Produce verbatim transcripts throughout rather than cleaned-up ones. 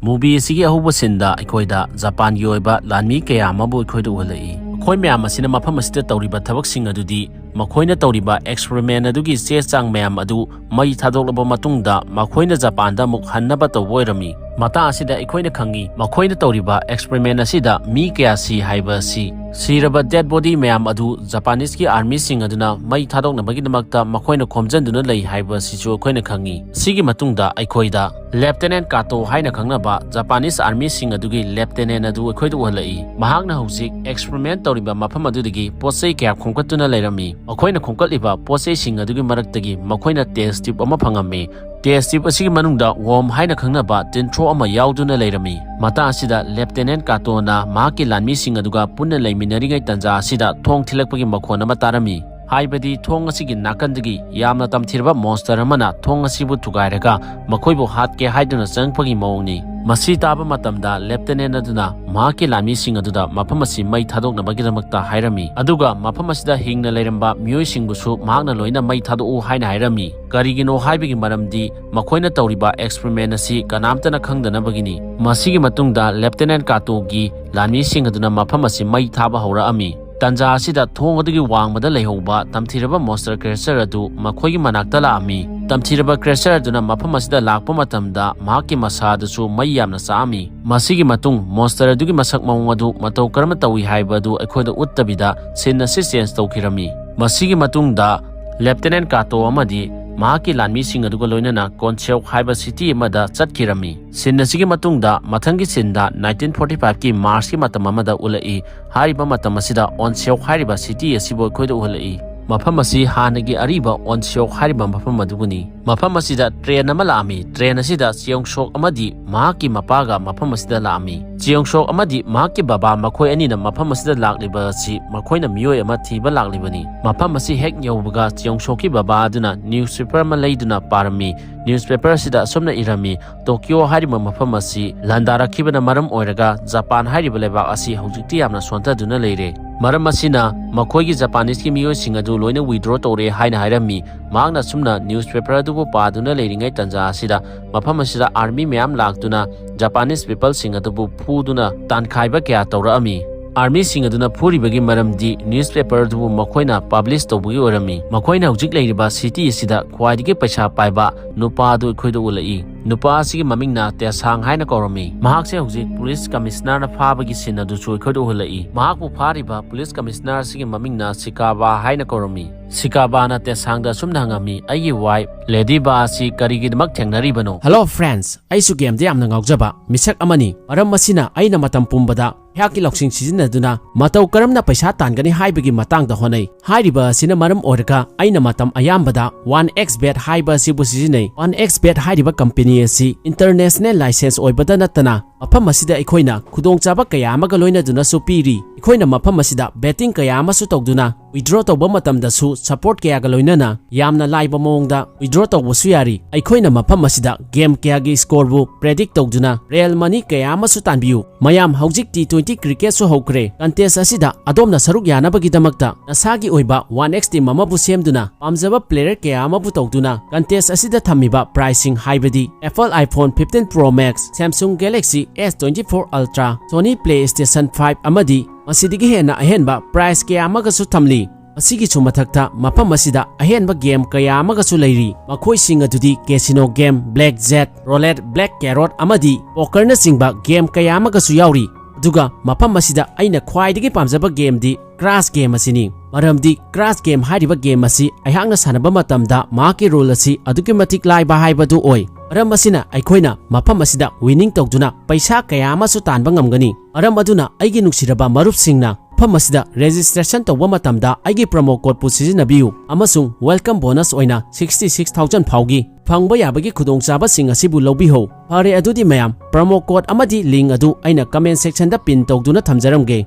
Movie ꯑꯁꯤꯒꯤ ꯑꯍꯧꯕ ꯁꯤꯟꯗ ꯑꯩꯈꯣꯏꯗ ꯖꯄꯥꯟꯒꯤ ꯑꯣꯏꯕ ꯂꯥꯟꯃꯤ ꯀꯌꯥ ꯑꯃꯕꯨ ꯑꯩꯈꯣꯏꯗ ꯎꯍꯜꯂꯛꯏ꯫ ꯃꯈꯣꯏ ꯃꯌꯥꯝ ꯑꯁꯤꯅ ꯃꯐꯝ ꯑꯁꯤꯗ ꯇꯧꯔꯤꯕ ꯊꯕꯛꯁꯤꯡ ꯑꯗꯨꯗꯤ ꯃꯈꯣꯏꯅ ꯇꯧꯔꯤꯕ experiment ꯑꯗꯨꯒꯤ ꯆꯦ ꯆꯥꯡ ꯃꯌꯥꯝ ꯑꯗꯨ ꯃꯩ ꯊꯥꯗꯣꯛꯂꯕ ꯃꯇꯨꯡꯗ ꯃꯈꯣꯏꯅ ꯖꯄꯥꯟꯗ ꯑꯃꯨꯛ ꯍꯟꯅꯕ ꯇꯧꯕ ꯑꯣꯏꯔꯝꯃꯤ꯫ ꯃꯇꯥꯡ ꯑꯁꯤꯗ ꯑꯩꯈꯣꯏꯅ ꯈꯪꯉꯤ, ꯃꯈꯣꯏꯅ ꯇꯧꯔꯤꯕ experiment ꯑꯁꯤꯗ ꯃꯤ ꯀꯌꯥ ꯁꯤ ꯍꯥꯏꯕ ꯑꯁꯤ꯫ ꯁꯤꯔꯕ dead body ꯃꯌꯥꯝ ꯑꯗꯨ Japanese ꯀꯤ army ꯁꯤꯡ ꯑꯗꯨꯅ ꯃꯩ ꯊꯥꯗꯣꯛꯅꯕꯒꯤꯗꯃꯛꯇ ꯃꯈꯣꯏꯅ ꯈꯣꯝꯖꯤꯟꯗꯨꯅ ꯂꯩ ꯍꯥꯏꯕ ꯑꯁꯤꯁꯨ ꯑꯩꯈꯣꯏꯅ ꯈꯪꯉꯤ꯫ ꯁꯤꯒꯤ ꯃꯇꯨꯡꯗ ꯑꯩꯈꯣꯏꯗ Lieutenant Kato ꯍꯥꯏꯅ ꯈꯪꯅꯕ Japanese army ꯁꯤꯡ ꯑꯗꯨꯒꯤ lieutenant ꯑꯗꯨ ꯑꯩꯈꯣꯏꯗ ꯎꯍꯜꯂꯛꯏ꯫ ꯃꯍꯥꯛꯅ ꯍꯧꯖꯤꯛ experiment ꯇꯧꯔꯤꯕ ꯃꯐꯝ ꯑꯗꯨꯗꯒꯤ ꯄꯣꯠ ꯆꯩ ꯀꯌꯥ ꯈꯣꯝꯒꯠꯇꯨꯅ ꯂꯩꯔꯝꯃꯤ꯫ ꯃꯈꯣꯏꯅ ꯈꯣꯝꯒꯠꯂꯤꯕ ꯄꯣꯠ ꯆꯩꯁꯤꯡ ꯑꯗꯨꯒꯤ ꯃꯔꯛꯇꯒꯤ ꯃꯈꯣꯏꯅ test tube ꯑꯃ ꯐꯪꯉꯝꯃꯤ꯫ Test tube ꯑꯁꯤꯒꯤ ꯃꯅꯨꯡꯗ worm ꯍꯥꯏꯅ ꯈꯪꯅꯕ ꯇꯤꯟꯊ꯭ꯔꯣ ꯑꯃ ꯌꯥꯎꯗꯨꯅ ꯂꯩꯔꯝꯃꯤ꯫ ꯃꯇꯥꯡ ꯑꯁꯤꯗ Lieutenant Kato ꯅ ꯃꯍꯥꯛꯀꯤ ꯂꯥꯟꯃꯤꯁꯤꯡ ꯑꯗꯨꯒ ꯄꯨꯟꯅ ꯂꯩꯃꯤꯟꯅꯔꯤꯉꯩ ꯇꯥꯟꯖꯥ ꯑꯁꯤꯗ ꯊꯣꯡ ꯊꯤꯜꯂꯛꯄꯒꯤ ꯃꯈꯣꯟ ꯑꯃ ꯇꯥꯔꯝꯃꯤ꯫ ꯍꯥꯏꯕꯗꯤ ꯊꯣꯡ ꯑꯁꯤꯒꯤ ꯅꯥꯀꯟꯗꯒꯤ ꯌꯥꯝꯅ ꯇꯝꯊꯤꯔꯕ monster ꯑꯃꯅ ꯊꯣꯡ ꯑꯁꯤꯕꯨ ꯊꯨꯒꯥꯏꯔꯒ ꯃꯈꯣꯏꯕꯨ ꯍꯥꯠꯀꯦ ꯍꯥꯏꯗꯨꯅ ꯆꯪꯉꯛꯄꯒꯤ ꯃꯑꯣꯡꯅꯤ꯫ ꯃꯁꯤ ꯇꯥꯕ ꯃꯇꯝꯗ Lieutenant ꯑꯗꯨꯅ ꯃꯍꯥꯛꯀꯤ ꯂꯥꯟꯃꯤꯁꯤꯡ ꯑꯗꯨꯗ ꯃꯐꯝ ꯑꯁꯤ ꯃꯩ ꯊꯥꯗꯣꯛꯅꯕꯒꯤꯗꯃꯛꯇ ꯍꯥꯏꯔꯝꯃꯤ, ꯑꯗꯨꯒ ꯃꯐꯝ ꯑꯁꯤꯗ ꯍꯤꯡꯅ ꯂꯩꯔꯝꯕ ꯃꯤꯑꯣꯏꯁꯤꯡꯕꯨꯁꯨ ꯃꯍꯥꯛꯅ ꯂꯣꯏꯅ ꯃꯩ ꯊꯥꯗꯣꯛꯎ ꯍꯥꯏꯅ ꯍꯥꯏꯔꯝꯃꯤ꯫ ꯀꯔꯤꯒꯤꯅꯣ ꯍꯥꯏꯕꯒꯤ ꯃꯔꯝꯗꯤ ꯃꯈꯣꯏꯅ ꯇꯧꯔꯤꯕ experiment ꯑꯁꯤ ꯀꯅꯥꯝꯇꯅ ꯈꯪꯗꯅꯕꯒꯤꯅꯤ꯫ ꯃꯁꯤꯒꯤ ꯃꯇꯨꯡꯗ Lieutenant Kato ꯒꯤ ꯂꯥꯟꯃꯤꯁꯤꯡ ꯑꯗꯨꯅ ꯃꯐꯝ ꯑꯁꯤ ꯃꯩ ꯊꯥꯕ ꯍꯧꯔꯛꯑꯝꯃꯤ꯫ ꯇꯥꯟꯖꯥ ꯑꯁꯤꯗ ꯊꯣꯡ ꯑꯗꯨꯒꯤ ꯋꯥꯡꯃꯗ ꯂꯩꯍꯧꯕ ꯇꯝꯊꯤꯔꯕ monster creature ꯑꯗꯨ ꯃꯈꯣꯏꯒꯤ ꯃꯅꯥꯛꯇ ꯂꯥꯛꯑꯝꯃꯤ꯫ ꯇꯝꯊꯤꯔꯕ creature ꯑꯗꯨꯅ ꯃꯐꯝ ꯑꯁꯤꯗ ꯂꯥꯛꯄ ꯃꯇꯝꯗ ꯃꯍꯥꯛꯀꯤ ꯃꯁꯥꯗꯁꯨ ꯃꯩ ꯌꯥꯝꯅ ꯆꯥꯛꯑꯝꯃꯤ꯫ ꯃꯁꯤꯒꯤ ꯃꯇꯨꯡ monster ꯑꯗꯨꯒꯤ ꯃꯁꯛ ꯃꯑꯣꯡ ꯑꯗꯨ ꯃꯇꯧ ꯀꯔꯝꯅ ꯇꯧꯏ ꯍꯥꯏꯕ ꯑꯗꯨ ꯑꯩꯈꯣꯏꯗ ꯎꯠꯇꯕꯤꯗ scene ꯑꯁꯤ change ꯇꯧꯈꯤꯔꯝꯃꯤ꯫ ꯃꯁꯤꯒꯤ ꯃꯇꯨꯡꯗ Lieutenant Kato ꯑꯃꯗꯤ ꯃꯍꯥꯛꯀꯤ ꯂꯥꯟꯃꯤꯁꯤꯡ ꯑꯗꯨꯒ ꯂꯣꯏꯅꯅ Konseok ꯍꯥꯏꯕ city ꯑꯃꯗ ꯆꯠꯈꯤꯔꯝꯃꯤ꯫ Scene ꯑꯁꯤꯒꯤ ꯃꯇꯨꯡꯗ ꯃꯊꯪꯒꯤ scene ꯗ nineteen forty five ꯀꯤ March ꯀꯤ ꯃꯇꯝ ꯑꯃꯗ ꯎꯠꯂꯛꯏ꯫ ꯍꯥꯏꯔꯤꯕ ꯃꯇꯝ ꯑꯁꯤꯗ Onseok ꯍꯥꯏꯔꯤꯕ city ꯑꯁꯤꯕꯨ ꯑꯩꯈꯣꯏꯗ ꯎꯍꯜꯂꯛꯏ꯫ ꯃꯐꯝ ꯑꯁꯤ ꯍꯥꯟꯅꯒꯤ ꯑꯔꯤꯕ Onseok ꯍꯥꯏꯔꯤꯕ ꯃꯐꯝ ꯑꯗꯨꯕꯨꯅꯤ꯫ ꯃꯐꯝ ꯑꯁꯤꯗ train ꯑꯃ ꯂꯥꯛꯑꯝꯃꯤ꯫ Train ꯑꯁꯤꯗ Cheong Sok ꯑꯃꯗꯤ ꯃꯍꯥꯛꯀꯤ ꯃꯄꯥꯒ ꯃꯐꯝ ꯑꯁꯤꯗ ꯂꯥꯛꯑꯝꯃꯤ꯫ Cheong Sok ꯑꯃꯗꯤ ꯃꯍꯥꯛꯀꯤ ꯕꯕꯥ ꯃꯈꯣꯏ ꯑꯅꯤꯅ ꯃꯐꯝ ꯑꯁꯤꯗ ꯂꯥꯛꯂꯤꯕ ꯑꯁꯤ ꯃꯈꯣꯏꯅ ꯃꯤꯑꯣꯏ ꯑꯃ ꯊꯤꯕ ꯂꯥꯛꯂꯤꯕꯅꯤ꯫ ꯃꯐꯝ ꯑꯁꯤ ꯍꯦꯛ ꯌꯧꯕꯒ Cheong Sok ꯀꯤ ꯕꯕꯥ ꯑꯗꯨꯅ newspaper ꯑꯃ ꯂꯩꯗꯨꯅ ꯄꯥꯔꯝꯃꯤ꯫ Newspaper ꯑꯁꯤꯗ ꯑꯁꯨꯝꯅ ꯏꯔꯝꯃꯤ, "Tokyo ꯍꯥꯏꯔꯤꯕ ꯃꯐꯝ ꯑꯁꯤ ꯂꯥꯟꯗꯥꯔꯛꯈꯤꯕꯅ ꯃꯔꯝ ꯑꯣꯏꯔꯒ ꯖꯄꯥꯟ ꯍꯥꯏꯔꯤꯕ ꯂꯩꯕꯥꯛ ꯑꯁꯤ ꯍꯧꯖꯤꯛꯇꯤ ꯌꯥꯝꯅ ꯁꯣꯟꯊꯗꯨꯅ ꯂꯩꯔꯦ"꯫ ꯃꯔꯝ ꯑꯁꯤꯅ ꯃꯈꯣꯏꯒꯤ ꯖꯄꯥꯅꯤꯁꯀꯤ ꯃꯤꯑꯣꯏꯁꯤꯡ ꯑꯗꯨ ꯂꯣꯏꯅ withdraw ꯇꯧꯔꯦ ꯍꯥꯏꯅ ꯍꯥꯏꯔꯝꯃꯤ꯫ ꯃꯍꯥꯛꯅ ꯑꯁꯨꯝꯅ newspaper ꯑꯗꯨꯕꯨ ꯄꯥꯗꯨꯅ ꯂꯩꯔꯤꯉꯩ ꯇꯥꯟꯖꯥ ꯑꯁꯤꯗ ꯃꯐꯝ ꯑꯁꯤꯗ army ꯃꯌꯥꯝ ꯂꯥꯛꯇꯨꯅ Japanese peopleꯁꯤꯡ ꯑꯗꯨꯕꯨ ꯐꯨꯗꯨꯅ ꯇꯥꯟꯈꯥꯏꯕ ꯀꯌꯥ ꯇꯧꯔꯛꯑꯝꯃꯤ꯫ Armyꯁꯤꯡ ꯑꯗꯨꯅ ꯐꯨꯔꯤꯕꯒꯤ ꯃꯔꯝꯗꯤ newspaper ꯑꯗꯨꯕꯨ ꯃꯈꯣꯏꯅ publish ꯇꯧꯕꯒꯤ ꯑꯣꯏꯔꯝꯃꯤ꯫ ꯃꯈꯣꯏꯅ ꯍꯧꯖꯤꯛ ꯂꯩꯔꯤꯕ city ꯑꯁꯤꯗ ꯈ꯭ꯋꯥꯏꯗꯒꯤ ꯄꯩꯁꯥ ꯄꯥꯏꯕ ꯅꯨꯄꯥ ꯑꯗꯨ ꯑꯩꯈꯣꯏꯗ ꯎꯠꯂꯛꯏ꯫ ꯅꯨꯄꯥ ꯑꯁꯤꯒꯤ ꯃꯃꯤꯡꯅ ꯇꯦꯁꯥꯡ ꯍꯥꯏꯅ ꯀꯧꯔꯝꯃꯤ꯫ ꯃꯍꯥꯛꯁꯦ ꯍꯧꯖꯤꯛ police commissionerꯅ ꯐꯥꯕꯒꯤ scene ꯑꯗꯨꯁꯨ ꯑꯩꯈꯣꯏꯗ ꯎꯍꯜꯂꯛꯏ꯫ ꯃꯍꯥꯛꯄꯨ ꯐꯥꯔꯤꯕ police commissioner ꯑꯁꯤꯒꯤ ꯃꯃꯤꯡꯅ ꯁꯤꯀꯥꯕꯥ ꯍꯥꯏꯅ ꯀꯧꯔꯝꯃꯤ꯫ ꯁꯤꯀꯥꯕꯥꯅ ꯇꯦꯁꯥꯡꯗ ꯑꯁꯨꯝꯅ ꯍꯪꯉꯝꯃꯤ, "ꯑꯩꯒꯤ wife ꯂꯦꯗꯤ ꯕꯥ ꯑꯁꯤ ꯀꯔꯤꯒꯤꯗꯃꯛ ꯊꯦꯡꯅꯔꯤꯕꯅꯣ?" Hello friends, ꯑꯩꯁꯨ gameꯗ ꯌꯥꯝꯅ ꯉꯥꯎꯖꯕ ꯃꯤꯁꯛ ꯑꯃꯅꯤ꯫ ꯃꯔꯝ ꯑꯁꯤꯅ ꯑꯩꯅ ꯃꯇꯝ ꯄꯨꯝꯕꯗ ꯑꯩꯍꯥꯛꯀꯤ ꯂꯧꯁꯤꯡ ꯁꯤꯖꯤꯟꯅꯗꯨꯅ ꯃꯇꯧ ꯀꯔꯝꯅ ꯄꯩꯁꯥ ꯇꯥꯟꯒꯅꯤ ꯍꯥꯏꯕꯒꯤ ꯃꯇꯥꯡꯗ ꯍꯣꯠꯅꯩ꯫ ꯍꯥꯏꯔꯤꯕ ꯑꯁꯤꯅ ꯃꯔꯝ ꯑꯣꯏꯔꯒ ꯑꯩꯅ ꯃꯇꯝ ꯑꯌꯥꯝꯕꯗ one X bet ꯍꯥꯏꯕ ꯑꯁꯤꯕꯨ ꯁꯤꯖꯤꯟꯅꯩ꯫ One X bet ꯍꯥꯏꯔꯤꯕ company ꯑꯁꯤ international license ꯑꯣꯏꯕꯗ ꯅꯠꯇꯅ ꯃꯐꯝ ꯑꯁꯤꯗ ꯑꯩꯈꯣꯏꯅ ꯈꯨꯗꯣꯡꯆꯥꯕ ꯀꯌꯥ ꯑꯃꯒ ꯂꯣꯏꯅꯗꯨꯅꯁꯨ ꯄꯤꯔꯤ꯫ ꯑꯩꯈꯣꯏꯅ ꯃꯐꯝ ꯑꯁꯤꯗ betting ꯀꯌꯥ ꯑꯃꯁꯨ ꯇꯧꯗꯨꯅ withdraw ꯇꯧꯕ ꯃꯇꯝꯗꯁꯨ support ꯀꯌꯥꯒ ꯂꯣꯏꯅꯅ ꯌꯥꯝꯅ ꯂꯥꯏꯕ ꯃꯑꯣꯡꯗ withdraw ꯇꯧꯕꯁꯨ ꯌꯥꯔꯤ꯫ ꯑꯩꯈꯣꯏꯅ ꯃꯐꯝ ꯑꯁꯤꯗ game ꯀꯌꯥꯒꯤ scoreꯕꯨ predict ꯇꯧꯗꯨꯅ real money ꯀꯌꯥ ꯑꯃꯁꯨ ꯇꯥꯟꯕꯤꯌꯨ꯫ ꯃꯌꯥꯝ, ꯍꯧꯖꯤꯛ T twenty cricketꯁꯨ ꯍꯧꯈ꯭ꯔꯦ꯫ Contest ꯑꯁꯤꯗ ꯑꯗꯣꯝꯅ ꯁꯔꯨꯛ ꯌꯥꯅꯕꯒꯤꯗꯃꯛꯇ ꯅꯁꯥꯒꯤ ꯑꯣꯏꯕ one X team ꯑꯃꯕꯨ ꯁꯦꯝꯗꯨꯅ ꯄꯥꯝꯖꯕ player ꯀꯌꯥ ꯑꯃꯕꯨ ꯇꯧꯗꯨꯅ contest ꯑꯁꯤꯗ ꯊꯝꯃꯤꯕ prizeꯁꯤꯡ ꯍꯥꯏꯕꯗꯤ Apple iPhone fifteen Pro Max, Samsung Galaxy S twenty-four Ultra, Sony PlayStation five ꯑꯃꯗꯤ ꯃꯁꯤꯗꯒꯤ ꯍꯦꯟꯅ ꯑꯍꯦꯟꯕ prize ꯀꯌꯥ ꯑꯃꯒꯁꯨ ꯊꯝꯂꯤ꯫ ꯃꯁꯤꯒꯤꯁꯨ ꯃꯊꯛꯇ ꯃꯐꯝ ꯑꯁꯤꯗ ꯑꯍꯦꯟꯕ game ꯀꯌꯥ ꯑꯃꯒꯁꯨ ꯂꯩꯔꯤ꯫ ꯃꯈꯣꯏꯁꯤꯡ ꯑꯗꯨꯗꯤ casino game, blackjack, roulette, black carrot ꯑꯃꯗꯤ pokerꯅꯆꯤꯡꯕ game ꯀꯌꯥ ꯑꯃꯒꯁꯨ ꯌꯥꯎꯔꯤ꯫ ꯑꯗꯨꯒ ꯃꯐꯝ ꯑꯁꯤꯗ ꯑꯩꯅ ꯈ꯭ꯋꯥꯏꯗꯒꯤ ꯄꯥꯝꯖꯕ gameꯗꯤ Crash game ꯑꯁꯤꯅꯤ꯫ ꯃꯔꯝꯗꯤ Crash game ꯍꯥꯏꯔꯤꯕ game ꯑꯁꯤ ꯑꯩꯍꯥꯛꯅ ꯁꯥꯟꯅꯕ ꯃꯇꯝꯗ ꯃꯍꯥꯛꯀꯤ rule ꯑꯁꯤ ꯑꯗꯨꯛꯀꯤ ꯃꯇꯤꯛ ꯂꯥꯏꯕ ꯍꯥꯏꯕꯗꯨ ꯑꯣꯏ꯫ ꯃꯔꯝ ꯑꯁꯤꯅ ꯑꯩꯈꯣꯏꯅ ꯃꯐꯝ ꯑꯁꯤꯗ winning ꯇꯧꯗꯨꯅ ꯄꯩꯁꯥ ꯀꯌꯥ ꯑꯃꯁꯨ ꯇꯥꯟꯕ ꯉꯝꯒꯅꯤ꯫ ꯃꯔꯝ ꯑꯗꯨꯅ ꯑꯩꯒꯤ ꯅꯨꯡꯁꯤꯔꯕ ꯃꯔꯨꯞꯁꯤꯡꯅ ꯃꯐꯝ ꯑꯁꯤꯗ registration ꯇꯧꯕ ꯃꯇꯝꯗ ꯑꯩꯒꯤ promo codeꯄꯨ ꯁꯤꯖꯤꯟꯅꯕꯤꯌꯨ ꯑꯃꯁꯨꯡ welcome bonus ꯑꯣꯏꯅ sixty six thousand ꯐꯥꯎꯒꯤ ꯐꯪꯕ ꯌꯥꯕꯒꯤ ꯈꯨꯗꯣꯡꯆꯥꯕꯁꯤꯡ ꯑꯁꯤꯕꯨ ꯂꯧꯕꯤꯍꯧ꯫ ꯐꯔꯦ, ꯑꯗꯨꯗꯤ ꯃꯌꯥꯝ, promo code ꯑꯃꯗꯤ link ꯑꯗꯨ ꯑꯩꯅ comment sectionꯗ pin ꯇꯧꯗꯨꯅ ꯊꯝꯖꯔꯝꯒꯦ꯫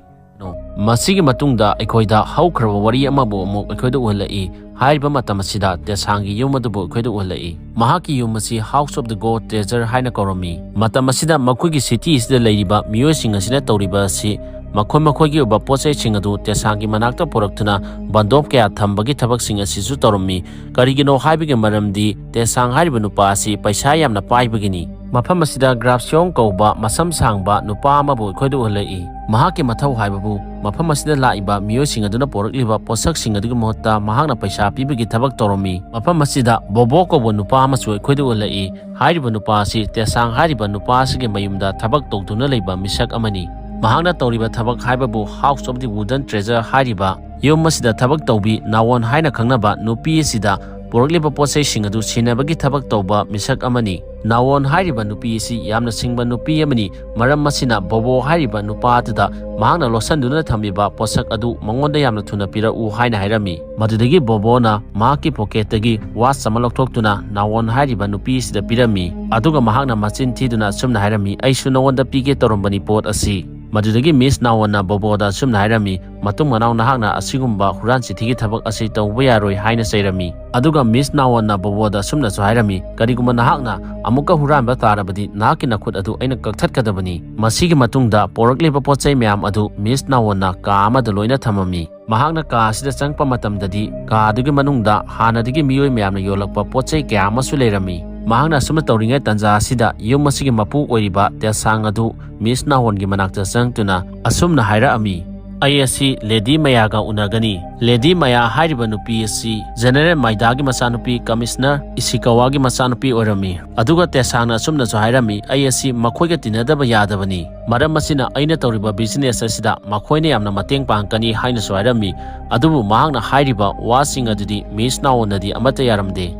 ꯃꯁꯤꯒꯤ ꯃꯇꯨꯡꯗ ꯑꯩꯈꯣꯏꯗ ꯍꯧꯈ꯭ꯔꯕ ꯋꯥꯔꯤ ꯑꯃꯕꯨ ꯑꯃꯨꯛ ꯑꯩꯈꯣꯏꯗ ꯎꯍꯜꯂꯛꯏ꯫ ꯍꯥꯏꯔꯤꯕ ꯃꯇꯝ ꯑꯁꯤꯗ ꯇꯦꯁꯥꯡꯒꯤ ꯌꯨꯝ ꯑꯗꯨꯕꯨ ꯑꯩꯈꯣꯏꯗ ꯎꯍꯜꯂꯛꯏ꯫ ꯃꯍꯥꯛꯀꯤ ꯌꯨꯝ ꯑꯁꯤ House of the God Treasure ꯍꯥꯏꯅ ꯀꯧꯔꯝꯃꯤ꯫ ꯃꯇꯝ ꯑꯁꯤꯗ ꯃꯈꯣꯏꯒꯤ city ꯑꯁꯤꯗ ꯂꯩꯔꯤꯕ ꯃꯤꯑꯣꯏꯁꯤꯡ ꯑꯁꯤꯅ ꯇꯧꯔꯤꯕ ꯑꯁꯤ ꯃꯈꯣꯏ ꯃꯈꯣꯏꯒꯤ ꯑꯣꯏꯕ ꯄꯣꯠ ꯆꯩꯁꯤꯡ ꯑꯗꯨ ꯇꯦꯁꯥꯡꯒꯤ ꯃꯅꯥꯛꯇ ꯄꯨꯔꯛꯇꯨꯅ ꯕꯟꯗꯣꯞ ꯀꯌꯥ ꯊꯝꯕꯒꯤ ꯊꯕꯛꯁꯤꯡ ꯑꯁꯤꯁꯨ ꯇꯧꯔꯝꯃꯤ꯫ ꯀꯔꯤꯒꯤꯅꯣ ꯍꯥꯏꯕꯒꯤ ꯃꯔꯝꯗꯤ ꯇꯦꯁꯥꯡ ꯍꯥꯏꯔꯤꯕ ꯅꯨꯄꯥ ꯑꯁꯤ ꯄꯩꯁꯥ ꯌꯥꯝꯅ ꯄꯥꯏꯕꯒꯤꯅꯤ꯫ ꯃꯐꯝ ꯑꯁꯤꯗ ꯒ꯭ꯔꯥꯞꯁꯤꯌꯣꯡ ꯀꯧꯕ ꯃꯁꯝ ꯁꯥꯡꯕ ꯅꯨꯄꯥ ꯑꯃꯕꯨ ꯑꯩꯈꯣꯏꯗ ꯎꯍꯜꯂꯛꯏ꯫ ꯃꯍꯥꯛꯀꯤ ꯃꯊꯧ ꯍꯥꯏꯕꯕꯨ ꯃꯐꯝ ꯑꯁꯤꯗ ꯂꯥꯛꯏꯕ ꯃꯤꯑꯣꯏꯁꯤꯡ ꯑꯗꯨꯅ ꯄꯨꯔꯛꯂꯤꯕ ꯄꯣꯠꯁꯛꯁꯤꯡ ꯑꯗꯨꯒꯤ ꯃꯍꯨꯠꯇ ꯃꯍꯥꯛꯅ ꯄꯩꯁꯥ ꯄꯤꯕꯒꯤ ꯊꯕꯛ ꯇꯧꯔꯝꯃꯤ꯫ ꯃꯐꯝ ꯑꯁꯤꯗ ꯕꯣꯕꯣ ꯀꯧꯕ ꯅꯨꯄꯥ ꯑꯃꯁꯨ ꯑꯩꯈꯣꯏꯗ ꯎꯍꯜꯂꯛꯏ꯫ ꯍꯥꯏꯔꯤꯕ ꯅꯨꯄꯥ ꯑꯁꯤ ꯇꯦꯁꯥꯡ ꯍꯥꯏꯔꯤꯕ ꯅꯨꯄꯥ ꯑꯁꯤꯒꯤ ꯃꯌꯨꯝꯗ ꯊꯕꯛ ꯇꯧꯗꯨꯅ ꯂꯩꯕ ꯃꯤꯁꯛ ꯑꯃꯅꯤ꯫ ꯃꯍꯥꯛꯅ ꯇꯧꯔꯤꯕ ꯊꯕꯛ ꯍꯥꯏꯕꯕꯨ House of the Wooden Treasure ꯍꯥꯏꯔꯤꯕ ꯌꯨꯝ ꯑꯁꯤꯗ ꯊꯕꯛ ꯇꯧꯕꯤ ꯅꯥꯋꯣꯟ ꯍꯥꯏꯅ ꯈꯪꯅꯕ ꯅꯨꯄꯤ ꯑꯁꯤꯗ ꯄꯨꯔꯛꯂꯤꯕ ꯄꯣꯠ ꯆꯩꯁꯤꯡ ꯑꯗꯨ ꯁꯤꯟꯅꯕꯒꯤ ꯊꯕꯛ ꯇꯧꯕ ꯃꯤꯁꯛ ꯑꯃꯅꯤ꯫ ꯅꯥꯋꯣꯟ ꯍꯥꯏꯔꯤꯕ ꯅꯨꯄꯤ ꯑꯁꯤ ꯌꯥꯝꯅ ꯁꯤꯡꯕ ꯅꯨꯄꯤ ꯑꯃꯅꯤ꯫ ꯃꯔꯝ ꯑꯁꯤꯅ ꯕꯣꯕꯣ ꯍꯥꯏꯔꯤꯕ ꯅꯨꯄꯥ ꯑꯗꯨꯗ ꯃꯍꯥꯛꯅ ꯂꯣꯠꯁꯤꯟꯗꯨꯅ ꯊꯝꯂꯤꯕ ꯄꯣꯠꯁꯛ ꯑꯗꯨ ꯃꯉꯣꯟꯗ ꯌꯥꯝꯅ ꯊꯨꯅ ꯄꯤꯔꯛꯎ ꯍꯥꯏꯅ ꯍꯥꯏꯔꯝꯃꯤ꯫ ꯃꯗꯨꯗꯒꯤ ꯕꯣꯕꯣꯅ ꯃꯍꯥꯛꯀꯤ ꯄꯣꯀꯦꯠꯇꯒꯤ ꯋꯥꯆ ꯑꯃ ꯂꯧꯊꯣꯛꯇꯨꯅ ꯅꯥꯋꯣꯟ ꯍꯥꯏꯔꯤꯕ ꯅꯨꯄꯤ ꯑꯁꯤꯗ ꯄꯤꯔꯝꯃꯤ꯫ ꯑꯗꯨꯒ ꯃꯍꯥꯛꯅ ꯃꯆꯤꯟ ꯊꯤꯗꯨꯅ ꯑꯁꯨꯝꯅ ꯍꯥꯏꯔꯝꯃꯤ, "ꯑꯩꯁꯨ ꯅꯉꯣꯟꯗ ꯄꯤꯒꯦ ꯇꯧꯔꯝꯕꯅꯤ ꯄꯣꯠ ꯑꯁꯤ"꯫ ꯃꯗꯨꯗꯒꯤ ꯃꯤꯁ ꯅꯥꯋꯣꯟꯅ ꯕꯣꯕꯣꯗ ꯑꯁꯨꯝꯅ ꯍꯥꯏꯔꯝꯃꯤ, "ꯃꯇꯨꯡ ꯃꯅꯥꯎ ꯅꯍꯥꯛꯅ ꯑꯁꯤꯒꯨꯝꯕ ꯍꯨꯔꯥꯟ ꯆꯤꯊꯤꯒꯤ ꯊꯕꯛ ꯑꯁꯤ ꯇꯧꯕ ꯌꯥꯔꯣꯏ" ꯍꯥꯏꯅ ꯆꯩꯔꯝꯃꯤ꯫ ꯑꯗꯨꯒ ꯃꯤꯁ ꯅꯥꯋꯣꯟꯅ ꯕꯣꯕꯣꯗ ꯑꯁꯨꯝꯅꯁꯨ ꯍꯥꯏꯔꯝꯃꯤ, "ꯀꯔꯤꯒꯨꯝꯕ ꯅꯍꯥꯛꯅ ꯑꯃꯨꯛꯀ ꯍꯨꯔꯥꯟꯕ ꯇꯥꯔꯕꯗꯤ ꯅꯍꯥꯛꯀꯤ ꯅꯈꯨꯠ ꯑꯗꯨ ꯑꯩꯅ ꯀꯛꯊꯠꯀꯗꯕꯅꯤ"꯫ ꯃꯁꯤꯒꯤ ꯃꯇꯨꯡꯗ ꯄꯣꯔꯛꯂꯤꯕ ꯄꯣꯠ ꯆꯩ ꯃꯌꯥꯝ ꯑꯗꯨ ꯃꯤꯁ ꯅꯥꯋꯣꯟꯅ ꯀꯥ ꯑꯃꯗ ꯂꯣꯏꯅ ꯊꯝꯃꯝꯃꯤ꯫ ꯃꯍꯥꯛꯅ ꯀꯥ ꯑꯁꯤꯗ ꯆꯪꯂꯛꯄ ꯃꯇꯝꯗꯗꯤ ꯀꯥ ꯑꯗꯨꯒꯤ ꯃꯅꯨꯡꯗ ꯍꯥꯟꯅꯗꯒꯤ ꯃꯤꯑꯣꯏ ꯃꯌꯥꯝꯅ ꯌꯣꯜꯂꯛꯄ ꯄꯣꯠ ꯆꯩ ꯀꯌꯥ ꯑꯃꯁꯨ ꯂꯩꯔꯝꯃꯤ꯫ ꯃꯍꯥꯛꯅ ꯑꯁꯨꯝꯅ ꯇꯧꯔꯤꯉꯩ ꯇꯥꯟꯖꯥ ꯑꯁꯤꯗ ꯌꯨꯝ ꯑꯁꯤꯒꯤ ꯃꯄꯨ ꯑꯣꯏꯔꯤꯕ ꯇꯦꯁꯥꯡ ꯑꯗꯨ ꯃꯤꯁ ꯅꯥꯋꯣꯟꯒꯤ ꯃꯅꯥꯛꯇ ꯆꯪꯂꯛꯇꯨꯅ ꯑꯁꯨꯝꯅ ꯍꯥꯏꯔꯛꯂꯝꯃꯤ, "ꯑꯩ ꯑꯁꯤ ꯂꯦꯗꯤ ꯃꯌꯥꯒ ꯎꯅꯒꯅꯤ"꯫ ꯂꯦꯗꯤ ꯃꯌꯥ ꯍꯥꯏꯔꯤꯕ ꯅꯨꯄꯤ ꯑꯁꯤ ꯖꯦꯅꯦꯔꯦꯜ ꯃꯥꯏꯗꯥꯒꯤ ꯃꯆꯥꯅꯨꯄꯤ ꯀꯃꯤꯁꯅꯔ ꯏꯁꯤꯀꯥꯋꯥꯒꯤ ꯃꯆꯥꯅꯨꯄꯤ ꯑꯣꯏꯔꯝꯃꯤ꯫ ꯑꯗꯨꯒ ꯇꯦꯁꯥꯡꯅ ꯑꯁꯨꯝꯅꯁꯨ ꯍꯥꯏꯔꯝꯃꯤ, "ꯑꯩ ꯑꯁꯤ ꯃꯈꯣꯏꯒ ꯇꯤꯟꯅꯗꯕ ꯌꯥꯗꯕꯅꯤ꯫ ꯃꯔꯝ ꯑꯁꯤꯅ ꯑꯩꯅ ꯇꯧꯔꯤꯕ ꯕꯤꯖꯤꯅꯦꯁ ꯑꯁꯤꯗ ꯃꯈꯣꯏꯅ ꯌꯥꯝꯅ ꯃꯇꯦꯡ ꯄꯥꯡꯒꯅꯤ" ꯍꯥꯏꯅꯁꯨ ꯍꯥꯏꯔꯝꯃꯤ꯫ ꯑꯗꯨꯕꯨ ꯃꯍꯥꯛꯅ ꯍꯥꯏꯔꯤꯕ ꯋꯥꯁꯤꯡ ꯑꯗꯨꯗꯤ ꯃꯤꯁ ꯅꯥꯋꯣꯟꯅꯗꯤ ꯑꯃꯠꯇ ꯌꯥꯔꯝꯗꯦ꯫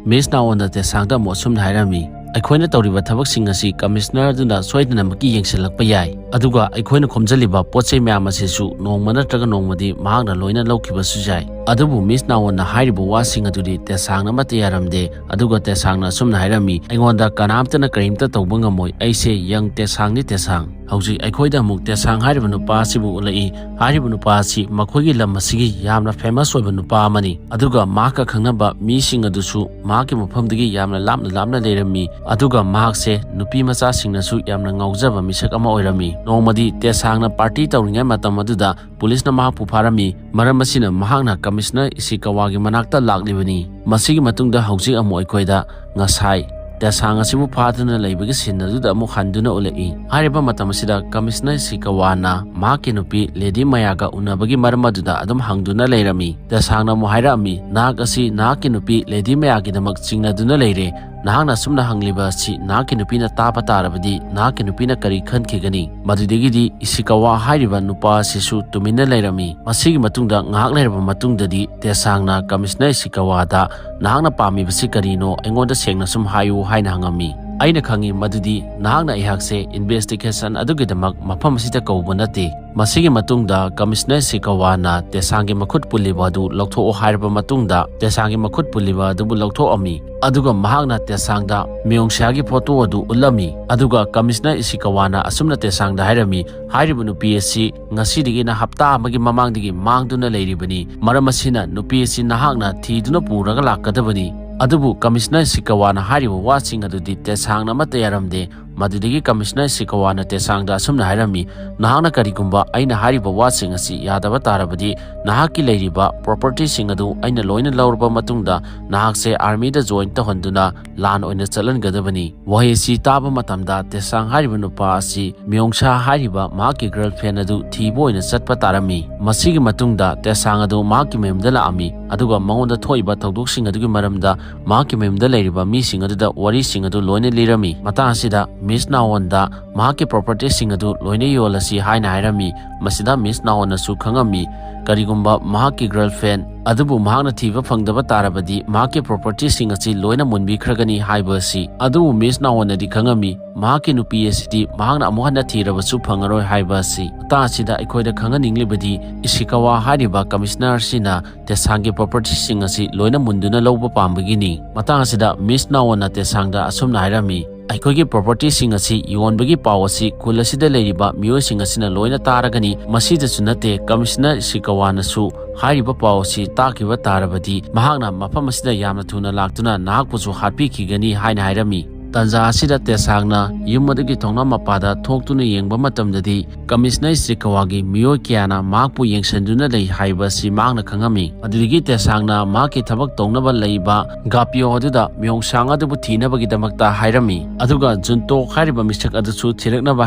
ꯃꯤꯁ ꯅꯥꯋꯣꯟꯅ ꯇꯦꯁꯥꯡꯗ ꯑꯃꯨꯛ ꯑꯁꯨꯝꯅ ꯍꯥꯏꯔꯝꯃꯤ, "ꯑꯩꯈꯣꯏꯅ ꯇꯧꯔꯤꯕ ꯊꯕꯛꯁꯤꯡ ꯑꯁꯤ ꯀꯃꯤꯁꯅꯔ ꯑꯗꯨꯅ ꯁꯣꯏꯗꯅꯃꯛꯀꯤ ꯌꯦꯡꯁꯤꯜꯂꯛꯄ ꯌꯥꯏ꯫ ꯑꯗꯨꯒ ꯑꯩꯈꯣꯏꯅ ꯈꯣꯝꯖꯤꯜꯂꯤꯕ ꯄꯣꯠ ꯆꯩ ꯃꯌꯥꯝ ꯑꯁꯤꯁꯨ ꯅꯣꯡꯃ ꯅꯠꯇ꯭ꯔꯒ ꯅꯣꯡꯃꯗꯤ ꯃꯍꯥꯛꯅ ꯂꯣꯏꯅ ꯂꯧꯈꯤꯕꯁꯨ ꯌꯥꯏ"꯫ ꯑꯗꯨꯕꯨ ꯃꯤꯁ ꯅꯥꯋꯣꯟꯅ ꯍꯥꯏꯔꯤꯕ ꯋꯥꯁꯤꯡ ꯑꯗꯨꯗꯤ ꯇꯦꯁꯥꯡꯅ ꯑꯃꯠꯇ ꯌꯥꯔꯝꯗꯦ꯫ ꯑꯗꯨꯒ ꯇꯦꯁꯥꯡꯅ ꯑꯁꯨꯝꯅ ꯍꯥꯏꯔꯝꯃꯤ, "ꯑꯩꯉꯣꯟꯗ ꯀꯅꯥꯝꯇꯅ ꯀꯔꯤꯝꯇ ꯇꯧꯕ ꯉꯝꯃꯣꯏ꯫ ꯑꯩꯁꯦ ꯌꯪ ꯇꯦꯁꯥꯡꯅꯤ, ꯇꯦꯁꯥꯡ"꯫ ꯍꯧꯖꯤꯛ ꯑꯩꯈꯣꯏꯗ ꯑꯃꯨꯛ ꯇꯦꯁꯥꯡ ꯍꯥꯏꯔꯤꯕ ꯅꯨꯄꯥ ꯑꯁꯤꯕꯨ ꯎꯠꯂꯛꯏ꯫ ꯍꯥꯏꯔꯤꯕ ꯅꯨꯄꯥ ꯑꯁꯤ ꯃꯈꯣꯏꯒꯤ ꯂꯝ ꯑꯁꯤꯒꯤ ꯌꯥꯝꯅ ꯐꯦꯃꯁ ꯑꯣꯏꯕ ꯅꯨꯄꯥ ꯑꯃꯅꯤ꯫ ꯑꯗꯨꯒ ꯃꯍꯥꯛꯀ ꯈꯪꯅꯕ ꯃꯤꯁꯤꯡ ꯑꯗꯨꯁꯨ ꯃꯍꯥꯛꯀꯤ ꯃꯐꯝꯗꯒꯤ ꯌꯥꯝꯅ ꯂꯥꯞꯅ ꯂꯥꯞꯅ ꯂꯩꯔꯝꯃꯤ꯫ ꯑꯗꯨꯒ ꯃꯍꯥꯛꯁꯦ ꯅꯨꯄꯤ ꯃꯆꯥꯁꯤꯡꯅꯁꯨ ꯌꯥꯝꯅ ꯉꯥꯎꯖꯕ ꯃꯤꯁꯛ ꯑꯃ ꯑꯣꯏꯔꯝꯃꯤ꯫ ꯅꯣꯡꯃꯗꯤ ꯇꯦꯁꯥꯡꯅ ꯄꯥꯔꯇꯤ ꯇꯧꯔꯤꯉꯩ ꯃꯇꯝ ꯑꯗꯨꯗ ꯄꯨꯂꯤꯁꯅ ꯃꯍꯥꯛꯄꯨ ꯐꯥꯔꯝꯃꯤ꯫ ꯃꯔꯝ ꯑꯁꯤꯅ ꯃꯍꯥꯛꯅ ꯀꯃꯤꯁꯅꯔ ꯏꯁꯤꯀꯥꯋꯥꯒꯤ ꯃꯅꯥꯛꯇ ꯂꯥꯛꯂꯤꯕꯅꯤ꯫ ꯃꯁꯤꯒꯤ ꯃꯇꯨꯡꯗ ꯍꯧꯖꯤꯛ ꯑꯃꯨꯛ ꯑꯩꯈꯣꯏꯗ ꯉꯁꯥꯏ ꯇꯦꯁꯥꯡ ꯑꯁꯤꯕꯨ ꯐꯥꯗꯨꯅ ꯂꯩꯕꯒꯤ ꯁꯤꯟ ꯑꯗꯨꯗ ꯑꯃꯨꯛ ꯍꯟꯗꯨꯅ ꯎꯠꯂꯛꯏ꯫ ꯍꯥꯏꯔꯤꯕ ꯃꯇꯝ ꯑꯁꯤꯗ ꯀꯃꯤꯁꯅꯔ ꯏꯁꯤꯀꯥꯋꯥꯅ ꯃꯍꯥꯛꯀꯤ ꯅꯨꯄꯤ ꯂꯦꯗꯤ ꯃꯌꯥꯒ ꯎꯅꯕꯒꯤ ꯃꯔꯝ ꯑꯗꯨꯗ ꯑꯗꯨꯝ ꯍꯪꯗꯨꯅ ꯂꯩꯔꯝꯃꯤ꯫ ꯇꯦꯁꯥꯡꯅ ꯑꯃꯨꯛ ꯍꯥꯏꯔꯛꯑꯝꯃꯤ, "ꯅꯍꯥꯛ ꯑꯁꯤ ꯅꯍꯥꯛꯀꯤ ꯅꯨꯄꯤ ꯂꯦꯗꯤ ꯃꯌꯥꯒꯤꯗꯃꯛ ꯆꯤꯡꯅꯗꯨꯅ ꯂꯩꯔꯦ꯫ ꯅꯍꯥꯛꯅ ꯑꯁꯨꯝꯅ ꯍꯪꯂꯤꯕ ꯑꯁꯤ ꯅꯍꯥꯛꯀꯤ ꯅꯨꯄꯤꯅ ꯇꯥꯕ ꯇꯥꯔꯕꯗꯤ ꯅꯍꯥꯛꯀꯤ ꯅꯨꯄꯤꯅ ꯀꯔꯤ ꯈꯟꯈꯤꯒꯅꯤ?" ꯃꯗꯨꯗꯒꯤꯗꯤ ꯏꯁꯤꯀꯥꯋꯥ ꯍꯥꯏꯔꯤꯕ ꯅꯨꯄꯥ ꯑꯁꯤꯁꯨ ꯇꯨꯃꯤꯟꯅ ꯂꯩꯔꯝꯃꯤ꯫ ꯃꯁꯤꯒꯤ ꯃꯇꯨꯡꯗ ꯉꯥꯏꯍꯥꯛ ꯂꯩꯔꯕ ꯃꯇꯨꯡꯗꯗꯤ ꯇꯦꯁꯥꯡꯅ ꯀꯃꯤꯁꯅꯔ ꯏꯁꯤꯀꯥꯋꯥꯗ, "ꯅꯍꯥꯛꯅ ꯄꯥꯝꯃꯤꯕꯁꯤ ꯀꯔꯤꯅꯣ? ꯑꯩꯉꯣꯟꯗ ꯁꯦꯡꯅ ꯁꯨꯝ ꯍꯥꯏꯌꯨ" ꯍꯥꯏꯅ ꯍꯪꯉꯝꯃꯤ꯫ "ꯑꯩꯅ ꯈꯪꯉꯤ ꯃꯗꯨꯗꯤ ꯅꯍꯥꯛꯅ ꯑꯩꯍꯥꯛꯁꯦ ꯏꯟꯚꯦꯁꯇꯤꯒꯦꯁꯟ ꯑꯗꯨꯒꯤꯗꯃꯛ ꯃꯐꯝ ꯑꯁꯤꯗ ꯀꯧꯕ ꯅꯠꯇꯦ꯫" ꯃꯁꯤꯒꯤ ꯃꯇꯨꯡꯗ ꯀꯃꯤꯁꯅꯔ ꯏꯁꯤꯀꯥꯋꯥꯅ ꯇꯦꯁꯥꯡꯒꯤ ꯃꯈꯨꯠ ꯄꯨꯜꯂꯤꯕ ꯑꯗꯨ ꯂꯧꯊꯣꯛꯑꯣ ꯍꯥꯏꯔꯕ ꯃꯇꯨꯡꯗ ꯇꯦꯁꯥꯡꯒꯤ ꯃꯈꯨꯠ ꯄꯨꯜꯂꯤꯕ ꯑꯗꯨꯕꯨ ꯂꯧꯊꯣꯛꯑꯝꯃꯤ꯫ ꯑꯗꯨꯒ ꯃꯍꯥꯛꯅ ꯇꯦꯁꯥꯡꯗ ꯃꯤꯌꯣꯡꯁꯥꯒꯤ ꯐꯣꯇꯣ ꯑꯗꯨ ꯎꯠꯂꯝꯃꯤ꯫ ꯑꯗꯨꯒ ꯀꯃꯤꯁꯅꯔ ꯏꯁꯤꯀꯥꯋꯥꯅ ꯑꯁꯨꯝꯅ ꯇꯦꯁꯥꯡꯗ ꯍꯥꯏꯔꯝꯃꯤ, "ꯍꯥꯏꯔꯤꯕ ꯅꯨꯄꯤ ꯑꯁꯤ ꯉꯁꯤꯗꯒꯤꯅ ꯍꯞꯇꯥ ꯑꯃꯒꯤ ꯃꯃꯥꯡꯗꯒꯤ ꯃꯥꯡꯗꯨꯅ ꯂꯩꯔꯤꯕꯅꯤ꯫ ꯃꯔꯝ ꯑꯁꯤꯅ ꯅꯨꯄꯤ ꯑꯁꯤ ꯅꯍꯥꯛꯅ ꯊꯤꯗꯨꯅ ꯄꯨꯔꯒ ꯂꯥꯛꯀꯗꯕꯅꯤ꯫" ꯑꯗꯨꯕꯨ ꯀꯃꯤꯁꯅꯔ ꯏꯁꯤꯀꯥꯋꯥꯅ ꯍꯥꯏꯔꯤꯕ ꯋꯥꯁꯤꯡ ꯑꯗꯨꯗꯤ ꯇꯦꯁꯥꯡꯅ ꯑꯃꯠꯇ ꯌꯥꯔꯝꯗꯦ꯫ ꯃꯗꯨꯗꯒꯤ ꯀꯃꯤꯁꯅꯔ ꯏꯁꯤꯀꯥꯋꯥꯅ ꯇꯦꯁꯥꯡꯗ ꯑꯁꯨꯝꯅ ꯍꯥꯏꯔꯝꯃꯤ, "ꯅꯍꯥꯛꯅ ꯀꯔꯤꯒꯨꯝꯕ ꯑꯩꯅ ꯍꯥꯏꯔꯤꯕ ꯋꯥꯁꯤꯡ ꯑꯁꯤ ꯌꯥꯗꯕ ꯇꯥꯔꯕꯗꯤ ꯅꯍꯥꯛꯀꯤ ꯂꯩꯔꯤꯕ ꯄ꯭ꯔꯣꯄꯔꯇꯤꯁꯤꯡ ꯑꯗꯨ ꯑꯩꯅ ꯂꯣꯏꯅ ꯂꯧꯔꯕ ꯃꯇꯨꯡꯗ ꯅꯍꯥꯛꯁꯦ ꯑꯥꯔꯃꯤꯗ ꯖꯣꯏꯟ ꯇꯧꯍꯟꯗꯨꯅ ꯂꯥꯟ ꯑꯣꯏꯅ ꯆꯠꯍꯟꯒꯗꯕꯅꯤ꯫" ꯋꯥꯍꯩ ꯑꯁꯤ ꯇꯥꯕ ꯃꯇꯝꯗ ꯇꯦꯁꯥꯡ ꯍꯥꯏꯔꯤꯕ ꯅꯨꯄꯥ ꯑꯁꯤ ꯃꯤꯌꯣꯡꯁꯥ ꯍꯥꯏꯔꯤꯕ ꯃꯍꯥꯛꯀꯤ ꯒꯔꯜꯐ꯭ꯔꯦꯟ ꯑꯗꯨ ꯊꯤꯕ ꯑꯣꯏꯅ ꯆꯠꯄ ꯇꯥꯔꯝꯃꯤ꯫ ꯃꯁꯤꯒꯤ ꯃꯇꯨꯡꯗ ꯇꯦꯁꯥꯡ ꯑꯗꯨ ꯃꯍꯥꯛꯀꯤ ꯃꯌꯨꯝꯗ ꯂꯥꯛꯑꯝꯃꯤ, ꯑꯗꯨꯒ ꯃꯉꯣꯟꯗ ꯊꯣꯛꯏꯕ ꯊꯧꯗꯣꯛꯁꯤꯡ ꯑꯗꯨꯒꯤ ꯃꯔꯝꯗ ꯃꯍꯥꯛꯀꯤ ꯃꯌꯨꯝꯗ ꯂꯩꯔꯤꯕ ꯃꯤꯁꯤꯡ ꯑꯗꯨꯗ ꯋꯥꯔꯤꯁꯤꯡ ꯑꯗꯨ ꯂꯣꯏꯅ ꯂꯤꯔꯝꯃꯤ꯫ ꯃꯇꯥꯡ ꯑꯁꯤꯗ ꯃꯤꯁ ꯅꯥꯋꯣꯟꯗ ꯃꯍꯥꯛꯀꯤ ꯄ꯭ꯔꯣꯄꯔꯇꯤꯁꯤꯡ ꯑꯗꯨ ꯂꯣꯏꯅ ꯌꯣꯜꯂꯁꯤ ꯍꯥꯏꯅ ꯍꯥꯏꯔꯝꯃꯤ꯫ ꯃꯁꯤꯗ ꯃꯤꯁ ꯅꯥꯋꯣꯟꯅꯁꯨ ꯈꯪꯉꯝꯃꯤ, ꯀꯔꯤꯒꯨꯝꯕ ꯃꯍꯥꯛꯀꯤ ꯒꯔꯜꯐ꯭ꯔꯦꯟ ꯑꯗꯨꯕꯨ ꯃꯍꯥꯛꯅ ꯊꯤꯕ ꯐꯪꯗꯕ ꯇꯥꯔꯕꯗꯤ ꯃꯍꯥꯛꯀꯤ ꯄ꯭ꯔꯣꯄꯔꯇꯤꯁꯤꯡ ꯑꯁꯤ ꯂꯣꯏꯅ ꯃꯨꯟꯕꯤꯈ꯭ꯔꯒꯅꯤ ꯍꯥꯏꯕ ꯑꯁꯤ꯫ ꯑꯗꯨꯕꯨ ꯃꯤꯁ ꯅꯥꯋꯣꯟꯅꯗꯤ ꯈꯪꯉꯝꯃꯤ, ꯃꯍꯥꯛꯀꯤ ꯅꯨꯄꯤ ꯑꯁꯤꯗꯤ ꯃꯍꯥꯛꯅ ꯑꯃꯨꯛ ꯍꯟꯅ ꯊꯤꯔꯕꯁꯨ ꯐꯪꯉꯔꯣꯏ ꯍꯥꯏꯕ ꯑꯁꯤ꯫ ꯃꯇꯥꯡ ꯑꯁꯤꯗ ꯑꯩꯈꯣꯏꯗ ꯈꯪꯍꯟꯅꯤꯡꯂꯤꯕꯗꯤ ꯏꯁꯤꯀꯥꯋꯥ ꯍꯥꯏꯔꯤꯕ ꯀꯃꯤꯁꯅꯔ ꯑꯁꯤꯅ ꯇꯦꯁꯥꯡꯒꯤ ꯄ꯭ꯔꯣꯄꯔꯇꯤꯁꯤꯡ ꯑꯁꯤ ꯂꯣꯏꯅ ꯃꯨꯟꯗꯨꯅ ꯂꯧꯕ ꯄꯥꯝꯕꯒꯤꯅꯤ꯫ ꯃꯇꯥꯡ ꯑꯁꯤꯗ ꯃꯤꯁ ꯅꯥꯋꯣꯟꯅ ꯇꯦꯁꯥꯡꯗ ꯑꯁꯨꯝꯅ ꯍꯥꯏꯔꯝꯃꯤ, "ꯑꯩꯈꯣꯏꯒꯤ ꯄ꯭ꯔꯣꯄꯔꯇꯤꯁꯤꯡ ꯑꯁꯤ ꯌꯣꯟꯕꯒꯤ ꯄꯥꯎ ꯑꯁꯤ ꯈꯨꯜ ꯑꯁꯤꯗ ꯂꯩꯔꯤꯕ ꯃꯤꯑꯣꯏꯁꯤꯡ ꯑꯁꯤꯅ ꯂꯣꯏꯅ ꯇꯥꯔꯒꯅꯤ꯫ ꯃꯁꯤꯗꯁꯨ ꯅꯠꯇꯦ, ꯀꯃꯤꯁꯅꯔ ꯏꯁꯤꯀꯥꯋꯥꯅꯁꯨ ꯍꯥꯏꯔꯤꯕ ꯄꯥꯎ ꯑꯁꯤ ꯇꯥꯈꯤꯕ ꯇꯥꯔꯕꯗꯤ ꯃꯍꯥꯛꯅ ꯃꯐꯝ ꯑꯁꯤꯗ ꯌꯥꯝꯅ ꯊꯨꯅ ꯂꯥꯛꯇꯨꯅ ꯅꯍꯥꯛꯄꯨꯁꯨ ꯍꯥꯠꯄꯤꯈꯤꯒꯅꯤ" ꯍꯥꯏꯅ ꯍꯥꯏꯔꯝꯃꯤ꯫ ꯇꯥꯟꯖꯥ ꯑꯁꯤꯗ ꯇꯦꯁꯥꯡꯅ ꯌꯨꯝ ꯑꯗꯨꯒꯤ ꯊꯣꯡꯅꯥꯎ ꯃꯄꯥꯗ ꯊꯣꯛꯇꯨꯅ ꯌꯦꯡꯕ ꯃꯇꯝꯗꯗꯤ, ꯀꯃꯤꯁꯅꯔ ꯏꯁꯤꯀꯋꯥꯒꯤ ꯃꯤꯑꯣꯏ ꯀꯌꯥꯅ ꯃꯍꯥꯛꯄꯨ ꯌꯦꯡꯁꯤꯟꯗꯨꯅ ꯂꯩ ꯍꯥꯏꯕ ꯑꯁꯤ ꯃꯍꯥꯛꯅ ꯈꯪꯉꯝꯃꯤ꯫ ꯑꯗꯨꯗꯒꯤ ꯇꯦꯁꯥꯡꯅ ꯃꯍꯥꯛꯀꯤ ꯊꯕꯛ ꯇꯧꯅꯕ ꯂꯩꯕ ꯒꯥꯄꯤꯌꯣ ꯑꯗꯨꯗ ꯃꯤꯌꯣꯡꯁꯥꯡ ꯑꯗꯨꯕꯨ ꯊꯤꯅꯕꯒꯤꯗꯃꯛꯇ ꯍꯥꯏꯔꯝꯃꯤ꯫ ꯑꯗꯨꯒ ꯖꯨꯟꯇꯣꯛ ꯍꯥꯏꯔꯤꯕ ꯃꯤꯁꯛ ꯑꯗꯨꯁꯨ ꯊꯤꯔꯛꯅꯕ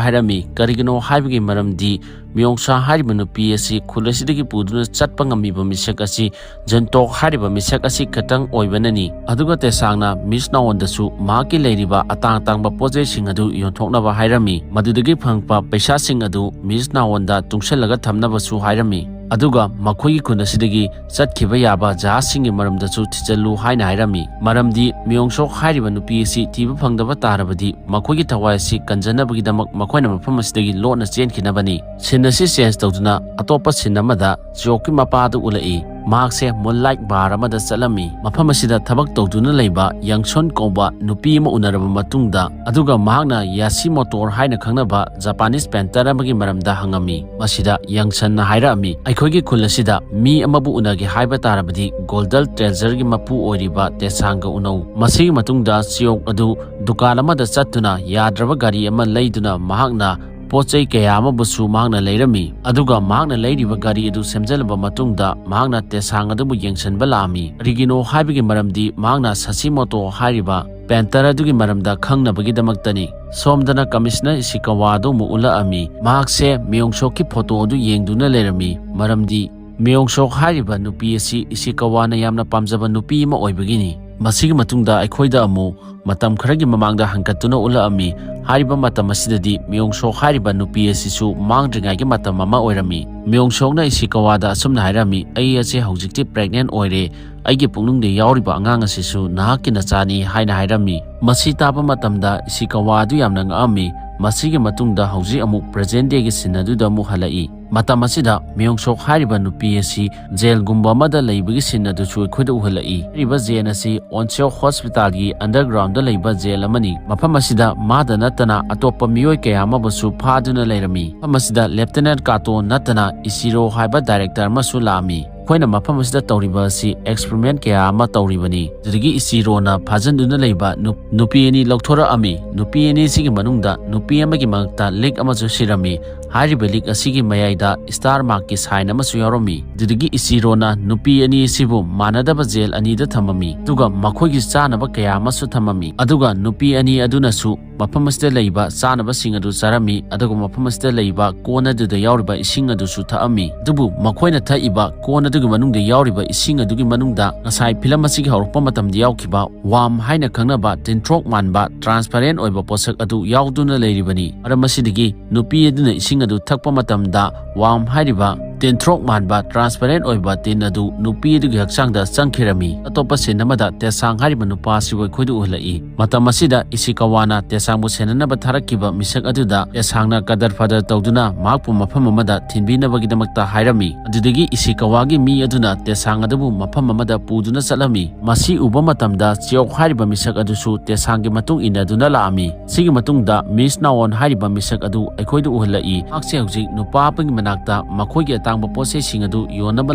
ꯍꯥꯏꯔꯝꯃꯤ꯫ ꯀꯔꯤꯒꯤꯅꯣ ꯍꯥꯏꯕꯒꯤ ꯃꯔꯝꯗꯤ, ꯃꯤꯌꯣꯡꯁꯥ ꯍꯥꯏꯔꯤꯕ ꯅꯨꯄꯤ ꯑꯁꯤ ꯈꯨꯜ ꯑꯁꯤꯗꯒꯤ ꯄꯨꯗꯨꯅ ꯆꯠꯄ ꯉꯝꯃꯤꯕ ꯃꯤꯁꯛ ꯑꯁꯤ ꯖꯨꯟꯇꯣꯛ ꯍꯥꯏꯔꯤꯕ ꯃꯤꯁꯛ ꯑꯁꯤ ꯈꯛꯇꯪ ꯑꯣꯏꯕꯅꯅꯤ꯫ ꯑꯗꯨꯒ ꯇꯦꯁꯥꯡꯅ ꯃꯤꯁ ꯅꯥꯋꯣꯟꯗꯁꯨ ꯃꯍꯥꯛꯀꯤ ꯂꯩꯔꯤꯕ ꯑꯇꯥꯡ ꯑꯇꯥꯡꯕ ꯄꯣꯠꯆꯩꯁꯤꯡ ꯑꯗꯨ ꯌꯣꯟꯊꯣꯛꯅꯕ ꯍꯥꯏꯔꯝꯃꯤ꯫ ꯃꯗꯨꯗꯒꯤ ꯐꯪꯉꯛꯄ ꯄꯩꯁꯥꯁꯤꯡ ꯑꯗꯨ ꯃꯤꯁ ꯅꯥꯋꯣꯟꯗ ꯇꯨꯡꯁꯜꯂꯒ ꯊꯝꯅꯕꯁꯨ ꯍꯥꯏꯔꯝꯃꯤ꯫ ꯑꯗꯨꯒ ꯃꯈꯣꯏꯒꯤ ꯈꯨꯟ ꯑꯁꯤꯗꯒꯤ ꯆꯠꯈꯤꯕ ꯌꯥꯕ ꯖꯍꯥꯖꯁꯤꯡꯒꯤ ꯃꯔꯝꯗꯁꯨ ꯊꯤꯖꯤꯜꯂꯨ ꯍꯥꯏꯅ ꯍꯥꯏꯔꯝꯃꯤ꯫ ꯃꯔꯝꯗꯤ ꯃꯤꯌꯣꯡꯁꯣꯛ ꯍꯥꯏꯔꯤꯕ ꯅꯨꯄꯤ ꯑꯁꯤ ꯊꯤꯕ ꯐꯪꯗꯕ ꯇꯥꯔꯕꯗꯤ ꯃꯈꯣꯏꯒꯤ ꯊꯋꯥꯏ ꯑꯁꯤ ꯀꯟꯖꯅꯕꯒꯤꯗꯃꯛ ꯃꯈꯣꯏꯅ ꯃꯐꯝ ꯑꯁꯤꯗꯒꯤ ꯂꯣꯠꯅ ꯆꯦꯟꯈꯤꯅꯕꯅꯤ꯫ ꯁꯤꯟ ꯑꯁꯤ ꯆꯦꯟꯖ ꯇꯧꯗꯨꯅ ꯑꯇꯣꯞꯄ ꯁꯤꯟ ꯑꯃꯗ ꯆꯤꯌꯣꯛꯀꯤ ꯃꯄꯥ ꯑꯗꯨ ꯎꯠꯂꯛꯏ꯫ ꯃꯍꯥꯛꯁꯦ ꯃꯨꯟꯂꯥꯏꯠ ꯕꯥꯔ ꯑꯃꯗ ꯆꯠꯂꯝꯃꯤ꯫ ꯃꯐꯝ ꯑꯁꯤꯗ ꯊꯕꯛ ꯇꯧꯗꯨꯅ ꯂꯩꯕ ꯌꯪꯁꯣꯟ ꯀꯧꯕ ꯅꯨꯄꯤ ꯑꯃ ꯎꯅꯔꯕ ꯃꯇꯨꯡꯗ, ꯑꯗꯨꯒ ꯃꯍꯥꯛꯅ ꯌꯥꯁꯤ ꯃꯣꯇꯣꯔ ꯍꯥꯏꯅ ꯈꯪꯅꯕ ꯖꯄꯥꯅꯤꯁ ꯄꯦꯟꯇꯔ ꯑꯃꯒꯤ ꯃꯔꯝꯗ ꯍꯪꯉꯝꯃꯤ꯫ ꯃꯁꯤꯗ ꯌꯪꯁꯟꯅ ꯍꯥꯏꯔꯛꯑꯝꯃꯤ, "ꯑꯩꯈꯣꯏꯒꯤ ꯈꯨꯜ ꯑꯁꯤꯗ ꯃꯤ ꯑꯃꯕꯨ ꯎꯅꯒꯦ ꯍꯥꯏꯕ ꯇꯥꯔꯕꯗꯤ ꯒꯣꯜꯗꯜ ꯇ꯭ꯔꯦꯖꯔꯒꯤ ꯃꯄꯨ ꯑꯣꯏꯔꯤꯕ ꯇꯦꯁꯥꯡꯒ ꯎꯅꯧ꯫" ꯃꯁꯤꯒꯤ ꯃꯇꯨꯡꯗ ꯆꯤꯌꯣꯛ ꯑꯗꯨ ꯗꯨꯀꯥꯟ ꯑꯃꯗ ꯆꯠꯇꯨꯅ ꯌꯥꯗ꯭ꯔꯕ ꯒꯥꯔꯤ ꯑꯃ ꯂꯩꯗꯨꯅ ꯃꯍꯥꯛꯅ ꯄꯣꯠ ꯆꯩ ꯀꯌꯥ ꯑꯃꯕꯨꯁꯨ ꯃꯍꯥꯛꯅ ꯂꯩꯔꯝꯃꯤ꯫ ꯑꯗꯨꯒ ꯃꯍꯥꯛꯅ ꯂꯩꯔꯤꯕ ꯒꯥꯔꯤ ꯑꯗꯨ ꯁꯦꯝꯖꯤꯜꯂꯕ ꯃꯇꯨꯡꯗ ꯃꯍꯥꯛꯅ ꯇꯦꯁꯥꯡ ꯑꯗꯨꯕꯨ ꯌꯦꯡꯁꯤꯟꯕ ꯂꯥꯛꯑꯝꯃꯤ꯫ ꯀꯔꯤꯒꯤꯅꯣ ꯍꯥꯏꯕꯒꯤ ꯃꯔꯝꯗꯤ ꯃꯍꯥꯛꯅ ꯁꯥꯁꯤꯃꯣꯇꯣ ꯍꯥꯏꯔꯤꯕ ꯄꯦꯟꯇꯔ ꯑꯗꯨꯒꯤ ꯃꯔꯝꯗ ꯈꯪꯅꯕꯒꯤꯗꯃꯛꯇꯅꯤ꯫ ꯁꯣꯝꯗꯅ ꯀꯃꯤꯁꯅꯔ ꯏꯁꯤꯀꯋꯥ ꯑꯗꯨ ꯑꯃꯨꯛ ꯎꯠꯂꯛꯑꯝꯃꯤ꯫ ꯃꯍꯥꯛꯁꯦ ꯃꯤꯌꯣꯡꯁꯣꯛꯀꯤ ꯐꯣꯇꯣ ꯑꯗꯨ ꯌꯦꯡꯗꯨꯅ ꯂꯩꯔꯝꯃꯤ, ꯃꯔꯝꯗꯤ ꯃꯤꯌꯣꯡꯁꯣꯛ ꯍꯥꯏꯔꯤꯕ ꯅꯨꯄꯤ ꯑꯁꯤ ꯏꯁꯤꯀꯋꯥꯅ ꯌꯥꯝꯅ ꯄꯥꯝꯖꯕ ꯅꯨꯄꯤ ꯑꯃ ꯑꯣꯏꯕꯒꯤꯅꯤ꯫ ꯃꯁꯤꯒꯤ ꯃꯇꯨꯡꯗ ꯑꯩꯈꯣꯏꯗ ꯑꯃꯨꯛ ꯃꯇꯝ ꯈꯔꯒꯤ ꯃꯃꯥꯡꯗ ꯍꯟꯒꯠꯇꯨꯅ ꯎꯠꯂꯛꯑꯝꯃꯤ꯫ ꯍꯥꯏꯔꯤꯕ ꯃꯇꯝ ꯑꯁꯤꯗꯗꯤ ꯃꯤꯌꯣꯡꯁꯣꯛ ꯍꯥꯏꯔꯤꯕ ꯅꯨꯄꯤ ꯑꯁꯤꯁꯨ ꯃꯥꯡꯗ꯭ꯔꯤꯉꯩꯒꯤ ꯃꯇꯝ ꯑꯃ ꯑꯣꯏꯔꯝꯃꯤ꯫ ꯃꯤꯌꯣꯡꯁꯣꯛꯅ ꯏꯁꯤꯀꯋꯥꯗ ꯑꯁꯨꯝꯅ ꯍꯥꯏꯔꯝꯃꯤ, "ꯑꯩ ꯑꯁꯤ ꯍꯧꯖꯤꯛꯇꯤ ꯄ꯭ꯔꯦꯒꯅꯦꯟ ꯑꯣꯏꯔꯦ꯫ ꯑꯩꯒꯤ ꯄꯨꯛꯅꯨꯡꯗ ꯌꯥꯎꯔꯤꯕ ꯑꯉꯥꯡ ꯑꯁꯤꯁꯨ ꯅꯍꯥꯛꯀꯤ ꯅꯆꯥꯅꯤ" ꯍꯥꯏꯅ ꯍꯥꯏꯔꯝꯃꯤ꯫ ꯃꯁꯤ ꯇꯥꯕ ꯃꯇꯝꯗ ꯏꯁꯤꯀꯋꯥ ꯑꯗꯨ ꯌꯥꯝꯅ ꯉꯛꯑꯝꯃꯤ꯫ ꯃꯁꯤꯒꯤ ꯃꯇꯨꯡꯗ ꯍꯧꯖꯤꯛ ꯑꯃꯨꯛ ꯄ꯭ꯔꯦꯖꯦꯟ ꯗꯦꯒꯤ ꯁꯤꯟ ꯑꯗꯨꯗ ꯑꯃꯨꯛ ꯍꯜꯂꯛꯏ꯫ ꯃꯇꯝ ꯑꯁꯤꯗ ꯃꯤꯌꯣꯡ ꯁꯣꯛ ꯍꯥꯏꯔꯤꯕ ꯅꯨꯄꯤ ꯑꯁꯤ ꯖꯦꯜꯒꯨꯝꯕ ꯑꯃꯗ ꯂꯩꯕꯒꯤ ꯁꯤꯟ ꯑꯗꯨꯁꯨ ꯑꯩꯈꯣꯏꯗ ꯎꯍꯜꯂꯛꯏ꯫ ꯍꯥꯏꯔꯤꯕ ꯖꯦꯜ ꯑꯁꯤ ꯑꯣꯟꯁꯤꯌꯣ ꯍꯣꯁꯄꯤꯇꯥꯜꯒꯤ ꯑꯟꯗꯔꯒ꯭ꯔꯥꯎꯟꯗ ꯂꯩꯕ ꯖꯦꯜ ꯑꯃꯅꯤ꯫ ꯃꯐꯝ ꯑꯁꯤꯗ ꯃꯥꯗ ꯅꯠꯇꯅ ꯑꯇꯣꯞꯄ ꯃꯤꯑꯣꯏ ꯀꯌꯥ ꯑꯃꯕꯨꯁꯨ ꯐꯥꯗꯨꯅ ꯂꯩꯔꯝꯃꯤ꯫ ꯃꯐꯝ ꯑꯁꯤꯗ ꯂꯦꯐꯇꯤꯅꯦꯟꯠ ꯀꯥꯇꯣ ꯅꯠꯇꯅ ꯏꯆꯤꯔꯣ ꯍꯥꯏꯕ ꯗꯥꯏꯔꯦꯛꯇꯔ ꯑꯃꯁꯨ ꯂꯥꯛꯑꯝꯃꯤ꯫ ꯑꯩꯈꯣꯏꯅ ꯃꯐꯝ ꯑꯁꯤꯗ ꯇꯧꯔꯤꯕ ꯑꯁꯤ ꯑꯦꯛꯁꯄꯔꯤꯃꯦꯟꯠ ꯀꯌꯥ ꯑꯃ ꯇꯧꯔꯤꯕꯅꯤ꯫ ꯑꯗꯨꯗꯒꯤ ꯏꯆꯤꯔꯣꯅ ꯐꯥꯖꯤꯟꯗꯨꯅ ꯂꯩꯕ ꯅꯨ-, ꯅꯨꯄꯤ ꯑꯅꯤ ꯂꯧꯊꯣꯔꯛꯑꯝꯃꯤ꯫ ꯅꯨꯄꯤ ꯑꯅꯤꯁꯤꯒꯤ ꯃꯅꯨꯡꯗ ꯅꯨꯄꯤ ꯑꯃꯒꯤ ꯃꯉꯛꯇ ꯂꯤꯛ ꯑꯃꯁꯨ ꯁꯤꯔꯝꯃꯤ꯫ ꯍꯥꯏꯔꯤꯕ ꯂꯤꯛ ꯑꯁꯤꯒꯤ ꯃꯌꯥꯏꯗ ꯁ꯭ꯇꯥꯔ ꯃꯥꯔꯛꯀꯤ ꯁꯥꯏꯟ ꯑꯃꯁꯨ ꯌꯥꯎꯔꯝꯃꯤ꯫ ꯑꯗꯨꯗꯒꯤ ꯏꯆꯤꯔꯣꯅ ꯅꯨꯄꯤ ꯑꯅꯤ ꯑꯁꯤꯕꯨ ꯃꯥꯟꯅꯗꯕ ꯖꯦꯜ ꯑꯅꯤꯗ ꯊꯝꯃꯝꯃꯤ꯫ ꯑꯗꯨꯒ ꯃꯈꯣꯏꯒꯤ ꯆꯥꯅꯕ ꯀꯌꯥ ꯑꯃꯁꯨ ꯊꯝꯃꯝꯃꯤ꯫ ꯑꯗꯨꯒ ꯅꯨꯄꯤ ꯑꯅꯤ ꯑꯗꯨꯅꯁꯨ ꯃꯐꯝ ꯑꯁꯤꯗ ꯂꯩꯕ ꯆꯥꯅꯕꯁꯤꯡ ꯑꯗꯨ ꯆꯥꯔꯝꯃꯤ꯫ ꯑꯗꯨꯒ ꯃꯐꯝ ꯑꯁꯤꯗ ꯂꯩꯕ ꯀꯣꯟ ꯑꯗꯨꯗ ꯌꯥꯎꯔꯤꯕ ꯏꯁꯤꯡ ꯑꯗꯨꯁꯨ ꯊꯛꯑꯝꯃꯤ꯫ ꯑꯗꯨꯕꯨ ꯃꯈꯣꯏꯅ ꯊꯛꯏꯕ ꯀꯣꯟ ꯑꯗꯨꯒꯤ ꯃꯅꯨꯡꯗ ꯌꯥꯎꯔꯤꯕ ꯏꯁꯤꯡ ꯑꯗꯨꯒꯤ ꯃꯅꯨꯡꯗ ꯉꯁꯥꯏ ꯐꯤꯂꯝ ꯑꯁꯤꯒꯤ ꯍꯧꯔꯛꯄ ꯃꯇꯝꯗ ꯌꯥꯎꯈꯤꯕ ꯋꯥꯝ ꯍꯥꯏꯅ ꯈꯪꯅꯕ ꯇꯤꯟꯊ꯭ꯔꯣꯛ ꯃꯥꯟꯕ ꯇ꯭ꯔꯥꯟꯁꯄꯦꯔꯦꯟꯠ ꯑꯣꯏꯕ ꯄꯣꯠꯁꯛ ꯑꯗꯨ ꯌꯥꯎꯗꯨꯅ ꯂꯩꯔꯤꯕꯅꯤ꯫ ꯃꯔꯝ ꯑꯁꯤꯗꯒꯤ ꯅꯨꯄꯤ ꯑꯗꯨꯅ ꯏꯁꯤꯡ ꯑꯗꯨ ꯊꯛꯄ ꯃꯇꯝꯗ ꯋꯥꯝ ꯍꯥꯏꯔꯤꯕ ꯇꯤꯟꯊ꯭ꯔꯣꯛ ꯃꯥꯟꯕ ꯇ꯭ꯔꯥꯟꯁꯄꯦꯔꯦꯟꯠ ꯑꯣꯏꯕ ꯇꯤꯟ ꯑꯗꯨ ꯅꯨꯄꯤ ꯑꯗꯨꯒꯤ ꯍꯛꯆꯥꯡꯗ ꯆꯪꯈꯤꯔꯝꯃꯤ꯫ ꯑꯇꯣꯞꯄ ꯁꯤꯟ ꯑꯃꯗ ꯇꯦꯁꯥꯡ ꯍꯥꯏꯔꯤꯕ ꯅꯨꯄꯥ ꯑꯁꯤꯕꯨ ꯑꯩꯈꯣꯏꯗ ꯎꯍꯜꯂꯛꯏ꯫ ꯃꯇꯝ ꯑꯁꯤꯗ ꯏꯁꯤꯀꯥꯋꯥꯅ ꯇꯦꯁꯥꯡꯕꯨ ꯁꯦꯟꯅꯅꯕ ꯊꯥꯔꯛꯈꯤꯕ ꯃꯤꯁꯛ ꯑꯗꯨꯗ ꯇꯦꯁꯥꯡꯅ ꯀꯗꯔ ꯐꯗꯔ ꯇꯧꯗꯨꯅ ꯃꯍꯥꯛꯄꯨ ꯃꯐꯝ ꯑꯃꯗ ꯊꯤꯟꯕꯤꯅꯕꯒꯤꯗꯃꯛꯇ ꯍꯥꯏꯔꯝꯃꯤ꯫ ꯑꯗꯨꯗꯒꯤ ꯏꯁꯤꯀꯥꯋꯥꯒꯤ ꯃꯤ ꯑꯗꯨꯅ ꯇꯦꯁꯥꯡ ꯑꯗꯨꯕꯨ ꯃꯐꯝ ꯑꯃꯗ ꯄꯨꯗꯨꯅ ꯆꯠꯂꯝꯃꯤ꯫ ꯃꯁꯤ ꯎꯕ ꯃꯇꯝꯗ ꯆꯤꯌꯣꯛ ꯍꯥꯏꯔꯤꯕ ꯃꯤꯁꯛ ꯑꯗꯨꯁꯨ ꯇꯦꯁꯥꯡꯒꯤ ꯃꯇꯨꯡ ꯏꯟꯅꯗꯨꯅ ꯂꯥꯛꯑꯝꯃꯤ꯫ ꯁꯤꯒꯤ ꯃꯇꯨꯡꯗ ꯃꯤꯁ ꯅꯥꯋꯣꯟ ꯍꯥꯏꯔꯤꯕ ꯃꯤꯁꯛ ꯑꯗꯨ ꯑꯩꯈꯣꯏꯗ ꯎꯍꯜꯂꯛꯏ꯫ ꯃꯍꯥꯛꯁꯦ ꯍꯧꯖꯤꯛ ꯅꯨꯄꯥ ꯑꯃꯒꯤ ꯃꯅꯥꯛꯇ ꯃꯈꯣꯏꯒꯤ ꯑꯇꯥꯡꯕ ꯄꯣꯠꯆꯩꯁꯤꯡ ꯑꯗꯨ ꯌꯣꯟꯅꯕ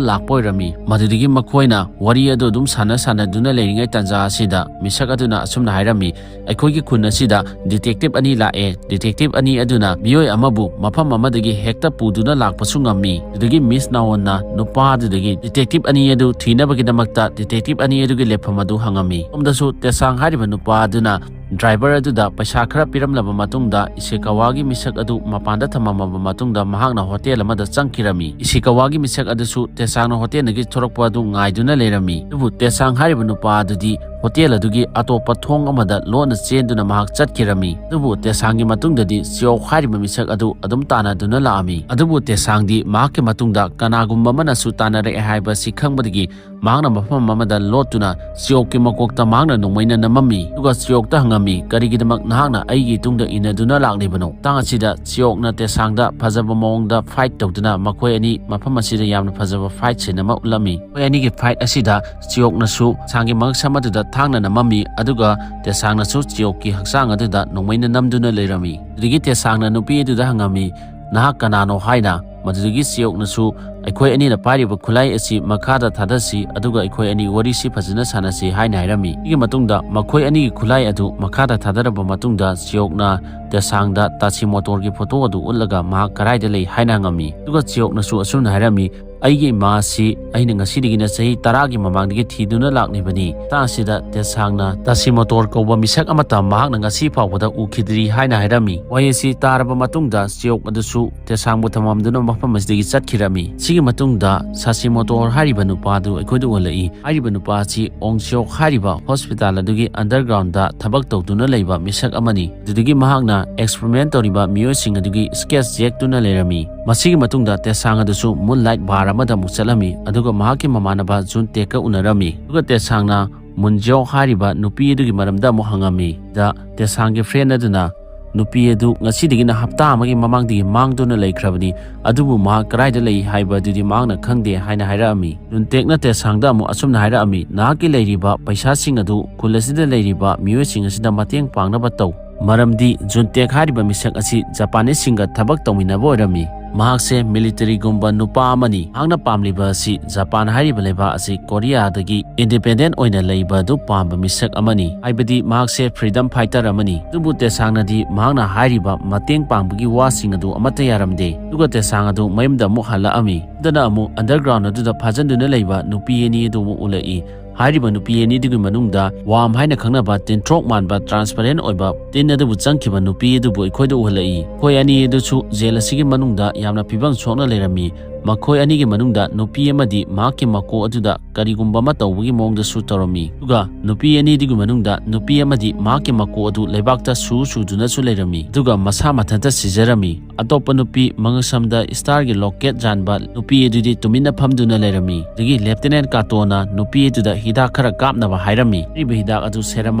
ꯂꯥꯛꯄ ꯑꯣꯏꯔꯝꯃꯤ꯫ ꯃꯗꯨꯗꯒꯤ ꯃꯈꯣꯏꯅ ꯋꯥꯔꯤ ꯑꯗꯨ ꯑꯗꯨꯝ ꯁꯥꯟꯅ ꯁꯥꯟꯅꯗꯨꯅ ꯂꯩꯔꯤꯉꯩ ꯇꯥꯟꯖꯥ ꯑꯁꯤꯗ ꯃꯤꯁꯛ ꯑꯗꯨꯅ ꯑꯁꯨꯝꯅ ꯍꯥꯏꯔꯝꯃꯤ, "ꯑꯩꯈꯣꯏꯒꯤ ꯈꯨꯟ ꯑꯁꯤꯗ ꯗꯤꯇꯦꯛꯇꯤꯚ ꯑꯅꯤ ꯂꯥꯛꯑꯦ꯫ ꯗꯤꯇꯦꯛꯇꯤꯚ ꯑꯅꯤ ꯑꯗꯨꯅ ꯃꯤꯑꯣꯏ ꯑꯃꯕꯨ ꯃꯐꯝ ꯑꯃꯗꯒꯤ ꯍꯦꯛꯇ ꯄꯨꯗꯨꯅ ꯂꯥꯛꯄꯁꯨ ꯉꯝꯃꯤ꯫" ꯑꯗꯨꯗꯒꯤ ꯃꯤꯁ ꯅꯥꯋꯣꯟꯅ ꯅꯨꯄꯥ ꯑꯗꯨꯗꯒꯤ ꯗꯤꯇꯦꯛꯇꯤꯚ ꯑꯅꯤ ꯑꯗꯨ ꯊꯤꯅꯕꯒꯤꯗꯃꯛꯇ ꯗꯤꯇꯦꯛꯇꯤꯚ ꯑꯅꯤ ꯑꯗꯨꯒꯤ ꯂꯦꯞꯐꯝ ꯑꯗꯨ ꯍꯪꯉꯝꯃꯤ꯫ ꯁꯣꯝꯗꯁꯨ ꯇꯦꯁꯥꯡ ꯍꯥꯏꯔꯤꯕ ꯅꯨꯄꯥ ꯑꯗꯨꯅ ꯗ꯭ꯔꯥꯏꯚꯔ ꯑꯗꯨꯗ ꯄꯩꯁꯥ ꯈꯔ ꯄꯤꯔꯝꯂꯕ ꯃꯇꯨꯡꯗ ꯏꯁꯤꯀꯥꯋꯥꯒꯤ ꯃꯤꯁꯛ ꯑꯗꯨ ꯃꯄꯥꯟꯗ ꯊꯝꯃꯝꯃꯕ ꯃꯇꯨꯡꯗ ꯃꯍꯥꯛꯅ ꯍꯣꯇꯦꯜ ꯑꯃꯗ ꯆꯪꯈꯤꯔꯝꯃꯤ꯫ ꯏꯁꯤꯀꯥꯋꯥꯒꯤ ꯃꯤꯁꯛ ꯑꯗꯨꯁꯨ ꯇꯦꯁꯥꯡꯅ ꯍꯣꯇꯦꯜꯗꯒꯤ ꯊꯣꯔꯛꯄ ꯑꯗꯨ ꯉꯥꯏꯗꯨꯅ ꯂꯩꯔꯝꯃꯤ꯫ ꯑꯗꯨꯕꯨ ꯇꯦꯁꯥꯡ ꯍꯥꯏꯔꯤꯕ ꯅꯨꯄꯥ ꯑꯗꯨꯗꯤ ꯍꯣꯇꯦꯜ ꯑꯗꯨꯒꯤ ꯑꯇꯣꯞꯄ ꯊꯣꯡ ꯑꯃꯗ ꯂꯣꯟꯅ ꯆꯦꯟꯗꯨꯅ ꯃꯍꯥꯛ ꯆꯠꯈꯤꯔꯝꯃꯤ꯫ ꯑꯗꯨꯕꯨ ꯇꯦꯁꯥꯡꯒꯤ ꯃꯇꯨꯡꯗꯗꯤ ꯆꯤꯌꯣꯛ ꯍꯥꯏꯔꯤꯕ ꯃꯤꯁꯛ ꯑꯗꯨ ꯑꯗꯨꯝ ꯇꯥꯟꯅꯗꯨꯅ ꯂꯥꯛꯑꯝꯃꯤ꯫ ꯑꯗꯨꯕꯨ ꯇꯦꯁꯥꯡꯗꯤ ꯃꯍꯥꯛꯀꯤ ꯃꯇꯨꯡꯗ ꯀꯅꯥꯒꯨꯝꯕ ꯑꯃꯅꯁꯨ ꯇꯥꯟꯅꯔꯛꯑꯦ ꯍꯥꯏꯕ ꯑꯁꯤ ꯈꯪꯕꯗꯒꯤ ꯃꯍꯥꯛꯅ ꯃꯐꯝ ꯑꯃꯗ ꯂꯣꯠꯇꯨꯅ ꯆꯤꯌꯣꯛꯀꯤ ꯃꯀꯣꯛꯇ ꯃꯍꯥꯛꯅ ꯅꯣꯡꯃꯩꯅ ꯅꯝꯃꯝꯃꯤ꯫ ꯑꯗꯨꯒ ꯆꯤꯌꯣꯛꯇ ꯍꯪꯉꯝꯃꯤ, "ꯀꯔꯤꯒꯤꯗꯃꯛ ꯅꯍꯥꯛꯅ ꯑꯩꯒꯤ ꯇꯨꯡꯗ ꯏꯟꯅꯗꯨꯅ ꯂꯥꯛꯂꯤꯕꯅꯣ?" ꯃꯇꯥꯡ ꯑꯁꯤꯗ ꯆꯤꯌꯣꯛꯅ ꯇꯦꯁꯥꯡꯗ ꯐꯖꯕ ꯃꯑꯣꯡꯗ ꯐꯥꯏꯠ ꯇꯧꯗꯨꯅ ꯃꯈꯣꯏ ꯑꯅꯤ ꯃꯐꯝ ꯑꯁꯤꯗ ꯌꯥꯝꯅ ꯐꯖꯕ ꯐꯥꯏꯠ ꯁꯤꯟ ꯑꯃ ꯎꯠꯂꯝꯃꯤ꯫ ꯃꯈꯣꯏ ꯑꯅꯤꯒꯤ ꯐꯥꯏꯠ ꯑꯁꯤꯗ ꯆꯤꯌꯣꯛꯅꯁꯨ ꯇꯦꯁꯥꯡꯒꯤ ꯃꯉꯛ ꯁꯝ ꯑꯗꯨꯗ ꯊꯥꯡꯅ ꯅꯝꯃꯝꯃꯤ, ꯑꯗꯨꯒ ꯇꯦꯁꯥꯡꯅꯁꯨ ꯆꯤꯌꯣꯛꯀꯤ ꯍꯛꯆꯥꯡ ꯑꯗꯨꯗ ꯅꯣꯡꯃꯩꯅ ꯅꯝꯗꯨꯅ ꯂꯩꯔꯝꯃꯤ꯫ ꯑꯗꯨꯗꯒꯤ ꯇꯦꯁꯥꯡꯅ ꯅꯨꯄꯤ ꯑꯗꯨꯗ ꯍꯪꯉꯝꯃꯤ, "ꯅꯍꯥꯛ ꯀꯅꯥꯅꯣ?" ꯍꯥꯏꯅ꯫ ꯃꯗꯨꯗꯒꯤ ꯆꯤꯌꯣꯛꯅꯁꯨ, "ꯑꯩꯈꯣꯏ ꯑꯅꯤꯅ ꯄꯥꯏꯔꯤꯕ ꯈꯨꯠꯂꯥꯏ ꯑꯁꯤ ꯃꯈꯥꯗ ꯊꯥꯗꯁꯤ, ꯑꯗꯨꯒ ꯑꯩꯈꯣꯏ ꯑꯅꯤ ꯋꯥꯔꯤꯁꯤ ꯐꯖꯅ ꯁꯥꯟꯅꯁꯤ" ꯍꯥꯏꯅ ꯍꯥꯏꯔꯝꯃꯤ꯫ ꯁꯤꯒꯤ ꯃꯇꯨꯡꯗ ꯃꯈꯣꯏ ꯑꯅꯤꯒꯤ ꯈꯨꯠꯂꯥꯏ ꯑꯗꯨ ꯃꯈꯥꯗ ꯊꯥꯗꯔꯕ ꯃꯇꯨꯡꯗ ꯆꯤꯌꯣꯛꯅ ꯇꯦꯁꯥꯡꯗ ꯇꯥꯁꯤꯃꯣꯇꯣꯔꯒꯤ ꯐꯣꯇꯣ ꯑꯗꯨ ꯎꯠꯂꯒ ꯃꯍꯥꯛ ꯀꯗꯥꯏꯗ ꯂꯩ ꯍꯥꯏꯅ ꯍꯪꯉꯝꯃꯤ꯫ ꯑꯗꯨꯒ ꯆꯤꯌꯣꯛꯅꯁꯨ ꯑꯁꯨꯝꯅ ꯍꯥꯏꯔꯝꯃꯤ, "ꯑꯩꯒꯤ ꯏꯃꯥ ꯑꯁꯤ ꯑꯩꯅ ꯉꯁꯤꯗꯒꯤꯅ ꯆꯍꯤ ꯇꯔꯥꯒꯤ ꯃꯃꯥꯡꯗꯒꯤ ꯊꯤꯗꯨꯅ ꯂꯥꯛꯂꯤꯕꯅꯤ꯫ ꯃꯇꯥꯡ ꯑꯁꯤꯗ ꯇꯦꯁꯥꯡꯅ ꯇꯥꯁꯤꯃꯣꯇꯣꯔ ꯀꯧꯕ ꯃꯤꯁꯛ ꯑꯃꯠꯇ ꯃꯍꯥꯛꯅ ꯉꯁꯤ ꯐꯥꯎꯕꯗ ꯎꯈꯤꯗ꯭ꯔꯤ" ꯍꯥꯏꯅ ꯍꯥꯏꯔꯝꯃꯤ꯫ ꯋꯥꯍꯩ ꯑꯁꯤ ꯇꯥꯔꯕ ꯃꯇꯨꯡꯗ ꯆꯤꯌꯣꯛ ꯑꯗꯨꯁꯨ ꯇꯦꯁꯥꯡꯕꯨ ꯊꯝꯃꯝꯗꯨꯅ ꯃꯐꯝ ꯑꯁꯤꯗꯒꯤ ꯆꯠꯈꯤꯔꯝꯃꯤ꯫ ꯁꯤꯒꯤ ꯃꯇꯨꯡꯗ ꯁꯥꯁꯤꯃꯣꯇꯣꯔ ꯍꯥꯏꯔꯤꯕ ꯅꯨꯄꯥ ꯑꯗꯨ ꯑꯩꯈꯣꯏꯗ ꯎꯍꯜꯂꯛꯏ꯫ ꯍꯥꯏꯔꯤꯕ ꯅꯨꯄꯥ ꯑꯁꯤ ꯑꯣꯡ ꯁꯤꯌꯣꯛ ꯍꯥꯏꯔꯤꯕ ꯍꯣꯁꯄꯤꯇꯥꯜ ꯑꯗꯨꯒꯤ ꯑꯟꯗꯔꯒ꯭ꯔꯥꯎꯟꯗ ꯊꯕꯛ ꯇꯧꯗꯨꯅ ꯂꯩꯕ ꯃꯤꯁꯛ ꯑꯃꯅꯤ꯫ ꯑꯗꯨꯗꯒꯤ ꯃꯍꯥꯛꯅ ꯑꯦꯛꯁꯄꯔꯤꯃꯦꯟ ꯇꯧꯔꯤꯕ ꯃꯤꯑꯣꯏꯁꯤꯡ ꯑꯗꯨꯒꯤ ꯁ꯭ꯀꯦꯠꯆ ꯌꯦꯛꯇꯨꯅ ꯂꯩꯔꯝꯃꯤ꯫ ꯃꯁꯤꯒꯤ ꯃꯇꯨꯡꯗ ꯇꯦꯁꯥꯡ ꯑꯗꯨꯁꯨ ꯃꯨꯟ ꯂꯥꯏꯠ ꯕꯥꯔ ꯑꯃꯗ ꯑꯃꯨꯛ ꯆꯠꯂꯝꯃꯤ, ꯑꯗꯨꯒ ꯃꯍꯥꯛꯀꯤ ꯃꯃꯥꯟꯅꯕ ꯖꯨꯟ ꯇꯦꯛꯀ ꯎꯅꯔꯝꯃꯤ꯫ ꯑꯗꯨꯒ ꯇꯦꯁꯥꯡꯅ ꯃꯨꯟ ꯖꯤꯌꯣꯛ ꯍꯥꯏꯔꯤꯕ ꯅꯨꯄꯤ ꯑꯗꯨꯒꯤ ꯃꯔꯝꯗ ꯑꯃꯨꯛ ꯍꯪꯉꯝꯃꯤ꯫ ꯗ ꯇꯦꯁꯥꯡꯒꯤ ꯐ꯭ꯔꯦꯟ ꯑꯗꯨꯅ ꯅꯨꯄꯤ ꯑꯗꯨ ꯉꯁꯤꯗꯒꯤꯅ ꯍꯞꯇꯥ ꯑꯃꯒꯤ ꯃꯃꯥꯡꯗꯒꯤ ꯃꯥꯡꯗꯨꯅ ꯂꯩꯈ꯭ꯔꯕꯅꯤ, ꯑꯗꯨꯕꯨ ꯃꯍꯥꯛ ꯀꯗꯥꯏꯗ ꯂꯩ ꯍꯥꯏꯕ ꯑꯗꯨꯗꯤ ꯃꯍꯥꯛꯅ ꯈꯪꯗꯦ ꯍꯥꯏꯅ ꯍꯥꯏꯔꯛꯑꯝꯃꯤ꯫ ꯖꯨꯟꯇꯦꯛꯅ ꯇꯦꯁꯥꯡꯗ ꯑꯃꯨꯛ ꯑꯁꯨꯝꯅ ꯍꯥꯏꯔꯛꯑꯝꯃꯤ, "ꯅꯍꯥꯛꯀꯤ ꯂꯩꯔꯤꯕ ꯄꯩꯁꯥꯁꯤꯡ ꯑꯗꯨ ꯈꯨꯜ ꯑꯁꯤꯗ ꯂꯩꯔꯤꯕ ꯃꯤꯑꯣꯏꯁꯤꯡ ꯑꯁꯤꯗ ꯃꯇꯦꯡ ꯄꯥꯡꯅꯕ ꯇꯧ, ꯃꯔꯝꯗꯤ ꯖꯨꯟꯇꯦꯛ ꯍꯥꯏꯔꯤꯕ ꯃꯤꯁꯛ ꯑꯁꯤ ꯖꯄꯥꯅꯤꯁꯁꯤꯡꯒ ꯊꯕꯛ ꯇꯧꯃꯤꯟꯅꯕ ꯑꯣꯏꯔꯝꯃꯤ꯫ ꯃꯍꯥꯛꯁꯦ ꯃꯤꯂꯤꯇꯔꯤꯒꯨꯝꯕ ꯅꯨꯄꯥ ꯑꯃꯅꯤ꯫ ꯃꯍꯥꯛꯅ ꯄꯥꯝꯂꯤꯕ ꯑꯁꯤ ꯖꯄꯥꯟ ꯍꯥꯏꯔꯤꯕ ꯂꯩꯕꯥꯛ ꯑꯁꯤ ꯀꯣꯔꯤꯌꯥꯗꯒꯤ ꯏꯟꯗꯤꯄꯦꯟꯗꯦꯟ ꯑꯣꯏꯅ ꯂꯩꯕ ꯑꯗꯨ ꯄꯥꯝꯕ ꯃꯤꯁꯛ ꯑꯃꯅꯤ, ꯍꯥꯏꯕꯗꯤ ꯃꯍꯥꯛꯁꯦ ꯐ꯭ꯔꯤꯗꯝ ꯐꯥꯏꯇꯔ ꯑꯃꯅꯤ"꯫ ꯑꯗꯨꯕꯨ ꯇꯦꯁꯥꯡꯅꯗꯤ ꯃꯍꯥꯛꯅ ꯍꯥꯏꯔꯤꯕ ꯃꯇꯦꯡ ꯄꯥꯡꯕꯒꯤ ꯋꯥꯁꯤꯡ ꯑꯗꯨ ꯑꯃꯠꯇ ꯌꯥꯔꯝꯗꯦ꯫ ꯑꯗꯨꯒ ꯇꯦꯁꯥꯡ ꯑꯗꯨ ꯃꯌꯨꯝꯗ ꯑꯃꯨꯛ ꯍꯜꯂꯛꯑꯝꯃꯤ꯫ ꯑꯗꯨꯅ ꯑꯃꯨꯛ ꯑꯟꯗꯔꯒ꯭ꯔꯥꯎꯟ ꯑꯗꯨꯗ ꯐꯥꯖꯤꯟꯗꯨꯅ ꯂꯩꯕ ꯅꯨꯄꯤ ꯑꯅꯤ ꯑꯗꯨ ꯑꯃꯨꯛ ꯎꯠꯂꯛꯏ꯫ ꯍꯥꯏꯔꯤꯕ ꯅꯨꯄꯤ ꯑꯅꯤꯗꯨꯒꯤ ꯃꯅꯨꯡꯗ ꯋꯥꯝ ꯍꯥꯏꯅ ꯈꯪꯅꯕ ꯇꯤꯟꯊ꯭ꯔꯣꯛ ꯃꯥꯟꯕ ꯇ꯭ꯔꯥꯟꯁꯄꯔꯦꯟ ꯑꯣꯏꯕ ꯇꯤꯟ ꯑꯗꯨꯕꯨ ꯆꯪꯈꯤꯕ ꯅꯨꯄꯤ ꯑꯗꯨꯕꯨ ꯑꯩꯈꯣꯏꯗ ꯎꯍꯜꯂꯛꯏ꯫ ꯃꯈꯣꯏ ꯑꯅꯤ ꯑꯗꯨꯁꯨ ꯖꯦꯜ ꯑꯁꯤꯒꯤ ꯃꯅꯨꯡꯗ ꯌꯥꯝꯅ ꯐꯤꯕꯝ ꯁꯣꯛꯅ ꯂꯩꯔꯝꯃꯤ꯫ ꯃꯈꯣꯏ ꯑꯅꯤꯒꯤ ꯃꯅꯨꯡꯗ ꯅꯨꯄꯤ ꯑꯃꯗꯤ ꯃꯍꯥꯛꯀꯤ ꯃꯀꯣꯛ ꯑꯗꯨꯗ ꯀꯔꯤꯒꯨꯝꯕ ꯑꯃ ꯇꯧꯕꯒꯤ ꯃꯑꯣꯡꯗꯁꯨ ꯇꯧꯔꯝꯃꯤ꯫ ꯑꯗꯨꯒ ꯅꯨꯄꯤ ꯑꯅꯤꯗꯨꯒꯤ ꯃꯅꯨꯡꯗ ꯅꯨꯄꯤ ꯑꯃꯗꯤ ꯃꯍꯥꯛꯀꯤ ꯃꯀꯣꯛ ꯑꯗꯨ ꯂꯩꯕꯥꯛꯇ ꯁꯨ ꯁꯨꯗꯨꯅꯁꯨ ꯂꯩꯔꯝꯃꯤ꯫ ꯑꯗꯨꯒ ꯃꯁꯥ ꯃꯊꯟꯇ ꯁꯤꯖꯔꯝꯃꯤ꯫ ꯑꯇꯣꯞꯄ ꯅꯨꯄꯤ, ꯃꯉꯛꯁꯝꯗ ꯁ꯭ꯇꯥꯔꯒꯤ ꯂꯣꯀꯦꯠ ꯌꯥꯟꯕ ꯅꯨꯄꯤ ꯑꯗꯨꯗꯤ ꯇꯨꯃꯤꯟꯅ ꯐꯝꯗꯨꯅ ꯂꯩꯔꯝꯃꯤ꯫ ꯑꯗꯒꯤ ꯂꯦꯐꯇꯤꯅꯦꯟ ꯀꯥꯇꯣꯅ ꯅꯨꯄꯤ ꯑꯗꯨꯗ ꯍꯤꯗꯥꯛ ꯈꯔ ꯀꯥꯞꯅꯕ ꯍꯥꯏꯔꯝꯃꯤ꯫ ꯍꯥꯏꯔꯤꯕ ꯍꯤꯗꯥꯛ ꯑꯗꯨ ꯁꯦꯔꯝ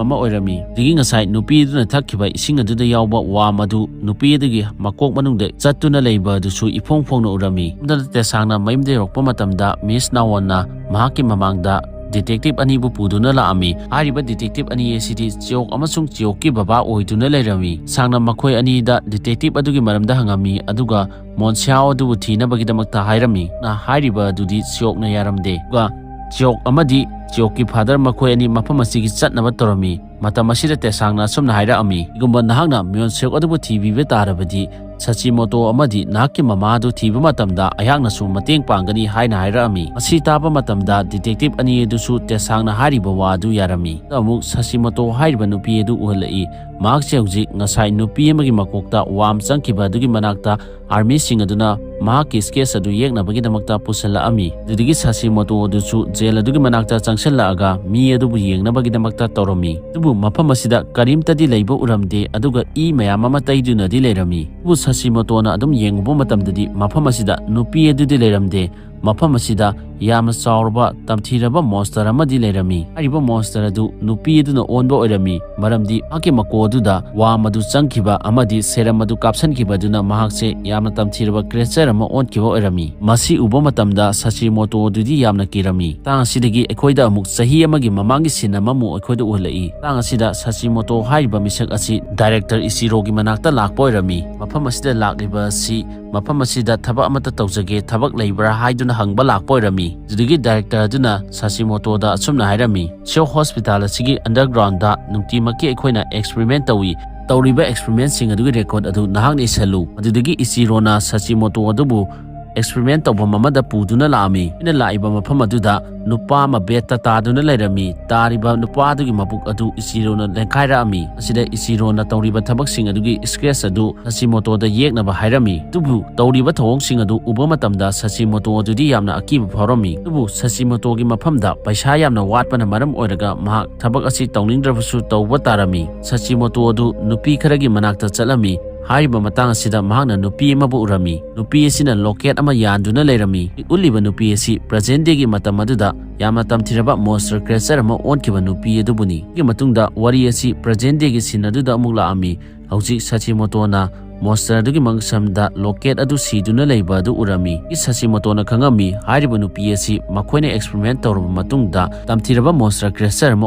ꯑꯃ ꯑꯣꯏꯔꯝꯃꯤ꯫ ꯑꯗꯒꯤ ꯉꯁꯥꯏ ꯅꯨꯄꯤ ꯑꯗꯨꯅ ꯊꯛꯈꯤꯕ ꯏꯁꯤꯡ ꯑꯗꯨꯗ ꯌꯥꯎꯕ ꯋꯥꯝ ꯑꯗꯨ ꯅꯨꯄꯤ ꯑꯗꯨꯒꯤ ꯃꯀꯣꯛ ꯃꯅꯨꯡꯗ ꯆꯠꯇꯨꯅ ꯂꯩꯕ ꯑꯗꯨꯁꯨ ꯏꯐꯣꯡ ꯐꯣꯡꯅ ꯎꯔꯝꯃꯤ꯫ ꯑꯗꯨꯅ ꯇꯦꯁꯥꯡꯅ ꯃꯌꯨꯝꯗ ꯌꯧꯔꯛꯄ ꯃꯇꯝꯗ ꯃꯤꯁ ꯅꯥꯋꯣꯟꯅ ꯃꯍꯥꯛꯀꯤ ꯃꯃꯥꯡꯗ ꯗꯤꯇꯦꯛꯇꯤꯚ ꯑꯅꯤꯕꯨ ꯄꯨꯗꯨꯅ ꯂꯥꯛꯑꯝꯃꯤ꯫ ꯍꯥꯏꯔꯤꯕ ꯗꯤꯇꯦꯛꯇꯤꯚ ꯑꯅꯤ ꯑꯁꯤꯗꯤ ꯆꯤꯌꯣꯛ ꯑꯃꯁꯨꯡ ꯆꯤꯌꯣꯛꯀꯤ ꯕꯕꯥ ꯑꯣꯏꯗꯨꯅ ꯂꯩꯔꯝꯃꯤ꯫ ꯁꯥꯡꯅ ꯃꯈꯣꯏ ꯑꯅꯤꯗ ꯗꯤꯇꯦꯛꯇꯤꯚ ꯑꯗꯨꯒꯤ ꯃꯔꯝꯗ ꯍꯪꯉꯝꯃꯤ, ꯑꯗꯨꯒ ꯃꯣꯟꯁꯤꯌꯥꯑꯣ ꯑꯗꯨꯕꯨ ꯊꯤꯅꯕꯒꯤꯗꯃꯛꯇ ꯍꯥꯏꯔꯝꯃꯤ꯫ ꯅ ꯍꯥꯏꯔꯤꯕ ꯑꯗꯨꯗꯤ ꯆꯤꯌꯣꯛꯅ ꯌꯥꯔꯝꯗꯦ꯫ ꯑꯗꯨꯒ ꯆꯤꯌꯣꯛ ꯑꯃꯗꯤ ꯆꯤꯌꯣꯛꯀꯤ ꯐꯥꯗꯔ ꯃꯈꯣꯏ ꯑꯅꯤ ꯃꯐꯝ ꯑꯁꯤꯒꯤ ꯆꯠꯅꯕ ꯇꯧꯔꯝꯃꯤ꯫ ꯃꯇꯝ ꯑꯁꯤꯗ ꯇꯦꯁꯥꯡꯅ ꯑꯁꯨꯝꯅ ꯍꯥꯏꯔꯛꯑꯝꯃꯤ, "ꯀꯔꯤꯒꯨꯝꯕ ꯅꯍꯥꯛꯅ ꯃꯤꯌꯣꯟ ꯁꯤꯌꯣꯛ ꯑꯗꯨꯕꯨ ꯊꯤꯕꯤꯕ ꯇꯥꯔꯕꯗꯤ, ꯁꯆꯤꯃꯣꯇꯣ ꯑꯃꯗꯤ ꯅꯍꯥꯛꯀꯤ ꯃꯃꯥ ꯑꯗꯨ ꯊꯤꯕ ꯃꯇꯝꯗ ꯑꯩꯍꯥꯛꯅꯁꯨ ꯃꯇꯦꯡ ꯄꯥꯡꯒꯅꯤ" ꯍꯥꯏꯅ ꯍꯥꯏꯔꯛꯑꯝꯃꯤ꯫ ꯃꯁꯤ ꯇꯥꯕ ꯃꯇꯝꯗ ꯗꯤꯇꯦꯛꯇꯤꯚ ꯑꯅꯤ ꯑꯗꯨꯁꯨ ꯇꯦꯁꯥꯡꯅ ꯍꯥꯏꯔꯤꯕ ꯋꯥ ꯑꯗꯨ ꯌꯥꯔꯝꯃꯤ꯫ ꯑꯃꯨꯛ ꯁꯆꯤꯃꯣꯇꯣ ꯍꯥꯏꯔꯤꯕ ꯅꯨꯄꯤ ꯑꯗꯨ ꯎꯍꯜꯂꯛꯏ꯫ ꯃꯍꯥꯛꯁꯦ ꯍꯧꯖꯤꯛ ꯉꯁꯥꯏ ꯅꯨꯄꯤ ꯑꯃꯒꯤ ꯃꯀꯣꯛꯇ ꯋꯥꯝ ꯆꯪꯈꯤꯕ ꯑꯗꯨꯒꯤ ꯃꯅꯥꯛꯇ ꯑꯥꯔꯃꯤꯁꯤꯡ ꯑꯗꯨꯅ ꯃꯍꯥꯛꯀꯤ ꯁ꯭ꯀꯦꯠꯁ ꯑꯗꯨ ꯌꯦꯛꯅꯕꯒꯤꯗꯃꯛꯇ ꯄꯨꯁꯤꯜꯂꯛꯑꯝꯃꯤ꯫ ꯑꯗꯨꯗꯒꯤ ꯁꯥꯁꯤꯃꯣꯇꯣ ꯑꯗꯨꯁꯨ ꯖꯦꯜ ꯑꯗꯨꯒꯤ ꯃꯅꯥꯛꯇ ꯆꯪꯁꯤꯜꯂꯛꯑꯒ ꯃꯤ ꯑꯗꯨꯕꯨ ꯌꯦꯡꯅꯕꯒꯤꯗꯃꯛꯇ ꯇꯧꯔꯝꯃꯤ꯫ ꯑꯗꯨꯕꯨ ꯃꯐꯝ ꯑꯁꯤꯗ ꯀꯔꯤꯝꯇꯗꯤ ꯂꯩꯕ ꯎꯔꯝꯗꯦ, ꯑꯗꯨꯒ ꯏ ꯃꯌꯥꯝ ꯑꯃ ꯇꯩꯗꯨꯅꯗꯤ ꯂꯩꯔꯝꯃꯤ꯫ ꯑꯗꯨꯕꯨ ꯁꯥꯁꯤꯃꯣꯇꯣꯅ ꯑꯗꯨꯝ ꯌꯦꯡꯉꯨꯕ ꯃꯇꯝꯗꯗꯤ ꯃꯐꯝ ꯑꯁꯤꯗ ꯅꯨꯄꯤ ꯑꯗꯨꯗꯤ ꯂꯩꯔꯝꯗꯦ꯫ ꯃꯐꯝ ꯑꯁꯤꯗ ꯌꯥꯝꯅ ꯆꯥꯎꯔꯕ, ꯇꯝꯊꯤꯔꯕ ꯃꯣꯟꯁꯇꯔ ꯑꯃꯗꯤ ꯂꯩꯔꯝꯃꯤ꯫ ꯍꯥꯏꯔꯤꯕ ꯃꯣꯟꯁꯇꯔ ꯑꯗꯨ ꯅꯨꯄꯤ ꯑꯗꯨꯅ ꯑꯣꯟꯕ ꯑꯣꯏꯔꯝꯃꯤ, ꯃꯔꯝꯗꯤ ꯃꯍꯥꯛꯀꯤ ꯃꯀꯣꯛ ꯑꯗꯨꯗ ꯋꯥꯝ ꯑꯗꯨ ꯆꯪꯈꯤꯕ ꯑꯃꯗꯤ ꯁꯦꯔꯝ ꯑꯗꯨ ꯀꯥꯞꯁꯤꯟꯈꯤꯕ ꯑꯗꯨꯅ ꯃꯍꯥꯛꯁꯦ ꯌꯥꯝꯅ ꯇꯝꯊꯤꯔꯕ ꯀ꯭ꯔꯦꯆꯔ ꯑꯃ ꯑꯣꯟꯈꯤꯕ ꯑꯣꯏꯔꯝꯃꯤ꯫ ꯃꯁꯤ ꯎꯕ ꯃꯇꯝꯗ ꯁꯥꯁꯤꯃꯣꯇꯣ ꯑꯗꯨꯗꯤ ꯌꯥꯝꯅ ꯀꯤꯔꯝꯃꯤ꯫ ꯃꯇꯥꯡ ꯑꯁꯤꯗꯒꯤ ꯑꯩꯈꯣꯏꯗ ꯑꯃꯨꯛ ꯆꯍꯤ ꯑꯃꯒꯤ ꯃꯃꯥꯡꯒꯤ ꯁꯤꯟ ꯑꯃꯃꯨꯛ ꯑꯩꯈꯣꯏꯗ ꯎꯍꯜꯂꯛꯏ꯫ ꯃꯇꯥꯡ ꯑꯁꯤꯗ ꯁꯥꯁꯤꯃꯣꯇꯣ ꯍꯥꯏꯔꯤꯕ ꯃꯤꯁꯛ ꯑꯁꯤ ꯗꯥꯏꯔꯦꯛꯇꯔ ꯏꯆꯤꯔꯣꯒꯤ ꯃꯅꯥꯛꯇ ꯂꯥꯛꯄ ꯑꯣꯏꯔꯝꯃꯤ꯫ ꯃꯐꯝ ꯑꯁꯤꯗ ꯂꯥꯛꯂꯤꯕ ꯑꯁꯤ ꯃꯐꯝ ꯑꯁꯤꯗ ꯊꯕꯛ ꯑꯃꯠꯇ ꯇꯧꯖꯒꯦ, ꯊꯕꯛ ꯂꯩꯕ꯭ꯔꯥ ꯍꯥꯏꯗꯨꯅ ꯍꯪꯕ ꯂꯥꯛꯄ ꯑꯣꯏꯔꯝꯃꯤ꯫ ꯑꯗꯨꯗꯒꯤ ꯗꯥꯏꯔꯦꯛꯇꯔ ꯑꯗꯨꯅ ꯁꯥꯁꯤꯃꯣꯇꯣꯗ ꯑꯁꯨꯝꯅ ꯍꯥꯏꯔꯝꯃꯤ, "ꯁꯤꯌꯣ ꯍꯣꯁꯄꯤꯇꯥꯜ ꯑꯁꯤꯒꯤ ꯑꯟꯗꯔꯒ꯭ꯔꯥꯎꯟꯗ ꯅꯨꯡꯇꯤꯃꯛꯀꯤ ꯑꯩꯈꯣꯏꯅ ꯑꯦꯛꯁꯄꯔꯤꯃꯦꯟ ꯇꯧꯏ꯫ ꯇꯧꯔꯤꯕ ꯑꯦꯛꯁꯄꯔꯤꯃꯦꯟꯁꯤꯡ ꯑꯗꯨꯒꯤ ꯔꯦꯀꯣꯔꯗ ꯑꯗꯨ ꯅꯍꯥꯛꯅ ꯏꯁꯜꯂꯨ꯫" ꯑꯗꯨꯗꯒꯤ ꯏꯆꯤꯔꯣꯅ ꯁꯥꯁꯤꯃꯣꯇꯣ ꯑꯗꯨꯕꯨ ꯑꯦꯛꯁꯄꯔꯤꯃꯦꯟ ꯇꯧꯐꯝ ꯑꯃꯗ ꯄꯨꯗꯨꯅ ꯂꯥꯛꯑꯝꯃꯤ꯫ ꯑꯩꯅ ꯂꯥꯛꯏꯕ ꯃꯐꯝ ꯑꯗꯨꯗ ꯅꯨꯄꯥ ꯑꯃ ꯕꯦꯗꯇ ꯇꯥꯗꯨꯅ ꯂꯩꯔꯝꯃꯤ꯫ ꯇꯥꯔꯤꯕ ꯅꯨꯄꯥ ꯑꯗꯨꯒꯤ ꯃꯕꯨꯛ ꯑꯗꯨ ꯏꯆꯤꯔꯣꯅ ꯂꯦꯟꯈꯥꯏꯔꯛꯑꯝꯃꯤ꯫ ꯑꯁꯤꯗ ꯏꯆꯤꯔꯣꯅ ꯇꯧꯔꯤꯕ ꯊꯕꯛꯁꯤꯡ ꯑꯗꯨꯒꯤ ꯁ꯭ꯀꯦꯠꯆ ꯑꯗꯨ ꯁꯁꯤꯃꯣꯇꯣꯗ ꯌꯦꯛꯅꯕ ꯍꯥꯏꯔꯝꯃꯤ꯫ ꯑꯗꯨꯕꯨ ꯇꯧꯔꯤꯕ ꯊꯧꯑꯣꯡꯁꯤꯡ ꯑꯗꯨ ꯎꯕ ꯃꯇꯝꯗ ꯁꯁꯤꯃꯣꯇꯣ ꯑꯗꯨꯗꯤ ꯌꯥꯝꯅ ꯑꯀꯤꯕ ꯐꯥꯎꯔꯝꯃꯤ꯫ ꯑꯗꯨꯕꯨ ꯁꯁꯤꯃꯣꯇꯣꯒꯤ ꯃꯐꯝꯗ ꯄꯩꯁꯥ ꯌꯥꯝꯅ ꯋꯥꯠꯄꯅ ꯃꯔꯝ ꯑꯣꯏꯔꯒ ꯃꯍꯥꯛ ꯊꯕꯛ ꯑꯁꯤ ꯇꯧꯅꯤꯡꯗ꯭ꯔꯕꯁꯨ ꯇꯧꯕ ꯇꯥꯔꯝꯃꯤ꯫ ꯁꯁꯤꯃꯣꯇꯣ ꯑꯗꯨ ꯅꯨꯄꯤ ꯈꯔꯒꯤ ꯃꯅꯥꯛꯇ ꯆꯠꯂꯝꯃꯤ꯫ ꯍꯥꯏꯔꯤꯕ ꯃꯇꯥꯡ ꯑꯁꯤꯗ ꯃꯍꯥꯛꯅ ꯅꯨꯄꯤ ꯑꯃꯕꯨ ꯎꯔꯝꯃꯤ꯫ ꯅꯨꯄꯤ ꯑꯁꯤꯅ ꯂꯣꯀꯦꯠ ꯑꯃ ꯌꯥꯟꯗꯨꯅ ꯂꯩꯔꯝꯃꯤ꯫ ꯎꯠꯂꯤꯕ ꯅꯨꯄꯤ ꯑꯁꯤ ꯄ꯭ꯔꯖꯦꯟ ꯗꯦꯒꯤ ꯃꯇꯝ ꯑꯗꯨꯗ ꯌꯥꯝꯅ ꯇꯝꯊꯤꯔꯕ ꯃꯣꯟꯁꯇꯔ ꯀ꯭ꯔꯦꯆꯔ ꯑꯃ ꯑꯣꯟꯈꯤꯕ ꯅꯨꯄꯤ ꯑꯗꯨꯕꯨꯅꯤ꯫ ꯁꯤꯒꯤ ꯃꯇꯨꯡꯗ ꯋꯥꯔꯤ ꯑꯁꯤ ꯄ꯭ꯔꯖꯦꯟ ꯗꯦꯒꯤ ꯁꯤꯟ ꯑꯗꯨꯗ ꯑꯃꯨꯛ ꯂꯥꯛꯑꯝꯃꯤ꯫ ꯍꯧꯖꯤꯛ ꯁꯁꯤꯃꯣꯇꯣꯅ ꯃꯣꯟꯁꯇꯔ ꯑꯗꯨꯒꯤ ꯃꯉꯛꯁꯝꯗ ꯂꯣꯀꯦꯠ ꯑꯗꯨ ꯁꯤꯗꯨꯅ ꯂꯩꯕ ꯑꯗꯨ ꯎꯔꯝꯃꯤ꯫ ꯁꯁꯤꯃꯣꯇꯣꯅ ꯈꯪꯉꯝꯃꯤ, ꯍꯥꯏꯔꯤꯕ ꯅꯨꯄꯤ ꯑꯁꯤ ꯃꯈꯣꯏꯅ ꯑꯦꯛꯁꯄꯔꯤꯃꯦꯟ ꯇꯧꯔꯕ ꯃꯇꯨꯡꯗ ꯇꯝꯊꯤꯔꯕ ꯃꯣꯟꯁꯇꯔ ꯀ꯭ꯔꯦꯆꯔ ꯑꯃ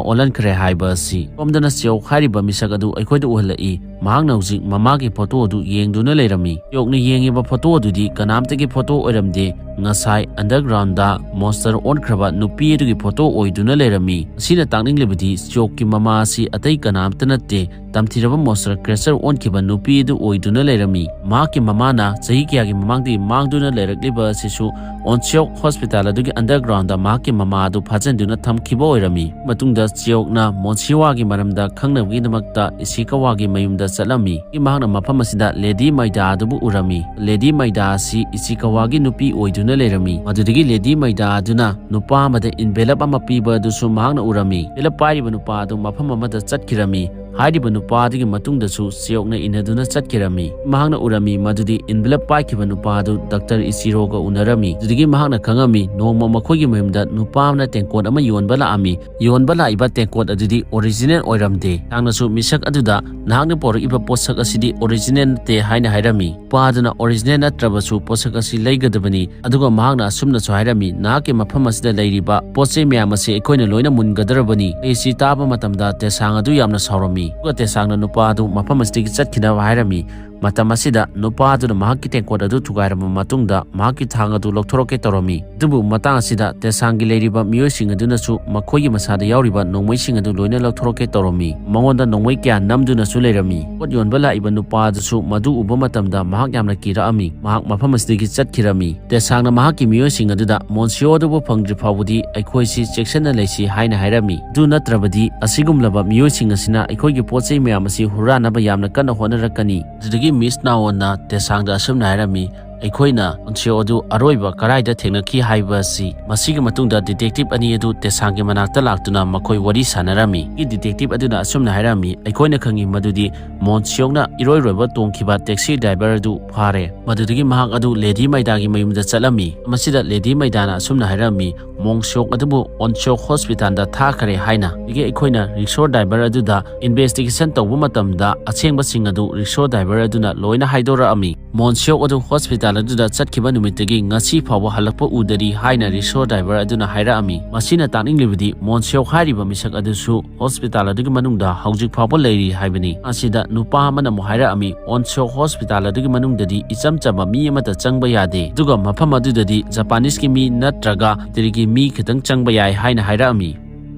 ꯑꯣꯜꯍꯟꯈ꯭ꯔꯦ ꯍꯥꯏꯕ ꯑꯁꯤ꯫ ꯁꯣꯝꯗꯅ ꯆꯤꯌꯣꯛ ꯍꯥꯏꯔꯤꯕ ꯃꯤꯁꯛ ꯑꯗꯨ ꯑꯩꯈꯣꯏꯗ ꯎꯍꯜꯂꯛꯏ꯫ ꯃꯍꯥꯛꯅ ꯍꯧꯖꯤꯛ ꯃꯃꯥꯒꯤ ꯐꯣꯇꯣ ꯑꯗꯨ ꯌꯦꯡꯗꯨꯅ ꯂꯩꯔꯝꯃꯤ꯫ ꯆꯤꯌꯣꯛꯅ ꯌꯦꯡꯉꯤꯕ ꯐꯣꯇꯣ ꯑꯗꯨꯗꯤ ꯀꯅꯥꯝꯇꯒꯤ ꯐꯣꯇꯣ ꯑꯣꯏꯔꯝꯗꯦ꯫ ꯉꯁꯥꯏ ꯑꯟꯗꯔꯒ꯭ꯔꯥꯎꯟꯗ ꯃꯣꯟꯁꯇꯔ ꯑꯣꯟꯈ꯭ꯔꯕ ꯅꯨꯄꯤ ꯑꯗꯨꯒꯤ ꯐꯣꯇꯣ ꯑꯣꯏꯗꯨꯅ ꯂꯩꯔꯝꯃꯤ꯫ ꯑꯁꯤꯅ ꯇꯥꯛꯅꯤꯡꯂꯤꯕꯗꯤ ꯆꯤꯌꯣꯛꯀꯤ ꯃꯃꯥ ꯑꯁꯤ ꯑꯇꯩ ꯀꯅꯥꯝꯇ ꯅꯠꯇꯦ, ꯇꯝꯊꯤꯔꯕ ꯃꯣꯟꯁꯇꯔ ꯀ꯭ꯔꯦꯆꯔ ꯑꯣꯟꯈꯤꯕ ꯅꯨꯄꯤ ꯑꯗꯨ ꯑꯣꯏꯗꯨꯅ ꯂꯩꯔꯝꯃꯤ꯫ ꯃꯍꯥꯛꯀꯤ ꯃꯃꯥꯅ ꯆꯍꯤ ꯀꯌꯥꯒꯤ ꯃꯃꯥꯡꯗꯒꯤ ꯃꯥꯡꯗꯨꯅ ꯂꯩꯔꯛꯂꯤꯕ ꯑꯁꯤꯁꯨ ꯑꯣꯟꯁꯤꯌꯣꯛ ꯍꯣꯁꯄꯤꯇꯥꯜ ꯑꯗꯨꯒꯤ ꯑꯟꯗꯔꯒ꯭ꯔꯥꯎꯟꯗ ꯃꯍꯥꯛꯀꯤ ꯃꯃꯥ ꯑꯗꯨ ꯐꯥꯖꯤꯟꯗꯨꯅ ꯊꯝꯈꯤꯕ ꯑꯣꯏꯔꯝꯃꯤ꯫ ꯃꯇꯨꯡꯗ ꯆꯤꯌꯣꯛꯅ ꯃꯣꯟꯁꯤꯋꯥꯒꯤ ꯃꯔꯝꯗ ꯈꯪꯅꯕꯒꯤꯗꯃꯛꯇ ꯏꯁꯤꯀꯥꯋꯥꯒꯤ ꯃꯌꯨꯝꯗ ꯆꯠꯂꯝꯃꯤ꯫ ꯃꯍꯥꯛꯅ ꯃꯐꯝ ꯑꯁꯤꯗ ꯂꯦꯗꯤ ꯃꯥꯏꯗꯥ ꯑꯗꯨꯕꯨ ꯎꯔꯝꯃꯤ꯫ ꯂꯦꯗꯤ ꯃꯥꯏꯗꯥ ꯑꯁꯤ ꯏꯁꯤꯀꯥꯋꯥꯒꯤ ꯅꯨꯄꯤ ꯑꯣꯏꯗꯨꯅ ꯂꯩꯔꯝꯃꯤ꯫ ꯃꯗꯨꯗꯒꯤ ꯂꯦꯗꯤ ꯃꯥꯏꯗꯥ ꯑꯗꯨꯅ ꯅꯨꯄꯥ ꯑꯃꯗ ꯏꯟꯚꯦꯂꯞ ꯑꯃ ꯄꯤꯕ ꯑꯗꯨꯁꯨ ꯃꯍꯥꯛꯅ ꯎꯔꯝꯃꯤ꯫ ꯏꯟꯚꯦꯂꯞ ꯄꯥꯏꯔꯤꯕ ꯅꯨꯄꯥ ꯑꯗꯨ ꯃꯐꯝ ꯑꯃꯗ ꯆꯠꯈꯤꯔꯝꯃꯤ꯫ ꯍꯥꯏꯔꯤꯕ ꯅꯨꯄꯥ ꯑꯗꯨꯒꯤ ꯃꯇꯨꯡꯗꯁꯨ ꯆꯤꯌꯣꯛꯅ ꯏꯟꯅꯗꯨꯅ ꯆꯠꯈꯤꯔꯝꯃꯤ꯫ ꯃꯍꯥꯛꯅ ꯎꯔꯝꯃꯤ ꯃꯗꯨꯗꯤ ꯏꯟꯚꯦꯂꯞ ꯄꯥꯏꯈꯤꯕ ꯅꯨꯄꯥ ꯑꯗꯨ ꯗꯥꯛꯇꯔ ꯏꯆꯤꯔꯣꯒ ꯎꯅꯔꯝꯃꯤ꯫ ꯑꯗꯨꯗꯒꯤ ꯃꯍꯥꯛꯅ ꯈꯪꯉꯝꯃꯤ ꯅꯣꯡꯃ ꯃꯈꯣꯏꯒꯤ ꯃꯌꯨꯝꯗ ꯅꯨꯄꯥ ꯑꯃꯅ ꯇꯦꯡꯀꯣꯠ ꯑꯃ ꯌꯣꯟꯕ ꯂꯥꯛꯑꯝꯃꯤ꯫ ꯌꯣꯟꯕ ꯂꯥꯛꯏꯕ ꯇꯦꯡꯀꯣꯠ ꯑꯗꯨꯗꯤ ꯑꯣꯔꯤꯖꯤꯅꯦꯜ ꯑꯣꯏꯔꯝꯗꯦ꯫ ꯃꯍꯥꯛꯅꯁꯨ ꯃꯤꯁꯛ ꯑꯗꯨꯗ ꯅꯍꯥꯛꯅ ꯄꯣꯔꯛꯏꯕ ꯄꯣꯠꯁꯛ ꯑꯁꯤꯗꯤ ꯑꯣꯔꯤꯖꯤꯅꯦꯜ ꯅꯠꯇꯦ ꯍꯥꯏꯅ ꯍꯥꯏꯔꯝꯃꯤ꯫ ꯅꯨꯄꯥ ꯑꯗꯨꯅ ꯑꯣꯔꯤꯖꯤꯅꯦꯜ ꯅꯠꯇ꯭ꯔꯕꯁꯨ ꯄꯣꯠꯁꯛ ꯑꯁꯤ ꯂꯩꯒꯗꯕꯅꯤ꯫ ꯑꯗꯨꯒ ꯃꯍꯥꯛꯅ ꯑꯁꯨꯝꯅꯁꯨ ꯍꯥꯏꯔꯝꯃꯤ, ꯅꯍꯥꯛꯀꯤ ꯃꯐꯝ ꯑꯁꯤꯗ ꯂꯩꯔꯤꯕ ꯄꯣꯠ ꯆꯩ ꯃꯌꯥꯝ ꯑꯁꯤ ꯑꯩꯈꯣꯏꯅ ꯂꯣꯏꯅ ꯃꯨꯟꯒꯗꯧꯔꯕꯅꯤ꯫ ꯑꯩ ꯁꯤ ꯇꯥꯕ ꯃꯇꯝꯗ ꯇꯦꯁꯥꯡ ꯑꯗꯨ ꯌꯥꯝꯅ ꯁꯥꯎꯔꯝꯃꯤ꯫ ꯑꯗꯨꯒ ꯇꯦꯁꯥꯡꯅ ꯅꯨꯄꯥ ꯑꯗꯨ ꯃꯐꯝ ꯑꯁꯤꯗꯒꯤ ꯆꯠꯈꯤꯅꯕ ꯍꯥꯏꯔꯝꯃꯤ꯫ ꯃꯇꯝ ꯑꯁꯤꯗ ꯅꯨꯄꯥ ꯑꯗꯨꯅ ꯃꯍꯥꯛꯀꯤ ꯇꯦꯡꯀꯣꯠ ꯑꯗꯨ ꯊꯨꯒꯥꯏꯔꯕ ꯃꯇꯨꯡꯗ ꯃꯍꯥꯛꯀꯤ ꯊꯥꯡ ꯑꯗꯨ ꯂꯧꯊꯣꯔꯛꯀꯦ ꯇꯧꯔꯝꯃꯤ꯫ ꯑꯗꯨꯕꯨ ꯃꯇꯥꯡ ꯑꯁꯤꯗ ꯇꯦꯁꯥꯡꯒꯤ ꯂꯩꯔꯤꯕ ꯃꯤꯑꯣꯏꯁꯤꯡ ꯑꯗꯨꯅꯁꯨ ꯃꯈꯣꯏꯒꯤ ꯃꯁꯥꯗ ꯌꯥꯎꯔꯤꯕ ꯅꯣꯡꯃꯩꯁꯤꯡ ꯑꯗꯨ ꯂꯣꯏꯅ ꯂꯧꯊꯣꯔꯛꯀꯦ ꯇꯧꯔꯝꯃꯤ꯫ ꯃꯉꯣꯟꯗ ꯅꯣꯡꯃꯩ ꯀꯌꯥ ꯅꯝꯗꯨꯅꯁꯨ ꯂꯩꯔꯝꯃꯤ꯫ ꯄꯣꯠ ꯌꯣꯟꯕ ꯂꯥꯛꯏꯕ ꯅꯨꯄꯥ ꯑꯗꯨꯁꯨ ꯃꯗꯨ ꯎꯕ ꯃꯇꯝꯗ ꯃꯍꯥꯛ ꯌꯥꯝꯅ ꯀꯤꯔꯛꯑꯝꯃꯤ꯫ ꯃꯍꯥꯛ ꯃꯐꯝ ꯑꯁꯤꯗꯒꯤ ꯆꯠꯈꯤꯔꯝꯃꯤ꯫ ꯇꯦꯁꯥꯡꯅ ꯃꯍꯥꯛꯀꯤ ꯃꯤꯑꯣꯏꯁꯤꯡ ꯑꯗꯨꯗ ꯃꯣꯟꯁꯤꯌꯣ ꯑꯗꯨꯕꯨ ꯐꯪꯗ꯭ꯔꯤ ꯐꯥꯎꯕꯗꯤ ꯑꯩꯈꯣꯏꯁꯤ ꯆꯦꯛꯁꯤꯟꯅ ꯂꯩꯁꯤ ꯍꯥꯏꯅ ꯍꯥꯏꯔꯝꯃꯤ꯫ ꯑꯗꯨ ꯅꯠꯇ꯭ꯔꯕꯗꯤ ꯑꯁꯤꯒꯨꯝꯂꯕ ꯃꯤꯑꯣꯏꯁꯤꯡ ꯑꯁꯤꯅ ꯑꯩꯈꯣꯏꯒꯤ ꯄꯣꯠ ꯆꯩ ꯃꯌꯥꯝ ꯑꯁꯤ ꯍꯨꯔꯥꯟꯅꯕ ꯌꯥꯝꯅ ꯀꯟꯅ ꯍꯣꯠꯅꯔꯛꯀꯅꯤ꯫ ꯑꯗꯨꯗꯒꯤ ꯃꯤꯁ ꯅꯥꯋꯣꯟꯅ ꯇꯦꯁꯥꯡꯗ ꯑꯁꯨꯝꯅ ꯍꯥꯏꯔꯝꯃꯤ, ꯑꯩꯈꯣꯏꯅ ꯃꯣꯟꯁꯤꯌꯣ ꯑꯗꯨ ꯑꯔꯣꯏꯕ ꯀꯗꯥꯏꯗ ꯊꯦꯡꯅꯈꯤ ꯍꯥꯏꯕ ꯑꯁꯤ ꯃꯁꯤꯒꯤ ꯃꯇꯨꯡꯗ ꯗꯤꯇꯦꯛꯇꯤꯚ ꯑꯅꯤ ꯑꯗꯨ ꯇꯦꯁꯥꯡꯒꯤ ꯃꯅꯥꯛꯇ ꯂꯥꯛꯇꯨꯅ ꯃꯈꯣꯏ ꯋꯥꯔꯤ ꯁꯥꯟꯅꯔꯝꯃꯤ꯫ ꯗꯤꯇꯦꯛꯇꯤꯚ ꯑꯗꯨꯅ ꯑꯁꯨꯝꯅ ꯍꯥꯏꯔꯝꯃꯤ, ꯑꯩꯈꯣꯏꯅ ꯈꯪꯉꯤ ꯃꯗꯨꯗꯤ ꯃꯣꯟꯁꯤꯌꯣꯛꯅ ꯏꯔꯣꯏ ꯂꯣꯏꯕ ꯇꯣꯡꯈꯤꯕ ꯇꯦꯛꯁꯤ ꯗ꯭ꯔꯥꯏꯚꯔ ꯑꯗꯨ ꯐꯥꯔꯦ꯫ ꯃꯗꯨꯗꯒꯤ ꯃꯍꯥꯛ ꯑꯗꯨ ꯂꯦꯗꯤ ꯃꯩꯗꯥꯒꯤ ꯃꯌꯨꯝꯗ ꯆꯠꯂꯝꯃꯤ꯫ ꯃꯁꯤꯗ ꯂꯦꯗꯤ ꯃꯩꯗꯥꯅ ꯑꯁꯨꯝꯅ ꯍꯥꯏꯔꯝꯃꯤ, ꯃꯣꯟꯁꯤꯌꯣꯛ ꯑꯗꯨꯕꯨ ꯑꯣꯟꯁꯤꯌꯣꯛ ꯍꯣꯁꯄꯤꯇꯥꯜꯗ ꯊꯥꯈꯔꯦ ꯍꯥꯏꯅ꯫ ꯑꯗꯒꯤ ꯑꯩꯈꯣꯏꯅ ꯔꯤꯛꯁꯣ ꯗ꯭ꯔꯥꯏꯚꯔ ꯑꯗꯨꯗ ꯏꯟꯚꯦꯁꯇꯤꯒꯦꯁꯟ ꯇꯧꯕ ꯃꯇꯝꯗ ꯑꯁꯦꯡꯕꯁꯤꯡ ꯑꯗꯨ ꯔꯤꯛꯁꯣ ꯗ꯭ꯔꯥꯏꯚꯔ ꯑꯗꯨꯅ ꯂꯣꯏꯅ ꯍꯥꯏꯗꯣꯔꯛꯑꯝꯃꯤ꯫ ꯃꯣꯟꯁꯤꯌꯣꯛ ꯑꯗꯨ ꯍꯣꯁꯄꯤꯇꯥꯜ ꯑꯗꯨꯗ ꯆꯠꯈꯤꯕ ꯅꯨꯃꯤꯠꯇꯒꯤ ꯉꯁꯤ ꯐꯥꯎꯕ ꯍꯜꯂꯛꯄ ꯎꯗꯔꯤ ꯍꯥꯏꯅ ꯔꯤꯛꯁꯣ ꯗ꯭ꯔꯥꯏꯚꯔ ꯑꯗꯨꯅ ꯍꯥꯏꯔꯛꯑꯝꯃꯤ꯫ ꯃꯁꯤꯅ ꯇꯥꯛꯅꯤꯡꯂꯤꯕꯗꯤ ꯃꯣꯟꯁꯤꯌꯣꯛ ꯍꯥꯏꯔꯤꯕ ꯃꯤꯁꯛ ꯑꯗꯨꯁꯨ ꯍꯣꯁꯄꯤꯇꯥꯜ ꯑꯗꯨꯒꯤ ꯃꯅꯨꯡꯗ ꯍꯧꯖꯤꯛ ꯐꯥꯎꯕ ꯂꯩꯔꯤ ꯍꯥꯏꯕꯅꯤ꯫ ꯑꯁꯤꯗ ꯅꯨꯄꯥ ꯑꯃꯅ ꯑꯃꯨꯛ ꯍꯥꯏꯔꯛꯑꯝꯃꯤ, ꯑꯣꯟꯁꯤꯌꯣꯛ ꯍꯣꯁꯄꯤꯇꯥꯜ ꯑꯗꯨꯒꯤ ꯃꯅꯨꯡꯗꯗꯤ ꯏꯆꯝ ꯆꯝꯕ ꯃꯤ ꯑꯃꯠꯇ ꯆꯪꯕ ꯌꯥꯗꯦ, ꯑꯗꯨꯒ ꯃꯐꯝ ꯑꯗꯨꯗꯗꯤ ꯖꯄꯥꯅꯤꯁꯀꯤ ꯃꯤ ꯅꯠꯇ꯭ꯔꯒ ꯏꯇꯔꯤꯒꯤ ꯃꯤ ꯈꯤꯇꯪ ꯆꯪꯕ ꯌꯥꯏ ꯍꯥꯏꯅ ꯍꯥꯏꯔꯛꯑꯝꯃꯤ꯫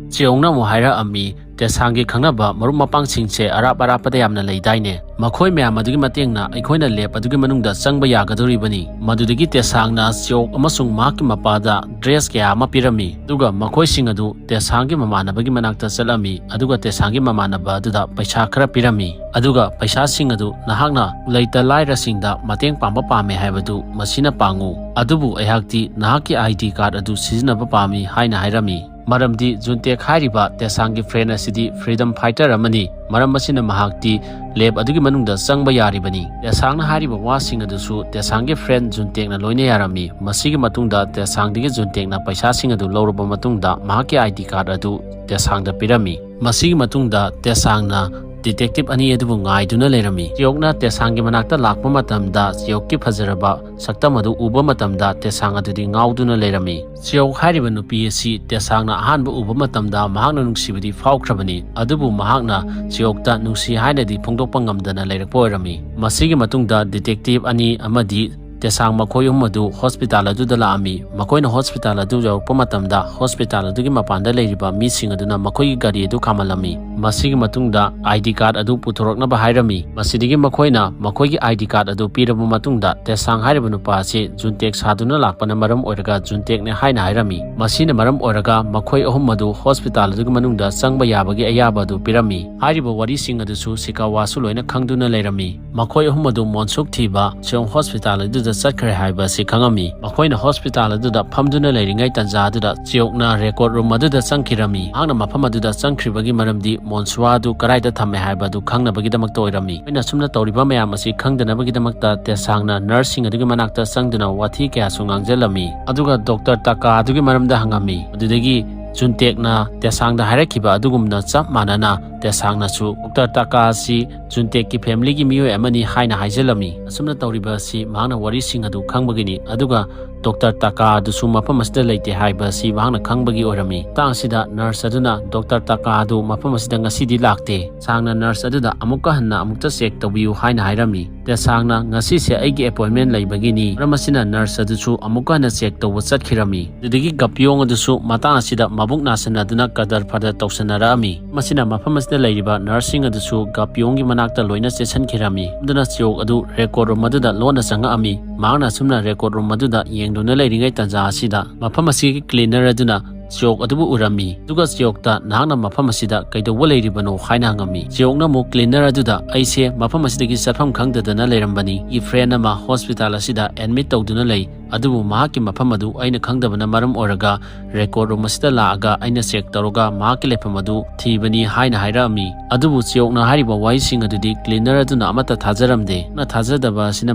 ꯆꯤꯌꯣꯡꯅ ꯑꯃꯨꯛ ꯍꯥꯏꯔꯛꯑꯝꯃꯤ, ꯇꯦꯁꯥꯡꯒꯤ ꯈꯪꯅꯕ ꯃꯔꯨꯞ ꯃꯄꯥꯡꯁꯤꯡꯁꯦ ꯑꯔꯥꯞ ꯑꯔꯥꯞꯄꯗ ꯌꯥꯝꯅ ꯂꯩꯗꯥꯏꯅꯦ? ꯃꯈꯣꯏ ꯃꯌꯥꯝ ꯑꯗꯨꯒꯤ ꯃꯇꯦꯡꯅ ꯑꯩꯈꯣꯏꯅ ꯂꯦꯕ ꯑꯗꯨꯒꯤ ꯃꯅꯨꯡꯗ ꯆꯪꯕ ꯌꯥꯒꯗꯧꯔꯤꯕꯅꯤ꯫ ꯃꯗꯨꯗꯒꯤ ꯇꯦꯁꯥꯡꯅ ꯆꯤꯌꯣꯛ ꯑꯃꯁꯨꯡ ꯃꯍꯥꯛꯀꯤ ꯃꯄꯥꯗ ꯗ꯭ꯔꯦꯁ ꯀꯌꯥ ꯑꯃ ꯄꯤꯔꯝꯃꯤ, ꯑꯗꯨꯒ ꯃꯈꯣꯏꯁꯤꯡ ꯑꯗꯨ ꯇꯦꯁꯥꯡꯒꯤ ꯃꯃꯥꯟꯅꯕꯒꯤ ꯃꯅꯥꯛꯇ ꯆꯠꯂꯝꯃꯤ, ꯑꯗꯨꯒ ꯇꯦꯁꯥꯡꯒꯤ ꯃꯃꯥꯟꯅꯕ ꯑꯗꯨꯗ ꯄꯩꯁꯥ ꯈꯔ ꯄꯤꯔꯝꯃꯤ, ꯑꯗꯨꯒ ꯄꯩꯁꯥꯁꯤꯡ ꯑꯗꯨ ꯅꯍꯥꯛꯅ ꯂꯩꯇ ꯂꯥꯏꯔꯁꯤꯡꯗ ꯃꯇꯦꯡ ꯄꯥꯡꯕ ꯄꯥꯝꯃꯦ ꯍꯥꯏꯕꯗꯨ ꯃꯁꯤꯅ ꯄꯥꯡꯉꯨ, ꯑꯗꯨꯕꯨ ꯑꯩꯍꯥꯛꯇꯤ ꯅꯍꯥꯛꯀꯤ ꯑꯥꯏ ꯗꯤ ꯀꯥꯔꯗ ꯑꯗꯨ ꯁꯤꯖꯤꯟꯅꯕ ꯄꯥꯝꯃꯤ ꯍꯥꯏꯅ ꯍꯥꯏꯔꯝꯃꯤ꯫ ꯃꯔꯝꯗꯤ ꯖꯨꯟꯇꯦꯛ ꯍꯥꯏꯔꯤꯕ ꯇꯦꯁꯥꯡꯒꯤ ꯐ꯭ꯔꯦꯟ ꯑꯁꯤꯗꯤ ꯐ꯭ꯔꯤꯗꯝ ꯐꯥꯏꯇꯔ ꯑꯃꯅꯤ, ꯃꯔꯝ ꯑꯁꯤꯅ ꯃꯍꯥꯛꯇꯤ ꯂꯦꯕ ꯑꯗꯨꯒꯤ ꯃꯅꯨꯡꯗ ꯆꯪꯕ ꯌꯥꯔꯤꯕꯅꯤ꯫ ꯇꯦꯁꯥꯡꯅ ꯍꯥꯏꯔꯤꯕ ꯋꯥꯁꯤꯡ ꯑꯗꯨꯁꯨ ꯇꯦꯁꯥꯡꯒꯤ ꯐ꯭ꯔꯦꯟ ꯖꯨꯟꯇꯦꯛꯅ ꯂꯣꯏꯅ ꯌꯥꯔꯝꯃꯤ꯫ ꯃꯁꯤꯒꯤ ꯃꯇꯨꯡꯗ ꯇꯦꯁꯥꯡꯗꯒꯤ ꯖꯨꯟꯇꯦꯛꯅ ꯄꯩꯁꯥꯁꯤꯡ ꯑꯗꯨ ꯂꯧꯔꯕ ꯃꯇꯨꯡꯗ ꯃꯍꯥꯛꯀꯤ ꯑꯥꯏ ꯗꯤ ꯀꯥꯔꯗ ꯑꯗꯨ ꯇꯦꯁꯥꯡꯗ ꯄꯤꯔꯝꯃꯤ꯫ ꯃꯁꯤꯒꯤ ꯃꯇꯨꯡꯗ ꯇꯦꯁꯥꯡꯅ ꯗꯤꯇꯦꯛꯇꯤꯚ ꯑꯅꯤ ꯑꯗꯨꯕꯨ ꯉꯥꯏꯗꯨꯅ ꯂꯩꯔꯝꯃꯤ꯫ ꯆꯤꯌꯣꯛꯅ ꯇꯦꯁꯥꯡꯒꯤ ꯃꯅꯥꯛꯇ ꯂꯥꯛꯄ ꯃꯇꯝꯗ ꯆꯤꯌꯣꯛꯀꯤ ꯐꯖꯔꯕ ꯁꯛꯇꯝ ꯑꯗꯨ ꯎꯕ ꯃꯇꯝꯗ ꯇꯦꯁꯥꯡ ꯑꯗꯨꯗꯤ ꯉꯥꯎꯗꯨꯅ ꯂꯩꯔꯝꯃꯤ꯫ ꯆꯤꯌꯣꯛ ꯍꯥꯏꯔꯤꯕ ꯅꯨꯄꯤ ꯑꯁꯤ ꯇꯦꯁꯥꯡꯅ ꯑꯍꯥꯟꯕ ꯎꯕ ꯃꯇꯝꯗ ꯃꯍꯥꯛꯅ ꯅꯨꯡꯁꯤꯕꯗꯤ ꯐꯥꯎꯈ꯭ꯔꯕꯅꯤ, ꯑꯗꯨꯕꯨ ꯃꯍꯥꯛꯅ ꯆꯤꯌꯣꯛꯇ ꯅꯨꯡꯁꯤ ꯍꯥꯏꯅꯗꯤ ꯐꯣꯡꯗꯣꯛꯄ ꯉꯝꯗꯅ ꯂꯩꯔꯛꯄ ꯑꯣꯏꯔꯝꯃꯤ꯫ ꯃꯁꯤꯒꯤ ꯃꯇꯨꯡꯗ ꯗꯤꯇꯦꯛꯇꯤꯚ ꯑꯅꯤ ꯑꯃꯗꯤ ꯇꯦꯁꯥꯡ ꯃꯈꯣꯏ ꯑꯍꯨꯝ ꯑꯗꯨ ꯍꯣꯁꯄꯤꯇꯥꯜ ꯑꯗꯨꯗ ꯂꯥꯛꯑꯝꯃꯤ꯫ ꯃꯈꯣꯏꯅ ꯍꯣꯁꯄꯤꯇꯥꯜ ꯑꯗꯨ ꯌꯧꯔꯛꯄ ꯃꯇꯝꯗ ꯍꯣꯁꯄꯤꯇꯥꯜ ꯑꯗꯨꯒꯤ ꯃꯄꯥꯟꯗ ꯂꯩꯔꯤꯕ ꯃꯤꯁꯤꯡ ꯑꯗꯨꯅ ꯃꯈꯣꯏꯒꯤ ꯒꯥꯔꯤ ꯑꯗꯨ ꯈꯥꯝꯍꯜꯂꯝꯃꯤ꯫ ꯃꯁꯤꯒꯤ ꯃꯇꯨꯡꯗ ꯑꯥꯏ ꯗꯤ ꯀꯥꯔꯗ ꯑꯗꯨ ꯄꯨꯊꯣꯔꯛꯅꯕ ꯍꯥꯏꯔꯝꯃꯤ꯫ ꯃꯁꯤꯗꯒꯤ ꯃꯈꯣꯏꯅ ꯃꯈꯣꯏꯒꯤ ꯑꯥꯏ ꯗꯤ ꯀꯥꯔꯗ ꯑꯗꯨ ꯄꯤꯔꯕ ꯃꯇꯨꯡꯗ ꯇꯦꯁꯥꯡ ꯍꯥꯏꯔꯤꯕ ꯅꯨꯄꯥ ꯑꯁꯤ ꯖꯨꯟꯇꯦꯛ ꯁꯥꯗꯨꯅ ꯂꯥꯛꯄꯅ ꯃꯔꯝ ꯑꯣꯏꯔꯒ ꯖꯨꯟꯇꯦꯛꯅꯦ ꯍꯥꯏꯅ ꯍꯥꯏꯔꯝꯃꯤ꯫ ꯃꯁꯤꯅ ꯃꯔꯝ ꯑꯣꯏꯔꯒ ꯃꯈꯣꯏ ꯑꯍꯨꯝ ꯑꯗꯨ ꯍꯣꯁꯄꯤꯇꯥꯜ ꯑꯗꯨꯒꯤ ꯃꯅꯨꯡꯗ ꯆꯪꯕ ꯌꯥꯕꯒꯤ ꯑꯌꯥꯕ ꯑꯗꯨ ꯄꯤꯔꯝꯃꯤ꯫ ꯍꯥꯏꯔꯤꯕ ꯋꯥꯔꯤꯁꯤꯡ ꯑꯗꯨꯁꯨ ꯁꯤꯀꯥꯋꯥꯁꯨ ꯂꯣꯏꯅ ꯈꯪꯗꯨꯅ ꯂꯩꯔꯝꯃꯤ꯫ ꯃꯈꯣꯏ ꯑꯍꯨꯝ ꯑꯗꯨ ꯃꯣꯟꯁꯨꯛ ꯊꯤꯕ ꯁꯤꯌꯣꯡ ꯍꯣꯁꯄꯤꯇꯥꯜ ꯑꯗꯨꯗ ꯆꯠꯈ꯭ꯔꯦ ꯍꯥꯏꯕ ꯑꯁꯤ ꯈꯪꯉꯝꯃꯤ꯫ ꯃꯈꯣꯏꯅ ꯍꯣꯁꯄꯤꯇꯥꯜ ꯑꯗꯨꯗ ꯐꯝꯗꯨꯅ ꯂꯩꯔꯤꯉꯩ ꯇꯥꯟꯖꯥ ꯑꯗꯨꯗ ꯆꯤꯌꯣꯛꯅ ꯔꯦꯀꯣꯔꯗ ꯔꯨꯝ ꯑꯗꯨꯗ ꯆꯪꯈꯤꯔꯝꯃꯤ꯫ ꯃꯍꯥꯛꯅ ꯃꯐꯝ ꯑꯗꯨꯗ ꯆꯪꯈ꯭ꯔꯤꯕꯒꯤ ꯃꯔꯝꯗꯤ ꯃꯣꯟꯁꯨꯋꯥ ꯑꯗꯨ ꯀꯗꯥꯏꯗ ꯊꯝꯃꯦ ꯍꯥꯏꯕ ꯑꯗꯨ ꯈꯪꯅꯕꯒꯤꯗꯃꯛꯇ ꯑꯣꯏꯔꯝꯃꯤ꯫ ꯑꯩꯅ ꯑꯁꯨꯝꯅ ꯇꯧꯔꯤꯕ ꯃꯌꯥꯝ ꯑꯁꯤ ꯈꯪꯗꯅꯕꯒꯤꯗꯃꯛꯇ ꯇꯦꯁꯥꯡꯅ ꯅꯔꯁꯁꯤꯡ ꯑꯗꯨꯒꯤ ꯃꯅꯥꯛꯇ ꯆꯪꯗꯨꯅ ꯋꯥꯊꯤ ꯀꯌꯥꯁꯨ ꯉꯥꯡꯖꯜꯂꯝꯃꯤ꯫ ꯑꯗꯨꯒ ꯗꯣꯛꯇꯔ ꯇꯥꯀꯥ ꯑꯗꯨꯒꯤ ꯃꯔꯝꯗ ꯍꯪꯉꯝꯃꯤ꯫ ꯑꯗꯨꯗꯒꯤ ꯖꯨꯟꯇꯦꯛꯅ ꯇꯦꯁꯥꯡꯗ ꯍꯥꯏꯔꯛꯈꯤꯕ ꯑꯗꯨꯒꯨꯝꯅ ꯆꯞ ꯃꯥꯟꯅꯅ ꯇꯦꯁꯥꯡꯅꯁꯨ ꯗꯣꯛꯇꯔ ꯇꯥꯀꯥ ꯑꯁꯤ ꯖꯨꯟꯇꯦꯛꯀꯤ ꯐꯦꯃꯤꯂꯤꯒꯤ ꯃꯤꯑꯣꯏ ꯑꯃꯅꯤ ꯍꯥꯏꯅ ꯍꯥꯏꯖꯜꯂꯝꯃꯤ꯫ ꯑꯁꯨꯝꯅ ꯇꯧꯔꯤꯕ ꯑꯁꯤ ꯃꯍꯥꯛꯅ ꯋꯥꯔꯤꯁꯤꯡ ꯑꯗꯨ ꯈꯪꯕꯒꯤꯅꯤ, ꯑꯗꯨꯒ ꯗꯣꯛꯇꯔ ꯇꯥꯀꯥ ꯑꯗꯨꯁꯨ ꯃꯐꯝ ꯑꯁꯤꯗ ꯂꯩꯇꯦ ꯍꯥꯏꯕ ꯑꯁꯤ ꯃꯍꯥꯛꯅ ꯈꯪꯕꯒꯤ ꯑꯣꯏꯔꯝꯃꯤ꯫ ꯃꯇꯥꯡ ꯑꯁꯤꯗ ꯅꯔꯁ ꯑꯗꯨꯅ ꯗꯣꯛꯇꯔ ꯇꯥꯀꯥ ꯑꯗꯨ ꯃꯐꯝ ꯑꯁꯤꯗ ꯉꯁꯤꯗꯤ ꯂꯥꯛꯇꯦ꯫ ꯁꯥꯡꯅ ꯅꯔꯁ ꯑꯗꯨꯗ ꯑꯃꯨꯛꯀ ꯍꯟꯅ ꯑꯃꯨꯛꯇ ꯆꯦꯛ ꯇꯧꯕꯤꯌꯨ ꯍꯥꯏꯅ ꯍꯥꯏꯔꯝꯃꯤ꯫ ꯇꯦꯁꯥꯡꯅ ꯉꯁꯤꯁꯦ ꯑꯩꯒꯤ ꯑꯦꯄꯣꯏꯟꯃꯦꯟ ꯂꯩꯕꯒꯤꯅꯤ꯫ ꯃꯔꯝ ꯑꯁꯤꯅ ꯅꯔꯁ ꯑꯗꯨꯁꯨ ꯑꯃꯨꯛꯀ ꯍꯟꯅ ꯆꯦꯛ ꯇꯧꯕ ꯆꯠꯈꯤꯔꯝꯃꯤ꯫ ꯑꯗꯨꯗꯒꯤ ꯒꯞꯌꯣꯡ ꯑꯗꯨꯁꯨ ꯃꯇꯥꯡ ꯑꯁꯤꯗ ꯃꯕꯨꯛ ꯅꯥꯁꯤꯟꯅꯗꯨꯅ ꯀꯗꯔ ꯐꯗꯔ ꯇꯧꯁꯟꯅꯔꯛꯑꯝꯃꯤ꯫ ꯃꯁꯤꯅ ꯃꯐꯝ ꯑꯁꯤꯗ ꯂꯩꯔꯤꯕ ꯅꯔꯁꯁꯤꯡ ꯑꯗꯨꯁꯨ ꯒꯞꯌꯣꯡꯒꯤ ꯃꯅꯥꯛꯇ ꯂꯣꯏꯅ ꯆꯦꯟꯁꯤꯟꯈꯤꯔꯝꯃꯤ꯫ ꯑꯗꯨꯅ ꯆꯤꯌꯣꯛ ꯑꯗꯨ ꯔꯦꯀꯣꯔꯗ ꯔꯨꯝ ꯑꯗꯨꯗ ꯂꯣꯟꯅ ꯆꯪꯉꯛꯑꯝꯃꯤ꯫ ꯃꯍꯥꯛꯅ ꯑꯁꯨꯝꯅ ꯔꯦꯀꯣꯔꯗ ꯔꯨꯝ ꯑꯗꯨꯗ ꯌꯦꯡꯗꯨꯅ ꯂꯩꯔꯤꯉꯩ ꯇꯥꯟꯖꯥ ꯑꯁꯤꯗ ꯃꯐꯝ ꯑꯁꯤꯒꯤ ꯀ꯭ꯂꯤꯅꯔ ꯑꯗꯨꯅ ꯆꯤꯌꯣꯛ ꯑꯗꯨꯕꯨ ꯎꯔꯝꯃꯤ꯫ ꯑꯗꯨꯒ ꯆꯤꯌꯣꯛꯇ "ꯅꯍꯥꯛꯅ ꯃꯐꯝ ꯑꯁꯤꯗ ꯀꯩꯗꯧꯕ ꯂꯩꯔꯤꯕꯅꯣ?" ꯍꯥꯏꯅ ꯍꯪꯉꯝꯃꯤ꯫ ꯆꯤꯌꯣꯛꯅ ꯑꯃꯨꯛ ꯀ꯭ꯂꯤꯅꯔ ꯑꯗꯨꯗ, "ꯑꯩꯁꯦ ꯃꯐꯝ ꯑꯁꯤꯗꯒꯤ ꯆꯠꯐꯝ ꯈꯪꯗꯗꯅ ꯂꯩꯔꯝꯕꯅꯤ꯫ ꯑꯩꯒꯤ ꯐ꯭ꯔꯦꯟ ꯑꯃ ꯍꯣꯁꯄꯤꯇꯥꯜ ꯑꯁꯤꯗ ꯑꯦꯗꯃꯤꯠ ꯇꯧꯗꯨꯅ ꯂꯩ, ꯑꯗꯨꯕꯨ ꯃꯍꯥꯛꯀꯤ ꯃꯐꯝ ꯑꯗꯨ ꯑꯩꯅ ꯈꯪꯗꯕꯅ ꯃꯔꯝ ꯑꯣꯏꯔꯒ ꯔꯦꯀꯣꯔꯗ ꯔꯨꯝ ꯑꯁꯤꯗ ꯂꯥꯛꯑꯒ ꯑꯩꯅ ꯆꯦꯛ ꯇꯧꯔꯒ ꯃꯍꯥꯛꯀꯤ ꯂꯩꯐꯝ ꯑꯗꯨ ꯊꯤꯕꯅꯤ" ꯍꯥꯏꯅ ꯍꯥꯏꯔꯛꯑꯝꯃꯤ꯫ ꯑꯗꯨꯕꯨ ꯆꯤꯌꯣꯛꯅ ꯍꯥꯏꯔꯤꯕ ꯋꯥꯍꯩꯁꯤꯡ ꯑꯗꯨꯗꯤ ꯀ꯭ꯂꯤꯅꯔ ꯑꯗꯨꯅ ꯑꯃꯠꯇ ꯊꯥꯖꯔꯝꯗꯦ꯫ ꯅ ꯊꯥꯖꯗꯕ ꯑꯁꯤꯅ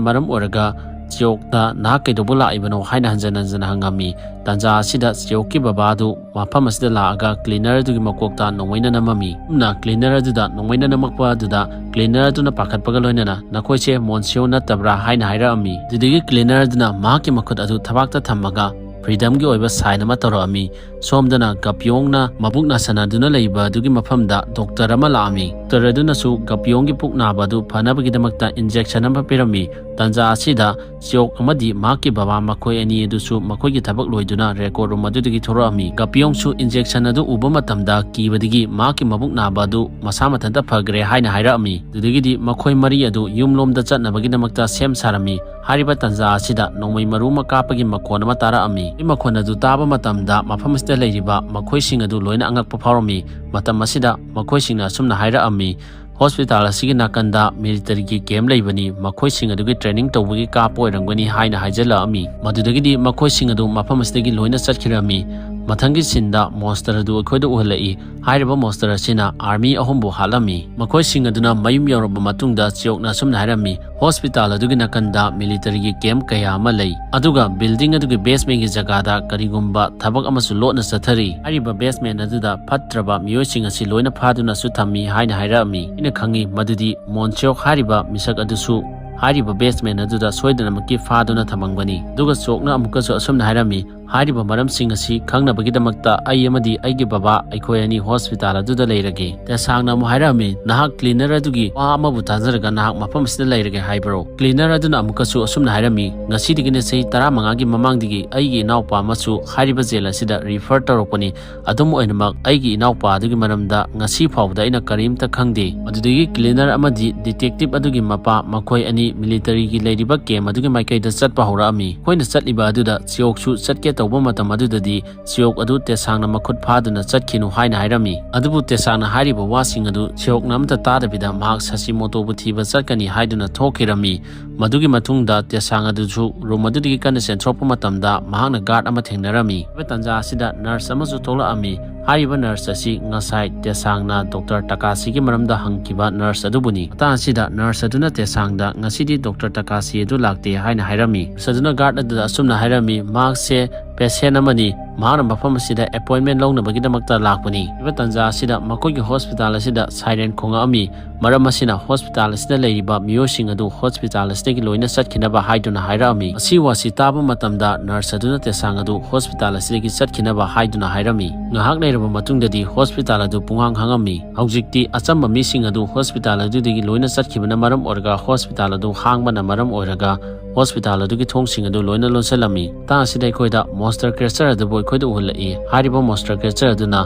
ꯃꯔꯝ ꯑꯣꯏꯔꯒ ꯆꯤꯌꯣꯛꯇ "ꯅꯍꯥꯛ ꯀꯩꯗꯧꯕ ꯂꯥꯛꯏꯕꯅꯣ?" ꯍꯥꯏꯅ ꯍꯟꯖꯟ ꯍꯟꯖꯟꯅ ꯍꯪꯉꯝꯃꯤ꯫ ꯇꯥꯟꯖꯥ ꯑꯁꯤꯗ ꯆꯤꯌꯣꯛꯀꯤ ꯕꯕꯥ ꯑꯗꯨ ꯃꯐꯝ ꯑꯁꯤꯗ ꯂꯥꯛꯑꯒ cleaner ꯑꯗꯨꯒꯤ ꯃꯀꯣꯛꯇ ꯅꯣꯡꯃꯩꯅ ꯅꯝꯃꯝꯃꯤ꯫ ꯑꯁꯨꯝꯅ cleaner ꯑꯗꯨꯗ ꯅꯣꯡꯃꯩꯅ ꯅꯝꯃꯛꯄ ꯑꯗꯨꯗ cleaner ꯑꯗꯨꯅ ꯄꯥꯈꯠꯄꯒ ꯂꯣꯏꯅꯅ "ꯅꯈꯣꯏꯁꯦ ꯃꯣꯟꯁꯤꯌꯣ ꯅꯠꯇꯕ꯭ꯔꯥ?" ꯍꯥꯏꯅ ꯍꯥꯏꯔꯛꯑꯝꯃꯤ꯫ ꯑꯗꯨꯗꯒꯤ cleaner ꯑꯗꯨꯅ ꯃꯍꯥꯛꯀꯤ ꯃꯈꯨꯠ ꯑꯗꯨ ꯊꯕꯥꯛꯇ ꯊꯝꯃꯒ freedomꯒꯤ ꯑꯣꯏꯕ sign ꯑꯃ ꯇꯧꯔꯛꯑꯝꯃꯤ꯫ ꯁꯣꯝꯗꯅ ꯒꯄꯤꯌꯣꯡꯅ ꯃꯕꯨꯛ ꯅꯥꯁꯟꯅꯗꯨꯅ ꯂꯩꯕ ꯑꯗꯨꯒꯤ ꯃꯐꯝꯗ doctor ꯑꯃ ꯂꯥꯛꯑꯝꯃꯤ꯫ Doctor ꯑꯗꯨꯅꯁꯨ ꯒꯄꯤꯌꯣꯡꯒꯤ ꯄꯨꯛ ꯅꯥꯕ ꯑꯗꯨ ꯐꯅꯕꯒꯤꯗꯃꯛꯇ injection ꯑꯃ ꯄꯤꯔꯝꯃꯤ꯫ ꯇꯥꯟꯖꯥ ꯑꯁꯤꯗ ꯆꯤꯌꯣꯛ ꯑꯃꯗꯤ ꯃꯍꯥꯛꯀꯤ ꯕꯕꯥ ꯃꯈꯣꯏ ꯑꯅꯤ ꯑꯗꯨꯁꯨ ꯃꯈꯣꯏꯒꯤ ꯊꯕꯛ ꯂꯣꯏꯗꯨꯅ record room ꯑꯗꯨꯗꯒꯤ ꯊꯣꯔꯛꯑꯝꯃꯤ꯫ ꯒꯄꯤꯌꯣꯡꯁꯨ injection ꯑꯗꯨ ꯎꯕ ꯃꯇꯝꯗ ꯀꯤꯕꯗꯒꯤ ꯃꯍꯥꯛꯀꯤ ꯃꯕꯨꯛ ꯅꯥꯕ ꯑꯗꯨ ꯃꯁꯥ ꯃꯊꯟꯇ ꯐꯈ꯭ꯔꯦ ꯍꯥꯏꯅ ꯍꯥꯏꯔꯛꯑꯝꯃꯤ꯫ ꯑꯗꯨꯗꯒꯤꯗꯤ ꯃꯈꯣꯏ ꯃꯔꯤ ꯑꯗꯨ ꯌꯨꯝꯂꯣꯝꯗ ꯆꯠꯅꯕꯒꯤꯗꯃꯛꯇ ꯁꯦꯝ ꯁꯥꯔꯝꯃꯤ꯫ ꯍꯥꯏꯔꯤꯕ ꯇꯥꯟꯖꯥ ꯑꯁꯤꯗ ꯅꯣꯡꯃꯩ ꯃꯔꯨ ꯑꯃ ꯀꯥꯞꯄꯒꯤ ꯃꯈꯣꯟ ꯑꯃ ꯇꯥꯔꯛꯑꯝꯃꯤ꯫ ꯃꯈꯣꯟ ꯑꯗꯨ ꯇꯥꯕ ꯃꯇꯝꯗ ꯃꯐꯝ ꯑꯁꯤꯗ ꯂꯩꯔꯤꯕ ꯃꯈꯣꯏꯁꯤꯡ ꯑꯗꯨ ꯂꯣꯏꯅ ꯑꯉꯛꯄ ꯐꯥꯎꯔꯝꯃꯤ꯫ ꯃꯇꯝ ꯑꯁꯤꯗ ꯃꯈꯣꯏꯁꯤꯡꯅ ꯑꯁꯨꯝꯅ ꯍꯥꯏꯔꯛꯑꯝꯃꯤ, "Hospital ꯑꯁꯤꯒꯤ ꯅꯥꯀꯟꯗ militaryꯒꯤ camp ꯂꯩꯕꯅꯤ, ꯃꯈꯣꯏꯁꯤꯡ ꯑꯗꯨꯒꯤ training ꯇꯧꯕꯒꯤ ꯀꯥꯞꯄ ꯑꯣꯏꯔꯝꯒꯅꯤ" ꯍꯥꯏꯅ ꯍꯥꯏꯖꯜꯂꯛꯑꯝꯃꯤ꯫ ꯃꯗꯨꯗꯒꯤꯗꯤ ꯃꯈꯣꯏꯁꯤꯡ ꯑꯗꯨ ꯃꯐꯝ ꯑꯁꯤꯗꯒꯤ ꯂꯣꯏꯅ ꯆꯠꯈꯤꯔꯝꯃꯤ꯫ ꯃꯊꯪꯒꯤ sceneꯗ monster ꯑꯗꯨ ꯑꯩꯈꯣꯏꯗ ꯎꯍꯜꯂꯛꯏ꯫ ꯍꯥꯏꯔꯤꯕ monster ꯑꯁꯤꯅ army ꯑꯍꯨꯝꯕꯨ ꯍꯥꯠꯂꯝꯃꯤ꯫ ꯃꯈꯣꯏꯁꯤꯡ ꯑꯗꯨꯅ ꯃꯌꯨꯝ ꯌꯧꯔꯕ ꯃꯇꯨꯡꯗ ꯆꯤꯌꯣꯛꯅ ꯑꯁꯨꯝꯅ ꯍꯥꯏꯔꯝꯃꯤ, "Hospital ꯑꯗꯨꯒꯤ ꯅꯥꯀꯟꯗ militaryꯒꯤ camp ꯀꯌꯥ ꯑꯃ ꯂꯩ, ꯑꯗꯨꯒ building ꯑꯗꯨꯒꯤ basementꯒꯤ ꯖꯒꯥꯗ ꯀꯔꯤꯒꯨꯝꯕ ꯊꯕꯛ ꯑꯃꯁꯨ ꯂꯣꯠꯅ ꯆꯠꯊꯔꯤ꯫ ꯍꯥꯏꯔꯤꯕ basement ꯑꯗꯨꯗ ꯐꯠꯇ꯭ꯔꯕ ꯃꯤꯑꯣꯏꯁꯤꯡ ꯑꯁꯤ ꯂꯣꯏꯅ ꯐꯥꯗꯨꯅꯁꯨ ꯊꯝꯃꯤ" ꯍꯥꯏꯅ ꯍꯥꯏꯔꯛꯑꯝꯃꯤ꯫ ꯑꯩꯅ ꯈꯪꯉꯤ ꯃꯗꯨꯗꯤ ꯃꯣꯟꯁꯤꯌꯣꯛ ꯍꯥꯏꯔꯤꯕ ꯃꯤꯁꯛ ꯑꯗꯨꯁꯨ ꯍꯥꯏꯔꯤꯕ basement ꯑꯗꯨꯗ ꯁꯣꯏꯗꯅꯃꯛꯀꯤ ꯐꯥꯗꯨꯅ ꯊꯝꯃꯝꯒꯅꯤ꯫ ꯑꯗꯨꯒ ꯆꯤꯌꯣꯛꯅ ꯑꯃꯨꯛꯀꯁꯨ ꯑꯁꯨꯝꯅ ꯍꯥꯏꯔꯝꯃꯤ, "ꯍꯥꯏꯔꯤꯕ ꯃꯔꯝꯁꯤꯡ ꯑꯁꯤ ꯈꯪꯅꯕꯒꯤꯗꯃꯛꯇ ꯑꯩ ꯑꯃꯗꯤ ꯑꯩꯒꯤ ꯕꯕꯥ, ꯑꯩꯈꯣꯏ ꯑꯅꯤ hospital ꯑꯗꯨꯗ ꯂꯩꯔꯒꯦ꯫" ꯇꯦꯁꯥꯡꯅ ꯑꯃꯨꯛ ꯍꯥꯏꯔꯛꯑꯝꯃꯤ, "ꯅꯍꯥꯛ cleaner ꯑꯗꯨꯒꯤ ꯋꯥ ꯑꯃꯕꯨ ꯇꯥꯖꯔꯒ ꯅꯍꯥꯛ ꯃꯐꯝ ꯑꯁꯤꯗ ꯂꯩꯔꯒꯦ ꯍꯥꯏꯕ꯭ꯔꯣ?" Cleaner ꯑꯗꯨꯅ ꯑꯃꯨꯛꯀꯁꯨ ꯑꯁꯨꯝꯅ ꯍꯥꯏꯔꯝꯃꯤ, "ꯉꯁꯤꯗꯒꯤꯅ ꯆꯍꯤ ꯇꯔꯥꯃꯉꯥꯒꯤ ꯃꯃꯥꯡꯗꯒꯤ ꯑꯩꯒꯤ ꯏꯅꯥꯎꯄꯥ ꯑꯃꯁꯨ ꯍꯥꯏꯔꯤꯕ jail ꯑꯁꯤꯗ refer ꯇꯧꯔꯛꯄꯅꯤ꯫ ꯑꯗꯨꯝ ꯑꯣꯏꯅꯃꯛ, ꯑꯩꯒꯤ ꯏꯅꯥꯎꯄꯥ ꯑꯗꯨꯒꯤ ꯃꯔꯝꯗ ꯉꯁꯤ ꯐꯥꯎꯕꯗ ꯑꯩꯅ ꯀꯔꯤꯝꯇ ꯈꯪꯗꯦ꯫" ꯑꯗꯨꯗꯒꯤ cleaner ꯑꯃꯗꯤ detective ꯑꯗꯨꯒꯤ ꯃꯄꯥ, ꯃꯈꯣꯏ ꯑꯅꯤ militaryꯒꯤ ꯂꯩꯔꯤꯕ camp ꯑꯗꯨꯒꯤ ꯃꯥꯏꯀꯩꯗ ꯆꯠꯄ ꯍꯧꯔꯛꯑꯝꯃꯤ꯫ ꯑꯩꯈꯣꯏꯅ ꯆꯠꯂꯤꯕ ꯑꯗꯨꯗ ꯆꯤꯌꯣꯛꯁꯨ ꯆꯠꯀꯦ ꯇꯧꯕ ꯃꯇꯝ ꯑꯗꯨꯗꯗꯤ ꯆꯤꯌꯣꯛ ꯑꯗꯨ ꯇꯦꯁꯥꯡꯅ ꯃꯈꯨꯠ ꯐꯥꯗꯨꯅ ꯆꯠꯈꯤꯅꯨ ꯍꯥꯏꯅ ꯍꯥꯏꯔꯝꯃꯤ꯫ ꯑꯗꯨꯕꯨ ꯇꯦꯁꯥꯡꯅ ꯍꯥꯏꯔꯤꯕ ꯋꯥꯁꯤꯡ ꯑꯗꯨ ꯆꯤꯌꯣꯛꯅ ꯑꯃꯠꯇ ꯇꯥꯗꯕꯤꯗ ꯃꯍꯥꯛ ꯁꯥꯁꯤꯃꯣꯇꯣꯕꯨ ꯊꯤꯕ ꯆꯠꯀꯅꯤ ꯍꯥꯏꯗꯨꯅ ꯊꯣꯛꯈꯤꯔꯝꯃꯤ꯫ ꯃꯗꯨꯒꯤ ꯃꯇꯨꯡꯗ ꯇꯦꯁꯥꯡ ꯑꯗꯨꯁꯨ ꯔꯨꯝ ꯑꯗꯨꯗꯒꯤ ꯀꯟꯅ ꯆꯦꯟꯊꯣꯔꯛꯄ ꯃꯇꯝꯗ ꯃꯍꯥꯛꯅ ꯒꯥꯔꯗ ꯑꯃ ꯊꯦꯡꯅꯔꯝꯃꯤ꯫ ꯍꯥꯏꯔꯤꯕ ꯇꯥꯟꯖꯥ ꯑꯁꯤꯗ ꯅꯔꯁ ꯑꯃꯁꯨ ꯊꯣꯛꯂꯛꯑꯝꯃꯤ꯫ ꯍꯥꯏꯔꯤꯕ ꯅꯔꯁ ꯑꯁꯤ ꯉꯁꯥꯏ ꯇꯦꯁꯥꯡꯅ ꯗꯣꯛꯇꯔ ꯇꯥꯀꯥꯁꯤꯒꯤ ꯃꯔꯝꯗ ꯍꯪꯈꯤꯕ ꯅꯔꯁ ꯑꯗꯨꯕꯨꯅꯤ꯫ ꯃꯇꯥꯡ ꯑꯁꯤꯗ ꯅꯔꯁ ꯑꯗꯨꯅ ꯇꯦꯁꯥꯡꯗ ꯉꯁꯤꯗꯤ ꯗꯣꯛꯇꯔ ꯇꯥꯀꯥꯁꯤ ꯑꯗꯨ ꯂꯥꯛꯇꯦ ꯍꯥꯏꯅ ꯍꯥꯏꯔꯝꯃꯤ꯫ ꯅꯔꯁ ꯑꯗꯨꯅ ꯒꯥꯔꯗ ꯑꯗꯨꯗ ꯑꯁꯨꯝꯅ ꯍꯥꯏꯔꯝꯃꯤ, ꯃꯍꯥꯛꯁꯦ ꯄꯦꯁꯦꯟ ꯑꯃꯅꯤ꯫ ꯃꯍꯥꯛꯅ ꯃꯐꯝ ꯑꯁꯤꯗ ꯑꯦꯄꯣꯏꯟꯃꯦꯟ ꯂꯧꯅꯕꯒꯤꯗꯃꯛꯇ ꯂꯥꯛꯄꯅꯤ꯫ ꯍꯥꯏꯔꯤꯕ ꯇꯥꯟꯖꯥ ꯑꯁꯤꯗ ꯃꯈꯣꯏꯒꯤ ꯍꯣꯁꯄꯤꯇꯥꯜ ꯑꯁꯤꯗ ꯁꯥꯏꯔꯦꯟ ꯈꯣꯡꯉꯛꯑꯝꯃꯤ꯫ ꯃꯔꯝ ꯑꯁꯤꯅ ꯍꯣꯁꯄꯤꯇꯥꯜ ꯑꯁꯤꯗ ꯂꯩꯔꯤꯕ ꯃꯤꯑꯣꯏꯁꯤꯡ ꯑꯗꯨ ꯍꯣꯁꯄꯤꯇꯥꯜ ꯑꯁꯤꯗꯒꯤ ꯂꯣꯏꯅ ꯆꯠꯈꯤꯅꯕ ꯍꯥꯏꯗꯨꯅ ꯍꯥꯏꯔꯛꯑꯝꯃꯤ꯫ ꯑꯁꯤ ꯋꯥꯁꯤ ꯇꯥꯕ ꯃꯇꯝꯗ ꯅꯔꯁ ꯑꯗꯨꯅ ꯇꯦꯁꯥꯡ ꯑꯗꯨ ꯍꯣꯁꯄꯤꯇꯥꯜ ꯑꯁꯤꯗꯒꯤ ꯆꯠꯈꯤꯅꯕ ꯍꯥꯏꯗꯨꯅ ꯍꯥꯏꯔꯝꯃꯤ꯫ ꯉꯥꯏꯍꯥꯛ ꯂꯩꯔꯕ ꯃꯇꯨꯡꯗꯗꯤ ꯍꯣꯁꯄꯤꯇꯥꯜ ꯑꯗꯨ ꯄꯨꯡꯍꯥꯡ ꯍꯥꯡꯉꯝꯃꯤ꯫ ꯍꯧꯖꯤꯛꯇꯤ ꯑꯆꯝꯕ ꯃꯤꯁꯤꯡ ꯑꯗꯨ ꯍꯣꯁꯄꯤꯇꯥꯜ ꯑꯗꯨꯗꯒꯤ ꯂꯣꯏꯅ ꯆꯠꯈꯤꯕꯅ ꯃꯔꯝ ꯑꯣꯏꯔꯒ ꯍꯣꯁꯄꯤꯇꯥꯜ ꯑꯗꯨ ꯍꯥꯡꯕꯅ ꯃꯔꯝ ꯑꯣꯏꯔꯒ ꯍꯣꯁꯄꯤꯇꯥꯜ ꯑꯗꯨꯒꯤ ꯊꯣꯡꯁꯤꯡ ꯑꯗꯨ ꯂꯣꯏꯅ ꯂꯣꯟꯁꯤꯜꯂꯝꯃꯤ꯫ ꯃꯇꯥꯡ ꯑꯁꯤꯗ ꯑꯩꯈꯣꯏꯗ ꯃꯣꯟꯁꯇꯔ ꯀ꯭ꯔꯦꯆꯔ ꯑꯗꯨꯕꯨ ꯑꯩꯈꯣꯏꯗ ꯎꯍꯜꯂꯛꯏ꯫ ꯍꯥꯏꯔꯤꯕ ꯃꯣꯟꯁꯇꯔ ꯀ꯭ꯔꯦꯆꯔ ꯑꯗꯨꯅ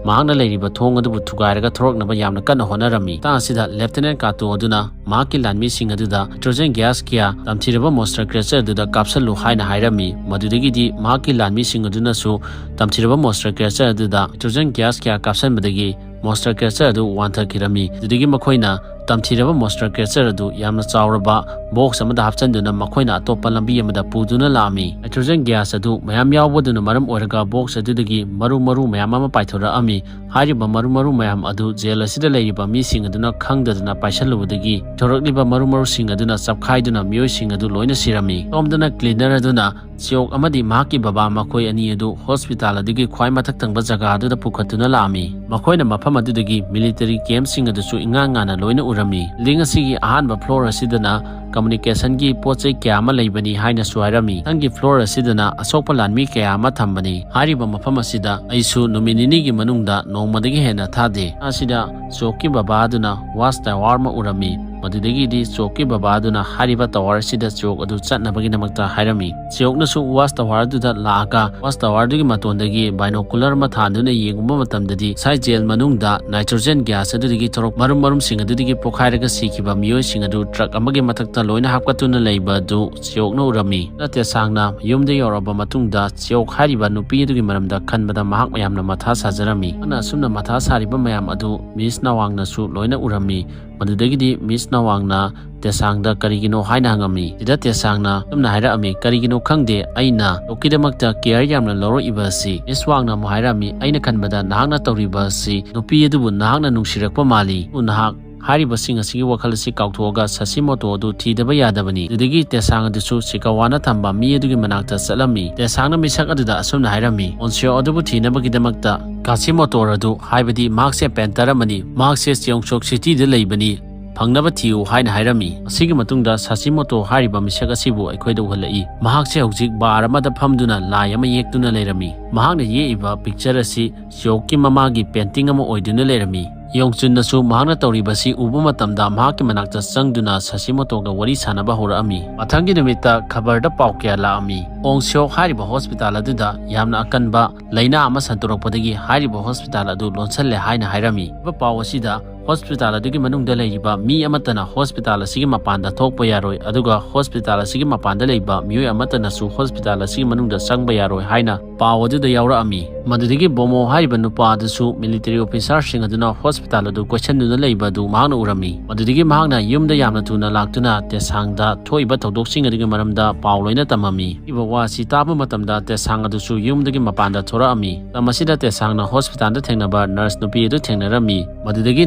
ꯃꯍꯥꯛꯅ ꯂꯩꯔꯤꯕ ꯊꯣꯡ ꯑꯗꯨꯕꯨ ꯊꯨꯒꯥꯏꯔꯒ ꯊꯣꯔꯛꯅꯕ ꯌꯥꯝꯅ ꯀꯟꯅ ꯍꯣꯠꯅꯔꯝꯃꯤ꯫ ꯃꯇꯥꯡ ꯑꯁꯤꯗ ꯂꯦꯐꯇꯤꯅꯦꯟ ꯀꯥꯇꯣ ꯑꯗꯨꯅ ꯃꯍꯥꯛꯀꯤ ꯂꯥꯟꯃꯤꯁꯤꯡ ꯑꯗꯨꯗ ꯅꯥꯏꯇ꯭ꯔꯣꯖꯦꯟ ꯒ꯭ꯌꯥꯁ ꯀꯌꯥ ꯇꯝꯊꯤꯔꯕ ꯃꯣꯟꯁꯇꯔ ꯀ꯭ꯔꯦꯆꯔ ꯑꯗꯨꯗ ꯀꯥꯞꯁꯜꯂꯨ ꯍꯥꯏꯅ ꯍꯥꯏꯔꯝꯃꯤ꯫ ꯃꯗꯨꯗꯒꯤꯗꯤ ꯃꯍꯥꯛꯀꯤ ꯂꯥꯟꯃꯤꯁꯤꯡ ꯑꯗꯨꯅꯁꯨ ꯇꯝꯊꯤꯔꯕ ꯃꯣꯟꯁꯇꯔ ꯀ꯭ꯔꯦꯆꯔ ꯑꯗꯨꯗ ꯅꯥꯏꯇ꯭ꯔꯣꯖꯦꯟ ꯒ꯭ꯌꯥꯁ ꯀꯌꯥ ꯀꯥꯞꯁꯟꯕꯗꯒꯤ ꯃꯣꯟꯁꯇꯔ ꯀ꯭ꯔꯦꯆꯔ ꯑꯗꯨ ꯋꯥꯟꯊꯈꯤꯔꯝꯃꯤ꯫ ꯑꯗꯨꯗꯒꯤ ꯃꯈꯣꯏꯅ ꯇꯝꯊꯤꯔꯕ ꯃꯣꯟꯁꯇꯔ ꯀ꯭ꯔꯦꯆꯔ ꯑꯗꯨ ꯌꯥꯝꯅ ꯆꯥꯎꯔꯕ ꯕꯣꯛꯁ ꯑꯃꯗ ꯍꯥꯞꯆꯤꯟꯗꯨꯅ ꯃꯈꯣꯏꯅ ꯑꯇꯣꯞꯄ ꯂꯝꯕꯤ ꯑꯃꯗ ꯄꯨꯗꯨꯅ ꯂꯥꯛꯑꯝꯃꯤ꯫ ꯅꯥꯏꯇ꯭ꯔꯣꯖꯦꯟ ꯒ꯭ꯌꯥꯁ ꯑꯗꯨ ꯃꯌꯥꯝ ꯌꯥꯎꯕꯗꯨꯅ ꯃꯔꯝ ꯑꯣꯏꯔꯒ ꯕꯣꯛꯁ ꯑꯗꯨꯗꯒꯤ ꯃꯔꯨ ꯃꯔꯨ ꯃꯌꯥꯝ ꯑꯃ ꯄꯥꯏꯊꯣꯔꯛꯑꯝꯃꯤ꯫ ꯍꯥꯏꯔꯤꯕ ꯃꯔꯨ ꯃꯔꯨ ꯃꯌꯥꯝ ꯑꯗꯨ ꯖꯦꯜ ꯑꯁꯤꯗ ꯂꯩꯔꯤꯕ ꯃꯤꯁꯤꯡ ꯑꯗꯨꯅ ꯈꯪꯗꯗꯅ ꯄꯥꯏꯁꯜꯂꯨꯕꯗꯒꯤ ꯊꯣꯔꯛꯂꯤꯕ ꯃꯔꯨ ꯃꯔꯨꯁꯤꯡ ꯑꯗꯨꯅ ꯆꯞꯈꯥꯏꯗꯨꯅ ꯃꯤꯑꯣꯏꯁꯤꯡ ꯑꯗꯨ ꯂꯣꯏꯅ ꯁꯤꯔꯝꯃꯤ꯫ ꯁꯣꯝꯗꯅ ꯀ꯭ꯂꯤꯅꯔ ꯑꯗꯨꯅ ꯆꯤꯌꯣꯛ ꯑꯃꯗꯤ ꯃꯍꯥꯛꯀꯤ ꯕꯕꯥ ꯃꯈꯣꯏ ꯑꯅꯤ ꯑꯗꯨ ꯍꯣꯁꯄꯤꯇꯥꯜ ꯑꯗꯨꯒꯤ ꯈ꯭ꯋꯥꯏ ꯃꯊꯛ ꯊꯪꯕ ꯖꯒꯥ ꯑꯗꯨꯗ ꯄꯨꯈꯠꯇꯨꯅ ꯂꯥꯛꯑꯝꯃꯤ꯫ ꯃꯈꯣꯏꯅ ꯃꯐꯝ ꯑꯗꯨꯗꯒꯤ ꯃꯤꯂꯤꯇꯔꯤ ꯀꯦꯝꯞꯁꯤꯡ ꯑꯗꯨꯁꯨ ꯏꯉꯥꯟ ꯉꯥꯟꯅ ꯂꯣꯏꯅ ꯎꯔꯝꯃꯤ꯫ ꯕꯤꯜꯗꯤꯡ ꯑꯁꯤꯒꯤ ꯑꯍꯥꯟꯕ ꯐ꯭ꯂꯣꯔ ꯑꯁꯤꯗꯅ ꯀꯝꯃꯨꯅꯤꯀꯦꯁꯟꯒꯤ ꯄꯣꯠ ꯆꯩ ꯀꯌꯥ ꯑꯃ ꯂꯩꯕꯅꯤ ꯍꯥꯏꯅꯁꯨ ꯍꯥꯏꯔꯝꯃꯤ꯫ ꯃꯊꯪꯒꯤ ꯐ꯭ꯂꯣꯔ ꯑꯁꯤꯗꯅ ꯑꯁꯣꯛꯄ ꯂꯥꯟꯃꯤ ꯀꯌꯥ ꯑꯃ ꯊꯝꯕꯅꯤ꯫ ꯍꯥꯏꯔꯤꯕ ꯃꯐꯝ ꯑꯁꯤꯗ ꯑꯩꯁꯨ ꯅꯨꯃꯤꯠ ꯅꯤꯅꯤꯒꯤ ꯃꯅꯨꯡꯗ ꯅꯣꯡꯃꯗꯒꯤ ꯍꯦꯟꯅ ꯊꯥꯗꯦ꯫ ꯑꯁꯤꯗ ꯆꯤꯌꯣꯛꯀꯤ ꯕꯕꯥ ꯑꯗꯨꯅ ꯋꯥꯆ ꯇꯋꯥꯔ ꯑꯃ ꯎꯔꯝꯃꯤ꯫ ꯃꯗꯨꯗꯒꯤꯗꯤ ꯆꯤꯌꯣꯛꯀꯤ ꯕꯕꯥ ꯑꯗꯨꯅ ꯍꯥꯏꯔꯤꯕ ꯇꯋꯥꯔ ꯑꯁꯤꯗ ꯆꯤꯌꯣꯛ ꯑꯗꯨ ꯆꯠꯅꯕꯒꯤꯗꯃꯛꯇ ꯍꯥꯏꯔꯝꯃꯤ꯫ ꯆꯤꯌꯣꯛꯅꯁꯨ ꯋꯥꯆ ꯇꯋꯥꯔ ꯑꯗꯨꯗ ꯂꯥꯛꯑꯒ ꯋꯥꯆ ꯇꯋꯥꯔ ꯑꯗꯨꯒꯤ ꯃꯇꯣꯟꯗꯒꯤ ꯕꯥꯏꯅꯣꯀꯨꯂꯔ ꯑꯃ ꯊꯥꯟꯗꯨꯅ ꯌꯦꯡꯉꯨꯕ ꯃꯇꯝꯗꯗꯤ ꯉꯁꯥꯏ ꯖꯦꯜ ꯃꯅꯨꯡꯗ ꯅꯥꯏꯇ꯭ꯔꯣꯖꯦꯟ ꯒ꯭ꯌꯥꯁ ꯑꯗꯨꯗꯒꯤ ꯊꯣꯔꯛ ꯃꯔꯨꯝ ꯃꯔꯨꯝꯁꯤꯡ ꯑꯗꯨꯗꯒꯤ ꯄꯣꯈꯥꯏꯔꯒ ꯁꯤꯈꯤꯕ ꯃꯤꯑꯣꯏꯁꯤꯡ ꯑꯗꯨ ꯇ꯭ꯔꯛ ꯑꯃꯒꯤ ꯃꯊꯛꯇ ꯂꯣꯏꯅ ꯍꯥꯞꯀꯠꯇꯨꯅ ꯂꯩꯕ ꯑꯗꯨ ꯆꯤꯌꯣꯛꯅ ꯎꯔꯝꯃꯤ꯫ ꯇꯦꯁꯥꯡꯅ ꯌꯨꯝꯗ ꯌꯧꯔꯛꯑꯕ ꯃꯇꯨꯡꯗ ꯆꯤꯌꯣꯛ ꯍꯥꯏꯔꯤꯕ ꯅꯨꯄꯤ ꯑꯗꯨꯒꯤ ꯃꯔꯝꯗ ꯈꯟꯕꯗ ꯃꯍꯥꯛ ꯌꯥꯝꯅ ꯃꯊꯥ ꯁꯥꯖꯔꯝꯃꯤ꯫ ꯃꯍꯥꯛꯅ ꯑꯁꯨꯝꯅ ꯃꯊꯥ ꯁꯥꯔꯤꯕ ꯃꯌꯥꯝ ꯑꯗꯨ ꯃꯤꯁ ꯅꯋꯥꯡꯅꯁꯨ ꯂꯣꯏꯅ ꯎꯔꯝꯃꯤ꯫ ꯃꯗꯨꯗꯒꯤꯗꯤ ꯃꯤꯁ ꯅꯋꯥꯡꯅ ꯇꯦꯁꯥꯡꯗ ꯀꯔꯤꯒꯤꯅꯣ ꯍꯥꯏꯅ ꯍꯪꯉꯝꯃꯤ꯫ ꯁꯤꯗ ꯇꯦꯁꯥꯡꯅ ꯑꯁꯨꯝꯅ ꯍꯥꯏꯔꯛꯑꯝꯃꯤ, "ꯀꯔꯤꯒꯤꯅꯣ ꯈꯪꯗꯦ, ꯑꯩꯅ ꯖꯣꯛꯀꯤꯗꯃꯛꯇ ꯀꯤꯌꯔ ꯌꯥꯝꯅ ꯂꯧꯔꯛꯏꯕ ꯑꯁꯤ꯫" ꯃꯤꯁ ꯋꯥꯡꯅ ꯑꯃꯨꯛ ꯍꯥꯏꯔꯛꯑꯝꯃꯤ, "ꯑꯩꯅ ꯈꯟꯕꯗ ꯅꯍꯥꯛꯅ ꯇꯧꯔꯤꯕ ꯑꯁꯤ ꯅꯨꯄꯤ ꯑꯗꯨꯕꯨ ꯅꯍꯥꯛꯅ ꯅꯨꯡꯁꯤꯔꯛꯄ ꯃꯥꯜꯂꯤ꯫ ꯑꯗꯨꯕꯨ ꯅꯍꯥꯛ ꯍꯥꯏꯔꯤꯕꯁꯤꯡ ꯑꯁꯤꯒꯤ ꯋꯥꯈꯜ ꯑꯁꯤ ꯀꯥꯎꯊꯣꯛꯑꯒ ꯁꯥꯁꯤꯃꯣꯇꯣ ꯑꯗꯨ ꯊꯤꯗꯕ ꯌꯥꯗꯕꯅꯤ꯫" ꯑꯗꯨꯗꯒꯤ ꯇꯦꯁꯥꯡ ꯑꯗꯨꯁꯨ ꯁꯤꯀꯥꯋꯥꯅ ꯊꯝꯕ ꯃꯤ ꯑꯗꯨꯒꯤ ꯃꯅꯥꯛꯇ ꯆꯠꯂꯝꯃꯤ꯫ ꯇꯦꯁꯥꯡꯅ ꯃꯤꯁꯛ ꯑꯗꯨꯗ ꯑꯁꯨꯝꯅ ꯍꯥꯏꯔꯝꯃꯤ, "ꯑꯣꯟꯁꯤꯌꯣ ꯑꯗꯨꯕꯨ ꯊꯤꯅꯕꯒꯤꯗꯃꯛꯇ ꯀꯥꯁꯤꯃꯣꯇꯣ ꯑꯗꯨ, ꯍꯥꯏꯕꯗꯤ ꯃꯍꯥꯛꯁꯦ ꯄꯦꯟꯇꯔ ꯑꯃꯅꯤ, ꯃꯍꯥꯛꯁꯦ ꯆꯤꯌꯣꯡꯁꯣꯛ ꯁꯤꯇꯤꯗ ꯂꯩꯕꯅꯤ, ꯐꯪꯅꯕ ꯊꯤꯌꯨ" ꯍꯥꯏꯅ ꯍꯥꯏꯔꯝꯃꯤ꯫ ꯑꯁꯤꯒꯤ ꯃꯇꯨꯡꯗ ꯁꯥꯁꯤꯃꯣꯇꯣ ꯍꯥꯏꯔꯤꯕ ꯃꯤꯁꯛ ꯑꯁꯤꯕꯨ ꯑꯩꯈꯣꯏꯗ ꯎꯍꯜꯂꯛꯏ꯫ ꯃꯍꯥꯛꯁꯦ ꯍꯧꯖꯤꯛ ꯕꯥꯔ ꯑꯃꯗ ꯐꯝꯗꯨꯅ ꯂꯥꯏ ꯑꯃ ꯌꯦꯛꯇꯨꯅ ꯂꯩꯔꯝꯃꯤ꯫ ꯃꯍꯥꯛꯅ ꯌꯦꯛꯏꯕ ꯄꯤꯛꯆꯔ ꯑꯁꯤ ꯆꯤꯌꯣꯛꯀꯤ ꯃꯃꯥꯒꯤ ꯄꯦꯟꯇꯤꯡ ꯑꯃ ꯑꯣꯏꯗꯨꯅ ꯂꯩꯔꯝꯃꯤ꯫ ꯌꯣꯡꯆꯨꯟꯅꯁꯨ ꯃꯍꯥꯛꯅ ꯇꯧꯔꯤꯕꯁꯤ ꯎꯕ ꯃꯇꯝꯗ ꯃꯍꯥꯛꯀꯤ ꯃꯅꯥꯛꯇ ꯆꯪꯗꯨꯅ ꯁꯥꯁꯤꯃꯣꯇꯣꯒ ꯋꯥꯔꯤ ꯁꯥꯅꯕ ꯍꯧꯔꯛꯑꯝꯃꯤ꯫ ꯃꯊꯪꯒꯤ ꯅꯨꯃꯤꯠꯇ ꯈꯕꯔꯗ ꯄꯥꯎ ꯀꯌꯥ ꯂꯥꯛꯑꯝꯃꯤ꯫ ꯑꯣꯡ ꯁꯤꯌꯣꯛ ꯍꯥꯏꯔꯤꯕ ꯍꯣꯁꯄꯤꯇꯥꯜ ꯑꯗꯨꯗ ꯌꯥꯝꯅ ꯑꯀꯟꯕ ꯂꯥꯏꯅꯥ ꯑꯃ ꯁꯟꯗꯣꯔꯛꯄꯗꯒꯤ ꯍꯥꯏꯔꯤꯕ ꯍꯣꯁꯄꯤꯇꯥꯜ ꯑꯗꯨ ꯂꯣꯟꯁꯜꯂꯦ ꯍꯥꯏꯅ ꯍꯥꯏꯔꯝꯃꯤ꯫ ꯍꯥꯏꯔꯤꯕ ꯄꯥꯎ ꯑꯁꯤꯗ ꯍꯣꯁꯄꯤꯇꯥꯜ ꯑꯗꯨꯒꯤ ꯃꯅꯨꯡꯗ ꯂꯩꯔꯤꯕ ꯃꯤ ꯑꯃꯠꯇꯅ ꯍꯣꯁꯄꯤꯇꯥꯜ ꯑꯁꯤꯒꯤ ꯃꯄꯥꯟꯗ ꯊꯣꯛꯄ ꯌꯥꯔꯣꯏ, ꯑꯗꯨꯒ ꯍꯣꯁꯄꯤꯇꯥꯜ ꯑꯁꯤꯒꯤ ꯃꯄꯥꯟꯗ ꯂꯩꯕ ꯃꯤꯑꯣꯏ ꯑꯃꯠꯇꯅꯁꯨ ꯍꯣꯁꯄꯤꯇꯥꯜ ꯑꯁꯤꯒꯤ ꯃꯅꯨꯡꯗ ꯆꯪꯕ ꯌꯥꯔꯣꯏ ꯍꯥꯏꯅ ꯄꯥꯎ ꯑꯗꯨꯗ ꯌꯥꯎꯔꯛꯑꯝꯃꯤ꯫ ꯃꯗꯨꯗꯒꯤ ꯕꯣꯃꯣ ꯍꯥꯏꯔꯤꯕ ꯅꯨꯄꯥ ꯑꯗꯨꯁꯨ ꯃꯤꯂꯤꯇꯔꯤ ꯑꯣꯐꯤꯁꯥꯔꯁꯤꯡ ꯑꯗꯨꯅ ꯍꯣꯁꯄꯤꯇꯥꯜ ꯑꯗꯨ ꯀꯣꯏꯁꯟꯗꯨꯅ ꯂꯩꯕ ꯑꯗꯨ ꯃꯍꯥꯛꯅ ꯎꯔꯝꯃꯤ꯫ ꯃꯗꯨꯗꯒꯤ ꯃꯍꯥꯛꯅ ꯌꯨꯝꯗ ꯌꯥꯝꯅ ꯊꯨꯅ ꯂꯥꯛꯇꯨꯅ ꯇꯦꯁꯥꯡꯗ ꯊꯣꯛꯏꯕ ꯊꯧꯗꯣꯛꯁꯤꯡ ꯑꯗꯨꯒꯤ ꯃꯔꯝꯗ ꯄꯥꯎ ꯂꯣꯏꯅ ꯇꯝꯃꯝꯃꯤ꯫ ꯍꯥꯏꯔꯤꯕ ꯋꯥ ꯑꯁꯤ ꯇꯥꯕ ꯃꯇꯝꯗ ꯇꯦꯁꯥꯡ ꯑꯗꯨꯁꯨ ꯌꯨꯝꯗꯒꯤ ꯃꯄꯥꯟꯗ ꯊꯣꯔꯛꯑꯝꯃꯤ꯫ ꯃꯇꯝ ꯑꯁꯤꯗ ꯇꯦꯁꯥꯡꯅ ꯍꯣꯁꯄꯤꯇꯥꯜꯗ ꯊꯦꯡꯅꯕ ꯅꯔꯁ ꯅꯨꯄꯤ ꯑꯗꯨ ꯊꯦꯡꯅꯔꯝꯃꯤ꯫ ꯃꯗꯨꯗꯒꯤ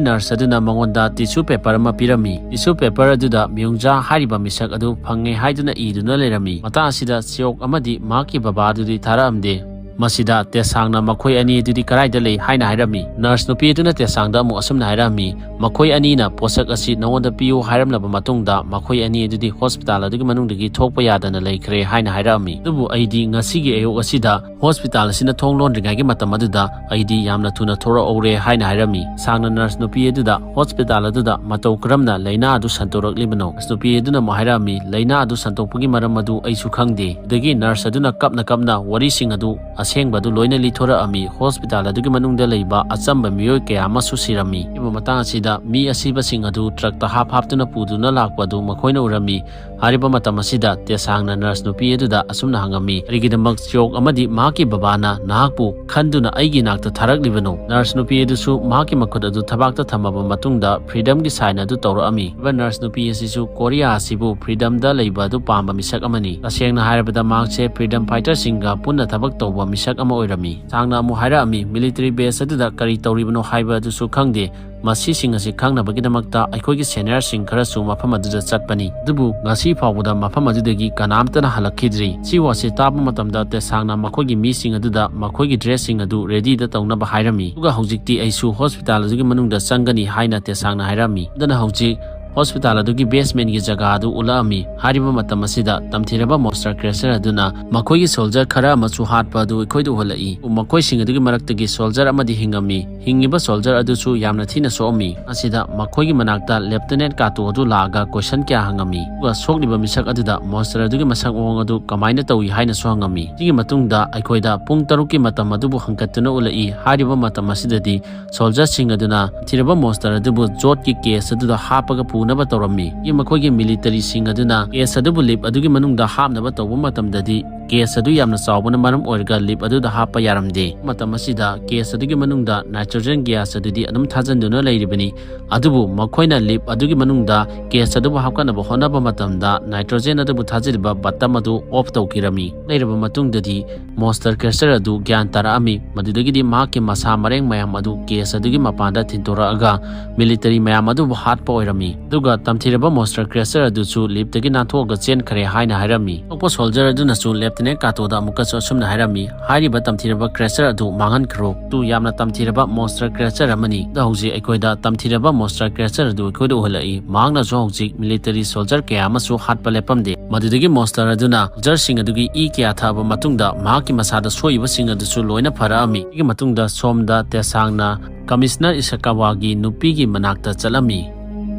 ꯅꯔꯁ ꯑꯗꯨꯅ ꯃꯉꯣꯟꯗ ꯇꯤꯁꯨ ꯄꯦꯄꯔ ꯑꯃ ꯄꯤꯔꯝꯃꯤ꯫ ꯇꯤꯁꯨ ꯄꯦꯄꯔ ꯑꯗꯨꯗ ꯃꯤꯌꯨꯡꯖꯥ ꯍꯥꯏꯔꯤꯕ ꯃꯤꯁꯛ ꯑꯗꯨ ꯐꯪꯉꯦ ꯍꯥꯏꯗꯨꯅ ꯏꯗꯨꯅ ꯂꯩꯔꯝꯃꯤ꯫ ꯃꯇꯥꯡ ꯑꯁꯤꯗ ꯁꯤꯌꯣꯛ ꯑꯃꯗꯤ ꯃꯍꯥꯛꯀꯤ ꯕꯕꯥ ꯑꯗꯨꯗꯤ ꯊꯥꯔꯛꯑꯝꯗꯦ꯫ ꯃꯁꯤꯗ ꯇꯦꯁꯥꯡꯅ ꯃꯈꯣꯏ ꯑꯅꯤ ꯑꯗꯨꯗꯤ ꯀꯗꯥꯏꯗ ꯂꯩ ꯍꯥꯏꯅ ꯍꯥꯏꯔꯝꯃꯤ꯫ ꯅꯔꯁ ꯅꯨꯄꯤ ꯑꯗꯨꯅ ꯇꯦꯁꯥꯡꯗ ꯑꯃꯨꯛ ꯑꯁꯨꯝꯅ ꯍꯥꯏꯔꯝꯃꯤ, "ꯃꯈꯣꯏ ꯑꯅꯤꯅ ꯄꯣꯠꯁꯛ ꯑꯁꯤ ꯅꯉꯣꯟꯗ ꯄꯤꯌꯨ ꯍꯥꯏꯔꯝꯂꯕ ꯃꯇꯨꯡꯗ ꯃꯈꯣꯏ ꯑꯅꯤ ꯑꯗꯨꯗꯤ ꯍꯣꯁꯄꯤꯇꯥꯜ ꯑꯗꯨꯒꯤ ꯃꯅꯨꯡꯗꯒꯤ ꯊꯣꯛꯄ ꯌꯥꯗꯅ ꯂꯩꯈ꯭ꯔꯦ" ꯍꯥꯏꯅ ꯍꯥꯏꯔꯛꯑꯝꯃꯤ꯫ ꯑꯗꯨꯕꯨ ꯑꯩꯗꯤ ꯉꯁꯤꯒꯤ ꯑꯌꯨꯛ ꯑꯁꯤꯗ ꯍꯣꯁꯄꯤꯇꯥꯜ ꯑꯁꯤꯅ ꯊꯣꯡ ꯂꯣꯟꯗ꯭ꯔꯤꯉꯩꯒꯤ ꯃꯇꯝ ꯑꯗꯨꯗ ꯑꯩꯗꯤ ꯌꯥꯝꯅ ꯊꯨꯅ ꯊꯣꯔꯛꯍꯧꯔꯦ ꯍꯥꯏꯅ ꯍꯥꯏꯔꯝꯃꯤ꯫ ꯁꯥꯡꯅ ꯅꯔꯁ ꯅꯨꯄꯤ ꯑꯗꯨꯗ ꯍꯣꯁꯄꯤꯇꯥꯜ ꯑꯗꯨꯗ ꯃꯇꯧ ꯀꯔꯝꯅ ꯂꯥꯏꯅꯥ ꯑꯗꯨ ꯁꯟꯗꯣꯔꯛꯂꯤꯕꯅꯣ? ꯅꯔꯁ ꯅꯨꯄꯤ ꯑꯗꯨꯅ ꯑꯃꯨꯛ ꯍꯥꯏꯔꯛꯑꯝꯃꯤ, "ꯂꯥꯏꯅꯥ ꯑꯗꯨ ꯁꯟꯗꯣꯛꯄꯒꯤ ꯃꯔꯝ ꯑꯗꯨ ꯑꯩꯁꯨ ꯈꯪꯗꯦ"꯫ ꯑꯗꯒꯤ ꯅꯔꯁ ꯑꯗꯨꯅ ꯀꯞꯅ ꯀꯞꯅ ꯋꯥꯔꯤꯁꯤꯡ ꯑꯗꯨ ꯑꯁꯦꯡꯕ ꯑꯗꯨ ꯂꯣꯏꯅ ꯂꯤꯊꯣꯔꯛꯑꯝꯃꯤ꯫ ꯍꯣꯁꯄꯤꯇꯥꯜ ꯑꯗꯨꯒꯤ ꯃꯅꯨꯡꯗ ꯂꯩꯕ ꯑꯆꯝꯕ ꯃꯤꯑꯣꯏ ꯀꯌꯥ ꯑꯃꯁꯨ ꯁꯤꯔꯝꯃꯤ꯫ ꯍꯥꯏꯔꯤꯕ ꯃꯇꯥꯡ ꯑꯁꯤꯗ ꯃꯤ ꯑꯁꯤꯕꯁꯤꯡ ꯑꯗꯨ ꯇ꯭ꯔꯛꯇ ꯍꯥꯞ ꯍꯥꯞꯇꯨꯅ ꯄꯨꯗꯨꯅ ꯂꯥꯛꯄ ꯑꯗꯨ ꯃꯈꯣꯏꯅ ꯎꯔꯝꯃꯤ꯫ ꯍꯥꯏꯔꯤꯕ ꯃꯇꯝ ꯑꯁꯤꯗ ꯇꯦꯁꯥꯡꯅ ꯅꯔꯁ ꯅꯨꯄꯤ ꯑꯗꯨꯗ ꯑꯁꯨꯝꯅ ꯍꯪꯉꯝꯃꯤ, "ꯀꯔꯤꯒꯤꯗꯃꯛ ꯆꯤꯌꯣꯛ ꯑꯃꯗꯤ ꯃꯍꯥꯛꯀꯤ ꯕꯕꯥꯅ ꯅꯍꯥꯛꯄꯨ ꯈꯟꯗꯨꯅ ꯑꯩꯒꯤ ꯏꯅꯥꯛꯇ ꯊꯥꯔꯛꯂꯤꯕꯅꯣ?" ꯅꯔꯁ ꯅꯨꯄꯤ ꯑꯗꯨꯁꯨ ꯃꯍꯥꯛꯀꯤ ꯃꯈꯨꯠ ꯑꯗꯨ ꯊꯕꯥꯛꯇ ꯊꯝꯃꯕ ꯃꯇꯨꯡꯗ ꯐ꯭ꯔꯤꯗꯝꯒꯤ ꯁꯥꯏꯟ ꯑꯗꯨ ꯇꯧꯔꯛꯑꯝꯃꯤ꯫ ꯍꯥꯏꯔꯤꯕ ꯅꯔꯁ ꯅꯨꯄꯤ ꯑꯁꯤꯁꯨ ꯀꯣꯔꯤꯌꯥ ꯑꯁꯤꯕꯨ ꯐ꯭ꯔꯤꯗꯝꯗ ꯂꯩꯕ ꯑꯗꯨ ꯄꯥꯝꯕ ꯃꯤꯁꯛ ꯑꯃꯅꯤ꯫ ꯇꯁꯦꯡꯅ ꯍꯥꯏꯔꯕꯗ ꯃꯍꯥꯛꯁꯦ ꯐ꯭ꯔꯤꯗꯝ ꯐꯥꯏꯇꯔꯁꯤꯡꯒ ꯄꯨꯟꯅ ꯊꯕꯛ ꯇꯧꯕ ꯃꯤꯁꯛ ꯑꯃ ꯑꯣꯏꯔꯝꯃꯤ꯫ ꯇꯦꯁꯥꯡꯅ ꯑꯃꯨꯛ ꯍꯥꯏꯔꯛꯑꯝꯃꯤ, "ꯃꯤꯂꯤꯇꯔꯤ ꯕꯦꯁ ꯑꯗꯨꯗ ꯀꯔꯤ ꯇꯧꯔꯤꯕꯅꯣ ꯍꯥꯏꯕ ꯑꯗꯨꯁꯨ ꯈꯪꯗꯦ꯫ ꯃꯁꯤꯁꯤꯡ ꯑꯁꯤ ꯈꯪꯅꯕꯒꯤꯗꯃꯛꯇ ꯑꯩꯈꯣꯏꯒꯤ ꯁꯦꯅꯤꯌꯔꯁꯤꯡ ꯈꯔꯁꯨ ꯃꯐꯝ ꯑꯗꯨꯗ ꯆꯠꯄꯅꯤ꯫ ꯑꯗꯨꯕꯨ ꯉꯁꯤ ꯐꯥꯎꯕꯗ ꯃꯐꯝ ꯑꯗꯨꯗꯒꯤ ꯀꯅꯥꯝꯇꯅ ꯍꯜꯂꯛꯈꯤꯗ꯭ꯔꯤ꯫" ꯁꯤ ꯋꯥꯁꯤ ꯇꯥꯕ ꯃꯇꯝꯗ ꯇꯦꯁꯥꯡꯅ ꯃꯈꯣꯏꯒꯤ ꯃꯤꯁꯤꯡ ꯑꯗꯨꯗ ꯃꯈꯣꯏꯒꯤ ꯗ꯭ꯔꯦꯁꯁꯤꯡ ꯑꯗꯨ ꯔꯦꯗꯤꯗ ꯇꯧꯅꯕ ꯍꯥꯏꯔꯝꯃꯤ꯫ ꯑꯗꯨꯒ ꯍꯧꯖꯤꯛꯇꯤ ꯑꯩꯁꯨ ꯍꯣꯁꯄꯤꯇꯥꯜ ꯑꯗꯨꯒꯤ ꯃꯅꯨꯡꯗ ꯆꯪꯒꯅꯤ ꯍꯥꯏꯅ ꯇꯦꯁꯥꯡꯅ ꯍꯥꯏꯔꯝꯃꯤ꯫ ꯑꯗꯨꯅ ꯍꯧꯖꯤꯛ ꯍꯣꯁꯄꯤꯇꯥꯜ ꯑꯗꯨꯒꯤ ꯕꯦꯁꯃꯦꯟꯒꯤ ꯖꯒꯥ ꯑꯗꯨ ꯎꯠꯂꯛꯑꯝꯃꯤ꯫ ꯍꯥꯏꯔꯤꯕ ꯃꯇꯝ ꯑꯁꯤꯗ ꯇꯝꯊꯤꯔꯕ ꯃꯣꯟꯁꯇꯔ ꯀ꯭ꯔꯦꯁꯔ ꯑꯗꯨꯅ ꯃꯈꯣꯏꯒꯤ ꯁꯣꯜꯖꯔ ꯈꯔ ꯑꯃꯁꯨ ꯍꯥꯠꯄ ꯑꯗꯨ ꯑꯩꯈꯣꯏꯗ ꯎꯍꯜꯂꯛꯏ꯫ ꯃꯈꯣꯏꯁꯤꯡ ꯑꯗꯨꯒꯤ ꯃꯔꯛꯇꯒꯤ ꯁꯣꯜꯖꯔ ꯑꯃꯗꯤ ꯍꯤꯡꯉꯝꯃꯤ꯫ ꯍꯤꯡꯉꯤꯕ ꯁꯣꯜꯖꯔ ꯑꯗꯨꯁꯨ ꯌꯥꯝꯅ ꯊꯤꯅ ꯁꯣꯛꯑꯝꯃꯤ꯫ ꯑꯁꯤꯗ ꯃꯈꯣꯏꯒꯤ ꯃꯅꯥꯛꯇ ꯂꯦꯞꯇꯤꯅꯦꯟꯠ ꯀꯥꯇꯣ ꯑꯗꯨ ꯂꯥꯛꯑꯒ ꯀꯣꯏꯁꯟ ꯀꯌꯥ ꯍꯪꯉꯝꯃꯤ꯫ ꯑꯗꯨꯒ ꯁꯣꯛꯂꯤꯕ ꯃꯤꯁꯛ ꯑꯗꯨꯗ ꯃꯣꯟꯁꯇꯔ ꯑꯗꯨꯒꯤ ꯃꯁꯛ ꯃꯑꯣꯡ ꯑꯗꯨ ꯀꯃꯥꯏꯅ ꯇꯧꯏ ꯍꯥꯏꯅꯁꯨ ꯍꯪꯉꯝꯃꯤ꯫ ꯁꯤꯒꯤ ꯃꯇꯨꯡꯗ ꯑꯩꯈꯣꯏꯗ ꯄꯨꯡ ꯇꯔꯨꯛꯀꯤ ꯃꯇꯝ ꯑꯗꯨꯕꯨ ꯍꯪꯒꯠꯇꯨꯅ ꯎꯠꯂꯛꯏ꯫ ꯍꯥꯏꯔꯤꯕ ꯃꯇꯝ ꯑꯁꯤꯗꯗꯤ ꯁꯣꯜꯖꯔꯁꯤꯡ ꯑꯗꯨꯅ ꯊꯤꯔꯕ ꯃꯣꯟꯁꯇꯔ ꯑꯗꯨꯕꯨ ꯖꯣꯠꯀꯤ ꯀꯦꯁ ꯑꯗꯨꯗ ꯍꯥꯞꯄꯒ ꯄꯨꯅꯕ ꯇꯧꯔꯝꯃꯤ꯫ ꯃꯈꯣꯏꯒꯤ ꯃꯤꯂꯤꯇꯔꯤꯁꯤꯡ ꯑꯗꯨꯅ ꯀꯦꯁ ꯑꯗꯨꯕꯨ ꯂꯤꯞ ꯑꯗꯨꯒꯤ ꯃꯅꯨꯡꯗ ꯍꯥꯞꯅꯕ ꯇꯧꯕ ꯃꯇꯝꯗꯗꯤ ꯀꯦꯁ ꯑꯗꯨ ꯌꯥꯝꯅ ꯆꯥꯎꯕꯅ ꯃꯔꯝ ꯑꯣꯏꯔꯒ ꯂꯤꯞ ꯑꯗꯨꯗ ꯍꯥꯞꯄ ꯌꯥꯔꯝꯗꯦ꯫ ꯃꯇꯝ ꯑꯁꯤꯗ ꯀꯦꯁ ꯑꯗꯨꯒꯤ ꯃꯅꯨꯡꯗ ꯅꯥꯏꯇ꯭ꯔꯣꯖꯦꯟ ꯒ꯭ꯌꯥꯁ ꯑꯗꯨꯗꯤ ꯑꯗꯨꯝ ꯊꯥꯖꯤꯟꯗꯨꯅ ꯂꯩꯔꯤꯕꯅꯤ꯫ ꯑꯗꯨꯕꯨ ꯃꯈꯣꯏꯅ ꯂꯤꯞ ꯑꯗꯨꯒꯤ ꯃꯅꯨꯡꯗ ꯀꯦꯁ ꯑꯗꯨꯕꯨ ꯍꯥꯞꯀꯠꯅꯕ ꯍꯣꯠꯅꯕ ꯃꯇꯝꯗ ꯅꯥꯏꯇ꯭ꯔꯣꯖꯦꯟ ꯑꯗꯨꯕꯨ ꯊꯥꯖꯤꯜꯂꯤꯕ ꯕꯇꯝ ꯑꯗꯨ ꯑꯣꯐ ꯇꯧꯈꯤꯔꯝꯃꯤ꯫ ꯂꯩꯔꯕ ꯃꯇꯨꯡꯗꯗꯤ ꯃꯣꯟꯁꯇꯔ ꯀ꯭ꯔꯦꯁꯔ ꯑꯗꯨ ꯒ꯭ꯌꯥꯟ ꯇꯥꯔꯛꯑꯝꯃꯤ꯫ ꯃꯗꯨꯗꯒꯤꯗꯤ ꯃꯍꯥꯛꯀꯤ ꯃꯁꯥ ꯃꯔꯦꯡ ꯃꯌꯥꯝ ꯑꯗꯨ ꯀꯦꯁ ꯑꯗꯨꯒꯤ ꯃꯄꯥꯟꯗ ꯊꯤꯟꯗꯣꯔꯛꯑꯒ ꯃꯤꯂꯤꯇꯔꯤ ꯃꯌꯥꯝ ꯑꯗꯨꯕꯨ ꯍꯥꯠꯄ ꯑꯣꯏꯔꯝꯃꯤ꯫ ꯑꯗꯨꯒ ꯇꯝꯊꯤꯔꯕ ꯃꯣꯟꯁꯇꯔ ꯀ꯭ꯔꯦꯁꯔ ꯑꯗꯨꯁꯨ ꯂꯤꯞꯇꯒꯤ ꯅꯥꯟꯊꯣꯛꯑꯒ ꯆꯦꯟꯈ꯭ꯔꯦ ꯍꯥꯏꯅ ꯍꯥꯏꯔꯝꯃꯤ꯫ ꯑꯇꯣꯞꯄ ꯁꯣꯜꯖꯔ ꯑꯗꯨꯅꯁꯨ ꯂꯦꯞꯇꯤꯅꯦꯟꯠ ꯀꯥꯇꯣꯗ ꯑꯃꯨꯛꯀꯁꯨ ꯑꯁꯨꯝꯅ ꯍꯥꯏꯔꯝꯃꯤ, "ꯍꯥꯏꯔꯤꯕ ꯇꯝꯊꯤꯔꯕ ꯀ꯭ꯔꯦꯁꯔ ꯑꯗꯨ ꯃꯥꯡꯍꯟꯈ꯭ꯔꯣ꯫ ꯑꯗꯨ ꯌꯥꯝꯅ ꯇꯝꯊꯤꯔꯕ ꯃꯣꯟꯁꯇꯔ ꯀ꯭ꯔꯦꯁꯔ ꯑꯃꯅꯤ꯫" ꯑꯗꯣ ꯍꯧꯖꯤꯛ ꯑꯩꯈꯣꯏꯗ ꯇꯝꯊꯤꯔꯕ ꯃꯣꯟꯁꯇꯔ ꯀ꯭ꯔꯦꯁꯔ ꯑꯗꯨ ꯑꯩꯈꯣꯏꯗ ꯎꯍꯜꯂꯛꯏ꯫ ꯃꯍꯥꯛꯅꯁꯨ ꯍꯧꯖꯤꯛ ꯃꯤꯂꯤꯇꯔꯤ ꯁꯣꯜꯖꯔ ꯀꯌꯥ ꯑꯃꯁꯨ ꯍꯥꯠꯄ ꯂꯦꯞꯄꯝꯗꯦ꯫ ꯃꯗꯨꯗꯒꯤ ꯃꯣꯟꯁꯇꯔ ꯑꯗꯨꯅ ꯁꯣꯜꯖꯔꯁꯤꯡ ꯑꯗꯨꯒꯤ ꯏ ꯀꯌꯥ ꯊꯛꯑꯕ ꯃꯇꯨꯡꯗ ꯃꯍꯥꯛꯀꯤ ꯃꯁꯥꯗ ꯁꯣꯛꯏꯕꯁꯤꯡ ꯑꯗꯨꯁꯨ ꯂꯣꯏꯅ ꯐꯔꯛꯑꯝꯃꯤ꯫ ꯁꯤꯒꯤ ꯃꯇꯨꯡꯗ ꯁꯣꯝꯗ ꯇꯦꯁꯥꯡꯅ ꯀꯃꯤꯁꯅꯔ ꯏꯁꯀꯥꯋꯥꯒꯤ ꯅꯨꯄꯤꯒꯤ ꯃꯅꯥꯛꯇ ꯆꯠꯂꯝꯃꯤ꯫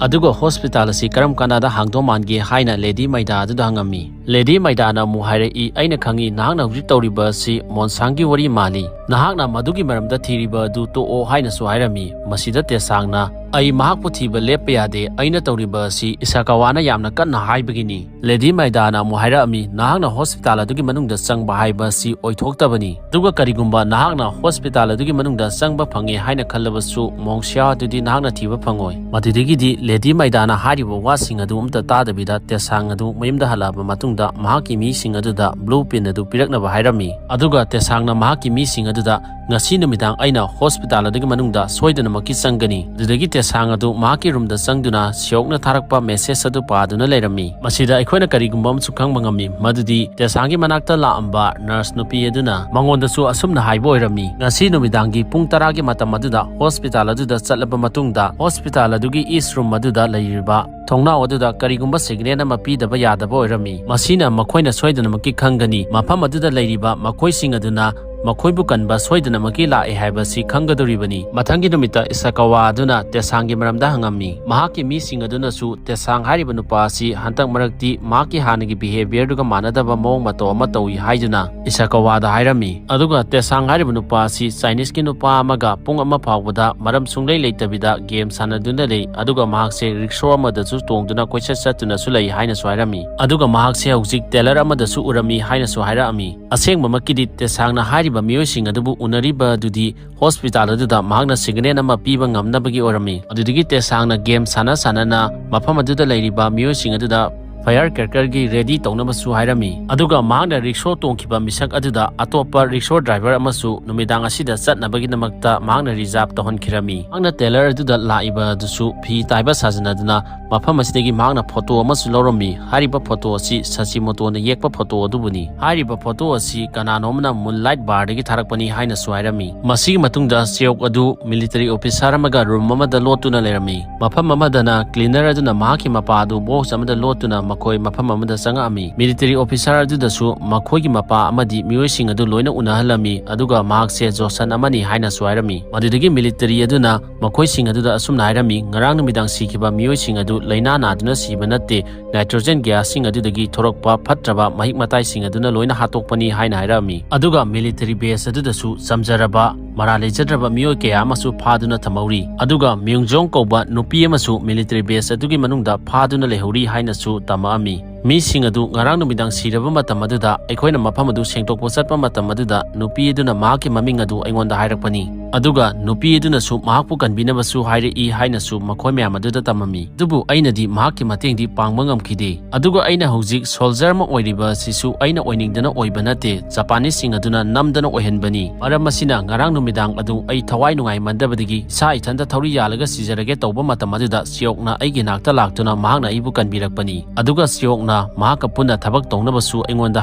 ꯑꯗꯨꯒ ꯍꯣꯁꯄꯤꯇꯥꯜ ꯑꯁꯤ ꯀꯔꯝ ꯀꯥꯟꯗ ꯍꯥꯡꯗꯧ ꯃꯥꯟꯒꯦ ꯍꯥꯏꯅ ꯂꯦꯗꯤ ꯃꯩꯗꯥ ꯑꯗꯨꯗ ꯍꯪꯉꯝꯃꯤ꯫ ꯂꯦꯗꯤ ꯃꯥꯏꯗꯥꯅ ꯑꯃꯨꯛ ꯍꯥꯏꯔꯛꯏ, "ꯑꯩꯅ ꯈꯪꯏ, ꯅꯍꯥꯛꯅ ꯍꯧꯖꯤꯛ ꯇꯧꯔꯤꯕ ꯑꯁꯤ ꯃꯣꯟꯁꯥꯡꯒꯤ ꯋꯥꯔꯤ ꯃꯥꯜꯂꯤ꯫ ꯅꯍꯥꯛꯅ ꯃꯗꯨꯒꯤ ꯃꯔꯝꯗ ꯊꯤꯔꯤꯕ ꯑꯗꯨ ꯇꯣꯛꯑꯣ" ꯍꯥꯏꯅꯁꯨ ꯍꯥꯏꯔꯝꯃꯤ꯫ ꯃꯁꯤꯗ ꯇꯦꯁꯥꯡꯅ, "ꯑꯩ ꯃꯍꯥꯛꯄꯨ ꯊꯤꯕ ꯂꯦꯞꯄ ꯌꯥꯗꯦ꯫ ꯑꯩꯅ ꯇꯧꯔꯤꯕ ꯑꯁꯤ ꯏꯁꯥꯀꯥꯋꯥꯅ ꯌꯥꯝꯅ ꯀꯟꯅ ꯍꯥꯏꯕꯒꯤꯅꯤ"꯫ ꯂꯦꯗꯤ ꯃꯥꯏꯗꯥꯅ ꯑꯃꯨꯛ ꯍꯥꯏꯔꯛꯑꯝꯃꯤ, "ꯅꯍꯥꯛꯅ ꯍꯣꯁꯄꯤꯇꯥꯜ ꯑꯗꯨꯒꯤ ꯃꯅꯨꯡꯗ ꯆꯪꯕ ꯍꯥꯏꯕ ꯑꯁꯤ ꯑꯣꯏꯊꯣꯛꯇꯕꯅꯤ꯫ ꯑꯗꯨꯒ ꯀꯔꯤꯒꯨꯝꯕ ꯅꯍꯥꯛꯅ ꯍꯣꯁꯄꯤꯇꯥꯜ ꯑꯗꯨꯒꯤ ꯃꯅꯨꯡꯗ ꯆꯪꯕ ꯐꯪꯉꯦ ꯍꯥꯏꯅ ꯈꯜꯂꯕꯁꯨ, ꯃꯣꯡꯁꯤꯌꯥ ꯑꯗꯨꯗꯤ ꯅꯍꯥꯛꯅ ꯊꯤꯕ ꯐꯪꯉꯣꯏ"꯫ ꯃꯗꯨꯗꯒꯤꯗꯤ ꯂꯦꯗꯤ ꯃꯥꯏꯗꯥꯅ ꯍꯥꯏꯔꯤꯕ ꯋꯥꯁꯤꯡ ꯑꯗꯨ ꯑꯃꯠꯇ ꯇꯥꯗꯕꯤꯗ ꯇꯦꯁꯥꯡ ꯑꯗꯨ ꯃꯌꯨꯝꯗ ꯍꯜꯂꯛꯑꯕ ꯃꯇꯨꯡꯗ ꯃꯍꯥꯛꯀꯤ ꯃꯤꯁꯤꯡ ꯑꯗꯨꯗ ꯕ꯭ꯂꯨ ꯄ꯭ꯔꯤꯟ ꯑꯗꯨ ꯄꯤꯔꯛꯅꯕ ꯍꯥꯏꯔꯝꯃꯤ꯫ ꯑꯗꯨꯒ ꯇꯦꯁꯥꯡꯅ ꯃꯍꯥꯛꯀꯤ ꯃꯤꯁꯤꯡ ꯑꯗꯨꯗ, "ꯉꯁꯤ ꯅꯨꯃꯤꯗꯥꯡ ꯑꯩꯅ ꯍꯣꯁꯄꯤꯇꯥꯜ ꯑꯗꯨꯒꯤ ꯃꯅꯨꯡꯗ ꯁꯣꯏꯗꯅꯃꯛꯀꯤ ꯆꯪꯒꯅꯤ"꯫ ꯑꯗꯨꯗꯒꯤ ꯇꯦꯁꯥꯡ ꯑꯗꯨ ꯃꯍꯥꯛꯀꯤ ꯔꯨꯝꯗ ꯆꯪꯗꯨꯅ ꯁꯤꯌꯣꯛꯅ ꯊꯥꯔꯛꯄ ꯃꯦꯁꯦꯖ ꯑꯗꯨ ꯄꯥꯗꯨꯅ ꯂꯩꯔꯝꯃꯤ꯫ ꯃꯁꯤꯗ ꯑꯩꯈꯣꯏꯅ ꯀꯔꯤꯒꯨꯝꯕ ꯑꯃꯁꯨ ꯈꯪꯕ ꯉꯝꯃꯤ, ꯃꯗꯨꯗꯤ ꯇꯦꯁꯥꯡꯒꯤ ꯃꯅꯥꯛꯇ ꯂꯥꯛꯑꯝꯕ ꯅꯔꯁ ꯅꯨꯄꯤ ꯑꯗꯨꯅ ꯃꯉꯣꯟꯗꯁꯨ ꯑꯁꯨꯝꯅ ꯍꯥꯏꯕ ꯑꯣꯏꯔꯝꯃꯤ, "ꯉꯁꯤ ꯅꯨꯃꯤꯗꯥꯡꯒꯤ ꯄꯨꯡ ꯇꯔꯥꯒꯤ ꯃꯇꯝ ꯑꯗꯨꯗ ꯍꯣꯁꯄꯤꯇꯥꯜ ꯑꯗꯨꯗ ꯆꯠꯂꯕ ꯃꯇꯨꯡꯗ, ꯍꯣꯁꯄꯤꯇꯥꯜ ꯑꯗꯨꯒꯤ ꯏꯁ ꯔꯨꯝ ꯑꯗꯨꯗ ꯂꯩꯔꯤꯕ ꯊꯣꯡꯅꯥꯎ ꯑꯗꯨꯗ ꯀꯔꯤꯒꯨꯝꯕ ꯁꯤꯒꯅꯦꯜ ꯑꯃ ꯄꯤꯗꯕ ꯌꯥꯗꯕ ꯑꯣꯏꯔꯝꯃꯤ꯫ ꯃꯁꯤꯅ ꯃꯈꯣꯏꯅ ꯁꯣꯏꯗꯅꯃꯛꯀꯤ ꯈꯪꯒꯅꯤ꯫ ꯃꯐꯝ ꯑꯗꯨꯗ ꯂꯩꯔꯤꯕ ꯃꯈꯣꯏꯁꯤꯡ ꯑꯗꯨꯅ ꯃꯈꯣꯏꯕꯨ ꯀꯟꯕ ꯁꯣꯏꯗꯅꯃꯛꯀꯤ ꯂꯥꯛꯑꯦ ꯍꯥꯏꯕꯁꯤ ꯈꯪꯒꯗꯧꯔꯤꯕꯅꯤ"꯫ ꯃꯊꯪꯒꯤ ꯅꯨꯃꯤꯠꯇ ꯏꯁꯥꯀꯥꯋꯥ ꯑꯗꯨꯅ ꯇꯦꯁꯥꯡꯒꯤ ꯃꯔꯝꯗ ꯍꯪꯉꯝꯃꯤ꯫ ꯃꯍꯥꯛꯀꯤ ꯃꯤꯁꯤꯡ ꯑꯗꯨꯅꯁꯨ ꯇꯦꯁꯥꯡ ꯍꯥꯏꯔꯤꯕ ꯅꯨꯄꯥ ꯑꯁꯤ ꯍꯟꯗꯛ ꯃꯔꯛꯇꯤ ꯃꯍꯥꯛꯀꯤ ꯍꯥꯟꯅꯒꯤ ꯕꯤꯍꯦꯕꯤꯌꯔꯗꯨꯒ ꯃꯥꯟꯅꯗꯕ ꯃꯑꯣꯡ ꯃꯇꯧ ꯑꯃ ꯇꯧꯏ ꯍꯥꯏꯗꯨꯅ ꯏꯁꯥꯀꯥꯋꯥꯗ ꯍꯥꯏꯔꯝꯃꯤ꯫ ꯑꯗꯨꯒ ꯇꯦꯁꯥꯡ ꯍꯥꯏꯔꯤꯕ ꯅꯨꯄꯥ ꯑꯁꯤ ꯆꯥꯏꯅꯤꯁꯀꯤ ꯅꯨꯄꯥ ꯑꯃꯒ ꯄꯨꯡ ꯑꯃ ꯐꯥꯎꯕꯗ ꯃꯔꯝ ꯁꯨꯡꯂꯩ ꯂꯩꯇꯕꯤꯗ ꯒꯦꯝ ꯁꯥꯟꯅꯗꯨꯅ ꯂꯩ, ꯑꯗꯨꯒ ꯃꯍꯥꯛꯁꯦ ꯔꯤꯛꯁꯣ ꯑꯃꯗꯁꯨ ꯇꯣꯡꯗꯨꯅ ꯀꯣꯏꯆꯠ ꯆꯠꯇꯨꯅꯁꯨ ꯂꯩ ꯍꯥꯏꯅꯁꯨ ꯍꯥꯏꯔꯝꯃꯤ꯫ ꯑꯗꯨꯒ ꯃꯍꯥꯛꯁꯦ ꯍꯧꯖꯤꯛ ꯇꯦꯂꯔ ꯑꯃꯗꯁꯨ ꯎꯔꯝꯃꯤ ꯍꯥꯏꯅꯁꯨ ꯍꯥꯏꯔꯛꯑꯝꯃꯤ꯫ ꯑꯁꯦꯡꯕꯃꯛꯀꯤꯗꯤ ꯇꯦꯁꯥꯡꯅ ꯍꯥꯏꯔꯤꯕ ꯃꯤꯑꯣꯏꯁꯤꯡ ꯑꯗꯨꯕꯨ ꯎꯅꯔꯤꯕ ꯑꯗꯨꯗꯤ ꯍꯣꯁꯄꯤꯇꯥꯜ ꯑꯗꯨꯗ ꯃꯍꯥꯛꯅ ꯁꯤꯒꯅꯦꯜ ꯑꯃ ꯄꯤꯕ ꯉꯝꯅꯕꯒꯤ ꯑꯣꯏꯔꯝꯃꯤ꯫ ꯑꯗꯨꯗꯒꯤ ꯇꯦꯁꯥꯡꯅ ꯒꯦꯝ ꯁꯥꯟꯅ ꯁꯥꯟꯅꯅ ꯃꯐꯝ ꯑꯗꯨꯗ ꯂꯩꯔꯤꯕ ꯃꯤꯑꯣꯏꯁꯤꯡ ꯑꯗꯨꯗ ꯐꯥꯌꯔ ꯀ꯭ꯔꯦꯀꯔꯒꯤ ꯔꯦꯗꯤ ꯇꯧꯅꯕꯁꯨ ꯍꯥꯏꯔꯝꯃꯤ꯫ ꯑꯗꯨꯒ ꯃꯍꯥꯛꯅ ꯔꯤꯛꯁꯣ ꯇꯣꯡꯈꯤꯕ ꯃꯤꯁꯛ ꯑꯗꯨꯗ ꯑꯇꯣꯞꯄ ꯔꯤꯛꯁꯣ ꯗ꯭ꯔꯥꯏꯚꯔ ꯑꯃꯁꯨ ꯅꯨꯃꯤꯗꯥꯡ ꯑꯁꯤꯗ ꯆꯠꯅꯕꯒꯤꯗꯃꯛꯇ ꯃꯍꯥꯛꯅ ꯔꯤꯖꯥꯔꯚ ꯇꯧꯍꯟꯈꯤꯔꯝꯃꯤ꯫ ꯃꯍꯥꯛꯅ ꯇꯦꯂꯔ ꯑꯗꯨꯗ ꯂꯥꯛꯏꯕ ꯑꯗꯨꯁꯨ ꯐꯤ ꯇꯥꯏꯕ ꯁꯥꯖꯤꯟꯅꯗꯨꯅ ꯃꯐꯝ ꯑꯁꯤꯗꯒꯤ ꯃꯍꯥꯛꯅ ꯐꯣꯇꯣ ꯑꯃꯁꯨ ꯂꯧꯔꯝꯃꯤ꯫ ꯍꯥꯏꯔꯤꯕ ꯐꯣꯇꯣ ꯑꯁꯤ ꯁꯥꯁꯤꯃꯣꯇꯣꯅ ꯌꯦꯛꯄ ꯐꯣꯇꯣ ꯑꯗꯨꯕꯨꯅꯤ꯫ ꯍꯥꯏꯔꯤꯕ ꯐꯣꯇꯣ ꯑꯁꯤ ꯀꯅꯥꯅꯣ ꯑꯃꯅ ꯃꯨꯟꯂꯥꯏꯠ ꯕꯥꯔꯗꯒꯤ ꯊꯥꯔꯛꯄꯅꯤ ꯍꯥꯏꯅꯁꯨ ꯍꯥꯏꯔꯝꯃꯤ꯫ ꯃꯁꯤꯒꯤ ꯃꯇꯨꯡꯗ ꯆꯤꯌꯣꯛ ꯑꯗꯨ ꯃꯤꯂꯤꯇꯔꯤ ꯑꯣꯐꯤꯁꯥꯔ ꯑꯃꯒ ꯔꯨꯝ ꯑꯃꯗ ꯂꯣꯠꯇꯨꯅ ꯂꯩꯔꯝꯃꯤ꯫ ꯃꯐꯝ ꯑꯃꯗꯅ ꯀ꯭ꯂꯤꯅꯔ ꯑꯗꯨꯅ ꯃꯍꯥꯛꯀꯤ ꯃꯄꯥ ꯑꯗꯨ ꯕꯣꯛꯁ ꯑꯃꯗ ꯂꯣꯠꯇꯨꯅ ꯃꯈꯣꯏ ꯃꯐꯝ ꯑꯃꯗ ꯆꯪꯉꯛꯑꯝꯃꯤ꯫ ꯃꯤꯂꯤꯇꯔꯤ ꯑꯣꯐꯤꯁꯥꯔ ꯑꯗꯨꯗꯁꯨ ꯃꯈꯣꯏꯒꯤ ꯃꯄꯥ ꯑꯃꯗꯤ ꯃꯤꯑꯣꯏꯁꯤꯡ ꯑꯗꯨ ꯂꯣꯏꯅ ꯎꯅꯍꯜꯂꯝꯃꯤ, ꯑꯗꯨꯒ ꯃꯍꯥꯛꯁꯦ ꯖꯣꯁꯟ ꯑꯃꯅꯤ ꯍꯥꯏꯅꯁꯨ ꯍꯥꯏꯔꯝꯃꯤ꯫ ꯃꯗꯨꯗꯒꯤ ꯃꯤꯂꯤꯇꯔꯤ ꯑꯗꯨꯅ ꯃꯈꯣꯏꯁꯤꯡ ꯑꯗꯨꯗ ꯑꯁꯨꯝꯅ ꯍꯥꯏꯔꯝꯃꯤ, "ꯉꯔꯥꯡ ꯅꯨꯃꯤꯗꯥꯡ ꯁꯤꯈꯤꯕ ꯃꯤꯑꯣꯏꯁꯤꯡ ꯑꯗꯨ ꯂꯥꯏꯅꯥ ꯅꯥꯗꯨꯅ ꯁꯤꯕ ꯅꯠꯇꯦ, ꯅꯥꯏꯇ꯭ꯔꯣꯖꯦꯟ ꯒ꯭ꯌꯥꯁꯁꯤꯡ ꯑꯗꯨꯗꯒꯤ ꯊꯣꯔꯛꯄ ꯐꯠꯇ꯭ꯔꯕ ꯃꯍꯤꯛ ꯃꯇꯥꯏꯁꯤꯡ ꯑꯗꯨꯅ ꯂꯣꯏꯅ ꯍꯥꯠꯇꯣꯛꯄꯅꯤ" ꯍꯥꯏꯅ ꯍꯥꯏꯔꯛꯑꯝꯃꯤ꯫ ꯑꯗꯨꯒ ꯃꯤꯂꯤꯇꯔꯤ ꯕꯦꯁ ꯑꯗꯨꯗꯁꯨ ꯆꯝꯖꯔꯕ, ꯃꯔꯥ ꯂꯩꯖꯗ꯭ꯔꯕ ꯃꯤꯑꯣꯏ ꯀꯌꯥ ꯑꯃꯁꯨ ꯐꯥꯗꯨꯅ ꯊꯝꯍꯧꯔꯤ꯫ ꯑꯗꯨꯒ ꯃ꯭ꯌꯨꯡ ꯖꯣꯡ ꯀꯧꯕ ꯅꯨꯄꯤ ꯑꯃꯁꯨ ꯃꯤꯂꯤꯇꯔꯤ ꯕꯦꯁ ꯑꯗꯨꯒꯤ ꯃꯅꯨꯡꯗ ꯐꯥꯗꯨꯅ ꯂꯩꯍꯧꯔꯤ ꯍꯥꯏꯅꯁꯨ ꯇꯝꯃꯛꯑꯝꯃꯤ꯫ ꯃꯤꯁꯤꯡ ꯑꯗꯨ ꯉꯔꯥꯡ ꯅꯨꯃꯤꯗꯥꯡ ꯁꯤꯔꯕ ꯃꯇꯝ ꯑꯗꯨꯗ ꯑꯩꯈꯣꯏꯅ ꯃꯐꯝ ꯑꯗꯨ ꯁꯦꯡꯗꯣꯛꯄ ꯆꯠꯄ ꯃꯇꯝ ꯑꯗꯨꯗ ꯅꯨꯄꯤ ꯑꯗꯨꯅ ꯃꯍꯥꯛꯀꯤ ꯃꯃꯤꯡ ꯑꯗꯨ ꯑꯩꯉꯣꯟꯗ ꯍꯥꯏꯔꯛꯄꯅꯤ꯫ ꯑꯗꯨꯒ ꯅꯨꯄꯤ ꯑꯗꯨꯅꯁꯨ ꯃꯍꯥꯛꯄꯨ ꯀꯟꯕꯤꯅꯕꯁꯨ ꯍꯥꯏꯔꯛꯏ ꯍꯥꯏꯅꯁꯨ ꯃꯈꯣꯏ ꯃꯌꯥꯝ ꯑꯗꯨꯗ ꯇꯝꯃꯝꯃꯤ꯫ ꯑꯗꯨꯕꯨ ꯑꯩꯅꯗꯤ ꯃꯍꯥꯛꯀꯤ ꯃꯇꯦꯡꯗꯤ ꯄꯥꯡꯕ ꯉꯝꯈꯤꯗꯦ꯫ ꯑꯗꯨꯒ ꯑꯩꯅ ꯍꯧꯖꯤꯛ ꯁꯣꯜꯖꯔ ꯑꯃ ꯑꯣꯏꯔꯤꯕ ꯑꯁꯤꯁꯨ ꯑꯩꯅ ꯑꯣꯏꯅꯤꯡꯗꯅ ꯑꯣꯏꯕ ꯅꯠꯇꯦ꯫ ꯖꯄꯥꯅꯤꯁꯁꯤꯡ ꯑꯗꯨꯅ ꯅꯝꯗꯅ ꯑꯣꯏꯍꯟꯕꯅꯤ꯫ ꯃꯔꯝ ꯑꯁꯤꯅ ꯉꯔꯥꯡ ꯅꯨꯃꯤꯗꯥꯡ ꯑꯗꯨ ꯑꯩ ꯊꯋꯥꯏ ꯅꯨꯡꯉꯥꯏꯃꯟꯗꯕꯗꯒꯤ ꯏꯁꯥ ꯏꯊꯟꯇ ꯊꯧꯔꯤ ꯌꯥꯜꯂꯒ ꯁꯤꯖꯔꯒꯦ ꯇꯧꯕ ꯃꯇꯝ ꯑꯗꯨꯗ ꯁꯤꯌꯣꯛꯅ ꯑꯩꯒꯤ ꯅꯥꯛꯇ ꯂꯥꯛꯇꯨꯅ ꯃꯍꯥꯛꯅ ꯑꯩꯕꯨ ꯀꯟꯕꯤꯔꯛꯄꯅꯤ꯫ ꯑꯗꯨꯒ ꯁꯤꯌꯣꯛꯅ ꯃꯍꯥꯛꯀ ꯄꯨꯟꯅ ꯊꯕꯛ ꯇꯧꯅꯕꯁꯨ ꯑꯩꯉꯣꯟꯗ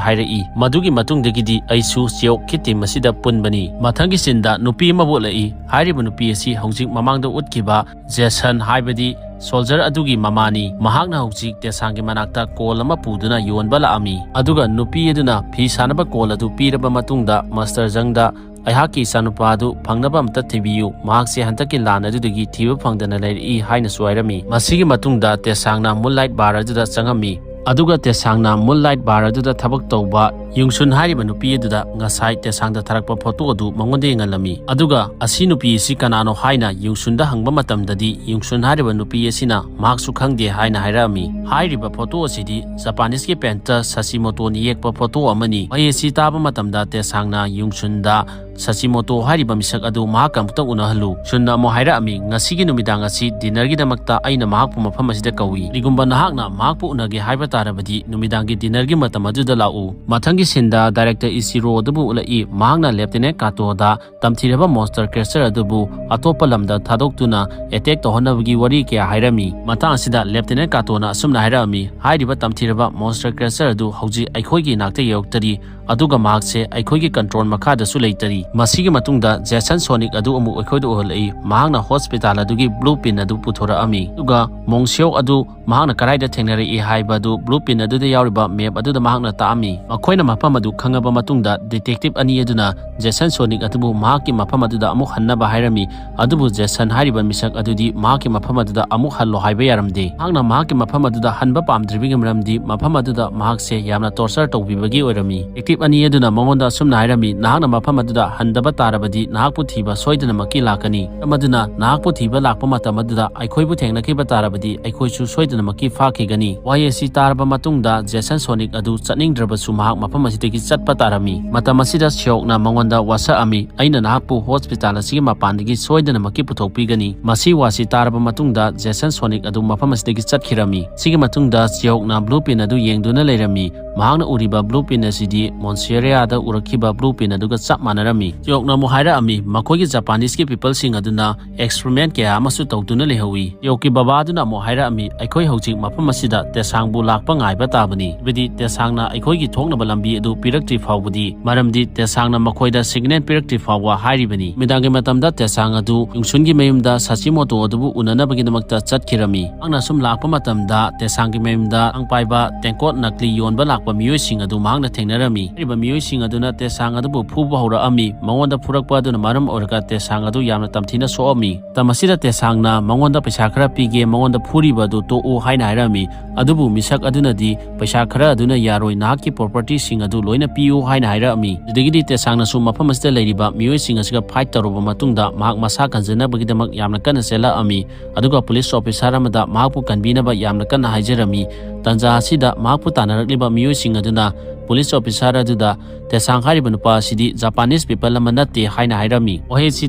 ꯍꯥꯏꯔꯛꯏ꯫ ꯃꯗꯨꯒꯤ ꯃꯇꯨꯡꯗꯒꯤꯗꯤ ꯑꯩꯁꯨ ꯁꯤꯌꯣꯛꯀꯤ ꯇꯤꯝ ꯑꯁꯤꯗ ꯄꯨꯟꯕꯅꯤ꯫ ꯃꯊꯪꯒꯤ ꯁꯤꯟꯗ ꯅꯨꯄꯤ ꯑꯃꯕꯨ ꯎꯠꯂꯛꯏ꯫ ꯍꯥꯏꯔꯤꯕ ꯅꯨꯄꯤ ꯑꯁꯤ ꯍꯧꯖꯤꯛ ꯃꯃꯥꯡꯗ ꯎꯠꯈꯤꯕ ꯖꯦꯁꯟ, ꯍꯥꯏꯕꯗꯤ ꯁꯣꯜꯖꯔ ꯑꯗꯨꯒꯤ ꯃꯃꯥꯅꯤ꯫ ꯃꯍꯥꯛꯅ ꯍꯧꯖꯤꯛ ꯇꯦꯁꯥꯡꯒꯤ ꯃꯅꯥꯛꯇ ꯀꯣꯜ ꯑꯃ ꯄꯨꯗꯨꯅ ꯌꯣꯟꯕ ꯂꯥꯛꯑꯝꯃꯤ꯫ ꯑꯗꯨꯒ ꯅꯨꯄꯤ ꯑꯗꯨꯅ ꯐꯤ ꯁꯥꯅꯕ ꯀꯣꯜ ꯑꯗꯨ ꯄꯤꯔꯕ ꯃꯇꯨꯡꯗ ꯃꯥꯁꯇꯔ ꯖꯪꯗ, "ꯑꯩꯍꯥꯛꯀꯤ ꯏꯆꯥꯅꯨꯄꯥ ꯑꯗꯨ ꯐꯪꯅꯕ ꯑꯝꯇ ꯊꯤꯕꯤꯌꯨ, ꯃꯍꯥꯛꯁꯦ ꯍꯟꯗꯛꯀꯤ ꯂꯥꯟ ꯑꯗꯨꯗꯒꯤ ꯊꯤꯕ ꯐꯪꯗꯅ ꯂꯩꯔꯛꯏ" ꯍꯥꯏꯅꯁꯨ ꯍꯥꯏꯔꯝꯃꯤ꯫ ꯃꯁꯤꯒꯤ ꯃꯇꯨꯡꯗ ꯇꯦꯁꯥꯡꯅ ꯃꯨꯟꯂꯥꯏꯠ ꯕꯥꯔ ꯑꯗꯨꯗ ꯆꯪꯉꯝꯃꯤ꯫ ꯑꯗꯨꯒ ꯇꯦꯁꯥꯡꯅ ꯃꯨꯟꯂꯥꯏꯠ ꯕꯥꯔ ꯑꯗꯨꯗ ꯊꯕꯛ ꯇꯧꯕ ꯌꯨꯡꯁꯨꯟ ꯍꯥꯏꯔꯤꯕ ꯅꯨꯄꯤ ꯑꯗꯨꯗ ꯉꯁꯥꯏ ꯇꯦꯁꯥꯡꯗ ꯊꯥꯔꯛꯄ ꯐꯣꯇꯣ ꯑꯗꯨ ꯃꯉꯣꯟꯗ ꯌꯦꯡꯍꯜꯂꯝꯃꯤ꯫ ꯑꯗꯨꯒ "ꯑꯁꯤ ꯅꯨꯄꯤ ꯑꯁꯤ ꯀꯅꯥꯅꯣ?" ꯍꯥꯏꯅ ꯌꯨꯡꯁꯨꯟꯗ ꯍꯪꯕ ꯃꯇꯝꯗꯗꯤ, ꯌꯨꯡꯁꯨꯟ ꯍꯥꯏꯔꯤꯕ ꯅꯨꯄꯤ ꯑꯁꯤꯅ ꯃꯍꯥꯛꯁꯨ ꯈꯪꯗꯦ ꯍꯥꯏꯅ ꯍꯥꯏꯔꯛꯑꯝꯃꯤ꯫ ꯍꯥꯏꯔꯤꯕ ꯐꯣꯇꯣ ꯑꯁꯤꯗꯤ ꯖꯄꯥꯅꯤꯁꯀꯤ ꯄꯦꯟꯇꯔ ꯁꯥꯁꯤꯃꯣꯇꯣꯅ ꯌꯦꯛꯄ ꯐꯣꯇꯣ ꯑꯃꯅꯤ꯫ ꯋꯥꯍꯩ ꯑꯁꯤ ꯇꯥꯕ ꯃꯇꯝꯗ ꯇꯦꯁꯥꯡꯅ ꯌꯨꯡꯁꯨꯟꯗ, "ꯁꯥꯁꯤꯃꯣꯇꯣ ꯍꯥꯏꯔꯤꯕ ꯃꯤꯁꯛ ꯑꯗꯨ ꯃꯍꯥꯛꯀ ꯑꯃꯨꯛꯇꯪ ꯎꯅꯍꯜꯂꯨ꯫" ꯁꯨꯟꯅ ꯑꯃꯨꯛ ꯍꯥꯏꯔꯛꯑꯝꯃꯤ, "ꯉꯁꯤꯒꯤ ꯅꯨꯃꯤꯗꯥꯡ ꯑꯁꯤ ꯗꯤꯅꯔꯒꯤꯗꯃꯛꯇ ꯑꯩꯅ ꯃꯍꯥꯛꯄꯨ ꯃꯐꯝ ꯑꯁꯤꯗ ꯀꯧꯏ꯫ ꯀꯔꯤꯒꯨꯝꯕ ꯅꯍꯥꯛꯅ ꯃꯍꯥꯛꯄꯨ ꯎꯅꯒꯦ ꯍꯥꯏꯕ ꯇꯥꯔꯕꯗꯤ ꯅꯨꯃꯤꯗꯥꯡꯒꯤ ꯗꯤꯅꯔꯒꯤ ꯃꯇꯝ ꯑꯗꯨꯗ ꯂꯥꯛꯎ꯫" ꯃꯊꯪ ꯒꯤ ꯁꯤꯟꯗ ꯗꯥꯏꯔꯦꯛꯇꯔ ꯏꯆꯤꯔꯣ ꯑꯗꯨꯕꯨ ꯎꯠꯂꯛꯏ꯫ ꯃꯍꯥꯛꯅ ꯂꯦꯐꯇꯤꯅꯦꯟ ꯀꯥꯇꯣꯗ ꯇꯝꯊꯤꯔꯕ ꯃꯣꯟꯁꯇꯔ ꯀ꯭ꯔꯦꯆꯔ ꯑꯗꯨꯕꯨ ꯑꯇꯣꯞꯄ ꯂꯝꯗ ꯊꯥꯗꯣꯛꯇꯨꯅ ꯑꯦꯇꯦꯛ ꯇꯧꯍꯟꯅꯕꯒꯤ ꯋꯥꯔꯤ ꯀꯌꯥ ꯍꯥꯏꯔꯝꯃꯤ꯫ ꯃꯇꯥꯡ ꯑꯁꯤꯗ ꯂꯦꯐꯇꯤꯅꯦꯟ ꯀꯥꯇꯣꯅ ꯑꯁꯨꯝꯅ ꯍꯥꯏꯔꯛꯑꯝꯃꯤ, "ꯍꯥꯏꯔꯤꯕ ꯇꯝꯊꯤꯔꯕ ꯃꯣꯟꯁꯇꯔ ꯀ꯭ꯔꯦꯆꯔ ꯑꯗꯨ ꯍꯧꯖꯤꯛ ꯑꯩꯈꯣꯏꯒꯤ ꯏꯅꯥꯛꯇ ꯌꯧꯔꯛꯇꯔꯤ, ꯑꯗꯨꯒ ꯃꯍꯥꯛꯁꯦ ꯑꯩꯈꯣꯏꯒꯤ ꯀꯟꯇ꯭ꯔꯣꯜ ꯃꯈꯥꯗꯁꯨ ꯂꯩꯇꯔꯤ꯫" ꯃꯁꯤꯒꯤ ꯃꯇꯨꯡꯗ ꯖꯦꯁꯟ ꯁꯣꯅꯤꯛ ꯑꯗꯨ ꯑꯃꯨꯛ ꯑꯩꯈꯣꯏꯗ ꯎꯍꯜꯂꯛꯏ꯫ ꯃꯍꯥꯛꯅ ꯍꯣꯁꯄꯤꯇꯥꯜ ꯑꯗꯨꯒꯤ ꯕ꯭ꯂꯨ ꯄ꯭ꯔꯤꯟ ꯑꯗꯨ ꯄꯨꯊꯣꯔꯛꯑꯝꯃꯤ, ꯑꯗꯨꯒ ꯃꯣꯡꯁꯤꯌꯣꯛ ꯑꯗꯨ ꯃꯍꯥꯛꯅ ꯀꯗꯥꯏꯗ ꯊꯦꯡꯅꯔꯛꯏ ꯍꯥꯏꯕ ꯑꯗꯨ ꯕ꯭ꯂꯨ ꯄ꯭ꯔꯤꯟ ꯑꯗꯨꯗ ꯌꯥꯎꯔꯤꯕ ꯃꯦꯞ ꯑꯗꯨꯗ ꯃꯍꯥꯛꯅ ꯇꯥꯛꯑꯝꯃꯤ꯫ ꯃꯈꯣꯏꯅ ꯃꯐꯝ ꯑꯗꯨ ꯈꯪꯉꯕ ꯃꯇꯨꯡꯗ, ꯗꯤꯇꯦꯛꯇꯤꯚ ꯑꯅꯤ ꯑꯗꯨꯅ ꯖꯦꯁꯟ ꯁꯣꯅꯤꯛ ꯑꯗꯨꯕꯨ ꯃꯍꯥꯛꯀꯤ ꯃꯐꯝ ꯑꯗꯨꯗ ꯑꯃꯨꯛ ꯍꯟꯅꯕ ꯍꯥꯏꯔꯝꯃꯤ꯫ ꯑꯗꯨꯕꯨ ꯖꯦꯁꯟ ꯍꯥꯏꯔꯤꯕ ꯃꯤꯁꯛ ꯑꯗꯨꯗꯤ ꯃꯍꯥꯛꯀꯤ ꯃꯐꯝ ꯑꯗꯨꯗ ꯑꯃꯨꯛ ꯍꯜꯂꯣ ꯍꯥꯏꯕ ꯌꯥꯔꯝꯗꯦ꯫ ꯃꯍꯥꯛꯅ ꯃꯍꯥꯛꯀꯤ ꯃꯐꯝ ꯑꯗꯨꯗ ꯍꯟꯕ ꯄꯥꯝꯗ꯭ꯔꯤꯕꯒꯤ ꯃꯔꯝꯗꯤ ꯃꯐꯝ ꯑꯗꯨꯗ ꯃꯍꯥꯛꯁꯦ ꯌꯥꯝꯅ ꯇꯣꯔꯆꯔ ꯇꯧꯕꯤꯕꯒꯤ ꯑꯣꯏꯔꯝꯃꯤ꯫ ꯗꯤꯇꯦꯛꯇꯤꯚ ꯑꯅꯤ ꯑꯗꯨꯅ ꯃꯉꯣꯟꯗ ꯑꯁꯨꯝꯅ ꯍꯥꯏꯔꯝꯃꯤ, "ꯅꯍꯥꯛꯅ ꯃꯐꯝ ꯑꯗꯨꯗ ꯍꯟꯗꯕ ꯇꯥꯔꯕꯗꯤ ꯅꯍꯥꯛꯄꯨ ꯊꯤꯕ ꯁꯣꯏꯗꯅꯃꯛꯀꯤ ꯂꯥꯛꯀꯅꯤ꯫ ꯃꯔꯝ ꯑꯗꯨꯅ ꯅꯍꯥꯛꯄꯨ ꯊꯤꯕ ꯂꯥꯛꯄ ꯃꯇꯝ ꯑꯗꯨꯗ ꯑꯩꯈꯣꯏꯕꯨ ꯊꯦꯡꯅꯈꯤꯕ ꯇꯥꯔꯕꯗꯤ ꯑꯩꯈꯣꯏꯁꯨ ꯁꯣꯏꯗꯅꯃꯛꯀꯤ ꯐꯥꯈꯤꯒꯅꯤ꯫" ꯋꯥꯍꯩ ꯑꯁꯤ ꯇꯥꯔꯕ ꯃꯇꯨꯡꯗ ꯖꯦꯁꯟ ꯁꯣꯅꯤꯛ ꯑꯗꯨ ꯆꯠꯅꯤꯡꯗ꯭ꯔꯕꯁꯨ ꯃꯍꯥꯛ ꯃꯐꯝ ꯑꯁꯤꯗꯒꯤ ꯆꯠꯄ ꯇꯥꯔꯝꯃꯤ꯫ ꯃꯇꯝ ꯑꯁꯤꯗ ꯁꯤꯌꯣꯛꯅ ꯃꯉꯣꯟꯗ ꯋꯥꯁꯛꯑꯝꯃꯤ, "ꯑꯩꯅ ꯅꯍꯥꯛꯄꯨ ꯍꯣꯁꯄꯤꯇꯥꯜ ꯑꯁꯤꯒꯤ ꯃꯄꯥꯟꯗꯒꯤ ꯁꯣꯏꯗꯅꯃꯛꯀꯤ ꯄꯨꯊꯣꯛꯄꯤꯒꯅꯤ꯫" ꯃꯁꯤ ꯋꯥꯁꯤ ꯇꯥꯔꯕ ꯃꯇꯨꯡꯗ ꯖꯦꯁꯟ ꯁꯣꯅꯤꯛ ꯑꯗꯨ ꯃꯐꯝ ꯑꯁꯤꯗꯒꯤ ꯆꯠꯈꯤꯔꯝꯃꯤ꯫ ꯁꯤꯒꯤ ꯃꯇꯨꯡꯗ ꯁꯤꯌꯣꯛꯅ ꯕ꯭ꯂꯨ ꯄ꯭ꯔꯤꯟ ꯑꯗꯨ ꯌꯦꯡꯗꯨꯅ ꯂꯩꯔꯝꯃꯤ꯫ ꯃꯍꯥꯛꯅ ꯎꯔꯤꯕ ꯕ꯭ꯂꯨ ꯄ꯭ꯔꯤꯟ ꯑꯁꯤꯗꯤ ꯃꯣꯟꯁꯦꯔꯤꯌꯥꯗ ꯎꯔꯛꯈꯤꯕ ꯕ꯭ꯂꯨ ꯄ꯭ꯔꯤꯟ ꯑꯗꯨꯒ ꯆꯞ ꯃꯥꯟꯅꯔꯝꯃꯤ꯫ ꯁꯤꯌꯣꯛꯅ ꯑꯃꯨꯛ ꯍꯥꯏꯔꯛꯑꯝꯃꯤ, "ꯃꯈꯣꯏꯒꯤ ꯖꯄꯥꯅꯤꯁꯀꯤ ꯄꯤꯄꯜꯁꯤꯡ ꯑꯗꯨꯅ ꯑꯦꯛꯁꯄꯔꯤꯃꯦꯟ ꯀꯌꯥ ꯑꯃꯁꯨ ꯇꯧꯗꯨꯅ ꯂꯩꯍꯧꯏ꯫" ꯁꯤꯌꯣꯛꯀꯤ ꯕꯕꯥ ꯑꯗꯨꯅ ꯑꯃꯨꯛ ꯍꯥꯏꯔꯛꯑꯝꯃꯤ, "ꯑꯩꯈꯣꯏ ꯍꯧꯖꯤꯛ ꯃꯐꯝ ꯑꯁꯤꯗ ꯇꯦꯁꯥꯡꯕꯨ ꯂꯥꯛꯄ ꯉꯥꯏꯕ ꯇꯥꯕꯅꯤ, ꯍꯥꯏꯕꯗꯤ ꯇꯦꯁꯥꯡꯅ ꯑꯩꯈꯣꯏꯒꯤ ꯊꯣꯛꯅꯕ ꯂꯝꯕꯤ ꯑꯗꯨ ꯄꯤꯔꯛꯇ꯭ꯔꯤ ꯐꯥꯎꯕꯗꯤ, ꯃꯔꯝꯗꯤ ꯇꯦꯁꯥꯡꯅ ꯃꯈꯣꯏꯗ ꯁꯤꯒꯅꯦꯜ ꯄꯤꯔꯛꯇ꯭ꯔꯤ ꯐꯥꯎꯕ ꯍꯥꯏꯔꯤꯕꯅꯤ꯫" ꯅꯨꯃꯤꯗꯥꯡꯒꯤ ꯃꯇꯝꯗ ꯇꯦꯁꯥꯡ ꯑꯗꯨ ꯌꯨꯡꯁꯨꯟꯒꯤ ꯃꯌꯨꯝꯗ ꯁꯥꯆꯤꯃꯣꯇꯣ ꯑꯗꯨꯕꯨ ꯎꯅꯅꯕꯒꯤꯗꯃꯛꯇ ꯆꯠꯈꯤꯔꯝꯃꯤ꯫ ꯃꯍꯥꯛꯅ ꯁꯨꯝ ꯂꯥꯛꯄ ꯃꯇꯝꯗ ꯇꯦꯁꯥꯡꯒꯤ ꯃꯌꯨꯝꯗ ꯑꯉꯥꯡ ꯄꯥꯏꯕ ꯇꯦꯡꯀꯣꯠ ꯅꯀꯂꯤ ꯌꯣꯟꯕ ꯂꯥꯛꯄ ꯃꯤꯑꯣꯏꯁꯤꯡ ꯑꯗꯨ ꯃꯍꯥꯛꯅ ꯊꯦꯡꯅꯔꯝꯃꯤ꯫ ꯍꯥꯏꯔꯤꯕ ꯃꯤꯑꯣꯏꯁꯤꯡ ꯑꯗꯨꯅ ꯇꯦꯁꯥꯡ ꯑꯗꯨꯕꯨ ꯐꯨꯕ ꯍꯧꯔꯛꯑꯝꯃꯤ꯫ ꯃꯉꯣꯟꯗ ꯐꯨꯔꯛꯄ ꯑꯗꯨꯅ ꯃꯔꯝ ꯑꯣꯏꯔꯒ ꯇꯦꯁꯥꯡ ꯑꯗꯨ ꯌꯥꯝꯅ ꯇꯝꯊꯤꯅ ꯁꯣꯛꯑꯝꯃꯤ꯫ ꯃꯇꯝ ꯑꯁꯤꯗ ꯇꯦꯁꯥꯡꯅ ꯃꯉꯣꯟꯗ ꯄꯩꯁꯥ ꯈꯔ ꯄꯤꯒꯦ, ꯃꯉꯣꯟꯗ ꯐꯨꯔꯤꯕ ꯑꯗꯨ ꯇꯣꯛꯎ ꯍꯥꯏꯅ ꯍꯥꯏꯔꯝꯃꯤ꯫ ꯑꯗꯨꯕꯨ ꯃꯤꯁꯛ ꯑꯗꯨꯅꯗꯤ, "ꯄꯩꯁꯥ ꯈꯔ ꯑꯗꯨꯅ ꯌꯥꯔꯣꯏ, ꯅꯍꯥꯛꯀꯤ ꯄ꯭ꯔꯣꯄꯔꯇꯤꯁꯤꯡ ꯑꯗꯨ ꯂꯣꯏꯅ ꯄꯤꯌꯨ" ꯍꯥꯏꯅ ꯍꯥꯏꯔꯛꯑꯝꯃꯤ꯫ ꯑꯗꯨꯗꯒꯤꯗꯤ ꯇꯦꯁꯥꯡꯅꯁꯨ ꯃꯐꯝ ꯑꯁꯤꯗ ꯂꯩꯔꯤꯕ ꯃꯤꯑꯣꯏꯁꯤꯡ ꯑꯁꯤꯒ ꯐꯥꯏꯠ ꯇꯧꯔꯨꯕ ꯃꯇꯨꯡꯗ ꯃꯍꯥꯛ ꯃꯁꯥ ꯀꯟꯖꯅꯕꯒꯤꯗꯃꯛ ꯌꯥꯝꯅ ꯀꯟꯅ ꯆꯦꯜꯂꯛꯑꯝꯃꯤ꯫ ꯑꯗꯨꯒ ꯄꯨꯂꯤꯁ ꯑꯣꯐꯤꯁꯥꯔ ꯑꯃꯗ ꯃꯍꯥꯛꯄꯨ ꯀꯟꯕꯤꯅꯕ ꯌꯥꯝꯅ ꯀꯟꯅ ꯍꯥꯏꯖꯔꯝꯃꯤ꯫ ꯇꯥꯟꯖꯥ ꯑꯁꯤꯗ ꯃꯍꯥꯛꯄꯨ ꯇꯥꯟꯅꯔꯛꯂꯤꯕ ꯃꯤꯑꯣꯏꯁꯤꯡ ꯑꯗꯨꯅ ꯄꯨꯂꯤꯁ ꯑꯣꯐꯤꯁꯥꯔ ꯑꯗꯨꯗ ꯇꯦꯁꯥꯡ ꯍꯥꯏꯔꯤꯕ ꯅꯨꯄꯥ ꯑꯁꯤꯗꯤ ꯖꯄꯥꯅꯤꯁ ꯄꯤꯄꯜ ꯑꯃ ꯅꯠꯇꯦ ꯍꯥꯏꯅ ꯍꯥꯏꯔꯝꯃꯤ꯫ ꯋꯥꯍꯩ ꯑꯁꯤ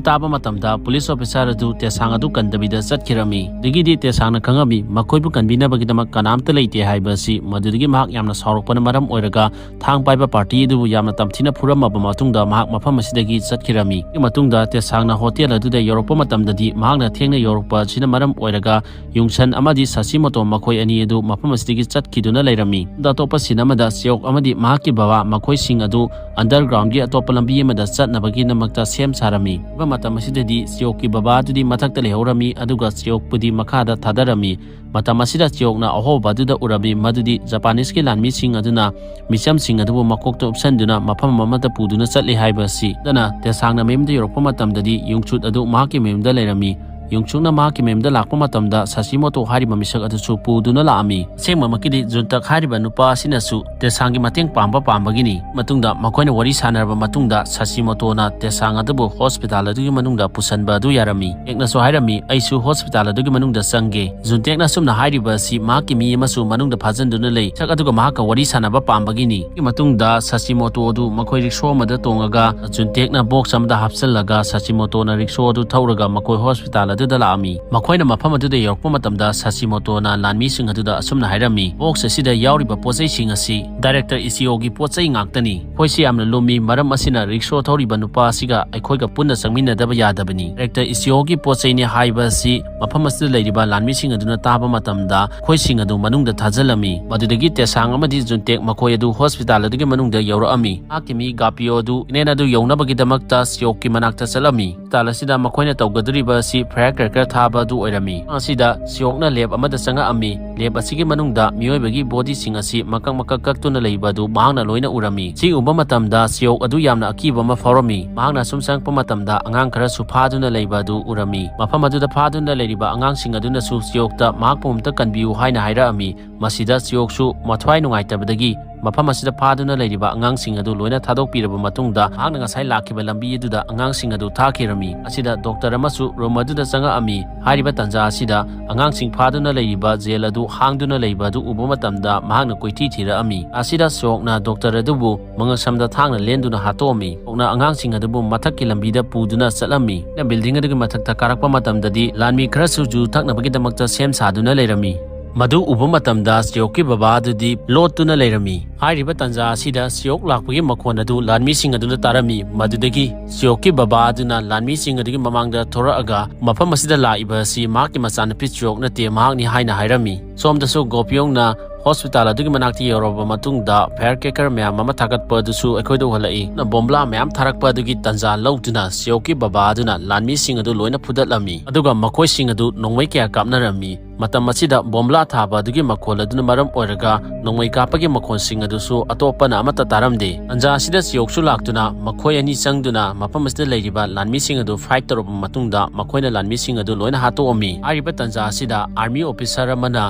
ꯇꯥꯕ ꯃꯇꯝꯗ ꯄꯨꯂꯤꯁ ꯑꯣꯐꯤꯁꯥꯔ ꯑꯗꯨ ꯇꯦꯁꯥꯡ ꯑꯗꯨ ꯀꯟꯗꯕꯤꯗ ꯆꯠꯈꯤꯔꯝꯃꯤ꯫ ꯑꯗꯒꯤꯗꯤ ꯇꯦꯁꯥꯡꯅ ꯈꯪꯉꯝꯃꯤ ꯃꯈꯣꯏꯕꯨ ꯀꯟꯕꯤꯅꯕꯒꯤꯗꯃꯛ ꯀꯅꯥꯝꯇ ꯂꯩꯇꯦ ꯍꯥꯏꯕ ꯑꯁꯤ꯫ ꯃꯗꯨꯗꯒꯤ ꯃꯍꯥꯛ ꯌꯥꯝꯅ ꯁꯥꯎꯔꯛꯄꯅ ꯃꯔꯝ ꯑꯣꯏꯔꯒ ꯊꯥꯡ ꯄꯥꯏꯕ ꯄꯥꯔꯇꯤ ꯑꯗꯨꯕꯨ ꯌꯥꯝꯅ ꯇꯝꯊꯤꯅ ꯐꯨꯔꯝꯃꯕ ꯃꯇꯨꯡꯗ ꯃꯍꯥꯛ ꯃꯐꯝ ꯑꯁꯤꯗꯒꯤ ꯆꯠꯈꯤꯔꯝꯃꯤ꯫ ꯃꯇꯨꯡꯗ ꯇꯦꯁꯥꯡꯅ ꯍꯣꯇꯦꯜ ꯑꯗꯨꯗ ꯌꯧꯔꯛꯄ ꯃꯇꯝꯗꯗꯤ ꯃꯍꯥꯛꯅ ꯊꯦꯡꯅ ꯌꯧꯔꯛꯄ ꯑꯁꯤꯅ ꯃꯔꯝ ꯑꯣꯏꯔꯒ ꯌꯨꯡꯁꯟ ꯑꯃꯗꯤ ꯁꯥꯁꯤꯃꯣꯇꯣ ꯃꯈꯣꯏ ꯑꯅꯤ ꯑꯗꯨ ꯃꯐꯝ ꯑꯁꯤꯗꯒꯤ ꯆꯠꯈꯤꯗꯨꯅ ꯂꯩꯔꯝꯃꯤ꯫ ꯑꯗ ꯑꯇꯣꯞꯄ ꯁꯤꯟ ꯑꯃꯗ ꯆꯤꯌꯣꯛ ꯑꯃꯗꯤ ꯃꯍꯥꯛꯀꯤ ꯕꯕꯥ ꯃꯈꯣꯏꯁꯤꯡ ꯑꯗꯨ undergroundꯒꯤ ꯑꯇꯣꯞꯄ ꯂꯝꯕꯤ ꯑꯃꯗ ꯆꯠꯅꯕꯒꯤꯗꯃꯛꯇ ꯁꯦꯝ ꯁꯥꯔꯝꯃꯤ꯫ ꯍꯥꯏꯕ ꯃꯇꯝ ꯑꯁꯤꯗꯗꯤ ꯆꯤꯌꯣꯛꯀꯤ ꯕꯕꯥ ꯑꯗꯨꯗꯤ ꯃꯊꯛꯇ ꯂꯩꯍꯧꯔꯝꯃꯤ, ꯑꯗꯨꯒ ꯆꯤꯌꯣꯛꯄꯨꯗꯤ ꯃꯈꯥꯗ ꯊꯥꯗꯔꯝꯃꯤ꯫ ꯃꯇꯝ ꯑꯁꯤꯗ ꯆꯤꯌꯣꯛꯅ ꯑꯍꯣꯕ ꯑꯗꯨꯗ ꯎꯔꯝꯃꯤ ꯃꯗꯨꯗꯤ ꯖꯄꯥꯅꯤꯁꯀꯤ ꯂꯥꯟꯃꯤꯁꯤꯡ ꯑꯗꯨꯅ ꯃꯤꯆꯝꯁꯤꯡ ꯑꯗꯨꯕꯨ ꯃꯀꯣꯛꯇ ꯎꯞꯁꯟꯗꯨꯅ ꯃꯐꯝ ꯑꯃꯗ ꯄꯨꯗꯨꯅ ꯆꯠꯂꯤ ꯍꯥꯏꯕ ꯑꯁꯤ꯫ ꯑꯗꯨꯅ ꯇꯦꯁꯥꯡꯅ ꯃꯌꯨꯝꯗ ꯌꯧꯔꯛꯄ ꯃꯇꯝꯗꯗꯤ ꯌꯨꯡꯆꯨꯠ ꯑꯗꯨ ꯃꯍꯥꯛꯀꯤ ꯃꯌꯨꯝꯗ ꯂꯩꯔꯝꯃꯤ꯫ ꯌꯨꯡꯆꯨꯠꯅ ꯃꯍꯥꯛꯀꯤ ꯃꯌꯨꯝꯗ ꯂꯥꯛꯄ ꯃꯇꯝꯗ ꯁꯥꯁꯤꯃꯣꯇꯣ ꯍꯥꯏꯔꯤꯕ ꯃꯤꯁꯛ ꯑꯗꯨꯁꯨ ꯄꯨꯗꯨꯅ ꯂꯥꯛꯑꯝꯃꯤ꯫ ꯑꯁꯦꯡꯕꯃꯛꯀꯤꯗꯤ ꯖꯨꯟꯇꯛ ꯍꯥꯏꯔꯤꯕ ꯅꯨꯄꯥ ꯑꯁꯤꯅꯁꯨ ꯇꯦꯁꯥꯡꯒꯤ ꯃꯇꯦꯡ ꯄꯥꯡꯕ ꯄꯥꯝꯕꯒꯤꯅꯤ꯫ ꯃꯇꯨꯡꯗ ꯃꯈꯣꯏꯅ ꯋꯥꯔꯤ ꯁꯥꯟꯅꯔꯕ ꯃꯇꯨꯡꯗ ꯁꯥꯁꯤꯃꯣꯇꯣꯅ ꯇꯦꯁꯥꯡ ꯑꯗꯨꯕꯨ ꯍꯣꯁꯄꯤꯇꯥꯜ ꯑꯗꯨꯒꯤ ꯃꯅꯨꯡꯗ ꯄꯨꯁꯟꯕ ꯑꯗꯨ ꯌꯥꯔꯝꯃꯤ꯫ ꯇꯦꯛꯅꯁꯨ ꯍꯥꯏꯔꯝꯃꯤ, "ꯑꯩꯁꯨ ꯍꯣꯁꯄꯤꯇꯥꯜ ꯑꯗꯨꯒꯤ ꯃꯅꯨꯡꯗ ꯆꯪꯒꯦ"꯫ ꯖꯨꯟꯇꯦꯛꯅ ꯑꯁꯨꯝꯅ ꯍꯥꯏꯔꯤꯕ ꯑꯁꯤ ꯃꯍꯥꯛꯀꯤ ꯃꯤ ꯑꯃꯁꯨ ꯃꯅꯨꯡꯗ ꯐꯥꯖꯤꯟꯗꯨꯅ ꯂꯩ꯫ ꯁꯛ ꯑꯗꯨꯒ ꯃꯍꯥꯛꯀ ꯋꯥꯔꯤ ꯁꯥꯟꯅꯕ ꯄꯥꯝꯕꯒꯤꯅꯤ꯫ ꯃꯇꯨꯡꯗ ꯁꯥꯁꯤꯃꯣꯇꯣ ꯑꯗꯨ ꯃꯈꯣꯏ ꯔꯤꯛꯁꯣ ꯑꯃꯗ ꯇꯣꯡꯉꯒ ꯖꯨꯟꯇꯦꯛꯅ ꯕꯣꯛꯁ ꯑꯃꯗ ꯍꯥꯞꯆꯤꯜꯂꯒ ꯁꯥꯁꯤꯃꯣꯇꯣꯅ ꯔꯤꯛꯁꯣ ꯑꯗꯨ ꯊꯧꯔꯒ ꯃꯈꯣꯏ ꯍꯣꯁꯄꯤꯇꯥꯜ ꯑꯗꯨꯗ ꯂꯥꯛꯑꯝꯃꯤ꯫ ꯃꯈꯣꯏꯅ ꯃꯐꯝ ꯑꯗꯨꯗ ꯌꯧꯔꯛꯄ ꯃꯇꯝꯗ ꯁꯥꯁꯤꯃꯣꯇꯣꯅ ꯂꯥꯟꯃꯤꯁꯤꯡ ꯑꯗꯨꯗ ꯑꯁꯨꯝꯅ ꯍꯥꯏꯔꯝꯃꯤ, "ꯕꯣꯛꯁ ꯑꯁꯤꯗ ꯌꯥꯎꯔꯤꯕ ꯄꯣꯠꯆꯩꯁꯤꯡ ꯑꯁꯤ ꯗꯥꯏꯔꯦꯛꯇꯔ ꯏꯆꯤꯌꯣꯒꯤ ꯄꯣꯠꯆꯩ ꯉꯥꯛꯇꯅꯤ꯫ ꯑꯩꯈꯣꯏꯁꯤ ꯌꯥꯝꯅ ꯂꯨꯝꯃꯤ, ꯃꯔꯝ ꯑꯁꯤꯅ ꯔꯤꯛꯁꯣ ꯊꯧꯔꯤꯕ ꯅꯨꯄꯥ ꯑꯁꯤꯒ ꯑꯩꯈꯣꯏꯒ ꯄꯨꯟꯅ ꯆꯪꯃꯤꯟꯅꯗꯕ ꯌꯥꯗꯕꯅꯤ꯫ ꯗꯥꯏꯔꯦꯛꯇꯔ ꯏꯆꯤꯌꯣꯒꯤ ꯄꯣꯠꯆꯩꯅꯤ" ꯍꯥꯏꯕ ꯑꯁꯤ ꯃꯐꯝ ꯑꯁꯤꯗ ꯂꯩꯔꯤꯕ ꯂꯥꯟꯃꯤꯁꯤꯡ ꯑꯗꯨꯅ ꯇꯥꯕ ꯃꯇꯝꯗ ꯃꯈꯣꯏꯁꯤꯡ ꯑꯗꯨ ꯃꯅꯨꯡꯗ ꯊꯥꯖꯤꯜꯂꯝꯃꯤ꯫ ꯃꯗꯨꯗꯒꯤ ꯇꯦꯁꯥꯡ ꯑꯃꯗꯤ ꯖꯨꯟꯇꯦꯛ ꯃꯈꯣꯏ ꯑꯗꯨ ꯍꯣꯁꯄꯤꯇꯥꯜ ꯑꯗꯨꯒꯤ ꯃꯅꯨꯡꯗ ꯌꯧꯔꯛꯑꯝꯃꯤ꯫ ꯃꯍꯥꯛꯀꯤ ꯃꯤ ꯒꯥꯄꯤꯌꯣ ꯑꯗꯨ ꯏꯅꯦꯟ ꯑꯗꯨ ꯌꯧꯅꯕꯒꯤꯗꯃꯛꯇ ꯆꯤꯌꯣꯛꯀꯤ ꯃꯅꯥꯛꯇ ꯆꯠꯂꯝꯃꯤ꯫ ꯍꯣꯁꯄꯤꯇꯥꯜ ꯑꯁꯤꯗ ꯃꯈꯣꯏꯅ ꯇꯧꯒꯗꯧꯔꯤꯕ ꯑꯁꯤ ꯐꯥꯌꯔ ꯀ꯭ꯔꯦꯀꯔ ꯊꯥꯕ ꯑꯗꯨ ꯑꯣꯏꯔꯝꯃꯤ꯫ ꯑꯁꯤꯗ ꯆꯤꯌꯣꯛꯅ ꯂꯦꯕ ꯑꯃꯗ ꯆꯪꯉꯛꯑꯝꯃꯤ꯫ ꯂꯦꯕ ꯑꯁꯤꯒꯤ ꯃꯅꯨꯡꯗ ꯃꯤꯑꯣꯏꯕꯒꯤ ꯕꯣꯗꯤꯁꯤꯡ ꯑꯁꯤ ꯃꯀꯛ ꯃꯀꯛ ꯀꯛꯇꯨꯅ ꯂꯩꯕ ꯑꯗꯨ ꯃꯍꯥꯛꯅ ꯂꯣꯏꯅ ꯎꯔꯝꯃꯤ꯫ ꯁꯤ ꯎꯕ ꯃꯇꯝꯗ ꯆꯤꯌꯣꯛ ꯑꯗꯨ ꯌꯥꯝꯅ ꯑꯀꯤꯕ ꯑꯃ ꯐꯥꯎꯔꯝꯃꯤ꯫ ꯃꯍꯥꯛꯅ ꯑꯁꯨꯝ ꯆꯪꯉꯛꯄ ꯃꯇꯝꯗ ꯑꯉꯥꯡ ꯈꯔꯁꯨ ꯐꯥꯗꯨꯅ ꯂꯩꯕ ꯑꯗꯨ ꯎꯔꯝꯃꯤ꯫ ꯃꯐꯝ ꯑꯗꯨꯗ ꯐꯥꯗꯨꯅ ꯂꯩꯔꯤꯕ ꯑꯉꯥꯡꯁꯤꯡ ꯑꯗꯨꯅꯁꯨ ꯆꯤꯌꯣꯛꯇ ꯃꯍꯥꯛꯄꯨ ꯑꯝꯇ ꯀꯟꯕꯤꯌꯨ ꯍꯥꯏꯅ ꯍꯥꯏꯔꯛꯑꯝꯃꯤ꯫ ꯃꯁꯤꯗ ꯆꯤꯌꯣꯛꯁꯨ ꯃꯊ꯭ꯋꯥꯏ ꯅꯨꯡꯉꯥꯏꯇꯕꯗꯒꯤ ꯃꯐꯝ ꯑꯁꯤꯗ ꯐꯥꯗꯨꯅ ꯂꯩꯔꯤꯕ ꯑꯉꯥꯡꯁꯤꯡ ꯑꯗꯨ ꯂꯣꯏꯅ ꯊꯥꯗꯣꯛꯄꯤꯔꯕ ꯃꯇꯨꯡꯗ ꯃꯍꯥꯛꯅ ꯉꯁꯥꯏ ꯂꯥꯛꯈꯤꯕ ꯂꯝꯕꯤ ꯑꯗꯨꯗ ꯑꯉꯥꯡꯁꯤꯡ ꯑꯗꯨ ꯊꯥꯈꯤꯔꯝꯃꯤ꯫ ꯑꯁꯤꯗ ꯗꯣꯛꯇꯔ ꯑꯃꯁꯨ ꯔꯨꯝ ꯑꯗꯨꯗ ꯆꯪꯉꯛꯑꯝꯃꯤ꯫ ꯍꯥꯏꯔꯤꯕ ꯇꯥꯟꯖꯥ ꯑꯁꯤꯗ ꯑꯉꯥꯡꯁꯤꯡ ꯐꯥꯗꯨꯅ ꯂꯩꯔꯤꯕ ꯖꯦꯜ ꯑꯗꯨ ꯍꯥꯡꯗꯨꯅ ꯂꯩꯕ ꯑꯗꯨ ꯎꯕ ꯃꯇꯝꯗ ꯃꯍꯥꯛꯅ ꯀꯣꯏꯊꯤ ꯊꯤꯔꯛꯑꯝꯃꯤ꯫ ꯑꯁꯤꯗ ꯁꯤꯌꯣꯛꯅ ꯗꯣꯛꯇꯔ ꯑꯗꯨꯕꯨ ꯃꯉꯛꯁꯝꯗ ꯊꯥꯡꯅ ꯂꯦꯟꯗꯨꯅ ꯍꯥꯠꯇꯣꯛꯑꯝꯃꯤ꯫ ꯁꯤꯌꯣꯛꯅ ꯑꯉꯥꯡꯁꯤꯡ ꯑꯗꯨꯕꯨ ꯃꯊꯛꯀꯤ ꯂꯝꯕꯤꯗ ꯄꯨꯗꯨꯅ ꯆꯠꯂꯝꯃꯤ꯫ ꯑꯩꯅ building ꯑꯗꯨꯒꯤ ꯃꯊꯛꯇ ꯀꯥꯔꯛꯄ ꯃꯇꯝꯗꯗꯤ ꯂꯥꯟꯃꯤ ꯈꯔꯁꯨ ꯖꯨ ꯊꯛꯅꯕꯒꯤꯗꯃꯛꯇ ꯁꯦꯝ ꯁꯥꯗꯨꯅ ꯂꯩꯔꯝꯃꯤ꯫ ꯃꯗꯨ ꯎꯕ ꯃꯇꯝꯗ ꯁꯤꯌꯣꯛꯀꯤ ꯕꯕꯥ ꯑꯗꯨꯗꯤ ꯂꯣꯠꯇꯨꯅ ꯂꯩꯔꯝꯃꯤ꯫ ꯍꯥꯏꯔꯤꯕ ꯇꯥꯟꯖꯥ ꯑꯁꯤꯗ ꯁꯤꯌꯣꯛ ꯂꯥꯛꯄꯒꯤ ꯃꯈꯣꯟ ꯑꯗꯨ ꯂꯥꯟꯃꯤꯁꯤꯡ ꯑꯗꯨꯅ ꯇꯥꯔꯝꯃꯤ꯫ ꯃꯗꯨꯗꯒꯤ ꯁꯤꯌꯣꯛꯀꯤ ꯕꯕꯥ ꯑꯗꯨꯅ ꯂꯥꯟꯃꯤꯁꯤꯡ ꯑꯗꯨꯒꯤ ꯃꯃꯥꯡꯗ ꯊꯣꯔꯛꯑꯒ ꯃꯐꯝ ꯑꯁꯤꯗ ꯂꯥꯛꯏꯕ ꯑꯁꯤ ꯃꯍꯥꯛꯀꯤ ꯃꯆꯥꯅꯨꯄꯤ ꯁꯤꯌꯣꯛ ꯅꯠꯇꯦ, ꯃꯍꯥꯛꯅꯤ ꯍꯥꯏꯅ ꯍꯥꯏꯔꯝꯃꯤ꯫ ꯁꯣꯝꯗꯁꯨ ꯒꯣꯄꯤꯌꯣꯡꯅ hospital ꯑꯗꯨꯒꯤ ꯃꯅꯥꯛꯇ ꯌꯧꯔꯕ ꯃꯇꯨꯡꯗ firecracker ꯃꯌꯥꯝ ꯑꯃ ꯊꯥꯒꯠꯄ ꯑꯗꯨꯁꯨ ꯑꯩꯈꯣꯏꯗ ꯎꯍꯜꯂꯛꯏ꯫ ꯕꯣꯝꯕ꯭ꯂꯥ ꯃꯌꯥꯝ ꯊꯥꯔꯛꯄ ꯑꯗꯨꯒꯤ ꯇꯥꯟꯖꯥ ꯂꯧꯗꯨꯅ ꯁꯤꯌꯣꯛꯀꯤ ꯕꯕꯥ ꯑꯗꯨꯅ ꯂꯥꯟꯃꯤꯁꯤꯡ ꯑꯗꯨ ꯂꯣꯏꯅ ꯐꯨꯗꯠꯂꯝꯃꯤ, ꯑꯗꯨꯒ ꯃꯈꯣꯏꯁꯤꯡ ꯑꯗꯨ ꯅꯣꯡꯃꯩ ꯀꯌꯥ ꯀꯥꯞꯅꯔꯝꯃꯤ꯫ ꯃꯇꯝ ꯑꯁꯤꯗ ꯕꯣꯝꯕ꯭ꯂꯥ ꯊꯥꯕ ꯑꯗꯨꯒꯤ ꯃꯈꯣꯜ ꯑꯗꯨꯅ ꯃꯔꯝ ꯑꯣꯏꯔꯒ ꯅꯣꯡꯃꯩ ꯀꯥꯞꯄꯒꯤ ꯃꯈꯣꯜꯁꯤꯡ ꯑꯗꯨꯁꯨ ꯑꯇꯣꯞꯄꯅ ꯑꯃꯠꯇ ꯇꯥꯔꯝꯗꯦ꯫ ꯇꯥꯟꯖꯥ ꯑꯁꯤꯗ ꯁꯤꯌꯣꯛꯁꯨ ꯂꯥꯛꯇꯨꯅ ꯃꯈꯣꯏ ꯑꯅꯤ ꯆꯪꯗꯨꯅ ꯃꯐꯝ ꯑꯁꯤꯗ ꯂꯩꯔꯤꯕ ꯂꯥꯟꯃꯤꯁꯤꯡ ꯑꯗꯨ fight ꯇꯧꯔꯕ ꯃꯇꯨꯡꯗ ꯃꯈꯣꯏꯅ ꯂꯥꯟꯃꯤꯁꯤꯡ ꯑꯗꯨ ꯂꯣꯏꯅ ꯍꯥꯠꯇꯣꯛꯑꯝꯃꯤ꯫ ꯍꯥꯏꯔꯤꯕ ꯇꯥꯟꯖꯥ ꯑꯁꯤꯗ army officer ꯑꯃꯅ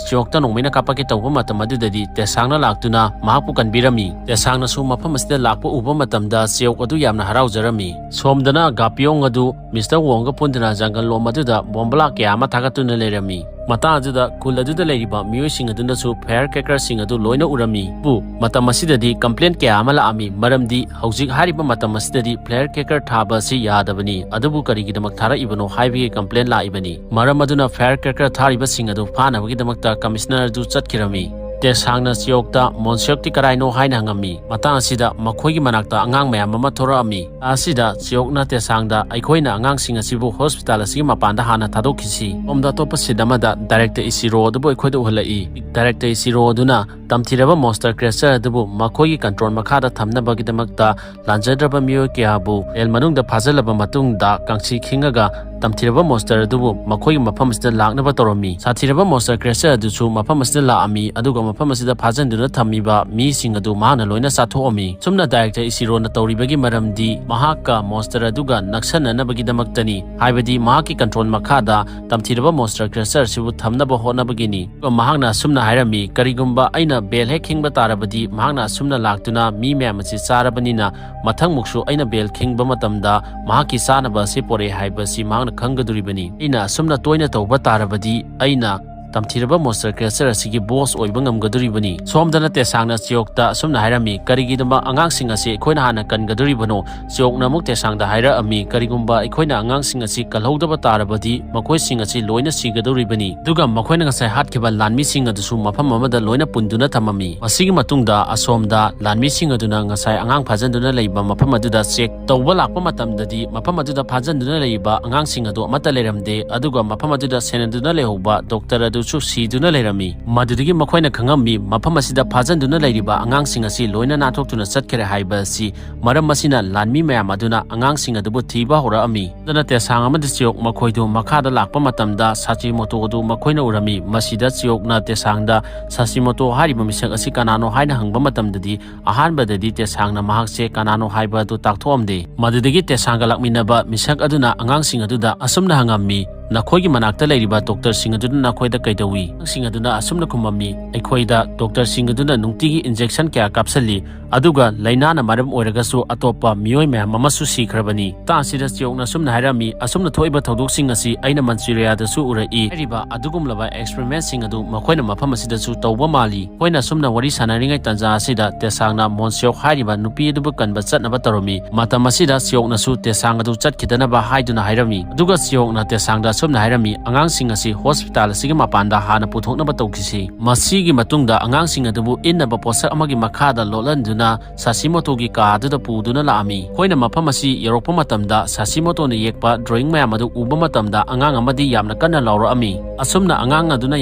ꯁꯤꯌꯣꯛꯇ ꯅꯣꯡꯃꯩꯅ ꯀꯥꯞꯄꯛꯀꯦ ꯇꯧꯕ ꯃꯇꯝ ꯑꯗꯨꯗꯗꯤ ꯇꯦꯁꯥꯡꯅ ꯂꯥꯛꯇꯨꯅ ꯃꯍꯥꯛꯄꯨ ꯀꯟꯕꯤꯔꯝꯃꯤ꯫ ꯇꯦꯁꯥꯡꯅꯁꯨ ꯃꯐꯝ ꯑꯁꯤꯗ ꯂꯥꯛꯄ ꯎꯕ ꯃꯇꯝꯗ ꯁꯤꯌꯣꯛ ꯑꯗꯨ ꯌꯥꯝꯅ ꯍꯔꯥꯎꯖꯔꯝꯃꯤ꯫ ꯁꯣꯝꯗꯅ ꯒꯥꯄꯤꯌꯣꯡ ꯑꯗꯨ Mister Wong ꯒ ꯄꯨꯟꯗꯨꯅ ꯖꯪꯒꯜ ꯂꯣꯝ ꯑꯗꯨꯗ ꯕꯣꯝꯕ꯭ꯂꯥ ꯀꯌꯥ ꯑꯃ ꯊꯥꯒꯠꯇꯨꯅ ꯂꯩꯔꯝꯃꯤ꯫ ꯃꯇꯥꯡ ꯑꯗꯨꯗ ꯈꯨꯜ ꯑꯗꯨꯗ ꯂꯩꯔꯤꯕ ꯃꯤꯑꯣꯏꯁꯤꯡ ꯑꯗꯨꯅꯁꯨ firecracker ꯁꯤꯡ ꯑꯗꯨ ꯂꯣꯏꯅ ꯎꯔꯝꯃꯤ꯫ ꯕꯨ, ꯃꯇꯝ ꯑꯁꯤꯗꯗꯤ complaint ꯀꯌꯥ ꯑꯃ ꯂꯥꯛꯑꯝꯃꯤ, ꯃꯔꯝꯗꯤ ꯍꯧꯖꯤꯛ ꯍꯥꯏꯔꯤꯕ ꯃꯇꯝ ꯑꯁꯤꯗꯗꯤ firecracker ꯊꯥꯕ ꯑꯁꯤ ꯌꯥꯗꯕꯅꯤ, ꯑꯗꯨꯕꯨ ꯀꯔꯤꯒꯤꯗꯃꯛ ꯊꯥꯔꯛꯏꯕꯅꯣ ꯍꯥꯏꯕꯒꯤ complaint ꯂꯥꯛꯏꯕꯅꯤ꯫ ꯃꯔꯝ ꯑꯗꯨꯅ firecracker ꯊꯥꯔꯤꯕꯁꯤꯡ ꯑꯗꯨ ꯐꯥꯅꯕꯒꯤꯗꯃꯛꯇ commissioner ꯑꯗꯨ ꯆꯠꯈꯤꯔꯝꯃꯤ꯫ ꯇꯦꯁꯥꯡꯅ ꯁꯤꯌꯣꯛꯇ ꯃꯣꯟꯁꯤꯌꯣꯛꯇꯤ ꯀꯔꯥꯏꯅꯣ ꯍꯥꯏꯅ ꯍꯪꯉꯝꯃꯤ꯫ ꯃꯇꯥꯡ ꯑꯁꯤꯗ ꯃꯈꯣꯏꯒꯤ ꯃꯅꯥꯛꯇ ꯑꯉꯥꯡ ꯃꯌꯥꯝ ꯑꯃ ꯊꯣꯔꯛꯑꯝꯃꯤ꯫ ꯑꯁꯤꯗ ꯁꯤꯌꯣꯛꯅ ꯇꯦꯁꯥꯡꯗ ꯑꯩꯈꯣꯏꯅ ꯑꯉꯥꯡꯁꯤꯡ ꯑꯁꯤꯕꯨ hospital ꯑꯁꯤꯒꯤ ꯃꯄꯥꯟꯗ ꯍꯥꯟꯅ ꯊꯥꯗꯣꯛꯈꯤꯁꯤ꯫ ꯁꯣꯝꯗ ꯑꯇꯣꯞꯄ scene ꯑꯃꯗ director ꯏꯁꯤꯔꯣ ꯑꯗꯨꯕꯨ ꯑꯩꯈꯣꯏꯗ ꯎꯍꯜꯂꯛꯏ꯫ Director ꯏꯁꯤꯔꯣ ꯑꯗꯨꯅ ꯇꯝꯊꯤꯔꯕ monster creature ꯑꯗꯨꯕꯨ ꯃꯈꯣꯏꯒꯤ control ꯃꯈꯥꯗ ꯊꯝꯅꯕꯒꯤꯗꯃꯛꯇ ꯂꯥꯟꯖꯗ꯭ꯔꯕ ꯃꯤꯑꯣꯏ ꯀꯌꯥꯕꯨ ꯖꯦꯜ ꯃꯅꯨꯡꯗ ꯐꯥꯖꯤꯜꯂꯕ ꯃꯇꯨꯡꯗ ꯀꯥꯡꯁꯤ ꯈꯤꯡꯉꯒ ꯇꯝꯊꯤꯔꯕ monster ꯑꯗꯨꯕꯨ ꯃꯈꯣꯏꯒꯤ ꯃꯐꯝ ꯑꯁꯤꯗ ꯂꯥꯛꯅꯕ ꯇꯧꯔꯝꯃꯤ꯫ ꯁꯥꯊꯤꯔꯕ monster creature ꯑꯗꯨꯁꯨ ꯃꯐꯝ ꯑꯁꯤꯗ ꯂꯥꯛꯑꯝꯃꯤ, ꯑꯗꯨꯒ ꯃꯐꯝ ꯑꯁꯤꯗ ꯐꯥꯖꯤꯟꯗꯨꯅ ꯊꯝꯃꯤꯕ ꯃꯤꯁꯤꯡ ꯑꯗꯨ ꯃꯍꯥꯛꯅ ꯂꯣꯏꯅ ꯆꯥꯊꯣꯛꯑꯝꯃꯤ꯫ ꯁꯨꯝꯅ ꯗꯥꯏꯔꯦꯛꯇꯔ ꯏꯁꯤꯔꯣꯅ ꯇꯧꯔꯤꯕꯒꯤ ꯃꯔꯝꯗꯤ ꯃꯍꯥꯛꯀ ꯃꯣꯟꯁꯇꯔ ꯑꯗꯨꯒ ꯅꯛꯁꯟꯅꯅꯕꯒꯤꯗꯃꯛꯇꯅꯤ, ꯍꯥꯏꯕꯗꯤ ꯃꯍꯥꯛꯀꯤ ꯀꯟꯇ꯭ꯔꯣꯜ ꯃꯈꯥꯗ ꯇꯝꯊꯤꯔꯕ ꯃꯣꯟꯁꯇꯔ ꯀ꯭ꯔꯦꯆꯔ ꯑꯁꯤꯕꯨ ꯊꯝꯅꯕ ꯍꯣꯠꯅꯕꯒꯤꯅꯤ꯫ ꯑꯗꯨꯒ ꯃꯍꯥꯛꯅ ꯑꯁꯨꯝꯅ ꯍꯥꯏꯔꯝꯃꯤ, "ꯀꯔꯤꯒꯨꯝꯕ ꯑꯩꯅ ꯕꯦꯜ ꯍꯦꯛ ꯈꯤꯡꯕ ꯇꯥꯔꯕꯗꯤ ꯃꯍꯥꯛꯅ ꯑꯁꯨꯝꯅ ꯂꯥꯛꯇꯨꯅ ꯃꯤ ꯃꯌꯥꯝ ꯑꯁꯤ ꯆꯥꯔꯕꯅꯤꯅ ꯃꯊꯪꯃꯨꯛꯁꯨ ꯑꯩꯅ ꯕꯦꯜ ꯈꯤꯡꯕ ꯃꯇꯝꯗ ꯃꯍꯥꯛꯀꯤ ꯆꯥꯅꯕ ꯑꯁꯤ ꯄꯣꯔꯛꯑꯦ ꯍꯥꯏꯕꯁꯤ ꯃꯍꯥꯛꯅ ꯈꯪꯒꯗꯣꯔꯤꯕꯅꯤ꯫ ꯑꯩꯅ ꯑꯁꯨꯝꯅ ꯇꯣꯏꯅ ꯇꯧꯕ ꯇꯥꯔꯕꯗꯤ ꯑꯩꯅ ꯇꯝꯊꯤꯔꯕ ꯃꯣꯟꯁꯇꯔ ꯀ꯭ꯔꯦꯆꯔ ꯑꯁꯤꯒꯤ ꯕꯣꯁ ꯑꯣꯏꯕ ꯉꯝꯒꯗꯣꯔꯤꯕꯅꯤ꯫" ꯁꯣꯝꯗꯅ ꯇꯦꯁꯥꯡꯅ ꯆꯤꯌꯣꯛꯇ ꯑꯁꯨꯝꯅ ꯍꯥꯏꯔꯝꯃꯤ, "ꯀꯔꯤꯒꯤꯗꯃꯛ ꯑꯉꯥꯡꯁꯤꯡ ꯑꯁꯤ ꯑꯩꯈꯣꯏꯅ ꯍꯥꯟꯅ ꯀꯟꯒꯗꯣꯔꯤꯕꯅꯣ?" ꯆꯤꯌꯣꯛꯅ ꯑꯃꯨꯛ ꯇꯦꯁꯥꯡꯗ ꯍꯥꯏꯔꯛꯑꯝꯃꯤ, "ꯀꯔꯤꯒꯨꯝꯕ ꯑꯩꯈꯣꯏꯅ ꯑꯉꯥꯡꯁꯤꯡ ꯑꯁꯤ ꯀꯜꯍꯧꯗꯕ ꯇꯥꯔꯕꯗꯤ ꯃꯈꯣꯏꯁꯤꯡ ꯑꯁꯤ ꯂꯣꯏꯅ ꯁꯤꯒꯗꯧꯔꯤꯕꯅꯤ꯫ ꯑꯗꯨꯒ ꯃꯈꯣꯏꯅ ꯉꯁꯥꯏ ꯍꯥꯠꯈꯤꯕ ꯂꯥꯟꯃꯤꯁꯤꯡ ꯑꯗꯨꯁꯨ ꯃꯐꯝ ꯑꯃꯗ ꯂꯣꯏꯅ ꯄꯨꯟꯗꯨꯅ ꯊꯝꯃꯝꯃꯤ꯫" ꯃꯁꯤꯒꯤ ꯃꯇꯨꯡꯗ ꯑꯁꯣꯝꯗ ꯂꯥꯟꯃꯤꯁꯤꯡ ꯑꯗꯨꯅ ꯉꯁꯥꯏ ꯑꯉꯥꯡ ꯐꯥꯖꯤꯟꯗꯨꯅ ꯂꯩꯕ ꯃꯐꯝ ꯑꯗꯨꯗ ꯆꯦꯛ ꯇꯧꯕ ꯂꯥꯛꯄ ꯃꯇꯝꯗꯗꯤ ꯃꯐꯝ ꯑꯗꯨꯗ ꯐꯥꯖꯤꯟꯗꯨꯅ ꯂꯩꯔꯤꯕ ꯑꯉꯥꯡꯁꯤꯡ ꯑꯗꯨ ꯑꯃꯠꯇ ꯂꯩꯔꯝꯗꯦ, ꯑꯗꯨꯒ ꯃꯐꯝ ꯑꯗꯨꯗ ꯁꯦꯟꯅꯗꯨꯅ ꯂꯩꯍꯧꯕ ꯗꯣꯛꯇꯔ ꯑꯗꯨꯁꯨ ꯁꯤꯗꯨꯅ ꯂꯩꯔꯝꯃꯤ꯫ ꯃꯗꯨꯗꯒꯤ ꯃꯈꯣꯏꯅ ꯈꯪꯉꯝꯃꯤ, ꯃꯐꯝ ꯑꯁꯤꯗ ꯐꯥꯖꯤꯟꯗꯨꯅ ꯂꯩꯔꯤꯕ ꯑꯉꯥꯡꯁꯤꯡ ꯑꯁꯤ ꯂꯣꯏꯅ ꯅꯥꯟꯊꯣꯛꯇꯨꯅ ꯆꯠꯈ꯭ꯔꯦ ꯍꯥꯏꯕ ꯑꯁꯤ꯫ ꯃꯔꯝ ꯑꯁꯤꯅ ꯂꯥꯟꯃꯤ ꯃꯌꯥꯝ ꯑꯗꯨꯅ ꯑꯉꯥꯡꯁꯤꯡ ꯑꯗꯨꯕꯨ ꯊꯤꯕ ꯍꯧꯔꯛꯑꯝꯃꯤ꯫ ꯑꯗꯨꯅ ꯇꯦꯁꯥꯡ ꯑꯃꯗꯤ ꯆꯤꯌꯣꯛ ꯃꯈꯣꯏꯗꯨ ꯃꯈꯥꯗ ꯂꯥꯛꯄ ꯃꯇꯝꯗ ꯁꯥꯆꯤꯃꯣꯇꯣ ꯑꯗꯨ ꯃꯈꯣꯏꯅ ꯎꯔꯝꯃꯤ꯫ ꯃꯁꯤꯗ ꯆꯤꯌꯣꯛꯅ ꯇꯦꯁꯥꯡꯗ ꯁꯥꯆꯤꯃꯣꯇꯣ ꯍꯥꯏꯔꯤꯕ ꯃꯤꯁꯛ ꯑꯁꯤ ꯀꯅꯥꯅꯣ ꯍꯥꯏꯅ ꯍꯪꯕ ꯃꯇꯝꯗꯗꯤ ꯑꯍꯥꯟꯕꯗꯗꯤ ꯇꯦꯁꯥꯡꯅ ꯃꯍꯥꯛꯁꯦ ꯀꯅꯥꯅꯣ ꯍꯥꯏꯕ ꯑꯗꯨ ꯇꯥꯛꯊꯣꯛꯑꯝꯗꯦ꯫ ꯃꯗꯨꯗꯒꯤ ꯇꯦꯁꯥꯡꯒ ꯂꯥꯛꯃꯤꯟꯅꯕ ꯃꯤꯁꯛ ꯑꯗꯨꯅ ꯑꯉꯥꯡꯁꯤꯡ ꯑꯗꯨꯗ ꯑꯁꯨꯝꯅ ꯍꯪꯉꯝꯃꯤ, "ꯅꯈꯣꯏꯒꯤ ꯃꯅꯥꯛꯇ ꯂꯩꯔꯤꯕ ꯗꯣꯛꯇꯔꯁꯤꯡ ꯑꯗꯨꯅ ꯅꯈꯣꯏꯗ ꯀꯩꯗꯧꯏ?" ꯑꯉꯥꯡꯁꯤꯡ ꯑꯗꯨꯅ ꯑꯁꯨꯝꯅ ꯈꯨꯝꯃꯝꯃꯤ, "ꯑꯩꯈꯣꯏꯗ ꯗꯣꯛꯇꯔꯁꯤꯡ ꯑꯗꯨꯅ ꯅꯨꯡꯇꯤꯒꯤ ꯏꯟꯖꯦꯛꯁꯟ ꯀꯌꯥ ꯀꯥꯞꯁꯜꯂꯤ, ꯑꯗꯨꯒ ꯂꯥꯏꯅꯥꯅ ꯃꯔꯝ ꯑꯣꯏꯔꯒꯁꯨ ꯑꯇꯣꯞꯄ ꯃꯤꯑꯣꯏ ꯃꯌꯥꯝ ꯑꯃꯁꯨ ꯁꯤꯈ꯭ꯔꯕꯅꯤ꯫" ꯃꯇꯥꯡ ꯑꯁꯤꯗ ꯆꯤꯌꯣꯛꯅ ꯑꯁꯨꯝꯅ ꯍꯥꯏꯔꯝꯃꯤ, "ꯑꯁꯨꯝꯅ ꯊꯣꯛꯏꯕ ꯊꯧꯗꯣꯛꯁꯤꯡ ꯑꯁꯤ ꯑꯩꯅ ꯃꯟꯆꯨꯔꯤꯌꯥꯗꯁꯨ ꯎꯔꯛꯏ꯫ ꯍꯥꯏꯔꯤꯕ ꯑꯗꯨꯒꯨꯝꯂꯕ ꯑꯦꯛꯁꯄꯦꯔꯤꯃꯦꯟꯁꯤꯡ ꯑꯗꯨ ꯃꯈꯣꯏꯅ ꯃꯐꯝ ꯑꯁꯤꯗꯁꯨ ꯇꯧꯕ ꯃꯥꯜꯂꯤ꯫" ꯑꯩꯈꯣꯏꯅ ꯑꯁꯨꯝꯅ ꯋꯥꯔꯤ ꯁꯥꯟꯅꯔꯤꯉꯩ ꯇꯥꯟꯖꯥ ꯑꯁꯤꯗ ꯇꯦꯁꯥꯡꯅ ꯃꯣꯟꯁꯤꯌꯣꯛ ꯍꯥꯏꯔꯤꯕ ꯅꯨꯄꯤ ꯑꯗꯨꯕꯨ ꯀꯟꯕ ꯆꯠꯅꯕ ꯇꯧꯔꯝꯃꯤ꯫ ꯃꯇꯝ ꯑꯁꯤꯗ ꯆꯤꯌꯣꯛꯅꯁꯨ ꯇꯦꯁꯥꯡ ꯑꯗꯨ ꯆꯠꯈꯤꯗꯅꯕ ꯍꯥꯏꯗꯨꯅ ꯍꯥꯏꯔꯝꯃꯤ꯫ ꯑꯗꯨꯒ ꯆꯤꯌꯣꯛꯅ ꯇꯦꯁꯥꯡꯗ ꯑꯁꯨꯝꯅ ꯍꯥꯏꯔꯝꯃꯤ, "ꯑꯉꯥꯡꯁꯤꯡ ꯑꯁꯤ ꯍꯣꯁꯄꯤꯇꯥꯜ ꯑꯁꯤꯒꯤ ꯃꯄꯥꯟꯗ ꯍꯥꯟꯅ ꯄꯨꯊꯣꯛꯅꯕ ꯇꯧꯈꯤꯁꯤ꯫ ꯃꯁꯤꯒꯤ ꯃꯇꯨꯡꯗ ꯑꯉꯥꯡꯁꯤꯡ ꯑꯗꯨꯕꯨ ꯏꯟꯅꯕ ꯄꯣꯠꯁꯛ ꯑꯃꯒꯤ ꯃꯈꯥꯗ ꯂꯣꯠꯍꯟꯗꯨꯅ ꯁꯥꯁꯤꯃꯣꯇꯣꯒꯤ ꯀꯥ ꯑꯗꯨꯗ ꯄꯨꯗꯨꯅ ꯂꯥꯛꯑꯝꯃꯤ꯫ ꯑꯩꯈꯣꯏꯅ ꯃꯐꯝ ꯑꯁꯤ ꯌꯧꯔꯛꯄ ꯃꯇꯝꯗ ꯁꯥꯁꯤꯃꯣꯇꯣꯅ ꯌꯦꯛꯄ drawing ꯃꯌꯥꯝ ꯑꯗꯨ ꯎꯕ ꯃꯇꯝꯗ ꯑꯉꯥꯡ ꯑꯃꯗꯤ ꯌꯥꯝꯅ ꯀꯟꯅ ꯂꯥꯎꯔꯛꯑꯝꯃꯤ꯫ ꯑꯁꯨꯝꯅ ꯑꯉꯥꯡ ꯑꯗꯨꯅ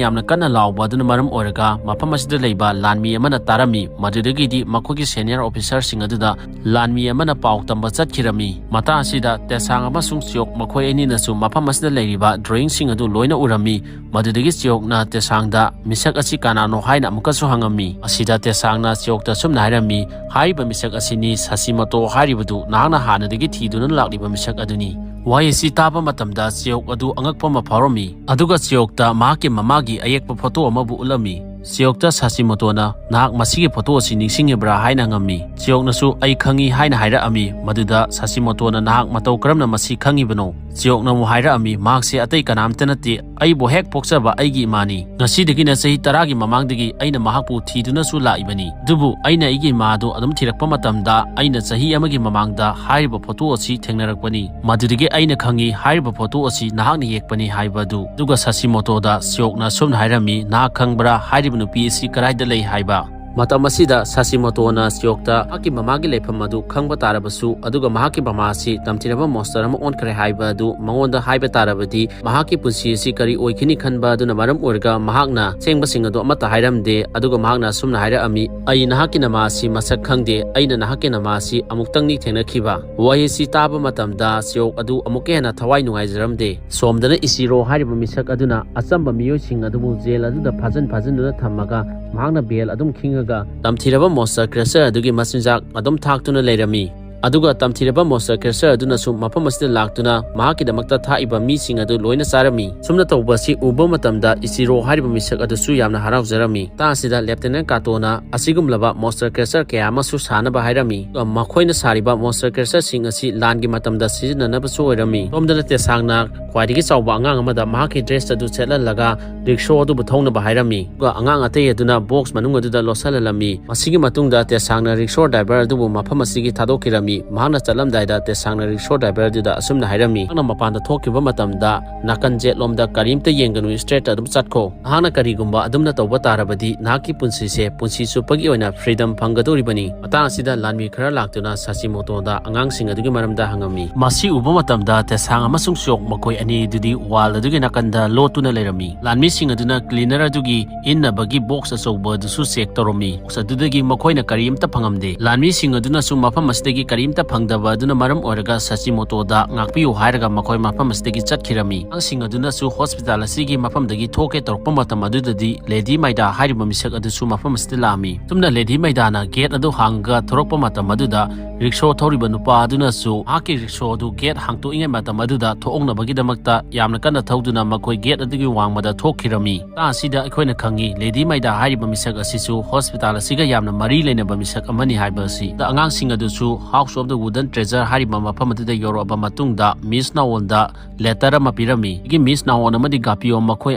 ꯌꯥꯝꯅ ꯀꯟꯅ ꯂꯥꯎꯕ ꯑꯗꯨꯅ ꯃꯔꯝ ꯑꯣꯏꯔꯒ ꯃꯐꯝ ꯑꯁꯤꯗ ꯂꯩꯕ ꯂꯥꯟꯃꯤ ꯑꯃꯅ ꯇꯥꯔꯝꯃꯤ꯫ ꯃꯗꯨꯗꯒꯤꯗꯤ ꯃꯈꯣꯏꯒꯤ senior officerꯁꯤꯡ ꯑꯗꯨꯗ ꯂꯥꯟꯃꯤ ꯑꯃꯅ ꯄꯥꯎ ꯇꯝꯕ ꯆꯠꯈꯤꯔꯝꯃꯤ꯫ ꯃꯇꯥꯡ ꯑꯁꯤꯗ ꯇꯦꯁꯥꯡ ꯑꯃꯁꯨꯡ ꯆꯤꯌꯣꯛ ꯃꯈꯣꯏ ꯑꯅꯤꯅꯁꯨ ꯃꯐꯝ ꯑꯁꯤꯗ ꯂꯩꯔꯤꯕ drawingꯁꯤꯡ ꯑꯗꯨ ꯂꯣꯏꯅ ꯎꯔꯝꯃꯤ꯫ ꯃꯗꯨꯗꯒꯤ ꯆꯤꯌꯣꯛꯅ ꯇꯦꯁꯥꯡꯗ ꯃꯤꯁꯛ ꯑꯁꯤ ꯀꯅꯥꯅꯣ ꯍꯥꯏꯅ ꯑꯃꯨꯛꯀꯁꯨ ꯍꯪꯉꯝꯃꯤ꯫ ꯑꯁꯤꯗ ꯇꯦꯁꯥꯡꯅ ꯆꯤꯌꯣꯛꯇ ꯑꯁꯨꯝꯅ ꯍꯥꯏꯔꯝꯃꯤ, "ꯍꯥꯏꯔꯤꯕ ꯃꯤꯁꯛ ꯑꯁꯤꯅꯤ ꯁꯥꯁꯤꯃꯣꯇꯣ ꯍꯥꯏꯔꯤꯕꯗꯨ, ꯅꯍꯥꯛꯅ ꯍꯥꯟꯅꯗꯒꯤ ꯊꯤꯗꯨꯅ ꯂꯥꯛꯂꯤꯕ ꯃꯤꯁꯛ ꯑꯗꯨꯅꯤ"꯫ ꯋꯥꯍꯩ ꯑꯁꯤ ꯇꯥꯕ ꯃꯇꯝꯗ ꯆꯤꯌꯣꯛ ꯑꯗꯨ ꯑꯉꯛꯄ ꯑꯃ ꯐꯥꯎꯔꯝꯃꯤ꯫ ꯑꯗꯨꯒ ꯆꯤꯌꯣꯛꯇ ꯃꯍꯥꯛꯀꯤ ꯃꯃꯥꯒꯤ ꯑꯌꯦꯛꯄ ꯐꯣꯇꯣ ꯑꯃꯕꯨ ꯎꯠꯂꯝꯃꯤ꯫ ꯆꯤꯌꯣꯛꯇ ꯁꯥꯁꯤꯃꯣꯇꯣꯅ, "ꯅꯍꯥꯛ ꯃꯁꯤꯒꯤ ꯐꯣꯇꯣ ꯑꯁꯤ ꯅꯤꯡꯁꯤꯡꯉꯤꯕ꯭ꯔꯥ?" ꯍꯥꯏꯅ ꯍꯪꯉꯝꯃꯤ꯫ ꯆꯤꯌꯣꯛꯅꯁꯨ, "ꯑꯩ ꯈꯪꯉꯤ" ꯍꯥꯏꯅ ꯍꯥꯏꯔꯛꯑꯝꯃꯤ꯫ ꯃꯗꯨꯗ ꯁꯥꯁꯤꯃꯣꯇꯣꯅ, "ꯅꯍꯥꯛ ꯃꯇꯧ ꯀꯔꯝꯅ ꯃꯁꯤ ꯈꯪꯉꯤꯕꯅꯣ?" ꯆꯤꯌꯣꯛꯅ ꯑꯃꯨꯛ ꯍꯥꯏꯔꯛꯑꯝꯃꯤ, "ꯃꯍꯥꯛꯁꯦ ꯑꯇꯩ ꯀꯅꯥꯝꯇ ꯅꯠꯇꯦ, ꯑꯩꯕꯨ ꯍꯦꯛ ꯄꯣꯛꯆꯕ ꯑꯩꯒꯤ ꯏꯃꯥꯅꯤ꯫ ꯉꯁꯤꯗꯒꯤꯅ ꯆꯍꯤ ꯇꯔꯥꯒꯤ ꯃꯃꯥꯡꯗꯒꯤ ꯑꯩꯅ ꯃꯍꯥꯛꯄꯨ ꯊꯤꯗꯨꯅꯁꯨ ꯂꯥꯛꯏꯕꯅꯤ꯫ ꯑꯗꯨꯕꯨ ꯑꯩꯅ ꯑꯩꯒꯤ ꯏꯃꯥ ꯑꯗꯨ ꯑꯗꯨꯝ ꯊꯤꯔꯛꯄ ꯃꯇꯝꯗ ꯑꯩꯅ ꯆꯍꯤ ꯑꯃꯒꯤ ꯃꯃꯥꯡꯗ ꯍꯥꯏꯔꯤꯕ ꯐꯣꯇꯣ ꯑꯁꯤ ꯊꯦꯡꯅꯔꯛꯄꯅꯤ꯫ ꯃꯗꯨꯗꯒꯤ ꯑꯩꯅ ꯈꯪꯉꯤ ꯍꯥꯏꯔꯤꯕ ꯐꯣꯇꯣ ꯑꯁꯤ ꯅꯍꯥꯛꯅ ꯌꯦꯛꯄꯅꯤ ꯍꯥꯏꯕ ꯑꯗꯨ"꯫ ꯑꯗꯨꯒ ꯁꯥꯁꯤꯃꯣꯇꯣꯗ ꯆꯤꯌꯣꯛꯅ ꯑꯁꯨꯝꯅ ꯍꯥꯏꯔꯝꯃꯤ, "ꯅꯍꯥꯛ ꯈꯪꯕ꯭ꯔꯥ ꯍꯥꯏꯔꯤꯕ ꯅꯨꯄꯤ ꯑꯁꯤ ꯀꯗꯥꯏꯗ ꯂꯩ ꯍꯥꯏꯕ?" ꯃꯇꯝ ꯑꯁꯤꯗ ꯁꯥꯁꯤꯃꯣꯇꯣꯅ ꯆꯤꯌꯣꯛꯇ ꯃꯍꯥꯛꯀꯤ ꯃꯃꯥꯒꯤ ꯂꯩꯐꯝ ꯑꯗꯨ ꯈꯪꯕ ꯇꯥꯔꯕꯁꯨ, ꯑꯗꯨꯒ ꯃꯍꯥꯛꯀꯤ ꯃꯃꯥ ꯑꯁꯤ ꯇꯝꯊꯤꯔꯕ monster ꯑꯃ ꯑꯣꯟꯈ꯭ꯔꯦ ꯍꯥꯏꯕ ꯑꯗꯨ ꯃꯉꯣꯟꯗ ꯍꯥꯏꯕ ꯇꯥꯔꯕꯗꯤ, ꯃꯍꯥꯛꯀꯤ ꯄꯨꯟꯁꯤ ꯑꯁꯤ ꯀꯔꯤ ꯑꯣꯏꯈꯤꯅꯤ ꯈꯟꯕ ꯑꯗꯨꯅ ꯃꯔꯝ ꯑꯣꯏꯔꯒ ꯃꯍꯥꯛꯅ ꯑꯁꯦꯡꯕꯁꯤꯡ ꯑꯗꯨ ꯑꯃꯠꯇ ꯍꯥꯏꯔꯝꯗꯦ꯫ ꯑꯗꯨꯒ ꯃꯍꯥꯛꯅ ꯑꯁꯨꯝꯅ ꯍꯥꯏꯔꯛꯑꯝꯃꯤ, "ꯑꯩ ꯅꯍꯥꯛꯀꯤ ꯅꯃꯥ ꯑꯁꯤ ꯃꯁꯛ ꯈꯪꯗꯦ, ꯑꯩꯅ ꯅꯍꯥꯛꯀꯤ ꯅꯃꯥ ꯑꯁꯤ ꯑꯃꯨꯛꯇꯪꯅꯤ ꯊꯦꯡꯅꯈꯤꯕ"꯫ ꯋꯥꯍꯩ ꯑꯁꯤ ꯇꯥꯕ ꯃꯇꯝꯗ ꯆꯤꯌꯣꯛ ꯑꯗꯨ ꯑꯃꯨꯛꯀ ꯍꯦꯟꯅ ꯊꯋꯥꯏ ꯅꯨꯡꯉꯥꯏꯖꯔꯝꯗꯦ꯫ ꯁꯣꯝꯗꯅ ꯏꯆꯤꯔꯣ ꯍꯥꯏꯔꯤꯕ ꯃꯤꯁꯛ ꯑꯗꯨꯅ ꯑꯆꯝꯕ ꯃꯤꯑꯣꯏꯁꯤꯡ ꯑꯗꯨꯕꯨ ꯖꯦꯜ ꯑꯗꯨꯗ ꯐꯥꯖꯤꯟ ꯐꯥꯖꯤꯟꯗꯨꯅ ꯊꯝꯃꯒ ꯃꯍꯥꯛꯅ ꯕꯦꯜ ꯑꯗꯨꯝ ꯈꯤꯡꯉꯒ ꯇꯝꯊꯤꯔꯕ monster creature ꯑꯗꯨꯒꯤ ꯃꯆꯤꯟꯖꯥꯛ ꯑꯗꯨꯝ ꯊꯥꯛꯇꯨꯅ ꯂꯩꯔꯝꯃꯤ꯫ ꯑꯗꯨꯒ ꯇꯝꯊꯤꯔꯕ monster creature ꯑꯗꯨꯅꯁꯨ ꯃꯐꯝ ꯑꯁꯤꯗ ꯂꯥꯛꯇꯨꯅ ꯃꯍꯥꯛꯀꯤꯗꯃꯛꯇ ꯊꯥꯛꯏꯕ ꯃꯤꯁꯤꯡ ꯑꯗꯨ ꯂꯣꯏꯅ ꯆꯥꯔꯝꯃꯤ꯫ ꯁꯨꯝꯅ ꯇꯧꯕ ꯑꯁꯤ ꯎꯕ ꯃꯇꯝꯗ ꯏꯆꯤꯔꯣ ꯍꯥꯏꯔꯤꯕ ꯃꯤꯁꯛ ꯑꯗꯨꯁꯨ ꯌꯥꯝꯅ ꯍꯔꯥꯎꯖꯔꯝꯃꯤ꯫ ꯃꯇꯥꯡ ꯑꯁꯤꯗ Lieutenant Katoꯅ ꯑꯁꯤꯒꯨꯝꯂꯕ monster creature ꯀꯌꯥ ꯑꯃꯁꯨ ꯁꯥꯅꯕ ꯍꯥꯏꯔꯝꯃꯤ꯫ ꯑꯗꯨꯒ ꯃꯈꯣꯏꯅ ꯁꯥꯔꯤꯕ monster creatureꯁꯤꯡ ꯑꯁꯤ ꯂꯥꯟꯒꯤ ꯃꯇꯝꯗ ꯁꯤꯖꯤꯟꯅꯅꯕꯁꯨ ꯑꯣꯏꯔꯝꯃꯤ꯫ ꯁꯣꯝꯗꯅ ꯇꯦꯁꯥꯡꯅ ꯈ꯭ꯋꯥꯏꯗꯒꯤ ꯆꯥꯎꯕ ꯑꯉꯥꯡ ꯑꯃꯗ ꯃꯍꯥꯛꯀꯤ dress ꯑꯗꯨ ꯁꯦꯠꯍꯜꯂꯒ rickshaw ꯑꯗꯨꯕꯨ ꯊꯧꯅꯕ ꯍꯥꯏꯔꯝꯃꯤ꯫ ꯑꯗꯨꯒ ꯑꯉꯥꯡ ꯑꯇꯩ ꯑꯗꯨꯅ box ꯃꯅꯨꯡ ꯑꯗꯨꯗ ꯂꯣꯠꯁꯤꯜꯍꯜꯂꯝꯃꯤ꯫ ꯃꯁꯤꯒꯤ ꯃꯇꯨꯡꯗ ꯇꯦꯁꯥꯡꯅ rickshaw driver ꯑꯗꯨꯕꯨ ꯃꯐꯝ ꯑꯁꯤꯒꯤ ꯊꯥꯗꯣꯛꯈꯤꯔꯝꯃꯤ꯫ ꯃꯍꯥꯛꯅ ꯆꯠꯂꯝꯗꯥꯏꯗ ꯇꯦꯁꯥꯡꯅ ꯔꯤꯛꯁꯣ ꯗ꯭ꯔꯥꯏꯚꯔ ꯑꯗꯨꯗ ꯑꯁꯨꯝꯅ ꯍꯥꯏꯔꯝꯃꯤ, "ꯅꯍꯥꯛꯅ ꯃꯄꯥꯟꯗ ꯊꯣꯛꯈꯤꯕ ꯃꯇꯝꯗ ꯅꯥꯀꯟ ꯌꯦꯠꯂꯣꯝꯗ ꯀꯔꯤꯝꯇ ꯌꯦꯡꯒꯅꯨ, straight ꯑꯗꯨꯝ ꯆꯠꯈꯣ꯫ ꯅꯍꯥꯛꯅ ꯀꯔꯤꯒꯨꯝꯕ ꯑꯗꯨꯝꯅ ꯇꯧꯕ ꯇꯥꯔꯕꯗꯤ ꯅꯍꯥꯛꯀꯤ ꯄꯨꯟꯁꯤꯁꯦ ꯄꯨꯟꯁꯤ ꯆꯨꯞꯄꯒꯤ ꯑꯣꯏꯅ freedom ꯐꯪꯒꯗꯧꯔꯤꯕꯅꯤ"꯫ ꯃꯇꯥꯡ ꯑꯁꯤꯗ ꯂꯥꯟꯃꯤ ꯈꯔ ꯂꯥꯛꯇꯨꯅ ꯁꯥꯁꯤꯃꯣꯇꯣꯗ ꯑꯉꯥꯡꯁꯤꯡ ꯑꯗꯨꯒꯤ ꯃꯔꯝꯗ ꯍꯪꯉꯝꯃꯤ꯫ ꯃꯁꯤ ꯎꯕ ꯃꯇꯝꯗ ꯇꯦꯁꯥꯡ ꯑꯃꯁꯨꯡ ꯁꯤꯌꯣꯛ ꯃꯈꯣꯏ ꯑꯅꯤ ꯑꯗꯨꯗꯤ wall ꯑꯗꯨꯒꯤ ꯅꯥꯀꯟꯗ ꯂꯣꯠꯇꯨꯅ ꯂꯩꯔꯝꯃꯤ꯫ ꯂꯥꯟꯃꯤꯁꯤꯡ ꯑꯗꯨꯅ cleaner ꯑꯗꯨꯒꯤ ꯏꯟꯅꯕꯒꯤ box ꯑꯆꯧꯕ ꯑꯗꯨꯁꯨ check ꯇꯧꯔꯝꯃꯤ꯫ Box ꯑꯗꯨꯗꯒꯤ ꯃꯈꯣꯏꯅ ꯀꯔꯤꯝꯇ ꯐꯪꯉꯝꯗꯦ꯫ ꯂꯥꯟꯃꯤꯁꯤꯡ ꯑꯗꯨꯅꯁꯨ ꯃꯐꯝ ꯑꯁꯤꯗꯒꯤ ꯀꯔꯤꯝꯇ ꯐꯪꯗꯕ ꯑꯗꯨꯅ ꯃꯔꯝ ꯑꯣꯏꯔꯒ ꯁꯥꯁꯤꯃꯣꯇꯣꯗ ꯉꯥꯛꯄꯤꯌꯨ ꯍꯥꯏꯔꯒ ꯃꯈꯣꯏ ꯃꯐꯝ ꯑꯁꯤꯗꯒꯤ ꯆꯠꯈꯤꯔꯝꯃꯤ꯫ ꯑꯉꯥꯡꯁꯤꯡ ꯑꯗꯨꯅꯁꯨ hospital ꯑꯁꯤꯒꯤ ꯃꯐꯝꯗꯒꯤ ꯊꯣꯛꯀꯦ ꯇꯧꯔꯛꯄ ꯃꯇꯝ ꯑꯗꯨꯗꯗꯤ ꯂꯦꯗꯤ ꯃꯥꯏꯗꯥ ꯍꯥꯏꯔꯤꯕ ꯃꯤꯁꯛ ꯑꯗꯨꯁꯨ ꯃꯐꯝ ꯑꯁꯤꯗ ꯂꯥꯛꯑꯝꯃꯤ꯫ ꯑꯁꯨꯝꯅ ꯂꯦꯗꯤ ꯃꯥꯏꯗꯥꯅ gate ꯑꯗꯨ ꯍꯥꯡꯉꯒ ꯊꯣꯔꯛꯄ ꯃꯇꯝ ꯑꯗꯨꯗ ꯔꯤꯛꯁꯣ ꯊꯧꯔꯤꯕ ꯅꯨꯄꯥ ꯑꯗꯨꯅꯁꯨ ꯃꯍꯥꯛꯀꯤ ꯔꯤꯛꯁꯣ ꯑꯗꯨ gate ꯍꯥꯡꯇꯣꯛꯏꯉꯩ ꯃꯇꯝ ꯑꯗꯨꯗ ꯊꯣꯛꯍꯧꯅꯕꯒꯤꯗꯃꯛꯇ ꯌꯥꯝꯅ ꯀꯟꯅ ꯊꯧꯗꯨꯅ ꯃꯈꯣꯏ gate ꯑꯗꯨꯒꯤ ꯋꯥꯡꯃꯗ ꯊꯣꯛꯈꯤꯔꯝꯃꯤ꯫ ꯃꯇꯥꯡ ꯑꯁꯤꯗ ꯑꯩꯈꯣꯏꯅ ꯈꯪꯉꯤ, ꯂꯦꯗꯤ ꯃꯥꯏꯗꯥ ꯍꯥꯏꯔꯤꯕ ꯃꯤꯁꯛ ꯑꯁꯤꯁꯨ hospital ꯑꯁꯤꯒ ꯌꯥꯝꯅ ꯃꯔꯤ ꯂꯩꯅꯕ ꯃꯤꯁꯛ ꯑꯃꯅꯤ ꯍꯥꯏꯕ ꯑꯁꯤ꯫ ꯑꯉꯥꯡꯁꯤꯡ ꯑꯗꯨꯁꯨ House of the Wooden Treasure ꯍꯥꯏꯔꯤꯕ ꯃꯐꯝ ꯑꯗꯨꯗ ꯌꯧꯔꯛꯑꯕ ꯃꯇꯨꯡꯗ ꯃꯤꯁ ꯅꯥꯋꯣꯟꯗ letter ꯑꯃ ꯄꯤꯔꯝꯃꯤ꯫ ꯑꯗꯒꯤ ꯃꯤꯁ ꯅꯥꯋꯣꯟ ꯑꯃꯗꯤ ꯒꯥꯄꯤꯌꯣ ꯃꯈꯣꯏ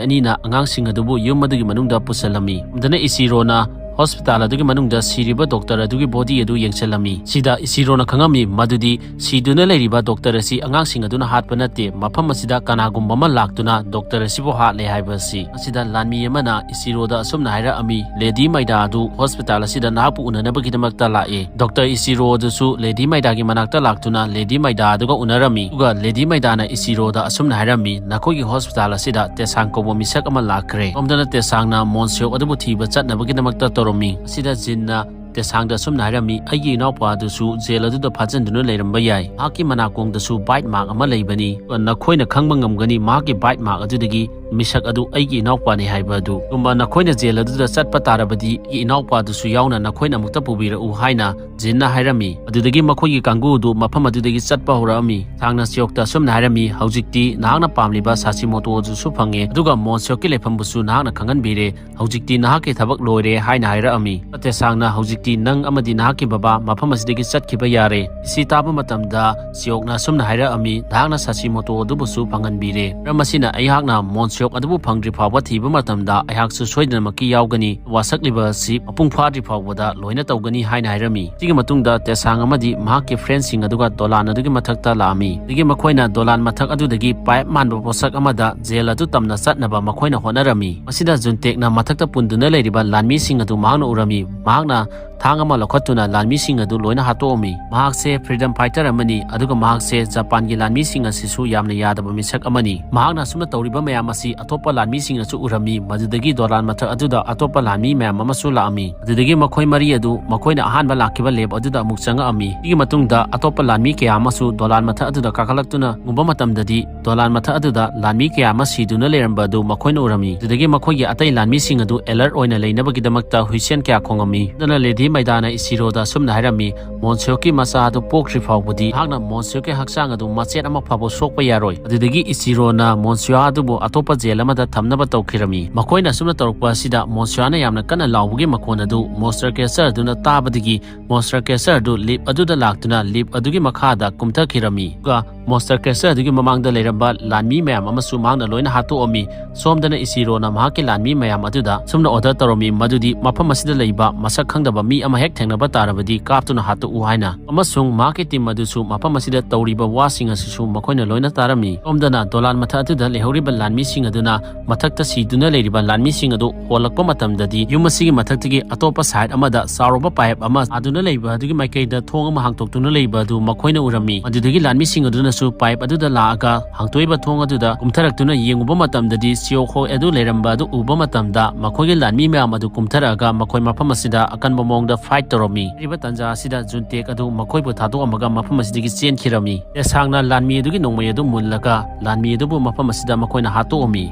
ꯑꯅꯤꯅ ꯑꯉꯥꯡꯁꯤꯡ ꯑꯗꯨꯕꯨ ꯌꯨꯝ ꯑꯗꯨꯒꯤ ꯃꯅꯨꯡꯗ ꯄꯨꯁꯤꯜꯂꯝꯃꯤ꯫ ꯑꯗꯨꯅ ꯏꯆꯤꯔꯣꯅ hospital ꯑꯗꯨꯒꯤ ꯃꯅꯨꯡꯗ ꯁꯤꯔꯤꯕ doctor ꯑꯗꯨꯒꯤ body ꯑꯗꯨ ꯌꯦꯡꯁꯤꯜꯂꯝꯃꯤ꯫ ꯁꯤꯗ ꯏꯆꯤꯔꯣꯅ ꯈꯪꯉꯝꯃꯤ ꯃꯗꯨꯗꯤ ꯁꯤꯗꯨꯅ ꯂꯩꯔꯤꯕ doctor ꯑꯁꯤ ꯑꯉꯥꯡꯁꯤꯡ ꯑꯗꯨꯅ ꯍꯥꯠꯄ ꯅꯠꯇꯦ, ꯃꯐꯝ ꯑꯁꯤꯗ ꯀꯅꯥꯒꯨꯝꯕ ꯑꯃ ꯂꯥꯛꯇꯨꯅ doctor ꯑꯁꯤꯕꯨ ꯍꯥꯠꯂꯦ ꯍꯥꯏꯕ ꯑꯁꯤ꯫ ꯑꯁꯤꯗ ꯂꯥꯟꯃꯤ ꯑꯃꯅ ꯏꯆꯤꯔꯣꯗ ꯑꯁꯨꯝꯅ ꯍꯥꯏꯔꯛꯑꯝꯃꯤ, "ꯂꯦꯗꯤ ꯃꯥꯏꯗꯥ ꯑꯗꯨ hospital ꯑꯁꯤꯗ ꯅꯍꯥꯛꯄꯨ ꯎꯅꯅꯕꯒꯤꯗꯃꯛꯇ ꯂꯥꯛꯑꯦ꯫" Doctor ꯏꯆꯤꯔꯣ ꯑꯗꯨꯁꯨ ꯂꯦꯗꯤ ꯃꯥꯏꯗꯥꯒꯤ ꯃꯅꯥꯛꯇ ꯂꯥꯛꯇꯨꯅ ꯂꯦꯗꯤ ꯃꯥꯏꯗꯥ ꯑꯗꯨꯒ ꯎꯅꯔꯝꯃꯤ꯫ ꯑꯗꯨꯒ ꯂꯦꯗꯤ ꯃꯥꯏꯗꯥꯅ ꯏꯆꯤꯔꯣꯗ ꯑꯁꯨꯝꯅ ꯍꯥꯏꯔꯝꯃꯤ, "ꯅꯈꯣꯏꯒꯤ hospital ꯑꯁꯤꯗ ꯇꯦꯁꯥꯡ ꯀꯧꯕ ꯃꯤꯁꯛ ꯑꯃ ꯂꯥꯛꯈ꯭ꯔꯦ꯫" ꯁꯣꯝꯗꯅ ꯇꯦꯁꯥꯡꯅ ꯃꯣꯟꯁꯤꯌꯣꯛ ꯑꯗꯨꯕꯨ ꯊꯤꯕ ꯆꯠꯅꯕꯒꯤꯗꯃꯛꯇ ꯇꯧꯔꯝꯃꯤ꯫ ꯑꯁꯤꯗ ꯖꯤꯟꯅ ꯇꯦꯁꯥꯡꯗ ꯑꯁꯨꯝꯅ ꯍꯥꯏꯔꯝꯃꯤ, "ꯑꯩꯒꯤ ꯏꯅꯥꯎꯄꯥ ꯑꯗꯨꯁꯨ jail ꯑꯗꯨꯗ ꯐꯥꯖꯤꯟꯗꯨꯅ ꯂꯩꯔꯝꯕ ꯌꯥꯏ꯫ ꯃꯍꯥꯛꯀꯤ ꯃꯅꯥꯀꯣꯡꯗꯁꯨ bite mark ꯑꯃ ꯂꯩꯕꯅꯤ꯫ ꯅꯈꯣꯏꯅ ꯈꯪꯕ ꯉꯝꯒꯅꯤ ꯃꯍꯥꯛꯀꯤ bite mark ꯑꯗꯨꯗꯒꯤ ꯃꯤꯁꯛ ꯑꯗꯨ ꯑꯩꯒꯤ ꯏꯅꯥꯎꯄꯥꯅꯤ ꯍꯥꯏꯕ ꯑꯗꯨ꯫ ꯀꯔꯤꯒꯨꯝꯕ ꯅꯈꯣꯏꯅ jail ꯑꯗꯨꯗ ꯆꯠꯄ ꯇꯥꯔꯕꯗꯤ ꯑꯩꯒꯤ ꯏꯅꯥꯎꯄꯥ ꯑꯗꯨꯁꯨ ꯌꯥꯎꯅ ꯅꯈꯣꯏꯅ ꯑꯃꯨꯛꯇ ꯄꯨꯕꯤꯔꯛꯎ" ꯍꯥꯏꯅ ꯖꯤꯟꯅ ꯍꯥꯏꯔꯝꯃꯤ꯫ ꯑꯗꯨꯗꯒꯤ ꯃꯈꯣꯏꯒꯤ ꯀꯥꯡꯕꯨ ꯑꯗꯨ ꯃꯐꯝ ꯑꯗꯨꯗꯒꯤ ꯆꯠꯄ ꯍꯧꯔꯛꯑꯝꯃꯤ꯫ ꯇꯦꯁꯥꯡꯅ ꯁꯤꯌꯣꯛꯇ ꯑꯁꯨꯝꯅ ꯍꯥꯏꯔꯝꯃꯤ, "ꯍꯧꯖꯤꯛꯇꯤ ꯅꯍꯥꯛꯅ ꯄꯥꯝꯂꯤꯕ ꯁꯥꯁꯤꯃꯣꯇꯣ ꯑꯗꯨꯁꯨ ꯐꯪꯉꯦ, ꯑꯗꯨꯒ ꯃꯣꯟꯁꯤꯌꯣꯛꯀꯤ ꯂꯩꯐꯝꯕꯨꯁꯨ ꯅꯍꯥꯛꯅ ꯈꯪꯍꯟꯕꯤꯔꯦ꯫ ꯍꯧꯖꯤꯛꯇꯤ ꯅꯍꯥꯛꯀꯤ ꯊꯕꯛ ꯂꯣꯏꯔꯦ" ꯍꯥꯏꯅ ꯍꯥꯏꯔꯛꯑꯝꯃꯤ꯫ ꯇꯦꯁꯥꯡꯅ, "ꯍꯧꯖꯤꯛꯇꯤ ꯅꯪ ꯑꯃꯗꯤ ꯅꯍꯥꯛꯀꯤ ꯕꯕꯥ ꯃꯐꯝ ꯑꯁꯤꯗꯒꯤ ꯆꯠꯈꯤꯕ ꯌꯥꯔꯦ꯫" ꯁꯤ ꯇꯥꯕ ꯃꯇꯝꯗ ꯁꯤꯌꯣꯛꯅ ꯑꯁꯨꯝꯅ ꯍꯥꯏꯔꯛꯑꯝꯃꯤ, "ꯅꯍꯥꯛꯅ ꯁꯥꯁꯤꯃꯣꯇꯣ ꯑꯗꯨꯕꯨꯁꯨ ꯐꯪꯍꯟꯕꯤꯔꯦ꯫ ꯃꯔꯝ ꯑꯁꯤꯅ ꯑꯩꯍꯥꯛꯅ ꯃꯣꯟꯁꯤꯌꯣꯛ ꯁꯤꯌꯣꯛ ꯑꯗꯨꯕꯨ ꯐꯪꯗ꯭ꯔꯤ ꯐꯥꯎꯕ ꯊꯤꯕ ꯃꯇꯝꯗ ꯑꯩꯍꯥꯛꯁꯨ ꯁꯣꯏꯗꯅꯃꯛꯀꯤ ꯌꯥꯎꯒꯅꯤ꯫ ꯋꯥꯁꯛꯂꯤꯕ ꯑꯁꯤ ꯃꯄꯨꯡ ꯐꯥꯗ꯭ꯔꯤ ꯐꯥꯎꯕꯗ ꯂꯣꯏꯅ ꯇꯧꯒꯅꯤ ꯍꯥꯏꯅ ꯍꯥꯏꯔꯝꯃꯤ꯫ ꯁꯤꯒꯤ ꯃꯇꯨꯡꯗ ꯇꯦꯁꯥꯡ ꯑꯃꯗꯤ ꯃꯍꯥꯛꯀꯤ ꯐ꯭ꯔꯦꯟꯁꯤꯡ ꯑꯗꯨꯒ ꯗꯣꯂꯥꯟ ꯑꯗꯨꯒꯤ ꯃꯊꯛꯇ ꯂꯥꯛꯑꯝꯃꯤ꯫ ꯑꯗꯒꯤ ꯃꯈꯣꯏꯅ ꯗꯣꯂꯥꯟ ꯃꯊꯛ ꯑꯗꯨꯗꯒꯤ ꯄꯥꯏꯞ ꯃꯥꯟꯕ ꯄꯣꯠꯁꯛ ꯑꯃꯗ ꯖꯦꯜ ꯑꯗꯨ ꯇꯝꯅ ꯆꯠꯅꯕ ꯃꯈꯣꯏꯅ ꯍꯣꯠꯅꯔꯝꯃꯤ꯫ ꯃꯁꯤꯗ ꯖꯨꯟꯇꯦꯛꯅ ꯃꯊꯛꯇ ꯄꯨꯟꯗꯨꯅ ꯂꯩꯔꯤꯕ ꯂꯥꯟꯃꯤꯁꯤꯡ ꯑꯗꯨ ꯃꯍꯥꯛꯅ ꯎꯔꯝꯃꯤ꯫ ꯃꯍꯥꯛꯅ ꯊꯥꯡ ꯑꯃ ꯂꯧꯈꯠꯇꯨꯅ ꯂꯥꯟꯃꯤꯁꯤꯡ ꯑꯗꯨ ꯂꯣꯏꯅ ꯍꯥꯠꯇꯣꯛꯑꯝꯃꯤ꯫ ꯃꯍꯥꯛꯁꯦ ꯐ꯭ꯔꯤꯗꯝ ꯐꯥꯏꯇꯔ ꯑꯃꯅꯤ, ꯑꯗꯨꯒ ꯃꯍꯥꯛꯁꯦ ꯖꯄꯥꯟꯒꯤ ꯂꯥꯟꯃꯤꯁꯤꯡ ꯑꯁꯤꯁꯨ ꯌꯥꯝꯅ ꯌꯥꯗꯕ ꯃꯤꯁꯛ ꯑꯃꯅꯤ꯫ ꯃꯍꯥꯛꯅ ꯑꯁꯨꯝꯅ ꯇꯧꯔꯤꯕ ꯃꯌꯥꯝ ꯑꯁꯤ ꯑꯇꯣꯞꯄ ꯂꯥꯟꯃꯤꯁꯤꯡꯅꯁꯨ ꯎꯔꯝꯃꯤ꯫ ꯃꯗꯨꯗꯒꯤ ꯗꯣꯂꯥꯟ ꯃꯊꯛ ꯑꯗꯨꯗ ꯑꯇꯣꯞꯄ ꯂꯥꯟꯃꯤ ꯃꯌꯥꯝ ꯑꯃꯁꯨ ꯂꯥꯛꯑꯝꯃꯤ꯫ ꯑꯗꯨꯗꯒꯤ ꯃꯈꯣꯏ ꯃꯔꯤ ꯑꯗꯨ ꯃꯈꯣꯏꯅ ꯑꯍꯥꯟꯕ ꯂꯥꯛꯈꯤꯕ ꯂꯦꯞ ꯑꯗꯨꯗ ꯑꯃꯨꯛ ꯆꯪꯉꯛꯑꯝꯃꯤ꯫ ꯁꯤꯒꯤ ꯃꯇꯨꯡꯗ ꯑꯇꯣꯞꯄ ꯂꯥꯟꯃꯤ ꯀꯌꯥ ꯑꯃꯁꯨ ꯗꯣꯂꯥꯟ ꯃꯊꯛ ꯑꯗꯨꯗ ꯀꯥꯈꯠꯂꯛꯇꯨꯅ ꯎꯕ ꯃꯇꯝꯗꯗꯤ, ꯗꯣꯂꯥꯟ ꯃꯊꯛ ꯑꯗꯨꯗ ꯂꯥꯟꯃꯤ ꯀꯌꯥ ꯑꯃ ꯁꯤꯗꯨꯅ ꯂꯩꯔꯝꯕ ꯑꯗꯨ ꯃꯈꯣꯏꯅ ꯎꯔꯝꯃꯤ꯫ ꯑꯗꯨꯗꯒꯤ ꯃꯈꯣꯏꯒꯤ ꯑꯇꯩ ꯂꯥꯟꯃꯤꯁꯤꯡ ꯑꯗꯨ ꯑꯦꯂꯔꯠ ꯑꯣꯏꯅ ꯂꯩꯅꯕꯒꯤꯗꯃꯛꯇ ꯍꯨꯏꯁꯦꯟ ꯀꯌꯥ ꯈꯣꯡꯉꯝꯃꯤ꯫ ꯑꯗꯨꯅ ꯂꯦꯗꯤ ꯃꯩꯗꯥꯅ ꯏꯁꯤꯔꯣꯗ ꯑꯁꯨꯝꯅ ꯍꯥꯏꯔꯝꯃꯤ, "ꯃꯣꯟꯁꯤꯌꯣꯀꯤ ꯃꯆꯥ ꯑꯗꯨ ꯄꯣꯛꯇ꯭ꯔꯤ ꯐꯥꯎꯕꯗꯤ ꯃꯍꯥꯛꯅ ꯃꯣꯟꯁꯤꯌꯣꯀꯤ ꯍꯛꯆꯥꯡ ꯑꯗꯨ ꯃꯆꯦꯠ ꯑꯃ ꯐꯥꯎꯕ ꯁꯣꯛꯄ ꯌꯥꯔꯣꯏ"꯫ ꯑꯗꯨꯗꯒꯤ ꯏꯁꯤꯔꯣꯅ ꯃꯣꯟꯁꯤꯌꯣ ꯑꯗꯨꯕꯨ ꯑꯇꯣꯞꯄ ꯖꯦꯜ ꯑꯃꯗ ꯊꯝꯅꯕ ꯇꯧꯈꯤꯔꯝꯃꯤ꯫ ꯃꯈꯣꯏꯅ ꯑꯁꯨꯝꯅ ꯇꯧꯔꯛꯄ ꯑꯁꯤꯗ ꯃꯣꯟꯁꯤꯌꯣꯅ ꯌꯥꯝꯅ ꯀꯟꯅ ꯂꯥꯎꯕꯒꯤ ꯃꯈꯣꯟ ꯑꯗꯨ ꯃꯣꯟꯁꯇꯔ ꯀꯦꯆꯔ ꯑꯗꯨꯅ ꯇꯥꯕꯗꯒꯤ ꯃꯣꯟꯁꯇꯔ ꯀꯦꯆꯔ ꯑꯗꯨ ꯂꯤꯞ ꯑꯗꯨꯗ ꯂꯥꯛꯇꯨꯅ ꯂꯤꯞ ꯑꯗꯨꯒꯤ ꯃꯈꯥꯗ ꯀꯨꯝꯊꯈꯤꯔꯝꯃꯤ꯫ ꯑꯗꯨꯒ ꯃꯣꯟꯁꯇꯔ ꯀꯦꯆꯔ ꯑꯗꯨꯒꯤ ꯃꯃꯥꯡꯗ ꯂꯩꯔꯝꯕ ꯂꯥꯟꯃꯤ ꯃꯌꯥꯝ ꯑꯃꯁꯨ ꯃꯍꯥꯛꯅ ꯂꯣꯏꯅ ꯍꯥꯠꯇꯣꯛꯑꯝꯃꯤ꯫ ꯁꯣꯝꯗꯅ ꯏꯁꯤꯔꯣꯅ ꯃꯍꯥꯛꯀꯤ ꯂꯥꯟꯃꯤ ꯃꯌꯥꯝ ꯑꯗꯨꯗ ꯁꯨꯝꯅ ꯑꯣꯔꯗꯔ ꯇꯧꯔꯝꯃꯤ, ꯃꯗꯨꯗꯤ ꯃꯐꯝ ꯑꯁꯤꯗ ꯂꯩꯕ ꯃꯁꯛ ꯈꯪꯗꯕ ꯃꯤ ꯑꯃ ꯍꯦꯛ ꯊꯦꯡꯅꯕ ꯇꯥꯔꯕꯗꯤ ꯀꯥꯞꯇꯨꯅ ꯍꯥꯠꯇꯣꯛꯎ ꯍꯥꯏꯅ꯫ ꯑꯃꯁꯨꯡ ꯃꯍꯥꯛꯀꯤ ꯇꯤꯝ ꯑꯗꯨꯁꯨ ꯃꯐꯝ ꯑꯁꯤꯗ ꯇꯧꯔꯤꯕ ꯋꯥꯁꯤꯡ ꯑꯁꯤꯁꯨ ꯃꯈꯣꯏꯅ ꯂꯣꯏꯅ ꯇꯥꯔꯝꯃꯤ꯫ ꯁꯣꯝꯗꯅ ꯗꯣꯂꯥꯟ ꯃꯊꯛ ꯑꯗꯨꯗ ꯂꯩꯍꯧꯔꯤꯕ ꯂꯥꯟꯃꯤꯁꯤꯡ ꯑꯗꯨꯅ ꯃꯊꯛꯇ ꯁꯤꯗꯨꯅ ꯂꯩꯔꯤꯕ ꯂꯥꯟꯃꯤꯁꯤꯡ ꯑꯗꯨ ꯍꯣꯜꯂꯛꯄ ꯃꯇꯝꯗꯗꯤ, ꯌꯨꯝ ꯑꯁꯤꯒꯤ ꯃꯊꯛꯇꯒꯤ ꯑꯇꯣꯞꯄ ꯁꯥꯏꯠ ꯑꯃꯗ ꯆꯥꯎꯔꯕ ꯄꯥꯏꯞ ꯑꯃ ꯁꯥꯗꯨꯅ ꯂꯩꯕ ꯑꯗꯨꯒꯤ ꯃꯥꯏꯀꯩꯗ ꯊꯣꯡ ꯑꯃ ꯍꯥꯡꯗꯣꯛꯇꯨꯅ ꯂꯩꯕ ꯑꯗꯨ ꯃꯈꯣꯏꯅ ꯎꯔꯝꯃꯤ꯫ ꯑꯗꯨꯗꯒꯤ ꯂꯥꯟꯃꯤꯁꯤꯡ ꯑꯗꯨꯅꯁꯨ ꯄꯥꯏꯞ ꯑꯗꯨꯗ ꯂꯥꯛꯑꯒ ꯍꯥꯡꯗꯣꯛꯏꯕ ꯊꯣꯡ ꯑꯗꯨꯗ ꯀꯨꯝꯊꯔꯛꯇꯨꯅ ꯌꯦꯡꯉꯨꯕ ꯃꯇꯝꯗꯗꯤ, ꯁꯤꯌꯣꯈꯣ ꯑꯗꯨ ꯂꯩꯔꯝꯕ ꯑꯗꯨ ꯎꯕ ꯃꯇꯝꯗ, ꯃꯈꯣꯏꯒꯤ ꯂꯥꯟꯃꯤ ꯃꯌꯥꯝ ꯑꯗꯨ ꯀꯨꯝꯊꯔꯛꯑꯒ ꯃꯈꯣꯏ ꯃꯐꯝ ꯑꯁꯤꯗ ꯑꯀꯟꯕ ꯃꯑꯣꯡꯗ ꯐꯥꯏꯠ ꯇꯧꯔꯝꯃꯤ꯫ ꯍꯥꯏꯔꯤꯕ ꯇꯥꯟꯖꯥ ꯑꯁꯤꯗ ꯖꯨꯟꯇꯦꯛ ꯑꯗꯨ ꯃꯈꯣꯏꯕꯨ ꯊꯥꯗꯣꯛꯑꯝꯃꯒ ꯃꯐꯝ ꯑꯁꯤꯗꯒꯤ ꯆꯦꯟꯈꯤꯔꯝꯃꯤ꯫ ꯇꯦꯁꯥꯡꯅ ꯂꯥꯟꯃꯤ ꯑꯗꯨꯒꯤ ꯅꯣꯡꯃꯩ ꯑꯗꯨ ꯃꯨꯜꯂꯒ ꯂꯥꯟꯃꯤ ꯑꯗꯨꯕꯨ ꯃꯐꯝ ꯑꯁꯤꯗ ꯃꯈꯣꯏꯅ ꯍꯥꯠꯇꯣꯛꯑꯝꯃꯤ꯫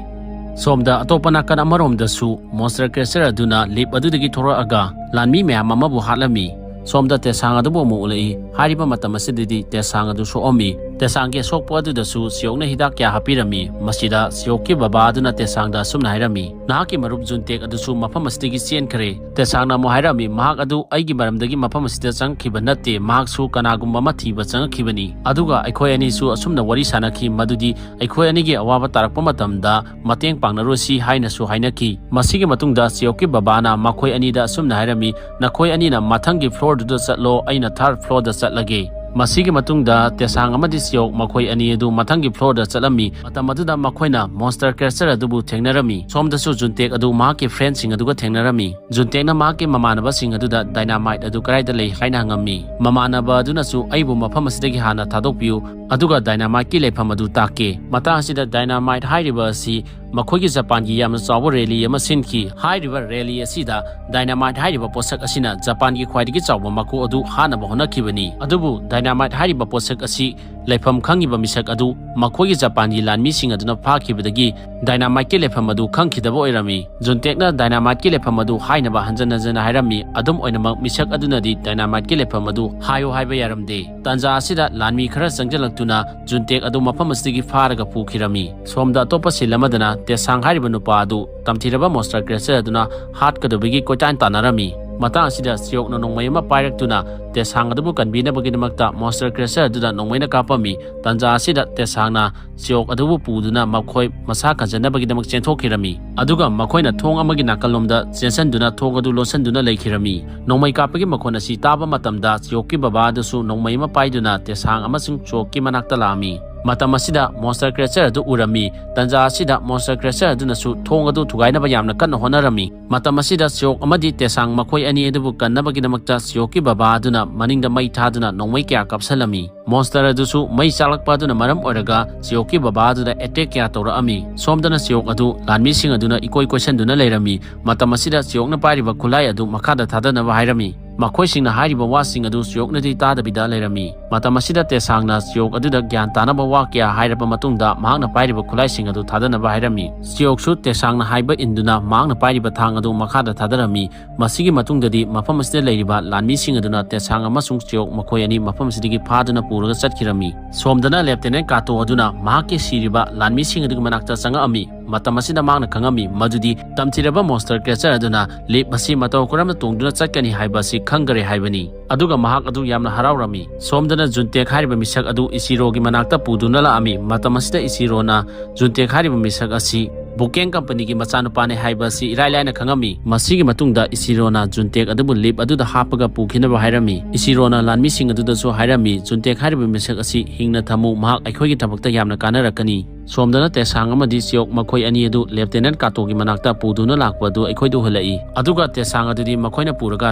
ꯁꯣꯝꯗ ꯑꯇꯣꯞꯄ ꯅꯥꯀꯟ ꯑꯃꯔꯣꯝꯗꯁꯨ ꯃꯣꯟꯁꯇꯔ ꯀꯦꯆꯔ ꯑꯗꯨꯅ ꯂꯤꯞ ꯑꯗꯨꯗꯒꯤ ꯊꯣꯔꯛꯑꯒ ꯂꯥꯟꯃꯤ ꯃꯌꯥꯝ ꯑꯃꯕꯨ ꯍꯥꯠꯂꯝꯃꯤ꯫ ꯁꯣꯝꯗ ꯇꯦꯁꯥꯡ ꯑꯗꯨꯕꯨ ꯑꯃꯨꯛ ꯎꯠꯂꯛꯏ꯫ ꯍꯥꯏꯔꯤꯕ ꯃꯇꯝ ꯑꯁꯤꯗꯗꯤ ꯇꯦꯁꯥꯡ ꯑꯗꯨ ꯁꯣꯛꯑꯝꯃꯤ꯫ ꯇꯦꯁꯥꯡꯒꯤ ꯑꯁꯣꯛꯄ ꯑꯗꯨꯗꯁꯨ ꯁꯤꯌꯣꯛꯅ ꯍꯤꯗꯥꯛ ꯀꯌꯥ ꯍꯥꯞꯄꯤꯔꯝꯃꯤ꯫ ꯃꯁꯤꯗ ꯁꯤꯌꯣꯛꯀꯤ ꯕꯕꯥ ꯑꯗꯨꯅ ꯇꯦꯁꯥꯡꯗ ꯑꯁꯨꯝꯅ ꯍꯥꯏꯔꯝꯃꯤ, "ꯅꯍꯥꯛꯀꯤ ꯃꯔꯨꯞ ꯖꯨꯟꯇꯦꯛ ꯑꯗꯨꯁꯨ ꯃꯐꯝ ꯑꯁꯤꯗꯒꯤ ꯆꯦꯟꯈ꯭ꯔꯦ꯫" ꯇꯦꯁꯥꯡꯅ ꯑꯃꯨꯛ ꯍꯥꯏꯔꯝꯃꯤ, "ꯃꯍꯥꯛ ꯑꯗꯨ ꯑꯩꯒꯤ ꯃꯔꯝꯗꯒꯤ ꯃꯐꯝ ꯑꯁꯤꯗ ꯆꯪꯈꯤꯕ ꯅꯠꯇꯦ, ꯃꯍꯥꯛꯁꯨ ꯀꯅꯥꯒꯨꯝꯕ ꯑꯃ ꯊꯤꯕ ꯆꯪꯉꯛꯈꯤꯕꯅꯤ꯫" ꯑꯗꯨꯒ ꯑꯩꯈꯣꯏ ꯑꯅꯤꯁꯨ ꯑꯁꯨꯝꯅ ꯋꯥꯔꯤ ꯁꯥꯟꯅꯈꯤ, ꯃꯗꯨꯗꯤ ꯑꯩꯈꯣꯏ ꯑꯅꯤꯒꯤ ꯑꯋꯥꯕ ꯇꯥꯔꯛꯄ ꯃꯇꯝꯗ ꯃꯇꯦꯡ ꯄꯥꯡꯅꯔꯨꯁꯤ ꯍꯥꯏꯅꯁꯨ ꯍꯥꯏꯅꯈꯤ꯫ ꯃꯁꯤꯒꯤ ꯃꯇꯨꯡꯗ ꯁꯤꯌꯣꯛꯀꯤ ꯕꯕꯥꯅ ꯃꯈꯣꯏ ꯑꯅꯤꯗ ꯑꯁꯨꯝꯅ ꯍꯥꯏꯔꯝꯃꯤ, "ꯅꯈꯣꯏ ꯑꯅꯤꯅ ꯃꯊꯪꯒꯤ floorꯗꯨꯗ ꯆꯠꯂꯣ, ꯑꯩꯅ third floorꯗ ꯆꯠꯂꯒꯦ꯫" ꯃꯁꯤꯒꯤ ꯃꯇꯨꯡꯗ ꯇꯦꯁꯥꯡ ꯑꯃꯗꯤ ꯁꯤꯌꯣꯛ ꯃꯈꯣꯏ ꯑꯅꯤ ꯑꯗꯨ ꯃꯊꯪꯒꯤ floorꯗ ꯆꯠꯂꯝꯃꯤ꯫ ꯃꯇꯝ ꯑꯗꯨꯗ ꯃꯈꯣꯏꯅ monster creature ꯑꯗꯨꯕꯨ ꯊꯦꯡꯅꯔꯝꯃꯤ꯫ ꯁꯣꯝꯗꯁꯨ ꯖꯨꯟꯇꯦꯛ ꯑꯗꯨ ꯃꯍꯥꯛꯀꯤ friendꯁꯤꯡ ꯑꯗꯨꯒ ꯊꯦꯡꯅꯔꯝꯃꯤ꯫ ꯖꯨꯟꯇꯦꯛꯅ ꯃꯍꯥꯛꯀꯤ ꯃꯃꯥꯟꯅꯕꯁꯤꯡ ꯑꯗꯨꯗ dynamite ꯑꯗꯨ ꯀꯗꯥꯏꯗ ꯂꯩ ꯍꯥꯏꯅ ꯍꯪꯉꯝꯃꯤ꯫ ꯃꯃꯥꯟꯅꯕ ꯑꯗꯨꯅꯁꯨ, "ꯑꯩꯕꯨ ꯃꯐꯝ ꯑꯁꯤꯗꯒꯤ ꯍꯥꯟꯅ ꯊꯥꯗꯣꯛꯄꯤꯌꯨ, ꯑꯗꯨꯒ dynamiteꯀꯤ ꯂꯩꯐꯝ ꯑꯗꯨ ꯇꯥꯛꯀꯦ꯫" ꯃꯇꯥꯡ ꯑꯁꯤꯗ dynamite ꯍꯥꯏꯔꯤꯕ ꯑꯁꯤ ꯃꯈꯣꯏꯒꯤ ꯖꯄꯥꯟꯒꯤ ꯌꯥꯝꯅ ꯆꯥꯎꯕ rally ꯑꯃ ꯁꯤꯟꯈꯤ꯫ ꯍꯥꯏꯔꯤꯕ rally ꯑꯁꯤꯗ dynamite ꯍꯥꯏꯔꯤꯕ ꯄꯣꯠꯁꯛ ꯑꯁꯤꯅ ꯖꯄꯥꯟꯒꯤ ꯈ꯭ꯋꯥꯏꯗꯒꯤ ꯆꯥꯎꯕ ꯃꯀꯣꯛ ꯑꯗꯨ ꯍꯥꯠꯅꯕ ꯍꯣꯠꯅꯈꯤꯕꯅꯤ꯫ ꯑꯗꯨꯕꯨ dynamite ꯍꯥꯏꯔꯤꯕ ꯄꯣꯠꯁꯛ ꯑꯁꯤ ꯂꯩꯐꯝ ꯈꯪꯉꯤꯕ ꯃꯤꯁꯛ ꯑꯗꯨ ꯃꯈꯣꯏꯒꯤ ꯖꯄꯥꯟꯒꯤ ꯂꯥꯟꯃꯤꯁꯤꯡ ꯑꯗꯨꯅ ꯐꯥꯈꯤꯕꯗꯒꯤ dynamiteꯀꯤ ꯂꯩꯐꯝ ꯑꯗꯨ ꯈꯪꯈꯤꯗꯕ ꯑꯣꯏꯔꯝꯃꯤ꯫ ꯖꯨꯟꯇꯦꯛꯅ dynamiteꯀꯤ ꯂꯩꯐꯝ ꯑꯗꯨ ꯍꯥꯏꯅꯕ ꯍꯟꯖꯟ ꯍꯟꯖꯟꯅ ꯍꯥꯏꯔꯝꯃꯤ꯫ ꯑꯗꯨꯝ ꯑꯣꯏꯅꯃꯛ, ꯃꯤꯁꯛ ꯑꯗꯨꯅꯗꯤ dynamiteꯀꯤ ꯂꯩꯐꯝ ꯑꯗꯨ ꯍꯥꯏꯌꯨ ꯍꯥꯏꯕ ꯌꯥꯔꯝꯗꯦ꯫ ꯇꯥꯟꯖꯥ ꯑꯁꯤꯗ ꯂꯥꯟꯃꯤ ꯈꯔ ꯆꯪꯁꯤꯜꯂꯛꯇꯨꯅ ꯖꯨꯟꯇꯦꯛ ꯑꯗꯨ ꯃꯐꯝ ꯑꯁꯤꯗꯒꯤ ꯐꯥꯔꯒ ꯄꯨꯈꯤꯔꯝꯃꯤ꯫ ꯁꯣꯝꯗ ꯑꯇꯣꯞꯄ scene ꯑꯃꯗꯅ ꯇꯦꯁꯥꯡ ꯍꯥꯏꯔꯤꯕ ꯅꯨꯄꯥ ꯑꯗꯨ ꯇꯝꯊꯤꯔꯕ monster creature ꯑꯗꯨꯅ ꯍꯥꯠꯀꯗꯕꯒꯤ ꯀꯣꯏꯇꯥꯟ ꯇꯥꯟꯅꯔꯝꯃꯤ꯫ ꯃꯇꯥꯡ ꯑꯁꯤꯗ ꯁꯤꯌꯣꯛꯅ ꯅꯣꯡꯃꯩ ꯑꯃ ꯄꯥꯏꯔꯛꯇꯨꯅ ꯇꯦꯁꯥꯡ ꯑꯗꯨꯕꯨ ꯀꯟꯕꯤꯅꯕꯒꯤꯗꯃꯛꯇ monster creature ꯑꯗꯨꯗ ꯅꯣꯡꯃꯩꯅ ꯀꯥꯞꯄꯝꯃꯤ꯫ ꯇꯥꯟꯖꯥ ꯑꯁꯤꯗ ꯇꯦꯁꯥꯡꯅ ꯁꯤꯌꯣꯛ ꯑꯗꯨꯕꯨ ꯄꯨꯗꯨꯅ ꯃꯈꯣꯏ ꯃꯁꯥ ꯀꯟꯖꯅꯕꯒꯤꯗꯃꯛ ꯆꯦꯟꯊꯣꯛꯈꯤꯔꯝꯃꯤ꯫ ꯑꯗꯨꯒ ꯃꯈꯣꯏꯅ ꯊꯣꯡ ꯑꯃꯒꯤ ꯅꯥꯀꯜꯂꯣꯝꯗ ꯆꯦꯟꯁꯤꯟꯗꯨꯅ ꯊꯣꯡ ꯑꯗꯨ ꯂꯣꯟꯁꯤꯟꯗꯨꯅ ꯂꯩꯈꯤꯔꯝꯃꯤ꯫ ꯅꯣꯡꯃꯩ ꯀꯥꯞꯄꯒꯤ ꯃꯈꯣꯟ ꯑꯁꯤ ꯇꯥꯕ ꯃꯇꯝꯗ ꯁꯤꯌꯣꯛꯀꯤ ꯕꯕꯥ ꯑꯗꯨꯁꯨ ꯅꯣꯡꯃꯩ ꯑꯃ ꯄꯥꯏꯗꯨꯅ ꯇꯦꯁꯥꯡ ꯑꯃꯁꯨꯡ ꯁꯤꯌꯣꯛꯀꯤ ꯃꯅꯥꯛꯇ ꯂꯥꯛꯑꯝꯃꯤ꯫ ꯃꯇꯝ ꯑꯁꯤꯗ monster creature ꯑꯗꯨ ꯎꯔꯝꯃꯤ꯫ ꯇꯥꯟꯖꯥ ꯑꯁꯤꯗ monster creature ꯑꯗꯨꯅꯁꯨ ꯊꯣꯡ ꯑꯗꯨ ꯊꯨꯒꯥꯏꯅꯕ ꯌꯥꯝꯅ ꯀꯟꯅ ꯍꯣꯠꯅꯔꯝꯃꯤ꯫ ꯃꯇꯝ ꯑꯁꯤꯗ ꯁꯤꯌꯣꯛ ꯑꯃꯗꯤ ꯇꯦꯁꯥꯡ ꯃꯈꯣꯏ ꯑꯅꯤ ꯑꯗꯨꯕꯨ ꯀꯟꯅꯕꯒꯤꯗꯃꯛꯇ ꯁꯤꯌꯣꯛꯀꯤ ꯕꯕꯥ ꯑꯗꯨꯅ ꯃꯅꯤꯡꯗ ꯃꯩ ꯊꯥꯗꯨꯅ ꯅꯣꯡꯃꯩ ꯀꯌꯥ ꯀꯥꯞꯁꯜꯂꯝꯃꯤ꯫ Monster ꯑꯗꯨꯁꯨ ꯃꯩ ꯆꯥꯛꯂꯛꯄ ꯑꯗꯨꯅ ꯃꯔꯝ ꯑꯣꯏꯔꯒ ꯁꯤꯌꯣꯛꯀꯤ ꯕꯕꯥ ꯑꯗꯨꯗ attack ꯀꯌꯥ ꯇꯧꯔꯛꯑꯝꯃꯤ꯫ ꯁꯣꯝꯗꯅ ꯁꯤꯌꯣꯛ ꯑꯗꯨ ꯂꯥꯟꯃꯤꯁꯤꯡ ꯑꯗꯨꯅ ꯏꯀꯣꯏ ꯀꯣꯏꯁꯟꯗꯨꯅ ꯂꯩꯔꯝꯃꯤ꯫ ꯃꯇꯝ ꯑꯁꯤꯗ ꯁꯤꯌꯣꯛꯅ ꯄꯥꯏꯔꯤꯕ ꯈꯨꯠꯂꯥꯏ ꯑꯗꯨ ꯃꯈꯥꯗ ꯊꯥꯗꯅꯕ ꯍꯥꯏꯔꯝꯃꯤ꯫ ꯃꯈꯣꯏꯁꯤꯡꯅ ꯍꯥꯏꯔꯤꯕ ꯋꯥꯁꯤꯡ ꯑꯗꯨ ꯁꯤꯌꯣꯛꯅꯗꯤ ꯇꯥꯗꯕꯤꯗ ꯂꯩꯔꯝꯃꯤ꯫ ꯃꯇꯝ ꯑꯁꯤꯗ ꯇꯦꯁꯥꯡꯅ ꯆꯤꯌꯣꯛ ꯑꯗꯨꯗ ꯒ꯭ꯌꯥꯟ ꯇꯥꯅꯕ ꯋꯥ ꯀꯌꯥ ꯍꯥꯏꯔꯕ ꯃꯇꯨꯡꯗ ꯃꯍꯥꯛꯅ ꯄꯥꯏꯔꯤꯕ ꯈꯨꯠꯂꯥꯏꯁꯤꯡ ꯑꯗꯨ ꯊꯥꯗꯅꯕ ꯍꯥꯏꯔꯝꯃꯤ꯫ ꯆꯤꯌꯣꯛꯁꯨ ꯇꯦꯁꯥꯡꯅ ꯍꯥꯏꯕ ꯏꯟꯗꯨꯅ ꯃꯍꯥꯛꯅ ꯄꯥꯏꯔꯤꯕ ꯊꯥꯡ ꯑꯗꯨ ꯃꯈꯥꯗ ꯊꯥꯗꯔꯝꯃꯤ꯫ ꯃꯁꯤꯒꯤ ꯃꯇꯨꯡꯗꯗꯤ ꯃꯐꯝ ꯑꯁꯤꯗ ꯂꯩꯔꯤꯕ ꯂꯥꯟꯃꯤꯁꯤꯡ ꯑꯗꯨꯅ ꯇꯦꯁꯥꯡ ꯑꯃꯁꯨꯡ ꯆꯤꯌꯣꯛ ꯃꯈꯣꯏ ꯑꯅꯤ ꯃꯐꯝ ꯑꯁꯤꯗꯒꯤ ꯐꯥꯗꯨꯅ ꯄꯨꯔꯒ ꯆꯠꯈꯤꯔꯝꯃꯤ꯫ ꯁꯣꯝꯗꯅ ꯂꯦꯞꯇꯤꯅꯦꯟ ꯀꯥꯇꯣ ꯑꯗꯨꯅ ꯃꯍꯥꯛꯀꯤ ꯁꯤꯔꯤꯕ ꯂꯥꯟꯃꯤꯁꯤꯡ ꯑꯗꯨꯒꯤ ꯃꯅꯥꯛꯇ ꯆꯪꯉꯛꯑꯝꯃꯤ꯫ ꯃꯇꯝ ꯑꯁꯤꯗ ꯃꯍꯥꯛꯅ ꯈꯪꯉꯝꯃꯤ ꯃꯗꯨꯗꯤ ꯇꯝꯊꯤꯔꯕ ꯃꯣꯟꯁꯇꯔ ꯀ꯭ꯔꯦꯆꯔ ꯑꯗꯨꯅ ꯂꯤꯞ ꯑꯁꯤ ꯃꯇꯧ ꯀꯔꯝꯅ ꯇꯣꯡꯗꯨꯅ ꯆꯠꯀꯅꯤ ꯍꯥꯏꯕ ꯑꯁꯤ ꯈꯪꯈꯔꯦ ꯍꯥꯏꯕꯅꯤ꯫ ꯑꯗꯨꯒ ꯃꯍꯥꯛ ꯑꯗꯨ ꯌꯥꯝꯅ ꯍꯔꯥꯎꯔꯝꯃꯤ꯫ ꯁꯣꯝꯗꯅ ꯖꯨꯟꯇꯦꯛ ꯍꯥꯏꯔꯤꯕ ꯃꯤꯁꯛ ꯑꯗꯨ ꯏꯆꯤꯔꯣꯒꯤ ꯃꯅꯥꯛꯇ ꯄꯨꯗꯨꯅ ꯂꯥꯛꯑꯝꯃꯤ꯫ ꯃꯇꯝ ꯑꯁꯤꯗ ꯏꯆꯤꯔꯣꯅ ꯖꯨꯟꯇꯦꯛ ꯍꯥꯏꯔꯤꯕ ꯃꯤꯁꯛ ꯑꯁꯤ ꯕꯨꯀꯦꯟ ꯀꯝꯄꯅꯤꯒꯤ ꯃꯆꯥꯅꯨꯄꯥꯅꯤ ꯍꯥꯏꯕ ꯑꯁꯤ ꯏꯔꯥꯏ ꯂꯥꯏꯅ ꯈꯪꯉꯝꯃꯤ꯫ ꯃꯁꯤꯒꯤ ꯃꯇꯨꯡꯗ ꯏꯆꯤꯔꯣꯅ ꯖꯨꯟꯇꯦꯛ ꯑꯗꯨꯕꯨ ꯂꯤꯞ ꯑꯗꯨꯗ ꯍꯥꯞꯄꯒ ꯄꯨꯈꯤꯅꯕ ꯍꯥꯏꯔꯝꯃꯤ꯫ ꯏꯆꯤꯔꯣꯅ ꯂꯥꯟꯃꯤꯁꯤꯡ ꯑꯗꯨꯗꯁꯨ ꯍꯥꯏꯔꯝꯃꯤ, "ꯖꯨꯟꯇꯦꯛ ꯍꯥꯏꯔꯤꯕ ꯃꯤꯁꯛ ꯑꯁꯤ ꯍꯤꯡꯅ ꯊꯝꯃꯨ, ꯃꯍꯥꯛ ꯑꯩꯈꯣꯏꯒꯤ ꯊꯕꯛꯇ ꯌꯥꯝꯅ ꯀꯥꯟꯅꯔꯛꯀꯅꯤ"꯫ ꯁꯣꯝꯗꯅ ꯇꯦꯁꯥꯡ ꯑꯃꯗꯤ ꯆꯤꯌꯣꯛ ꯃꯈꯣꯏ ꯑꯅꯤ ꯑꯗꯨ ꯂꯦꯞꯇꯤꯅꯦꯟ ꯀꯥꯇꯣꯒꯤ ꯃꯅꯥꯛꯇ ꯄꯨꯗꯨꯅ ꯂꯥꯛꯄ ꯑꯗꯨ ꯑꯩꯈꯣꯏꯗ ꯎꯍꯜꯂꯛꯏ꯫ ꯑꯗꯨꯒ ꯇꯦꯁꯥꯡ ꯑꯗꯨꯗꯤ ꯃꯈꯣꯏꯅ ꯄꯨꯔꯒ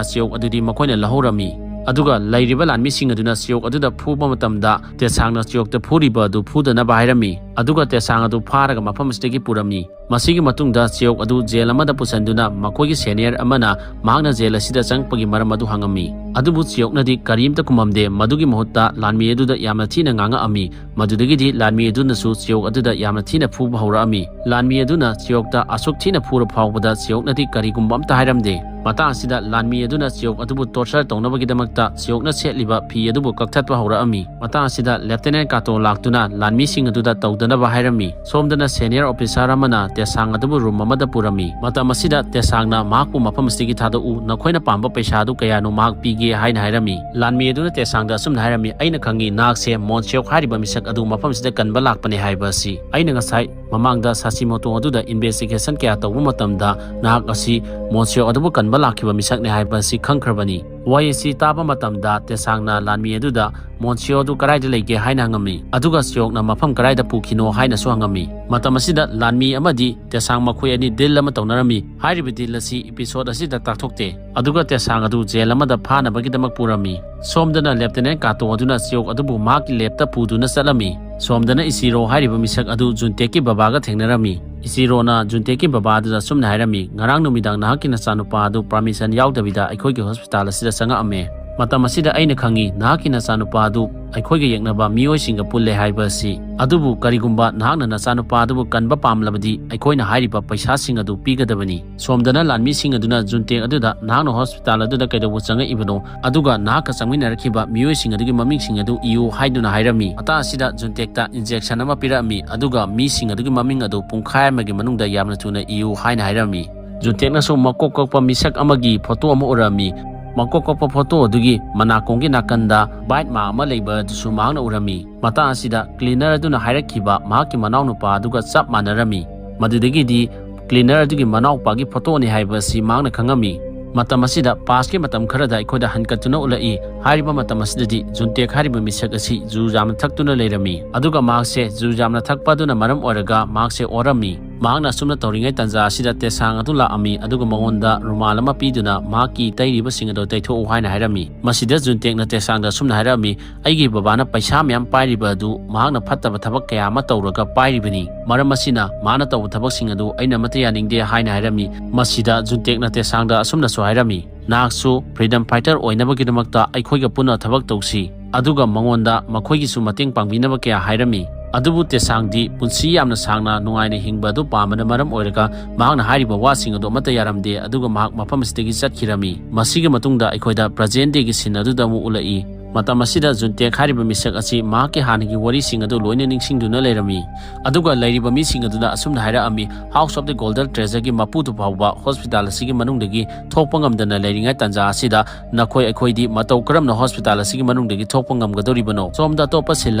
ꯆꯤꯌꯣꯛ ꯑꯗꯨꯗꯤ ꯃꯈꯣꯏꯅ ꯂꯧꯍꯧꯔꯝꯃꯤ꯫ ꯑꯗꯨꯒ ꯂꯩꯔꯤꯕ ꯂꯥꯟꯃꯤꯁꯤꯡ ꯑꯗꯨꯅ ꯆꯤꯌꯣꯛ ꯑꯗꯨꯗ ꯐꯨꯕ ꯃꯇꯝꯗ ꯇꯦꯁꯥꯡꯅ ꯆꯤꯌꯣꯛꯇ ꯐꯨꯔꯤꯕ ꯑꯗꯨ ꯐꯨꯗꯅꯕ ꯍꯥꯏꯔꯝꯃꯤ꯫ ꯑꯗꯨꯒ ꯇꯦꯁꯥꯡ ꯑꯗꯨ ꯐꯥꯔꯒ ꯃꯐꯝ ꯑꯁꯤꯗꯒꯤ ꯄꯨꯔꯝꯃꯤ꯫ ꯃꯁꯤꯒꯤ ꯃꯇꯨꯡꯗ ꯆꯤꯌꯣꯛ ꯑꯗꯨ ꯖꯦꯜ ꯑꯃꯗ ꯄꯨꯁꯤꯟꯗꯨꯅ ꯃꯈꯣꯏꯒꯤ ꯁꯦꯅꯤꯌꯔ ꯑꯃꯅ ꯃꯍꯥꯛꯅ ꯖꯦꯜ ꯑꯁꯤꯗ ꯆꯪꯂꯛꯄꯒꯤ ꯃꯔꯝ ꯑꯗꯨ ꯍꯪꯉꯝꯃꯤ꯫ ꯑꯗꯨꯕꯨ ꯆꯤꯌꯣꯛꯅꯗꯤ ꯀꯔꯤꯝꯇ ꯈꯨꯝꯃꯝꯗꯦ꯫ ꯃꯗꯨꯒꯤ ꯃꯍꯨꯠꯇ ꯂꯥꯟꯃꯤ ꯑꯗꯨꯗ ꯌꯥꯝꯅ ꯊꯤꯅ ꯉꯥꯡꯉꯛꯑꯝꯃꯤ꯫ ꯃꯗꯨꯗꯒꯤꯗꯤ ꯂꯥꯟꯃꯤ ꯑꯗꯨꯅꯁꯨ ꯆꯤꯌꯣꯛ ꯑꯗꯨꯗ ꯌꯥꯝꯅ ꯊꯤꯅ ꯐꯨꯕ ꯍꯧꯔꯛꯑꯝꯃꯤ꯫ ꯂꯥꯟꯃꯤ ꯑꯗꯨꯅ ꯆꯤꯌꯣꯛꯇ ꯑꯁꯨꯛ ꯊꯤꯅ ꯐꯨꯔ ꯐꯥꯎꯕꯗ ꯆꯤꯌꯣꯛꯅꯗꯤ ꯀꯔꯤꯒꯨꯝꯕ ꯑꯝꯇ ꯍꯥꯏꯔꯝꯗꯦ꯫ ꯃꯇꯥꯡ ꯑꯁꯤꯗ ꯂꯥꯟꯃꯤ ꯑꯗꯨꯅ ꯆꯤꯌꯣꯛ ꯑꯗꯨꯕꯨ ꯇꯣꯔꯆꯔ ꯇꯧꯅꯕꯒꯤꯗꯃꯛꯇ ꯆꯤꯌꯣꯛꯅ ꯁꯦꯠꯂꯤꯕ ꯐꯤ ꯑꯗꯨꯕꯨ ꯀꯛꯊꯠꯄ ꯍꯧꯔꯛꯑꯝꯃꯤ꯫ ꯃꯇꯥꯡ ꯑꯁꯤꯗ ꯂꯦꯞꯇꯤꯅꯦꯟ ꯀꯥꯇꯣ ꯂꯥꯛꯇꯨꯅ ꯂꯥꯟꯃꯤꯁꯤꯡ ꯑꯗꯨꯗ ꯇꯧꯗꯅꯕ ꯍꯥꯏꯔꯝꯃꯤ꯫ ꯁꯣꯝꯗꯅ ꯁꯦꯅꯤꯌꯔ ꯑꯣꯐꯤꯁꯥꯔ ꯑꯃꯅ ꯇꯦꯁꯥꯡ ꯑꯗꯨꯕꯨ ꯔꯨꯝ ꯑꯃꯗ ꯄꯨꯔꯝꯃꯤ꯫ ꯃꯇꯝ ꯑꯁꯤꯗ ꯇꯦꯁꯥꯡꯅ ꯃꯍꯥꯛꯄꯨ ꯃꯐꯝ ꯑꯁꯤꯗꯒꯤ ꯊꯥꯗꯣꯛꯎ, ꯅꯈꯣꯏꯅ ꯄꯥꯝꯕ ꯄꯩꯁꯥ ꯑꯗꯨ ꯀꯌꯥꯅꯣ ꯃꯍꯥꯛ ꯄꯤꯒꯦ ꯍꯥꯏꯅ ꯍꯥꯏꯔꯝꯃꯤ꯫ ꯂꯥꯟꯃꯤ ꯑꯗꯨꯅ ꯇꯦꯁꯥꯡꯗ ꯑꯁꯨꯝꯅ ꯍꯥꯏꯔꯝꯃꯤ, "ꯑꯩꯅ ꯈꯪꯉꯤ, ꯅꯍꯥꯛꯁꯦ ꯃꯣꯟꯁꯤꯌꯣꯛ ꯍꯥꯏꯔꯤꯕ ꯃꯤꯁꯛ ꯑꯗꯨ ꯃꯐꯝ ꯑꯁꯤꯗ ꯀꯟꯕ ꯂꯥꯛꯄꯅꯦ ꯍꯥꯏꯕ ꯑꯁꯤ꯫ ꯑꯩꯅ ꯉꯁꯥꯏ ꯃꯃꯥꯡꯗ ꯁꯥꯁꯤꯃꯣꯇꯣ ꯑꯗꯨꯗ ꯏꯟꯚꯦꯁꯇꯤꯒꯦꯁꯟ ꯀꯌꯥ ꯇꯧꯕ ꯃꯇꯝꯗ ꯅꯍꯥꯛ ꯑꯁꯤ ꯃꯣꯟꯁꯤꯌꯣꯛ ꯑꯗꯨꯕꯨ ꯀꯟꯕ ꯂꯥꯛꯈꯤꯕ ꯃꯤꯁꯛꯅꯦ ꯍꯥꯏꯕ ꯑꯁꯤ ꯈꯪꯈ꯭ꯔꯕꯅꯤ"꯫ ꯋꯥꯍꯩ ꯑꯁꯤ ꯇꯥꯕ ꯃꯇꯝꯗ ꯇꯦꯁꯥꯡꯅ ꯂꯥꯟꯃꯤ ꯑꯗꯨꯗ ꯃꯣꯟꯁꯤꯌꯣ ꯑꯗꯨ ꯀꯗꯥꯏꯗ ꯂꯩꯒꯦ ꯍꯥꯏꯅ ꯍꯪꯉꯝꯃꯤ꯫ ꯑꯗꯨꯒ ꯆꯤꯌꯣꯛꯅ ꯃꯐꯝ ꯀꯗꯥꯏꯗ ꯄꯨꯈꯤꯅꯣ ꯍꯥꯏꯅꯁꯨ ꯍꯪꯉꯝꯃꯤ꯫ ꯃꯇꯝ ꯑꯁꯤꯗ ꯂꯥꯟꯃꯤ ꯑꯃꯗꯤ ꯇꯦꯁꯥꯡ ꯃꯈꯣꯏ ꯑꯅꯤ ꯗꯤꯜ ꯑꯃ ꯇꯧꯅꯔꯝꯃꯤ꯫ ꯍꯥꯏꯔꯤꯕ ꯗꯤꯜ ꯑꯁꯤ ꯏꯄꯤꯁꯣꯗ ꯑꯁꯤꯗ ꯇꯥꯛꯊꯣꯛꯇꯦ꯫ ꯑꯗꯨꯒ ꯇꯦꯁꯥꯡ ꯑꯗꯨ ꯖꯦꯜ ꯑꯃꯗ ꯐꯥꯅꯕꯒꯤꯗꯃꯛ ꯄꯨꯔꯝꯃꯤ꯫ ꯁꯣꯝꯗꯅ ꯂꯦꯞꯇꯤꯅꯦꯟ ꯀꯥꯇꯣ ꯑꯗꯨꯅ ꯆꯤꯌꯣꯛ ꯑꯗꯨꯕꯨ ꯃꯍꯥꯛꯀꯤ ꯂꯦꯞꯇ ꯄꯨꯗꯨꯅ ꯆꯠꯂꯝꯃꯤ꯫ ꯁꯣꯝꯗꯅ ꯏꯆꯤꯔꯣ ꯍꯥꯏꯔꯤꯕ ꯃꯤꯁꯛ ꯑꯗꯨ ꯖꯨꯟꯇꯦꯛꯀꯤ ꯕꯕꯥꯒ ꯊꯦꯡꯅꯔꯝꯃꯤ꯫ ꯏꯆꯤꯔꯣꯅ ꯖꯨꯟꯇꯦꯛꯀꯤ ꯕꯕꯥ ꯑꯗꯨꯗ ꯑꯁꯨꯝꯅ ꯍꯥꯏꯔꯝꯃꯤ, "ꯉꯔꯥꯡ ꯅꯨꯃꯤꯗꯥꯡ ꯅꯍꯥꯛꯀꯤ ꯅꯆꯥꯅꯨꯄꯥ ꯑꯗꯨ ꯄꯥꯔꯃꯤꯁꯟ ꯌꯥꯎꯗꯕꯤꯗ ꯑꯩꯈꯣꯏꯒꯤ ꯍꯣꯁꯄꯤꯇꯥꯜ ꯑꯁꯤꯗ ꯆꯪꯉꯛꯑꯝꯃꯦ"꯫ "ꯃꯇꯝ ꯑꯁꯤꯗ ꯑꯩꯅ ꯈꯪꯏ, ꯅꯍꯥꯛꯀꯤ ꯅꯆꯥꯅꯨꯄꯥ ꯑꯗꯨ ꯑꯩꯈꯣꯏꯒ ꯌꯦꯛꯅꯕ ꯃꯤꯑꯣꯏꯁꯤꯡꯒ ꯄꯨꯜꯂꯦ ꯍꯥꯏꯕ ꯑꯁꯤ꯫ ꯑꯗꯨꯕꯨ ꯀꯔꯤꯒꯨꯝꯕ ꯅꯍꯥꯛꯅ ꯅꯆꯥꯅꯨꯄꯥ ꯑꯗꯨꯕꯨ ꯀꯟꯕ ꯄꯥꯝꯂꯕꯗꯤ ꯑꯩꯈꯣꯏꯅ ꯍꯥꯏꯔꯤꯕ ꯄꯩꯁꯥꯁꯤꯡ ꯑꯗꯨ ꯄꯤꯒꯗꯕꯅꯤ"꯫ ꯁꯣꯝꯗꯅ ꯂꯥꯟꯃꯤꯁꯤꯡ ꯑꯗꯨꯅ ꯖꯨꯟꯇꯦꯛ ꯑꯗꯨꯗ "ꯅꯍꯥꯛꯅ ꯍꯣꯁꯄꯤꯇꯥꯜ ꯑꯗꯨꯗ ꯀꯩꯗꯧꯕ ꯆꯪꯉꯛꯏꯕꯅꯣ? ꯑꯗꯨꯒ ꯅꯍꯥꯛꯀ ꯆꯪꯃꯤꯟꯅꯔꯛꯈꯤꯕ ꯃꯤꯑꯣꯏꯁꯤꯡ ꯑꯗꯨꯒꯤ ꯃꯃꯤꯡꯁꯤꯡ ꯑꯗꯨ ꯏꯌꯨ" ꯍꯥꯏꯗꯨꯅ ꯍꯥꯏꯔꯝꯃꯤ꯫ ꯃꯇꯥꯡ ꯑꯁꯤꯗ ꯖꯨꯟꯇꯦꯛꯇ ꯏꯟꯖꯦꯛꯁꯟ ꯑꯃ ꯄꯤꯔꯛꯑꯝꯃꯤ, ꯑꯗꯨꯒ ꯃꯤꯁꯤꯡ ꯑꯗꯨꯒꯤ ꯃꯃꯤꯡ ꯑꯗꯨ ꯄꯨꯡꯈꯥꯏ ꯑꯃꯒꯤ ꯃꯅꯨꯡꯗ ꯌꯥꯝꯅ ꯊꯨꯅ ꯏꯌꯨ ꯍꯥꯏꯅ ꯍꯥꯏꯔꯝꯃꯤ꯫ ꯖꯨꯟꯇꯦꯛꯅꯁꯨ ꯃꯀꯣꯛ ꯀꯛꯄ ꯃꯤꯁꯛ ꯑꯃꯒꯤ ꯐꯣꯇꯣ ꯑꯃ ꯎꯔꯝꯃꯤ꯫ ꯃꯀꯣꯛ ꯀꯛꯄ ꯐꯣꯇꯣ ꯑꯗꯨꯒꯤ ꯃꯅꯥꯀꯣꯡꯒꯤ ꯅꯥꯀꯟꯗ ꯕꯥꯏꯠ ꯃꯥ ꯑꯃ ꯂꯩꯕ ꯑꯗꯨꯁꯨ ꯃꯍꯥꯛꯅ ꯎꯔꯝꯃꯤ꯫ ꯃꯇꯥꯡ ꯑꯁꯤꯗ ꯀ꯭ꯂꯤꯅꯔ ꯑꯗꯨꯅ ꯍꯥꯏꯔꯛꯈꯤꯕ ꯃꯍꯥꯛꯀꯤ ꯃꯅꯥꯎꯅꯨꯄꯥ ꯑꯗꯨꯒ ꯆꯞ ꯃꯥꯟꯅꯔꯝꯃꯤ꯫ ꯃꯗꯨꯗꯒꯤꯗꯤ ꯀ꯭ꯂꯤꯅꯔ ꯑꯗꯨꯒꯤ ꯃꯅꯥꯎꯄꯥꯒꯤ ꯐꯣꯇꯣꯅꯤ ꯍꯥꯏꯕ ꯑꯁꯤ ꯃꯍꯥꯛꯅ ꯈꯪꯉꯝꯃꯤ꯫ ꯃꯇꯝ ꯑꯁꯤꯗ ꯄꯥꯁꯀꯤ ꯃꯇꯝ ꯈꯔꯗ ꯑꯩꯈꯣꯏꯗ ꯍꯟꯀꯠꯇꯨꯅ ꯎꯠꯂꯛꯏ꯫ ꯍꯥꯏꯔꯤꯕ ꯃꯇꯝ ꯑꯁꯤꯗꯗꯤ ꯖꯨꯟꯇꯦꯛ ꯍꯥꯏꯔꯤꯕ ꯃꯤꯁꯛ ꯑꯁꯤ ꯖꯨ ꯌꯥꯝꯅ ꯊꯛꯇꯨꯅ ꯂꯩꯔꯝꯃꯤ, ꯑꯗꯨꯒ ꯃꯍꯥꯛꯁꯦ ꯖꯨ ꯌꯥꯝꯅ ꯊꯛꯄ ꯑꯗꯨꯅ ꯃꯔꯝ ꯑꯣꯏꯔꯒ ꯃꯍꯥꯛꯁꯦ ꯑꯣꯔꯝꯃꯤ꯫ ꯃꯍꯥꯛꯅ ꯑꯁꯨꯝꯅ ꯇꯧꯔꯤꯉꯩ ꯇꯥꯟꯖꯥ ꯑꯁꯤꯗ ꯇꯦꯁꯥꯡ ꯑꯗꯨ ꯂꯥꯛꯑꯝꯃꯤ, ꯑꯗꯨꯒ ꯃꯉꯣꯟꯗ ꯔꯨꯃꯥꯜ ꯑꯃ ꯄꯤꯗꯨꯅ ꯃꯍꯥꯛꯀꯤ ꯇꯩꯔꯤꯕꯁꯤꯡ ꯑꯗꯨ ꯇꯩꯊꯣꯛꯎ ꯍꯥꯏꯅ ꯍꯥꯏꯔꯝꯃꯤ꯫ ꯃꯁꯤꯗ ꯖꯨꯟꯇꯦꯛꯅ ꯇꯦꯁꯥꯡꯗ ꯑꯁꯨꯝꯅ ꯍꯥꯏꯔꯝꯃꯤ, "ꯑꯩꯒꯤ ꯕꯕꯥꯅ ꯄꯩꯁꯥ ꯃꯌꯥꯝ ꯄꯥꯏꯔꯤꯕ ꯑꯗꯨ ꯃꯍꯥꯛꯅ ꯐꯠꯇꯕ ꯊꯕꯛ ꯀꯌꯥ ꯑꯃ ꯇꯧꯔꯒ ꯄꯥꯏꯔꯤꯕꯅꯤ꯫ ꯃꯔꯝ ꯑꯁꯤꯅ ꯃꯥꯅ ꯇꯧꯕ ꯊꯕꯛꯁꯤꯡ ꯑꯗꯨ ꯑꯩꯅ ꯑꯃꯠꯇ ꯌꯥꯅꯤꯡꯗꯦ" ꯍꯥꯏꯅ ꯍꯥꯏꯔꯝꯃꯤ꯫ ꯃꯁꯤꯗ ꯖꯨꯟꯇꯦꯛꯅ ꯇꯦꯁꯥꯡꯗ ꯑꯁꯨꯝꯅꯁꯨ ꯍꯥꯏꯔꯝꯃꯤ, "ꯅꯍꯥꯛꯁꯨ ꯐ꯭ꯔꯤꯗꯝ ꯐꯥꯏꯇꯔ ꯑꯣꯏꯅꯕꯒꯤꯗꯃꯛꯇ ꯑꯩꯈꯣꯏꯒ ꯄꯨꯟꯅ ꯊꯕꯛ ꯇꯧꯁꯤ", ꯑꯗꯨꯒ ꯃꯉꯣꯟꯗ ꯃꯈꯣꯏꯒꯤꯁꯨ ꯃꯇꯦꯡ ꯄꯥꯡꯕꯤꯅꯕ ꯀꯌꯥ ꯍꯥꯏꯔꯝꯃꯤ꯫ ꯑꯗꯨꯕꯨ ꯇꯦꯁꯥꯡꯗꯤ ꯄꯨꯟꯁꯤ ꯌꯥꯝꯅ ꯁꯥꯡꯅ ꯅꯨꯡꯉꯥꯏꯅ ꯍꯤꯡꯕ ꯑꯗꯨ ꯄꯥꯝꯕꯅ ꯃꯔꯝ ꯑꯣꯏꯔꯒ ꯃꯍꯥꯛꯅ ꯍꯥꯏꯔꯤꯕ ꯋꯥꯁꯤꯡ ꯑꯗꯨ ꯑꯃꯠꯇ ꯌꯥꯔꯝꯗꯦ, ꯑꯗꯨꯒ ꯃꯍꯥꯛ ꯃꯐꯝ ꯑꯁꯤꯗꯒꯤ ꯆꯠꯈꯤꯔꯝꯃꯤ꯫ ꯃꯁꯤꯒꯤ ꯃꯇꯨꯡꯗ ꯑꯩꯈꯣꯏꯗ ꯄ꯭ꯔꯖꯦꯟ ꯗꯦꯒꯤ ꯁꯤꯟ ꯑꯗꯨꯗ ꯑꯃꯨꯛ ꯎꯠꯂꯛꯏ꯫ ꯃꯇꯝ ꯑꯁꯤꯗ ꯖꯨꯟꯇꯦꯛ ꯍꯥꯏꯔꯤꯕ ꯃꯤꯁꯛ ꯑꯁꯤ ꯃꯍꯥꯛꯀꯤ ꯍꯥꯟꯅꯒꯤ ꯋꯥꯔꯤꯁꯤꯡ ꯑꯗꯨ ꯂꯣꯏꯅ ꯅꯤꯡꯁꯤꯡꯗꯨꯅ ꯂꯩꯔꯝꯃꯤ꯫ ꯑꯗꯨꯒ ꯂꯩꯔꯤꯕ ꯃꯤꯁꯤꯡ ꯑꯗꯨꯗ ꯑꯁꯨꯝꯅ ꯍꯥꯏꯔꯛꯑꯝꯃꯤ, "ꯍꯥꯎꯁ ꯑꯣꯐ ꯗ ꯒꯣꯜꯗꯟ ꯇ꯭ꯔꯦꯖꯔꯒꯤ ꯃꯄꯨꯗꯨ ꯐꯥꯎꯕ ꯍꯣꯁꯄꯤꯇꯥꯜ ꯑꯁꯤꯒꯤ ꯃꯅꯨꯡꯗꯒꯤ ꯊꯣꯛꯄ ꯉꯝꯗꯅ ꯂꯩꯔꯤꯉꯩ ꯇꯥꯟꯖꯥ ꯑꯁꯤꯗ ꯅꯈꯣꯏ ꯑꯩꯈꯣꯏꯗꯤ ꯃꯇꯧ ꯀꯔꯝꯅ ꯍꯣꯁꯄꯤꯇꯥꯜ ꯑꯁꯤꯒꯤ ꯃꯅꯨꯡꯗꯒꯤ ꯊꯣꯛꯄ ꯉꯝꯒꯗꯧꯔꯤꯕꯅꯣ?" ꯁꯣꯝꯗ ꯑꯇꯣꯞꯄ ꯁꯤꯟ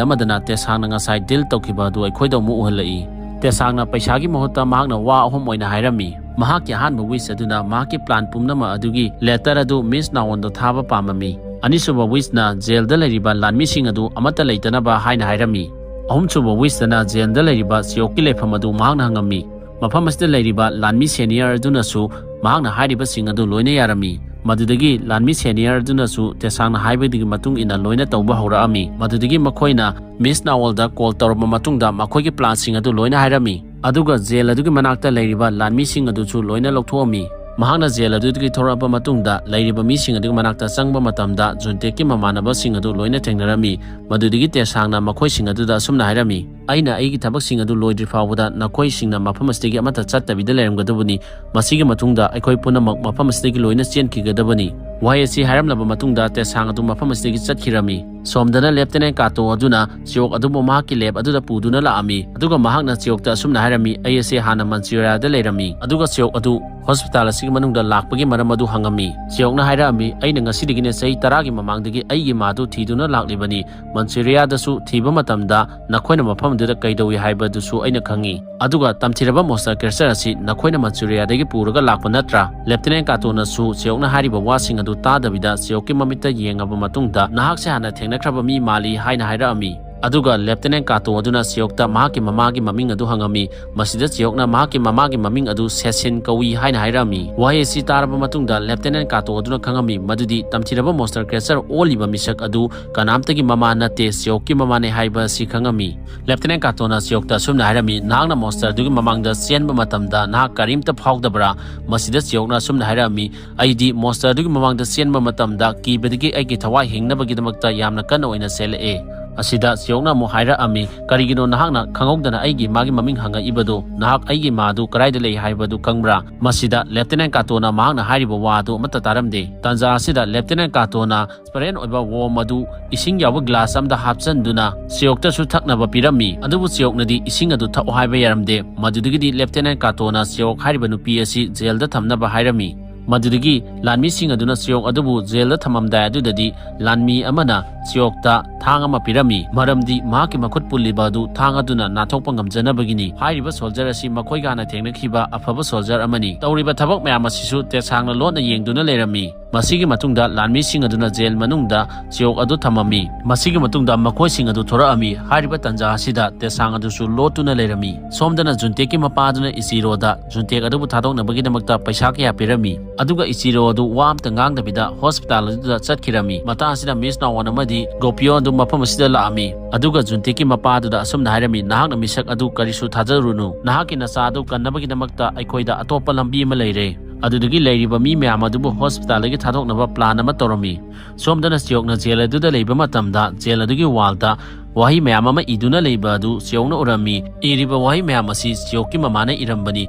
ꯑꯃꯗꯅ ꯇꯦꯁꯥꯡꯅ ꯉꯁꯥꯏ ꯗꯤꯜ ꯇꯧꯈꯤꯕ ꯑꯗꯨ ꯑꯩꯈꯣꯏꯗ ꯑꯃꯨꯛ ꯎꯍꯜꯂꯛꯏ꯫ ꯇꯦꯁꯥꯡꯅ ꯄꯩꯁꯥꯒꯤ ꯃꯍꯨꯠꯇ ꯃꯍꯥꯛꯅ ꯋꯥ ꯑꯍꯨꯝ ꯑꯣꯏꯅ ꯍꯥꯏꯔꯝꯃꯤ꯫ ꯃꯍꯥꯛꯀꯤ ꯑꯍꯥꯟꯕ ꯋꯤꯁ ꯑꯗꯨꯅ ꯃꯍꯥꯛꯀꯤ ꯄ꯭ꯂꯥꯟ ꯄꯨꯝꯅꯃꯛ ꯑꯗꯨꯒꯤ ꯂꯦꯇꯔ ꯑꯗꯨ ꯃꯤꯁ ꯅꯥꯋꯣꯟꯗ ꯊꯥꯕ ꯄꯥꯝꯂꯝꯃꯤ꯫ ꯑꯅꯤꯁꯨꯕ ꯋꯤꯁꯅ ꯖꯦꯜꯗ ꯂꯩꯔꯤꯕ ꯂꯥꯟꯃꯤꯁꯤꯡ ꯑꯗꯨ ꯑꯃꯠꯇ ꯂꯩꯇꯅꯕ ꯍꯥꯏꯅ ꯍꯥꯏꯔꯝꯃꯤ꯫ ꯑꯍꯨꯝꯁꯨꯕ ꯋꯤꯁꯇꯅ ꯖꯦꯜꯗ ꯂꯩꯔꯤꯕ ꯆꯤꯌꯣꯛꯀꯤ ꯂꯩꯐꯝ ꯑꯗꯨ ꯃꯍꯥꯛꯅ ꯍꯪꯉꯝꯃꯤ꯫ ꯃꯐꯝ ꯑꯁꯤꯗ ꯂꯩꯔꯤꯕ ꯂꯥꯟꯃꯤ ꯁꯦꯅꯤꯌꯔ ꯑꯗꯨꯅꯁꯨ ꯃꯍꯥꯛꯅ ꯍꯥꯏꯔꯤꯕꯁꯤꯡ ꯑꯗꯨ ꯂꯣꯏꯅ ꯌꯥꯔꯝꯃꯤ꯫ ꯃꯗꯨꯗꯒꯤ ꯂꯥꯟꯃꯤ ꯁꯦꯅꯤꯌꯔ ꯑꯗꯨꯅꯁꯨ ꯇꯦꯁꯥꯡꯅ ꯍꯥꯏꯕꯗꯨꯒꯤ ꯃꯇꯨꯡ ꯏꯟꯅ ꯂꯣꯏꯅ ꯇꯧꯕ ꯍꯧꯔꯛꯑꯝꯃꯤ꯫ ꯃꯗꯨꯗꯒꯤ ꯃꯈꯣꯏꯅ ꯃꯤꯁ ꯅꯥꯋꯣꯜꯗ ꯀꯣꯜ ꯇꯧꯔꯕ ꯃꯇꯨꯡꯗ ꯃꯈꯣꯏꯒꯤ ꯄ꯭ꯂꯥꯟꯁꯤꯡ ꯑꯗꯨ ꯂꯣꯏꯅ ꯍꯥꯏꯔꯝꯃꯤ, ꯑꯗꯨꯒ ꯖꯦꯜ ꯑꯗꯨꯒꯤ ꯃꯅꯥꯛꯇ ꯂꯩꯔꯤꯕ ꯂꯥꯟꯃꯤꯁꯤꯡ ꯑꯗꯨꯁꯨ ꯂꯣꯏꯅ ꯂꯧꯊꯣꯛꯑꯝꯃꯤ꯫ ꯃꯍꯥꯛꯅ ꯖꯦꯜ ꯑꯗꯨꯗꯒꯤ ꯊꯣꯔꯛꯂꯕ ꯃꯇꯨꯡꯗ ꯂꯩꯔꯤꯕ ꯃꯤꯁꯤꯡ ꯑꯗꯨꯒꯤ ꯃꯅꯥꯛꯇ ꯆꯪꯕ ꯃꯇꯝꯗ ꯖꯨꯟꯇꯦꯛꯀꯤ ꯃꯃꯥꯟꯅꯕꯁꯤꯡ ꯑꯗꯨ ꯂꯣꯏꯅ ꯊꯦꯡꯅꯔꯝꯃꯤ꯫ ꯃꯗꯨꯗꯒꯤ ꯇꯦꯁꯥꯡꯅ ꯃꯈꯣꯏꯁꯤꯡ ꯑꯗꯨꯗ ꯑꯁꯨꯝꯅ ꯍꯥꯏꯔꯝꯃꯤ, "ꯑꯩꯅ ꯑꯩꯒꯤ ꯊꯕꯛꯁꯤꯡ ꯑꯗꯨ ꯂꯣꯏꯗ꯭ꯔꯤ ꯐꯥꯎꯕꯗ ꯅꯈꯣꯏꯁꯤꯡꯅ ꯃꯐꯝ ꯑꯁꯤꯗꯒꯤ ꯑꯃꯠꯇ ꯆꯠꯇꯕꯤꯗ ꯂꯩꯔꯝꯒꯗꯕꯅꯤ꯫ ꯃꯁꯤꯒꯤ ꯃꯇꯨꯡꯗ ꯑꯩꯈꯣꯏ ꯄꯨꯝꯅꯃꯛ ꯃꯐꯝ ꯑꯁꯤꯗꯒꯤ ꯂꯣꯏꯅ ꯆꯦꯟꯈꯤꯒꯗꯕꯅꯤ"꯫ ꯋꯥꯍꯩ ꯑꯁꯤ ꯍꯥꯏꯔꯝꯂꯕ ꯃꯇꯨꯡꯗ ꯇꯦꯁꯥꯡ ꯑꯗꯨ ꯃꯐꯝ ꯑꯁꯤꯗꯒꯤ ꯆꯠꯈꯤꯔꯝꯃꯤ꯫ ꯁꯣꯝꯗꯅ ꯂꯦꯞꯇꯤꯅꯦꯟ ꯀꯥꯇꯣ ꯑꯗꯨꯅ ꯆꯤꯌꯣꯛ ꯑꯗꯨꯕꯨ ꯃꯍꯥꯛꯀꯤ ꯂꯦꯞ ꯑꯗꯨꯗ ꯄꯨꯗꯨꯅ ꯂꯥꯛꯂꯝꯃꯤ꯫ ꯑꯗꯨꯒ ꯃꯍꯥꯛꯅ ꯆꯤꯌꯣꯛꯇ ꯑꯁꯨꯝꯅ ꯍꯥꯏꯔꯝꯃꯤ, "ꯑꯩ ꯑꯁꯤ ꯍꯥꯟꯅ ꯃꯟꯆꯨꯔꯤꯌꯥꯗ ꯂꯩꯔꯝꯃꯤ꯫ ꯑꯗꯨꯒ ꯆꯤꯌꯣꯛ ꯑꯗꯨ ꯍꯣꯁꯄꯤꯇꯥꯜ ꯑꯁꯤꯒꯤ ꯃꯅꯨꯡꯗ ꯂꯥꯛꯄꯒꯤ ꯃꯔꯝ ꯑꯗꯨ ꯍꯪꯂꯝꯃꯤ"꯫ ꯆꯤꯌꯣꯛꯅ ꯍꯥꯏꯔꯛꯂꯝꯃꯤ, "ꯑꯩꯅ ꯉꯁꯤꯗꯒꯤꯅ ꯆꯍꯤ ꯇꯔꯥꯒꯤ ꯃꯃꯥꯡꯗꯒꯤ ꯑꯩꯒꯤ ꯏꯃꯥꯗꯨ ꯊꯤꯗꯨꯅ ꯂꯥꯛꯂꯤꯕꯅꯤ꯫ ꯃꯟꯆꯨꯔꯤꯌꯥꯗꯁꯨ ꯊꯤꯕ ꯃꯇꯝꯗ ꯅꯈꯣꯏꯅ ꯃꯐꯝ ꯑꯗꯨꯗ ꯀꯩꯗꯧꯏ ꯍꯥꯏꯕꯗꯨꯁꯨ ꯑꯩꯅ ꯈꯪꯏ꯫ ꯑꯗꯨꯒ ꯇꯝꯊꯤꯔꯕ ꯃꯣꯟꯁꯇꯔ ꯀ꯭ꯔꯦꯆꯔ ꯑꯁꯤ ꯅꯈꯣꯏꯅ ꯃꯟꯆꯨꯔꯤꯌꯥꯗꯒꯤ ꯄꯨꯔꯒ ꯂꯥꯛꯄ ꯅꯠꯇ꯭ꯔꯥ?" ꯂꯦꯞꯇꯤꯅꯦꯟ ꯀꯥꯇꯣꯅꯁꯨ ꯆꯤꯌꯣꯛꯅ ꯍꯥꯏꯔꯤꯕ ꯋꯥꯁꯤꯡ ꯑꯗꯨ ꯇꯥꯗꯕꯤꯗ ꯆꯤꯌꯣꯛꯀꯤ ꯃꯃꯤꯠꯇ ꯌꯦꯡꯂꯕ ꯃꯇꯨꯡꯗ, "ꯅꯍꯥꯛꯁꯦ ꯍꯥꯟꯅ ꯊꯦꯡꯅꯈ꯭ꯔꯕ ꯃꯤ ꯃꯥꯜꯂꯤ" ꯍꯥꯏꯅ ꯍꯥꯏꯔꯛꯂꯝꯃꯤ꯫ ꯑꯗꯨꯒ ꯂꯦꯞꯇꯤꯅꯦꯟ ꯀꯥꯇꯣ ꯑꯗꯨꯅ ꯆꯤꯌꯣꯛꯇ ꯃꯍꯥꯛꯀꯤ ꯃꯃꯥꯒꯤ ꯃꯃꯤꯡ ꯑꯗꯨ ꯍꯪꯂꯝꯃꯤ꯫ ꯃꯁꯤꯗ ꯆꯤꯌꯣꯛꯅ ꯃꯍꯥꯛꯀꯤ ꯃꯃꯥꯒꯤ ꯃꯃꯤꯡ ꯑꯗꯨ ꯁꯦꯁꯤꯟ ꯀꯧꯏ ꯍꯥꯏꯅ ꯍꯥꯏꯔꯛꯂꯝꯃꯤ꯫ ꯋꯥꯍꯩ ꯑꯁꯤ ꯇꯥꯔꯕ ꯃꯇꯨꯡꯗ ꯂꯦꯞꯇꯤꯅꯦꯟ ꯀꯥꯇꯣ ꯑꯗꯨꯅ ꯈꯪꯂꯝꯃꯤ ꯃꯗꯨꯗꯤ ꯇꯝꯊꯤꯔꯕ ꯃꯣꯟꯁꯇꯔ ꯀ꯭ꯔꯦꯆꯔ ꯑꯣꯜꯂꯤꯕ ꯃꯤꯁꯛ ꯑꯗꯨ ꯀꯅꯥꯝꯇꯒꯤ ꯃꯃꯥ ꯅꯠꯇꯦ, ꯆꯤꯌꯣꯛꯀꯤ ꯃꯃꯥꯅꯦ ꯍꯥꯏꯕ ꯑꯁꯤ ꯈꯪꯂꯝꯃꯤ꯫ ꯂꯦꯞꯇꯤꯅꯦꯟ ꯀꯥꯇꯣꯅ ꯆꯤꯌꯣꯛꯇ ꯑꯁꯨꯝꯅ ꯍꯥꯏꯔꯝꯃꯤ, "ꯅꯍꯥꯛꯅ ꯃꯣꯟꯁꯇꯔꯗꯨꯒꯤ ꯃꯃꯥꯡꯗ ꯆꯦꯟꯕ ꯃꯇꯝꯗ ꯅꯍꯥꯛ ꯀꯔꯤꯝꯇ ꯐꯥꯎꯗꯕ꯭ꯔꯥ?" ꯃꯁꯤꯗ ꯆꯤꯌꯣꯛꯅ ꯑꯁꯨꯝꯅ ꯍꯥꯏꯔꯝꯃꯤ, "ꯑꯩꯗꯤ ꯃꯣꯟꯁꯇꯔꯗꯨꯒꯤ ꯃꯃꯥꯡꯗ ꯆꯦꯟꯕ ꯃꯇꯝꯗ ꯀꯤꯕꯗꯒꯤ ꯑꯩꯒꯤ ꯊꯋꯥꯏ ꯍꯤꯡꯅꯕꯒꯤꯗꯃꯛꯇ ꯌꯥꯝꯅ ꯀꯟꯅ ꯑꯣꯏꯅ ꯆꯦꯜꯂꯛꯑꯦ"꯫ ꯑꯁꯤꯗ ꯆꯤꯌꯣꯛꯅ ꯑꯃꯨꯛ ꯍꯥꯏꯔꯛꯂꯝꯃꯤ, "ꯀꯔꯤꯒꯤꯅꯣ ꯅꯍꯥꯛꯅ ꯈꯪꯍꯧꯗꯅ ꯑꯩꯒꯤ ꯏꯃꯥꯒꯤ ꯃꯃꯤꯡ ꯍꯪꯂꯛꯂꯤꯕꯗꯨ? ꯅꯍꯥꯛ ꯑꯩꯒꯤ ꯏꯃꯥꯗꯨ ꯀꯗꯥꯏꯗ ꯂꯩ ꯍꯥꯏꯕꯗꯨ ꯈꯪꯕ꯭ꯔꯥ?" ꯃꯁꯤꯗ ꯂꯦꯞꯇꯤꯅꯦꯟ ꯀꯥꯇꯣꯅ ꯃꯍꯥꯛꯅ ꯍꯥꯏꯔꯤꯕ ꯋꯥ ꯑꯗꯨ ꯑꯃꯠꯇ ꯇꯥꯔꯝꯗꯦ꯫ ꯇꯥꯟꯖꯥ ꯑꯁꯤꯗ ꯂꯦꯞꯇꯤꯅꯦꯟ ꯀꯥꯇꯣꯅ ꯇ꯭ꯔꯥꯟꯁꯄꯦꯔꯦꯟ ꯑꯣꯏꯕ ꯋꯣꯝ ꯑꯗꯨ ꯏꯁꯤꯡ ꯌꯥꯎꯕ ꯒ꯭ꯂꯥꯁ ꯑꯃꯗ ꯍꯥꯞꯆꯤꯟꯗꯨꯅ ꯆꯤꯌꯣꯛꯇꯁꯨ ꯊꯛꯅꯕ ꯄꯤꯔꯝꯃꯤ꯫ ꯑꯗꯨꯕꯨ ꯆꯤꯌꯣꯛꯅꯗꯤ ꯏꯁꯤꯡ ꯑꯗꯨ ꯊꯛꯑꯣ ꯍꯥꯏꯕ ꯌꯥꯔꯝꯗꯦ꯫ ꯃꯗꯨꯗꯒꯤꯗꯤ ꯂꯦꯞꯇꯤꯅꯦꯟ ꯀꯥꯇꯣꯅ ꯆꯤꯌꯣꯛ ꯍꯥꯏꯔꯤꯕ ꯅꯨꯄꯤ ꯑꯁꯤ ꯖꯦꯜꯗ ꯊꯝꯅꯕ ꯍꯥꯏꯔꯝꯃꯤ꯫ ꯃꯗꯨꯗꯒꯤ ꯂꯥꯟꯃꯤꯁꯤꯡ ꯑꯗꯨꯅ ꯆꯤꯌꯣꯛ ꯑꯗꯨꯕꯨ ꯖꯦꯜꯗ ꯊꯝꯂꯝꯗꯥꯏ ꯑꯗꯨꯗꯗꯤ ꯂꯥꯟꯃꯤ ꯑꯃꯅ ꯆꯤꯌꯣꯛꯇ ꯊꯥꯡ ꯑꯃ ꯄꯤꯔꯝꯃꯤ, ꯃꯔꯝꯗꯤ ꯃꯍꯥꯛꯀꯤ ꯃꯈꯨꯠ ꯄꯨꯜꯂꯤꯕ ꯑꯗꯨ ꯊꯥꯡ ꯑꯗꯨꯅ ꯅꯥꯟꯊꯣꯛꯄ ꯉꯝꯖꯅꯕꯒꯤꯅꯤ꯫ ꯍꯥꯏꯔꯤꯕ ꯁꯣꯜꯖꯔ ꯑꯁꯤ ꯃꯈꯣꯏꯒ ꯍꯥꯟꯅ ꯊꯦꯡꯅꯈꯤꯕ ꯑꯐꯕ ꯁꯣꯜꯖꯔ ꯑꯃꯅꯤ꯫ ꯇꯧꯔꯤꯕ ꯊꯕꯛ ꯃꯌꯥꯝ ꯑꯁꯤꯁꯨ ꯇꯦꯁꯥꯡꯅ ꯂꯣꯠꯅ ꯌꯦꯡꯗꯨꯅ ꯂꯩꯔꯝꯃꯤ꯫ ꯃꯁꯤꯒꯤ ꯃꯇꯨꯡꯗ ꯂꯥꯟꯃꯤꯁꯤꯡ ꯑꯗꯨꯅ ꯖꯦꯜ ꯃꯅꯨꯡꯗ ꯆꯤꯌꯣꯛ ꯑꯗꯨ ꯊꯝꯂꯝꯃꯤ꯫ ꯃꯁꯤꯒꯤ ꯃꯇꯨꯡꯗ ꯃꯈꯣꯏꯁꯤꯡ ꯑꯗꯨ ꯊꯣꯔꯛꯂꯝꯃꯤ꯫ ꯍꯥꯏꯔꯤꯕ ꯇꯥꯟꯖꯥ ꯑꯁꯤꯗ ꯇꯦꯁꯥꯡ ꯑꯗꯨꯁꯨ ꯂꯣꯠꯇꯨꯅ ꯂꯩꯔꯝꯃꯤ꯫ ꯁꯣꯝꯗꯅ ꯖꯨꯟꯇꯦꯛꯀꯤ ꯃꯄꯥꯗꯨꯅ ꯏꯆꯤꯔꯣꯗ ꯖꯨꯟꯇꯦꯛ ꯑꯗꯨꯕꯨ ꯊꯥꯗꯣꯛꯅꯕꯒꯤꯗꯃꯛꯇ ꯄꯩꯁꯥ ꯀꯌꯥ ꯄꯤꯔꯝꯃꯤ꯫ ꯑꯗꯨꯒ ꯏꯆꯤꯔꯣ ꯑꯗꯨ ꯋꯥ ꯑꯃꯇ ꯉꯥꯡꯗꯕꯤꯗ ꯍꯣꯁꯄꯤꯇꯥꯜ ꯑꯗꯨꯗ ꯆꯠꯈꯤꯔꯝꯃꯤ꯫ ꯃꯇꯥꯡ ꯑꯁꯤꯗ ꯃꯤꯁ ꯅꯥꯋꯣꯟ ꯑꯃꯗꯤ ꯒꯣꯄꯤꯌꯣ ꯑꯗꯨ ꯃꯐꯝ ꯑꯁꯤꯗ ꯂꯥꯛꯂꯝꯃꯤ꯫ ꯑꯗꯨꯒ ꯖꯨꯟꯇꯦꯛꯀꯤ ꯃꯄꯥꯗꯨꯗ ꯑꯁꯨꯝꯅ ꯍꯥꯏꯔꯝꯃꯤ, "ꯅꯍꯥꯛꯅ ꯃꯤꯁꯛ ꯑꯗꯨ ꯀꯔꯤꯁꯨ ꯊꯥꯖꯔꯨꯅꯨ꯫ ꯅꯍꯥꯛꯀꯤ ꯅꯆꯥ ꯑꯗꯨ ꯀꯟꯅꯕꯒꯤꯗꯃꯛꯇ ꯑꯩꯈꯣꯏꯗ ꯑꯇꯣꯞꯄ ꯂꯝꯕꯤ ꯑꯃ ꯂꯩꯔꯦ"꯫ ꯑꯗꯨꯗꯒꯤ ꯂꯩꯔꯤꯕ ꯃꯤ ꯃꯌꯥꯝ ꯑꯗꯨꯕꯨ ꯍꯣꯁꯄꯤꯇꯥꯜꯗꯒꯤ ꯊꯥꯗꯣꯛꯅꯕ ꯄ꯭ꯂꯥꯟ ꯑꯃ ꯇꯧꯔꯝꯃꯤ꯫ ꯁꯣꯝꯗꯅ ꯁꯤꯌꯣꯛꯅ ꯖꯦꯜ ꯑꯗꯨꯗ ꯂꯩꯕ ꯃꯇꯝꯗ ꯖꯦꯜ ꯑꯗꯨꯒꯤ ꯋꯥꯜꯗ ꯋꯥꯍꯩ ꯃꯌꯥꯝ ꯑꯃ ꯏꯗꯨꯅ ꯂꯩꯕ ꯑꯗꯨ ꯁꯤꯌꯣꯛꯅ ꯎꯔꯝꯃꯤ꯫ ꯏꯔꯤꯕ ꯋꯥꯍꯩ ꯃꯌꯥꯝ ꯑꯁꯤ ꯁꯤꯌꯣꯛꯀꯤ ꯃꯃꯥꯅ ꯏꯔꯝꯕꯅꯤ꯫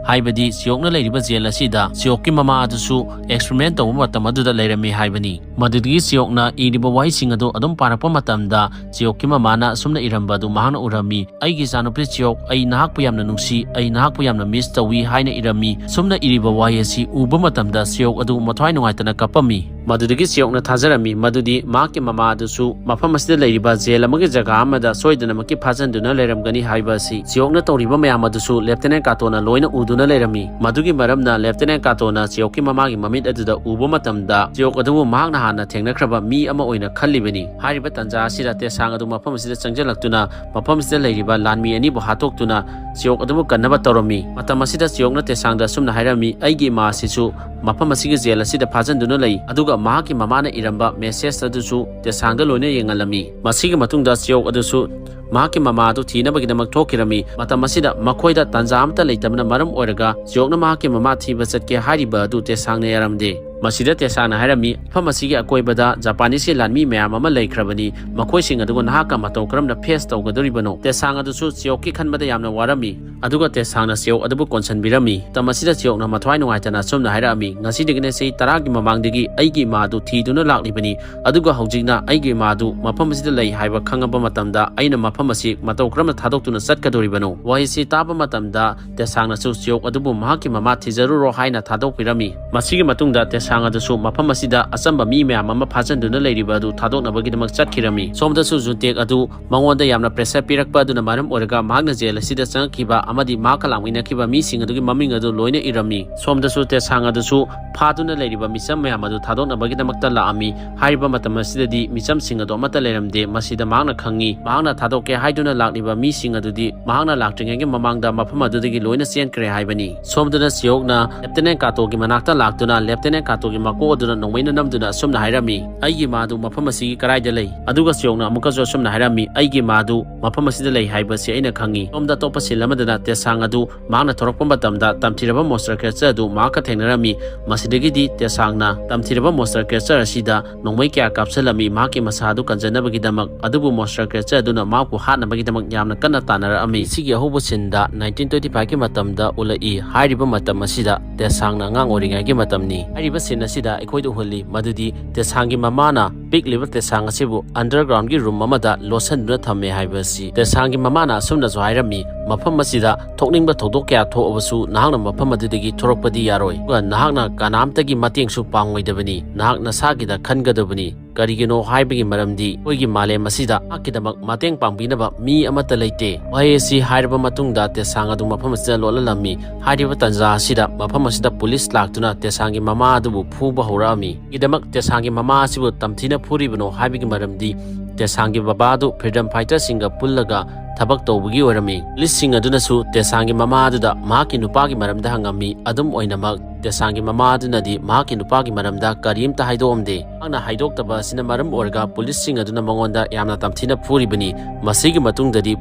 ꯍꯥꯏꯕꯗꯤ ꯁꯤꯌꯣꯛꯅ ꯂꯩꯔꯤꯕ ꯖꯦꯜ ꯑꯁꯤꯗ ꯁꯤꯌꯣꯛꯀꯤ ꯃꯃꯥ ꯑꯗꯨꯁꯨ ꯑꯦꯛꯁꯄ꯭ꯔꯤꯃꯦꯟ ꯇꯧꯕ ꯃꯇꯝ ꯑꯗꯨꯗ ꯂꯩꯔꯝꯃꯤ ꯍꯥꯏꯕꯅꯤ꯫ ꯃꯗꯨꯗꯒꯤ ꯁꯤꯌꯣꯛꯅ ꯏꯔꯤꯕ ꯋꯥꯍꯩꯁꯤꯡ ꯑꯗꯨ ꯑꯗꯨꯝ ꯄꯥꯔꯛꯄ ꯃꯇꯝꯗ ꯁꯤꯌꯣꯛꯀꯤ ꯃꯃꯥꯅ ꯑꯁꯨꯝꯅ ꯏꯔꯝꯕ ꯑꯗꯨ ꯃꯍꯥꯛꯅ ꯎꯔꯝꯃꯤ꯫ "ꯑꯩꯒꯤ ꯏꯆꯥꯅꯨꯄꯤ ꯁꯤꯌꯣꯛ, ꯑꯩ ꯅꯍꯥꯛꯄꯨ ꯌꯥꯝꯅ ꯅꯨꯡꯁꯤ, ꯑꯩ ꯅꯍꯥꯛꯄꯨ ꯌꯥꯝꯅ ꯃꯤꯁ ꯇꯧꯏ" ꯍꯥꯏꯅ ꯏꯔꯝꯃꯤ꯫ ꯁꯨꯝꯅ ꯏꯔꯤꯕ ꯋꯥꯍꯩ ꯑꯁꯤ ꯎꯕ ꯃꯇꯝꯗ ꯁꯤꯌꯣꯛ ꯑꯗꯨ ꯃꯊ꯭ꯋꯥꯏ ꯅꯨꯡꯉꯥꯏꯇꯅ ꯀꯞꯄꯝꯃꯤ꯫ ꯃꯗꯨꯗꯒꯤ ꯁꯤꯌꯣꯛꯅ ꯊꯥꯖꯔꯝꯃꯤ ꯃꯗꯨꯗꯤ ꯃꯍꯥꯛꯀꯤ ꯃꯃꯥ ꯑꯗꯨꯁꯨ ꯃꯐꯝ ꯑꯁꯤꯗ ꯂꯩꯔꯤꯕ ꯖꯦꯜ ꯑꯃꯒꯤ ꯖꯒꯥ ꯑꯃꯗ ꯁꯣꯏꯗꯅꯃꯛꯀꯤ ꯐꯥꯖꯤꯟꯗꯨꯅ ꯂꯩꯔꯝꯒꯅꯤ ꯍꯥꯏꯕ ꯑꯁꯤ꯫ ꯁꯤꯌꯣꯛꯅ ꯇꯧꯔꯤꯕ ꯃꯌꯥꯝ ꯑꯗꯨꯁꯨ ꯂꯦꯐꯇꯤꯅꯦꯟ ꯀꯥꯇꯣꯅ ꯂꯣꯏꯅ ꯎꯗꯨꯅ ꯂꯩꯔꯝꯃꯤ꯫ ꯃꯗꯨꯒꯤ ꯃꯔꯝꯅ ꯂꯦꯐꯇꯤꯅꯦꯟ ꯀꯥꯇꯣꯅ ꯁꯤꯌꯣꯛꯀꯤ ꯃꯃꯥꯒꯤ ꯃꯃꯤꯠ ꯑꯗꯨꯗ ꯎꯕ ꯃꯇꯝꯗ ꯁꯤꯌꯣꯛ ꯑꯗꯨꯕꯨ ꯃꯍꯥꯛꯅ ꯍꯥꯟꯅ ꯊꯦꯡꯅꯈ꯭ꯔꯕ ꯃꯤ ꯑꯃ ꯑꯣꯏꯅ ꯈꯜꯂꯤꯕꯅꯤ꯫ ꯍꯥꯏꯔꯤꯕ ꯇꯥꯟꯖꯥ ꯑꯁꯤꯗ ꯇꯦꯁꯥꯡ ꯑꯗꯨ ꯃꯐꯝ ꯑꯁꯤꯗ ꯆꯪꯁꯤꯜꯂꯛꯇꯨꯅ ꯃꯐꯝ ꯑꯁꯤꯗ ꯂꯩꯔꯤꯕ ꯂꯥꯟꯃꯤ ꯑꯅꯤꯕꯨ ꯍꯥꯠꯇꯣꯛꯇꯨꯅ ꯁꯤꯌꯣꯛ ꯑꯗꯨꯕꯨ ꯀꯟꯅꯕ ꯇꯧꯔꯝꯃꯤ꯫ ꯃꯇꯝ ꯑꯁꯤꯗ ꯁꯤꯌꯣꯛꯅ ꯇꯦꯁꯥꯡꯗ ꯑꯁꯨꯝꯅ ꯍꯥꯏꯔꯝꯃꯤ, "ꯑꯩꯒꯤ ꯏꯃꯥ ꯑꯁꯤꯁꯨ ꯃꯐꯝ ꯑꯁꯤꯒꯤ ꯖꯦꯜ ꯑꯁꯤꯗ ꯐꯥꯖꯤꯟꯗꯨꯅ ꯂꯩ", ꯑꯗꯨꯒ ꯃꯍꯥꯛꯀꯤ ꯃꯃꯥꯅ ꯏꯔꯝꯕ ꯃꯦꯁꯦꯖ ꯑꯗꯨꯁꯨ ꯇꯦꯁꯥꯡꯗ ꯂꯣꯏꯅ ꯌꯦꯡꯍꯜꯂꯝꯃꯤ꯫ ꯃꯁꯤꯒꯤ ꯃꯇꯨꯡꯗ ꯁꯤꯌꯣꯛ ꯑꯗꯨꯁꯨ ꯃꯍꯥꯛꯀꯤ ꯃꯃꯥ ꯑꯗꯨ ꯊꯤꯅꯕꯒꯤꯗꯃꯛ ꯊꯣꯛꯈꯤꯔꯝꯃꯤ꯫ ꯃꯇꯝ ꯑꯁꯤꯗ ꯃꯈꯣꯏꯗ ꯇꯥꯟꯖꯥ ꯑꯃꯠꯇ ꯂꯩꯇꯕꯅ ꯃꯔꯝ ꯑꯣꯏꯔꯒ ꯁꯤꯌꯣꯛꯅ ꯃꯍꯥꯛꯀꯤ ꯃꯃꯥ ꯊꯤꯕ ꯆꯠꯀꯦ ꯍꯥꯏꯔꯤꯕ ꯑꯗꯨ ꯇꯦꯁꯥꯡꯅ ꯌꯥꯔꯝꯗꯦ꯫ ꯃꯁꯤꯗ ꯇꯦꯁꯥꯡꯅ ꯍꯥꯏꯔꯝꯃꯤ, "ꯃꯐꯝ ꯑꯁꯤꯒꯤ ꯑꯀꯣꯏꯕꯗ ꯖꯄꯥꯅꯤꯁꯀꯤ ꯂꯥꯟꯃꯤ ꯃꯌꯥꯝ ꯑꯃ ꯂꯩꯈ꯭ꯔꯕꯅꯤ, ꯃꯈꯣꯏꯁꯤꯡ ꯑꯗꯨꯒ ꯅꯍꯥꯛꯀ ꯃꯇꯧ ꯀꯔꯝꯅ ꯐꯦꯁ ꯇꯧꯒꯗꯧꯔꯤꯕꯅꯣ?" ꯇꯦꯁꯥꯡ ꯑꯗꯨꯁꯨ ꯁꯤꯌꯣꯛꯀꯤ ꯈꯟꯕꯗ ꯌꯥꯝꯅ ꯋꯥꯔꯝꯃꯤ꯫ ꯑꯗꯨꯒ ꯇꯦꯁꯥꯡꯅ ꯁꯤꯌꯣꯛ ꯑꯗꯨꯕꯨ ꯀꯣꯟꯁꯤꯟꯕꯤꯔꯝꯃꯤ꯫ ꯃꯇꯝ ꯑꯁꯤꯗ ꯁꯤꯌꯣꯛꯅ ꯃꯊ꯭ꯋꯥꯏ ꯅꯨꯡꯉꯥꯏꯇꯅ ꯑꯁꯨꯝꯅ ꯍꯥꯏꯔꯛꯑꯝꯃꯤ, "ꯉꯁꯤꯗꯒꯤꯅ ꯆꯍꯤ ꯇꯔꯥꯒꯤ ꯃꯃꯥꯡꯗꯒꯤ ꯑꯩꯒꯤ ꯏꯃꯥ ꯑꯗꯨ ꯊꯤꯗꯨꯅ ꯂꯥꯛꯂꯤꯕꯅꯤ, ꯑꯗꯨꯒ ꯍꯧꯖꯤꯛꯅ ꯑꯩꯒꯤ ꯏꯃꯥ ꯑꯗꯨ ꯃꯐꯝ ꯑꯁꯤꯗ ꯂꯩ ꯍꯥꯏꯕ ꯈꯪꯉꯕ ꯃꯇꯝꯗ ꯑꯩꯅ ꯃꯐꯝ ꯑꯁꯤ ꯃꯇꯧ ꯀꯔꯝꯅ ꯊꯥꯗꯣꯛꯇꯨꯅ ꯆꯠꯀꯗꯧꯔꯤꯕꯅꯣ?" ꯋꯥꯍꯩꯁꯤ ꯇꯥꯕ ꯃꯇꯝꯗ ꯇꯦꯁꯥꯡꯅꯁꯨ ꯁꯤꯌꯣꯛ ꯑꯗꯨꯕꯨ ꯃꯍꯥꯛꯀꯤ ꯃꯃꯥ ꯊꯤꯖꯔꯨꯔꯣ ꯍꯥꯏꯅ ꯊꯥꯗꯣꯛꯄꯤꯔꯝꯃꯤ꯫ ꯃꯁꯤꯒꯤ ꯃꯇꯨꯡꯗ ꯇꯦꯁꯥꯡ ꯑꯗꯨꯁꯨ ꯃꯐꯝ ꯑꯁꯤꯗ ꯑꯆꯝꯕ ꯃꯤ ꯃꯌꯥꯝ ꯑꯃ ꯐꯥꯖꯤꯟꯗꯨꯅ ꯂꯩꯔꯤꯕ ꯑꯗꯨ ꯊꯥꯗꯣꯛꯅꯕꯒꯤꯗꯃꯛ ꯆꯠꯈꯤꯔꯝꯃꯤ꯫ ꯁꯣꯝꯗꯁꯨ ꯖꯨꯟꯇꯦꯛ ꯑꯗꯨ ꯃꯉꯣꯟꯗ ꯌꯥꯝꯅ ꯄ꯭ꯔꯦꯁꯔ ꯄꯤꯔꯛꯄ ꯑꯗꯨꯅ ꯃꯔꯝ ꯑꯣꯏꯔꯒ ꯃꯍꯥꯛꯅ ꯖꯦꯜ ꯑꯁꯤꯗ ꯆꯪꯉꯛꯈꯤꯕ ꯑꯃꯗꯤ ꯃꯍꯥꯛꯀ ꯂꯥꯛꯃꯤꯟꯅꯈꯤꯕ ꯃꯤꯁꯤꯡ ꯑꯗꯨꯒꯤ ꯃꯃꯤꯡ ꯑꯗꯨ ꯂꯣꯏꯅ ꯏꯔꯝꯃꯤ꯫ ꯁꯣꯝꯗꯁꯨ ꯇꯦꯁꯥꯡ ꯑꯗꯨꯁꯨ ꯐꯥꯗꯨꯅ ꯂꯩꯔꯤꯕ ꯃꯤꯆꯝ ꯃꯌꯥꯝ ꯑꯗꯨ ꯊꯥꯗꯣꯛꯅꯕꯒꯤꯗꯃꯛꯇ ꯂꯥꯛꯑꯝꯃꯤ꯫ ꯍꯥꯏꯔꯤꯕ ꯃꯇꯝ ꯑꯁꯤꯗꯗꯤ ꯃꯤꯆꯝꯁꯤꯡ ꯑꯗꯨ ꯑꯃꯠꯇ ꯂꯩꯔꯝꯗꯦ꯫ ꯃꯁꯤꯗ ꯃꯍꯥꯛꯅ ꯈꯪꯉꯤ꯫ ꯃꯍꯥꯛꯅ ꯊꯥꯗꯣꯛꯀꯦ ꯍꯥꯏꯗꯨꯅ ꯂꯥꯛꯂꯤꯕ ꯃꯤꯁꯤꯡ ꯑꯗꯨꯗꯤ ꯃꯍꯥꯛꯅ ꯂꯥꯛꯇ꯭ꯔꯤꯉꯩꯒꯤ ꯃꯃꯥꯡꯗ ꯃꯐꯝ ꯑꯗꯨꯗꯒꯤ ꯂꯣꯏꯅ ꯆꯦꯟꯈ꯭ꯔꯦ ꯍꯥꯏꯕꯅꯤ꯫ ꯁꯣꯝꯗꯅ ꯁꯤꯌꯣꯛꯅ ꯂꯦꯐꯇꯤꯅꯦꯟ ꯀꯥꯇꯣꯒꯤ ꯃꯅꯥꯛꯇ ꯂꯥꯛꯇꯨꯅ ꯂꯦꯐꯇꯤꯅꯦꯟ ꯀꯥꯇꯣ ꯇꯣꯒꯤ ꯃꯀꯣꯛ ꯑꯗꯨꯅ ꯅꯣꯡꯃꯩꯅ ꯅꯝꯗꯨꯅ ꯑꯁꯨꯝꯅ ꯍꯥꯏꯔꯝꯃꯤ, "ꯑꯩꯒꯤ ꯏꯃꯥꯗꯨ ꯃꯐꯝ ꯑꯁꯤꯒꯤ ꯀꯗꯥꯏꯗ ꯂꯩ?" ꯑꯗꯨꯒ ꯆꯤꯌꯣꯡꯅ ꯑꯃꯨꯛꯀꯁꯨ ꯑꯁꯨꯝꯅ ꯍꯥꯏꯔꯝꯃꯤ, "ꯑꯩꯒꯤ ꯏꯃꯥꯗꯨ ꯃꯐꯝ ꯑꯁꯤꯗ ꯂꯩ ꯍꯥꯏꯕꯁꯤ ꯑꯩꯅ ꯈꯪꯉꯤ꯫" ꯁꯣꯝꯗ ꯑꯇꯣꯞꯄ ꯁꯤꯟ ꯑꯃꯗꯅ ꯇꯦꯁꯥꯡ ꯑꯗꯨ ꯃꯍꯥꯛꯅ ꯊꯣꯔꯛꯄ ꯃꯇꯝꯗ ꯇꯝꯊꯤꯔꯕ ꯃꯣꯟꯁꯇꯔ ꯀ꯭ꯔꯦꯆꯔ ꯑꯗꯨ ꯃꯍꯥꯛꯀ ꯊꯦꯡꯅꯔꯝꯃꯤ꯫ ꯃꯁꯤꯗꯒꯤꯗꯤ ꯇꯦꯁꯥꯡꯅ ꯇꯝꯊꯤꯔꯕ ꯃꯣꯟꯁꯇꯔ ꯀ꯭ꯔꯦꯆꯔ ꯑꯁꯤꯗ ꯅꯣꯡꯃꯩ ꯀꯌꯥ ꯀꯥꯞꯁꯤꯜꯂꯝꯃꯤ ꯃꯍꯥꯛꯀꯤ ꯃꯁꯥ ꯑꯗꯨ ꯀꯟꯖꯅꯕꯒꯤꯗꯃꯛ꯫ ꯑꯗꯨꯕꯨ ꯃꯣꯟꯁꯇꯔ ꯀ꯭ꯔꯦꯆꯔ ꯑꯗꯨꯅ ꯃꯍꯥꯛꯄꯨ ꯍꯥꯠꯅꯕꯒꯤꯗꯃꯛ ꯌꯥꯝꯅ ꯀꯟꯅ ꯇꯥꯟꯅꯔꯛꯑꯝꯃꯤ꯫ ꯁꯤꯒꯤ ꯑꯍꯧꯕ ꯁꯤꯟꯗ ꯅꯥꯏꯟꯇꯤꯟ ꯇ꯭ꯋꯦꯟꯇꯤ ꯐꯥꯏꯚꯀꯤ ꯃꯇꯝꯗ ꯎꯠꯂꯛꯏ꯫ ꯍꯥꯏꯔꯤꯕ ꯃꯇꯝ ꯑꯁꯤꯗ ꯇꯦꯁꯥꯡꯅ ꯑꯉꯥꯡ ꯑꯣꯏꯔꯤꯉꯩꯒꯤ ꯃꯇꯝꯅꯤ꯫ ꯍꯥꯏꯔꯤꯕ ꯁꯤꯟ ꯑꯁꯤꯗ ꯑꯩꯈꯣꯏꯗ ꯎꯍꯜꯂꯤ ꯃꯗꯨꯗꯤ ꯇꯦꯁꯥꯡꯒꯤ ꯃꯃꯥꯅ ꯄꯤꯛꯂꯤꯕ ꯇꯦꯁꯥꯡ ꯑꯁꯤꯕꯨ ꯑꯟꯗꯔꯒ꯭ꯔꯥꯎꯟꯒꯤ ꯔꯨꯝ ꯑꯃꯗ ꯂꯣꯠꯁꯤꯟꯗꯨꯅ ꯊꯝꯃꯦ ꯍꯥꯏꯕ ꯑꯁꯤ꯫ ꯇꯦꯁꯥꯡꯒꯤ ꯃꯃꯥꯅ ꯑꯁꯨꯝꯅꯁꯨ ꯍꯥꯏꯔꯝꯃꯤ, "ꯃꯐꯝ ꯑꯁꯤꯗ ꯊꯣꯛꯅꯤꯡꯕ ꯊꯧꯗꯣꯛ ꯀꯌꯥ ꯊꯣꯛꯑꯕꯁꯨ ꯅꯍꯥꯛꯅ ꯃꯐꯝ ꯑꯗꯨꯗꯒꯤ ꯊꯣꯔꯛꯄꯗꯤ ꯌꯥꯔꯣꯏ꯫ ꯑꯗꯨꯒ ꯅꯍꯥꯛꯅ ꯀꯅꯥꯝꯇꯒꯤ ꯃꯇꯦꯡꯁꯨ ꯄꯥꯡꯉꯣꯏꯗꯕꯅꯤ꯫ ꯅꯍꯥꯛ ꯅꯁꯥꯒꯤꯗ ꯈꯟꯒꯗꯕꯅꯤ꯫ ꯀꯔꯤꯒꯤꯅꯣ ꯍꯥꯏꯕꯒꯤ ꯃꯔꯝꯗꯤ ꯑꯩꯈꯣꯏꯒꯤ ꯃꯥꯂꯦꯝ ꯑꯁꯤꯗ ꯅꯍꯥꯛꯀꯤꯗꯃꯛ ꯃꯇꯦꯡ ꯄꯥꯡꯕꯤꯅꯕ ꯃꯤ ꯑꯃꯠꯇ ꯂꯩꯇꯦ꯫" ꯋꯥꯍꯩ ꯑꯁꯤ ꯍꯥꯏꯔꯕ ꯃꯇꯨꯡꯗ ꯇꯦꯁꯥꯡ ꯑꯗꯨ ꯃꯐꯝ ꯑꯁꯤꯗ ꯂꯣꯠꯍꯜꯂꯝꯃꯤ꯫ ꯍꯥꯏꯔꯤꯕ ꯇꯥꯟꯖꯥ ꯑꯁꯤꯗ ꯃꯐꯝ ꯑꯁꯤꯗ ꯄꯨꯂꯤꯁ ꯂꯥꯛꯇꯨꯅ ꯇꯦꯁꯥꯡꯒꯤ ꯃꯃꯥ ꯑꯗꯨꯕꯨ ꯐꯨꯕ ꯍꯧꯔꯛꯑꯝꯃꯤ꯫ ꯒꯤꯗꯃꯛ ꯇꯦꯁꯥꯡꯒꯤ ꯃꯃꯥ ꯑꯁꯤꯕꯨ ꯇꯝꯊꯤꯅ ꯐꯨꯔꯤꯕꯅꯣ ꯍꯥꯏꯕꯒꯤ ꯃꯔꯝꯗꯤ ꯇꯦꯁꯥꯡꯒꯤ ꯕꯕꯥ ꯑꯗꯨ ꯐ꯭ꯔꯤꯗꯝ ꯐꯥꯏꯇꯔꯁꯤꯡꯒ ꯄꯨꯜꯂꯒ ꯊꯕꯛ ꯇꯧꯕꯒꯤ ꯑꯣꯏꯔꯝꯃꯤ꯫ ꯄꯨꯂꯤꯁꯁꯤꯡ ꯑꯗꯨꯅꯁꯨ ꯇꯦꯁꯥꯡꯒꯤ ꯃꯃꯥ ꯑꯗꯨꯗ ꯃꯍꯥꯛꯀꯤ ꯅꯨꯄꯥꯒꯤ ꯃꯔꯝꯗ ꯍꯪꯉꯝꯃꯤ꯫ ꯑꯗꯨꯝ ꯑꯣꯏꯅꯃꯛ, ꯇꯦꯁꯥꯡꯒꯤ ꯃꯃꯥ ꯑꯗꯨꯅꯗꯤ ꯃꯍꯥꯛꯀꯤ ꯅꯨꯄꯥꯒꯤ ꯃꯔꯝꯗ ꯀꯔꯤꯝꯇ ꯍꯥꯏꯗꯣꯛꯑꯝꯗꯦ꯫ ꯃꯍꯥꯛꯅ ꯍꯥꯏꯗꯣꯛꯇꯕ ꯑꯁꯤꯅ ꯃꯔꯝ ꯑꯣꯏꯔꯒ ꯄꯨꯂꯤꯁꯁꯤꯡ ꯑꯗꯨꯅ ꯃꯉꯣꯟꯗ ꯌꯥꯝꯅ ꯇꯝꯊꯤꯅ ꯐꯨꯔꯤꯕꯅꯤ꯫ ꯃꯁꯤꯒꯤ ꯃꯇꯨꯡꯗꯗꯤ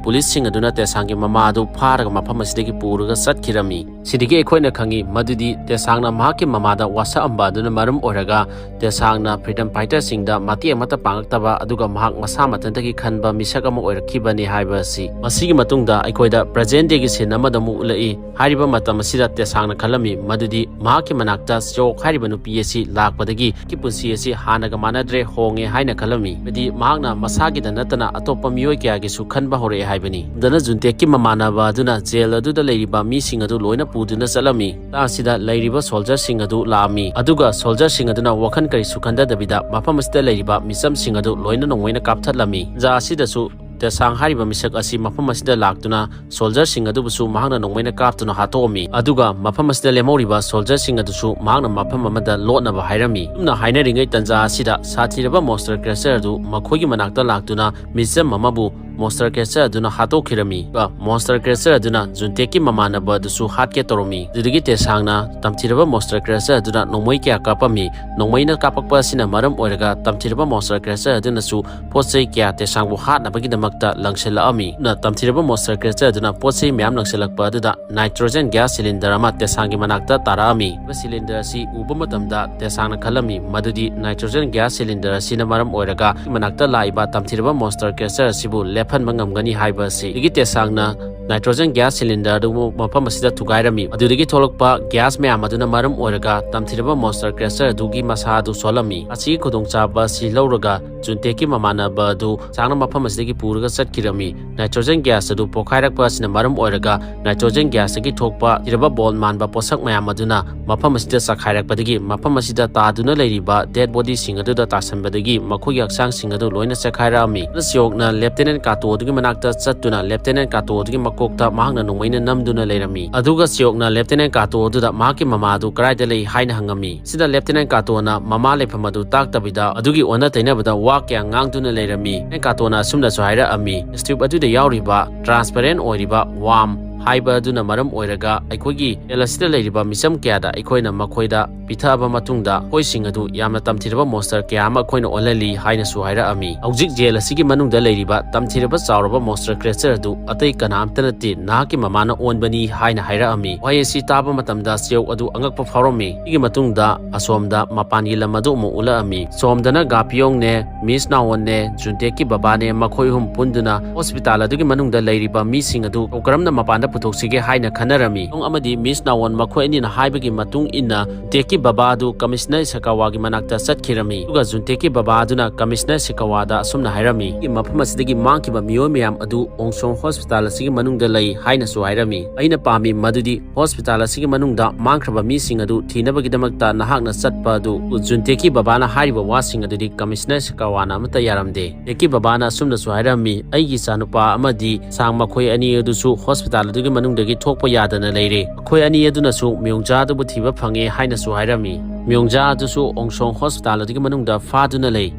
ꯄꯨꯂꯤꯁꯁꯤꯡ ꯑꯗꯨꯅ ꯇꯦꯁꯥꯡꯒꯤ ꯃꯃꯥ ꯑꯗꯨ ꯐꯥꯔꯒ ꯃꯐꯝ ꯑꯁꯤꯗꯒꯤ ꯄꯨꯔꯒ ꯆꯠꯈꯤꯔꯝꯃꯤ꯫ ꯁꯤꯗꯒꯤ ꯑꯩꯈꯣꯏꯅ ꯈꯪꯉꯤ ꯃꯗꯨꯗꯤ ꯇꯦꯁꯥꯡꯅ ꯃꯍꯥꯛꯀꯤ ꯃꯃꯥꯗ ꯋꯥꯁꯛꯑꯝꯕ ꯑꯗꯨꯅ ꯃꯔꯝ ꯑꯣꯏꯔꯒ ꯇꯦꯁꯥꯡꯅ ꯐ꯭ꯔꯤꯗꯝ ꯐꯥꯏꯇꯔꯁꯤꯡꯗ ꯃꯇꯦꯡ ꯑꯃꯠꯇ ꯄꯥꯡꯂꯛꯇꯕ, ꯑꯗꯨꯒ ꯃꯍꯥꯛ ꯃꯁꯥ ꯃꯊꯟꯇꯒꯤ ꯈꯟꯕ ꯃꯤꯁꯛ ꯑꯃ ꯑꯣꯏꯔꯛꯈꯤꯕꯅꯤ ꯍꯥꯏꯕ ꯑꯁꯤ꯫ ꯃꯁꯤꯒꯤ ꯃꯇꯨꯡꯗ ꯑꯩꯈꯣꯏꯗ ꯄ꯭ꯔꯖꯦꯟ ꯗꯦꯒꯤ ꯁꯤꯟ ꯑꯃꯗ ꯑꯃꯨꯛ ꯎꯠꯂꯛꯏ꯫ ꯍꯥꯏꯔꯤꯕ ꯃꯇꯝ ꯑꯁꯤꯗ ꯇꯦꯁꯥꯡꯅ ꯈꯜꯂꯝꯃꯤ ꯃꯗꯨꯗꯤ ꯃꯍꯥꯛꯀꯤ ꯃꯅꯥꯛꯇ ꯆꯤꯌꯣꯛ ꯍꯥꯏꯔꯤꯕ ꯅꯨꯄꯤ ꯑꯁꯤ ꯂꯥꯛꯄꯗꯒꯤ ꯃꯍꯥꯛꯀꯤ ꯄꯨꯟꯁꯤ ꯑꯁꯤ ꯍꯥꯟꯅꯒ ꯃꯥꯟꯅꯗ꯭ꯔꯦ, ꯍꯣꯡꯉꯦ ꯍꯥꯏꯅ ꯈꯜꯂꯝꯃꯤ꯫ ꯍꯥꯏꯕꯗꯤ ꯃꯍꯥꯛꯅ ꯃꯁꯥꯒꯤꯗ ꯅꯠꯇꯅ ꯑꯇꯣꯞꯄ ꯃꯤꯑꯣꯏ ꯀꯌꯥꯒꯤꯁꯨ ꯈꯟꯕ ꯍꯧꯔꯛꯑꯦ ꯍꯥꯏꯕꯅꯤ꯫ ꯑꯗꯨꯅ ꯖꯨꯟꯇꯦꯛꯀꯤ ꯃꯃꯥꯟꯅꯕ ꯑꯗꯨꯅ ꯖꯦꯜ ꯑꯗꯨꯗ ꯂꯩꯔꯤꯕ ꯃꯤꯁꯤꯡ ꯑꯗꯨ ꯂꯣꯏꯅ ꯄꯨꯗꯨꯅ ꯆꯠꯂꯝꯃꯤ꯫ ꯃꯇꯥꯡ ꯑꯁꯤꯗ ꯂꯩꯔꯤꯕ ꯁꯣꯜꯖꯔꯁꯤꯡ ꯑꯗꯨ ꯂꯥꯛꯑꯝꯃꯤ, ꯑꯗꯨꯒ ꯁꯣꯜꯖꯔꯁꯤꯡ ꯑꯗꯨꯅ ꯋꯥꯈꯜ ꯀꯔꯤꯁꯨ ꯈꯟꯊꯗꯕꯤꯗ ꯃꯐꯝ ꯑꯁꯤꯗ ꯂꯩꯔꯤꯕ ꯃꯤꯆꯝꯁꯤꯡ ꯑꯗꯨ ꯂꯣꯏꯅ ꯅꯣꯡꯃꯩꯅ ꯀꯥꯞꯊꯠꯂꯝꯃꯤ꯫ ꯇꯥꯟꯖꯥ ꯑꯁꯤꯗꯁꯨ ꯇꯦꯁꯥꯡ ꯍꯥꯏꯔꯤꯕ ꯃꯤꯁꯛ ꯑꯁꯤ ꯃꯐꯝ ꯑꯁꯤꯗ ꯂꯥꯛꯇꯨꯅ ꯁꯣꯜꯖꯔꯁꯤꯡ ꯑꯗꯨꯕꯨꯁꯨ ꯃꯍꯥꯛꯅ ꯅꯣꯡꯃꯩꯅ ꯀꯥꯞꯇꯨꯅ ꯍꯥꯠꯇꯣꯛꯑꯝꯃꯤ꯫ ꯑꯗꯨꯒ ꯃꯐꯝ ꯑꯁꯤꯗ ꯂꯦꯝꯍꯧꯔꯤꯕ ꯁꯣꯜꯖꯔꯁꯤꯡ ꯑꯗꯨꯁꯨ ꯃꯍꯥꯛꯅ ꯃꯐꯝ ꯑꯃꯗ ꯂꯣꯠꯅꯕ ꯍꯥꯏꯔꯝꯃꯤ꯫ ꯑꯁꯨꯝꯅ ꯍꯥꯏꯅꯔꯤꯉꯩ ꯇꯥꯟꯖꯥ ꯑꯁꯤꯗ ꯁꯥꯊꯤꯔꯕ ꯃꯣꯟꯁꯇꯔ ꯀ꯭ꯔꯦꯆꯔ ꯑꯗꯨ ꯃꯈꯣꯏꯒꯤ ꯃꯅꯥꯛꯇ ꯂꯥꯛꯇꯨꯅ ꯃꯤꯆꯝ ꯑꯃꯕꯨ monster creature ꯑꯗꯨꯅ ꯍꯥꯠꯇꯣꯛꯈꯤꯔꯝꯃꯤ꯫ ꯑꯗꯨꯒ monster creature ꯑꯗꯨꯅ ꯖꯨꯟꯇꯦꯛꯀꯤ ꯃꯃꯥꯟꯅꯕ ꯑꯗꯨꯁꯨ ꯍꯥꯠꯀꯦ ꯇꯧꯔꯝꯃꯤ꯫ ꯑꯗꯨꯗꯒꯤ ꯇꯦꯁꯥꯡꯅ ꯇꯝꯊꯤꯔꯕ monster creature ꯑꯗꯨꯅ ꯅꯣꯡꯃꯩ ꯀꯌꯥ ꯀꯥꯞꯄꯝꯃꯤ꯫ ꯅꯣꯡꯃꯩꯅ ꯀꯥꯞꯄꯛꯄ ꯑꯁꯤꯅ ꯃꯔꯝ ꯑꯣꯏꯔꯒ ꯇꯝꯊꯤꯔꯕ monster creature ꯑꯗꯨꯅꯁꯨ ꯄꯣꯠ ꯆꯩ ꯀꯌꯥ ꯇꯦꯁꯥꯡꯕꯨ ꯍꯥꯠꯅꯕꯒꯤꯗꯃꯛꯇ ꯂꯪꯁꯤꯜꯂꯛꯑꯝꯃꯤ꯫ ꯑꯗꯨꯅ ꯇꯝꯊꯤꯔꯕ monster creature ꯑꯗꯨꯅ ꯄꯣꯠ ꯆꯩ ꯃꯌꯥꯝ ꯂꯪꯁꯤꯜꯂꯛꯄ ꯑꯗꯨꯗ nitrogen gas cylinder ꯑꯃ ꯇꯦꯁꯥꯡꯒꯤ ꯃꯅꯥꯛꯇ ꯇꯥꯔꯛꯑꯝꯃꯤ꯫ Cylinder ꯑꯁꯤ ꯎꯕ ꯃꯇꯝꯗ ꯇꯦꯁꯥꯡꯅ ꯈꯜꯂꯝꯃꯤ ꯃꯗꯨꯗꯤ nitrogen gas cylinder ꯑꯁꯤꯅ ꯃꯔꯝ ꯑꯣꯏꯔꯒ ꯃꯅꯥꯛꯇ ꯂꯥꯛꯏꯕ ꯇꯝꯊꯤꯔꯕ monster creature ꯑꯁꯤꯕꯨ ꯂꯦꯞꯍꯟꯕ ꯉꯝꯒꯅꯤ ꯍꯥꯏꯕ ꯑꯁꯤ꯫ ꯑꯗꯒꯤ ꯇꯦꯁꯥꯡꯅ nitrogen gas cylinder ꯑꯗꯨꯕꯨ ꯃꯐꯝ ꯑꯁꯤꯗ ꯊꯨꯒꯥꯏꯔꯝꯃꯤ꯫ ꯑꯗꯨꯗꯒꯤ ꯊꯣꯛꯂꯛꯄ gas ꯃꯌꯥꯝ ꯑꯗꯨꯅ ꯃꯔꯝ ꯑꯣꯏꯔꯒ ꯇꯝꯊꯤꯔꯕ monster creature ꯑꯗꯨꯒꯤ ꯃꯁꯥ ꯑꯗꯨ ꯁꯣꯛꯂꯝꯃꯤ꯫ ꯑꯁꯤꯒꯤ ꯈꯨꯗꯣꯡꯆꯥꯕ ꯑꯁꯤ ꯂꯧꯔꯒ ꯖꯨꯟꯇꯦꯛꯀꯤ ꯃꯃꯥꯟꯅꯕ ꯑꯗꯨ ꯇꯦꯁꯥꯡꯅ ꯃꯐꯝ ꯑꯁꯤꯗꯒꯤ ꯄꯨꯔꯒ ꯆꯠꯈꯤꯔꯝꯃꯤ꯫ Nitrogen gas ꯑꯗꯨ ꯄꯣꯈꯥꯏꯔꯛꯄ ꯑꯁꯤꯅ ꯃꯔꯝ ꯑꯣꯏꯔꯒ nitrogen gas ꯇꯒꯤ ꯊꯣꯛꯄ ꯊꯤꯔꯕ ball ꯃꯥꯟꯕ ꯄꯣꯠꯁꯛ ꯃꯌꯥꯝ ꯑꯗꯨꯅ ꯃꯐꯝ ꯑꯁꯤꯗ ꯆꯈꯥꯏꯔꯛꯄꯗꯒꯤ ꯃꯐꯝ ꯑꯁꯤꯗ ꯇꯥꯗꯨꯅ ꯂꯩꯔꯤꯕ dead body ꯁꯤꯡ ꯑꯗꯨꯗ ꯇꯥꯁꯟꯕꯗꯒꯤ ꯃꯈꯣꯏꯒꯤ ꯍꯛꯆꯥꯡꯁꯤꯡ ꯑꯗꯨ ꯂꯣꯏꯅ ꯆꯦꯛꯈꯥꯏꯔꯛꯑꯝꯃꯤ꯫ ꯆꯤꯌꯣꯛꯅ Lieutenant ꯀꯥꯇꯣ ꯑꯗꯨꯒꯤ ꯃꯅꯥꯛꯇ ꯆꯠꯇꯨꯅ Lieutenant ꯀꯥꯇꯣ ꯑꯗꯨꯒꯤ ꯃꯀꯣꯛꯇ ꯃꯍꯥꯛꯅ ꯅꯣꯡꯃꯩꯅ ꯅꯝꯗꯨꯅ ꯂꯩꯔꯝꯃꯤ꯫ ꯑꯗꯨꯒ ꯆꯤꯌꯣꯛꯅ Lieutenant ꯀꯥꯇꯣ ꯑꯗꯨꯗ ꯃꯍꯥꯛꯀꯤ ꯃꯃꯥ ꯑꯗꯨ ꯀꯗꯥꯏꯗ ꯂꯩ ꯍꯥꯏꯅ ꯍꯪꯉꯝꯃꯤ꯫ ꯁꯤꯗ Lieutenant ꯀꯥꯇꯣꯅ ꯃꯃꯥ ꯂꯩꯐꯝ ꯑꯗꯨ ꯇꯥꯛꯇꯕꯤꯗ ꯑꯗꯨꯒꯤ ꯑꯣꯟꯅ ꯇꯩꯅꯕꯗ ꯋꯥ ꯀꯌꯥ ꯉꯥꯡꯗꯨꯅ ꯂꯩꯔꯝꯃꯤ꯫ Lieutenant ꯀꯥꯇꯣꯅ ꯑꯁꯨꯝꯅꯁꯨ ꯍꯥꯏꯔꯛꯑꯝꯃꯤ, "Tube ꯑꯗꯨꯗ ꯌꯥꯎꯔꯤꯕ transparent ꯑꯣꯏꯔꯤꯕ worm ꯍꯥꯏꯕ ꯑꯗꯨꯅ ꯃꯔꯝ ꯑꯣꯏꯔꯒ ꯑꯩꯈꯣꯏꯒꯤ jail ꯑꯁꯤꯗ ꯂꯩꯔꯤꯕ ꯃꯤꯆꯝ ꯀꯌꯥꯗ ꯑꯩꯈꯣꯏꯅ ꯃꯈꯣꯏꯗ ꯄꯤꯊꯛꯑꯕ ꯃꯇꯨꯡꯗ ꯃꯈꯣꯏꯁꯤꯡ ꯑꯗꯨ ꯌꯥꯝꯅ ꯇꯝꯊꯤꯔꯕ monster ꯀꯌꯥ ꯑꯃ ꯑꯩꯈꯣꯏꯅ ꯑꯣꯜꯍꯜꯂꯤ" ꯍꯥꯏꯅꯁꯨ ꯍꯥꯏꯔꯛꯑꯝꯃꯤ꯫ ꯍꯧꯖꯤꯛ jail ꯑꯁꯤꯒꯤ ꯃꯅꯨꯡꯗ ꯂꯩꯔꯤꯕ ꯇꯝꯊꯤꯔꯕ ꯆꯥꯎꯔꯕ monster creature ꯑꯗꯨ ꯑꯇꯩ ꯀꯅꯥꯝꯇ ꯅꯠꯇꯦ, ꯅꯍꯥꯛꯀꯤ ꯃꯃꯥꯅ ꯑꯣꯟꯕꯅꯤ ꯍꯥꯏꯅ ꯍꯥꯏꯔꯛꯑꯝꯃꯤ꯫ ꯋꯥꯍꯩ ꯑꯁꯤ ꯇꯥꯕ ꯃꯇꯝꯗ ꯆꯤꯌꯣꯛ ꯑꯗꯨ ꯑꯉꯛꯄ ꯐꯥꯎꯔꯝꯃꯤ꯫ ꯁꯤꯒꯤ ꯃꯇꯨꯡꯗ ꯑꯁꯣꯝꯗ ꯃꯄꯥꯟꯒꯤ ꯂꯝ ꯑꯗꯨ ꯑꯃꯨꯛ ꯎꯠꯂꯛꯑꯝꯃꯤ꯫ ꯁꯣꯝꯗꯅ ꯒꯥꯄꯤꯌꯣꯡꯅꯦ, Miss ꯅꯥꯋꯣꯟꯅꯦ, ꯖꯨꯟꯇꯦꯛꯀꯤ ꯕꯕꯥꯅꯦ, ꯃꯈꯣꯏ ꯑꯍꯨꯝ ꯄꯨꯟꯗꯨꯅ hospital ꯑꯗꯨꯒꯤ ꯃꯅꯨꯡꯗ ꯂꯩꯔꯤꯕ ꯃꯤꯁꯤꯡ ꯑꯗꯨ ꯀꯔꯝꯅ ꯃꯄꯥꯟꯗ ꯄꯨꯊꯣꯛꯁꯤꯒꯦ ꯍꯥꯏꯅ ꯈꯟꯅꯔꯝꯃꯤ꯫ ꯌꯣꯡ ꯑꯃꯗꯤ Miss ꯅꯥꯋꯣꯟ ꯃꯈꯣꯏ ꯑꯅꯤꯅ ꯍꯥꯏꯕꯒꯤ ꯃꯇꯨꯡ ꯏꯟꯅ ꯖꯨꯟꯇꯦꯛꯀꯤ ꯕꯕꯥ ꯑꯗꯨ Commissioner ꯁꯤꯀꯥꯋꯥꯒꯤ ꯃꯅꯥꯛꯇ ꯆꯠꯈꯤꯔꯝꯃꯤ꯫ ꯑꯗꯨꯒ ꯖꯨꯟꯇꯦꯛꯀꯤ ꯕꯕꯥ ꯑꯗꯨꯅ Commissioner ꯁꯤꯀꯥꯋꯥꯗ ꯑꯁꯨꯝꯅ ꯍꯥꯏꯔꯝꯃꯤ, "ꯃꯐꯝ ꯑꯁꯤꯗꯒꯤ ꯃꯥꯡꯈꯤꯕ ꯃꯤꯑꯣꯏ ꯃꯌꯥꯝ ꯑꯗꯨ ꯑꯣꯡꯁꯣꯡ hospital ꯑꯁꯤꯒꯤ ꯃꯅꯨꯡꯗ ꯂꯩ" ꯍꯥꯏꯅꯁꯨ ꯍꯥꯏꯔꯝꯃꯤ꯫ ꯑꯩꯅ ꯄꯥꯝꯃꯤ ꯃꯗꯨꯗꯤ hospital ꯑꯁꯤꯒꯤ ꯃꯅꯨꯡꯗ ꯃꯥꯡꯈ꯭ꯔꯕ ꯃꯤꯁꯤꯡ ꯑꯗꯨ ꯊꯤꯅꯕꯒꯤꯗꯃꯛꯇ ꯅꯍꯥꯛꯅ ꯆꯠꯄ ꯑꯗꯨ ꯖꯨꯟꯇꯦꯛꯀꯤ ꯕꯕꯥꯅ ꯍꯥꯏꯔꯤꯕ ꯋꯥꯁꯤꯡ ꯑꯗꯨꯗꯤ Commissioner ꯁꯤꯀꯥꯋꯥꯅ ꯑꯃꯠꯇ ꯌꯥꯔꯝꯗꯦ꯫ ꯖꯨꯟꯇꯦꯛꯀꯤ ꯕꯕꯥꯅ ꯑꯁꯨꯝꯅꯁꯨ ꯍꯥꯏꯔꯝꯃꯤ, "ꯑꯩꯒꯤ ꯏꯆꯥꯅꯨꯄꯥ ꯑꯃꯗꯤ ꯁꯥꯡ ꯃꯈꯣꯏ ꯑꯅꯤ ꯑꯗꯨꯁꯨ hospital ꯑꯗꯨꯒꯤ ꯃꯅꯨꯡꯗꯒꯤ ꯊꯣꯛꯄ ꯌꯥꯗꯅ ꯂꯩꯔꯦ꯫ ꯃꯈꯣꯏ ꯑꯅꯤ ꯑꯗꯨꯅꯁꯨ ꯃꯤꯌꯣꯡꯖꯥ ꯑꯗꯨꯕꯨ ꯊꯤꯕ ꯐꯪꯉꯦ" ꯍꯥꯏꯅꯁꯨ ꯍꯥꯏꯔꯝꯃꯤ꯫ ꯃꯤꯌꯣꯡꯖꯥ ꯑꯗꯨꯁꯨ ꯑꯣꯡꯁꯣꯡ hospital ꯑꯗꯨꯒꯤ ꯃꯅꯨꯡꯗ ꯐꯥꯗꯨꯅ ꯂꯩ꯫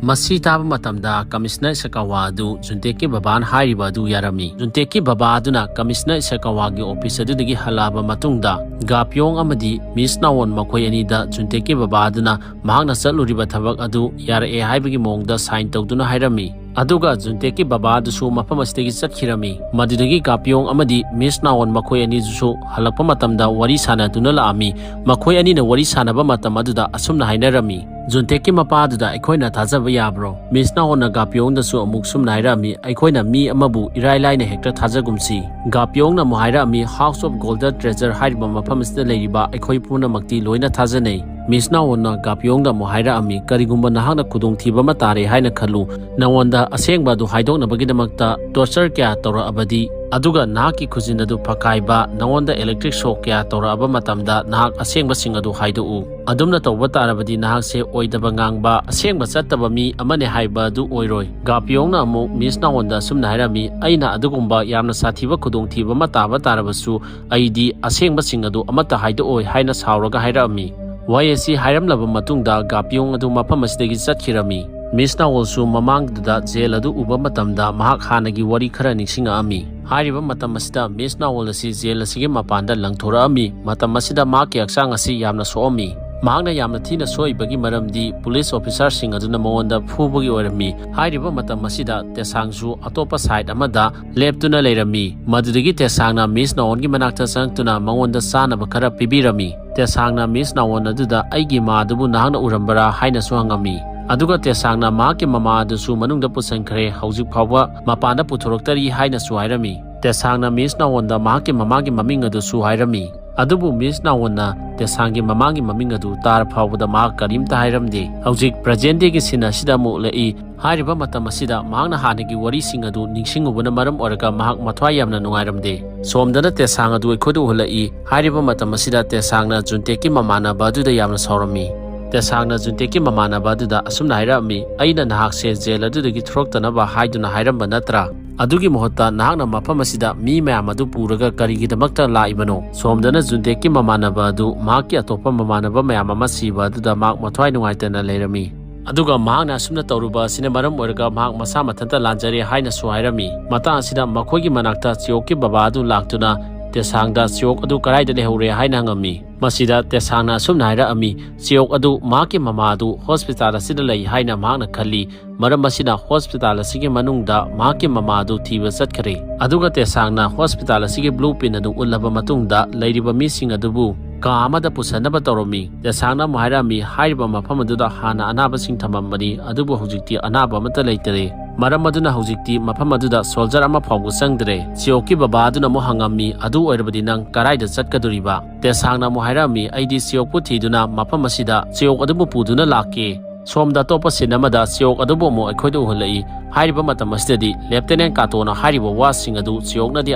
ꯃꯁꯤ ꯇꯥꯕ ꯃꯇꯝꯗ ꯀꯃꯤꯁꯅꯔ ꯏꯁꯀꯥꯋꯥ ꯑꯗꯨ ꯖꯨꯟꯇꯦꯛꯀꯤ ꯕꯕꯥꯅ ꯍꯥꯏꯔꯤꯕ ꯑꯗꯨ ꯌꯥꯔꯝꯃꯤ꯫ ꯖꯨꯟꯇꯦꯛꯀꯤ ꯕꯕꯥ ꯑꯗꯨꯅ ꯀꯃꯤꯁꯅꯔ ꯏꯁꯀꯥꯋꯥꯒꯤ ꯑꯣꯐꯤꯁ ꯑꯗꯨꯗꯒꯤ ꯍꯜꯂꯛꯑꯕ ꯃꯇꯨꯡꯗ, ꯒꯥꯄꯤꯌꯣꯡ ꯑꯃꯗꯤ ꯃꯤꯁ ꯅꯥꯋꯣꯟ ꯃꯈꯣꯏ ꯑꯅꯤꯗ ꯖꯨꯟꯇꯦꯛꯀꯤ ꯕꯕꯥ ꯑꯗꯨꯅ ꯃꯍꯥꯛꯅ ꯆꯠꯂꯨꯔꯤꯕ ꯊꯕꯛ ꯑꯗꯨ ꯌꯥꯔꯛꯑꯦ ꯍꯥꯏꯕꯒꯤ ꯃꯑꯣꯡꯗ ꯁꯥꯏꯟ ꯇꯧꯗꯨꯅ ꯍꯥꯏꯔꯝꯃꯤ꯫ ꯑꯗꯨꯒ ꯖꯨꯟꯇꯦꯛꯀꯤ ꯕꯕꯥ ꯑꯗꯨꯁꯨ ꯃꯐꯝ ꯑꯁꯤꯗꯒꯤ ꯆꯠꯈꯤꯔꯝꯃꯤ꯫ ꯃꯗꯨꯗꯒꯤ ꯒꯥꯄꯤꯌꯣꯡ ꯑꯃꯗꯤ ꯃꯤꯁ ꯅꯥꯋꯣꯟ ꯃꯈꯣꯏ ꯑꯅꯤꯗꯨꯁꯨ ꯍꯜꯂꯛꯄ ꯃꯇꯝꯗ ꯋꯥꯔꯤ ꯁꯥꯟꯅꯗꯨꯅ ꯂꯥꯛꯑꯝꯃꯤ꯫ ꯃꯈꯣꯏ ꯑꯅꯤꯅ ꯋꯥꯔꯤ ꯁꯥꯟꯅꯕ ꯃꯇꯝ ꯑꯗꯨꯗ ꯑꯁꯨꯝꯅ ꯍꯥꯏꯅꯔꯝꯃꯤ, "ꯖꯨꯟꯇꯦꯛꯀꯤ ꯃꯄꯥ ꯑꯗꯨꯗ ꯑꯩꯈꯣꯏꯅ ꯊꯥꯖꯕ ꯌꯥꯕ꯭ꯔꯣ?" ꯃꯤꯁ ꯅꯥꯋꯣꯟꯅ ꯒꯥꯄꯤꯌꯣꯡꯗꯁꯨ ꯑꯃꯨꯛ ꯁꯨꯝꯅ ꯍꯥꯏꯔꯛꯑꯝꯃꯤ, "ꯑꯩꯈꯣꯏꯅ ꯃꯤ ꯑꯃꯕꯨ ꯏꯔꯥꯏ ꯂꯥꯏꯅ ꯍꯦꯛꯇ ꯊꯥꯖꯒꯨꯝꯁꯤ꯫" ꯒꯥꯄꯤꯌꯣꯡꯅ ꯑꯃꯨꯛ ꯍꯥꯏꯔꯛꯑꯝꯃꯤ, "House of Golden Treasure ꯍꯥꯏꯔꯤꯕ ꯃꯐꯝ ꯑꯁꯤꯗ ꯂꯩꯔꯤꯕ ꯑꯩꯈꯣꯏ ꯄꯨꯝꯅꯃꯛꯇꯤ ꯂꯣꯏꯅ ꯊꯥꯖꯅꯩ꯫" ꯃꯤꯁ ꯅꯥꯋꯣꯟꯅ ꯒꯥꯄꯤꯌꯣꯡꯗ ꯑꯃꯨꯛ ꯍꯥꯏꯔꯛꯑꯝꯃꯤ, "ꯀꯔꯤꯒꯨꯝꯕ ꯅꯍꯥꯛꯅ ꯈꯨꯗꯣꯡꯊꯤꯕ ꯑꯃ ꯇꯥꯔꯦ ꯍꯥꯏꯅ ꯈꯜꯂꯨ, ꯅꯉꯣꯟꯗ ꯑꯁꯦꯡꯕ ꯑꯗꯨ ꯍꯥꯏꯗꯣꯛꯅꯕꯒꯤꯗꯃꯛꯇ ꯇꯣꯔꯆꯔ ꯀꯌꯥ ꯇꯧꯔꯛꯑꯕꯗꯤ, ꯑꯗꯨꯒ ꯅꯍꯥꯛꯀꯤ ꯈꯨꯖꯤꯟ ꯑꯗꯨ ꯐꯛꯀꯥꯏꯕ, ꯅꯉꯣꯟꯗ ꯏꯂꯦꯛꯇ꯭ꯔꯤꯛ ꯁꯣꯛ ꯀꯌꯥ ꯇꯧꯔꯛꯑꯕ ꯃꯇꯝꯗ ꯅꯍꯥꯛ ꯑꯁꯦꯡꯕꯁꯤꯡ ꯑꯗꯨ ꯍꯥꯏꯗꯣꯛꯎ꯫ ꯑꯗꯨꯝꯅ ꯇꯧꯕ ꯇꯥꯔꯕꯗꯤ ꯅꯍꯥꯛꯁꯦ ꯑꯣꯏꯗꯕ ꯉꯥꯡꯕ, ꯑꯁꯦꯡꯕ ꯆꯠꯇꯕ ꯃꯤ ꯑꯃꯅꯦ ꯍꯥꯏꯕ ꯑꯗꯨ ꯑꯣꯏꯔꯣꯏ꯫" ꯒꯥꯄꯤꯌꯣꯡꯅ ꯑꯃꯨꯛ ꯃꯤꯁ ꯅꯥꯋꯣꯟꯗ ꯑꯁꯨꯝꯅ ꯍꯥꯏꯔꯝꯃꯤ, "ꯑꯩꯅ ꯑꯗꯨꯒꯨꯝꯕ ꯌꯥꯝꯅ ꯁꯥꯊꯤꯕ ꯈꯨꯗꯣꯡꯊꯤꯕ ꯑꯃ ꯇꯥꯕ ꯇꯥꯔꯕꯁꯨ, ꯑꯩꯗꯤ ꯑꯁꯦꯡꯕꯁꯤꯡ ꯑꯗꯨ ꯑꯃꯠꯇ ꯍꯥꯏꯗꯣꯛꯑꯣꯏ" ꯍꯥꯏꯅ ꯁꯥꯎꯔꯒ ꯍꯥꯏꯔꯛꯑꯝꯃꯤ꯫ ꯋꯥꯍꯩ ꯑꯁꯤ ꯍꯥꯏꯔꯝꯂꯕ ꯃꯇꯨꯡꯗ ꯒꯥꯄꯤꯌꯣꯡ ꯑꯗꯨ ꯃꯐꯝ ꯑꯁꯤꯗꯒꯤ ꯆꯠꯈꯤꯔꯝꯃꯤ꯫ ꯃꯤꯁ ꯅꯥꯋꯣꯜꯁꯨ ꯃꯃꯥꯡꯗꯨꯗ ꯖꯦꯜ ꯑꯗꯨ ꯎꯕ ꯃꯇꯝꯗ ꯃꯍꯥꯛ ꯍꯥꯟꯅꯒꯤ ꯋꯥꯔꯤ ꯈꯔ ꯅꯤꯡꯁꯤꯡꯉꯛꯑꯝꯃꯤ꯫ ꯍꯥꯏꯔꯤꯕ ꯃꯇꯝ ꯑꯁꯤꯗ ꯃꯤꯁ ꯅꯥꯋꯣꯜ ꯑꯁꯤ ꯖꯦꯜ ꯑꯁꯤꯒꯤ ꯃꯄꯥꯟꯗ ꯂꯪꯊꯣꯔꯛꯑꯝꯃꯤ꯫ ꯃꯇꯝ ꯑꯁꯤꯗ ꯃꯍꯥꯛꯀꯤ ꯍꯛꯆꯥꯡ ꯑꯁꯤ ꯌꯥꯝꯅ ꯁꯣꯛꯑꯝꯃꯤ꯫ ꯃꯍꯥꯛꯅ ꯌꯥꯝꯅ ꯊꯤꯅ ꯁꯣꯛꯏꯕꯒꯤ ꯃꯔꯝꯗꯤ ꯄꯨꯂꯤꯁ ꯑꯣꯐꯤꯁꯥꯔꯁꯤꯡ ꯑꯗꯨꯅ ꯃꯉꯣꯟꯗ ꯐꯨꯕꯒꯤ ꯑꯣꯏꯔꯝꯃꯤ꯫ ꯍꯥꯏꯔꯤꯕ ꯃꯇꯝ ꯑꯁꯤꯗ ꯇꯦꯁꯥꯡꯁꯨ ꯑꯇꯣꯞꯄ ꯁꯥꯏꯠ ꯑꯃꯗ ꯂꯦꯞꯇꯨꯅ ꯂꯩꯔꯝꯃꯤ꯫ ꯃꯗꯨꯗꯒꯤ ꯇꯦꯁꯥꯡꯅ ꯃꯤꯁ ꯅꯥꯋꯣꯟꯒꯤ ꯃꯅꯥꯛꯇ ꯆꯪꯂꯛꯇꯨꯅ ꯃꯉꯣꯟꯗ ꯆꯥꯅꯕ ꯈꯔ ꯄꯤꯕꯤꯔꯝꯃꯤ꯫ ꯇꯦꯁꯥꯡꯅ ꯃꯤꯁ ꯅꯥꯋꯣꯟ ꯑꯗꯨꯗ, "ꯑꯩꯒꯤ ꯃꯥ ꯑꯗꯨꯕꯨ ꯅꯍꯥꯛꯅ ꯎꯔꯝꯕꯔꯥ?" ꯍꯥꯏꯅꯁꯨ ꯍꯪꯉꯝꯃꯤ꯫ ꯑꯗꯨꯒ ꯇꯦꯁꯥꯡꯅ ꯃꯍꯥꯛꯀꯤ ꯃꯃꯥ ꯑꯗꯨꯁꯨ ꯃꯅꯨꯡꯗ ꯄꯨꯁꯤꯟꯈ꯭ꯔꯦ, ꯍꯧꯖꯤꯛ ꯐꯥꯎꯕ ꯃꯄꯥꯟꯗ ꯄꯨꯊꯣꯔꯛꯇꯔꯤ ꯍꯥꯏꯅꯁꯨ ꯍꯥꯏꯔꯝꯃꯤ꯫ ꯇꯦꯁꯥꯡꯅ ꯃꯤꯁ ꯅꯥꯋꯣꯟꯗ ꯃꯍꯥꯛꯀꯤ ꯃꯃꯥꯒꯤ ꯃꯃꯤꯡ ꯑꯗꯨꯁꯨ ꯍꯥꯏꯔꯝꯃꯤ꯫ ꯑꯗꯨꯕꯨ ꯃꯤꯁ ꯅꯥꯋꯣꯟꯅ ꯇꯦꯁꯥꯡꯒꯤ ꯃꯃꯥꯒꯤ ꯃꯃꯤꯡ ꯑꯗꯨ ꯇꯥꯔ ꯐꯥꯎꯕꯗ ꯃꯍꯥꯛ ꯀꯔꯤꯝꯇ ꯍꯥꯏꯔꯝꯗꯦ꯫ ꯍꯧꯖꯤꯛ present dayꯒꯤ scene ꯑꯁꯤꯗ ꯑꯃꯨꯛ ꯎꯠꯂꯛꯏ꯫ ꯍꯥꯏꯔꯤꯕ ꯃꯇꯝ ꯑꯁꯤꯗ ꯃꯍꯥꯛꯅ ꯍꯥꯟꯅꯒꯤ ꯋꯥꯔꯤꯁꯤꯡ ꯑꯗꯨ ꯅꯤꯡꯁꯤꯡꯉꯨꯕꯅ ꯃꯔꯝ ꯑꯣꯏꯔꯒ ꯃꯍꯥꯛ ꯃꯊ꯭ꯋꯥꯏ ꯌꯥꯝꯅ ꯅꯨꯡꯉꯥꯏꯔꯝꯗꯦ꯫ ꯁꯣꯝꯗꯅ ꯇꯦꯁꯥꯡ ꯑꯗꯨ ꯑꯩꯈꯣꯏꯗ ꯎꯍꯜꯂꯛꯏ꯫ ꯍꯥꯏꯔꯤꯕ ꯃꯇꯝ ꯑꯁꯤꯗ ꯇꯦꯁꯥꯡꯅ ꯖꯨꯟꯇꯦꯛꯀꯤ ꯃꯃꯥꯟꯅꯕ ꯑꯗꯨꯗ ꯌꯥꯝꯅ ꯁꯥꯎꯔꯝꯃꯤ꯫ ꯇꯦꯁꯥꯡꯅ ꯖꯨꯟꯇꯦꯛꯀꯤ ꯃꯃꯥꯟꯅꯕ ꯑꯗꯨꯗ ꯑꯁꯨꯝꯅ ꯍꯥꯏꯔꯛꯑꯝꯃꯤ, "ꯑꯩꯅ ꯅꯍꯥꯛꯁꯦ ꯖꯦꯜ ꯑꯗꯨꯗꯒꯤ ꯊꯣꯔꯛꯇꯅꯕ ꯍꯥꯏꯗꯨꯅ ꯍꯥꯏꯔꯝꯕ ꯅꯠꯇ꯭ꯔꯥ? ꯑꯗꯨꯒꯤ ꯃꯍꯨꯠꯇ ꯅꯍꯥꯛꯅ ꯃꯐꯝ ꯑꯁꯤꯗ ꯃꯤ ꯃꯌꯥꯝ ꯑꯗꯨ ꯄꯨꯔꯒ ꯀꯔꯤꯒꯤꯗꯃꯛꯇ ꯂꯥꯛꯏꯕꯅꯣ?" ꯁꯣꯝꯗꯅ ꯖꯨꯟꯇꯦꯛꯀꯤ ꯃꯃꯥꯟꯅꯕ ꯑꯗꯨ ꯃꯍꯥꯛꯀꯤ ꯑꯇꯣꯞꯄ ꯃꯃꯥꯟꯅꯕ ꯃꯌꯥꯝ ꯑꯃ ꯁꯤꯕ ꯑꯗꯨꯗ ꯃꯍꯥꯛ ꯃꯊ꯭ꯋꯥꯏ ꯅꯨꯡꯉꯥꯏꯇꯅ ꯂꯩꯔꯝꯃꯤ꯫ ꯑꯗꯨꯒ ꯃꯍꯥꯛꯅ ꯑꯁꯨꯝꯅ ꯇꯧꯔꯨꯕ ꯑꯁꯤꯅ ꯃꯔꯝ ꯑꯣꯏꯔꯒ ꯃꯍꯥꯛ ꯃꯁꯥ ꯃꯊꯟꯇ ꯂꯥꯟꯖꯔꯦ ꯍꯥꯏꯅꯁꯨ ꯍꯥꯏꯔꯝꯃꯤ꯫ ꯃꯇꯥꯡ ꯑꯁꯤꯗ ꯃꯈꯣꯏꯒꯤ ꯃꯅꯥꯛꯇ ꯆꯤꯌꯣꯛꯀꯤ ꯕꯕꯥ ꯑꯗꯨ ꯂꯥꯛꯇꯨꯅ ꯇꯦꯁꯥꯡꯗ ꯆꯤꯌꯣꯛ ꯑꯗꯨ ꯀꯗꯥꯏꯗ ꯂꯩꯍꯧꯔꯦ ꯍꯥꯏꯅ ꯍꯪꯉꯝꯃꯤ꯫ ꯃꯁꯤꯗ ꯇꯦꯁꯥꯡꯅ ꯑꯁꯨꯝꯅ ꯍꯥꯏꯔꯛꯑꯝꯃꯤ, ꯆꯤꯌꯣꯛ ꯑꯗꯨ ꯃꯍꯥꯛꯀꯤ ꯃꯃꯥ ꯑꯗꯨ ꯍꯣꯁꯄꯤꯇꯥꯜ ꯑꯁꯤꯗ ꯂꯩ ꯍꯥꯏꯅ ꯃꯍꯥꯛꯅ ꯈꯜꯂꯤ꯫ ꯃꯔꯝ ꯑꯁꯤꯅ ꯍꯣꯁꯄꯤꯇꯥꯜ ꯑꯁꯤꯒꯤ ꯃꯅꯨꯡꯗ ꯃꯍꯥꯛꯀꯤ ꯃꯃꯥ ꯑꯗꯨ ꯊꯤꯕ ꯆꯠꯈ꯭ꯔꯦ꯫ ꯑꯗꯨꯒ ꯇꯦꯁꯥꯡꯅ ꯍꯣꯁꯄꯤꯇꯥꯜ ꯑꯁꯤꯒꯤ ꯕ꯭ꯂꯨ ꯄ꯭ꯔꯤꯟ ꯑꯗꯨ ꯎꯠꯂꯕ ꯃꯇꯨꯡꯗ ꯂꯩꯔꯤꯕ ꯃꯤꯁꯤꯡ ꯑꯗꯨꯕꯨ ꯀꯥ ꯑꯃꯗ ꯄꯨꯁꯟꯅꯕ ꯇꯧꯔꯝꯃꯤ꯫ ꯇꯦꯁꯥꯡꯅ ꯑꯃꯨꯛ ꯍꯥꯏꯔꯛꯑꯝꯃꯤ, ꯍꯥꯏꯔꯤꯕ ꯃꯐꯝ ꯑꯗꯨꯗ ꯍꯥꯟꯅ ꯑꯅꯥꯕꯁꯤꯡ ꯊꯝꯃꯝꯕꯅꯤ, ꯑꯗꯨꯕꯨ ꯍꯧꯖꯤꯛꯇꯤ ꯑꯅꯥꯕ ꯑꯃꯠꯇ ꯂꯩꯇꯔꯦ꯫ ꯃꯔꯝ ꯑꯗꯨꯅ ꯍꯧꯖꯤꯛꯇꯤ ꯃꯐꯝ ꯑꯗꯨꯗ ꯁꯣꯜꯖꯔ ꯑꯃ ꯐꯥꯎꯕ ꯆꯪꯗ꯭ꯔꯦ꯫ ꯆꯤꯌꯣꯛꯀꯤ ꯕꯕꯥ ꯑꯗꯨꯅ ꯑꯃꯨꯛ ꯍꯪꯉꯝꯃꯤ, ꯑꯗꯨ ꯑꯣꯏꯔꯕꯗꯤ ꯅꯪ ꯀꯗꯥꯏꯗ ꯆꯠꯀꯗꯣꯔꯤꯕ? ꯇꯦꯁꯥꯡꯅ ꯑꯃꯨꯛ ꯍꯥꯏꯔꯛꯑꯝꯃꯤ, ꯑꯩꯗꯤ ꯆꯤꯌꯣꯛꯄꯨ ꯊꯤꯗꯨꯅ ꯃꯐꯝ ꯑꯁꯤꯗ ꯆꯤꯌꯣꯛ ꯑꯗꯨꯕꯨ ꯄꯨꯗꯨꯅ ꯂꯥꯛꯀꯦ꯫ ꯁꯣꯝꯗ ꯑꯇꯣꯞꯄ ꯁꯤꯟ ꯑꯃꯗ ꯆꯤꯌꯣꯛ ꯑꯗꯨꯕꯨ ꯑꯃꯨꯛ ꯑꯩꯈꯣꯏꯗ ꯎꯍꯜꯂꯛꯏ꯫ ꯍꯥꯏꯔꯤꯕ ꯃꯇꯝ ꯑꯁꯤꯗꯗꯤ ꯂꯦꯞꯇꯤꯅꯦꯟ ꯀꯥꯇꯣꯅ ꯍꯥꯏꯔꯤꯕ ꯋꯥꯁꯤꯡ ꯑꯗꯨ ꯆꯤꯌꯣꯛꯅꯗꯤ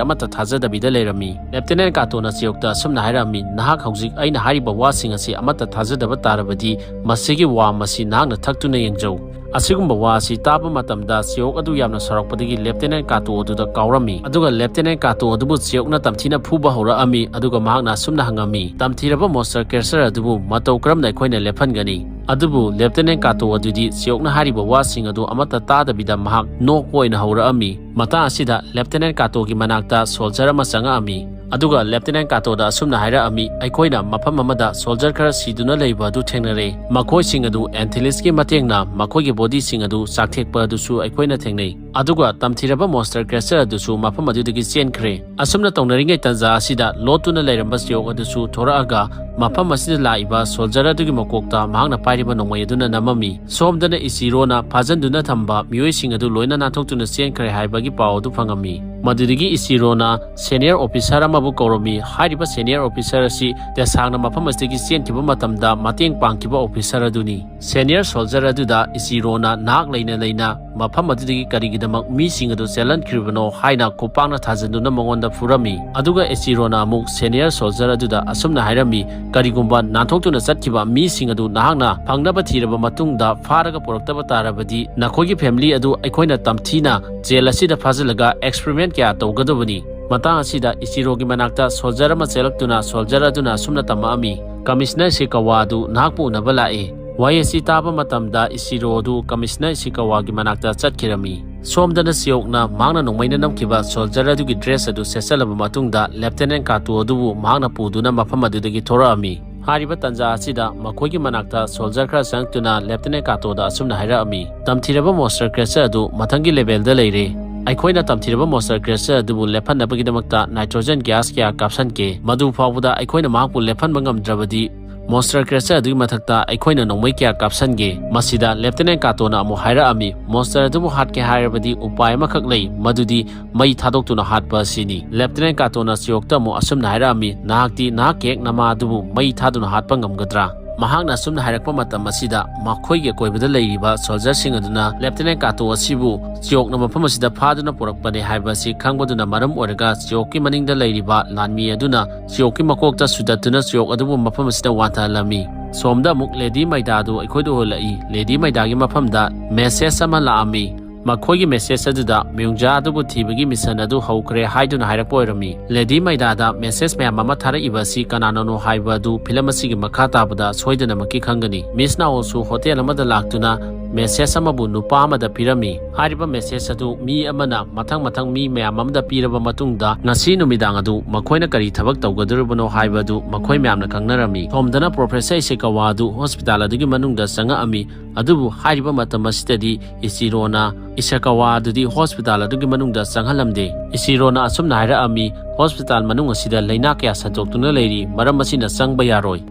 ꯑꯃꯠꯇ ꯊꯥꯖꯗꯕꯤꯗ ꯂꯩꯔꯝꯃꯤ꯫ ꯂꯦꯞꯇꯤꯅꯦꯟ ꯀꯥꯇꯣꯅ ꯆꯤꯌꯣꯛꯇ ꯑꯁꯨꯝꯅ ꯍꯥꯏꯔꯛꯑꯝꯃꯤ, ꯅꯍꯥꯛ ꯍꯧꯖꯤꯛ ꯑꯩꯅ ꯍꯥꯏꯔꯤꯕ ꯋꯥꯁꯤꯡ ꯑꯁꯤ ꯑꯃꯠꯇ ꯊꯥꯖꯗꯕ ꯇꯥꯔꯕꯗꯤ ꯃꯁꯤꯒꯤ ꯋꯥ ꯃꯁꯤ ꯅꯍꯥꯛꯅ ꯊꯛꯇꯨꯅ ꯌꯦꯡꯖꯧ꯫ ꯑꯁꯤꯒꯨꯝꯕ ꯋꯥ ꯑꯁꯤ ꯇꯥꯕ ꯃꯇꯝꯗ ꯆꯤꯌꯣꯛ ꯑꯗꯨ ꯌꯥꯝꯅ ꯁꯥꯎꯔꯛꯄꯗꯒꯤ ꯂꯦꯞꯇꯤꯅꯦꯟ ꯀꯥꯇꯣ ꯑꯗꯨꯗ ꯀꯥꯎꯔꯝꯃꯤ꯫ ꯑꯗꯨꯒ ꯂꯦꯞꯇꯤꯅꯦꯟ ꯀꯥꯇꯣ ꯑꯗꯨꯕꯨ ꯆꯤꯌꯣꯛꯅ ꯇꯝꯊꯤꯅ ꯐꯨꯕ ꯍꯧꯔꯛꯑꯝꯃꯤ꯫ ꯑꯗꯨꯒ ꯃꯍꯥꯛꯅ ꯑꯁꯨꯝꯅ ꯍꯪꯉꯝꯃꯤ, ꯇꯝꯊꯤꯔꯕ ꯃꯣꯟꯁꯇꯔ ꯀ꯭ꯔꯦꯆꯔ ꯑꯗꯨꯕꯨ ꯃꯇꯧ ꯀꯔꯝꯅ ꯑꯩꯈꯣꯏꯅ ꯂꯦꯞꯍꯟꯒꯅꯤ? ꯑꯗꯨꯕꯨ ꯂꯦꯞꯇꯤꯅꯦꯟ ꯀꯥꯇꯣ ꯑꯗꯨꯗꯤ ꯆꯤꯌꯣꯛꯅ ꯍꯥꯏꯔꯤꯕ ꯋꯥꯁꯤꯡ ꯑꯗꯨ ꯑꯃꯠꯇ ꯇꯥꯗꯕꯤꯗ ꯃꯍꯥꯛ ꯅꯣꯛꯄ ꯑꯣꯏꯅ ꯍꯧꯔꯛꯑꯝꯃꯤ꯫ ꯃꯇꯥꯡ ꯑꯁꯤꯗ ꯂꯦꯞꯇꯤꯅꯦꯟ ꯀꯥꯇꯣꯒꯤ ꯃꯅꯥꯛꯇ ꯁꯣꯜꯖꯔ ꯑꯃ ꯆꯪꯉꯛꯑꯝꯃꯤ꯫ ꯑꯗꯨꯒ ꯂꯦꯞꯇꯤꯅꯦꯟ ꯀꯥꯇꯣꯗ ꯑꯁꯨꯝꯅ ꯍꯥꯏꯔꯛꯑꯝꯃꯤ, ꯑꯩꯈꯣꯏꯅ ꯃꯐꯝ ꯑꯃꯗ ꯁꯣꯜꯖꯔ ꯈꯔ ꯁꯤꯗꯨꯅ ꯂꯩꯕ ꯑꯗꯨ ꯊꯦꯡꯅꯔꯦ꯫ ꯃꯈꯣꯏꯁꯤꯡ ꯑꯗꯨ ꯑꯦꯟꯊꯤꯂꯤꯁꯀꯤ ꯃꯇꯦꯡꯅ ꯃꯈꯣꯏꯒꯤ ꯕꯣꯗꯤꯁꯤꯡ ꯑꯗꯨ ꯆꯥꯛꯊꯦꯛꯄ ꯑꯗꯨꯁꯨ ꯑꯩꯈꯣꯏꯅ ꯊꯦꯡꯅꯩ꯫ ꯑꯗꯨꯒ ꯇꯝꯊꯤꯔꯕ ꯃꯣꯟꯁꯇꯔ ꯀ꯭ꯔꯦꯆꯔ ꯑꯗꯨꯁꯨ ꯃꯐꯝ ꯑꯗꯨꯗꯒꯤ ꯆꯦꯟꯈ꯭ꯔꯦ꯫ ꯑꯁꯨꯝꯅ ꯇꯧꯅꯔꯤꯉꯩ ꯇꯥꯟꯖꯥ ꯑꯁꯤꯗ ꯂꯣꯠꯇꯨꯅ ꯂꯩꯔꯝꯕ ꯆꯤꯌꯣꯛ ꯑꯗꯨꯁꯨ ꯊꯣꯔꯛꯑꯒ ꯃꯐꯝ ꯑꯁꯤꯗ ꯂꯥꯛꯏꯕ ꯁꯣꯜꯖꯔ ꯑꯗꯨꯒꯤ ꯃꯀꯣꯛꯇ ꯃꯍꯥꯛꯅ ꯄꯥꯏꯔꯤꯕ ꯅꯣꯡꯃꯩ ꯑꯗꯨꯅ ꯅꯝꯃꯝꯃꯤ꯫ ꯁꯣꯝꯗꯅ ꯏꯆꯤꯔꯣꯅ ꯐꯥꯖꯟꯗꯨꯅ ꯊꯝꯕ ꯃꯤꯑꯣꯏꯁꯤꯡ ꯑꯗꯨ ꯂꯣꯏꯅ ꯅꯥꯟꯊꯣꯛꯇꯨꯅ ꯆꯦꯟꯈ꯭ꯔꯦ ꯍꯥꯏꯕꯒꯤ ꯄꯥꯎ ꯑꯗꯨ ꯐꯪꯉꯝꯃꯤ꯫ ꯃꯗꯨꯗꯒꯤ ꯏꯆꯤꯔꯣꯅ ꯁꯦꯅꯤꯌꯔ ꯑꯣꯐꯤꯁꯥꯔ ꯑꯃꯕꯨ ꯀꯧꯔꯝꯃꯤ꯫ ꯍꯥꯏꯔꯤꯕ ꯁꯦꯅꯤꯌꯔ ꯑꯣꯐꯤꯁꯥꯔ ꯑꯁꯤ ꯇꯦꯁꯥꯡꯅ ꯃꯐꯝ ꯑꯁꯤꯗꯒꯤ ꯆꯦꯟꯈꯤꯕ ꯃꯇꯝꯗ ꯃꯇꯦꯡ ꯄꯥꯡꯈꯤꯕ ꯑꯣꯐꯤꯁꯥꯔ ꯑꯗꯨꯅꯤ꯫ ꯁꯦꯅꯤꯌꯔ ꯁꯣꯜꯖꯔ ꯑꯗꯨꯗ ꯏꯆꯤꯔꯣꯅ ꯅꯍꯥꯛ ꯂꯩꯅ ꯂꯩꯅ ꯃꯐꯝ ꯑꯗꯨꯗꯒꯤ ꯀꯔꯤꯒꯤꯗꯃꯛ ꯃꯤꯁꯤꯡ ꯑꯗꯨ ꯆꯦꯜꯍꯟꯈ꯭ꯔꯤꯕꯅꯣ ꯍꯥꯏꯅ ꯈꯨꯄꯥꯛꯅ ꯊꯥꯖꯤꯟꯗꯨꯅ ꯃꯉꯣꯟꯗ ꯐꯨꯔꯝꯃꯤ꯫ ꯑꯗꯨꯒ ꯏꯆꯤꯔꯣꯅ ꯑꯃꯨꯛ ꯁꯦꯅꯤꯌꯔ ꯁꯣꯜꯖꯔ ꯑꯗꯨꯗ ꯑꯁꯨꯝꯅ ꯍꯥꯏꯔꯝꯃꯤ, ꯀꯔꯤꯒꯨꯝꯕ ꯅꯥꯟꯊꯣꯛꯇꯨꯅ ꯆꯠꯈꯤꯕ ꯃꯤꯁꯤꯡ ꯑꯗꯨ ꯅꯍꯥꯛꯅ ꯐꯪꯅꯕ ꯊꯤꯔꯕ ꯃꯇꯨꯡꯗ ꯐꯥꯔꯒ ꯄꯨꯔꯛꯇꯕ ꯇꯥꯔꯕꯗꯤ ꯅꯈꯣꯏꯒꯤ ꯐꯦꯃꯤꯂꯤ ꯑꯗꯨ ꯑꯩꯈꯣꯏꯅ ꯇꯝꯊꯤꯅ ꯖꯦꯜ ꯑꯁꯤꯗ ꯐꯥꯖꯤꯜꯂꯒ ꯑꯦꯛꯁꯄꯦꯔꯤꯃꯦꯟ ꯀꯌꯥ ꯇꯧꯒꯗꯕꯅꯤ꯫ ꯃꯇꯥꯡ ꯑꯁꯤꯗ ꯏꯆꯤꯔꯣꯒꯤ ꯃꯅꯥꯛꯇ ꯁꯣꯜꯖꯔ ꯑꯃ ꯆꯦꯜꯂꯛꯇꯨꯅ ꯁꯣꯜꯖꯔ ꯑꯗꯨꯅ ꯑꯁꯨꯝꯅ ꯇꯝꯃꯛꯑꯝꯃꯤ, ꯀꯃꯤꯁꯅꯔ ꯁꯤꯀꯥꯋꯥ ꯑꯗꯨ ꯅꯍꯥꯛꯄꯨ ꯎꯅꯕ ꯂꯥꯛꯏ꯫ ꯋꯥꯍꯩ ꯑꯁꯤ ꯇꯥꯕ ꯃꯇꯝꯗ ꯏꯆꯤꯔꯣ ꯑꯗꯨ ꯀꯃꯤꯁꯅꯔ ꯏꯁꯤꯀꯥꯋꯥꯒꯤ ꯃꯅꯥꯛꯇ ꯆꯠꯈꯤꯔꯝꯃꯤ꯫ ꯁꯣꯝꯗꯅ ꯆꯤꯌꯣꯛꯅ ꯃꯍꯥꯛꯅ ꯅꯣꯡꯃꯩꯅ ꯅꯝꯈꯤꯕ ꯁꯣꯜꯖꯔ ꯑꯗꯨꯒꯤ ꯗ꯭ꯔꯦꯁ ꯑꯗꯨ ꯁꯦꯠꯆꯜꯂꯕ ꯃꯇꯨꯡꯗ ꯂꯦꯐꯇꯤꯅꯦꯟ ꯀꯥꯇꯣ ꯑꯗꯨꯕꯨ ꯃꯍꯥꯛꯅ ꯄꯨꯗꯨꯅ ꯃꯐꯝ ꯑꯗꯨꯗꯒꯤ ꯊꯣꯔꯛꯑꯝꯃꯤ꯫ ꯍꯥꯏꯔꯤꯕ ꯇꯥꯟꯖꯥ ꯑꯁꯤꯗ ꯃꯈꯣꯏꯒꯤ ꯃꯅꯥꯛꯇ ꯁꯣꯜꯖꯔ ꯈꯔ ꯆꯪꯉꯛꯇꯨꯅ ꯂꯦꯐꯇꯤꯅꯦꯟ ꯀꯥꯇꯣꯗ ꯑꯁꯨꯝꯅ ꯍꯥꯏꯔꯛꯑꯝꯃꯤ, "ꯇꯝꯊꯤꯔꯕ ꯃꯣꯟꯁꯇꯔ ꯀ꯭ꯔꯦꯆꯔ ꯑꯗꯨ ꯃꯊꯪꯒꯤ ꯂꯦꯚꯦꯜꯗ ꯂꯩꯔꯦ꯫ ꯑꯩꯈꯣꯏꯅ ꯇꯝꯊꯤꯔꯕ ꯃꯣꯟꯁꯇꯔ ꯀ꯭ꯔꯦꯆꯔ ꯑꯗꯨꯕꯨ ꯂꯦꯞꯍꯟꯅꯕꯒꯤꯗꯃꯛꯇ ꯅꯥꯏꯇ꯭ꯔꯣꯖꯦꯟ ꯒ꯭ꯌꯥꯁ ꯀꯌꯥ ꯀꯥꯞꯁꯟꯒꯦ꯫ ꯃꯗꯨ ꯐꯥꯎꯕꯗ ꯑꯩꯈꯣꯏꯅ ꯃꯍꯥꯛꯄꯨ ꯂꯦꯞꯍꯟꯕ ꯉꯝꯗ꯭ꯔꯕꯗꯤ ꯃꯣꯟꯁꯇꯔ ꯀ꯭ꯔꯦꯆꯔ ꯑꯗꯨꯒꯤ ꯃꯊꯛꯇ ꯑꯩꯈꯣꯏꯅ ꯅꯣꯡꯃꯩ ꯀꯌꯥ ꯀꯥꯞꯁꯟꯒꯦ?" ꯃꯁꯤꯗ ꯂꯦꯐꯇꯤꯅꯦꯟ ꯀꯥꯇꯣꯅ ꯑꯃꯨꯛ ꯍꯥꯏꯔꯛꯑꯝꯃꯤ, "ꯃꯣꯟꯁꯇꯔ ꯑꯗꯨꯕꯨ ꯍꯥꯠꯀꯦ ꯍꯥꯏꯔꯕꯗꯤ ꯎꯄꯥꯏ ꯑꯃꯈꯛ ꯂꯩ, ꯃꯗꯨꯗꯤ ꯃꯩ ꯊꯥꯗꯣꯛꯇꯨꯅ ꯍꯥꯠꯄ ꯑꯁꯤꯅꯤ꯫" ꯂꯦꯐꯇꯤꯅꯦꯟ ꯀꯥꯇꯣꯅ ꯆꯤꯌꯣꯛꯇ ꯑꯃꯨꯛ ꯑꯁꯨꯝꯅ ꯍꯥꯏꯔꯛꯑꯝꯃꯤ, "ꯅꯍꯥꯛꯇꯤ ꯅꯍꯥꯛꯀꯤ ꯍꯦꯛ ꯅꯃꯥ ꯑꯗꯨꯕꯨ ꯃꯩ ꯊꯥꯗꯨꯅ ꯍꯥꯠꯄ ꯉꯝꯒꯗ꯭ꯔꯥ?" ꯃꯍꯥꯛꯅ ꯑꯁꯨꯝꯅ ꯍꯥꯏꯔꯛꯄ ꯃꯇꯝ ꯑꯁꯤꯗ ꯃꯈꯣꯏꯒꯤ ꯑꯀꯣꯏꯕꯗ ꯂꯩꯔꯤꯕ ꯁꯣꯜꯖꯔꯁꯤꯡ ꯑꯗꯨꯅ ꯂꯦꯐꯇꯤꯅꯦꯟ ꯀꯥꯇꯣ ꯑꯁꯤꯕꯨ ꯆꯤꯌꯣꯛꯅ ꯃꯐꯝ ꯑꯁꯤꯗ ꯐꯥꯗꯨꯅ ꯄꯨꯔꯛꯄꯅꯦ ꯍꯥꯏꯕ ꯑꯁꯤ ꯈꯪꯕꯗꯨꯅ ꯃꯔꯝ ꯑꯣꯏꯔꯒ ꯆꯤꯌꯣꯛꯀꯤ ꯃꯅꯤꯡꯗ ꯂꯩꯔꯤꯕ ꯂꯥꯟꯃꯤ ꯑꯗꯨꯅ ꯆꯤꯌꯣꯛꯀꯤ ꯃꯀꯣꯛꯇ ꯁꯨꯗꯠꯇꯨꯅ ꯆꯤꯌꯣꯛ ꯑꯗꯨꯕꯨ ꯃꯐꯝ ꯑꯁꯤꯗ ꯋꯥꯟꯊꯍꯜꯂꯝꯃꯤ꯫ ꯁꯣꯝꯗ ꯑꯃꯨꯛ ꯂꯦꯗꯤ ꯃꯩꯗꯥꯗꯨ ꯑꯩꯈꯣꯏꯗ ꯎꯍꯜꯂꯛꯏ꯫ ꯂꯦꯗꯤ ꯃꯩꯗꯥꯒꯤ ꯃꯐꯝꯗ ꯃꯦꯁꯦꯖ ꯑꯃ ꯂꯥꯛꯑꯝꯃꯤ꯫ ꯃꯈꯣꯏꯒꯤ ꯃꯦꯁꯦꯖ ꯑꯗꯨꯗ ꯃ꯭ꯌꯨꯡꯖꯥ ꯑꯗꯨꯕꯨ ꯊꯤꯕꯒꯤ ꯃꯤꯁꯟ ꯑꯗꯨ ꯍꯧꯈ꯭ꯔꯦ ꯍꯥꯏꯗꯨꯅ ꯍꯥꯏꯔꯛꯄ ꯑꯣꯏꯔꯝꯃꯤ꯫ ꯂꯦꯗꯤ ꯃꯩꯗꯥꯗ ꯃꯦꯁꯦꯖ ꯃꯌꯥꯝ ꯑꯃ ꯊꯥꯔꯛꯏꯕ ꯑꯁꯤ ꯀꯅꯥꯅꯅꯣ ꯍꯥꯏꯕ ꯑꯗꯨ ꯐꯤꯂꯝ ꯑꯁꯤꯒꯤ ꯃꯈꯥ ꯇꯥꯕꯗ ꯁꯣꯏꯗꯅꯃꯛꯀꯤ ꯈꯪꯒꯅꯤ꯫ ꯃꯤꯁ ꯅꯥꯑꯣꯁꯨ ꯍꯣꯇꯦꯜ ꯑꯃꯗ ꯂꯥꯛꯇꯨꯅ ꯃꯦꯁꯦꯖ ꯑꯃꯕꯨ ꯅꯨꯄꯥ ꯑꯃꯗ ꯄꯤꯔꯝꯃꯤ꯫ ꯍꯥꯏꯔꯤꯕ ꯃꯦꯁꯦꯖ ꯑꯗꯨ ꯃꯤ ꯑꯃꯅ ꯃꯊꯪ ꯃꯊꯪ ꯃꯤ ꯃꯌꯥꯝ ꯑꯃꯗ ꯄꯤꯔꯕ ꯃꯇꯨꯡꯗ ꯉꯁꯤ ꯅꯨꯃꯤꯗꯥꯡ ꯑꯗꯨ ꯃꯈꯣꯏꯅ ꯀꯔꯤ ꯊꯕꯛ ꯇꯧꯒꯗꯧꯔꯤꯕꯅꯣ ꯍꯥꯏꯕ ꯑꯗꯨ ꯃꯈꯣꯏ ꯃꯌꯥꯝꯅ ꯈꯪꯅꯔꯝꯃꯤ꯫ ꯁꯣꯝꯗꯅ ꯄ꯭ꯔꯣꯐꯦꯁꯔ ꯏꯁꯤꯀꯥꯋꯥ ꯑꯗꯨ ꯍꯣꯁꯄꯤꯇꯥꯜ ꯑꯗꯨꯒꯤ ꯃꯅꯨꯡꯗ ꯆꯪꯉꯛꯑꯝꯃꯤ꯫ ꯑꯗꯨꯕꯨ ꯍꯥꯏꯔꯤꯕ ꯃꯇꯝ ꯑꯁꯤꯗꯗꯤ ꯏꯆꯤꯔꯣꯅ ꯏꯁꯤꯀꯥꯋꯥ ꯑꯗꯨꯗꯤ ꯍꯣꯁꯄꯤꯇꯥꯜ ꯑꯗꯨꯒꯤ ꯃꯅꯨꯡꯗ ꯆꯪꯍꯜꯂꯝꯗꯦ꯫ ꯏꯆꯤꯔꯣꯅ ꯑꯁꯨꯝꯅ ꯍꯥꯏꯔꯛꯑꯝꯃꯤ, "ꯍꯣꯁꯄꯤꯇꯥꯜ ꯃꯅꯨꯡ ꯑꯁꯤꯗ ꯂꯩꯅꯥ ꯀꯌꯥ ꯁꯟꯗꯣꯛꯇꯨꯅ ꯂꯩꯔꯤ, ꯃꯔꯝ ꯑꯁꯤꯅ ꯆꯪꯕ ꯌꯥꯔꯣꯏ꯫"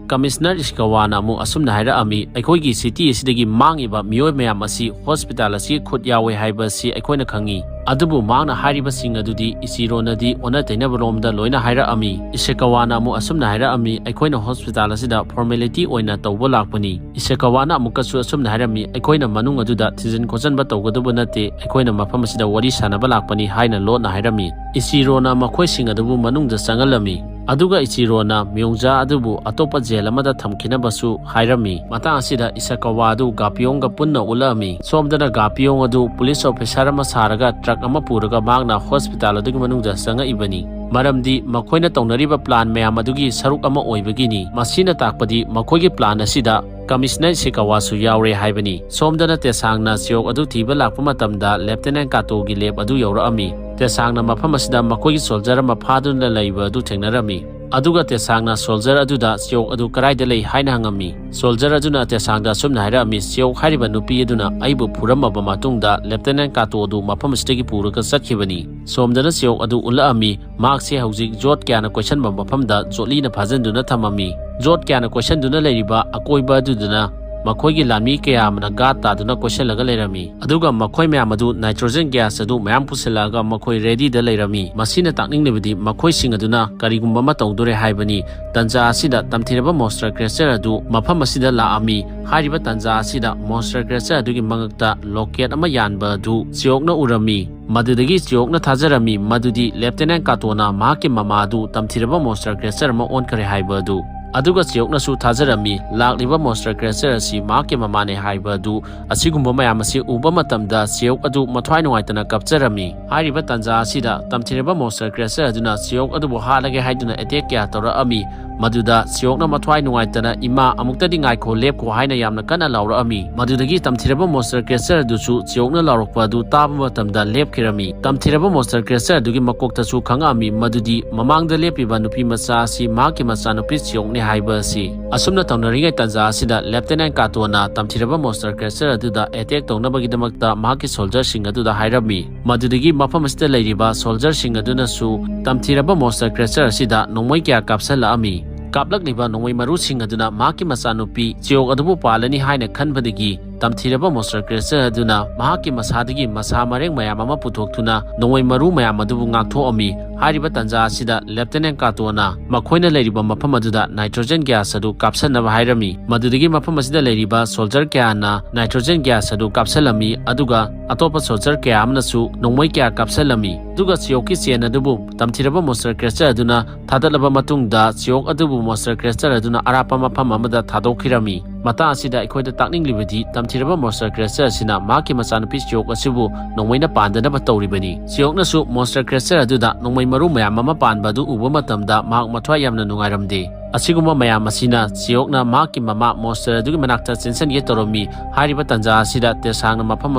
ꯀꯃꯤꯁꯅꯔ ꯏꯁꯤꯀꯥꯋꯥꯅ ꯑꯃꯨꯛ ꯑꯁꯨꯝꯅ ꯍꯥꯏꯔꯛꯑꯝꯃꯤ, "ꯑꯩꯈꯣꯏꯒꯤ ꯁꯤꯇꯤ ꯑꯁꯤꯗꯒꯤ ꯃꯥꯡꯉꯤꯕ ꯃꯤꯑꯣꯏ ꯃꯌꯥꯝ ꯑꯁꯤ ꯍꯣꯁꯄꯤꯇꯥꯜ ꯑꯁꯤ ꯈꯨꯠ ꯌꯥꯎꯋꯦ ꯍꯥꯏꯕ ꯑꯁꯤ ꯑꯩꯈꯣꯏꯅ ꯈꯪꯉꯤ꯫" ꯑꯗꯨꯕꯨ ꯃꯍꯥꯛꯅ ꯍꯥꯏꯔꯤꯕꯁꯤꯡ ꯑꯗꯨꯗꯤ ꯏꯆꯤꯔꯣꯅꯗꯤ ꯑꯣꯟꯅ ꯇꯩꯅꯕ ꯂꯣꯝꯗ ꯂꯣꯏꯅ ꯍꯥꯏꯔꯛꯑꯝꯃꯤ꯫ ꯏꯁꯤꯀꯥꯋꯥꯅ ꯑꯃꯨꯛ ꯑꯁꯨꯝꯅ ꯍꯥꯏꯔꯛꯑꯝꯃꯤ, "ꯑꯩꯈꯣꯏꯅ ꯍꯣꯁꯄꯤꯇꯥꯜ ꯑꯁꯤꯗ ꯐꯣꯔꯃꯦꯂꯤꯇꯤ ꯑꯣꯏꯅ ꯇꯧꯕ ꯂꯥꯛꯄꯅꯤ꯫" ꯏꯁꯤꯀꯥꯋꯥꯅ ꯑꯃꯨꯛꯀꯁꯨ ꯑꯁꯨꯝꯅ ꯍꯥꯏꯔꯝꯃꯤ, "ꯑꯩꯈꯣꯏꯅ ꯃꯅꯨꯡ ꯑꯗꯨꯗ ꯊꯤꯖꯤꯟ ꯈꯣꯠꯆꯤꯟꯕ ꯇꯧꯒꯗꯕ ꯅꯠꯇꯦ, ꯑꯩꯈꯣꯏꯅ ꯃꯐꯝ ꯑꯁꯤꯗ ꯋꯥꯔꯤ ꯁꯥꯟꯅꯕ ꯂꯥꯛꯄꯅꯤ" ꯍꯥꯏꯅ ꯂꯣꯠꯅ ꯍꯥꯏꯔꯝꯃꯤ꯫ ꯏꯆꯤꯔꯣꯅ ꯃꯈꯣꯏꯁꯤꯡ ꯑꯗꯨꯕꯨ ꯃꯅꯨꯡꯗ ꯆꯪꯍꯜꯂꯝꯃꯤ꯫ ꯑꯗꯨꯒ ꯏꯆꯤꯔꯣꯅ ꯃ꯭ꯌꯣꯡꯖꯥ ꯑꯗꯨꯕꯨ ꯑꯇꯣꯞꯄ ꯖꯦꯜ ꯑꯃꯗ ꯊꯝꯈꯤꯅꯕꯁꯨ ꯍꯥꯏꯔꯝꯃꯤ꯫ ꯃꯇꯥꯡ ꯑꯁꯤꯗ ꯏꯁꯀꯥꯋꯥ ꯑꯗꯨ ꯒꯥꯄꯤꯌꯣꯡꯒ ꯄꯨꯟꯅ ꯎꯠꯂꯛꯑꯝꯃꯤ꯫ ꯁꯣꯝꯗꯅ ꯒꯥꯄꯤꯌꯣꯡ ꯑꯗꯨ ꯄꯨꯂꯤꯁ ꯑꯣꯐꯤꯁꯥꯔ ꯑꯃ ꯁꯥꯔꯒ ꯇ꯭ꯔꯛ ꯑꯃ ꯄꯨꯔꯒ ꯃꯍꯥꯛꯅ ꯍꯣꯁꯄꯤꯇꯥꯜ ꯑꯗꯨꯒꯤ ꯃꯅꯨꯡꯗ ꯆꯪꯉꯛꯏꯕꯅꯤ꯫ ꯃꯔꯝꯗꯤ ꯃꯈꯣꯏꯅ ꯇꯧꯅꯔꯤꯕ ꯄ꯭ꯂꯥꯟ ꯃꯌꯥꯝ ꯑꯗꯨꯒꯤ ꯁꯔꯨꯛ ꯑꯃ ꯑꯣꯏꯕꯒꯤꯅꯤ꯫ ꯃꯁꯤꯅ ꯇꯥꯛꯄꯗꯤ ꯃꯈꯣꯏꯒꯤ ꯄ꯭ꯂꯥꯟ ꯑꯁꯤꯗ ꯀꯃꯤꯁꯅꯔ ꯏꯁꯤꯀꯥꯋꯥꯁꯨ ꯌꯥꯎꯔꯦ ꯍꯥꯏꯕꯅꯤ꯫ ꯁꯣꯝꯗꯅ ꯇꯦꯁꯥꯡꯅ ꯆꯤꯌꯣꯛ ꯑꯗꯨ ꯊꯤꯕ ꯂꯥꯛꯄ ꯃꯇꯝꯗ ꯂꯦꯐꯇꯤꯅꯦꯟ ꯀꯥꯇꯣꯒꯤ ꯂꯦꯞ ꯑꯗꯨ ꯌꯧꯔꯛꯑꯝꯃꯤ꯫ ꯇꯦꯁꯥꯡꯅ ꯃꯐꯝ ꯑꯁꯤꯗ ꯃꯈꯣꯏꯒꯤ ꯁꯣꯜꯖꯔ ꯑꯃ ꯐꯥꯗꯨꯅ ꯂꯩꯕ ꯑꯗꯨ ꯊꯦꯡꯅꯔꯝꯃꯤ꯫ ꯑꯗꯨꯒ ꯇꯦꯁꯥꯡꯅ ꯁꯣꯜꯖꯔ ꯑꯗꯨꯗ ꯆꯤꯌꯣꯛ ꯑꯗꯨ ꯀꯗꯥꯏꯗ ꯂꯩ ꯍꯥꯏꯅ ꯍꯪꯉꯝꯃꯤ꯫ ꯁꯣꯜꯖꯔ ꯑꯗꯨꯅ ꯇꯦꯁꯥꯡꯗ ꯑꯁꯨꯝꯅ ꯍꯥꯏꯔꯛꯑꯝꯃꯤ, "ꯆꯤꯌꯣꯛ ꯍꯥꯏꯔꯤꯕ ꯅꯨꯄꯤ ꯑꯗꯨꯅ ꯑꯩꯕꯨ ꯐꯨꯔꯝꯃꯕ ꯃꯇꯨꯡꯗ ꯂꯦꯐꯇꯤꯅꯦꯟ ꯀꯥꯇꯣ ꯑꯗꯨ ꯃꯐꯝ ꯑꯁꯤꯗꯒꯤ ꯄꯨꯔꯒ ꯆꯠꯈꯤꯕꯅꯤ"꯫ ꯁꯣꯝꯗꯅ ꯆꯤꯌꯣꯛ ꯑꯗꯨ ꯎꯠꯂꯛꯑꯝꯃꯤ꯫ ꯃꯍꯥꯛꯁꯦ ꯍꯧꯖꯤꯛ ꯖꯣꯠ ꯀꯌꯥꯅ ꯀꯣꯏꯁꯟꯕ ꯃꯐꯝꯗ ꯖꯣꯠꯂꯤꯅ ꯐꯥꯖꯤꯟꯗꯨꯅ ꯊꯝꯃꯝꯃꯤ꯫ ꯖꯣꯠ ꯀꯌꯥꯅ ꯀꯣꯏꯁꯟꯗꯨꯅ ꯂꯩꯔꯤꯕ ꯑꯀꯣꯏꯕ ꯑꯗꯨꯗꯅ ꯃꯈꯣꯏꯒꯤ ꯂꯥꯟꯃꯤ ꯀꯌꯥ ꯑꯃꯅ ꯒꯥꯔꯗ ꯇꯥꯗꯨꯅ ꯀꯣꯏꯁꯜꯂꯒ ꯂꯩꯔꯝꯃꯤ꯫ ꯑꯗꯨꯒ ꯃꯈꯣꯏ ꯃꯌꯥꯝ ꯑꯗꯨ ꯅꯥꯏꯇ꯭ꯔꯣꯖꯦꯟ ꯒ꯭ꯌꯥꯁ ꯑꯗꯨ ꯃꯌꯥꯝ ꯄꯨꯁꯤꯜꯂꯛꯑꯒ ꯃꯈꯣꯏ ꯔꯦꯗꯤꯗ ꯂꯩꯔꯝꯃꯤ꯫ ꯃꯁꯤꯅ ꯇꯥꯛꯅꯤꯡꯂꯤꯕꯗꯤ ꯃꯈꯣꯏꯁꯤꯡ ꯑꯗꯨꯅ ꯀꯔꯤꯒꯨꯝꯕ ꯑꯃ ꯇꯧꯗꯣꯔꯦ ꯍꯥꯏꯕꯅꯤ꯫ ꯇꯟꯖꯥ ꯑꯁꯤꯗ ꯇꯝꯊꯤꯔꯕ ꯃꯣꯟꯁꯇꯔ ꯀ꯭ꯔꯦꯆꯔ ꯑꯗꯨ ꯃꯐꯝ ꯑꯁꯤꯗ ꯂꯥꯛꯑꯝꯃꯤ꯫ ꯍꯥꯏꯔꯤꯕ ꯇꯟꯖꯥ ꯑꯁꯤꯗ ꯃꯣꯟꯁꯇꯔ ꯀ꯭ꯔꯦꯆꯔ ꯑꯗꯨꯒꯤ ꯃꯉꯛꯇ ꯂꯣꯀꯦꯠ ꯑꯃ ꯌꯥꯟꯕ ꯑꯗꯨ ꯆꯤꯌꯣꯛꯅ ꯎꯔꯝꯃꯤ꯫ ꯃꯗꯨꯗꯒꯤ ꯆꯤꯌꯣꯛꯅ ꯊꯥꯖꯔꯝꯃꯤ ꯃꯗꯨꯗꯤ ꯂꯦꯐꯇꯤꯅꯦꯟ ꯀꯥꯇꯣꯅ ꯃꯍꯥꯛꯀꯤ ꯃꯃꯥ ꯑꯗꯨ ꯇꯝꯊꯤꯔꯕ ꯃꯣꯟꯁꯇꯔ ꯀ꯭ꯔꯦꯆꯔ ꯑꯃ ꯑꯣꯟꯈ꯭ꯔꯦ ꯍꯥꯏꯕ ꯑꯗꯨ꯫ ꯑꯗꯨꯒ ꯆꯤꯌꯣꯛꯅꯁꯨ ꯊꯥꯖꯔꯝꯃꯤ ꯂꯥꯛꯂꯤꯕ ꯃꯣꯟꯁꯇꯔ ꯀ꯭ꯔꯦꯆꯔ ꯑꯁꯤ ꯃꯍꯥꯛꯀꯤ ꯃꯃꯥꯅꯦ ꯍꯥꯏꯕ ꯑꯗꯨ꯫ ꯑꯁꯤꯒꯨꯝꯕ ꯃꯌꯥꯝ ꯑꯁꯤ ꯎꯕ ꯃꯇꯝꯗ ꯆꯤꯌꯣꯛ ꯑꯗꯨ ꯃꯊ꯭ꯋꯥꯏ ꯅꯨꯡꯉꯥꯏꯇꯅ ꯀꯞꯆꯔꯝꯃꯤ꯫ ꯍꯥꯏꯔꯤꯕ ꯇꯥꯟꯖꯥ ꯑꯁꯤꯗ ꯇꯝꯊꯤꯔꯕ ꯃꯣꯟꯁꯇꯔ ꯀ꯭ꯔꯦꯆꯔ ꯑꯗꯨꯅ ꯆꯤꯌꯣꯛ ꯑꯗꯨꯕꯨ ꯍꯥꯠꯂꯒꯦ ꯍꯥꯏꯗꯨꯅ ꯑꯦꯇꯦꯛ ꯀꯌꯥ ꯇꯧꯔꯛꯑꯝꯃꯤ꯫ ꯃꯗꯨꯗ ꯆꯤꯌꯣꯛꯅ ꯃꯊ꯭ꯋꯥꯏ ꯅꯨꯡꯉꯥꯏꯇꯅ, "ꯏꯃꯥ, ꯑꯃꯨꯛꯇꯗꯤ ꯉꯥꯏꯈꯣ, ꯂꯦꯞꯈꯣ" ꯍꯥꯏꯅ ꯌꯥꯝꯅ ꯀꯟꯅ ꯂꯥꯎꯔꯛꯑꯝꯃꯤ꯫ ꯃꯗꯨꯗꯒꯤ ꯇꯝꯊꯤꯔꯕ ꯃꯣꯟꯁꯇꯔ ꯀ꯭ꯔꯦꯆꯔ ꯑꯗꯨꯁꯨ ꯆꯤꯌꯣꯛꯅ ꯂꯥꯎꯔꯛꯄ ꯑꯗꯨ ꯇꯥꯕ ꯃꯇꯝꯗ ꯂꯦꯞꯈꯤꯔꯝꯃꯤ꯫ ꯇꯝꯊꯤꯔꯕ ꯃꯣꯟꯁꯇꯔ ꯀ꯭ꯔꯦꯆꯔ ꯑꯗꯨꯒꯤ ꯃꯀꯣꯛꯇꯁꯨ ꯈꯪꯉꯛꯑꯝꯃꯤ ꯃꯗꯨꯗꯤ ꯃꯃꯥꯡꯗ ꯂꯦꯞꯄꯤꯕ ꯅꯨꯄꯤ ꯃꯆꯥ ꯑꯁꯤ ꯃꯍꯥꯛꯀꯤ ꯃꯆꯥꯅꯨꯄꯤ ꯆꯤꯌꯣꯛꯅꯤ ꯍꯥꯏꯕ ꯑꯁꯤ꯫ ꯑꯁꯨꯝꯅ ꯇꯧꯅꯔꯤꯉꯩ ꯇꯥꯟꯖꯥ ꯑꯁꯤꯗ ꯂꯦꯐꯇꯤꯅꯦꯟ ꯀꯥꯇꯣꯅ ꯇꯝꯊꯤꯔꯕ ꯃꯣꯟꯁꯇꯔ ꯀ꯭ꯔꯦꯆꯔ ꯑꯗꯨꯗ ꯑꯦꯇꯦꯛ ꯇꯧꯅꯕꯒꯤꯗꯃꯛꯇ ꯃꯍꯥꯛꯀꯤ ꯁꯣꯜꯖꯔꯁꯤꯡ ꯑꯗꯨꯗ ꯍꯥꯏꯔꯝꯃꯤ꯫ ꯃꯗꯨꯗꯒꯤ ꯃꯐꯝ ꯑꯁꯤꯗ ꯂꯩꯔꯤꯕ ꯁꯣꯜꯖꯔꯁꯤꯡ ꯑꯗꯨꯅꯁꯨ ꯇꯝꯊꯤꯔꯕ ꯃꯣꯟꯁꯇꯔ ꯀ꯭ꯔꯦꯆꯔ ꯑꯁꯤꯗ ꯅꯣꯡꯃꯩ ꯀꯌꯥ ꯀꯥꯞꯁꯤꯜꯂꯛꯑꯝꯃꯤ꯫ ꯀꯥꯞꯂꯛꯂꯤꯕ ꯅꯣꯡꯃꯩ ꯃꯔꯨꯁꯤꯡ ꯑꯗꯨꯅ ꯃꯍꯥꯛꯀꯤ ꯃꯆꯥꯅꯨꯄꯤ ꯆꯤꯌꯣꯛ ꯑꯗꯨꯕꯨ ꯄꯥꯜꯂꯅꯤ ꯍꯥꯏꯅ ꯈꯟꯕꯗꯒꯤ ꯇꯝꯊꯤꯔꯕ ꯃꯣꯟꯁꯇꯔ ꯀ꯭ꯔꯦꯆꯔ ꯑꯗꯨꯅ ꯃꯍꯥꯛꯀꯤ ꯃꯁꯥꯗꯒꯤ ꯃꯁꯥ ꯃꯔꯦꯡ ꯃꯌꯥꯝ ꯑꯃ ꯄꯨꯊꯣꯛꯇꯨꯅ ꯅꯣꯡꯃꯩ ꯃꯔꯨ ꯃꯌꯥꯝ ꯑꯗꯨꯕꯨ ꯉꯥꯛꯊꯣꯛꯑꯝꯃꯤ꯫ ꯍꯥꯏꯔꯤꯕ ꯇꯥꯟꯖꯥ ꯑꯁꯤꯗ ꯂꯦꯐꯇꯤꯅꯦꯟ ꯀꯥꯇꯣꯅ ꯃꯈꯣꯏꯅ ꯂꯩꯔꯤꯕ ꯃꯐꯝ ꯑꯗꯨꯗ ꯅꯥꯏꯇ꯭ꯔꯣꯖꯦꯟ ꯒ꯭ꯌꯥꯁ ꯑꯗꯨ ꯀꯥꯞꯁꯟꯅꯕ ꯍꯥꯏꯔꯝꯃꯤ꯫ ꯃꯗꯨꯗꯒꯤ ꯃꯐꯝ ꯑꯁꯤꯗ ꯂꯩꯔꯤꯕ ꯁꯣꯜꯖꯔ ꯀꯌꯥꯅ ꯅꯥꯏꯇ꯭ꯔꯣꯖꯦꯟ ꯒ꯭ꯌꯥꯁ ꯑꯗꯨ ꯀꯥꯞꯁꯜꯂꯝꯃꯤ, ꯑꯗꯨꯒ ꯑꯇꯣꯞꯄ ꯁꯣꯜꯖꯔ ꯀꯌꯥ ꯑꯃꯅꯁꯨ ꯅꯣꯡꯃꯩ ꯀꯌꯥ ꯀꯥꯞꯁꯜꯂꯝꯃꯤ꯫ ꯑꯗꯨꯒ ꯆꯤꯌꯣꯛꯀꯤ ꯆꯦꯟ ꯑꯗꯨꯕꯨ ꯇꯝꯊꯤꯔꯕ ꯃꯣꯟꯁꯇꯔ ꯀ꯭ꯔꯦꯆꯔ ꯑꯗꯨꯅ ꯊꯥꯗꯠꯂꯕ ꯃꯇꯨꯡꯗ ꯆꯤꯌꯣꯛ ꯑꯗꯨꯕꯨ ꯃꯣꯟꯁꯇꯔ ꯀ꯭ꯔꯦꯆꯔ ꯑꯗꯨꯅ ꯑꯔꯥꯞꯄ ꯃꯐꯝ ꯑꯃꯗ ꯊꯥꯗꯣꯛꯈꯤꯔꯝꯃꯤ꯫ ꯃꯇꯥꯡ ꯑꯁꯤꯗ ꯑꯩꯈꯣꯏꯗ ꯇꯥꯛꯅꯤꯡꯂꯤꯕꯗꯤ ꯇꯝꯊꯤꯔꯕ ꯃꯣꯟꯁꯇꯔ ꯀ꯭ꯔꯦꯆꯔ ꯑꯁꯤꯅ ꯃꯍꯥꯛꯀꯤ ꯃꯆꯥꯅꯨꯄꯤ ꯆꯤꯌꯣꯛ ꯑꯁꯤꯕꯨ ꯅꯣꯡꯃꯩꯅ ꯄꯥꯟꯗꯅꯕ ꯇꯧꯔꯤꯕꯅꯤ꯫ ꯆꯤꯌꯣꯛꯅꯁꯨ ꯃꯣꯟꯁꯇꯔ ꯀ꯭ꯔꯦꯆꯔ ꯑꯗꯨꯗ ꯅꯣꯡꯃꯩ ꯃꯔꯨ ꯃꯌꯥꯝ ꯑꯃ ꯄꯥꯟꯕ ꯑꯗꯨ ꯎꯕ ꯃꯇꯝꯗ ꯃꯍꯥꯛ ꯃꯊ꯭ꯋꯥꯏ ꯌꯥꯝꯅ ꯅꯨꯡꯉꯥꯏꯔꯝꯗꯦ꯫ ꯑꯁꯤꯒꯨꯝꯕ ꯃꯌꯥꯝ ꯑꯁꯤꯅ ꯆꯤꯌꯣꯛꯅ ꯃꯍꯥꯛꯀꯤ ꯃꯃꯥ ꯃꯣꯟꯁꯇꯔ ꯑꯗꯨꯒꯤ ꯃꯅꯥꯛꯇ ꯆꯦꯟꯁꯤꯟꯒꯦ ꯇꯧꯔꯝꯃꯤ꯫ ꯍꯥꯏꯔꯤꯕ ꯇꯥꯟꯖꯥ ꯑꯁꯤꯗ ꯇꯦꯁꯥꯡꯅ ꯃꯐꯝ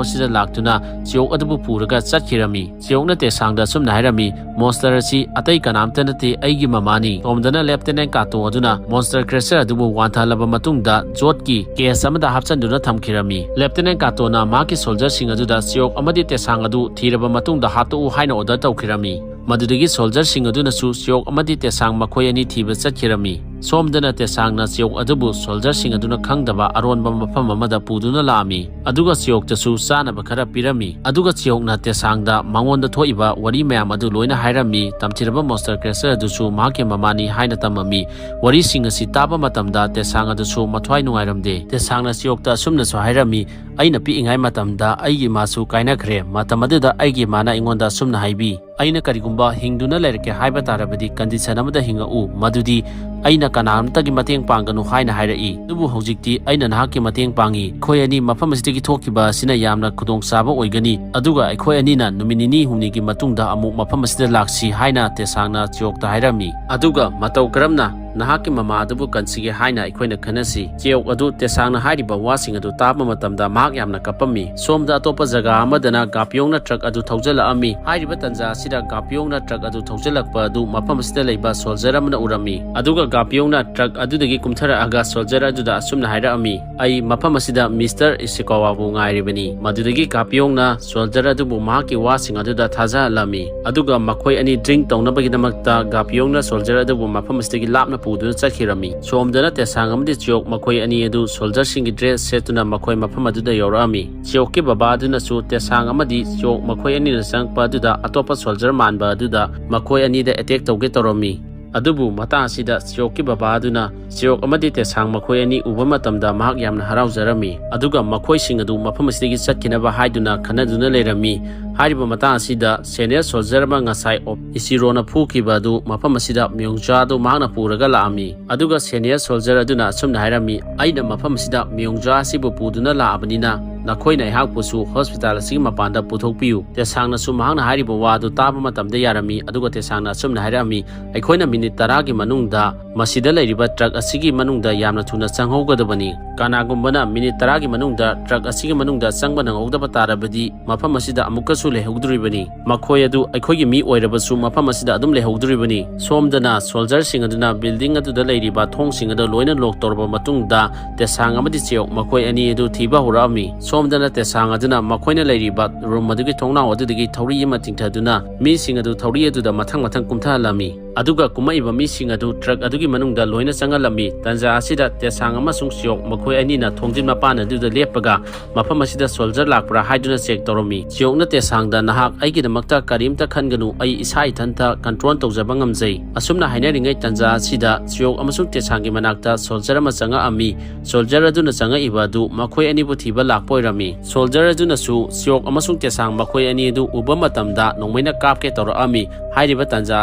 ꯑꯁꯤꯗ ꯂꯥꯛꯇꯨꯅ ꯆꯤꯌꯣꯛ ꯑꯗꯨꯕꯨ ꯄꯨꯔꯒ ꯆꯠꯈꯤꯔꯝꯃꯤ꯫ ꯆꯤꯌꯣꯛꯅ ꯇꯦꯁꯥꯡꯗ ꯑꯁꯨꯝꯅ ꯍꯥꯏꯔꯝꯃꯤ, "ꯃꯣꯟꯁꯇꯔ ꯑꯁꯤ ꯑꯇꯩ ꯀꯅꯥꯝꯇ ꯅꯠꯇꯦ, ꯑꯩꯒꯤ ꯃꯃꯥꯅꯤ꯫" ꯁꯣꯝꯗꯅ ꯂꯦꯞꯇꯤꯅꯦꯟ ꯀꯥꯇꯣ ꯑꯗꯨꯅ ꯃꯣꯟꯁꯇꯔ ꯀ꯭ꯔꯦꯁꯔ ꯑꯗꯨꯕꯨ ꯋꯥꯟꯊꯍꯜꯂꯕ ꯃꯇꯨꯡꯗ ꯖꯣꯠꯀꯤ ꯀꯦꯁ ꯑꯃꯗ ꯍꯥꯞꯆꯤꯟꯗꯨꯅ ꯊꯝꯈꯤꯔꯝꯃꯤ꯫ ꯂꯦꯞꯇꯤꯅꯦꯟ ꯀꯥꯇꯣꯅ ꯃꯍꯥꯛꯀꯤ ꯁꯣꯜꯖꯔꯁꯤꯡ ꯑꯗꯨꯗ ꯆꯤꯌꯣꯛ ꯑꯃꯗꯤ ꯇꯦꯁꯥꯡ ꯑꯗꯨ ꯊꯤꯔꯕ ꯃꯇꯨꯡꯗ ꯍꯥꯠꯇꯣꯛꯎ ꯍꯥꯏꯅ ꯑꯣꯔꯗꯔ ꯇꯧꯈꯤꯔꯝꯃꯤ꯫ ꯃꯗꯨꯗꯒꯤ ꯁꯣꯜꯖꯔꯁꯤꯡ ꯑꯗꯨꯅꯁꯨ ꯆꯤꯌꯣꯛ ꯑꯃꯗꯤ ꯇꯦꯁꯥꯡ ꯃꯈꯣꯏ ꯑꯅꯤ ꯊꯤꯕ ꯆꯠꯈꯤꯔꯝꯃꯤ꯫ ꯁꯣꯝꯗꯅ ꯇꯦꯁꯥꯡꯅ ꯆꯤꯌꯣꯛ ꯑꯗꯨꯕꯨ ꯁꯣꯜꯖꯔꯁꯤꯡ ꯑꯗꯨꯅ ꯈꯪꯗꯕ ꯑꯔꯣꯟꯕ ꯃꯐꯝ ꯑꯃꯗ ꯄꯨꯗꯨꯅ ꯂꯥꯛꯑꯝꯃꯤ꯫ ꯑꯗꯨꯒ ꯆꯤꯌꯣꯛꯇꯁꯨ ꯆꯥꯅꯕ ꯈꯔ ꯄꯤꯔꯝꯃꯤ꯫ ꯑꯗꯨꯒ ꯆꯤꯌꯣꯛꯅ ꯇꯦꯁꯥꯡꯗ ꯃꯉꯣꯟꯗ ꯊꯣꯛꯏꯕ ꯋꯥꯔꯤ ꯃꯌꯥꯝ ꯑꯗꯨ ꯂꯣꯏꯅ ꯍꯥꯏꯔꯝꯃꯤ꯫ ꯇꯝꯊꯤꯔꯕ ꯃꯣꯟꯁꯇꯔ ꯀ꯭ꯔꯦꯁꯔ ꯑꯗꯨꯁꯨ ꯃꯍꯥꯛꯀꯤ ꯃꯃꯥꯅꯤ ꯍꯥꯏꯅ ꯇꯝꯃꯝꯃꯤ꯫ ꯋꯥꯔꯤꯁꯤꯡ ꯑꯁꯤ ꯇꯥꯕ ꯃꯇꯝꯗ ꯇꯦꯁꯥꯡ ꯑꯗꯨꯁꯨ ꯃꯊ꯭ꯋꯥꯏ ꯅꯨꯡꯉꯥꯏꯔꯝꯗꯦ꯫ ꯇꯦꯁꯥꯡꯅ ꯆꯤꯌꯣꯛꯇ ꯑꯁꯨꯝꯅꯁꯨ ꯍꯥꯏꯔꯝꯃꯤ, "ꯑꯩꯅ ꯄꯤꯛꯏꯉꯥꯏ ꯃꯇꯝꯗ ꯑꯩꯒꯤ ꯏꯃꯥꯁꯨ ꯀꯥꯏꯅꯈ꯭ꯔꯦ꯫ ꯃꯇꯝ ꯑꯗꯨꯗ ꯑꯩꯒꯤ ꯏꯃꯥꯅ ꯑꯩꯉꯣꯟꯗ ꯑꯁꯨꯝꯅ ꯍꯥꯏꯕꯤ, ꯑꯩꯅ ꯀꯔꯤꯒꯨꯝꯕ ꯍꯤꯡꯗꯨꯅ ꯂꯩꯔꯛꯀꯦ ꯍꯥꯏꯕ ꯇꯥꯔꯕꯗꯤ ꯀꯟꯗꯤꯁꯟ ꯑꯃꯗ ꯍꯤꯡꯉꯛꯎ, ꯃꯗꯨꯗꯤ ꯑꯩꯅ ꯀꯅꯥꯝꯇꯒꯤ ꯃꯇꯦꯡ ꯄꯥꯡꯒꯅꯨ ꯍꯥꯏꯅ ꯍꯥꯏꯔꯛꯏ꯫ ꯑꯗꯨꯕꯨ ꯍꯧꯖꯤꯛꯇꯤ ꯑꯩꯅ ꯅꯍꯥꯛꯀꯤ ꯃꯇꯦꯡ ꯄꯥꯡꯉꯤ꯫ ꯑꯩꯈꯣꯏ ꯑꯅꯤ ꯃꯐꯝ ꯑꯁꯤꯗꯒꯤ ꯊꯣꯛꯈꯤꯕ ꯑꯁꯤꯅ ꯌꯥꯝꯅ ꯈꯨꯗꯣꯡꯆꯥꯕ ꯑꯣꯏꯒꯅꯤ, ꯑꯗꯨꯒ ꯑꯩꯈꯣꯏ ꯑꯅꯤꯅ ꯅꯨꯃꯤꯠ ꯅꯤꯅꯤ ꯍꯨꯝꯅꯤꯒꯤ ꯃꯇꯨꯡꯗ ꯑꯃꯨꯛ ꯃꯐꯝ ꯑꯁꯤꯗ ꯂꯥꯛꯁꯤ" ꯍꯥꯏꯅ ꯇꯦꯁꯥꯡꯅ ꯆꯤꯌꯣꯛꯇ ꯍꯥꯏꯔꯝꯃꯤ꯫ ꯑꯗꯨꯒ ꯃꯇꯧ ꯀꯔꯝꯅ ꯅꯍꯥꯛꯀꯤ ꯃꯃꯥ ꯑꯗꯨꯕꯨ ꯀꯟꯁꯤꯒꯦ ꯍꯥꯏꯅ ꯑꯩꯈꯣꯏꯅ ꯈꯟꯅꯁꯤ꯫ ꯆꯤꯌꯣꯛ ꯑꯗꯨ ꯇꯦꯁꯥꯡꯅ ꯍꯥꯏꯔꯤꯕ ꯋꯥꯁꯤꯡ ꯑꯗꯨ ꯇꯥꯕ ꯃꯇꯝꯗ ꯃꯍꯥꯛ ꯌꯥꯝꯅ ꯀꯞꯄꯝꯃꯤ꯫ ꯁꯣꯝꯗ ꯑꯇꯣꯞꯄ ꯖꯒꯥ ꯑꯃꯗꯅ ꯒꯥꯄꯤꯌꯣꯡꯅ ꯇ꯭ꯔꯛ ꯑꯗꯨ ꯊꯧꯖꯤꯜꯂꯛꯑꯝꯃꯤ꯫ ꯍꯥꯏꯔꯤꯕ ꯇꯥꯟꯖꯥ ꯑꯁꯤꯗ ꯒꯥꯄꯤꯌꯣꯡꯅ ꯇ꯭ꯔꯛ ꯑꯗꯨ ꯊꯧꯖꯤꯜꯂꯛꯄ ꯑꯗꯨ ꯃꯐꯝ ꯑꯁꯤꯗ ꯂꯩꯕ ꯁꯣꯜꯖꯔ ꯑꯃꯅ ꯎꯔꯝꯃꯤ꯫ ꯑꯗꯨꯒ ꯒꯥꯄꯤꯌꯣꯡꯅ ꯇ꯭ꯔꯛ ꯑꯗꯨꯗꯒꯤ ꯀꯨꯝꯊꯔꯛꯑꯒ ꯁꯣꯜꯖꯔ ꯑꯗꯨꯗ ꯑꯁꯨꯝꯅ ꯍꯥꯏꯔꯛꯑꯝꯃꯤ, "ꯑꯩ ꯃꯐꯝ ꯑꯁꯤꯗ ꯃꯤꯁꯇꯔ ꯏꯁꯤꯀꯥꯋꯥꯕꯨ ꯉꯥꯏꯔꯤꯕꯅꯤ꯫" ꯃꯗꯨꯗꯒꯤ ꯒꯥꯄꯤꯌꯣꯡꯅ ꯁꯣꯜꯖꯔ ꯑꯗꯨꯕꯨ ꯃꯍꯥꯛꯀꯤ ꯋꯥꯁꯤꯡ ꯑꯗꯨꯗ ꯊꯥꯖꯍꯜꯂꯝꯃꯤ꯫ ꯑꯗꯨꯒ ꯃꯈꯣꯏ ꯑꯅꯤ ꯗ꯭ꯔꯤꯡ ꯇꯧꯅꯕꯒꯤꯗꯃꯛꯇ ꯒꯥꯄꯤꯌꯣꯡꯅ ꯁꯣꯜꯖꯔ ꯑꯗꯨꯕꯨ ꯃꯐꯝ ꯑꯁꯤꯗꯒꯤ ꯂꯥꯞꯅ ꯄꯨꯗꯨꯅ ꯆꯠꯈꯤꯔꯝꯃꯤ꯫ ꯁꯣꯝꯗꯅ ꯇꯦꯁꯥꯡ ꯑꯃꯗꯤ ꯆꯤꯌꯣꯛ ꯃꯈꯣꯏ ꯑꯅꯤ ꯑꯗꯨ ꯁꯣꯜꯖꯔꯁꯤꯡꯒꯤ ꯗ꯭ꯔꯦꯁ ꯁꯦꯠꯇꯨꯅ ꯃꯈꯣꯏ ꯃꯐꯝ ꯑꯗꯨꯗ ꯌꯧꯔꯛꯑꯝꯃꯤ꯫ ꯆꯤꯌꯣꯛꯀꯤ ꯕꯕꯥ ꯑꯗꯨꯅꯁꯨ ꯇꯦꯁꯥꯡ ꯑꯃꯗꯤ ꯆꯤꯌꯣꯛ ꯃꯈꯣꯏ ꯑꯅꯤꯅ ꯆꯪꯉꯛꯄ ꯑꯗꯨꯗ ꯑꯇꯣꯞꯄ ꯁꯣꯜꯖꯔ ꯃꯥꯟꯕ ꯑꯗꯨꯗ ꯃꯈꯣꯏ ꯑꯅꯤꯗ ꯑꯦꯇꯦꯛ ꯇꯧꯒꯦ ꯇꯧꯔꯝꯃꯤ꯫ ꯑꯗꯨꯕꯨ ꯃꯇꯥꯡ ꯑꯁꯤꯗ ꯆꯤꯌꯣꯛꯀꯤ ꯕꯕꯥ ꯑꯗꯨꯅ ꯆꯤꯌꯣꯛ ꯑꯃꯗꯤ ꯇꯦꯁꯥꯡ ꯃꯈꯣꯏ ꯑꯅꯤ ꯎꯕ ꯃꯇꯝꯗ ꯃꯍꯥꯛ ꯌꯥꯝꯅ ꯍꯔꯥꯎꯖꯔꯝꯃꯤ꯫ ꯑꯗꯨꯒ ꯃꯈꯣꯏꯁꯤꯡ ꯑꯗꯨ ꯃꯐꯝ ꯑꯁꯤꯗꯒꯤ ꯆꯠꯈꯤꯅꯕ ꯍꯥꯏꯗꯨꯅ ꯈꯟꯅꯗꯨꯅ ꯂꯩꯔꯝꯃꯤ꯫ ꯍꯥꯏꯔꯤꯕ ꯃꯇꯥꯡ ꯑꯁꯤꯗ ꯁꯦꯅꯤꯌꯔ ꯁꯣꯜꯖꯔ ꯑꯃ ꯉꯁꯥꯏ ꯑꯣꯞ ꯏꯁꯤꯔꯣꯅ ꯐꯨꯈꯤꯕ ꯑꯗꯨ ꯃꯐꯝ ꯑꯁꯤꯗ ꯃꯤꯌꯣꯡꯖꯥ ꯑꯗꯨ ꯃꯍꯥꯛꯅ ꯄꯨꯔꯒ ꯂꯥꯛꯑꯝꯃꯤ꯫ ꯑꯗꯨꯒ ꯁꯦꯅꯤꯌꯔ ꯁꯣꯜꯖꯔ ꯑꯗꯨꯅ ꯑꯁꯨꯝꯅ ꯍꯥꯏꯔꯝꯃꯤ, "ꯑꯩꯅ ꯃꯐꯝ ꯑꯁꯤꯗ ꯃꯤꯌꯣꯡꯖꯥ ꯑꯁꯤꯕꯨ ꯄꯨꯗꯨꯅ ꯂꯥꯛꯑꯕꯅꯤꯅ ꯅꯈꯣꯏꯅ ꯑꯩꯍꯥꯛꯄꯨꯁꯨ ꯍꯣꯁꯄꯤꯇꯥꯜ ꯑꯁꯤꯒꯤ ꯃꯄꯥꯟꯗ ꯄꯨꯊꯣꯛꯄꯤꯌꯨ꯫ ꯇꯦꯁꯥꯡꯅꯁꯨ ꯃꯍꯥꯛꯅ ꯍꯥꯏꯔꯤꯕ ꯋꯥ ꯑꯗꯨ ꯇꯥꯕ ꯃꯇꯝꯗ ꯌꯥꯔꯝꯃꯤ, ꯑꯗꯨꯒ ꯇꯦꯁꯥꯡꯅ ꯑꯁꯨꯝꯅ ꯍꯥꯏꯔꯛꯑꯝꯃꯤ, "ꯑꯩꯈꯣꯏꯅ ꯃꯤꯅꯤꯠ ꯇꯔꯥꯒꯤ ꯃꯅꯨꯡꯗ ꯃꯁꯤꯗ ꯂꯩꯔꯤꯕ ꯇ꯭ꯔꯛ ꯑꯁꯤꯒꯤ ꯃꯅꯨꯡꯗ ꯌꯥꯝꯅ ꯊꯨꯅ ꯆꯪꯍꯧꯒꯗꯕꯅꯤ꯫ ꯀꯅꯥꯒꯨꯝꯕꯅ ꯃꯤꯅꯤꯠ ꯇꯔꯥꯒꯤ ꯃꯅꯨꯡꯗ ꯇ꯭ꯔꯛ ꯑꯁꯤꯒꯤ ꯃꯅꯨꯡꯗ ꯆꯪꯕ ꯅꯪꯍꯧꯗꯕ ꯇꯥꯔꯕꯗꯤ ꯃꯐꯝ ꯑꯁꯤꯗ ꯑꯃꯨꯛꯀꯁꯨ ꯂꯩꯍꯧꯗꯣꯔꯤꯕꯅꯤ꯫ ꯃꯈꯣꯏ ꯑꯗꯨ ꯑꯩꯈꯣꯏꯒꯤ ꯃꯤ ꯑꯣꯏꯔꯕꯁꯨ ꯃꯐꯝ ꯑꯁꯤꯗ ꯑꯗꯨꯝ ꯂꯩꯍꯧꯗꯣꯔꯤꯕꯅꯤ꯫" ꯁꯣꯝꯗꯅ ꯁꯣꯜꯖꯔꯁꯤꯡ ꯑꯗꯨꯅ ꯕꯤꯜꯗꯤꯡ ꯑꯗꯨꯗ ꯂꯩꯔꯤꯕ ꯊꯣꯡꯁꯤꯡ ꯑꯗꯨ ꯂꯣꯏꯅ ꯂꯣꯛ ꯇꯧꯔꯕ ꯃꯇꯨꯡꯗ ꯇꯦꯁꯥꯡ ꯑꯃꯗꯤ ꯆꯤꯌꯣꯛ ꯃꯈꯣꯏ ꯑꯅꯤ ꯑꯗꯨ ꯊꯤꯕ ꯍꯧꯔꯛꯑꯝꯃꯤ꯫ ꯁꯣꯝꯗꯅ ꯇꯦꯁꯥꯡ ꯑꯗꯨꯅ ꯃꯈꯣꯏꯅ ꯂꯩꯔꯤꯕ ꯔꯨꯝ ꯑꯗꯨꯒꯤ ꯊꯣꯡꯅꯥꯎ ꯑꯗꯨꯗꯒꯤ ꯊꯧꯔꯤ ꯑꯃ ꯆꯤꯡꯊꯗꯨꯅ ꯃꯤꯁꯤꯡ ꯑꯗꯨ ꯊꯧꯔꯤ ꯑꯗꯨꯗ ꯃꯊꯪ ꯃꯊꯪ ꯀꯨꯝꯊꯍꯜꯂꯝꯃꯤ꯫ ꯑꯗꯨꯒ ꯀꯨꯝꯃꯛꯏꯕ ꯃꯤꯁꯤꯡ ꯑꯗꯨ ꯇ꯭ꯔꯛ ꯑꯗꯨꯒꯤ ꯃꯅꯨꯡꯗ ꯂꯣꯏꯅ ꯆꯪꯍꯜꯂꯝꯃꯤ꯫ ꯇꯟꯖꯥ ꯑꯁꯤꯗ ꯇꯦꯁꯥꯡ ꯑꯃꯁꯨꯡ ꯆꯤꯌꯣꯛ ꯃꯈꯣꯏ ꯑꯅꯤꯅ ꯊꯣꯡꯖꯤꯟ ꯃꯄꯥꯟ ꯑꯗꯨꯗ ꯂꯦꯞꯄꯒ ꯃꯐꯝ ꯑꯁꯤꯗ ꯁꯣꯜꯖꯔ ꯂꯥꯛꯄ꯭ꯔꯥ ꯍꯥꯏꯗꯨꯅ ꯆꯦꯛ ꯇꯧꯔꯝꯃꯤ꯫ ꯆꯤꯌꯣꯛꯅ ꯇꯦꯁꯥꯡꯗ, "ꯅꯍꯥꯛ ꯑꯩꯒꯤꯗꯃꯛꯇ ꯀꯔꯤꯝꯇ ꯈꯟꯒꯅꯨ, ꯑꯩ ꯏꯁꯥ ꯏꯊꯟꯇ ꯀꯟꯇ꯭ꯔꯣꯜ ꯇꯧꯖꯕ ꯉꯝꯖꯩ꯫" ꯑꯁꯨꯝꯅ ꯍꯥꯏꯅꯔꯤꯉꯩ ꯇꯟꯖꯥ ꯑꯁꯤꯗ ꯆꯤꯌꯣꯛ ꯑꯃꯁꯨꯡ ꯇꯦꯁꯥꯡꯒꯤ ꯃꯅꯥꯛꯇ ꯁꯣꯜꯖꯔ ꯑꯃ ꯆꯪꯉꯛꯑꯝꯃꯤ꯫ ꯁꯣꯜꯖꯔ ꯑꯗꯨꯅ ꯆꯪꯉꯛꯏꯕ ꯑꯗꯨ ꯃꯈꯣꯏ ꯑꯅꯤꯕꯨ ꯊꯤꯕ ꯂꯥꯛꯄ ꯑꯣꯏꯔꯝꯃꯤ꯫ ꯁꯣꯜꯖꯔ ꯑꯗꯨꯅꯁꯨ ꯆꯤꯌꯣꯛ ꯑꯃꯁꯨꯡ ꯇꯦꯁꯥꯡ ꯃꯈꯣꯏ ꯑꯅꯤ ꯑꯗꯨ ꯎꯕ ꯃꯇꯝꯗ ꯅꯣꯡꯃꯩꯅ ꯀꯥꯞꯀꯦ ꯇꯧꯔꯛꯑꯝꯃꯤ꯫ ꯍꯥꯏꯔꯤꯕ ꯇꯟꯖꯥ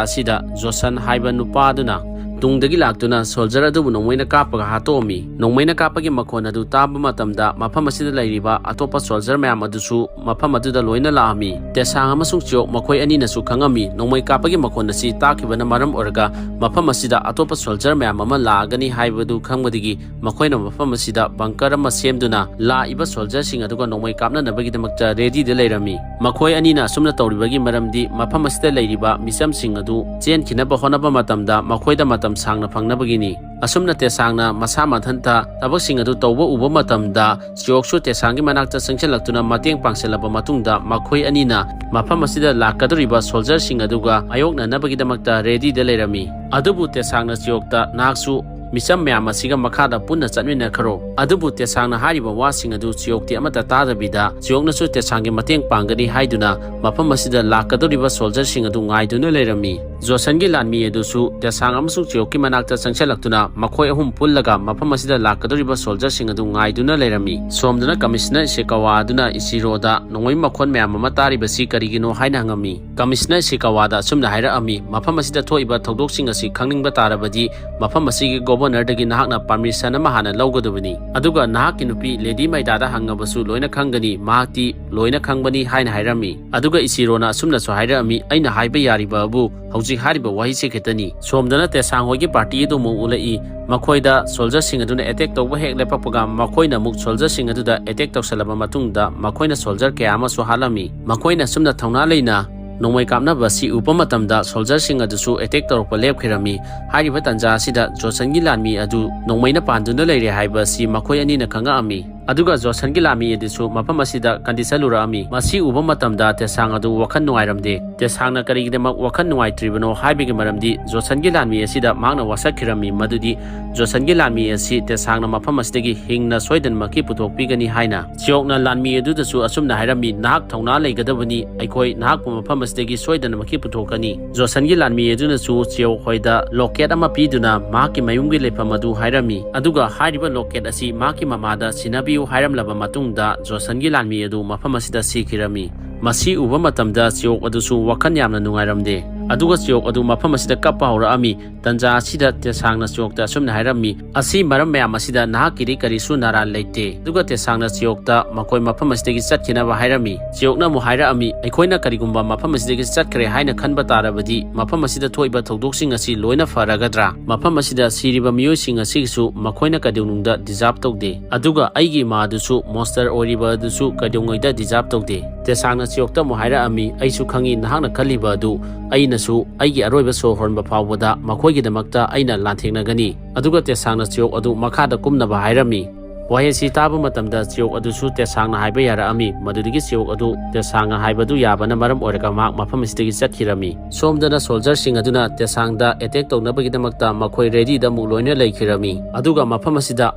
ꯑꯁꯤꯗ ꯖꯣꯁꯟ ꯍꯥꯏꯕ ꯅꯨꯄꯥ ꯑꯗꯨꯅ ꯇꯨꯡꯗꯒꯤ ꯂꯥꯛꯇꯨꯅ ꯁꯣꯜꯖꯔ ꯑꯗꯨꯕꯨ ꯅꯣꯡꯃꯩꯅ ꯀꯥꯞꯄꯒ ꯍꯥꯠꯇꯣꯛꯑꯝꯃꯤ꯫ ꯅꯣꯡꯃꯩꯅ ꯀꯥꯞꯄꯒꯤ ꯃꯈꯣꯟ ꯑꯗꯨ ꯇꯥꯕ ꯃꯇꯝꯗ ꯃꯐꯝ ꯑꯁꯤꯗ ꯂꯩꯔꯤꯕ ꯑꯇꯣꯞꯄ ꯁꯣꯜꯖꯔ ꯃꯌꯥꯝ ꯑꯗꯨꯁꯨ ꯃꯐꯝ ꯑꯗꯨꯗ ꯂꯣꯏꯅ ꯂꯥꯛꯑꯝꯃꯤ꯫ ꯇꯦꯁꯥꯡ ꯑꯃꯁꯨꯡ ꯆꯤꯌꯣꯛ ꯃꯈꯣꯏ ꯑꯅꯤꯅꯁꯨ ꯈꯪꯉꯝꯃꯤ꯫ ꯅꯣꯡꯃꯩ ꯀꯥꯞꯄꯒꯤ ꯃꯈꯣꯟ ꯑꯁꯤ ꯇꯥꯈꯤꯕꯅ ꯃꯔꯝ ꯑꯣꯏꯔꯒ ꯃꯐꯝ ꯑꯁꯤꯗ ꯑꯇꯣꯞꯄ ꯁꯣꯜꯖꯔ ꯃꯌꯥꯝ ꯑꯃ ꯂꯥꯛꯑꯒꯅꯤ ꯍꯥꯏꯕꯗꯨ ꯈꯪꯕꯗꯒꯤ ꯃꯈꯣꯏꯅ ꯃꯐꯝ ꯑꯁꯤꯗ ꯕꯪꯀꯔ ꯑꯃ ꯁꯦꯝꯗꯨꯅ ꯂꯥꯛꯏꯕ ꯁꯣꯜꯖꯔꯁꯤꯡ ꯑꯗꯨꯒ ꯅꯣꯡꯃꯩ ꯀꯥꯞꯅꯅꯕꯒꯤꯗꯃꯛꯇ ꯔꯦꯗꯤꯗ ꯂꯩꯔꯝꯃꯤ꯫ ꯃꯈꯣꯏ ꯑꯅꯤꯅ ꯑꯁꯨꯝꯅ ꯇꯧꯔꯤꯕꯒꯤ ꯃꯔꯝꯗꯤ ꯃꯐꯝ ꯑꯁꯤꯗ ꯂꯩꯔꯤꯕ ꯃꯤꯆꯝꯁꯤꯡ ꯑꯗꯨ ꯆꯦꯟꯈꯤꯅꯕ ꯍꯣꯠꯅꯕ ꯃꯇꯝꯗ ꯃꯈꯣꯏꯗ ꯃꯇꯝ ꯁꯥꯡꯅ ꯐꯪꯅꯕꯒꯤꯅꯤ꯫ ꯑꯁꯨꯝꯅ ꯇꯦꯁꯥꯡꯅ ꯃꯁꯥ ꯃꯊꯟꯇ ꯊꯕꯛꯁꯤꯡ ꯑꯗꯨ ꯇꯧꯕ ꯎꯕ ꯃꯇꯝꯗ ꯆꯤꯌꯣꯛꯁꯨ ꯇꯦꯁꯥꯡꯒꯤ ꯃꯅꯥꯛꯇ ꯆꯪꯁꯤꯜꯂꯛꯇꯨꯅ ꯃꯇꯦꯡ ꯄꯥꯡꯁꯤꯜꯂꯕ ꯃꯇꯨꯡꯗ ꯃꯈꯣꯏ ꯑꯅꯤꯅ ꯃꯐꯝ ꯑꯁꯤꯗ ꯂꯥꯛꯀꯗꯧꯔꯤꯕ ꯁꯣꯜꯖꯔꯁꯤꯡ ꯑꯗꯨꯒ ꯃꯥꯌꯣꯛꯅꯅꯕꯒꯤꯗꯃꯛꯇ ꯔꯦꯗꯤꯗ ꯂꯩꯔꯝꯃꯤ꯫ ꯑꯗꯨꯕꯨ ꯇꯦꯁꯥꯡꯅ ꯆꯤꯌꯣꯛꯇ, "ꯅꯍꯥꯛꯁꯨ ꯃꯤꯆꯝ ꯃꯌꯥꯝ ꯑꯁꯤꯒ ꯃꯈꯥꯗ ꯄꯨꯟꯅ ꯆꯠꯃꯤꯟꯅꯈ꯭ꯔꯣ꯫" ꯑꯗꯨꯕꯨ ꯇꯦꯁꯥꯡꯅ ꯍꯥꯏꯔꯤꯕ ꯋꯥꯁꯤꯡ ꯑꯗꯨ ꯆꯤꯌꯣꯛꯇꯤ ꯑꯃꯠꯇ ꯇꯥꯗꯕꯤꯗ ꯆꯤꯌꯣꯛꯅꯁꯨ ꯇꯦꯁꯥꯡꯒꯤ ꯃꯇꯦꯡ ꯄꯥꯡꯒꯅꯤ ꯍꯥꯏꯗꯨꯅ ꯃꯐꯝ ꯑꯁꯤꯗ ꯂꯥꯛꯀꯗꯧꯔꯤꯕ ꯁꯣꯜꯖꯔꯁꯤꯡ ꯑꯗꯨ ꯉꯥꯏꯗꯨꯅ ꯂꯩꯔꯝꯃꯤ꯫ ꯖꯣꯁꯟꯒꯤ ꯂꯥꯟꯃꯤ ꯑꯗꯨꯁꯨ ꯇꯦꯁꯥꯡ ꯑꯃꯁꯨꯡ ꯆꯤꯌꯣꯛꯀꯤ ꯃꯅꯥꯛꯇ ꯆꯪꯁꯤꯜꯂꯛꯇꯨꯅ ꯃꯈꯣꯏ ꯑꯍꯨꯝ ꯄꯨꯜꯂꯒ ꯃꯐꯝ ꯑꯁꯤꯗ ꯂꯥꯛꯀꯗꯧꯔꯤꯕ ꯁꯣꯜꯖꯔꯁꯤꯡ ꯑꯗꯨ ꯉꯥꯏꯗꯨꯅ ꯂꯩꯔꯝꯃꯤ꯫ ꯁꯣꯝꯗꯅ ꯀꯃꯤꯁꯅꯔ ꯏꯁꯦꯀꯥꯋꯥ ꯑꯗꯨꯅ ꯏꯆꯤꯔꯣꯗ ꯅꯣꯡꯃꯩ ꯃꯈꯣꯟ ꯃꯌꯥꯝ ꯑꯃ ꯇꯥꯔꯤꯕꯁꯤ ꯀꯔꯤꯒꯤꯅꯣ ꯍꯥꯏꯅ ꯍꯪꯉꯝꯃꯤ꯫ ꯀꯃꯤꯁꯅꯔ ꯏꯁꯦꯀꯥꯋꯥꯗ ꯑꯁꯨꯝꯅ ꯍꯥꯏꯔꯛꯑꯝꯃꯤ, "ꯃꯐꯝ ꯑꯁꯤꯗ ꯊꯣꯛꯏꯕ ꯊꯧꯗꯣꯛꯁꯤꯡ ꯑꯁꯤ ꯈꯪꯅꯤꯡꯕ ꯇꯥꯔꯕꯗꯤ ꯃꯐꯝ ꯑꯁꯤꯒꯤ ꯒꯣꯕꯔꯅꯔꯗꯒꯤ ꯅꯍꯥꯛꯅ ꯄꯥꯔꯃꯤꯁꯟ ꯑꯃ ꯍꯥꯟꯅ ꯂꯧꯒꯗꯕꯅꯤ꯫ ꯑꯗꯨꯒ ꯅꯍꯥꯛꯀꯤ ꯅꯨꯄꯤ ꯂꯦꯗꯤ ꯃꯥꯏꯗꯥꯗ ꯍꯪꯉꯕꯁꯨ ꯂꯣꯏꯅ ꯈꯪꯒꯅꯤ, ꯃꯍꯥꯛꯇꯤ ꯂꯣꯏꯅ ꯈꯪꯕꯅꯤ" ꯍꯥꯏꯅ ꯍꯥꯏꯔꯝꯃꯤ꯫ ꯑꯗꯨꯒ ꯏꯆꯤꯔꯣꯅ ꯑꯁꯨꯝꯅꯁꯨ ꯍꯥꯏꯔꯛꯑꯝꯃꯤ, "ꯑꯩꯅ ꯍꯥꯏꯕ ꯌꯥꯔꯤꯕꯕꯨ ꯍꯧꯖꯤꯛ ꯍꯥꯏꯔꯤꯕ ꯋꯥꯍꯩꯁꯤ ꯈꯛꯇꯅꯤ"꯫ ꯁꯣꯝꯗꯅ ꯇꯦꯁꯥꯡ ꯍꯣꯏꯒꯤ ꯄꯥꯔꯇꯤ ꯑꯗꯨ ꯑꯃꯨꯛ ꯎꯠꯂꯛꯏ꯫ ꯃꯈꯣꯏꯗ ꯁꯣꯜꯖꯔꯁꯤꯡ ꯑꯗꯨꯅ ꯑꯦꯇꯦꯛ ꯇꯧꯕ ꯍꯦꯛ ꯂꯦꯞꯄꯛꯄꯒ ꯃꯈꯣꯏꯅ ꯑꯃꯨꯛ ꯁꯣꯜꯖꯔꯁꯤꯡ ꯑꯗꯨꯗ ꯑꯦꯇꯦꯛ ꯇꯧꯁꯜꯂꯕ ꯃꯇꯨꯡꯗ ꯃꯈꯣꯏꯅ ꯁꯣꯜꯖꯔ ꯀꯌꯥ ꯑꯃꯁꯨ ꯍꯥꯠꯂꯝꯃꯤ꯫ ꯃꯈꯣꯏꯅ ꯑꯁꯨꯝꯅ ꯊꯧꯅꯥ ꯂꯩꯅ ꯅꯣꯡꯃꯩ ꯀꯥꯞꯅꯕ ꯑꯁꯤ ꯎꯕ ꯃꯇꯝꯗ ꯁꯣꯜꯖꯔꯁꯤꯡ ꯑꯗꯨꯁꯨ ꯑꯦꯇꯦꯛ ꯇꯧꯔꯛꯄ ꯂꯦꯞꯈꯤꯔꯝꯃꯤ꯫ ꯍꯥꯏꯔꯤꯕ ꯇꯥꯟꯖꯥ ꯑꯁꯤꯗ ꯖꯣꯁꯟꯒꯤ ꯂꯥꯟꯃꯤ ꯑꯗꯨ ꯅꯣꯡꯃꯩꯅ ꯄꯥꯟꯗꯨꯅ ꯂꯩꯔꯦ ꯍꯥꯏꯕ ꯑꯁꯤ ꯃꯈꯣꯏ ꯑꯅꯤꯅ ꯈꯪꯉꯛꯑꯝꯃꯤ꯫ ꯑꯗꯨꯒ ꯖꯣꯁꯟꯒꯤ ꯂꯥꯟꯃꯤ ꯑꯗꯨꯁꯨ ꯃꯐꯝ ꯑꯁꯤꯗ ꯀꯟꯗꯤꯁꯟ ꯎꯔꯛꯑꯝꯃꯤ꯫ ꯃꯁꯤ ꯎꯕ ꯃꯇꯝꯗ ꯇꯦꯁꯥꯡ ꯑꯗꯨ ꯋꯥꯈꯜ ꯅꯨꯡꯉꯥꯏꯔꯝꯗꯦ꯫ ꯇꯦꯁꯥꯡꯅ ꯀꯔꯤꯒꯤꯗꯃꯛ ꯋꯥꯈꯜ ꯅꯨꯡꯉꯥꯏꯇ꯭ꯔꯤꯕꯅꯣ ꯍꯥꯏꯕꯒꯤ ꯃꯔꯝꯗꯤ ꯖꯣꯁꯟꯒꯤ ꯂꯥꯟꯃꯤ ꯑꯁꯤꯗ ꯃꯍꯥꯛꯅ ꯋꯥꯁꯛꯈꯤꯔꯝꯃꯤ, ꯃꯗꯨꯗꯤ ꯖꯣꯁꯟꯒꯤ ꯂꯥꯟꯃꯤ ꯑꯁꯤ ꯇꯦꯁꯥꯡꯅ ꯃꯐꯝ ꯑꯁꯤꯗꯒꯤ ꯍꯤꯡꯅ ꯁꯣꯏꯗꯅꯃꯛꯀꯤ ꯄꯨꯊꯣꯛꯄꯤꯒꯅꯤ ꯍꯥꯏꯅ꯫ ꯆꯤꯌꯣꯛꯅ ꯂꯥꯟꯃꯤ ꯑꯗꯨꯗꯁꯨ ꯑꯁꯨꯝꯅ ꯍꯥꯏꯔꯝꯃꯤ, "ꯅꯍꯥꯛ ꯊꯧꯅꯥ ꯂꯩꯒꯗꯕꯅꯤ, ꯑꯩꯈꯣꯏ ꯅꯍꯥꯛꯄꯨ ꯃꯐꯝ ꯑꯁꯤꯗꯒꯤ ꯁꯣꯏꯗꯅꯃꯛꯀꯤ ꯄꯨꯊꯣꯛꯀꯅꯤ"꯫ ꯖꯣꯁꯟꯒꯤ ꯂꯥꯟꯃꯤ ꯑꯗꯨꯅꯁꯨ ꯆꯤꯌꯣꯛ ꯍꯣꯏꯗ ꯂꯣꯀꯦꯠ ꯑꯃ ꯄꯤꯗꯨꯅ ꯃꯍꯥꯛꯀꯤ ꯃꯌꯨꯝꯒꯤ ꯂꯩꯐꯝ ꯑꯗꯨ ꯍꯥꯏꯔꯝꯃꯤ꯫ ꯑꯗꯨꯒ ꯍꯥꯏꯔꯤꯕ ꯂꯣꯀꯦꯠ ꯑꯁꯤ ꯃꯍꯥꯛꯀꯤ ꯃꯃꯥꯗ ꯁꯤꯟꯅꯕꯤꯌꯨ ꯍꯥꯏꯔꯝꯂꯕ ꯃꯇꯨꯡꯗ ꯖꯣꯁꯟꯒꯤ ꯂꯥꯟꯃꯤ ꯑꯗꯨ ꯃꯐꯝ ꯑꯁꯤꯗ ꯁꯤꯈꯤꯔꯝꯃꯤ꯫ ꯃꯁꯤ ꯎꯕ ꯃꯇꯝꯗ ꯆꯤꯌꯣꯛ ꯑꯗꯨꯁꯨ ꯋꯥꯈꯜ ꯌꯥꯝꯅ ꯅꯨꯡꯉꯥꯏꯔꯝꯗꯦ꯫ ꯑꯗꯨꯒ ꯆꯤꯌꯣꯛ ꯑꯗꯨ ꯃꯐꯝ ꯑꯁꯤꯗ ꯀꯞꯄ ꯍꯧꯔꯛꯑꯝꯃꯤ꯫ ꯇꯟꯖꯥ ꯑꯁꯤꯗ ꯇꯦꯁꯥꯡꯅ ꯆꯤꯌꯣꯛꯇ ꯑꯁꯨꯝꯅ ꯍꯥꯏꯔꯝꯃꯤ, "ꯑꯁꯤ ꯃꯔꯝ ꯃꯌꯥꯝ ꯑꯁꯤꯗ ꯅꯍꯥꯛꯀꯤꯗꯤ ꯀꯔꯤꯁꯨ ꯅꯔꯥꯟ ꯂꯩꯇꯦ"꯫ ꯑꯗꯨꯒ ꯇꯦꯁꯥꯡꯅ ꯆꯤꯌꯣꯛꯇ ꯃꯈꯣꯏ ꯃꯐꯝ ꯑꯁꯤꯗꯒꯤ ꯆꯠꯈꯤꯅꯕ ꯍꯥꯏꯔꯝꯃꯤ꯫ ꯆꯤꯌꯣꯛꯅ ꯑꯃꯨꯛ ꯍꯥꯏꯔꯛꯑꯝꯃꯤ, "ꯑꯩꯈꯣꯏꯅ ꯀꯔꯤꯒꯨꯝꯕ ꯃꯐꯝ ꯑꯁꯤꯗꯒꯤ ꯆꯠꯈ꯭ꯔꯦ ꯍꯥꯏꯅ ꯈꯟꯕ ꯇꯥꯔꯕꯗꯤ ꯃꯐꯝ ꯑꯁꯤꯗ ꯊꯣꯛꯏꯕ ꯊꯧꯗꯣꯛꯁꯤꯡ ꯑꯁꯤ ꯂꯣꯏꯅ ꯐꯔꯒꯗ꯭ꯔꯥ? ꯃꯐꯝ ꯑꯁꯤꯗ ꯁꯤꯔꯤꯕ ꯃꯤꯑꯣꯏꯁꯤꯡ ꯑꯁꯤꯒꯤꯁꯨ ꯃꯈꯣꯏꯅ ꯀꯩꯗꯧꯅꯨꯡꯗ ꯗꯤꯖꯥꯔꯕ ꯇꯧꯗꯦ꯫ ꯑꯗꯨꯒ ꯑꯩꯒꯤ ꯏꯃꯥ ꯑꯗꯨꯁꯨ, ꯃꯣꯟꯁꯇꯔ ꯑꯣꯏꯔꯤꯕ ꯑꯗꯨꯁꯨ ꯀꯩꯗꯧꯉꯩꯗ ꯗꯤꯖꯥꯔꯕ ꯇꯧꯗꯦ"꯫ ꯇꯦꯁꯥꯡꯅ ꯆꯤꯌꯣꯛꯇ ꯑꯃꯨꯛ ꯍꯥꯏꯔꯛꯑꯝꯃꯤ, "ꯑꯩꯁꯨ ꯈꯪꯉꯤ ꯅꯍꯥꯛꯅ ꯈꯜꯂꯤꯕ ꯑꯗꯨ꯫ ꯑꯩꯅꯁꯨ ꯑꯩꯒꯤ ꯑꯔꯣꯏꯕ ꯁꯣꯔ ꯍꯣꯟꯕ ꯐꯥꯎꯕꯗ ꯃꯈꯣꯏꯒꯤꯗꯃꯛꯇ ꯑꯩꯅ ꯂꯥꯟꯊꯦꯡꯅꯒꯅꯤ"꯫ ꯑꯗꯨꯒ ꯇꯦꯁꯥꯡꯅ ꯆꯤꯌꯣꯛ ꯑꯗꯨ ꯃꯈꯥꯗ ꯀꯨꯝꯅꯕ ꯍꯥꯏꯔꯝꯃꯤ꯫ ꯋꯥꯍꯩ ꯑꯁꯤ ꯇꯥꯕ ꯃꯇꯝꯗ ꯆꯤꯌꯣꯛ ꯑꯗꯨꯁꯨ ꯇꯦꯁꯥꯡꯅ ꯍꯥꯏꯕ ꯌꯥꯔꯛꯑꯝꯃꯤ꯫ ꯃꯗꯨꯗꯒꯤ ꯆꯤꯌꯣꯛ ꯑꯗꯨ ꯇꯦꯁꯥꯡꯅ ꯍꯥꯏꯕꯗꯨ ꯌꯥꯕꯅ ꯃꯔꯝ ꯑꯣꯏꯔꯒ ꯃꯍꯥꯛ ꯃꯐꯝ ꯑꯁꯤꯗꯒꯤ ꯆꯠꯈꯤꯔꯝꯃꯤ꯫ ꯁꯣꯝꯗꯅ ꯁꯣꯜꯖꯔꯁꯤꯡ ꯑꯗꯨꯅ ꯇꯦꯁꯥꯡꯗ ꯑꯦꯇꯦꯛ ꯇꯧꯅꯕꯒꯤꯗꯃꯛꯇ ꯃꯈꯣꯏ ꯔꯦꯗꯤꯗ ꯑꯃꯨꯛ ꯂꯣꯏꯅ ꯂꯩꯈꯤꯔꯝꯃꯤ꯫ ꯑꯗꯨꯒ ꯃꯐꯝ ꯑꯁꯤꯗ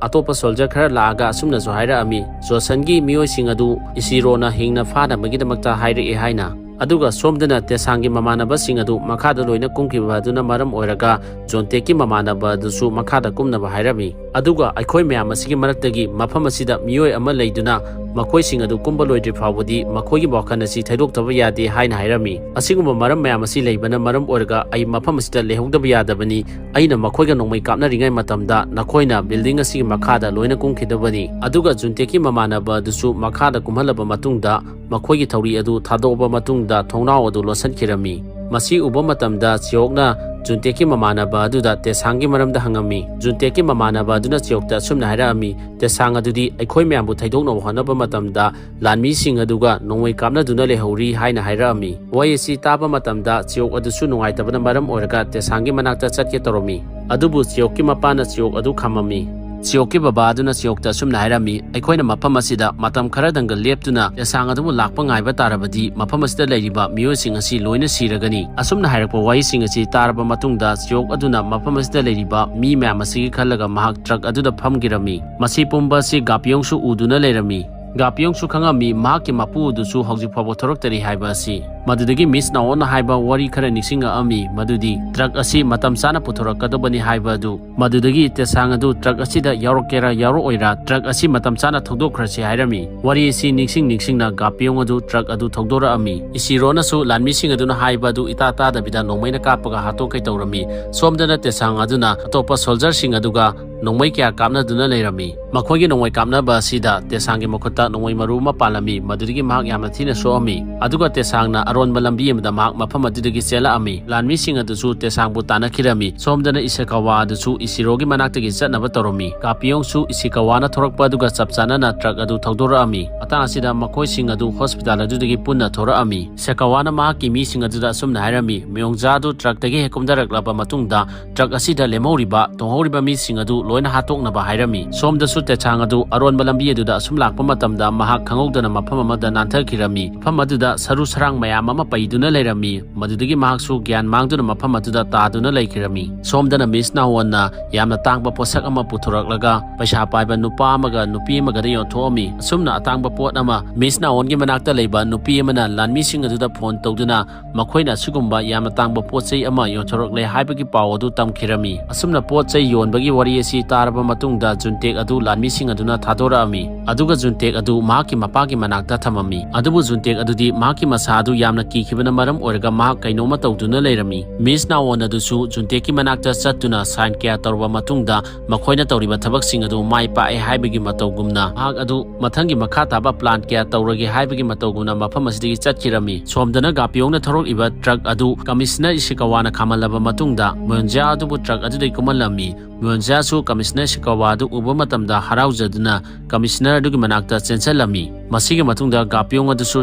ꯑꯇꯣꯞꯄ ꯁꯣꯜꯖꯔ ꯈꯔ ꯂꯥꯛꯑꯒ ꯑꯁꯨꯝꯅꯁꯨ ꯍꯥꯏꯔꯛꯑꯝꯃꯤ, "ꯖꯣꯁꯟꯒꯤ ꯃꯤꯑꯣꯏꯁꯤꯡ ꯑꯗꯨ ꯏꯁꯤꯔꯣꯅ ꯍꯤꯡꯅ ꯐꯥꯅꯕꯒꯤꯗꯃꯛꯇ ꯍꯥꯏꯔꯛꯑꯦ" ꯍꯥꯏꯅ꯫ ꯑꯗꯨꯒ ꯁꯣꯝꯗꯅ ꯇꯦꯁꯥꯡꯒꯤ ꯃꯃꯥꯟꯅꯕꯁꯤꯡ ꯑꯗꯨ ꯃꯈꯥꯗ ꯂꯣꯏꯅ ꯀꯨꯝꯈꯤꯕ ꯑꯗꯨꯅ ꯃꯔꯝ ꯑꯣꯏꯔꯒ ꯖꯣꯟꯇꯦꯛꯀꯤ ꯃꯃꯥꯟꯅꯕ ꯑꯗꯨꯁꯨ ꯃꯈꯥꯗ ꯀꯨꯝꯅꯕ ꯍꯥꯏꯔꯝꯃꯤ꯫ ꯑꯗꯨꯒ ꯑꯩꯈꯣꯏ ꯃꯌꯥꯝ ꯑꯁꯤꯒꯤ ꯃꯔꯛꯇꯒꯤ ꯃꯐꯝ ꯑꯁꯤꯗ ꯃꯤꯑꯣꯏ ꯑꯃ ꯂꯩꯗꯨꯅ ꯃꯈꯣꯏꯁꯤꯡ ꯑꯗꯨ ꯀꯨꯝꯕ ꯂꯣꯏꯗ꯭ꯔꯤ ꯐꯥꯎꯕꯗꯤ ꯃꯈꯣꯏꯒꯤ ꯋꯥꯈꯜ ꯑꯁꯤ ꯊꯩꯗꯣꯛꯇꯕ ꯌꯥꯗꯦ ꯍꯥꯏꯅ ꯍꯥꯏꯔꯝꯃꯤ꯫ ꯑꯁꯤꯒꯨꯝꯕ ꯃꯔꯝ ꯃꯌꯥꯝ ꯑꯁꯤ ꯂꯩꯕꯅ ꯃꯔꯝ ꯑꯣꯏꯔꯒ ꯑꯩ ꯃꯐꯝ ꯑꯁꯤꯗ ꯂꯩꯍꯧꯗꯕ ꯌꯥꯗꯕꯅꯤ꯫ ꯑꯩꯅ ꯃꯈꯣꯏꯒ ꯅꯣꯡꯃꯩ ꯀꯥꯞꯅꯔꯤꯉꯩ ꯃꯇꯝꯗ ꯅꯈꯣꯏꯅ building ꯑꯁꯤꯒꯤ ꯃꯈꯥꯗ ꯂꯣꯏꯅ ꯀꯨꯝꯈꯤꯗꯕꯅꯤ꯫ ꯑꯗꯨꯒ ꯖꯨꯟꯇꯦꯛꯀꯤ ꯃꯃꯥꯟꯅꯕ ꯑꯗꯨꯁꯨ ꯃꯈꯥꯗ ꯀꯨꯝꯍꯜꯂꯕ ꯃꯇꯨꯡꯗ ꯃꯈꯣꯏꯒꯤ ꯊꯧꯔꯤ ꯑꯗꯨ ꯊꯥꯗꯣꯛꯑꯕ ꯃꯇꯨꯡꯗ ꯊꯣꯡꯅꯥꯎ ꯑꯗꯨ ꯂꯣꯠꯁꯤꯟꯈꯤꯔꯝꯃꯤ꯫ ꯃꯁꯤ ꯎꯕ ꯃꯇꯝꯗ ꯆꯤꯌꯣꯛꯅ ꯖꯨꯟꯇꯦꯛꯀꯤ ꯃꯃꯥꯟꯅꯕ ꯑꯗꯨꯗ ꯇꯦꯁꯥꯡꯒꯤ ꯃꯔꯝꯗ ꯍꯪꯉꯝꯃꯤ꯫ ꯖꯨꯟꯇꯦꯛꯀꯤ ꯃꯃꯥꯟꯅꯕ ꯑꯗꯨꯅ ꯆꯤꯌꯣꯛꯇ ꯑꯁꯨꯝꯅ ꯍꯥꯏꯔꯛꯑꯝꯃꯤ, "ꯇꯦꯁꯥꯡ ꯑꯗꯨꯗꯤ ꯑꯩꯈꯣꯏ ꯃꯌꯥꯝꯕꯨ ꯊꯩꯗꯣꯛꯅꯕ ꯍꯣꯠꯅꯕ ꯃꯇꯝꯗ ꯂꯥꯟꯃꯤꯁꯤꯡ ꯑꯗꯨꯒ ꯅꯣꯡꯃꯩ ꯀꯥꯞꯅꯗꯨꯅ ꯂꯩꯍꯧꯔꯤ" ꯍꯥꯏꯅ ꯍꯥꯏꯔꯛꯑꯝꯃꯤ꯫ ꯋꯥꯍꯩ ꯑꯁꯤ ꯇꯥꯕ ꯃꯇꯝꯗ ꯆꯤꯌꯣꯛ ꯑꯗꯨꯁꯨ ꯅꯨꯡꯉꯥꯏꯇꯕꯅ ꯃꯔꯝ ꯑꯣꯏꯔꯒ ꯇꯦꯁꯥꯡꯒꯤ ꯃꯅꯥꯛꯇ ꯆꯠꯀꯦ ꯇꯧꯔꯝꯃꯤ꯫ ꯑꯗꯨꯕꯨ ꯆꯤꯌꯣꯛꯀꯤ ꯃꯄꯥꯅ ꯆꯤꯌꯣꯛ ꯑꯗꯨ ꯈꯥꯝꯃꯝꯃꯤ꯫ ꯆꯤꯌꯣꯛꯀꯤ ꯕꯕꯥ ꯑꯗꯨꯅ ꯆꯤꯌꯣꯛꯇ ꯑꯁꯨꯝꯅ ꯍꯥꯏꯔꯝꯃꯤ, "ꯑꯩꯈꯣꯏꯅ ꯃꯐꯝ ꯑꯁꯤꯗ ꯃꯇꯝ ꯈꯔꯗꯪꯒ ꯂꯦꯞꯇꯨꯅ ꯇꯦꯁꯥꯡ ꯑꯗꯨꯕꯨ ꯂꯥꯛꯄ ꯉꯥꯏꯕ ꯇꯥꯔꯕꯗꯤ ꯃꯐꯝ ꯑꯁꯤꯗ ꯂꯩꯔꯤꯕ ꯃꯤꯑꯣꯏꯁꯤꯡ ꯑꯁꯤ ꯂꯣꯏꯅ ꯁꯤꯔꯒꯅꯤ"꯫ ꯑꯁꯨꯝꯅ ꯍꯥꯏꯔꯛꯄ ꯋꯥꯍꯩꯁꯤꯡ ꯑꯁꯤ ꯇꯥꯔꯕ ꯃꯇꯨꯡꯗ ꯆꯤꯌꯣꯛ ꯑꯗꯨꯅ ꯃꯐꯝ ꯑꯁꯤꯗ ꯂꯩꯔꯤꯕ ꯃꯤ ꯃꯌꯥꯝ ꯑꯁꯤꯒꯤ ꯈꯜꯂꯒ ꯃꯍꯥꯛ ꯇ꯭ꯔꯛ ꯑꯗꯨꯗ ꯐꯝꯈꯤꯔꯝꯃꯤ꯫ ꯃꯁꯤ ꯄꯨꯝꯕ ꯑꯁꯤ ꯒꯥꯄꯤꯌꯣꯡꯁꯨ ꯎꯗꯨꯅ ꯂꯩꯔꯝꯃꯤ꯫ ꯒꯥꯄꯤꯌꯣꯡꯁꯨ ꯈꯪꯉꯝꯃꯤ ꯃꯍꯥꯛꯀꯤ ꯃꯄꯨ ꯑꯗꯨꯁꯨ ꯍꯧꯖꯤꯛ ꯐꯥꯎꯕ ꯊꯣꯔꯛꯇꯔꯤ ꯍꯥꯏꯕ ꯑꯁꯤ꯫ ꯃꯗꯨꯗꯒꯤ ꯃꯤꯁ ꯅꯥꯑꯣꯅ ꯍꯥꯏꯕ ꯋꯥꯔꯤ ꯈꯔ ꯅꯤꯡꯁꯤꯡꯉꯛꯑꯝꯃꯤ, ꯃꯗꯨꯗꯤ ꯇ꯭ꯔꯛ ꯑꯁꯤ ꯃꯇꯝ ꯆꯥꯅ ꯄꯨꯊꯣꯔꯛꯀꯗꯕꯅꯤ ꯍꯥꯏꯕ ꯑꯗꯨ꯫ ꯃꯗꯨꯗꯒꯤ ꯇꯦꯁꯥꯡ ꯑꯗꯨ ꯇ꯭ꯔꯛ ꯑꯁꯤꯗ ꯌꯥꯎꯔꯛꯀꯦꯔꯥ ꯌꯥꯎꯔꯛꯑꯣꯏꯔꯥ ꯇ꯭ꯔꯛ ꯑꯁꯤ ꯃꯇꯝ ꯆꯥꯅ ꯊꯧꯗꯣꯛꯈ꯭ꯔꯁꯤ ꯍꯥꯏꯔꯝꯃꯤ꯫ ꯋꯥꯔꯤ ꯑꯁꯤ ꯅꯤꯡꯁꯤꯡ ꯅꯤꯡꯁꯤꯡꯅ ꯒꯥꯄꯤꯌꯣꯡ ꯑꯗꯨ ꯇ꯭ꯔꯛ ꯑꯗꯨ ꯊꯧꯗꯣꯔꯛꯑꯝꯃꯤ꯫ ꯏꯁꯤꯔꯣꯅꯁꯨ ꯂꯥꯟꯃꯤꯁꯤꯡ ꯑꯗꯨꯅ ꯍꯥꯏꯕ ꯑꯗꯨ ꯏꯇꯥ ꯇꯥꯗꯕꯤꯗ ꯅꯣꯡꯃꯩꯅ ꯀꯥꯞꯄꯒ ꯍꯥꯠꯇꯣꯛꯀꯦ ꯇꯧꯔꯝꯃꯤ꯫ ꯁꯣꯝꯗꯅ ꯇꯦꯁꯥꯡ ꯑꯗꯨꯅ ꯑꯇꯣꯞꯄ ꯁꯣꯜꯖꯔꯁꯤꯡ ꯑꯗꯨꯒ ꯅꯣꯡꯃꯩ ꯀꯌꯥ ꯀꯥꯞꯅꯗꯨꯅ ꯂꯩꯔꯝꯃꯤ꯫ ꯃꯈꯣꯏꯒꯤ ꯅꯣꯡꯃꯩ ꯀꯥꯞꯅꯕ ꯑꯁꯤꯗ ꯇꯦꯁꯥꯡꯒꯤ ꯃꯈꯨꯠꯇ ꯅꯣꯡꯃꯩ ꯃꯔꯨ ꯑꯃ ꯄꯥꯜꯂꯝꯃꯤ, ꯃꯗꯨꯗꯒꯤ ꯃꯍꯥꯛ ꯌꯥꯝꯅ ꯊꯤꯅ ꯁꯣꯛꯑꯝꯃꯤ꯫ ꯑꯗꯨꯒ ꯇꯦꯁꯥꯡꯅ ꯑꯔꯣꯟꯕ ꯂꯝꯕꯤ ꯑꯃꯗ ꯃꯍꯥꯛ ꯃꯐꯝ ꯑꯗꯨꯗꯒꯤ ꯆꯦꯜꯂꯛꯑꯝꯃꯤ꯫ ꯂꯥꯟꯃꯤꯁꯤꯡ ꯑꯗꯨꯁꯨ ꯇꯦꯁꯥꯡꯕꯨ ꯇꯥꯟꯅꯈꯤꯔꯝꯃꯤ꯫ ꯁꯣꯝꯗꯅ ꯏꯁꯦꯀꯥꯋꯥ ꯑꯗꯨꯁꯨ ꯏꯁꯤꯔꯣꯒꯤ ꯃꯅꯥꯛꯇꯒꯤ ꯆꯠꯅꯕ ꯇꯧꯔꯝꯃꯤ꯫ ꯒꯥꯄꯤꯌꯣꯡꯁꯨ ꯏꯁꯤꯀꯥꯋꯥꯅ ꯊꯣꯔꯛꯄ ꯑꯗꯨꯒ ꯆꯞ ꯆꯥꯟꯅꯅ ꯇ꯭ꯔꯛ ꯑꯗꯨ ꯊꯧꯗꯣꯔꯛꯑꯝꯃꯤ꯫ ꯃꯇꯥꯡ ꯑꯁꯤꯗ ꯃꯈꯣꯏꯁꯤꯡ ꯑꯗꯨ ꯍꯣꯁꯄꯤꯇꯥꯜ ꯑꯗꯨꯗꯒꯤ ꯄꯨꯟꯅ ꯊꯣꯔꯛꯑꯝꯃꯤ꯫ ꯏꯁꯦꯀꯥꯋꯥꯅ ꯃꯍꯥꯛꯀꯤ ꯃꯤꯁꯤꯡ ꯑꯗꯨꯗ ꯑꯁꯨꯝꯅ ꯍꯥꯏꯔꯝꯃꯤ, ꯃꯤꯌꯣꯡꯖꯥ ꯑꯗꯨ ꯇ꯭ꯔꯛꯇꯒꯤ ꯍꯦꯛ ꯀꯨꯝꯊꯔꯛꯂꯕ ꯃꯇꯨꯡꯗ ꯇ꯭ꯔꯛ ꯑꯁꯤꯗ ꯂꯦꯝꯍꯧꯔꯤꯕ, ꯇꯣꯡꯍꯧꯔꯤꯕ ꯃꯤꯁꯤꯡ ꯑꯗꯨ ꯂꯣꯏꯅ ꯍꯥꯠꯇꯣꯛꯅꯕ ꯍꯥꯏꯔꯝꯃꯤ꯫ ꯁꯣꯝꯗꯁꯨ ꯇꯦꯁꯥꯡ ꯑꯗꯨ ꯑꯔꯣꯟꯕ ꯂꯝꯕꯤ ꯑꯗꯨꯗ ꯑꯁꯨꯝ ꯂꯥꯛꯄ ꯃꯇꯝꯗ ꯃꯍꯥꯛ ꯈꯪꯍꯧꯗꯅ ꯃꯐꯝ ꯑꯃꯗ ꯅꯥꯟꯊꯈꯤꯔꯝꯃꯤ꯫ ꯃꯐꯝ ꯑꯗꯨꯗ ꯁꯔꯨ ꯁꯔꯥꯡ ꯃꯌꯥꯝ ꯑꯃ ꯄꯩꯗꯨꯅ ꯂꯩꯔꯝꯃꯤ꯫ ꯃꯗꯨꯗꯒꯤ ꯃꯍꯥꯛꯁꯨ ꯒ꯭ꯌꯥꯟ ꯃꯥꯡꯗꯨꯅ ꯃꯐꯝ ꯑꯗꯨꯗ ꯇꯥꯗꯨꯅ ꯂꯩꯈꯤꯔꯝꯃꯤ꯫ ꯁꯣꯝꯗꯅ ꯃꯤꯁ ꯅꯥꯋꯣꯟꯅ ꯌꯥꯝꯅ ꯇꯥꯡꯕ ꯄꯣꯠꯁꯛ ꯑꯃ ꯄꯨꯊꯣꯔꯛꯂꯒ ꯄꯩꯁꯥ ꯄꯥꯏꯕ ꯅꯨꯄꯥ ꯑꯃꯒ ꯅꯨꯄꯤ ꯑꯃꯒꯗ ꯌꯣꯟꯊꯣꯛꯑꯝꯃꯤ꯫ ꯑꯁꯨꯝꯅ ꯑꯇꯥꯡꯕ ꯄꯣꯠ ꯑꯃ ꯃꯤꯁ ꯅꯥꯋꯣꯟꯒꯤ ꯃꯅꯥꯛꯇ ꯂꯩꯕ ꯅꯨꯄꯤ ꯑꯃꯅ ꯂꯥꯟꯃꯤꯁꯤꯡ ꯑꯗꯨꯗ ꯐꯣꯟ ꯇꯧꯗꯨꯅ ꯃꯈꯣꯏꯅ ꯑꯁꯤꯒꯨꯝꯕ ꯌꯥꯝꯅ ꯇꯥꯡꯕ ꯄꯣꯠ ꯆꯩ ꯑꯃ ꯌꯣꯟꯊꯣꯔꯛꯂꯦ ꯍꯥꯏꯕꯒꯤ ꯄꯥꯎ ꯑꯗꯨ ꯇꯝꯈꯤꯔꯝꯃꯤ꯫ ꯑꯁꯨꯝꯅ ꯄꯣꯠ ꯆꯩ ꯌꯣꯟꯕꯒꯤ ꯋꯥꯔꯤ ꯑꯁꯤ ꯇꯥꯔꯕ ꯃꯇꯨꯡꯗ ꯖꯨꯟꯇꯦꯛ ꯑꯗꯨ ꯂꯥꯟꯃꯤꯁꯤꯡ ꯑꯗꯨꯅ ꯊꯥꯗꯣꯔꯛꯑꯝꯃꯤ꯫ ꯑꯗꯨꯒ ꯖꯨꯟꯇꯦꯛ ꯑꯗꯨ ꯃꯍꯥꯛꯀꯤ ꯃꯄꯥꯒꯤ ꯃꯅꯥꯛꯇ ꯊꯝꯃꯝꯃꯤ꯫ ꯑꯗꯨꯕꯨ ꯖꯨꯟꯇꯦꯛ ꯑꯗꯨꯗꯤ ꯃꯍꯥꯛꯀꯤ ꯃꯁꯥ ꯑꯗꯨ ꯌꯥꯝꯅ ꯀꯤꯈꯤꯕꯅ ꯃꯔꯝ ꯑꯣꯏꯔꯒ ꯃꯍꯥꯛ ꯀꯩꯅꯣꯝꯃ ꯇꯧꯗꯨꯅ ꯂꯩꯔꯝꯃꯤ꯫ ꯃꯤꯁ ꯅꯥꯋꯣꯟ ꯑꯗꯨꯁꯨ ꯖꯨꯟꯇꯦꯛꯀꯤ ꯃꯅꯥꯛꯇ ꯆꯠꯇꯨꯅ ꯁꯥꯏꯟ ꯀꯌꯥ ꯇꯧꯔꯕ ꯃꯇꯨꯡꯗ ꯃꯈꯣꯏꯅ ꯇꯧꯔꯤꯕ ꯊꯕꯛꯁꯤꯡ ꯑꯗꯨ ꯃꯥꯏ ꯄꯥꯛꯑꯦ ꯍꯥꯏꯕꯒꯤ ꯃꯇꯧꯒꯨꯝꯅ ꯃꯍꯥꯛ ꯑꯗꯨ ꯃꯊꯪꯒꯤ ꯃꯈꯥ ꯇꯥꯕ ꯄ꯭ꯂꯥꯟ ꯀꯌꯥ ꯇꯧꯔꯒꯦ ꯍꯥꯏꯕꯒꯤ ꯃꯇꯧꯒꯨꯝꯅ ꯃꯐꯝ ꯑꯁꯤꯗꯒꯤ ꯆꯠꯈꯤꯔꯝꯃꯤ꯫ ꯁꯣꯝꯗꯅ ꯒꯥꯄꯤꯌꯣꯡꯅ ꯊꯧꯔꯛꯏꯕ ꯇ꯭ꯔꯛ ꯑꯗꯨ ꯀꯃꯤꯁꯅꯔ ꯏꯁꯤꯀꯋꯥꯅ ꯈꯥꯝꯍꯜꯂꯕ ꯃꯇꯨꯡꯗ ꯃꯣꯌꯣꯟꯖꯥ ꯑꯗꯨꯕꯨ ꯇ꯭ꯔꯛ ꯑꯗꯨꯗꯒꯤ ꯀꯨꯝꯍꯜꯂꯝꯃꯤ꯫ ꯃꯣꯌꯣꯟꯖꯥꯁꯨ ꯀꯃꯤꯁꯅꯔ ꯏꯁꯤꯀꯋꯥ ꯑꯗꯨ ꯎꯕ ꯃꯇꯝꯗ ꯍꯔꯥꯎꯖꯗꯨꯅ ꯀꯃꯤꯁꯅꯔ ꯑꯗꯨꯒꯤ ꯃꯅꯥꯛꯇ ꯆꯦꯟꯁꯤꯜꯂꯝꯃꯤ꯫ ꯃꯁꯤꯒꯤ ꯃꯇꯨꯡꯗ ꯒꯥꯄꯤꯌꯣꯡ ꯑꯗꯨꯁꯨ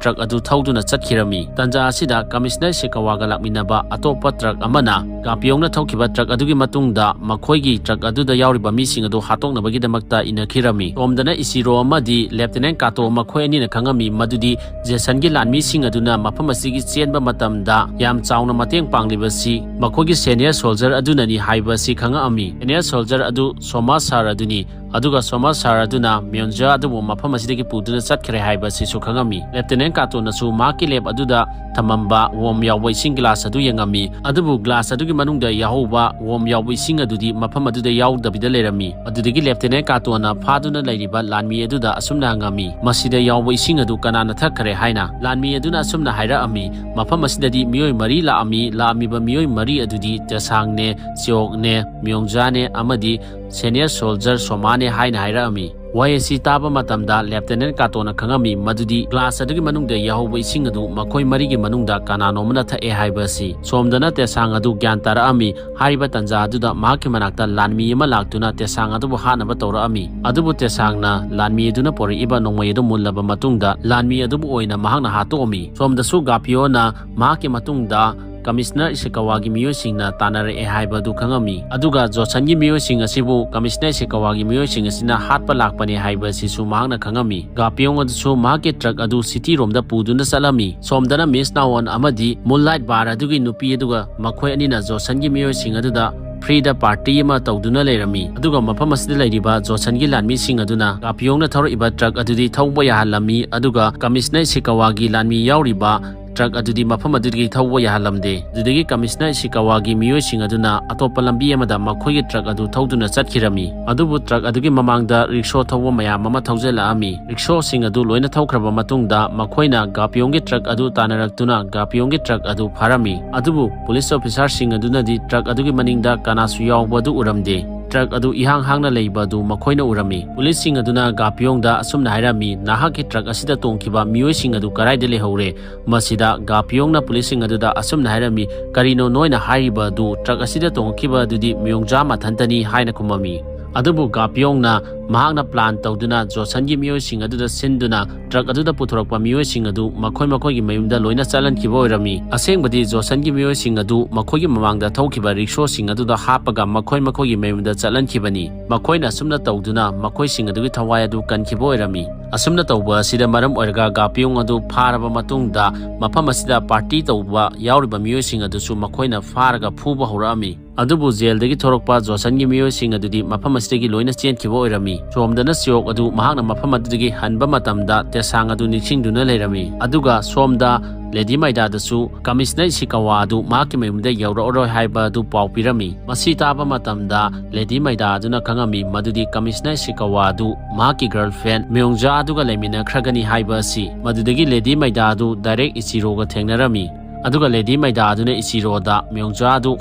ꯇ꯭ꯔꯛ ꯑꯗꯨ ꯊꯧꯗꯨꯅ ꯆꯠꯈꯤꯔꯝꯃꯤ꯫ ꯇꯟꯖꯥ ꯑꯁꯤꯗ ꯀꯃꯤꯁꯅꯔ ꯏꯁꯤꯀꯋꯥꯒ ꯂꯥꯛꯃꯤꯟꯅꯕ ꯑꯇꯣꯞꯄ ꯇ꯭ꯔꯛ ꯑꯃꯅ ꯒꯥꯄꯤꯌꯣꯡꯅ ꯊꯧꯈꯤꯕ ꯇ꯭ꯔꯛ ꯑꯗꯨꯒꯤ ꯃꯇꯨꯡꯗ ꯃꯈꯣꯏꯒꯤ ꯇ꯭ꯔꯛ ꯑꯗꯨꯗ ꯌꯥꯎꯔꯤꯕ ꯃꯤꯁꯤꯡ ꯑꯗꯨ ꯍꯥꯠꯇꯣꯛꯅꯕꯒꯤꯗꯃꯛꯇ ꯏꯟꯅꯈꯤꯔꯝꯃꯤ꯫ ꯁꯣꯝꯗꯅ ꯏꯆꯤꯔꯣ ꯑꯃꯗꯤ ꯂꯦꯞꯇꯤꯅꯦꯟ ꯀꯥꯇꯣ ꯃꯈꯣꯏ ꯑꯅꯤꯅ ꯈꯪꯉꯝꯃꯤ ꯃꯗꯨꯗꯤ ꯖꯦꯁꯟꯒꯤ ꯂꯥꯟꯃꯤꯁꯤꯡ ꯑꯗꯨꯅ ꯃꯐꯝ ꯑꯁꯤꯒꯤ ꯆꯦꯟꯕ ꯃꯇꯝꯗ ꯌꯥꯝ ꯆꯥꯎꯅ ꯃꯇꯦꯡ ꯄꯥꯡꯂꯤꯕꯁꯤ ꯃꯈꯣꯏꯒꯤ ꯁꯦꯅꯤꯌꯔ ꯁꯣꯜꯖꯔ ꯑꯗꯨꯅꯅꯤ ꯍꯥꯏꯕꯁꯤ ꯈꯪꯉꯛꯑꯝꯃꯤ꯫ ꯁꯦꯅꯤꯌꯔ ꯁꯣꯜꯖꯔ ꯑꯗꯨ ꯁꯣꯃꯥ ꯁꯥꯔ ꯑꯗꯨꯅꯤ꯫ ꯑꯗꯨꯒ ꯁꯣꯃꯥ ꯁꯥꯔ ꯑꯗꯨꯅ ꯃꯤꯌꯣꯟꯖꯥ ꯑꯗꯨꯕꯨ ꯃꯐꯝ ꯑꯁꯤꯗꯒꯤ ꯄꯨꯗꯨꯅ ꯆꯠꯈ꯭ꯔꯦ ꯍꯥꯏꯕ ꯑꯁꯤꯁꯨ ꯈꯪꯉꯝꯃꯤ꯫ ꯂꯦꯞꯇꯤꯅꯦꯟ ꯀꯥꯇꯣꯅꯁꯨ ꯃꯍꯥꯛꯀꯤ ꯂꯦꯞ ꯑꯗꯨꯗ ꯊꯝꯃꯝꯕ ꯋꯣꯝ ꯌꯥꯎꯕ ꯏꯁꯤꯡ ꯒ꯭ꯂꯥꯁ ꯑꯗꯨ ꯌꯦꯡꯉꯝꯃꯤ꯫ ꯑꯗꯨꯕꯨ ꯒ꯭ꯂꯥꯁ ꯑꯗꯨꯒꯤ ꯃꯅꯨꯡꯗ ꯌꯥꯎꯍꯧꯕ ꯋꯣꯝ ꯌꯥꯎꯕ ꯏꯁꯤꯡ ꯑꯗꯨꯗꯤ ꯃꯐꯝ ꯑꯗꯨꯗ ꯌꯥꯎꯗꯕꯤꯗ ꯂꯩꯔꯝꯃꯤ꯫ ꯑꯗꯨꯗꯒꯤ ꯂꯦꯞꯇꯤꯅꯦꯟ ꯀꯥꯇꯣꯅ ꯐꯥꯗꯨꯅ ꯂꯩꯔꯤꯕ ꯂꯥꯟꯃꯤ ꯑꯗꯨꯗ ꯑꯁꯨꯝꯅ ꯍꯪꯉꯝꯃꯤ, "ꯃꯁꯤꯗ ꯌꯥꯎꯕ ꯏꯁꯤꯡ ꯑꯗꯨ ꯀꯅꯥꯅ ꯊꯛꯈ꯭ꯔꯦ?" ꯍꯥꯏꯅ꯫ ꯂꯥꯟꯃꯤ ꯑꯗꯨꯅ ꯑꯁꯨꯝꯅ ꯍꯥꯏꯔꯛꯑꯝꯃꯤ, "ꯃꯐꯝ ꯑꯁꯤꯗꯗꯤ ꯃꯤꯑꯣꯏ ꯃꯔꯤ ꯂꯥꯛꯑꯝꯃꯤ꯫ ꯂꯥꯛꯑꯝꯃꯤꯕ ꯃꯤꯑꯣꯏ ꯃꯔꯤ ꯑꯗꯨꯗꯤ ꯇꯦꯁꯥꯡꯅꯦ, ꯆꯤꯌꯣꯛꯅꯦ, ꯃꯤꯌꯣꯡꯖꯥꯅꯦ ꯑꯃꯗꯤ ꯁꯦꯅꯤꯌꯔ ꯁꯣꯜꯖꯔ ꯁꯣꯃꯥꯅꯦ" ꯍꯥꯏꯅ ꯍꯥꯏꯔꯛꯑꯝꯃꯤ꯫ ꯋꯥꯍꯩ ꯑꯁꯤ ꯇꯥꯕ ꯃꯇꯝꯗ ꯂꯦꯞꯇꯤꯅꯦꯟ ꯀꯥꯇꯣꯅ ꯈꯪꯉꯝꯃꯤ ꯃꯗꯨꯗꯤ ꯒ꯭ꯂꯥꯁ ꯑꯗꯨꯒꯤ ꯃꯅꯨꯡꯗ ꯌꯥꯎꯍꯧꯕ ꯏꯁꯤꯡ ꯑꯗꯨ ꯃꯈꯣꯏ ꯃꯔꯤꯒꯤ ꯃꯅꯨꯡꯗ ꯀꯅꯥꯅꯣꯝ ꯑꯃꯅ ꯊꯛꯑꯦ ꯍꯥꯏꯕ ꯑꯁꯤ꯫ ꯁꯣꯝꯗꯅ ꯇꯦꯁꯥꯡ ꯑꯗꯨ ꯒ꯭ꯌꯥꯟ ꯇꯥꯔꯛꯑꯝꯃꯤ꯫ ꯍꯥꯏꯔꯤꯕ ꯇꯟꯖꯥ ꯑꯗꯨꯗ ꯃꯍꯥꯛꯀꯤ ꯃꯅꯥꯛꯇ ꯂꯥꯟꯃꯤ ꯑꯃ ꯂꯥꯛꯇꯨꯅ ꯇꯦꯁꯥꯡ ꯑꯗꯨꯕꯨ ꯍꯥꯠꯅꯕ ꯇꯧꯔꯛꯑꯝꯃꯤ꯫ ꯑꯗꯨꯕꯨ ꯇꯦꯁꯥꯡꯅ ꯂꯥꯟꯃꯤ ꯑꯗꯨꯅ ꯄꯨꯔꯛꯏꯕ ꯅꯣꯡꯃꯩ ꯑꯗꯨ ꯃꯨꯜꯂꯕ ꯃꯇꯨꯡꯗ ꯂꯥꯟꯃꯤ ꯑꯗꯨꯕꯨ ꯑꯣꯏꯅ ꯃꯍꯥꯛꯅ ꯍꯥꯠꯇꯣꯛꯑꯝꯃꯤ꯫ ꯁꯣꯝꯗꯁꯨ ꯒꯥꯄꯤꯌꯣꯅ ꯃꯍꯥꯛꯀꯤ ꯃꯇꯨꯡꯗ ꯀꯃꯤꯁꯅꯔ ꯏꯁꯤꯀꯥꯋꯥꯒꯤ ꯃꯤꯑꯣꯏꯁꯤꯡꯅ ꯇꯥꯟꯅꯔꯛꯑꯦ ꯍꯥꯏꯕ ꯑꯗꯨ ꯈꯪꯉꯝꯃꯤ꯫ ꯑꯗꯨꯒ ꯖꯣꯁꯟꯒꯤ ꯃꯤꯑꯣꯏꯁꯤꯡ ꯑꯁꯤꯕꯨ ꯀꯃꯤꯁꯅꯔ ꯏꯁꯤꯀꯥꯋꯥꯒꯤ ꯃꯤꯑꯣꯏꯁꯤꯡ ꯑꯁꯤꯅ ꯍꯥꯠꯄ ꯂꯥꯛꯄꯅꯦ ꯍꯥꯏꯕ ꯑꯁꯤꯁꯨ ꯃꯍꯥꯛꯅ ꯈꯪꯉꯝꯃꯤ꯫ ꯒꯥꯄꯤꯌꯣꯡ ꯑꯗꯨꯁꯨ ꯃꯍꯥꯛꯀꯤ ꯇ꯭ꯔꯛ ꯑꯗꯨ ꯁꯤꯇꯤ ꯔꯣꯝꯗ ꯄꯨꯗꯨꯅ ꯆꯠꯂꯝꯃꯤ꯫ ꯁꯣꯝꯗꯅ ꯃꯤꯁ ꯅꯥꯋꯣꯟ ꯑꯃꯗꯤ ꯃꯨꯟꯂꯥꯏꯠ ꯕꯥꯔ ꯑꯗꯨꯒꯤ ꯅꯨꯄꯤ ꯑꯗꯨꯒ ꯃꯈꯣꯏ ꯑꯅꯤꯅ ꯖꯣꯁꯟꯒꯤ ꯃꯤꯑꯣꯏꯁꯤꯡ ꯑꯗꯨꯗ ꯐ꯭ꯔꯤꯗ ꯄꯥꯔꯇꯤ ꯑꯃ ꯇꯧꯗꯨꯅ ꯂꯩꯔꯝꯃꯤ꯫ ꯑꯗꯨꯒ ꯃꯐꯝ ꯑꯁꯤꯗ ꯂꯩꯔꯤꯕ ꯖꯣꯁꯟꯒꯤ ꯂꯥꯟꯃꯤꯁꯤꯡ ꯑꯗꯨꯅ ꯒꯥꯄꯤꯌꯣꯡꯅ ꯊꯧꯔꯛꯏꯕ ꯇ꯭ꯔꯛ ꯑꯗꯨꯗꯤ ꯊꯧꯕ ꯌꯥꯍꯜꯂꯝꯃꯤ꯫ ꯑꯗꯨꯒ ꯀꯃꯤꯁꯅꯔ ꯏꯁꯤꯀꯥꯋꯥꯒꯤ ꯂꯥꯟꯃꯤ ꯌꯥꯎꯔꯤꯕ ꯇ꯭ꯔꯛ ꯑꯗꯨꯗꯤ ꯃꯐꯝ ꯑꯗꯨꯗꯒꯤ ꯊꯧꯕ ꯌꯥꯍꯜꯂꯝꯗꯦ꯫ ꯑꯗꯨꯗꯒꯤ ꯀꯃꯤꯁꯅꯔ ꯏꯁꯤꯀꯥꯋꯥꯒꯤ ꯃꯤꯑꯣꯏꯁꯤꯡ ꯑꯗꯨꯅ ꯑꯇꯣꯞꯄ ꯂꯝꯕꯤ ꯑꯃꯗ ꯃꯈꯣꯏꯒꯤ ꯇ꯭ꯔꯛ ꯑꯗꯨ ꯊꯧꯗꯨꯅ ꯆꯠꯈꯤꯔꯝꯃꯤ꯫ ꯑꯗꯨꯕꯨ ꯇ꯭ꯔꯛ ꯑꯗꯨꯒꯤ ꯃꯃꯥꯡꯗ ꯔꯤꯛꯁꯣ ꯊꯧꯕ ꯃꯌꯥꯝ ꯑꯃ ꯊꯧꯖꯤꯜꯂꯛꯑꯝꯃꯤ꯫ ꯔꯤꯛꯁꯣꯁꯤꯡ ꯑꯗꯨ ꯂꯣꯏꯅ ꯊꯧꯈ꯭ꯔꯕ ꯃꯇꯨꯡꯗ ꯃꯈꯣꯏꯅ ꯒꯥꯄꯤꯌꯣꯡꯒꯤ ꯇ꯭ꯔꯛ ꯑꯗꯨ ꯇꯥꯟꯅꯔꯛꯇꯨꯅ ꯒꯥꯄꯤꯌꯣꯡꯒꯤ ꯇ꯭ꯔꯛ ꯑꯗꯨ ꯐꯥꯔꯝꯃꯤ꯫ ꯑꯗꯨꯕꯨ ꯄꯨꯂꯤꯁ ꯑꯣꯐꯤꯁꯥꯔꯁꯤꯡ ꯑꯗꯨꯅꯗꯤ ꯇ꯭ꯔꯛ ꯑꯗꯨꯒꯤ ꯃꯅꯤꯡꯗ ꯀꯅꯥꯁꯨ ꯌꯥꯎꯕ ꯑꯗꯨ ꯎꯔꯝꯗꯦ꯫ ꯇ꯭ꯔꯛ ꯑꯗꯨ ꯏꯍꯥꯡ ꯍꯥꯡꯅ ꯂꯩꯕ ꯑꯗꯨ ꯃꯈꯣꯏꯅ ꯎꯔꯝꯃꯤ꯫ ꯄꯨꯂꯤꯁꯁꯤꯡ ꯑꯗꯨꯅ ꯒꯥꯄꯤꯌꯣꯡꯗ ꯑꯁꯨꯝꯅ ꯍꯥꯏꯔꯝꯃꯤ, "ꯅꯍꯥꯛꯀꯤ ꯇ꯭ꯔꯛ ꯑꯁꯤꯗ ꯇꯣꯡꯈꯤꯕ ꯃꯤꯑꯣꯏꯁꯤꯡ ꯑꯗꯨ ꯀꯗꯥꯏꯗ ꯂꯩꯍꯧꯔꯦ?" ꯃꯁꯤꯗ ꯒꯥꯄꯤꯌꯣꯡꯅ ꯄꯨꯂꯤꯁꯁꯤꯡ ꯑꯗꯨꯗ ꯑꯁꯨꯝꯅ ꯍꯥꯏꯔꯝꯃꯤ, "ꯀꯔꯤꯅꯣ ꯅꯣꯏꯅ ꯍꯥꯏꯔꯤꯕ ꯑꯗꯨ? ꯇ꯭ꯔꯛ ꯑꯁꯤꯗ ꯇꯣꯡꯈꯤꯕ ꯑꯗꯨꯗꯤ ꯃꯤꯌꯣꯡꯖꯥ ꯃꯊꯟꯇꯅꯤ" ꯍꯥꯏꯅ ꯈꯨꯝꯃꯝꯃꯤ꯫ ꯑꯗꯨꯕꯨ ꯒꯥꯄꯤꯌꯣꯡꯅ ꯃꯍꯥꯛꯅ ꯄ꯭ꯂꯥꯟ ꯇꯧꯗꯨꯅ ꯖꯣꯁꯟꯒꯤ ꯃꯤꯑꯣꯏꯁꯤꯡ ꯑꯗꯨꯗ ꯁꯤꯟꯗꯨꯅ ꯇ꯭ꯔꯛ ꯑꯗꯨꯗ ꯄꯨꯊꯣꯔꯛꯄ ꯃꯤꯑꯣꯏꯁꯤꯡ ꯑꯗꯨ ꯃꯈꯣꯏ ꯃꯈꯣꯏꯒꯤ ꯃꯌꯨꯝꯗ ꯂꯣꯏꯅ ꯆꯠꯍꯟꯈꯤꯕ ꯑꯣꯏꯔꯝꯃꯤ꯫ ꯑꯁꯦꯡꯕꯗꯤ ꯖꯣꯁꯟꯒꯤ ꯃꯤꯑꯣꯏꯁꯤꯡ ꯑꯗꯨ ꯃꯈꯣꯏꯒꯤ ꯃꯃꯥꯡꯗ ꯊꯧꯈꯤꯕ ꯔꯤꯛꯁꯣꯁꯤꯡ ꯑꯗꯨꯗ ꯍꯥꯞꯄꯒ ꯃꯈꯣꯏ ꯃꯈꯣꯏꯒꯤ ꯃꯌꯨꯝꯗ ꯆꯠꯍꯟꯈꯤꯕꯅꯤ꯫ ꯃꯈꯣꯏꯅ ꯑꯁꯨꯝꯅ ꯇꯧꯗꯨꯅ ꯃꯈꯣꯏꯁꯤꯡ ꯑꯗꯨꯒꯤ ꯊꯋꯥꯏ ꯑꯗꯨ ꯀꯟꯈꯤꯕ ꯑꯣꯏꯔꯝꯃꯤ꯫ ꯑꯁꯨꯝꯅ ꯇꯧꯕ ꯑꯁꯤꯗ ꯃꯔꯝ ꯑꯣꯏꯔꯒ ꯒꯥꯄꯤꯌꯣꯡ ꯑꯗꯨ ꯐꯥꯔꯕ ꯃꯇꯨꯡꯗ ꯃꯐꯝ ꯑꯁꯤꯗ ꯄꯥꯔꯇꯤ ꯇꯧꯕ ꯌꯥꯎꯔꯤꯕ ꯃꯤꯑꯣꯏꯁꯤꯡ ꯑꯗꯨꯁꯨ ꯃꯈꯣꯏꯅ ꯐꯥꯔꯒ ꯐꯨꯕ ꯍꯧꯔꯛꯑꯝꯃꯤ꯫ ꯑꯗꯨꯕꯨ ꯖꯦꯜꯗꯒꯤ ꯊꯣꯔꯛꯄ ꯖꯣꯁꯟꯒꯤ ꯃꯤꯑꯣꯏꯁꯤꯡ ꯑꯗꯨꯗꯤ ꯃꯐꯝ ꯑꯁꯤꯗꯒꯤ ꯂꯣꯏꯅ ꯆꯦꯟꯈꯤꯕ ꯑꯣꯏꯔꯝꯃꯤ꯫ ꯁꯣꯝꯗꯅ ꯁꯤꯌꯣꯛ ꯑꯗꯨ ꯃꯍꯥꯛꯅ ꯃꯐꯝ ꯑꯗꯨꯗꯒꯤ ꯍꯟꯕ ꯃꯇꯝꯗ ꯇꯦꯁꯥꯡ ꯑꯗꯨ ꯅꯤꯡꯁꯤꯡꯗꯨꯅ ꯂꯩꯔꯝꯃꯤ꯫ ꯑꯗꯨꯒ ꯁꯣꯝꯗ ꯂꯦꯗꯤ ꯃꯥꯏꯗꯥꯗꯁꯨ ꯀꯃꯤꯁꯅꯔ ꯏꯁꯤꯀꯥꯋꯥ ꯑꯗꯨ ꯃꯍꯥꯛꯀꯤ ꯃꯌꯨꯝꯗ ꯌꯧꯔꯛꯑꯔꯣꯏ ꯍꯥꯏꯕ ꯑꯗꯨ ꯄꯥꯎ ꯄꯤꯔꯝꯃꯤ꯫ ꯃꯁꯤ ꯇꯥꯕ ꯃꯇꯝꯗ ꯂꯦꯗꯤ ꯃꯥꯏꯗꯥ ꯑꯗꯨꯅ ꯈꯪꯉꯝꯃꯤ ꯃꯗꯨꯗꯤ ꯀꯃꯤꯁꯅꯔ ꯏꯁꯤꯀꯥꯋꯥ ꯑꯗꯨ ꯃꯍꯥꯛꯀꯤ ꯒꯔꯜꯐ꯭ꯔꯦꯟ ꯃꯤꯌꯣꯡꯖꯥ ꯑꯗꯨꯒ ꯂꯩꯃꯤꯟꯅꯈ꯭ꯔꯒꯅꯤ ꯍꯥꯏꯕ ꯑꯁꯤ꯫ ꯃꯗꯨꯗꯒꯤ ꯂꯦꯗꯤ ꯃꯥꯏꯗꯥ ꯑꯗꯨ ꯗꯥꯏꯔꯦꯛ ꯏꯆꯤꯔꯣꯒ ꯊꯦꯡꯅꯔꯝꯃꯤ꯫ ꯑꯗꯨꯒ ꯂꯦꯗꯤ ꯃꯥꯏꯗꯥ ꯑꯗꯨꯅ ꯏꯆꯤꯔꯣꯗ ꯃꯤꯌꯣꯡꯖꯥ ꯑꯗꯨ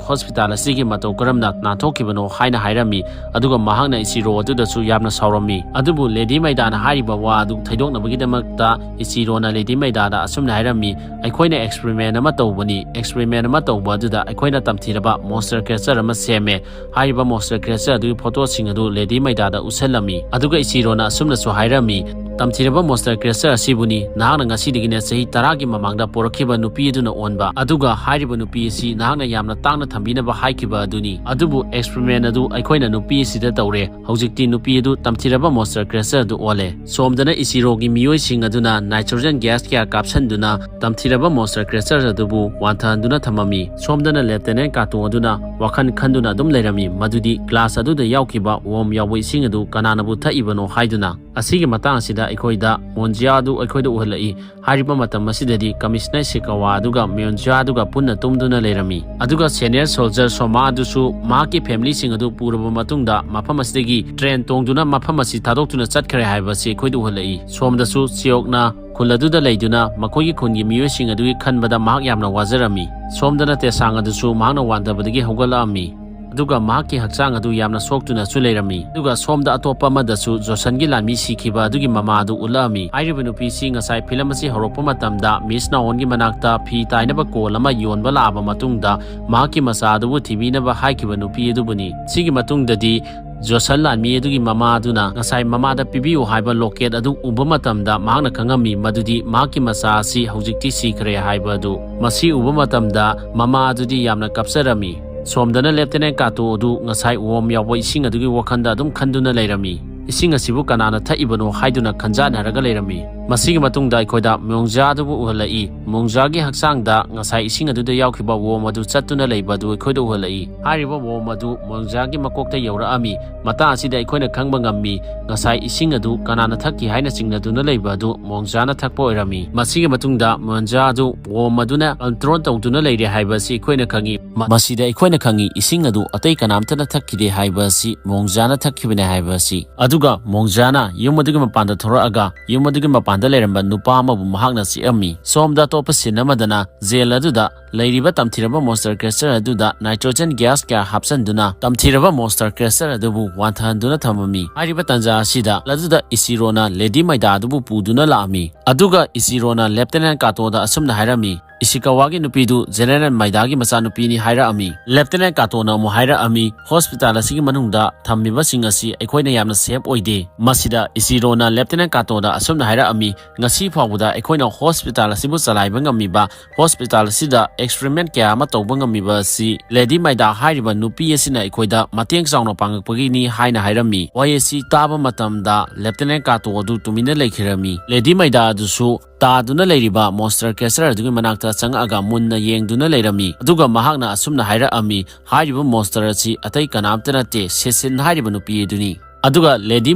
ꯍꯣꯁꯄꯤꯇꯥꯜ ꯑꯁꯤꯒꯤ ꯃꯇꯧ ꯀꯔꯝꯅ ꯅꯥꯟꯊꯣꯛꯈꯤꯕꯅꯣ ꯍꯥꯏꯅ ꯍꯥꯏꯔꯝꯃꯤ꯫ ꯑꯗꯨꯒ ꯃꯍꯥꯛꯅ ꯏꯆꯤꯔꯣ ꯑꯗꯨꯗꯁꯨ ꯌꯥꯝꯅ ꯁꯥꯎꯔꯝꯃꯤ꯫ ꯑꯗꯨꯕꯨ ꯂꯦꯗꯤ ꯃꯥꯏꯗꯥꯅ ꯍꯥꯏꯔꯤꯕ ꯋꯥ ꯑꯗꯨ ꯊꯩꯗꯣꯛꯅꯕꯒꯤꯗꯃꯛꯇ ꯏꯆꯤꯔꯣꯅ ꯂꯦꯗꯤ ꯃꯥꯏꯗꯥꯗ ꯑꯁꯨꯝꯅ ꯍꯥꯏꯔꯝꯃꯤ, "ꯑꯩꯈꯣꯏꯅ ꯑꯦꯛꯁꯄꯦꯔꯤꯃꯦꯟ ꯑꯃ ꯇꯧꯕꯅꯤ꯫ ꯑꯦꯛꯁꯄꯦꯔꯤꯃꯦꯟ ꯑꯃ ꯇꯧꯕ ꯑꯗꯨꯗ ꯑꯩꯈꯣꯏꯅ ꯇꯝꯊꯤꯔꯕ ꯃꯣꯟꯁꯇꯔ ꯀ꯭ꯔꯦꯆꯔ ꯑꯃ ꯁꯦꯝꯃꯦ꯫ ꯍꯥꯏꯔꯤꯕ ꯃꯣꯟꯁꯇꯔ ꯀ꯭ꯔꯦꯆꯔ ꯑꯗꯨꯒꯤ ꯐꯣꯇꯣꯁꯤꯡ ꯑꯗꯨ ꯂꯦꯗꯤ ꯃꯥꯏꯗꯥꯗ ꯎꯠꯁꯜꯂꯝꯃꯤ꯫ ꯑꯗꯨꯒ ꯏꯆꯤꯔꯣꯅ ꯑꯁꯨꯝꯅꯁꯨ ꯍꯥꯏꯔꯝꯃꯤ, ꯇꯝꯊꯤꯔꯕ monster creature ꯑꯁꯤꯕꯨꯅꯤ ꯅꯍꯥꯛꯅ ꯉꯁꯤꯗꯒꯤꯅ ꯆꯍꯤ ꯇꯔꯥꯒꯤ ꯃꯃꯥꯡꯗ ꯄꯣꯔꯛꯈꯤꯕ ꯅꯨꯄꯤ ꯑꯗꯨꯅ ꯑꯣꯟꯕ꯫ ꯑꯗꯨꯒ ꯍꯥꯏꯔꯤꯕ ꯅꯨꯄꯤ ꯑꯁꯤ ꯅꯍꯥꯛꯅ ꯌꯥꯝꯅ ꯇꯥꯡꯅ ꯊꯝꯕꯤꯅꯕ ꯍꯥꯏꯈꯤꯕ ꯑꯗꯨꯅꯤ꯫ ꯑꯗꯨꯕꯨ experiment ꯑꯗꯨ ꯑꯩꯈꯣꯏꯅ ꯅꯨꯄꯤ ꯑꯁꯤꯗ ꯇꯧꯔꯦ꯫ ꯍꯧꯖꯤꯛꯇꯤ ꯅꯨꯄꯤ ꯑꯗꯨ ꯇꯝꯊꯤꯔꯕ monster creature ꯑꯗꯨ ꯑꯣꯜꯂꯦ꯫ ꯁꯣꯝꯗꯅ ꯏꯆꯤꯔꯣꯒꯤ ꯃꯤꯑꯣꯏꯁꯤꯡ ꯑꯗꯨꯅ nitrogen gas ꯀꯌꯥ ꯀꯥꯞꯁꯟꯗꯨꯅ ꯇꯝꯊꯤꯔꯕ monster creature ꯑꯗꯨꯕꯨ ꯋꯥꯟꯊꯍꯟꯗꯨꯅ ꯊꯝꯃꯝꯃꯤ꯫ ꯁꯣꯝꯗꯅ Lieutenant Kato ꯑꯗꯨꯅ ꯋꯥꯈꯜ ꯈꯟꯗꯨꯅ ꯑꯗꯨꯝ ꯂꯩꯔꯝꯃꯤ, ꯃꯗꯨꯗꯤ glass ꯑꯗꯨꯗ ꯌꯥꯎꯈꯤꯕ worm ꯌꯥꯎꯕ ꯏꯁꯤꯡ ꯑꯗꯨ ꯀꯅꯥꯅꯕꯨ ꯊꯛꯏꯕꯅꯣ ꯍꯥꯏꯗꯨꯅ꯫ ꯑꯁꯤꯒꯤ ꯃꯇꯥꯡ ꯑꯁꯤꯗ ꯑꯩꯈꯣꯏꯗ Monza ꯑꯗꯨ ꯑꯩꯈꯣꯏꯗ ꯎꯍꯜꯂꯛꯏ꯫ ꯍꯥꯏꯔꯤꯕ ꯃꯇꯝ ꯑꯁꯤꯗꯗꯤ Commissioner Sakawa ꯑꯗꯨꯒ Monza ꯑꯗꯨꯒ ꯄꯨꯟꯅ ꯇꯨꯝꯗꯨꯅ ꯂꯩꯔꯝꯃꯤ꯫ ꯑꯗꯨꯒ senior soldier Soma ꯑꯗꯨꯁꯨ ꯃꯍꯥꯛꯀꯤ familyꯁꯤꯡ ꯑꯗꯨ ꯄꯨꯔꯕ ꯃꯇꯨꯡꯗ ꯃꯐꯝ ꯑꯁꯤꯗꯒꯤ train ꯇꯣꯡꯗꯨꯅ ꯃꯐꯝ ꯑꯁꯤ ꯊꯥꯗꯣꯛꯇꯨꯅ ꯆꯠꯈ꯭ꯔꯦ ꯍꯥꯏꯕꯁꯤ ꯑꯩꯈꯣꯏꯗ ꯎꯍꯜꯂꯛꯏ꯫ ꯁꯣꯝꯗꯁꯨ ꯆꯤꯌꯣꯛꯅ ꯈꯨꯜ ꯑꯗꯨꯗ ꯂꯩꯗꯨꯅ ꯃꯈꯣꯏꯒꯤ ꯈꯨꯟꯒꯤ ꯃꯤꯑꯣꯏꯁꯤꯡ ꯑꯗꯨꯒꯤ ꯈꯟꯕꯗ ꯃꯍꯥꯛ ꯌꯥꯝꯅ ꯋꯥꯖꯔꯝꯃꯤ꯫ ꯁꯣꯝꯗꯅ ꯇꯦꯁꯥꯡ ꯑꯗꯨꯁꯨ ꯃꯍꯥꯛꯅ ꯋꯥꯟꯗꯕꯗꯒꯤ ꯍꯧꯒꯠꯂꯛꯑꯝꯃꯤ꯫ ꯑꯗꯨꯒ ꯃꯍꯥꯛꯀꯤ ꯍꯛꯆꯥꯡ ꯑꯗꯨ ꯌꯥꯝꯅ ꯁꯣꯛꯇꯨꯅꯁꯨ ꯂꯩꯔꯝꯃꯤ꯫ ꯑꯗꯨꯒ ꯁꯣꯝꯗ ꯑꯇꯣꯞꯄ ꯑꯃꯗꯁꯨ ꯖꯣꯁꯟꯒꯤ ꯂꯥꯟꯃꯤ ꯁꯤꯈꯤꯕ ꯑꯗꯨꯒꯤ ꯃꯃꯥ ꯑꯗꯨ ꯎꯠꯂꯛꯑꯝꯃꯤ꯫ ꯍꯥꯏꯔꯤꯕ ꯅꯨꯄꯤꯁꯤ ꯉꯁꯥꯏ film ꯑꯁꯤ ꯍꯧꯔꯛꯄ ꯃꯇꯝꯗ Miss Naonꯒꯤ ꯃꯅꯥꯛꯇ ꯐꯤ ꯇꯥꯏꯅꯕ ꯀꯣꯜ ꯑꯃ ꯌꯣꯟꯕ ꯂꯥꯛꯑꯕ ꯃꯇꯨꯡꯗ ꯃꯍꯥꯛꯀꯤ ꯃꯆꯥ ꯑꯗꯨꯕꯨ ꯊꯤꯕꯤꯅꯕ ꯍꯥꯏꯈꯤꯕ ꯅꯨꯄꯤ ꯑꯗꯨꯕꯨꯅꯤ꯫ ꯁꯤꯒꯤ ꯃꯇꯨꯡꯗꯗꯤ ꯖꯣꯁꯟ ꯂꯥꯟꯃꯤ ꯑꯗꯨꯒꯤ ꯃꯃꯥ ꯑꯗꯨꯅ ꯉꯁꯥꯏ ꯃꯃꯥꯗ ꯄꯤꯕꯤꯌꯨ ꯍꯥꯏꯕ locket ꯑꯗꯨ ꯎꯕ ꯃꯇꯝꯗ ꯃꯍꯥꯛꯅ ꯈꯪꯉꯝꯃꯤ ꯃꯗꯨꯗꯤ ꯃꯍꯥꯛꯀꯤ ꯃꯆꯥ ꯑꯁꯤ ꯍꯧꯖꯤꯛꯇꯤ ꯁꯤꯈ꯭ꯔꯦ ꯍꯥꯏꯕ ꯑꯗꯨ꯫ ꯃꯁꯤ ꯎꯕ ꯃꯇꯝꯗ ꯃꯃꯥ ꯑꯗꯨꯗꯤ ꯌꯥꯝꯅ ꯀꯞꯆꯔꯝꯃꯤ꯫ ꯁꯣꯝꯗꯅ Lieutenant Kato ꯑꯗꯨ ꯉꯁꯥꯏ worm ꯌꯥꯎꯕ ꯏꯁꯤꯡ ꯑꯗꯨꯒꯤ ꯋꯥꯈꯜꯗ ꯑꯗꯨꯝ ꯈꯟꯗꯨꯅ ꯂꯩꯔꯝꯃꯤ꯫ ꯏꯁꯤꯡ ꯑꯁꯤꯕꯨ ꯀꯅꯥꯅ ꯊꯛꯏꯕꯅꯣ ꯍꯥꯏꯗꯨꯅ ꯈꯟꯖꯥꯟꯅꯔꯒ ꯂꯩꯔꯝꯃꯤ꯫ ꯃꯁꯤꯒꯤ ꯃꯇꯨꯡꯗ ꯑꯩꯈꯣꯏꯗ Monza ꯑꯗꯨꯕꯨ ꯎꯍꯜꯂꯛꯏ꯫ Monzaꯒꯤ ꯍꯛꯆꯥꯡꯗ ꯉꯁꯥꯏ ꯏꯁꯤꯡ ꯑꯗꯨꯗ ꯌꯥꯎꯈꯤꯕ worm ꯑꯗꯨ ꯆꯠꯇꯨꯅ ꯂꯩꯕ ꯑꯗꯨ ꯑꯩꯈꯣꯏꯗ ꯎꯍꯜꯂꯛꯏ꯫ ꯍꯥꯏꯔꯤꯕ worm ꯑꯗꯨ Monzaꯒꯤ ꯃꯀꯣꯛꯇ ꯌꯧꯔꯛꯑꯝꯃꯤ꯫ ꯃꯇꯥꯡ ꯑꯁꯤꯗ ꯑꯩꯈꯣꯏꯅ ꯈꯪꯕ ꯉꯝꯃꯤ, ꯉꯁꯥꯏ ꯏꯁꯤꯡ ꯑꯗꯨ ꯀꯅꯥꯅ ꯊꯛꯈꯤ ꯍꯥꯏꯅ ꯆꯤꯡꯅꯗꯨꯅ ꯂꯩꯕ ꯑꯗꯨ Monzaꯅ ꯊꯛꯄ ꯑꯣꯏꯔꯝꯃꯤ꯫ ꯃꯁꯤꯒꯤ ꯃꯇꯨꯡꯗ Monza ꯑꯗꯨ worm ꯑꯗꯨꯅ control ꯇꯧꯗꯨꯅ ꯂꯩꯔꯦ ꯍꯥꯏꯕ ꯑꯁꯤ ꯑꯩꯈꯣꯏꯅ ꯈꯪꯉꯤ꯫ ꯃ-, ꯃꯁꯤꯗ ꯑꯩꯈꯣꯏꯅ ꯈꯪꯉꯤ, ꯏꯁꯤꯡ ꯑꯗꯨ ꯑꯇꯩ ꯀꯅꯥꯝꯇꯅ ꯊꯛꯈꯤꯗꯦ ꯍꯥꯏꯕ ꯑꯁꯤ Monzaꯅ ꯊꯛꯈꯤꯕꯅꯦ ꯍꯥꯏꯕ ꯑꯁꯤ꯫ ꯑꯗꯨꯒ Monzaꯅ ꯌꯨꯝ ꯑꯗꯨꯒꯤ ꯃꯄꯥꯟꯗ ꯊꯣꯔꯛꯑꯒ ꯌꯨꯝ ꯑꯗꯨꯒꯤ ꯃꯄꯥꯟ ꯗ ꯂꯩꯔꯝꯕ ꯅꯨꯄꯥ ꯑꯃꯕꯨ ꯃꯍꯥꯛꯅ ꯆꯤꯛꯑꯝꯃꯤ꯫ ꯁꯣꯝꯗ ꯑꯇꯣꯞꯄ scene ꯑꯃꯗꯅ jail ꯑꯗꯨꯗ ꯂꯩꯔꯤꯕ ꯇꯝꯊꯤꯔꯕ monster creature ꯑꯗꯨꯗ nitrogen gas ꯀꯌꯥ ꯍꯥꯞꯆꯤꯟꯗꯨꯅ ꯇꯝꯊꯤꯔꯕ monster creature ꯑꯗꯨꯕꯨ ꯋꯥꯟꯊꯍꯟꯗꯨꯅ ꯊꯝꯃꯝꯃꯤ꯫ ꯍꯥꯏꯔꯤꯕ ꯇꯥꯟꯖꯥ ꯑꯁꯤꯗ ꯑꯗꯨꯗ ꯏꯆꯤꯔꯣꯅ Lady ꯃꯥꯏꯗꯥ ꯑꯗꯨꯕꯨ ꯄꯨꯗꯨꯅ ꯂꯥꯛꯑꯝꯃꯤ꯫ ꯑꯗꯨꯒ ꯏꯆꯤꯔꯣꯅ Lieutenant ꯀꯥꯇꯣꯗ ꯑꯁꯨꯝꯅ ꯍꯥꯏꯔꯝꯃꯤ, "ꯏꯁꯤꯀꯥꯋꯥꯒꯤ ꯅꯨꯄꯤꯗꯨ General ꯃꯥꯏꯗꯥꯒꯤ ꯃꯆꯥꯅꯨꯄꯤꯅꯤ" ꯍꯥꯏꯔꯛꯑꯝꯃꯤ꯫ Lieutenant ꯀꯥꯇꯣꯅ ꯑꯃꯨꯛ ꯍꯥꯏꯔꯛꯑꯝꯃꯤ, "Hospital ꯑꯁꯤꯒꯤ ꯃꯅꯨꯡꯗ ꯊꯝꯃꯤꯕꯁꯤꯡ ꯑꯁꯤ ꯑꯩꯈꯣꯏꯅ ꯌꯥꯝꯅ safe ꯑꯣꯏꯗꯦ꯫" ꯃꯁꯤꯗ ꯏꯆꯤꯔꯣꯅ Lieutenant ꯀꯥꯇꯣꯗ ꯑꯁꯨꯝꯅ ꯍꯥꯏꯔꯛꯑꯝꯃꯤ, "ꯉꯁꯤ ꯐꯥꯎꯕꯗ ꯑꯩꯈꯣꯏꯅ hospital ꯑꯁꯤꯕꯨ ꯆꯂꯥꯏꯕ ꯉꯝꯃꯤꯕ, hospital ꯑꯁꯤꯗ experiment ꯀꯌꯥ ꯑꯃ ꯇꯧꯕ ꯉꯝꯃꯤꯕ ꯑꯁꯤ Lady ꯃꯥꯏꯗꯥ ꯍꯥꯏꯔꯤꯕ ꯅꯨꯄꯤ ꯑꯁꯤꯅ ꯑꯩꯈꯣꯏꯗ ꯃꯇꯦꯡ ꯆꯥꯎꯅ ꯄꯥꯡꯉꯛꯄꯒꯤꯅꯤ" ꯍꯥꯏꯅ ꯍꯥꯏꯔꯝꯃꯤ꯫ ꯋꯥꯍꯩ ꯑꯁꯤ ꯇꯥꯕ ꯃꯇꯝꯗ Lieutenant ꯀꯥꯇꯣ ꯑꯗꯨ ꯇꯨꯃꯤꯟꯅ ꯂꯩꯈꯤꯔꯝꯃꯤ꯫ Lady ꯃꯥꯏꯗꯥ ꯑꯗꯨꯁꯨ ꯇꯥꯗꯨꯅ ꯂꯩꯔꯤꯕ monster creature ꯑꯗꯨꯒꯤ ꯃꯅꯥꯛꯇ ꯆꯪꯉꯛꯑꯒ ꯃꯨꯟꯅ ꯌꯦꯡꯗꯨꯅ ꯂꯩꯔꯝꯃꯤ꯫ ꯑꯗꯨꯒ ꯃꯍꯥꯛꯅ ꯑꯁꯨꯝꯅ ꯍꯥꯏꯔꯛꯑꯝꯃꯤ, "ꯍꯥꯏꯔꯤꯕ monster ꯑꯁꯤ ꯑꯇꯩ ꯀꯅꯥꯝꯇ ꯅꯠꯇꯦ, ꯁꯦꯁꯤꯟ ꯍꯥꯏꯔꯤꯕ ꯅꯨꯄꯤ ꯑꯗꯨꯅꯤ꯫" ꯑꯗꯨꯒ Lady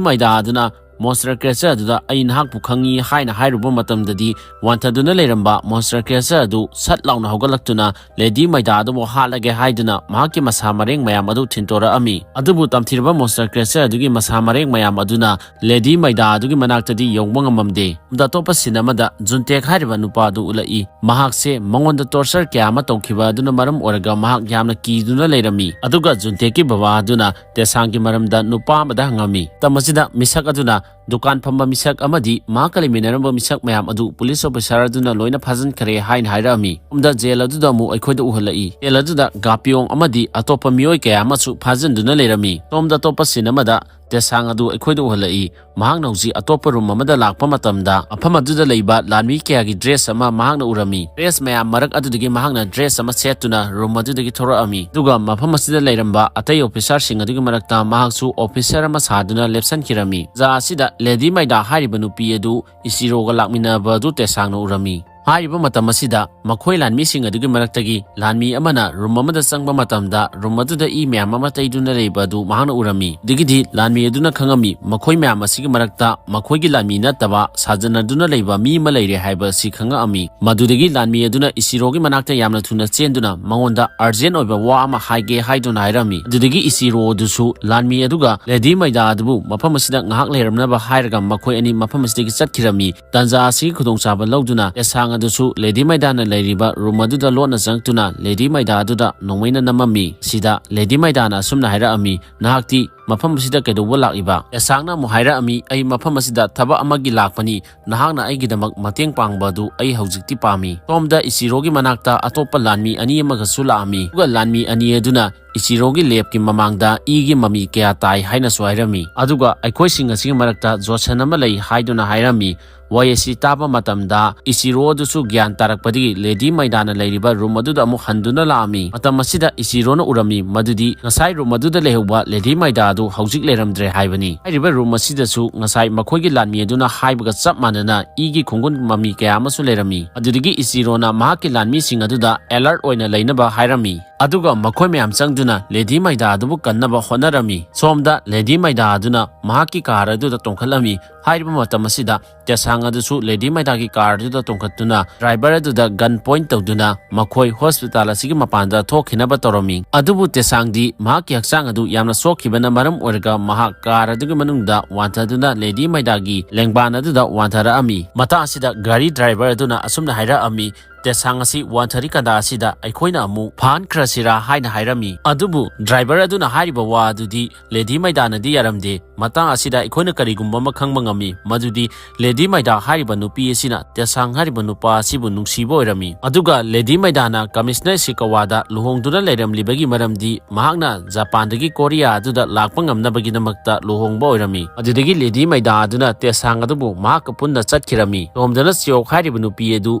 ꯃꯥꯏꯗꯥ ꯑꯗꯨꯅ monster creature ꯑꯗꯨꯗ, "ꯑꯩ ꯅꯍꯥꯛꯄꯨ ꯈꯪꯉꯤ" ꯍꯥꯏꯅ ꯍꯥꯏꯔꯨꯕ ꯃꯇꯝꯗꯗꯤ, ꯋꯥꯟꯊꯗꯨꯅ ꯂꯩꯔꯝꯕ monster creature ꯑꯗꯨ ꯁꯠ ꯂꯥꯎꯅ ꯍꯧꯒꯠꯂꯛꯇꯨꯅ Lady ꯃꯥꯏꯗꯥ ꯑꯗꯨꯕꯨ ꯍꯥꯠꯂꯒꯦ ꯍꯥꯏꯗꯨꯅ ꯃꯍꯥꯛꯀꯤ ꯃꯁꯥ ꯃꯔꯦꯡ ꯃꯌꯥꯝ ꯑꯗꯨ ꯊꯤꯟꯇꯣꯔꯛꯑꯝꯃꯤ꯫ ꯑꯗꯨꯕꯨ ꯇꯝꯊꯤꯔꯕ monster creature ꯑꯗꯨꯒꯤ ꯃꯁꯥ ꯃꯔꯦꯡ ꯃꯌꯥꯝ ꯑꯗꯨꯅ Lady ꯃꯥꯏꯗꯥ ꯑꯗꯨꯒꯤ ꯃꯅꯥꯛꯇꯗꯤ ꯌꯧꯕ ꯉꯝꯃꯝꯗꯦ꯫ ꯑꯗ ꯑꯇꯣꯞꯄ scene ꯑꯃꯗ ꯖꯨꯟꯇꯦꯛ ꯍꯥꯏꯔꯤꯕ ꯅꯨꯄꯥ ꯑꯗꯨ ꯎꯠꯂꯛꯏ꯫ ꯃꯍꯥꯛꯁꯦ ꯃꯉꯣꯟꯗ torture ꯀꯌꯥ ꯑꯃ ꯇꯧꯈꯤꯕ ꯑꯗꯨꯅ ꯃꯔꯝ ꯑꯣꯏꯔꯒ ꯃꯍꯥꯛ ꯌꯥꯝꯅ ꯀꯤꯗꯨꯅ ꯂꯩꯔꯝꯃꯤ꯫ ꯑꯗꯨꯒ ꯖꯨꯟꯇꯦꯛꯀꯤ ꯕꯕꯥ ꯑꯗꯨꯅ ꯇꯦꯁꯥꯡꯒꯤ ꯃꯔꯝꯗ ꯅꯨꯄꯥ ꯑꯃꯗ ꯍꯪꯉꯝꯃꯤ꯫ ꯃꯇꯝ ꯑꯁꯤꯗ ꯃꯤꯁꯛ ꯑꯗꯨꯅ ꯗꯨꯀꯥꯟ ꯐꯝꯕ ꯃꯤꯁꯛ ꯑꯃꯗꯤ ꯃꯍꯥꯛꯀ ꯂꯩꯃꯤꯟꯅꯔꯝꯕ ꯃꯤꯁꯛ ꯃꯌꯥꯝ ꯑꯗꯨ police officer ꯑꯗꯨꯅ ꯂꯣꯏꯅ ꯐꯥꯖꯤꯟꯈ꯭ꯔꯦ ꯍꯥꯏꯅ ꯍꯥꯏꯔꯛꯑꯝꯃꯤ꯫ ꯁꯣꯝꯗ jail ꯑꯗꯨꯗ ꯑꯃꯨꯛ ꯑꯩꯈꯣꯏꯗ ꯎꯍꯜꯂꯛꯏ꯫ Jail ꯑꯗꯨꯗ ꯒꯥꯄꯤꯌꯣꯡ ꯑꯃꯗꯤ ꯑꯇꯣꯞꯄ ꯃꯤꯑꯣꯏ ꯀꯌꯥ ꯑꯃꯁꯨ ꯐꯥꯖꯤꯟꯗꯨꯅ ꯂꯩꯔꯝꯃꯤ꯫ ꯁꯣꯝꯗ ꯑꯇꯣꯞꯄ scene ꯑꯃꯗ ꯇꯦꯁꯥꯡ ꯑꯗꯨ ꯑꯩꯈꯣꯏꯗ ꯎꯍꯜꯂꯛꯏ꯫ ꯃꯍꯥꯛꯅ ꯍꯧꯖꯤꯛ ꯑꯇꯣꯞꯄ room ꯑꯃꯗ ꯂꯥꯛꯄ ꯃꯇꯝꯗ ꯃꯐꯝ ꯑꯗꯨꯗ ꯂꯩꯕ ꯂꯥꯟꯃꯤ ꯀꯌꯥꯒꯤ dress ꯑꯃ ꯃꯍꯥꯛꯅ ꯎꯔꯝꯃꯤ꯫ Dress ꯃꯌꯥꯝ ꯃꯔꯛ ꯑꯗꯨꯗꯒꯤ ꯃꯍꯥꯛꯅ dress ꯑꯃ ꯁꯦꯠꯇꯨꯅ room ꯑꯗꯨꯗꯒꯤ ꯊꯣꯔꯛꯑꯝꯃꯤ꯫ ꯑꯗꯨꯒ ꯃꯐꯝ ꯑꯁꯤꯗ ꯂꯩꯔꯝꯕ ꯑꯇꯩ officerꯁꯤꯡ ꯑꯗꯨꯒꯤ ꯃꯔꯛꯇ ꯃꯍꯥꯛꯁꯨ officer ꯑꯃ ꯁꯥꯗꯨꯅ ꯂꯦꯞꯁꯟꯈꯤꯔꯝꯃꯤ꯫ ꯖꯥ ꯑꯁꯤꯗ Lady ꯃꯥꯏꯗꯥ ꯍꯥꯏꯔꯤꯕ ꯅꯨꯄꯤ ꯑꯗꯨ ꯏꯆꯤꯔꯣꯒ ꯂꯥꯛꯃꯤꯟꯅꯕ ꯑꯗꯨ ꯇꯦꯁꯥꯡꯅ ꯎꯔꯝꯃꯤ꯫ ꯍꯥꯏꯔꯤꯕ ꯃꯇꯝ ꯑꯁꯤꯗ ꯃꯈꯣꯏ ꯂꯥꯟꯃꯤꯁꯤꯡ ꯑꯗꯨꯒꯤ ꯃꯔꯛꯇꯒꯤ ꯂꯥꯟꯃꯤ ꯑꯃꯅ ꯔꯨꯝ ꯑꯃꯗ ꯆꯪꯕ ꯃꯇꯝꯗ ꯔꯨꯝ ꯑꯗꯨꯗ ꯏ ꯃꯌꯥꯝ ꯑꯃ ꯇꯩꯗꯨꯅ ꯂꯩꯕ ꯑꯗꯨ ꯃꯍꯥꯛꯅ ꯎꯔꯝꯃꯤ꯫ ꯑꯗꯒꯤꯗꯤ ꯂꯥꯟꯃꯤ ꯑꯗꯨꯅ ꯈꯪꯉꯝꯃꯤ, ꯃꯈꯣꯏ ꯃꯌꯥꯝ ꯑꯁꯤꯒꯤ ꯃꯔꯛꯇ ꯃꯈꯣꯏꯒꯤ ꯂꯥꯟꯃꯤ ꯅꯠꯇꯕ ꯁꯥꯖꯟꯅꯗꯨꯅ ꯂꯩꯕ ꯃꯤ ꯑꯃ ꯂꯩꯔꯦ ꯍꯥꯏꯕ ꯑꯁꯤ ꯈꯪꯉꯛꯑꯝꯃꯤ꯫ ꯃꯗꯨꯗꯒꯤ ꯂꯥꯟꯃꯤ ꯑꯗꯨꯅ ꯏꯆꯤꯔꯣꯒꯤ ꯃꯅꯥꯛꯇ ꯌꯥꯝꯅ ꯊꯨꯅ ꯆꯦꯟꯗꯨꯅ ꯃꯉꯣꯟꯗ ꯑꯔꯖꯦꯟ ꯑꯣꯏꯕ ꯋꯥ ꯑꯃ ꯍꯥꯏꯒꯦ ꯍꯥꯏꯗꯨꯅ ꯍꯥꯏꯔꯝꯃꯤ꯫ ꯑꯗꯨꯗꯒꯤ ꯏꯆꯤꯔꯣ ꯑꯗꯨꯁꯨ ꯂꯥꯟꯃꯤ ꯑꯗꯨꯒ ꯂꯦꯗꯤ ꯃꯩꯗꯥ ꯑꯗꯨꯕꯨ ꯃꯐꯝ ꯑꯁꯤꯗ ꯉꯥꯏꯍꯥꯛ ꯂꯩꯔꯝꯅꯕ ꯍꯥꯏꯔꯒ ꯃꯈꯣꯏ ꯑꯅꯤ ꯃꯐꯝ ꯑꯁꯤꯗꯒꯤ ꯆꯠꯈꯤꯔꯝꯃꯤ꯫ ꯇꯥꯟꯖꯥ ꯑꯁꯤꯒꯤ ꯈꯨꯗꯣꯡꯆꯥꯕ ꯂꯧꯗꯨꯅ ꯇꯦꯁꯥꯡ ꯑꯗꯨꯁꯨ ꯂꯦꯗꯤ ꯃꯩꯗꯥꯅ ꯂꯩꯔꯤꯕ ꯔꯨꯝ ꯑꯗꯨꯗ ꯂꯣꯠꯅ ꯆꯪꯗꯨꯅ ꯂꯦꯗꯤ ꯃꯩꯗꯥ ꯑꯗꯨꯗ ꯅꯣꯡꯃꯩꯅ ꯅꯝꯃꯝꯃꯤ꯫ ꯁꯤꯗ ꯂꯦꯗꯤ ꯃꯩꯗꯥꯅ ꯑꯁꯨꯝꯅ ꯍꯥꯏꯔꯛꯑꯝꯃꯤ, "ꯅꯍꯥꯛꯇꯤ ꯃꯐꯝ ꯑꯁꯤꯗ ꯀꯩꯗꯧꯕ ꯂꯥꯛꯏꯕ?" ꯇꯦꯁꯥꯡꯅ ꯑꯃꯨꯛ ꯍꯥꯏꯔꯛꯑꯝꯃꯤ, "ꯑꯩ ꯃꯐꯝ ꯑꯁꯤꯗ ꯊꯕꯛ ꯑꯃꯒꯤ ꯂꯥꯛꯄꯅꯤ꯫ ꯅꯍꯥꯛꯅ ꯑꯩꯒꯤꯗꯃꯛ ꯃꯇꯦꯡ ꯄꯥꯡꯕ ꯑꯗꯨ ꯑꯩ ꯍꯧꯖꯤꯛꯇꯤ ꯄꯥꯝꯃꯤ꯫" ꯁꯣꯝꯗ ꯏꯆꯤꯔꯣꯒꯤ ꯃꯅꯥꯛꯇ ꯑꯇꯣꯞꯄ ꯂꯥꯟꯃꯤ ꯑꯅꯤ ꯑꯃꯒꯁꯨ ꯂꯥꯛꯑꯝꯃꯤ꯫ ꯑꯗꯨꯒ ꯂꯥꯟꯃꯤ ꯑꯅꯤ ꯑꯗꯨꯅ ꯏꯆꯤꯔꯣꯒꯤ ꯂꯦꯞꯀꯤ ꯃꯃꯥꯡꯗ ꯏꯒꯤ ꯃꯃꯤ ꯀꯌꯥ ꯇꯥꯏ ꯍꯥꯏꯅꯁꯨ ꯍꯥꯏꯔꯝꯃꯤ꯫ ꯑꯗꯨꯒ ꯑꯩꯈꯣꯏꯁꯤꯡ ꯑꯁꯤꯒꯤ ꯃꯔꯛꯇ ꯖꯣꯠꯁꯟ ꯑꯃ ꯂꯩ ꯍꯥꯏꯗꯨꯅ ꯍꯥꯏꯔꯝꯃꯤ꯫ ꯋꯥꯍꯩ ꯑꯁꯤ ꯇꯥꯕ ꯃꯇꯝꯗ ꯏꯆꯤꯔꯣ ꯑꯗꯨꯁꯨ ꯒ꯭ꯌꯥꯟ ꯇꯥꯔꯛꯄꯗꯒꯤ ꯂꯦꯗꯤ ꯃꯩꯗꯥꯅ ꯂꯩꯔꯤꯕ ꯔꯨꯝ ꯑꯗꯨꯗ ꯑꯃꯨꯛ ꯍꯟꯗꯨꯅ ꯂꯥꯛꯑꯝꯃꯤ꯫ ꯃꯇꯝ ꯑꯁꯤꯗ ꯏꯆꯤꯔꯣꯅ ꯎꯔꯝꯃꯤ ꯃꯗꯨꯗꯤ ꯉꯁꯥꯏ ꯔꯨꯝ ꯑꯗꯨꯗ ꯂꯩꯍꯧꯕ ꯂꯦꯗꯤ ꯃꯩꯗꯥ ꯑꯗꯨ ꯍꯧꯖꯤꯛ ꯂꯩꯔꯝꯗ꯭ꯔꯦ ꯍꯥꯏꯕꯅꯤ꯫ ꯍꯥꯏꯔꯤꯕ ꯔꯨꯝ ꯑꯁꯤꯗꯁꯨ ꯉꯁꯥꯏ ꯃꯈꯣꯏꯒꯤ ꯂꯥꯟꯃꯤ ꯑꯗꯨꯅ ꯍꯥꯏꯕꯒ ꯆꯞ ꯃꯥꯟꯅꯅ ꯏꯒꯤ ꯈꯣꯡꯒꯨꯟ ꯃꯃꯤ ꯀꯌꯥ ꯑꯃꯁꯨ ꯂꯩꯔꯝꯃꯤ꯫ ꯑꯗꯨꯗꯒꯤ ꯏꯆꯤꯔꯣꯅ ꯃꯍꯥꯛꯀꯤ ꯂꯥꯟꯃꯤꯁꯤꯡ ꯑꯗꯨꯗ alert ꯑꯣꯏꯅ ꯂꯩꯅꯕ ꯍꯥꯏꯔꯝꯃꯤ꯫ ꯑꯗꯨꯒ ꯃꯈꯣꯏ ꯃꯌꯥꯝ ꯆꯪꯗꯨꯅ ꯂꯦꯗꯤ ꯃꯩꯗꯥ ꯑꯗꯨꯕꯨ ꯀꯟꯅꯕ ꯍꯣꯠꯅꯔꯝꯃꯤ꯫ ꯁꯣꯝꯗ ꯂꯦꯗꯤ ꯃꯩꯗꯥ ꯑꯗꯨꯅ ꯃꯍꯥꯛꯀꯤ ꯀꯥꯔ ꯑꯗꯨꯗ ꯇꯣꯡꯈꯠꯂꯝꯃꯤ꯫ ꯍꯥꯏꯔꯤꯕ ꯃꯇꯝ ꯑꯁꯤꯗ ꯇꯦꯁꯥꯡ ꯑꯗꯨꯁꯨ ꯂꯦꯗꯤ ꯃꯩꯗꯥꯒꯤ ꯀꯥꯔ ꯑꯗꯨꯗ ꯇꯣꯡꯈꯠꯇꯨꯅ ꯗ꯭ꯔꯥꯏꯚꯔ ꯑꯗꯨꯗ ꯒꯟ ꯄꯣꯏꯟ ꯇꯧꯗꯨꯅ ꯃꯈꯣꯏ ꯍꯣꯁꯄꯤꯇꯥꯜ ꯑꯁꯤꯒꯤ ꯃꯄꯥꯟꯗ ꯊꯣꯛꯈꯤꯅꯕ ꯇꯧꯔꯝꯃꯤ꯫ ꯑꯗꯨꯕꯨ ꯇꯦꯁꯥꯡꯗꯤ ꯃꯍꯥꯛꯀꯤ ꯍꯛꯆꯥꯡ ꯑꯗꯨ ꯌꯥꯝꯅ ꯁꯣꯛꯈꯤꯕꯅ ꯃꯔꯝ ꯑꯣꯏꯔꯒ ꯃꯍꯥꯛ ꯀꯥꯔ ꯑꯗꯨꯒꯤ ꯃꯅꯨꯡꯗ ꯋꯥꯟꯊꯗꯨꯅ ꯂꯦꯗꯤ ꯃꯩꯗꯥꯒꯤ ꯂꯦꯡꯕꯥꯟ ꯑꯗꯨꯗ ꯋꯥꯟꯊꯔꯛꯑꯝꯃꯤ꯫ ꯃꯇꯥꯡ ꯑꯁꯤꯗ ꯒꯥꯔꯤ ꯗ꯭ꯔꯥꯏꯚꯔ ꯑꯗꯨꯅ ꯑꯁꯨꯝꯅ ꯍꯥꯏꯔꯛꯑꯝꯃꯤ, "ꯇꯦꯁꯥꯡ ꯑꯁꯤ ꯋꯥꯟꯊꯔꯤꯀꯥꯟꯗ ꯑꯁꯤꯗ ꯑꯩꯈꯣꯏꯅ ꯑꯃꯨꯛ ꯐꯥꯍꯟꯈ꯭ꯔꯁꯤꯔꯥ?" ꯍꯥꯏꯅ ꯍꯥꯏꯔꯝꯃꯤ꯫ ꯑꯗꯨꯕꯨ ꯗ꯭ꯔꯥꯏꯚꯔ ꯑꯗꯨꯅ ꯍꯥꯏꯔꯤꯕ ꯋꯥ ꯑꯗꯨꯗꯤ ꯂꯦꯗꯤ ꯃꯩꯗꯥꯅꯗꯤ ꯌꯥꯔꯝꯗꯦ꯫ ꯃꯇꯥꯡ ꯑꯁꯤꯗ ꯑꯩꯈꯣꯏꯅ ꯀꯔꯤꯒꯨꯝꯕ ꯑꯃ ꯈꯪꯕ ꯉꯝꯃꯤ, ꯃꯗꯨꯗꯤ ꯂꯦꯗꯤ ꯃꯩꯗꯥ ꯍꯥꯏꯔꯤꯕ ꯅꯨꯄꯤ ꯑꯁꯤꯅ ꯇꯦꯁꯥꯡ ꯍꯥꯏꯔꯤꯕ ꯅꯨꯄꯥ ꯑꯁꯤꯕꯨ ꯅꯨꯡꯁꯤꯕ ꯑꯣꯏꯔꯝꯃꯤ꯫ ꯑꯗꯨꯒ ꯂꯦꯗꯤ ꯃꯩꯗꯥꯅ ꯀꯃꯤꯁꯅꯔ ꯁꯤꯀꯋꯥꯗ ꯂꯨꯍꯣꯡꯗꯨꯅ ꯂꯩꯔꯝꯂꯤꯕꯒꯤ ꯃꯔꯝꯗꯤ ꯃꯍꯥꯛꯅ ꯖꯄꯥꯟꯗꯒꯤ ꯀꯣꯔꯤꯌꯥ ꯑꯗꯨꯗ ꯂꯥꯛꯄ ꯉꯝꯅꯕꯒꯤꯗꯃꯛꯇ ꯂꯨꯍꯣꯡꯕ ꯑꯣꯏꯔꯝꯃꯤ꯫ ꯑꯗꯨꯗꯒꯤ ꯂꯦꯗꯤ ꯃꯩꯗꯥ ꯑꯗꯨꯅ ꯇꯦꯁꯥꯡ ꯑꯗꯨꯕꯨ ꯃꯍꯥꯛꯀ ꯄꯨꯟꯅ ꯆꯠꯈꯤꯔꯝꯃꯤ꯫ ꯇꯣꯝꯗꯅ ꯆꯤꯌꯣꯛ ꯍꯥꯏꯔꯤꯕ ꯅꯨꯄꯤ ꯑꯗꯨ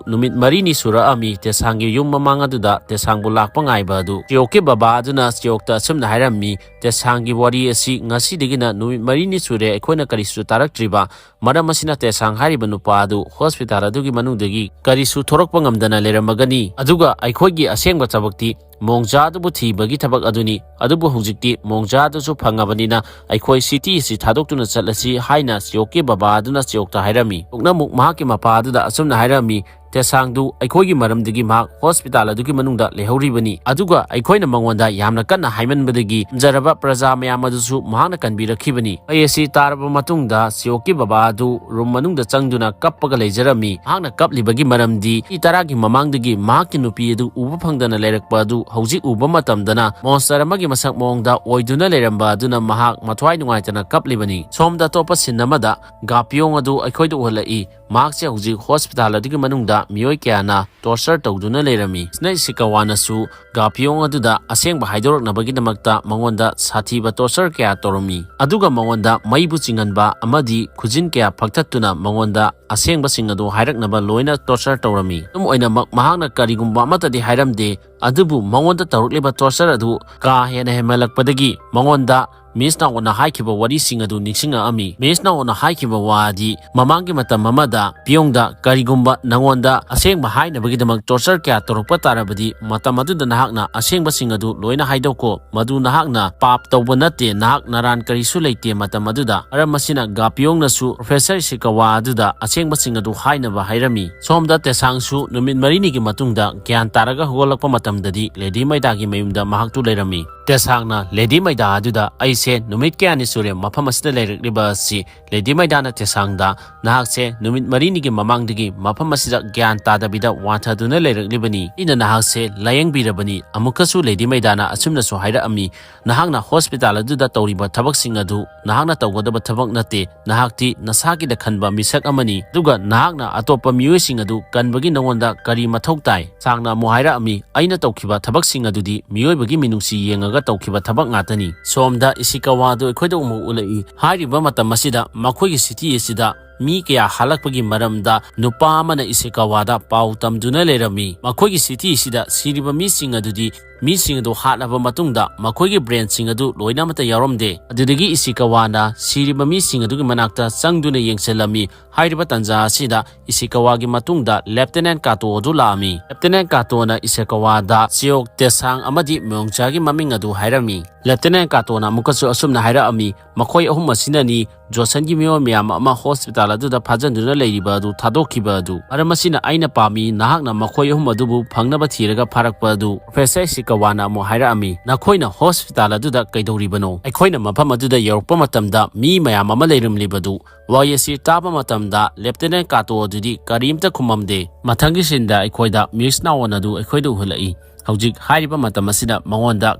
ꯅꯨꯃꯤꯠ ꯃꯔꯤꯅꯤ ꯁꯨꯔꯦ ꯄꯨꯔꯛꯑꯝꯃꯤ꯫ ꯇꯦꯁꯥꯡꯒꯤ ꯌꯨꯝ ꯃꯃꯥꯡ ꯑꯗꯨꯗ ꯇꯦꯁꯥꯡꯕꯨ ꯂꯥꯛꯄ ꯉꯥꯏꯕ ꯑꯗꯨ ꯆꯤꯌꯣꯛꯀꯤ ꯕꯕꯥ ꯑꯗꯨꯅ ꯆꯤꯌꯣꯛꯇ ꯑꯁꯨꯝꯅ ꯍꯥꯏꯔꯝꯃꯤ, "ꯇꯦꯁꯥꯡꯒꯤ ꯋꯥꯔꯤ ꯑꯁꯤ ꯉꯁꯤꯗꯒꯤꯅ ꯅꯨꯃꯤꯠ ꯃꯔꯤꯅꯤ ꯁꯨꯔꯦ ꯑꯩꯈꯣꯏꯅ ꯀꯔꯤꯁꯨ ꯇꯥꯔꯛꯇ꯭ꯔꯤꯕ꯫ ꯃꯔꯝ ꯑꯁꯤꯅ ꯇꯦꯁꯥꯡ ꯍꯥꯏꯔꯤꯕ ꯅꯨꯄꯥ ꯑꯗꯨ ꯍꯣꯁꯄꯤꯇꯥꯜ ꯑꯗꯨꯒꯤ ꯃꯅꯨꯡꯗꯒꯤ ꯀꯔꯤꯁꯨ ꯊꯣꯔꯛꯄ ꯉꯝꯗꯅ ꯂꯩꯔꯝꯃꯒꯅꯤ꯫ ꯑꯗꯨꯒ ꯑꯩꯈꯣꯏꯒꯤ ꯑꯁꯦꯡꯕ ꯊꯕꯛꯇꯤ ꯃꯣꯡꯖꯥ ꯑꯗꯨꯕꯨ ꯊꯤꯕꯒꯤ ꯊꯕꯛ ꯑꯗꯨꯅꯤ꯫ ꯑꯗꯨꯕꯨ ꯍꯧꯖꯤꯛꯇꯤ ꯃꯣꯡꯖꯥ ꯑꯗꯨꯁꯨ ꯐꯪꯉꯕꯅꯤꯅ ꯑꯩꯈꯣꯏ ꯁꯤꯇꯤ ꯑꯁꯤ ꯊꯥꯗꯣꯛꯇꯨꯅ ꯆꯠꯂꯁꯤ" ꯍꯥꯏꯅ ꯆꯤꯌꯣꯛꯀꯤ ꯕꯕꯥ ꯑꯗꯨꯅ ꯆꯤꯌꯣꯛꯇ ꯍꯥꯏꯔꯝꯃꯤ꯫ ꯆꯤꯌꯣꯛꯅ ꯑꯃꯨꯛ ꯃꯍꯥꯛꯀꯤ ꯃꯄꯥ ꯑꯗꯨꯗ ꯑꯁꯨꯝꯅ ꯍꯥꯏꯔꯝꯃꯤ, "ꯇꯦꯁꯥꯡꯗꯨ ꯑꯩꯈꯣꯏꯒꯤ ꯃꯔꯝꯗꯒꯤ ꯃꯍꯥꯛ ꯍꯣꯁꯄꯤꯇꯥꯜ ꯑꯗꯨꯒꯤ ꯃꯅꯨꯡꯗ ꯂꯩꯍꯧꯔꯤꯕꯅꯤ꯫ ꯑꯗꯨꯒ ꯑꯩꯈꯣꯏꯅ ꯃꯉꯣꯟꯗ ꯌꯥꯝꯅ ꯀꯟꯅ ꯍꯥꯏꯃꯟꯕꯗꯒꯤ ꯈꯨꯝꯖꯔꯕ ꯄ꯭ꯔꯖꯥ ꯃꯌꯥꯝ ꯑꯗꯨꯁꯨ ꯃꯍꯥꯛꯅ ꯀꯟꯕꯤꯔꯛꯈꯤꯕꯅꯤ"꯫ ꯋꯥꯍꯩ ꯑꯁꯤ ꯇꯥꯔꯕ ꯃꯇꯨꯡꯗ ꯆꯤꯌꯣꯛꯀꯤ ꯕꯕꯥ ꯑꯗꯨ ꯔꯨꯝ ꯃꯅꯨꯡꯗ ꯆꯪꯗꯨꯅ ꯀꯞꯄꯒ ꯂꯩꯖꯔꯝꯃꯤ꯫ ꯃꯍꯥꯛꯅ ꯀꯞꯂꯤꯕꯒꯤ ꯃꯔꯝꯗꯤ ꯆꯍꯤ ꯇꯔꯥꯒꯤ ꯃꯃꯥꯡꯗꯒꯤ ꯃꯍꯥꯛꯀꯤ ꯅꯨꯄꯤ ꯑꯗꯨ ꯎꯕ ꯐꯪꯗꯅ ꯂꯩꯔꯛꯄ ꯑꯗꯨ ꯍꯧꯖꯤꯛ ꯎꯕ ꯃꯇꯝꯗꯅ ꯃꯣꯟꯁꯇꯔ ꯑꯃꯒꯤ ꯃꯁꯛ ꯃꯑꯣꯡꯗ ꯑꯣꯏꯗꯨꯅ ꯂꯩꯔꯝꯕ ꯑꯗꯨꯅ ꯃꯍꯥꯛ ꯃꯊ꯭ꯋꯥꯏ ꯅꯨꯡꯉꯥꯏꯇꯅ ꯀꯞꯂꯤꯕꯅꯤ꯫ ꯁꯣꯝꯗ ꯑꯇꯣꯞꯄ ꯁꯤꯟ ꯑꯃꯗ ꯒꯥꯄꯤꯌꯣꯡ ꯑꯗꯨ ꯑꯩꯈꯣꯏꯗ ꯎꯍꯜꯂꯛꯏ꯫ ꯃꯍꯥꯛꯁꯦ ꯍꯧꯖꯤꯛ ꯍꯣꯁꯄꯤꯇꯥꯜ ꯑꯗꯨꯒꯤ ꯃꯅꯨꯡꯗ ꯃꯤꯑꯣꯏ ꯀꯌꯥꯅ ꯇꯣꯔꯆꯔ ꯇꯧꯗꯨꯅ ꯂꯩꯔꯝꯃꯤ꯫ ꯁꯤꯅ ꯏꯁꯤꯀꯥꯋꯥꯅꯁꯨ ꯒꯥꯄꯤꯌꯣꯡ ꯑꯗꯨꯗ ꯑꯁꯦꯡꯕ ꯍꯥꯏꯗꯣꯔꯛꯅꯕꯒꯤꯗꯃꯛꯇ ꯃꯉꯣꯟꯗ ꯁꯥꯊꯤꯕ ꯇꯣꯔꯆꯔ ꯀꯌꯥ ꯇꯧꯔꯝꯃꯤ꯫ ꯑꯗꯨꯒ ꯃꯉꯣꯟꯗ ꯃꯩꯕꯨ ꯆꯤꯡꯍꯟꯕ ꯑꯃꯗꯤ ꯈꯨꯖꯤꯟ ꯀꯌꯥ ꯐꯛꯊꯠꯇꯨꯅ ꯃꯉꯣꯟꯗ ꯑꯁꯦꯡꯕꯁꯤꯡ ꯑꯗꯨ ꯍꯥꯏꯔꯛꯅꯕ ꯂꯣꯏꯅ ꯇꯣꯔꯆꯔ ꯇꯧꯔꯝꯃꯤ꯫ ꯑꯗꯨꯝ ꯑꯣꯏꯅꯃꯛ ꯃꯍꯥꯛꯅ ꯀꯔꯤꯒꯨꯝꯕ ꯑꯃꯠꯇꯗꯤ ꯍꯥꯏꯔꯝꯗꯦ, ꯑꯗꯨꯕꯨ ꯃꯉꯣꯟꯗ ꯇꯧꯔꯛꯂꯤꯕ ꯇꯣꯔꯆꯔ ꯑꯗꯨ ꯀꯥ ꯍꯦꯟꯅ ꯍꯦꯟꯃꯜꯂꯛꯄꯗꯒꯤ ꯃꯉꯣꯟꯗ ꯃꯤꯁ ꯅꯥꯑꯣꯅ ꯍꯥꯏꯈꯤꯕ ꯋꯥꯔꯤꯁꯤꯡ ꯑꯗꯨ ꯅꯤꯡꯁꯤꯡꯉꯛꯑꯝꯃꯤ꯫ ꯃꯤꯁ ꯅꯥꯑꯣꯅ ꯍꯥꯏꯈꯤꯕ ꯋꯥ ꯑꯗꯤ ꯃꯃꯥꯡꯒꯤ ꯃꯇꯝ ꯑꯃꯗ ꯄꯤꯌꯣꯡꯗ ꯀꯔꯤꯒꯨꯝꯕ ꯅꯉꯣꯟꯗ ꯑꯁꯦꯡꯕ ꯍꯥꯏꯅꯕꯒꯤꯗꯃꯛ ꯇꯣꯔꯆꯔ ꯀꯌꯥ ꯇꯧꯔꯛꯄ ꯇꯥꯔꯕꯗꯤ ꯃꯇꯝ ꯑꯗꯨꯗ ꯅꯍꯥꯛꯅ ꯑꯁꯦꯡꯕꯁꯤꯡ ꯑꯗꯨ ꯂꯣꯏꯅ ꯍꯥꯏꯗꯣꯛꯀꯣ꯫ ꯃꯗꯨ ꯅꯍꯥꯛꯅ ꯄꯥꯞ ꯇꯧꯕ ꯅꯠꯇꯦ, ꯅꯍꯥꯛ ꯅꯔꯥꯟ ꯀꯔꯤꯁꯨ ꯂꯩꯇꯦ꯫ ꯃꯇꯝ ꯑꯗꯨꯗ ꯃꯔꯝ ꯑꯁꯤꯅ ꯒꯥꯄꯤꯌꯣꯡꯅꯁꯨ ꯄ꯭ꯔꯣꯐꯦꯁꯔ ꯏꯁꯤꯀꯥꯋꯥ ꯑꯗꯨꯗ ꯑꯁꯦꯡꯕꯁꯤꯡ ꯑꯗꯨ ꯍꯥꯏꯅꯕ ꯍꯥꯏꯔꯝꯃꯤ꯫ ꯁꯣꯝꯗ ꯇꯦꯁꯥꯡꯁꯨ ꯅꯨꯃꯤꯠ ꯃꯔꯤꯅꯤꯒꯤ ꯃꯇꯨꯡꯗ ꯒ꯭ꯌꯥꯟ ꯇꯥꯔꯒ ꯍꯧꯒꯠꯂꯛꯄ ꯃꯇꯝꯗꯗꯤ ꯂꯦꯗꯤ ꯃꯩꯗꯥꯒꯤ ꯃꯌꯨꯝꯗ ꯃꯍꯥꯛꯇꯨ ꯂꯩꯔꯝꯃꯤ꯫ ꯇꯦꯁꯥꯡꯅ ꯂꯦꯗꯤ ꯃꯩꯗꯥ ꯑꯗꯨꯗ, "ꯑꯩꯁꯦ ꯅꯨꯃꯤꯠ ꯀꯌꯥꯅꯤ ꯁꯨꯔꯦ ꯃꯐꯝ ꯑꯁꯤꯗ ꯂꯩꯔꯛꯂꯤꯕ ꯑꯁꯤ"꯫ ꯂꯦꯗꯤ ꯃꯩꯗꯥꯅ ꯇꯦꯁꯥꯡꯗ, "ꯅꯍꯥꯛꯁꯦ ꯅꯨꯃꯤꯠ ꯃꯔꯤꯅꯤꯒꯤ ꯃꯃꯥꯡꯗꯒꯤ ꯃꯐꯝ ꯑꯁꯤꯗ ꯒ꯭ꯌꯥꯟ ꯇꯥꯗꯕꯤꯗ ꯋꯥꯟꯊꯗꯨꯅ ꯂꯩꯔꯛꯂꯤꯕꯅꯤ꯫ ꯑꯩꯅ ꯅꯍꯥꯛꯁꯦ ꯂꯥꯌꯦꯡꯕꯤꯔꯕꯅꯤ"꯫ ꯑꯃꯨꯛꯀꯁꯨ ꯂꯦꯗꯤ ꯃꯩꯗꯥꯅ ꯑꯁꯨꯝꯅꯁꯨ ꯍꯥꯏꯔꯛꯑꯝꯃꯤ, "ꯅꯍꯥꯛꯅ ꯍꯣꯁꯄꯤꯇꯥꯜ ꯑꯗꯨꯗ ꯇꯧꯔꯤꯕ ꯊꯕꯛꯁꯤꯡ ꯑꯗꯨ ꯅꯍꯥꯛꯅ ꯇꯧꯒꯗꯕ ꯊꯕꯛ ꯅꯠꯇꯦ꯫ ꯅꯍꯥꯛꯇꯤ ꯅꯁꯥꯒꯤꯗ ꯈꯟꯕ ꯃꯤꯁꯛ ꯑꯃꯅꯤ, ꯑꯗꯨꯒ ꯅꯍꯥꯛꯅ ꯑꯇꯣꯞꯄ ꯃꯤꯑꯣꯏꯁꯤꯡ ꯑꯗꯨ ꯀꯟꯕꯒꯤ ꯅꯉꯣꯟꯗ ꯀꯔꯤ ꯃꯊꯧ ꯇꯥꯏ?" ꯇꯦꯁꯥꯡꯅ ꯑꯃꯨꯛ ꯍꯥꯏꯔꯛꯑꯝꯃꯤ, "ꯑꯩꯅ ꯇꯧꯈꯤꯕ ꯊꯕꯛꯁꯤꯡ ꯑꯗꯨꯗꯤ ꯃꯤꯑꯣꯏꯕꯒꯤ ꯃꯤꯅꯨꯡꯁꯤ ꯌꯦꯡꯉꯒ ꯇꯧꯈꯤꯕ ꯊꯕꯛ ꯉꯥꯛꯇꯅꯤ"꯫ ꯁꯣꯝꯗ ꯏꯁꯤꯀꯥꯋꯥ ꯑꯗꯨ ꯑꯩꯈꯣꯏꯗ ꯑꯃꯨꯛ ꯎꯠꯂꯛꯏ꯫ ꯍꯥꯏꯔꯤꯕ ꯃꯇꯝ ꯑꯁꯤꯗ ꯃꯈꯣꯏꯒꯤ ꯁꯤꯇꯤ ꯑꯁꯤꯗ ꯃꯤ ꯀꯌꯥ ꯍꯥꯠꯂꯛꯄꯒꯤ ꯃꯔꯝꯗ ꯅꯨꯄꯥ ꯑꯃꯅ ꯏꯁꯤꯀꯥꯋꯥꯗ ꯄꯥꯎ ꯇꯝꯗꯨꯅ ꯂꯩꯔꯝꯃꯤ꯫ ꯃꯈꯣꯏꯒꯤ ꯁꯤꯇꯤꯁꯤꯗ ꯁꯤꯔꯤꯕ ꯃꯤꯁꯤꯡ ꯑꯗꯨꯗꯤ ꯃꯤꯁꯤꯡ ꯑꯗꯨ ꯍꯥꯠꯂꯕ ꯃꯇꯨꯡꯗ ꯃꯈꯣꯏꯒꯤ ꯕ꯭ꯔꯦꯟꯁꯤꯡ ꯑꯗꯨ ꯂꯣꯏꯅꯃꯛꯇ ꯌꯥꯎꯔꯝꯗꯦ꯫ ꯑꯗꯨꯗꯒꯤ ꯏꯁꯤꯀꯥꯋꯥꯅ ꯁꯤꯔꯤꯕ ꯃꯤꯁꯤꯡ ꯑꯗꯨꯒꯤ ꯃꯅꯥꯛꯇ ꯆꯪꯗꯨꯅ ꯌꯦꯡꯁꯤꯜꯂꯝꯃꯤ꯫ ꯍꯥꯏꯔꯤꯕ ꯇꯥꯟꯖꯥ ꯑꯁꯤꯗ ꯏꯁꯤꯀꯥꯋꯥꯒꯤ ꯃꯇꯨꯡꯗ ꯂꯦꯐꯇꯤꯅꯦꯟ ꯀꯥꯇꯣ ꯑꯗꯨ ꯂꯥꯛꯑꯝꯃꯤ꯫ ꯂꯦꯐꯇꯤꯅꯦꯟ ꯀꯥꯇꯣꯅ ꯏꯁꯤꯀꯥꯋꯥꯗ ꯆꯤꯌꯣꯛ, ꯇꯦꯁꯥꯡ ꯑꯃꯗꯤ ꯃꯣꯌꯣꯡꯆꯥꯒꯤ ꯃꯃꯤꯡ ꯑꯗꯨ ꯍꯥꯏꯔꯝꯃꯤ꯫ ꯂꯦꯐꯇꯤꯅꯦꯟ ꯀꯥꯇꯣꯅ ꯑꯃꯨꯛꯀꯁꯨ ꯑꯁꯨꯝꯅ ꯍꯥꯏꯔꯛꯑꯝꯃꯤ, "ꯃꯈꯣꯏ ꯑꯍꯨꯝ ꯑꯁꯤꯅꯅꯤ ꯖꯣꯁꯟꯒꯤ ꯃꯤꯑꯣꯏ ꯃꯌꯥꯝ ꯑꯃ ꯍꯣꯁꯄꯤꯇꯥꯜ ꯑꯗꯨꯗ ꯐꯥꯖꯤꯟꯗꯨꯅ ꯂꯩꯔꯤꯕ ꯑꯗꯨ ꯊꯥꯗꯣꯛꯈꯤꯕ ꯑꯗꯨ꯫ ꯃꯔꯝ ꯑꯁꯤꯅ ꯑꯩꯅ ꯄꯥꯝꯃꯤ ꯅꯍꯥꯛꯅ ꯃꯈꯣꯏ ꯑꯍꯨꯝ ꯑꯗꯨꯕꯨ ꯐꯪꯅꯕ ꯊꯤꯔꯒ ꯐꯥꯔꯛꯄ ꯑꯗꯨ꯫" ꯄ꯭ꯔꯣꯐꯦꯁꯔ ꯏꯁꯤꯀꯥꯋꯥꯅ ꯑꯃꯨꯛ ꯍꯥꯏꯔꯛꯑꯝꯃꯤ, "ꯅꯈꯣꯏꯅ ꯍꯣꯁꯄꯤꯇꯥꯜ ꯑꯗꯨꯗ ꯀꯩꯗꯧꯔꯤꯕꯅꯣ? ꯑꯩꯈꯣꯏꯅ ꯃꯐꯝ ꯑꯗꯨꯗ ꯌꯧꯔꯛꯄ ꯃꯇꯝꯗ ꯃꯤ ꯃꯌꯥꯝ ꯑꯃ ꯂꯩꯔꯝꯂꯤꯕꯗꯨ?" ꯋꯥꯍꯩ ꯑꯁꯤ ꯇꯥꯕ ꯃꯇꯝꯗ ꯂꯦꯐꯇꯤꯅꯦꯟ ꯀꯥꯇꯣ ꯑꯗꯨꯗꯤ ꯀꯔꯤꯝꯇ ꯈꯨꯝꯃꯝꯗꯦ꯫ ꯃꯊꯪꯒꯤ ꯁꯤꯟꯗ ꯑꯩꯈꯣꯏꯗ ꯃꯤꯁ ꯅꯥꯋꯣꯟ ꯑꯗꯨ ꯑꯩꯈꯣꯏꯗ ꯎꯍꯜꯂꯛꯏ꯫ ꯍꯧꯖꯤꯛ ꯍꯥꯏꯔꯤꯕ ꯃꯇꯝ ꯑꯁꯤꯗ ꯃꯉꯣꯟꯗ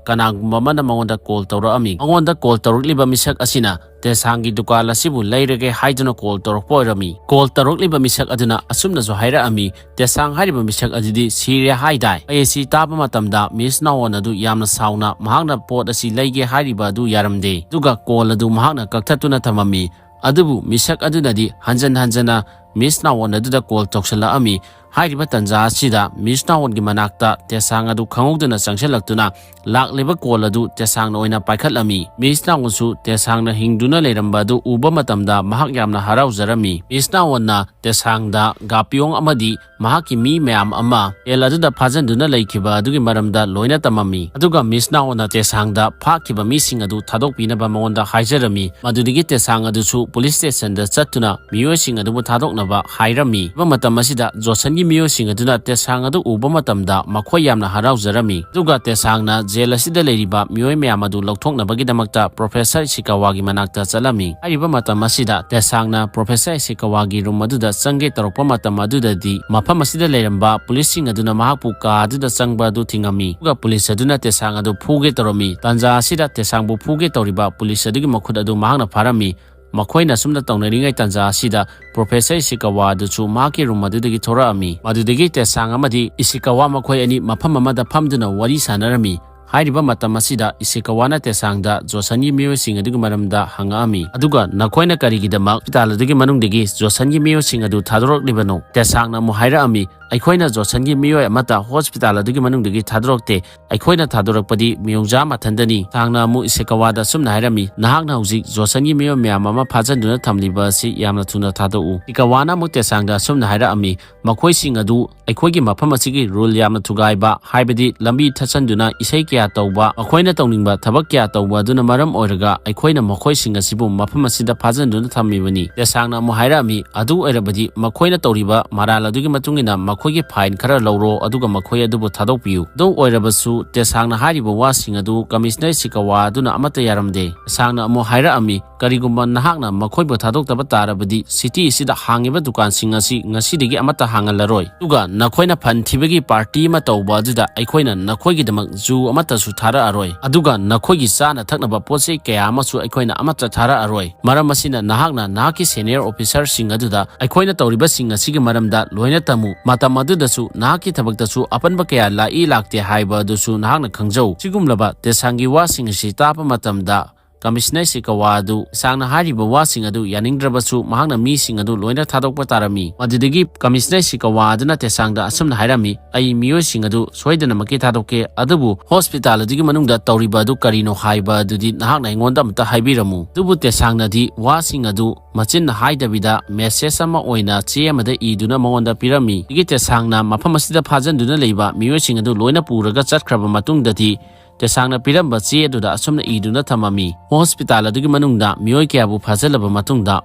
ꯀꯅꯥꯒꯨꯝꯕ ꯑꯃꯅ ꯃꯉꯣꯟꯗ ꯀꯣꯜ ꯇꯧꯔꯛꯑꯝꯃꯤ꯫ ꯃꯉꯣꯟꯗ ꯀꯣꯜ ꯇꯧꯔꯛꯂꯤꯕ ꯃꯤꯁꯛ ꯑꯁꯤꯅ ꯇꯦꯁꯥꯡꯒꯤ ꯗꯨꯀꯥꯟ ꯑꯁꯤꯕꯨ ꯂꯩꯔꯒꯦ ꯍꯥꯏꯗꯨꯅ ꯀꯣꯜ ꯇꯧꯔꯛꯄ ꯑꯣꯏꯔꯝꯃꯤ꯫ ꯀꯣꯜ ꯇꯧꯔꯛꯂꯤꯕ ꯃꯤꯁꯛ ꯑꯗꯨꯅ ꯑꯁꯨꯝꯅꯁꯨ ꯍꯥꯏꯔꯛꯑꯝꯃꯤ, "ꯇꯦꯁꯥꯡ ꯍꯥꯏꯔꯤꯕ ꯃꯤꯁꯛ ꯑꯗꯨꯗꯤ ꯁꯤꯔꯦ ꯍꯥꯏꯗꯥꯏ?" ꯋꯥꯍꯩ ꯑꯁꯤ ꯇꯥꯕ ꯃꯇꯝꯗ ꯃꯤꯁ ꯅꯥꯋꯣꯟ ꯑꯗꯨ ꯌꯥꯝꯅ ꯁꯥꯎꯅ ꯃꯍꯥꯛꯅ ꯄꯣꯠ ꯑꯁꯤ ꯂꯩꯒꯦ ꯍꯥꯏꯔꯤꯕ ꯑꯗꯨ ꯌꯥꯔꯝꯗꯦ꯫ ꯑꯗꯨꯒ ꯀꯣꯜ ꯑꯗꯨ ꯃꯍꯥꯛꯅ ꯀꯛꯊꯠꯇꯨꯅ ꯊꯝꯃꯝꯃꯤ꯫ ꯑꯗꯨꯕꯨ ꯃꯤꯁꯛ ꯑꯗꯨꯅꯗꯤ ꯍꯟꯖꯟ ꯍꯟꯖꯟꯅ ꯃꯤꯁ ꯅꯥꯋꯣꯟ ꯑꯗꯨꯗ ꯀꯣꯜ ꯇꯧꯁꯤꯜꯂꯛꯑꯝꯃꯤ꯫ ꯍꯥꯏꯔꯤꯕ ꯇꯥꯟꯖꯥ ꯑꯁꯤꯗ ꯃꯤꯁ ꯅꯥꯋꯣꯟꯒꯤ ꯃꯅꯥꯛꯇ ꯇꯦꯁꯥꯡ ꯑꯗꯨ ꯈꯪꯍꯧꯗꯅ ꯆꯪꯁꯤꯜꯂꯛꯇꯨꯅ ꯂꯥꯛꯂꯤꯕ ꯀꯣꯜ ꯑꯗꯨ ꯇꯦꯁꯥꯡꯅ ꯑꯣꯏꯅ ꯄꯥꯏꯈꯠꯂꯝꯃꯤ꯫ ꯃꯤꯁ ꯅꯥꯋꯣꯟꯁꯨ ꯇꯦꯁꯥꯡꯅ ꯍꯤꯡꯗꯨꯅ ꯂꯩꯔꯝꯕ ꯑꯗꯨ ꯎꯕ ꯃꯇꯝꯗ ꯃꯍꯥꯛ ꯌꯥꯝꯅ ꯍꯔꯥꯎꯖꯔꯝꯃꯤ꯫ ꯃꯤꯁ ꯅꯥꯋꯣꯟꯅ ꯇꯦꯁꯥꯡꯗ ꯒꯥꯄꯤꯌꯣꯡ ꯑꯃꯗꯤ ꯃꯍꯥꯛꯀꯤ ꯃꯤ ꯃꯌꯥꯝ ꯑꯃ ꯖꯦꯜ ꯑꯗꯨꯗ ꯐꯥꯖꯤꯟꯗꯨꯅ ꯂꯩꯈꯤꯕ ꯑꯗꯨꯒꯤ ꯃꯔꯝꯗ ꯂꯣꯏꯅ ꯇꯝꯃꯝꯃꯤ꯫ ꯑꯗꯨꯒ ꯃꯤꯁ ꯅꯥꯋꯣꯟꯅ ꯇꯦꯁꯥꯡꯗ ꯐꯥꯈꯤꯕ ꯃꯤꯁꯤꯡ ꯑꯗꯨ ꯊꯥꯗꯣꯛꯄꯤꯅꯕ ꯃꯉꯣꯟꯗ ꯍꯥꯏꯖꯔꯝꯃꯤ꯫ ꯃꯗꯨꯗꯒꯤ ꯇꯦꯁꯥꯡ ꯑꯗꯨꯁꯨ ꯄꯨꯂꯤꯁ ꯁ꯭ꯇꯦꯁꯟꯗ ꯆꯠꯇꯨꯅ ꯃꯤꯑꯣꯏꯁꯤꯡ ꯑꯗꯨꯕꯨ ꯊꯥꯗꯣꯛꯅꯕ ꯍꯥꯏꯔꯝꯃꯤ꯫ ꯍꯥꯏꯕ ꯃꯇꯝ ꯑꯁꯤꯗ ꯖꯣꯁꯟꯒꯤ ꯃꯤꯑꯣꯏꯁꯤꯡ ꯑꯗꯨꯅ ꯇꯦꯁꯥꯡ ꯑꯗꯨ ꯎꯕ ꯃꯇꯝꯗ ꯃꯈꯣꯏ ꯌꯥꯝꯅ ꯍꯔꯥꯎꯖꯔꯝꯃꯤ꯫ ꯑꯗꯨꯒ ꯇꯦꯁꯥꯡꯅ ꯖꯦꯜ ꯑꯁꯤꯗ ꯂꯩꯔꯤꯕ ꯃꯤꯑꯣꯏ ꯃꯌꯥꯝ ꯑꯗꯨ ꯂꯧꯊꯣꯛꯅꯕꯒꯤꯗꯃꯛꯇ ꯄ꯭ꯔꯣꯐꯦꯁꯔ ꯏꯁꯤꯀꯥꯋꯥꯒꯤ ꯃꯅꯥꯛꯇ ꯆꯠꯂꯝꯃꯤ꯫ ꯍꯥꯏꯔꯤꯕ ꯃꯇꯝ ꯑꯁꯤꯗ ꯇꯦꯁꯥꯡꯅ ꯄ꯭ꯔꯣꯐꯦꯁꯔ ꯏꯁꯤꯀꯥꯋꯥꯒꯤ ꯔꯨꯝ ꯑꯗꯨꯗ ꯆꯪꯒꯦ ꯇꯧꯔꯛꯄ ꯃꯇꯝ ꯑꯗꯨꯗꯗꯤ ꯃꯐꯝ ꯑꯁꯤꯗ ꯂꯩꯔꯝꯕ ꯄꯨꯂꯤꯁꯁꯤꯡ ꯑꯗꯨꯅ ꯃꯍꯥꯛꯄꯨ ꯀꯥ ꯑꯗꯨꯗ ꯆꯪꯕ ꯑꯗꯨ ꯊꯤꯡꯉꯝꯃꯤ꯫ ꯑꯗꯨꯒ ꯄꯨꯂꯤꯁ ꯑꯗꯨꯅ ꯇꯦꯁꯥꯡ ꯑꯗꯨ ꯐꯨꯒꯦ ꯇꯧꯔꯝꯃꯤ꯫ ꯇꯥꯟꯖꯥ ꯑꯁꯤꯗ ꯇꯦꯁꯥꯡꯕꯨ ꯐꯨꯒꯦ ꯇꯧꯔꯤꯕ ꯄꯨꯂꯤꯁ ꯑꯗꯨꯒꯤ ꯃꯈꯨꯠ ꯑꯗꯨ ꯃꯍꯥꯛꯅ ꯐꯥꯔꯝꯃꯤ꯫ ꯃꯈꯣꯏꯅ ꯑꯁꯨꯝꯅ ꯇꯧꯅꯔꯤꯉꯩ ꯇꯥꯟꯖꯥ ꯑꯁꯤꯗ ꯄ꯭ꯔꯣꯐꯦꯁꯔ ꯏꯁꯤꯀꯥꯋꯥ ꯑꯗꯨꯁꯨ ꯃꯍꯥꯛꯀꯤ ꯔꯨꯝ ꯑꯗꯨꯗꯒꯤ ꯊꯣꯔꯛꯑꯝꯃꯤ꯫ ꯃꯗꯨꯗꯒꯤ ꯇꯦꯁꯥꯡ ꯑꯃꯗꯤ ꯏꯁꯤꯀꯥꯋꯥ ꯃꯈꯣꯏ ꯑꯅꯤ ꯃꯐꯝ ꯑꯃꯗ ꯐꯝꯗꯨꯅ ꯋꯥꯔꯤ ꯁꯥꯟꯅꯔꯝꯃꯤ꯫ ꯍꯥꯏꯔꯤꯕ ꯃꯇꯝ ꯑꯁꯤꯗ ꯏꯁꯤꯀꯥꯋꯥꯅ ꯇꯦꯁꯥꯡꯗ ꯖꯣꯁꯟꯒꯤ ꯃꯤꯑꯣꯏꯁꯤꯡ ꯑꯗꯨꯒꯤ ꯃꯔꯝꯗ ꯍꯪꯉꯛꯑꯝꯃꯤ, ꯑꯗꯨꯒ ꯅꯈꯣꯏꯅ ꯀꯔꯤꯒꯤꯗꯃꯛ ꯍꯣꯁꯄꯤꯇꯥꯜ ꯑꯗꯨꯒꯤ ꯃꯅꯨꯡꯗꯒꯤ ꯖꯣꯁꯟꯒꯤ ꯃꯤꯑꯣꯏꯁꯤꯡ ꯑꯗꯨ ꯊꯥꯗꯣꯔꯛꯂꯤꯕꯅꯣ? ꯇꯦꯁꯥꯡꯅ ꯑꯃꯨꯛ ꯍꯥꯏꯔꯛꯑꯝꯃꯤ, ꯑꯩꯈꯣꯏꯅ ꯖꯣꯁꯟꯒꯤ ꯃꯤꯑꯣꯏ ꯑꯃꯠꯇ ꯍꯣꯁꯄꯤꯇꯥꯜ ꯑꯗꯨꯒꯤ ꯃꯅꯨꯡꯗꯒꯤ ꯊꯥꯗꯣꯔꯛꯇꯦ꯫ ꯑꯩꯈꯣꯏꯅ ꯊꯥꯗꯣꯔꯛꯄꯗꯤ ꯃꯤꯌꯣꯡꯖꯥ ꯃꯊꯟꯗꯅꯤ꯫ ꯇꯦꯁꯥꯡꯅ ꯑꯃꯨꯛ ꯏꯁꯤꯀꯥꯋꯥꯗ ꯑꯁꯨꯝꯅ ꯍꯥꯏꯔꯝꯃꯤ, ꯅꯍꯥꯛꯅ ꯍꯧꯖꯤꯛ ꯖꯣꯁꯟꯒꯤ ꯃꯤꯑꯣꯏ ꯃꯌꯥꯝ ꯑꯃ ꯐꯥꯖꯤꯟꯗꯨꯅ ꯊꯝꯂꯤꯕ ꯑꯁꯤ ꯌꯥꯝꯅ ꯊꯨꯅ ꯊꯥꯗꯣꯛꯎ꯫ ꯏꯁꯤꯀꯥꯋꯥꯅ ꯑꯃꯨꯛ ꯇꯦꯁꯥꯡꯗ ꯑꯁꯨꯝꯅ ꯍꯥꯏꯔꯛꯑꯝꯃꯤ, ꯃꯈꯣꯏꯁꯤꯡ ꯑꯗꯨ ꯑꯩꯈꯣꯏꯒꯤ ꯃꯐꯝ ꯑꯁꯤꯒꯤ ꯔꯨꯜ ꯌꯥꯝꯅ ꯊꯨꯒꯥꯏꯕ, ꯍꯥꯏꯕꯗꯤ ꯂꯝꯕꯤ ꯊꯠꯆꯟꯗꯨꯅ ꯏꯁꯩ ꯀꯌꯥ ꯇꯧꯕ, ꯃꯈꯣꯏꯅ ꯇꯧꯅꯤꯡꯕ ꯊꯕꯛ ꯀꯌꯥ ꯇꯧꯕ ꯑꯗꯨꯅ ꯃꯔꯝ ꯑꯣꯏꯔꯒ ꯑꯩꯈꯣꯏꯅ ꯃꯈꯣꯏꯁꯤꯡ ꯑꯁꯤꯕꯨ ꯃꯐꯝ ꯑꯁꯤꯗ ꯐꯥꯖꯤꯟꯗꯨꯅ ꯊꯝꯃꯤꯕꯅꯤ꯫ ꯇꯦꯁꯥꯡꯅ ꯑꯃꯨꯛ ꯍꯥꯏꯔꯛꯑꯝꯃꯤ, ꯑꯗꯨ ꯑꯣꯏꯔꯕꯗꯤ ꯃꯈꯣꯏꯅ ꯇꯧꯔꯤꯕ ꯃꯔꯥꯜ ꯑꯗꯨꯒꯤ ꯃꯇꯨꯡ ꯏꯟꯅ ꯃꯈꯣꯏꯒꯤ ꯐꯥꯏꯟ ꯈꯔ ꯂꯧꯔꯣ, ꯑꯗꯨꯒ ꯃꯈꯣꯏ ꯑꯗꯨꯕꯨ ꯊꯥꯗꯣꯛꯄꯤꯌꯨ꯫ ꯑꯗꯨ ꯑꯣꯏꯔꯕꯁꯨ ꯇꯦꯁꯥꯡꯅ ꯍꯥꯏꯔꯤꯕ ꯋꯥꯁꯤꯡ ꯑꯗꯨ ꯀꯃꯤꯁꯅꯔ ꯏꯁꯤꯀꯥꯋꯥ ꯑꯗꯨꯅ ꯑꯃꯠꯇ ꯌꯥꯔꯝꯗꯦ꯫ ꯇꯦꯁꯥꯡꯅ ꯑꯃꯨꯛ ꯍꯥꯏꯔꯛꯑꯝꯃꯤ, ꯀꯔꯤꯒꯨꯝꯕ ꯅꯍꯥꯛꯅ ꯃꯈꯣꯏꯕꯨ ꯊꯥꯗꯣꯛꯇꯕ ꯇꯥꯔꯕꯗꯤ, ꯁꯤꯇꯤ ꯑꯁꯤꯗ ꯍꯥꯡꯉꯤꯕ ꯗꯨꯀꯥꯟꯁꯤꯡ ꯑꯁꯤ ꯉꯁꯤꯗꯒꯤ ꯑꯃꯠꯇ ꯍꯥꯡꯍꯜꯂꯔꯣꯏ꯫ ꯑꯗꯨꯒ ꯅꯈꯣꯏꯅ ꯐꯟ ꯊꯤꯕꯒꯤ ꯄꯥꯔꯇꯤ ꯑꯃ ꯇꯧꯕ ꯑꯗꯨꯗ ꯑꯩꯈꯣꯏꯅ ꯅꯈꯣꯏꯒꯤꯗꯃꯛ ꯖꯨ ꯑꯃꯠꯇꯁꯨ ꯊꯥꯔꯛꯑꯔꯣꯏ꯫ ꯑꯗꯨꯒ ꯅꯈꯣꯏꯒꯤ ꯆꯥꯅ ꯊꯛꯅꯕ ꯄꯣꯠ ꯆꯩ ꯀꯌꯥ ꯑꯃꯁꯨ ꯑꯩꯈꯣꯏꯅ ꯑꯃꯠꯇ ꯊꯥꯔꯛꯑꯔꯣꯏ꯫ ꯃꯔꯝ ꯑꯁꯤꯅ ꯅꯍꯥꯛꯅ ꯅꯍꯥꯛꯀꯤ ꯁꯦꯅꯤꯌꯔ ꯑꯣꯐꯤꯁꯔꯁꯤꯡ ꯑꯗꯨꯗ ꯑꯩꯈꯣꯏꯅ ꯇꯧꯔꯤꯕꯁꯤꯡ ꯑꯁꯤꯒꯤ ꯃꯔꯝꯗ ꯂꯣꯏꯅ ꯇꯝꯃꯨ꯫ ꯃꯇꯝ ꯑꯗꯨꯗꯁꯨ ꯅꯍꯥꯛꯀꯤ ꯊꯕꯛꯇꯁꯨ ꯑꯄꯟꯕ ꯀꯌꯥ ꯂꯥꯛꯏ ꯂꯥꯛꯇꯦ ꯍꯥꯏꯕ ꯑꯗꯨꯁꯨ ꯅꯍꯥꯛꯅ ꯈꯪꯖꯧ꯫ ꯁꯤꯒꯨꯝꯂꯕ ꯇꯦꯁꯥꯡꯒꯤ ꯋꯥꯁꯤꯡ ꯑꯁꯤ ꯇꯥꯕ ꯃꯇꯝꯗ ꯀꯃꯤꯁꯅꯔ ꯏꯁꯤꯀꯥꯋꯥ ꯑꯗꯨ ꯇꯦꯁꯥꯡꯅ ꯍꯥꯏꯔꯤꯕ ꯋꯥꯁꯤꯡ ꯑꯗꯨ ꯌꯥꯅꯤꯡꯗ꯭ꯔꯕꯁꯨ ꯃꯍꯥꯛꯅ ꯃꯤꯁꯤꯡ ꯑꯗꯨ ꯂꯣꯏꯅ ꯊꯥꯗꯣꯛꯄ ꯇꯥꯔꯝꯃꯤ꯫ ꯃꯗꯨꯗꯒꯤ ꯀꯃꯤꯁꯅꯔ ꯏꯁꯤꯀꯥꯋꯥ ꯑꯗꯨꯅ ꯇꯦꯁꯥꯡꯗ ꯑꯁꯨꯝꯅ ꯍꯥꯏꯔꯝꯃꯤ, ꯑꯩ ꯃꯤꯑꯣꯏꯁꯤꯡ ꯑꯗꯨ ꯁꯣꯏꯗꯅꯃꯛꯀꯤ ꯊꯥꯗꯣꯛꯀꯦ, ꯑꯗꯨꯕꯨ ꯍꯣꯁꯄꯤꯇꯥꯜ ꯑꯗꯨꯒꯤ ꯃꯅꯨꯡꯗ ꯇꯧꯔꯤꯕ ꯑꯗꯨ ꯀꯔꯤꯅꯣ ꯍꯥꯏꯕ ꯑꯗꯨꯗꯤ ꯅꯍꯥꯛꯅ ꯑꯩꯉꯣꯟꯗ ꯑꯃꯇ ꯍꯥꯏꯕꯤꯔꯝꯃꯨ꯫ ꯑꯗꯨꯕꯨ ꯇꯦꯁꯥꯡꯅꯗꯤ ꯋꯥꯁꯤꯡ ꯑꯗꯨ ꯃꯆꯤꯟꯅ ꯍꯥꯏꯗꯕꯤꯗ ꯃꯦꯁꯦꯖ ꯑꯃ ꯑꯣꯏꯅ ꯆꯦ ꯑꯃꯗ ꯏꯗꯨꯅ ꯃꯉꯣꯟꯗ ꯄꯤꯔꯝꯃꯤ꯫ ꯑꯗꯒꯤ ꯇꯦꯁꯥꯡꯅ ꯃꯐꯝ ꯑꯁꯤꯗ ꯐꯥꯖꯤꯟꯗꯨꯅ ꯂꯩꯕ ꯃꯤꯑꯣꯏꯁꯤꯡ ꯑꯗꯨ ꯂꯣꯏꯅ ꯄꯨꯔꯒ ꯆꯠꯈ꯭ꯔꯕ ꯃꯇꯨꯡꯗꯗꯤ ꯇꯦꯁꯥꯡꯅ ꯄꯤꯔꯝꯕ ꯆꯦ ꯑꯗꯨꯗ ꯑꯁꯨꯝꯅ ꯏꯗꯨꯅ ꯊꯝꯃꯝꯃꯤ, ꯍꯣꯁꯄꯤꯇꯥꯜ ꯑꯗꯨꯒꯤ ꯃꯅꯨꯡꯗ ꯃꯤꯑꯣꯏ ꯀꯌꯥꯕꯨ ꯐꯥꯖꯤꯜꯂꯕ ꯃꯇꯨꯡꯗ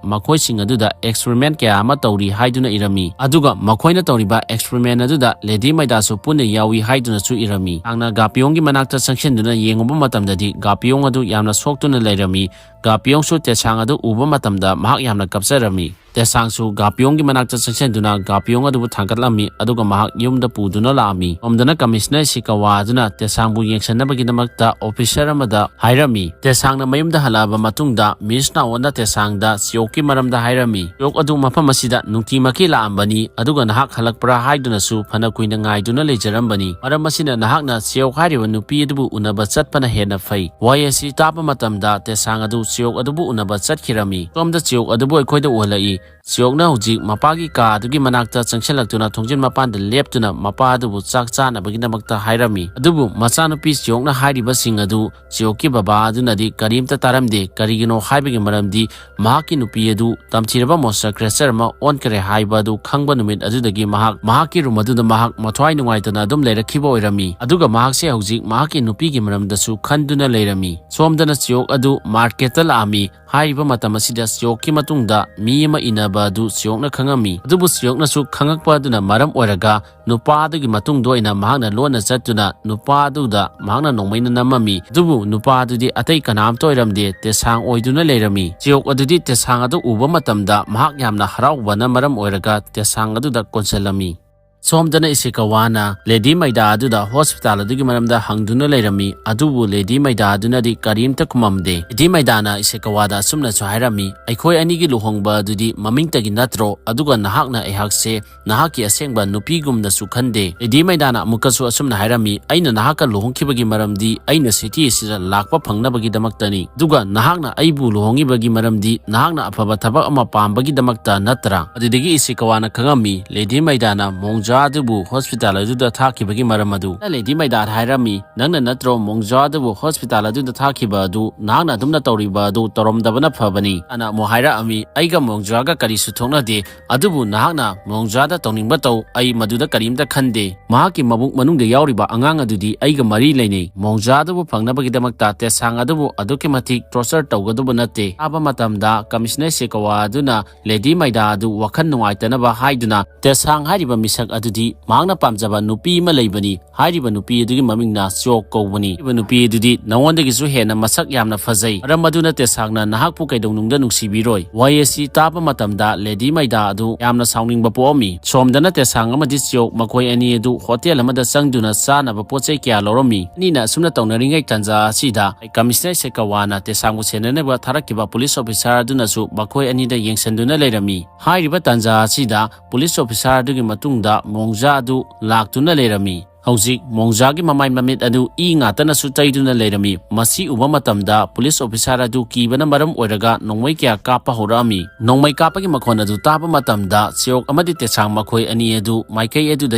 ꯃꯈꯣꯏꯁꯤꯡ ꯑꯗꯨꯗ ꯑꯦꯛꯁꯄꯦꯔꯤꯃꯦꯟ ꯀꯌꯥ ꯑꯃ ꯇꯧꯔꯤ ꯍꯥꯏꯗꯨꯅ ꯏꯔꯝꯃꯤ꯫ ꯑꯗꯨꯒ ꯃꯈꯣꯏꯅ ꯇꯧꯔꯤꯕ ꯑꯦꯛꯁꯄꯦꯔꯤꯃꯦꯟ ꯑꯗꯨꯗ ꯂꯦꯗꯤ ꯃꯥꯏꯗꯥꯁꯨ ꯄꯨꯟꯅ ꯌꯥꯎꯏ ꯍꯥꯏꯗꯨꯅꯁꯨ ꯏꯔꯝꯃꯤ꯫ ꯇꯦꯁꯥꯡꯅ ꯒꯥꯄꯤꯌꯣꯡꯒꯤ ꯃꯅꯥꯛꯇ ꯆꯪꯁꯤꯟꯗꯨꯅ ꯌꯦꯡꯉꯨꯕ ꯃꯇꯝꯗꯗꯤ ꯒꯥꯄꯤꯌꯣꯡ ꯑꯗꯨ ꯌꯥꯝꯅ ꯁꯣꯛꯇꯨꯅ ꯂꯩꯔꯝꯃꯤ꯫ ꯒꯥꯄꯤꯌꯣꯡꯁꯨ ꯇꯦꯁꯥꯡ ꯑꯗꯨ ꯎꯕ ꯃꯇꯝꯗ ꯃꯍꯥꯛ ꯌꯥꯝꯅ ꯀꯞꯆꯔꯝꯃꯤ꯫ ꯇꯦꯁꯥꯡꯁꯨ ꯒꯥꯄꯤꯌꯣꯡꯒꯤ ꯃꯅꯥꯛꯇ ꯆꯪꯁꯤꯟꯗꯨꯅ ꯒꯥꯄꯤꯌꯣꯡ ꯑꯗꯨꯕꯨ ꯊꯥꯡꯒꯠꯂꯝꯃꯤ, ꯑꯗꯨꯒ ꯃꯍꯥꯛ ꯌꯨꯝꯗ ꯄꯨꯗꯨꯅ ꯂꯥꯛꯑꯝꯃꯤ꯫ ꯁꯣꯝꯗꯅ ꯀꯃꯤꯁꯅꯔ ꯁꯤꯀꯋꯥ ꯑꯗꯨꯅ ꯇꯦꯁꯥꯡꯕꯨ ꯌꯦꯡꯁꯤꯟꯅꯕꯒꯤꯗꯃꯛꯇ ꯑꯣꯐꯤꯁꯔ ꯑꯃꯗ ꯍꯥꯏꯔꯝꯃꯤ꯫ ꯇꯦꯁꯥꯡꯅ ꯃꯌꯨꯝꯗ ꯍꯜꯂꯛꯑꯕ ꯃꯇꯨꯡꯗ ꯃꯤꯁ ꯅꯥꯋꯣꯟꯅ ꯇꯦꯁꯥꯡꯗ ꯆꯤꯌꯣꯛꯀꯤ ꯃꯔꯝꯗ ꯍꯥꯏꯔꯝꯃꯤ꯫ ꯆꯤꯌꯣꯛ ꯑꯗꯨ ꯃꯐꯝ ꯑꯁꯤꯗ ꯅꯨꯡꯇꯤꯃꯛꯀꯤ ꯂꯥꯛꯑꯝꯕꯅꯤ, ꯑꯗꯨꯒ ꯅꯍꯥꯛ ꯍꯜꯂꯛꯄ꯭ꯔꯥ ꯍꯥꯏꯗꯨꯅꯁꯨ ꯐꯅ ꯀꯨꯏꯅ ꯉꯥꯏꯗꯨꯅ ꯂꯩꯖꯔꯝꯕꯅꯤ꯫ ꯃꯔꯝ ꯑꯁꯤꯅ ꯅꯍꯥꯛꯅ ꯆꯤꯌꯣꯛ ꯍꯥꯏꯔꯤꯕ ꯅꯨꯄꯤ ꯑꯗꯨꯕꯨ ꯎꯅꯕ ꯆꯠꯄꯅ ꯍꯦꯟꯅ ꯐꯩ꯫ ꯋꯥꯍꯩ ꯑꯁꯤ ꯇꯥꯕ ꯃꯇꯝꯗ ꯇꯦꯁꯥꯡ ꯑꯗꯨ ꯆꯤꯌꯣꯛ ꯑꯗꯨꯕꯨ ꯎꯅꯕ ꯆꯠꯈꯤꯔꯝꯃꯤ꯫ ꯁꯣꯝꯗ ꯆꯤꯌꯣꯛ ꯑꯗꯨꯕꯨ ꯑꯩꯈꯣꯏꯗ ꯎꯍꯜꯂꯛꯏ꯫ ꯆꯤꯌꯣꯛꯅ ꯍꯧꯖꯤꯛ ꯃꯄꯥꯒꯤ ꯀꯥ ꯑꯗꯨꯒꯤ ꯃꯅꯥꯛꯇ ꯆꯪꯁꯤꯜꯂꯛꯇꯨꯅ ꯊꯣꯡꯖꯤꯟ ꯃꯄꯥꯟꯗ ꯂꯦꯞꯇꯨꯅ ꯃꯄꯥ ꯑꯗꯨꯕꯨ ꯆꯥꯛ ꯆꯥꯅꯕꯒꯤꯗꯃꯛꯇ ꯍꯥꯏꯔꯝꯃꯤ꯫ ꯑꯗꯨꯕꯨ ꯃꯆꯥꯅꯨꯄꯤ ꯆꯤꯌꯣꯛꯅ ꯍꯥꯏꯔꯤꯕꯁꯤꯡ ꯑꯗꯨ ꯆꯤꯌꯣꯛꯀꯤ ꯕꯕꯥ ꯑꯗꯨꯅꯗꯤ ꯀꯔꯤꯝꯇ ꯇꯥꯔꯝꯗꯦ꯫ ꯀꯔꯤꯒꯤꯅꯣ ꯍꯥꯏꯕꯒꯤ ꯃꯔꯝꯗꯤ ꯃꯍꯥꯛꯀꯤ ꯅꯨꯄꯤ ꯑꯗꯨ ꯇꯝꯊꯤꯔꯕ ꯃꯣꯟꯁꯇꯔ ꯀ꯭ꯔꯦꯆꯔ ꯑꯃ ꯑꯣꯟꯈ꯭ꯔꯦ ꯍꯥꯏꯕ ꯑꯗꯨ ꯈꯪꯕ ꯅꯨꯃꯤꯠ ꯑꯗꯨꯗꯒꯤ ꯃꯍꯥꯛ ꯃꯍꯥꯛꯀꯤ ꯔꯨꯝ ꯑꯗꯨꯗ ꯃꯍꯥꯛ ꯃꯊ꯭ꯋꯥꯏ ꯅꯨꯡꯉꯥꯏꯇꯅ ꯑꯗꯨꯝ ꯂꯩꯔꯛꯈꯤꯕ ꯑꯣꯏꯔꯝꯃꯤ꯫ ꯑꯗꯨꯒ ꯃꯍꯥꯛꯁꯦ ꯍꯧꯖꯤꯛ ꯃꯍꯥꯛꯀꯤ ꯅꯨꯄꯤꯒꯤ ꯃꯔꯝꯗꯁꯨ ꯈꯟꯗꯨꯅ ꯂꯩꯔꯝꯃꯤ꯫ ꯁꯣꯝꯗꯅ ꯆꯤꯌꯣꯛ ꯑꯗꯨ ꯃꯥꯔꯀꯦꯠꯇ ꯂꯥꯛꯑꯝꯃꯤ꯫ ꯍꯥꯏꯔꯤꯕ ꯃꯇꯝ ꯑꯁꯤꯗ ꯆꯤꯌꯣꯛꯀꯤ ꯃꯇꯨꯡꯗ ꯃꯤ ꯑꯃ ꯏꯟꯅꯕ ꯑꯗꯨ ꯆꯤꯌꯣꯛꯅ ꯈꯪꯉꯝꯃꯤ꯫ ꯑꯗꯨꯕꯨ ꯆꯤꯌꯣꯛꯅꯁꯨ ꯈꯪꯉꯛꯄ ꯑꯗꯨꯅ ꯃꯔꯝ ꯑꯣꯏꯔꯒ ꯅꯨꯄꯥ ꯑꯗꯨꯒꯤ ꯃꯇꯨꯡꯗ ꯑꯣꯏꯅ ꯃꯍꯥꯛꯅ ꯂꯣꯟꯅ ꯆꯠꯇꯨꯅ ꯅꯨꯄꯥ ꯑꯗꯨꯗ ꯃꯍꯥꯛꯅ ꯅꯣꯡꯃꯩꯅ ꯅꯝꯃꯝꯃꯤ꯫ ꯑꯗꯨꯕꯨ ꯅꯨꯄꯥ ꯑꯗꯨꯗꯤ ꯑꯇꯩ ꯀꯅꯥꯝꯇ ꯑꯣꯏꯔꯝꯗꯦ, ꯇꯦꯁꯥꯡ ꯑꯣꯏꯗꯨꯅ ꯂꯩꯔꯝꯃꯤ꯫ ꯆꯤꯌꯣꯛ ꯑꯗꯨꯗꯤ ꯇꯦꯁꯥꯡ ꯑꯗꯨ ꯎꯕ ꯃꯇꯝꯗ ꯃꯍꯥꯛ ꯌꯥꯝꯅ ꯍꯔꯥꯎꯕꯅ ꯃꯔꯝ ꯑꯣꯏꯔꯒ ꯇꯦꯁꯥꯡ ꯑꯗꯨꯗ ꯀꯣꯟꯁꯤꯜꯂꯝꯃꯤ꯫ ꯁꯣꯝꯗꯅ ꯏꯁꯤꯀꯋꯥꯅ ꯂꯦꯗꯤ ꯃꯩꯗꯥ ꯑꯗꯨꯗ ꯍꯣꯁꯄꯤꯇꯥꯜ ꯑꯗꯨꯒꯤ ꯃꯔꯝꯗ ꯍꯪꯗꯨꯅ ꯂꯩꯔꯝꯃꯤ, ꯑꯗꯨꯕꯨ ꯂꯦꯗꯤ ꯃꯩꯗꯥ ꯑꯗꯨꯅꯗꯤ ꯀꯔꯤꯝꯇ ꯈꯨꯝꯃꯝꯗꯦ꯫ ꯂꯦꯗꯤ ꯃꯩꯗꯥꯅ ꯏꯁꯤꯀꯋꯥꯗ ꯑꯁꯨꯝꯅꯁꯨ ꯍꯥꯏꯔꯝꯃꯤ, "ꯑꯩꯈꯣꯏ ꯑꯅꯤꯒꯤ ꯂꯨꯍꯣꯡꯕ ꯑꯗꯨꯗꯤ ꯃꯃꯤꯡꯇꯒꯤ ꯅꯠꯇ꯭ꯔꯣ? ꯑꯗꯨꯒ ꯅꯍꯥꯛꯅ ꯑꯩꯍꯥꯛꯁꯦ ꯅꯍꯥꯛꯀꯤ ꯑꯁꯦꯡꯕ ꯅꯨꯄꯤꯒꯨꯝꯅꯁꯨ ꯈꯟꯗꯦ꯫" ꯂꯦꯗꯤ ꯃꯩꯗꯥꯅ ꯑꯃꯨꯛꯀꯁꯨ ꯑꯁꯨꯝꯅ ꯍꯥꯏꯔꯝꯃꯤ, "ꯑꯩꯅ ꯅꯍꯥꯛꯀ ꯂꯨꯍꯣꯡꯈꯤꯕꯒꯤ ꯃꯔꯝꯗꯤ ꯑꯩꯅ ꯁꯤꯇꯤ ꯑꯁꯤꯗ ꯂꯥꯛꯄ ꯐꯪꯅꯕꯒꯤꯗꯃꯛꯇꯅꯤ꯫ ꯑꯗꯨꯒ ꯅꯍꯥꯛꯅ ꯑꯩꯕꯨ ꯂꯨꯍꯣꯡꯉꯤꯕꯒꯤ ꯃꯔꯝꯗꯤ ꯅꯍꯥꯛꯅ ꯑꯐꯕ ꯊꯕꯛ ꯑꯃ ꯄꯥꯝꯕꯒꯤꯗꯃꯛꯇ ꯅꯠꯇ꯭ꯔꯥ?" ꯑꯗꯨꯗꯒꯤ ꯏꯁꯤꯀꯋꯥꯅ ꯈꯪꯉꯝꯃꯤ, ꯂꯦꯗꯤ ꯃꯩꯗꯥꯅ ꯃꯣꯡꯖꯥ ꯑꯗꯨꯕꯨ ꯍꯣꯁꯄꯤꯇꯥꯜ ꯑꯗꯨꯗ ꯊꯥꯈꯤꯕꯒꯤ ꯃꯔꯝ ꯑꯗꯨ꯫ ꯂꯦꯗꯤ ꯃꯩꯗꯥꯅ ꯍꯥꯏꯔꯝꯃꯤ, "ꯅꯪꯅ ꯅꯠꯇ꯭ꯔꯣ ꯃꯣꯡꯖꯥ ꯑꯗꯨꯕꯨ ꯍꯣꯁꯄꯤꯇꯥꯜ ꯑꯗꯨꯗ ꯊꯥꯈꯤꯕ ꯑꯗꯨ? ꯅꯍꯥꯛꯅ ꯑꯗꯨꯝꯅ ꯇꯧꯔꯤꯕ ꯑꯗꯨ ꯇꯧꯔꯝꯗꯕꯅ ꯐꯕꯅꯤ꯫" ꯑꯅ ꯑꯃꯨꯛ ꯍꯥꯏꯔꯛꯑꯝꯃꯤ, "ꯑꯩꯒ ꯃꯣꯡꯖꯥꯒ ꯀꯔꯤꯁꯨ ꯊꯣꯛꯅꯗꯦ꯫ ꯑꯗꯨꯕꯨ ꯅꯍꯥꯛꯅ ꯃꯣꯡꯖꯥꯗ ꯇꯧꯅꯤꯡꯕ ꯇꯧ, ꯑꯩ ꯃꯗꯨꯗ ꯀꯔꯤꯝꯇ ꯈꯟꯗꯦ꯫ ꯃꯍꯥꯛꯀꯤ ꯃꯕꯨꯛ ꯃꯅꯨꯡꯗ ꯌꯥꯎꯔꯤꯕ ꯑꯉꯥꯡ ꯑꯗꯨꯗꯤ ꯑꯩꯒ ꯃꯔꯤ ꯂꯩꯅꯩ꯫" ꯃꯣꯡꯖꯥ ꯑꯗꯨꯕꯨ ꯐꯪꯅꯕꯒꯤꯗꯃꯛꯇ ꯇꯦꯁꯥꯡ ꯑꯗꯨꯕꯨ ꯑꯗꯨꯛꯀꯤ ꯃꯇꯤꯛ ꯇꯣꯔꯆꯔ ꯇꯧꯒꯗꯧꯕ ꯅꯠꯇꯦ꯫ ꯇꯥꯕ ꯃꯇꯝꯗ ꯀꯃꯤꯁꯅꯔ ꯁꯤꯀꯋꯥ ꯑꯗꯨꯅ ꯂꯦꯗꯤ ꯃꯩꯗꯥ ꯑꯗꯨ ꯋꯥꯈꯜ ꯅꯨꯡꯉꯥꯏꯇꯅꯕ ꯍꯥꯏꯗꯨꯅ ꯇꯦꯁꯥꯡ ꯍꯥꯏꯔꯤꯕ ꯃꯤꯁꯛ ꯑꯗꯨꯗꯤ ꯃꯍꯥꯛꯅ ꯄꯥꯝꯖꯕ ꯅꯨꯄꯤ ꯑꯃ ꯂꯩꯕꯅꯤ꯫ ꯍꯥꯏꯔꯤꯕ ꯅꯨꯄꯤ ꯑꯗꯨꯒꯤ ꯃꯃꯤꯡꯅ ꯆꯤꯌꯣꯛ ꯀꯧꯕꯅꯤ꯫ ꯍꯥꯏꯔꯤꯕ ꯅꯨꯄꯤ ꯑꯗꯨꯗꯤ ꯅꯉꯣꯟꯗꯒꯤꯁꯨ ꯍꯦꯟꯅ ꯃꯁꯛ ꯌꯥꯝꯅ ꯐꯖꯩ, ꯃꯔꯝ ꯑꯗꯨꯅ ꯇꯦꯁꯥꯡꯅ ꯅꯍꯥꯛꯄꯨ ꯀꯩꯗꯧꯅꯨꯡꯗ ꯅꯨꯡꯁꯤꯕꯤꯔꯣꯏ꯫ ꯋꯥꯍꯩ ꯑꯁꯤ ꯇꯥꯕ ꯃꯇꯝꯗ ꯂꯦꯗꯤ ꯃꯩꯗꯥ ꯑꯗꯨ ꯌꯥꯝꯅ ꯁꯥꯎꯅꯤꯡꯕ ꯄꯣꯛꯑꯝꯃꯤ꯫ ꯁꯣꯝꯗꯅ ꯇꯦꯁꯥꯡ ꯑꯃꯗꯤ ꯆꯤꯌꯣꯛ ꯃꯈꯣꯏ ꯑꯅꯤ ꯑꯗꯨ ꯍꯣꯇꯦꯜ ꯑꯃꯗ ꯆꯪꯗꯨꯅ ꯆꯥꯅꯕ ꯄꯣꯠ ꯆꯩ ꯀꯌꯥ ꯂꯧꯔꯝꯃꯤ꯫ ꯑꯅꯤꯅ ꯑꯁꯨꯝꯅ ꯇꯧꯅꯔꯤꯉꯩ ꯇꯥꯟꯖꯥ ꯑꯁꯤꯗ ꯀꯃꯤꯁꯅꯔ ꯁꯦꯀꯋꯥꯅ ꯇꯦꯁꯥꯡꯕꯨ ꯁꯦꯟꯅꯅꯕ ꯊꯥꯔꯛꯈꯤꯕ ꯄꯨꯂꯤꯁ ꯑꯣꯐꯤꯁꯥꯔ ꯑꯗꯨꯅꯁꯨ ꯃꯈꯣꯏ ꯑꯅꯤꯗ ꯌꯦꯡꯁꯤꯟꯗꯨꯅ ꯂꯩꯔꯝꯃꯤ꯫ ꯍꯥꯏꯔꯤꯕ ꯇꯥꯟꯖꯥ ꯑꯁꯤꯗ ꯄꯨꯂꯤꯁ ꯑꯣꯐꯤꯁꯥꯔ ꯑꯗꯨꯒꯤ ꯃꯇꯨꯡꯗ ꯃꯣꯡꯖꯥ ꯑꯗꯨ ꯂꯥꯛꯇꯨꯅ ꯂꯩꯔꯝꯃꯤ꯫ ꯍꯧꯖꯤꯛ ꯃꯣꯡꯖꯥꯒꯤ ꯃꯃꯥꯏ ꯃꯃꯤꯠ ꯑꯗꯨ ꯏ ꯉꯥꯛꯇꯅꯁꯨ ꯇꯩꯗꯨꯅ ꯂꯩꯔꯝꯃꯤ꯫ ꯃꯁꯤ ꯎꯕ ꯃꯇꯝꯗ ꯄꯨꯂꯤꯁ ꯑꯣꯐꯤꯁꯥꯔ ꯑꯗꯨ ꯀꯤꯕꯅ ꯃꯔꯝ ꯑꯣꯏꯔꯒ ꯅꯣꯡꯃꯩ ꯀꯌꯥ ꯀꯥꯞꯄ ꯍꯧꯔꯛꯑꯝꯃꯤ꯫ ꯅꯣꯡꯃꯩ ꯀꯥꯞꯄꯒꯤ ꯃꯈꯣꯟ ꯑꯗꯨ ꯇꯥꯕ ꯃꯇꯝꯗ ꯆꯤꯌꯣꯛ ꯑꯃꯗꯤ ꯇꯦꯁꯥꯡ ꯃꯈꯣꯏ ꯑꯅꯤ ꯑꯗꯨ ꯃꯥꯏꯀꯩ ꯑꯗꯨꯗ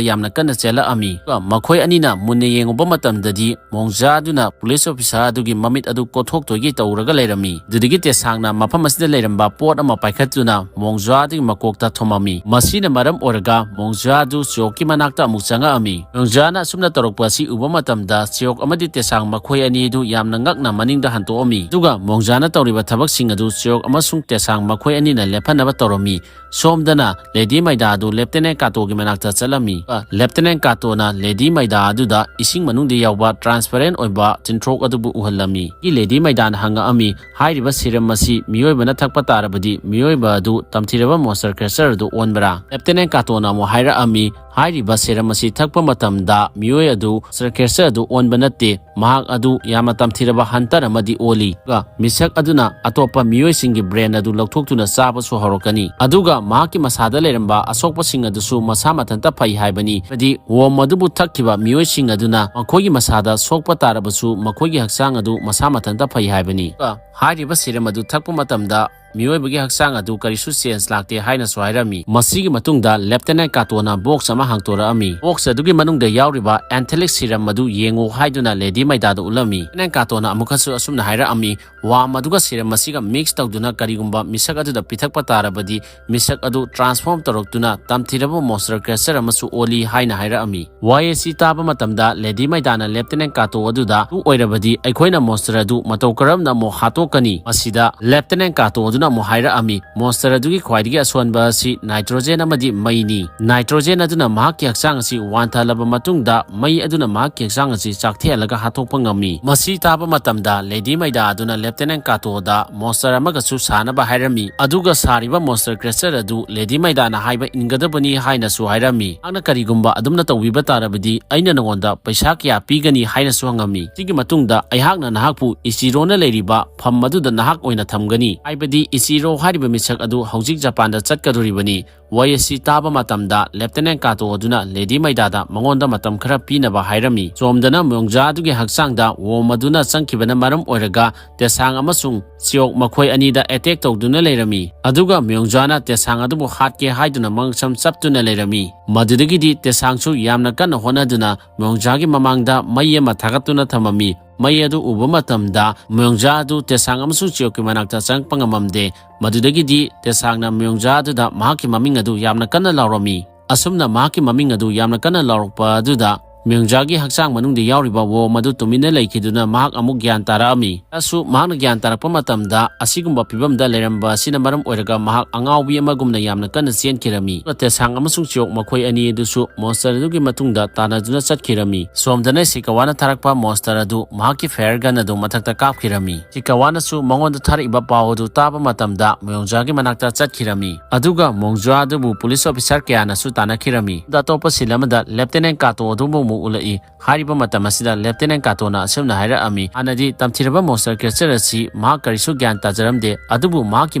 ꯌꯥꯝꯅ ꯀꯟꯅ ꯆꯦꯜꯂꯛꯑꯝꯃꯤ꯫ ꯑꯗꯨꯒ ꯃꯈꯣꯏ ꯑꯅꯤꯅ ꯃꯨꯟꯅ ꯌꯦꯡꯉꯨꯕ ꯃꯇꯝꯗꯗꯤ ꯃꯣꯡꯖꯥ ꯑꯗꯨꯅ ꯄꯨꯂꯤꯁ ꯑꯣꯐꯤꯁꯥꯔ ꯑꯗꯨꯒꯤ ꯃꯃꯤꯠ ꯑꯗꯨ ꯀꯣꯠꯊꯣꯛꯇꯣꯏꯒꯤ ꯇꯧꯔꯒ ꯂꯩꯔꯝꯃꯤ꯫ ꯑꯗꯨꯗꯒꯤ ꯇꯦꯁꯥꯡꯅ ꯃꯐꯝ ꯑꯁꯤꯗ ꯂꯩꯔꯝꯕ ꯄꯣꯠ ꯑꯃ ꯄꯥꯏꯈꯠꯇꯨꯅ ꯃꯣꯡꯖꯥ ꯑꯗꯨꯒꯤ ꯃꯀꯣꯛꯇ ꯊꯣꯝꯃꯝꯃꯤ꯫ ꯃꯁꯤꯅ ꯃꯔꯝ ꯑꯣꯏꯔꯒ ꯃꯣꯡꯖꯥ ꯑꯗꯨ ꯆꯤꯌꯣꯛꯀꯤ ꯃꯅꯥꯛꯇ ꯑꯃꯨꯛ ꯆꯪꯉꯛꯑꯝꯃꯤ꯫ ꯃꯣꯡꯖꯥꯅ ꯑꯁꯨꯝꯅ ꯇꯧꯔꯛꯄ ꯑꯁꯤ ꯎꯕ ꯃꯇꯝꯗ ꯆꯤꯌꯣꯛ ꯑꯃꯗꯤ ꯇꯦꯁꯥꯡ ꯃꯈꯣꯏ ꯑꯅꯤ ꯑꯗꯨ ꯌꯥꯝꯅ ꯉꯛꯅ ꯃꯅꯤꯡꯗ ꯍꯟꯇꯣꯛꯑꯝꯃꯤ꯫ ꯑꯗꯨꯒ ꯃꯣꯡꯖꯥꯅ ꯇꯧꯔꯤꯕ ꯊꯕꯛꯁꯤꯡ ꯑꯗꯨ ꯆꯤꯌꯣꯛ ꯑꯃꯁꯨꯡ ꯇꯦꯁꯥꯡ ꯃꯈꯣꯏ ꯑꯅꯤꯅ ꯂꯦꯞꯍꯟꯅꯕ ꯇꯧꯔꯝꯃꯤ꯫ ꯁꯣꯝꯗꯅ ꯂꯦꯗꯤ ꯃꯩꯗꯥ ꯑꯗꯨ ꯂꯦꯞꯇꯤꯅꯦꯟ ꯀꯥꯇꯣꯒꯤ ꯃꯅꯥꯛꯇ ꯆꯠꯂꯝꯃꯤ꯫ ꯑ, ꯂꯦꯞꯇꯤꯅꯦꯟ ꯀꯥꯇꯣꯅ ꯂꯦꯗꯤ ꯃꯩꯗꯥ ꯑꯗꯨꯗ ꯏꯁꯤꯡ ꯃꯅꯨꯡꯗ ꯌꯥꯎꯕ ꯇ꯭ꯔꯥꯟꯁꯄꯦꯔꯦꯟ ꯑꯣꯏꯕ ꯇꯤꯟꯊ꯭ꯔꯣꯛ ꯑꯗꯨꯕꯨ ꯎꯍꯜꯂꯝꯃꯤ꯫ ꯂꯦꯗꯤ ꯃꯩꯗꯥꯅ ꯍꯪꯉꯛꯑꯝꯃꯤ, "ꯍꯥꯏꯔꯤꯕ ꯁꯤꯔꯝ ꯑꯁꯤ ꯃꯤꯑꯣꯏꯕꯅ ꯊꯛꯄ ꯇꯥꯔꯕꯗꯤ ꯃꯤꯑꯣꯏꯕ ꯑꯗꯨ ꯇꯝꯊꯤꯔꯕ ꯃꯣꯟꯁꯇꯔ ꯀ꯭ꯔꯦꯆꯔ ꯑꯗꯨ ꯑꯣꯟꯕ꯭ꯔꯥ?" ꯂꯦꯞꯇꯤꯅꯦꯟ ꯀꯥꯇꯣꯅ ꯑꯃꯨꯛ ꯍꯥꯏꯔꯛꯑꯝꯃꯤ, "ꯍꯥꯏꯔꯤꯕ ꯁꯤꯔꯝ ꯑꯁꯤ ꯊꯛꯄ ꯃꯇꯝꯗ ꯃꯤꯑꯣꯏ ꯑꯗꯨ ꯃꯣꯟꯁꯇꯔ ꯀ꯭ꯔꯦꯆꯔ ꯑꯗꯨ ꯑꯣꯟꯕ ꯅꯠꯇꯦ꯫ ꯃꯍꯥꯛ ꯑꯗꯨ ꯌꯥꯝꯅ ꯇꯝꯊꯤꯔꯕ ꯍꯟꯇꯔ ꯑꯃꯗꯤ ꯑꯣꯜꯂꯤ꯫ ꯑꯗꯨꯒ ꯃꯤꯁꯛ ꯑꯗꯨꯅ ꯑꯇꯣꯞꯄ ꯃꯤꯑꯣꯏꯁꯤꯡꯒꯤ ꯕ꯭ꯔꯦꯟ ꯑꯗꯨ ꯂꯧꯊꯣꯛꯇꯨꯅ ꯆꯥꯕꯁꯨ ꯍꯧꯔꯛꯀꯅꯤ꯫ ꯑꯗꯨꯒ ꯃꯍꯥꯛꯀꯤ ꯃꯁꯥꯗ ꯂꯩꯔꯝꯕ ꯑꯁꯣꯛꯄꯁꯤꯡ ꯑꯗꯨꯁꯨ ꯃꯁꯥ ꯃꯊꯟꯇ ꯐꯩ ꯍꯥꯏꯕꯅꯤ꯫ ꯍꯥꯏꯕꯗꯤ ꯋꯣꯝ ꯑꯗꯨꯕꯨ ꯊꯛꯈꯤꯕ ꯃꯤꯑꯣꯏꯁꯤꯡ ꯑꯗꯨꯅ ꯃꯈꯣꯏꯒꯤ ꯃꯁꯥꯗ ꯁꯣꯛꯄ ꯇꯥꯔꯕꯁꯨ ꯃꯈꯣꯏꯒꯤ ꯍꯛꯆꯥꯡ ꯑꯗꯨ ꯃꯁꯥ ꯃꯊꯟꯇ ꯐꯩ ꯍꯥꯏꯕꯅꯤ꯫ ꯑꯗꯨꯒ ꯍꯥꯏꯔꯤꯕ ꯁꯤꯔꯝ ꯑꯗꯨ ꯊꯛꯄ ꯃꯇꯝꯗ ꯃꯤꯑꯣꯏꯕꯒꯤ ꯍꯛꯆꯥꯡ ꯑꯗꯨ ꯀꯔꯤꯁꯨ ꯆꯦꯟꯖ ꯂꯥꯛꯇꯦ ꯍꯥꯏꯅꯁꯨ ꯍꯥꯏꯔꯝꯃꯤ꯫ ꯃꯁꯤꯒꯤ ꯃꯇꯨꯡꯗ ꯂꯦꯞꯇꯤꯅꯦꯟ ꯀꯥꯇꯣꯅ ꯕꯣꯛꯁ ꯑꯃ ꯍꯥꯡꯗꯣꯔꯛꯑꯝꯃꯤ꯫ ꯕꯣꯛꯁ ꯑꯗꯨꯒꯤ ꯃꯅꯨꯡꯗ ꯌꯥꯎꯔꯤꯕ ꯑꯦꯟꯊꯦꯂꯤꯛ ꯁꯤꯔꯝ ꯑꯗꯨ ꯌꯦꯡꯉꯨ ꯍꯥꯏꯗꯨꯅ ꯂꯦꯗꯤ ꯃꯩꯗꯥꯗ ꯎꯠꯂꯝꯃꯤ꯫ ꯂꯦꯞꯇꯤꯅꯦꯟ ꯀꯥꯇꯣꯅ ꯑꯃꯨꯛꯀꯁꯨ ꯑꯁꯨꯝꯅ ꯍꯥꯏꯔꯛꯑꯝꯃꯤ, "ꯋꯥꯝ ꯑꯗꯨꯒ ꯁꯤꯔꯝ ꯑꯁꯤꯒ ꯃꯤꯛꯁ ꯇꯧꯗꯨꯅ ꯀꯔꯤꯒꯨꯝꯕ ꯃꯤꯁꯛ ꯑꯗꯨꯗ ꯄꯤꯊꯛꯄ ꯇꯥꯔꯕꯗꯤ ꯃꯤꯁꯛ ꯑꯗꯨ ꯇ꯭ꯔꯥꯟꯁꯐꯣꯔꯝ ꯇꯧꯔꯛꯇꯨꯅ ꯇꯝꯊꯤꯔꯕ ꯃꯣꯟꯁꯇꯔ ꯀ꯭ꯔꯦꯆꯔ ꯑꯃꯁꯨ ꯑꯣꯜꯂꯤ" ꯍꯥꯏꯅ ꯍꯥꯏꯔꯛꯑꯝꯃꯤ꯫ ꯋꯥꯍꯩ ꯑꯁꯤ ꯇꯥꯕ ꯃꯇꯝꯗ ꯂꯦꯗꯤ ꯃꯩꯗꯥꯅ ꯂꯦꯞꯇꯤꯅꯦꯟ ꯀꯥꯇꯣ ꯑꯗꯨꯗ, "ꯑꯗꯨ ꯑꯣꯏꯔꯕꯗꯤ ꯑꯩꯈꯣꯏꯅ ꯃꯣꯟꯁꯇꯔ ꯑꯗꯨ ꯃꯇꯧ ꯀꯔꯝꯅ ꯑꯃꯨꯛ ꯍꯥꯠꯇꯣꯛꯀꯅꯤ?" ꯃꯁꯤꯗ ꯂꯦꯞꯇꯤꯅꯦꯟ ꯀꯥꯇꯣ ꯑꯗꯨꯅ ꯑꯃꯨꯛ ꯍꯥꯏꯔꯛꯑꯝꯃꯤ, "ꯃꯣꯟꯁꯇꯔ ꯑꯗꯨꯒꯤ ꯈ꯭ꯋꯥꯏꯗꯒꯤ ꯑꯁꯣꯟꯕ ꯑꯁꯤ ꯅꯥꯏꯇ꯭ꯔꯣꯖꯦꯟ ꯑꯃꯗꯤ ꯃꯩꯅꯤ꯫ ꯅꯥꯏꯇ꯭ꯔꯣꯖꯦꯟ ꯑꯗꯨꯅ ꯃꯍꯥꯛꯀꯤ ꯍꯛꯆꯥꯡ ꯑꯁꯤ ꯋꯥꯟꯊꯍꯜꯂꯕ ꯃꯇꯨꯡꯗ ꯃꯩ ꯑꯗꯨꯅ ꯃꯍꯥꯛꯀꯤ ꯍꯛꯆꯥꯡ ꯑꯁꯤ ꯆꯥꯛꯊꯦꯛꯍꯜꯂꯒ ꯍꯥꯠꯇꯣꯛꯄ ꯉꯝꯃꯤ"꯫ ꯃꯁꯤ ꯇꯥꯕ ꯃꯇꯝꯗ ꯂꯦꯗꯤ ꯃꯩꯗꯥ ꯑꯗꯨꯅ ꯂꯦꯐꯇꯦꯅꯦꯟ ꯀꯥꯇꯣꯗ ꯃꯣꯟꯁꯇꯔ ꯑꯃꯒꯁꯨ ꯁꯥꯅꯕ ꯍꯥꯏꯔꯝꯃꯤ, ꯑꯗꯨꯒ ꯁꯥꯔꯤꯕ ꯃꯣꯟꯁꯇꯔ ꯀ꯭ꯔꯦꯆꯔ ꯑꯗꯨ ꯂꯦꯗꯤ ꯃꯩꯗꯥꯅ ꯍꯥꯏꯕ ꯏꯟꯒꯗꯕꯅꯤ ꯍꯥꯏꯅꯁꯨ ꯍꯥꯏꯔꯝꯃꯤ꯫ ꯅꯍꯥꯛꯅ ꯀꯔꯤꯒꯨꯝꯕ ꯑꯗꯨꯝꯅ ꯇꯧꯕꯤꯕ ꯇꯥꯔꯕꯗꯤ ꯑꯩꯅ ꯅꯉꯣꯟꯗ ꯄꯩꯁꯥ ꯀꯌꯥ ꯄꯤꯒꯅꯤ ꯍꯥꯏꯅꯁꯨ ꯍꯪꯉꯝꯃꯤ꯫ ꯁꯤꯒꯤ ꯃꯇꯨꯡꯗ ꯑꯩꯍꯥꯛꯅ ꯅꯍꯥꯛꯄꯨ ꯏꯆꯤꯔꯣꯅ ꯂꯩꯔꯤꯕ ꯐꯝ ꯑꯗꯨꯗ ꯅꯍꯥꯛ ꯑꯣꯏꯅ ꯊꯝꯒꯅꯤ, ꯍꯥꯏꯕꯗꯤ ꯏꯆꯤꯔꯣ ꯍꯥꯏꯔꯤꯕ ꯃꯤꯁꯛ ꯑꯗꯨ ꯍꯧꯖꯤꯛ ꯖꯄꯥꯟꯗ ꯆꯠꯀꯗꯣꯔꯤꯕꯅꯤ꯫ ꯋꯥꯍꯩ ꯑꯁꯤ ꯇꯥꯕ ꯃꯇꯝꯗ ꯂꯦꯐꯇꯦꯅꯦꯟ ꯀꯥꯇꯣ ꯑꯗꯨꯅ ꯂꯦꯗꯤ ꯃꯩꯗꯥꯗ ꯃꯉꯣꯟꯗ ꯃꯇꯝ ꯈꯔ ꯄꯤꯅꯕ ꯍꯥꯏꯔꯝꯃꯤ꯫ ꯁꯣꯝꯗꯅ ꯃꯣꯌꯣꯡꯖꯥ ꯑꯗꯨꯒꯤ ꯍꯛꯆꯥꯡꯗ ꯋꯣꯝ ꯑꯗꯨꯅ ꯆꯪꯈꯤꯕꯅ ꯃꯔꯝ ꯑꯣꯏꯔꯒ ꯇꯦꯁꯥꯡ ꯑꯃꯁꯨꯡ ꯆꯤꯌꯣꯛ ꯃꯈꯣꯏ ꯑꯅꯤꯗ ꯑꯦꯇꯦꯛ ꯇꯧꯗꯨꯅ ꯂꯩꯔꯝꯃꯤ꯫ ꯑꯗꯨꯒ ꯃꯣꯌꯣꯡꯖꯥꯅ ꯇꯦꯁꯥꯡ ꯑꯗꯨꯕꯨ ꯍꯥꯠꯀꯦ ꯍꯥꯏꯗꯨꯅ ꯃꯉꯛꯁꯝ ꯆꯞꯇꯨꯅ ꯂꯩꯔꯝꯃꯤ꯫ ꯃꯗꯨꯗꯒꯤꯗꯤ ꯇꯦꯁꯥꯡꯁꯨ ꯌꯥꯝꯅ ꯀꯟꯅ ꯍꯣꯠꯅꯗꯨꯅ ꯃꯣꯌꯣꯡꯖꯥꯒꯤ ꯃꯃꯥꯡꯗ ꯃꯩ ꯑꯃ ꯊꯥꯒꯠꯇꯨꯅ ꯊꯝꯃꯝꯃꯤ꯫ ꯃꯩ ꯑꯗꯨ ꯎꯕ ꯃꯇꯝꯗ ꯃꯣꯌꯣꯡꯖꯥ ꯑꯗꯨ ꯇꯦꯁꯥꯡ ꯑꯃꯁꯨꯡ ꯆꯤꯌꯣꯛꯀꯤ ꯃꯅꯥꯛꯇ ꯆꯪꯉꯛꯄ ꯉꯝꯃꯝꯗꯦ꯫ ꯃꯗꯨꯗꯒꯤꯗꯤ ꯇꯦꯁꯥꯡꯅ ꯃꯣꯌꯣꯡꯖꯥ ꯑꯗꯨꯗ ꯃꯍꯥꯛꯀꯤ ꯃꯃꯤꯡ ꯑꯗꯨ ꯌꯥꯝꯅ ꯀꯟꯅ ꯂꯥꯎꯔꯝꯃꯤ꯫ ꯑꯁꯨꯝꯅ ꯃꯍꯥꯛꯀꯤ ꯃꯃꯤꯡ ꯑꯗꯨ ꯌꯥꯝꯅ ꯀꯟꯅ ꯂꯥꯎꯔꯛꯄ ꯑꯗꯨꯗ ꯃꯣꯌꯣꯡꯖꯥꯒꯤ ꯍꯛꯆꯥꯡ ꯃꯅꯨꯡꯗ ꯌꯥꯎꯔꯤꯕ ꯋꯣꯝ ꯑꯗꯨ ꯇꯨꯃꯤꯟꯅ ꯂꯩꯈꯤꯗꯨꯅ ꯃꯍꯥꯛ ꯑꯃꯨꯛ ꯒ꯭ꯌꯥꯟ ꯇꯥꯔꯛꯑꯝꯃꯤ꯫ ꯑꯁꯨ ꯃꯍꯥꯛꯅ ꯒ꯭ꯌꯥꯟ ꯇꯥꯔꯛꯄ ꯃꯇꯝꯗ ꯑꯁꯤꯒꯨꯝꯕ ꯐꯤꯕꯝꯗ ꯂꯩꯔꯝꯕ ꯑꯁꯤꯅ ꯃꯔꯝ ꯑꯣꯏꯔꯒ ꯃꯍꯥꯛ ꯑꯉꯥꯎꯕꯤ ꯑꯃꯒꯨꯝꯅ ꯌꯥꯝꯅ ꯀꯟꯅ ꯆꯦꯟꯈꯤꯔꯝꯃꯤ꯫ ꯇꯦꯁꯥꯡ ꯑꯃꯁꯨꯡ ꯆꯤꯌꯣꯛ ꯃꯈꯣꯏ ꯑꯅꯤ ꯑꯗꯨꯁꯨ ꯃꯣꯟꯁꯇꯔ ꯑꯗꯨꯒꯤ ꯃꯇꯨꯡꯗ ꯇꯥꯟꯅꯗꯨꯅ ꯆꯠꯈꯤꯔꯝꯃꯤ꯫ ꯁꯣꯝꯗꯅ ꯁꯤꯀꯋꯥꯅ ꯊꯥꯔꯛꯄ ꯃꯣꯟꯁꯇꯔ ꯑꯗꯨ ꯃꯍꯥꯛꯀꯤ ꯐꯥꯌꯔ ꯒꯟ ꯑꯗꯨ ꯃꯊꯛꯇ ꯀꯥꯞꯈꯤꯔꯝꯃꯤ꯫ ꯁꯤꯀꯋꯥꯅꯁꯨ ꯃꯉꯣꯟꯗ ꯊꯥꯔꯛꯏꯕ ꯄꯥꯎ ꯑꯗꯨ ꯇꯥꯕ ꯃꯇꯝꯗ ꯃꯣꯌꯣꯡꯖꯥꯒꯤ ꯃꯅꯥꯛꯇ ꯆꯠꯈꯤꯔꯝꯃꯤ꯫ ꯑꯗꯨꯒ ꯃꯣꯌꯣꯡꯖꯥ ꯑꯗꯨꯕꯨ ꯄꯨꯂꯤꯁ ꯑꯣꯐꯤꯁꯥꯔ ꯀꯌꯥꯅꯁꯨ ꯇꯥꯟꯅꯈꯤꯔꯝꯃꯤ꯫ ꯑꯗ ꯑꯇꯣꯞꯄ ꯁꯤꯟ ꯑꯃꯗ ꯂꯦꯐꯇꯦꯅꯦꯟ ꯀꯥꯇꯣ ꯑꯗꯨꯕꯨ ꯑꯃꯨꯛ ꯎꯠꯂꯛꯏ꯫ ꯍꯥꯏꯔꯤꯕ ꯃꯇꯝ ꯑꯁꯤꯗ ꯂꯦꯐꯇꯦꯅꯦꯟ ꯀꯥꯇꯣꯅ ꯑꯁꯨꯝꯅ ꯍꯥꯏꯔꯛꯑꯝꯃꯤ, ꯍꯥꯟꯅꯗꯤ ꯇꯝꯊꯤꯔꯕ ꯃꯣꯟꯁꯇꯔ ꯀ꯭ꯔꯦꯆꯔ ꯑꯁꯤ ꯃꯍꯥꯛ ꯀꯔꯤꯁꯨ ꯒ꯭ꯌꯥꯟ ꯇꯥꯖꯔꯝꯗꯦ, ꯑꯗꯨꯕꯨ ꯃꯍꯥꯛꯀꯤ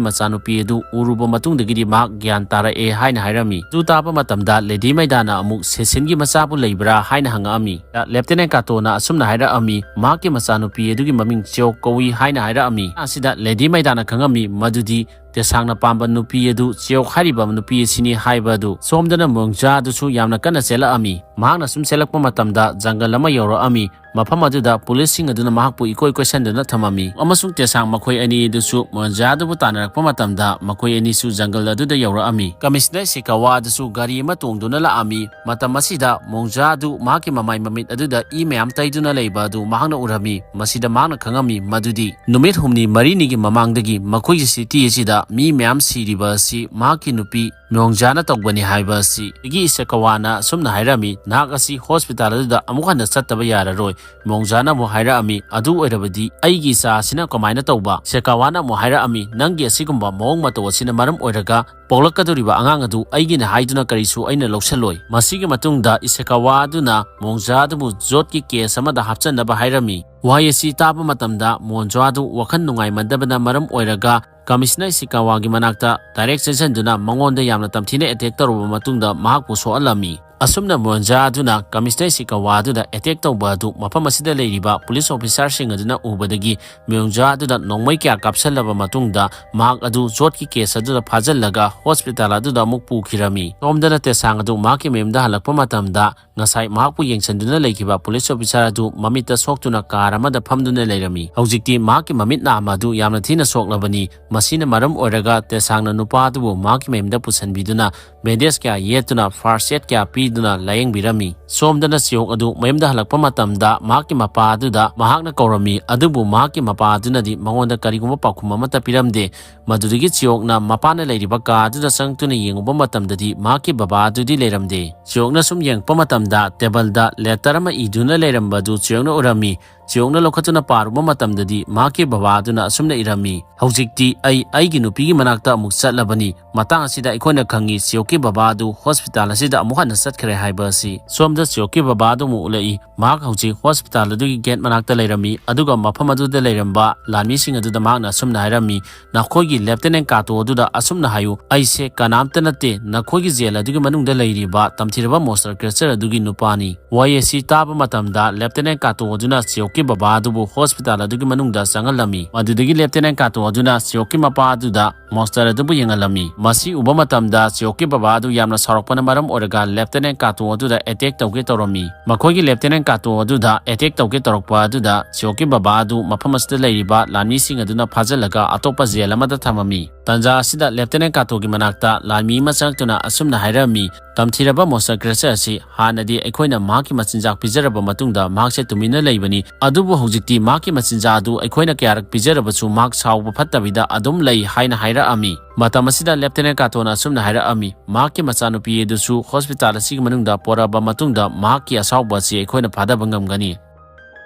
ꯃꯆꯥꯅꯨꯄꯤ ꯑꯗꯨ ꯎꯔꯨꯕ ꯃꯇꯨꯡꯗꯒꯤꯗꯤ ꯃꯍꯥꯛ ꯒ꯭ꯌꯥꯟ ꯇꯥꯔꯛꯑꯦ ꯍꯥꯏꯅ ꯍꯥꯏꯔꯝꯃꯤ꯫ ꯑꯗꯨ ꯇꯥꯕ ꯃꯇꯝꯗ ꯂꯦꯗꯤ ꯃꯩꯗꯥꯅ ꯑꯃꯨꯛ ꯁꯦꯁꯤꯟꯒꯤ ꯃꯆꯥꯕꯨ ꯂꯩꯕ꯭ꯔꯥ ꯍꯥꯏꯅ ꯍꯪꯉꯛꯑꯝꯃꯤ꯫ ꯂꯦꯐꯇꯦꯅꯦꯟ ꯀꯥꯇꯣꯅ ꯑꯁꯨꯝꯅ ꯍꯥꯏꯔꯛꯑꯝꯃꯤ, ꯃꯍꯥꯛꯀꯤ ꯃꯆꯥꯅꯨꯄꯤ ꯑꯗꯨꯒꯤ ꯃꯃꯤꯡ ꯆꯤꯌꯣꯛ ꯀꯧꯏ ꯍꯥꯏꯅ ꯍꯥꯏꯔꯛꯑꯝꯃꯤ꯫ ꯑꯁꯤꯗ ꯂꯦꯗꯤ ꯃꯩꯗꯥꯅ ꯈꯪꯉꯝꯃꯤ ꯃꯗꯨꯗꯤ ꯇꯦꯁꯥꯡꯅ ꯄꯥꯝꯕ ꯅꯨꯄꯤ ꯑꯗꯨ ꯆꯤꯌꯣꯛ ꯍꯥꯏꯔꯤꯕ ꯅꯨꯄꯤ ꯑꯁꯤꯅꯤ ꯍꯥꯏꯕ ꯑꯗꯨ꯫ ꯁꯣꯝꯗꯅ ꯃꯣꯌꯣꯡꯖꯥ ꯑꯗꯨꯁꯨ ꯌꯥꯝꯅ ꯀꯟꯅ ꯆꯦꯜꯂꯛꯑꯝꯃꯤ꯫ ꯃꯍꯥꯛꯅ ꯁꯨꯝ ꯆꯦꯜꯂꯛꯄ ꯃꯇꯝꯗ ꯖꯪꯒꯜ ꯑꯃ ꯌꯧꯔꯛꯑꯝꯃꯤ꯫ ꯃꯐꯝ ꯑꯗꯨꯗ ꯄꯨꯂꯤꯁꯁꯤꯡ ꯑꯗꯨꯅ ꯃꯍꯥꯛꯄꯨ ꯏꯀꯣꯏ ꯀꯣꯏꯁꯟꯗꯨꯅ ꯊꯝꯃꯝꯃꯤ, ꯑꯃꯁꯨꯡ ꯇꯦꯁꯥꯡ ꯃꯈꯣꯏ ꯑꯅꯤ ꯑꯗꯨꯁꯨ ꯃꯣꯟꯖꯥ ꯑꯗꯨꯕꯨ ꯇꯥꯟꯅꯔꯛꯄ ꯃꯇꯝꯗ ꯃꯈꯣꯏ ꯑꯅꯤꯁꯨ ꯖꯪꯒꯜ ꯑꯗꯨꯗ ꯌꯧꯔꯛꯑꯝꯃꯤ꯫ ꯀꯃꯤꯁꯅꯔ ꯁꯤꯀꯥꯋꯥ ꯑꯗꯨꯁꯨ ꯒꯥꯔꯤ ꯑꯃ ꯇꯣꯡꯗꯨꯅ ꯂꯥꯛꯑꯝꯃꯤ꯫ ꯃꯇꯝ ꯑꯁꯤꯗ ꯃꯣꯟꯖꯥ ꯑꯗꯨ ꯃꯍꯥꯛꯀꯤ ꯃꯃꯥꯏ ꯃꯃꯤꯠ ꯑꯗꯨꯗ ꯏ ꯃꯌꯥꯝ ꯇꯩꯗꯨꯅ ꯂꯩꯕ ꯑꯗꯨ ꯃꯍꯥꯛꯅ ꯎꯔꯝꯃꯤ꯫ ꯃꯁꯤꯗ ꯃꯍꯥꯛꯅ ꯈꯪꯉꯝꯃꯤ ꯃꯗꯨꯗꯤ ꯅꯨꯃꯤꯠ ꯍꯨꯝꯅꯤ ꯃꯔꯤꯅꯤꯒꯤ ꯃꯃꯥꯡꯗꯒꯤ ꯃꯈꯣꯏꯒꯤ ꯁꯤꯇꯤ ꯑꯁꯤꯗ ꯃꯤ ꯃꯌꯥꯝ ꯁꯤꯔꯤꯕ ꯑꯁꯤ ꯃꯍꯥꯛꯀꯤ ꯅꯨꯄꯤ ꯃꯣꯟꯖꯥꯅ ꯇꯧꯕꯅꯤ ꯍꯥꯏꯕ ꯑꯁꯤ꯫ ꯑꯗꯒꯤ ꯏꯁꯦꯀꯥꯋꯥꯅ ꯑꯁꯨꯝꯅ ꯍꯥꯏꯔꯝꯃꯤ, "ꯅꯍꯥꯛ ꯑꯁꯤ ꯍꯣꯁꯄꯤꯇꯥꯜ ꯑꯗꯨꯗ ꯑꯃꯨꯛ ꯍꯟꯅ ꯆꯠꯇꯕ ꯌꯥꯔꯔꯣꯏ꯫" ꯃꯣꯟꯖꯥꯅ ꯑꯃꯨꯛ ꯍꯥꯏꯔꯛꯑꯝꯃꯤ, "ꯑꯗꯨ ꯑꯣꯏꯔꯕꯗꯤ ꯑꯩꯒꯤ ꯏꯆꯥ ꯑꯁꯤꯅ ꯀꯃꯥꯏꯅ ꯇꯧꯕ?" ꯁꯦꯀꯥꯋꯥꯅ ꯑꯃꯨꯛ ꯍꯥꯏꯔꯛꯑꯝꯃꯤ, "ꯅꯪꯒꯤ ꯑꯁꯤꯒꯨꯝꯕ ꯃꯑꯣꯡ ꯃꯇꯧ ꯑꯁꯤꯅ ꯃꯔꯝ ꯑꯣꯏꯔꯒ ꯄꯣꯛꯂꯛꯀꯗꯧꯔꯤꯕ ꯑꯉꯥꯡ ꯑꯗꯨ ꯑꯩꯒꯤꯅꯤ ꯍꯥꯏꯗꯨꯅ ꯀꯔꯤꯁꯨ ꯑꯩꯅ ꯂꯧꯁꯜꯂꯣꯏ꯫" ꯃꯁꯤꯒꯤ ꯃꯇꯨꯡꯗ ꯏꯁꯦꯀꯥꯋꯥ ꯑꯗꯨꯅ ꯃꯣꯟꯖꯥ ꯑꯗꯨꯕꯨ ꯖꯣꯠꯀꯤ ꯀꯦꯁ ꯑꯃꯗ ꯍꯥꯞꯆꯟꯅꯕ ꯍꯥꯏꯔꯝꯃꯤ꯫ ꯋꯥꯍꯩ ꯑꯁꯤ ꯇꯥꯕ ꯃꯇꯝꯗ ꯃꯣꯟꯖꯥ ꯑꯗꯨ ꯋꯥꯈꯜ ꯅꯨꯡꯉꯥꯏꯃꯟꯗꯕꯅ ꯃꯔꯝ ꯑꯣꯏꯔꯒ ꯀꯃꯤꯁꯅꯔ ꯏꯁꯤꯀꯥꯋꯥꯒꯤ ꯃꯅꯥꯛꯇ ꯗꯥꯏꯔꯦꯛ ꯆꯦꯟꯁꯤꯟꯗꯨꯅ ꯃꯉꯣꯟꯗ ꯌꯥꯝꯅ ꯇꯝꯊꯤꯅ ꯑꯦꯇꯦꯛ ꯇꯧꯔꯨꯕ ꯃꯇꯨꯡꯗ ꯃꯍꯥꯛꯄꯨ ꯁꯣꯛꯍꯜꯂꯝꯃꯤ꯫ ꯑꯁꯨꯝꯅ ꯃꯣꯟꯖꯥ ꯑꯗꯨꯅ ꯀꯃꯤꯁꯅꯔ ꯏꯁꯤꯀꯥꯋꯥ ꯑꯗꯨꯗ ꯑꯦꯇꯦꯛ ꯇꯧꯕ ꯑꯗꯨ ꯃꯐꯝ ꯑꯁꯤꯗ ꯂꯩꯔꯤꯕ ꯄꯨꯂꯤꯁ ꯑꯣꯐꯤꯁꯥꯔꯁꯤꯡ ꯑꯗꯨꯅ ꯎꯕꯗꯒꯤ ꯃꯣꯟꯖꯥ ꯑꯗꯨꯗ ꯅꯣꯡꯃꯩ ꯀꯌꯥ ꯀꯥꯞꯁꯜꯂꯕ ꯃꯇꯨꯡꯗ ꯃꯍꯥꯛ ꯑꯗꯨ ꯖꯣꯠꯀꯤ ꯀꯦꯁ ꯑꯗꯨꯗ ꯐꯥꯖꯤꯜꯂꯒ ꯍꯣꯁꯄꯤꯇꯥꯜ ꯑꯗꯨꯗ ꯑꯃꯨꯛ ꯄꯨꯈꯤꯔꯝꯃꯤ꯫ ꯁꯣꯝꯗꯅ ꯇꯦꯁꯥꯡ ꯑꯗꯨ ꯃꯍꯥꯛꯀꯤ ꯃꯌꯨꯝꯗ ꯍꯜꯂꯛꯄ ꯃꯇꯝꯗ ꯉꯁꯥꯏ ꯃꯍꯥꯛꯄꯨ ꯌꯦꯡꯁꯤꯟꯗꯨꯅ ꯂꯩꯈꯤꯕ ꯄꯨꯂꯤꯁ ꯑꯣꯐꯤꯁꯥꯔ ꯑꯗꯨ ꯃꯃꯤꯠꯇ ꯁꯣꯛꯇꯨꯅ ꯀꯥꯔ ꯑꯃꯗ ꯐꯝꯗꯨꯅ ꯂꯩꯔꯝꯃꯤ꯫ ꯍꯧꯖꯤꯛꯇꯤ ꯃꯍꯥꯛꯀꯤ ꯃꯃꯤꯠ ꯅꯥꯝꯃ ꯑꯗꯨ ꯌꯥꯝꯅ ꯊꯤꯅ ꯁꯣꯛꯂꯕꯅꯤ꯫ ꯃꯁꯤꯅ ꯃꯔꯝ ꯑꯣꯏꯔꯒ ꯇꯦꯁꯥꯡꯅ ꯅꯨꯄꯥ ꯑꯗꯨꯕꯨ ꯃꯍꯥꯛꯀꯤ ꯃꯌꯨꯝꯗ ꯄꯨꯁꯤꯟꯕꯤꯗꯨꯅ ꯕꯦꯟꯗꯦꯖ ꯀꯌꯥ ꯌꯦꯠꯇꯨꯅ ꯐꯥꯔꯁ ꯑꯦꯗ ꯀꯌꯥ ꯄꯤꯗꯨꯅ ꯂꯥꯌꯦꯡꯕꯤꯔꯝꯃꯤ꯫ ꯁꯣꯝꯗꯅ ꯆꯤꯌꯣꯛ ꯑꯗꯨ ꯃꯌꯨꯝꯗ ꯍꯜꯂꯛꯄ ꯃꯇꯝꯗ ꯃꯍꯥꯛꯀꯤ ꯃꯄꯥ ꯑꯗꯨꯗ ꯃꯍꯥꯛꯅ ꯀꯧꯔꯝꯃꯤ, ꯑꯗꯨꯕꯨ ꯃꯍꯥꯛꯀꯤ ꯃꯄꯥ ꯑꯗꯨꯅꯗꯤ ꯃꯉꯣꯟꯗ ꯀꯔꯤꯒꯨꯝꯕ ꯄꯥꯎꯈꯨꯝ ꯑꯃꯠꯇ ꯄꯤꯔꯝꯗꯦ꯫ ꯃꯗꯨꯗꯒꯤ ꯆꯤꯌꯣꯛꯅ ꯃꯄꯥꯅ ꯂꯩꯔꯤꯕ ꯀꯥ ꯑꯗꯨꯗ ꯆꯪꯂꯛꯇꯨꯅ ꯌꯦꯡꯉꯨꯕ ꯃꯇꯝꯗꯗꯤ ꯃꯍꯥꯛꯀꯤ ꯕꯕꯥ ꯑꯗꯨꯗꯤ ꯂꯩꯔꯝꯗꯦ꯫ ꯆꯤꯌꯣꯛꯅ ꯁꯨꯝ ꯌꯦꯡꯉꯛꯄ ꯃꯇꯝꯗ ꯇꯦꯕꯜꯗ ꯂꯦꯇꯔ ꯑꯃ ꯏꯗꯨꯅ ꯂꯩꯔꯝꯕ ꯑꯗꯨ ꯆꯤꯌꯣꯛꯅ ꯎꯔꯝꯃꯤ꯫ ꯆꯤꯌꯣꯛꯅ ꯂꯧꯈꯠꯇꯨꯅ ꯄꯥꯔꯨꯕ ꯃꯇꯝꯗꯗꯤ ꯃꯍꯥꯛꯀꯤ ꯕꯕꯥ ꯑꯗꯨꯅ ꯑꯁꯨꯝꯅ ꯏꯔꯝꯃꯤ, "ꯍꯧꯖꯤꯛꯇꯤ ꯑꯩ ꯑꯩꯒꯤ ꯅꯨꯄꯤꯒꯤ ꯃꯅꯥꯛꯇ ꯑꯃꯨꯛ ꯆꯠꯂꯕꯅꯤ꯫ ꯃꯇꯥꯡ ꯑꯁꯤꯗ ꯑꯩꯈꯣꯏꯅ ꯈꯪꯉꯤ ꯆꯤꯌꯣꯛꯀꯤ ꯕꯕꯥ ꯑꯗꯨ ꯍꯣꯁꯄꯤꯇꯥꯜ ꯑꯁꯤꯗ ꯑꯃꯨꯛ ꯍꯟꯅ ꯆꯠꯈ꯭ꯔꯦ ꯍꯥꯏꯕ ꯑꯁꯤ꯫" ꯁꯣꯝꯗ ꯆꯤꯌꯣꯛꯀꯤ ꯕꯕꯥ ꯑꯗꯨ ꯑꯃꯨꯛ ꯎꯠꯂꯛꯏ꯫ ꯃꯍꯥꯛ ꯍꯧꯖꯤꯛ ꯍꯣꯁꯄꯤꯇꯥꯜ ꯑꯗꯨꯒꯤ ꯒꯦꯠ ꯃꯅꯥꯛꯇ ꯂꯩꯔꯝꯃꯤ, ꯑꯗꯨꯒ ꯃꯐꯝ ꯑꯗꯨꯗ ꯂꯩꯔꯝꯕ ꯂꯥꯟꯃꯤꯁꯤꯡ ꯑꯗꯨꯗ ꯃꯍꯥꯛꯅ ꯑꯁꯨꯝꯅ ꯍꯥꯏꯔꯝꯃꯤ, "ꯅꯈꯣꯏꯒꯤ ꯂꯦꯐꯇꯦꯅꯦꯟ ꯀꯥꯇꯣ ꯑꯗꯨꯗ ꯑꯁꯨꯝꯅ ꯍꯥꯏꯌꯨ, 'ꯑꯩꯁꯦ ꯀꯅꯥꯝꯇ ꯅꯠꯇꯦ, ꯅꯈꯣꯏꯒꯤ ꯖꯦꯜ ꯑꯗꯨꯒꯤ ꯃꯅꯨꯡꯗ ꯂꯩꯔꯤꯕ ꯇꯝꯊꯤꯔꯕ ꯃꯣꯟꯁꯇꯔ ꯀ꯭ꯔꯦꯆꯔ ꯑꯗꯨꯒꯤ ꯅꯨꯄꯥꯅꯤ꯫'" ꯋꯥꯍꯩ ꯑꯁꯤ ꯇꯥꯕ ꯃꯇꯝꯗ ꯂꯦꯐꯇꯦꯅꯦꯟ ꯀꯥꯇꯣ ꯑꯗꯨꯅ ꯆꯤꯌꯣꯛ ꯀꯤ ꯕꯕꯥ ꯑꯗꯨꯕꯨ ꯍꯣꯁꯄꯤꯇꯥꯜ ꯑꯗꯨꯒꯤ ꯃꯅꯨꯡꯗ ꯆꯪꯍꯜꯂꯝꯃꯤ꯫ ꯃꯗꯨꯗꯒꯤ ꯂꯦꯐꯇꯤꯅꯦꯟ ꯀꯥꯇꯣ ꯑꯗꯨꯅ ꯁꯤꯌꯣꯛꯀꯤ ꯃꯄꯥ ꯑꯗꯨꯗ ꯃꯣꯟꯁꯇꯔ ꯑꯗꯨꯕꯨ ꯌꯦꯡꯍꯜꯂꯝꯃꯤ꯫ ꯃꯁꯤ ꯎꯕ ꯃꯇꯝꯗ ꯁꯤꯌꯣꯛꯀꯤ ꯕꯕꯥ ꯑꯗꯨ ꯌꯥꯝꯅ ꯁꯥꯎꯔꯛꯄꯅ ꯃꯔꯝ ꯑꯣꯏꯔꯒ ꯂꯦꯐꯇꯤꯅꯦꯟ ꯀꯥꯇꯣ ꯑꯗꯨꯗ ꯑꯦꯇꯦꯛ ꯇꯧꯒꯦ ꯇꯧꯔꯝꯃꯤ꯫ ꯃꯈꯣꯏꯒꯤ ꯂꯦꯐꯇꯤꯅꯦꯟ ꯀꯥꯇꯣ ꯑꯗꯨꯗ ꯑꯦꯇꯦꯛ ꯇꯧꯒꯦ ꯇꯧꯔꯛꯄ ꯑꯗꯨꯗ ꯁꯤꯌꯣꯛꯀꯤ ꯕꯕꯥ ꯑꯗꯨ ꯃꯐꯝ ꯑꯁꯤꯗ ꯂꯩꯔꯤꯕ ꯂꯥꯟꯃꯤꯁꯤꯡ ꯑꯗꯨꯅ ꯐꯥꯖꯤꯜꯂꯒ ꯑꯇꯣꯞꯄ ꯖꯦꯜ ꯑꯃꯗ ꯊꯝꯃꯝꯃꯤ꯫ ꯇꯥꯟꯖꯥ ꯑꯁꯤꯗ ꯂꯦꯐꯇꯤꯅꯦꯟ ꯀꯥꯇꯣꯒꯤ ꯃꯅꯥꯛꯇ ꯂꯥꯟꯃꯤ ꯑꯃ ꯆꯪꯂꯛꯇꯨꯅ ꯑꯁꯨꯝꯅ ꯍꯥꯏꯔꯝꯃꯤ, "ꯇꯝꯊꯤꯔꯕ ꯃꯣꯟꯁꯇꯔ ꯀ꯭ꯔꯦꯆꯔ ꯑꯁꯤ ꯍꯥꯟꯅꯗꯤ ꯑꯩꯈꯣꯏꯅ ꯃꯍꯥꯛꯀꯤ ꯃꯆꯤꯟꯖꯥꯛ ꯄꯤꯖꯔꯕ ꯃꯇꯨꯡꯗ ꯃꯍꯥꯛꯁꯦ ꯇꯨꯃꯤꯟꯅ ꯂꯩꯕꯅꯤ, ꯑꯗꯨꯕꯨ ꯍꯧꯖꯤꯛꯇꯤ ꯃꯍꯥꯛꯀꯤ ꯃꯆꯤꯟꯖꯥꯛ ꯑꯗꯨ ꯑꯩꯈꯣꯏꯅ ꯀꯌꯥꯔꯛ ꯄꯤꯖꯔꯕꯁꯨ ꯃꯍꯥꯛ ꯁꯥꯎꯕ ꯐꯠꯇꯕꯤꯗ ꯑꯗꯨꯝ ꯂꯩ" ꯍꯥꯏꯅ ꯍꯥꯏꯔꯛꯑꯝꯃꯤ꯫ ꯃꯇꯝ ꯑꯁꯤꯗ ꯂꯦꯐꯇꯤꯅꯦꯟ ꯀꯥꯇꯣꯅ ꯑꯁꯨꯝꯅ ꯍꯥꯏꯔꯛꯑꯝꯃꯤ, "ꯃꯍꯥꯛꯀꯤ ꯃꯆꯥꯅꯨꯄꯤ ꯑꯗꯨꯁꯨ ꯍꯣꯁꯄꯤꯇꯥꯜ ꯑꯁꯤꯒꯤ ꯃꯅꯨꯡꯗ ꯄꯣꯔꯛꯑꯕ ꯃꯇꯨꯡꯗ ꯃꯍꯥꯛꯀꯤ ꯑꯁꯥꯎꯕ ꯑꯁꯤ ꯑꯩꯈꯣꯏꯅ ꯐꯥꯗꯕ ꯉꯝꯒꯅꯤ"꯫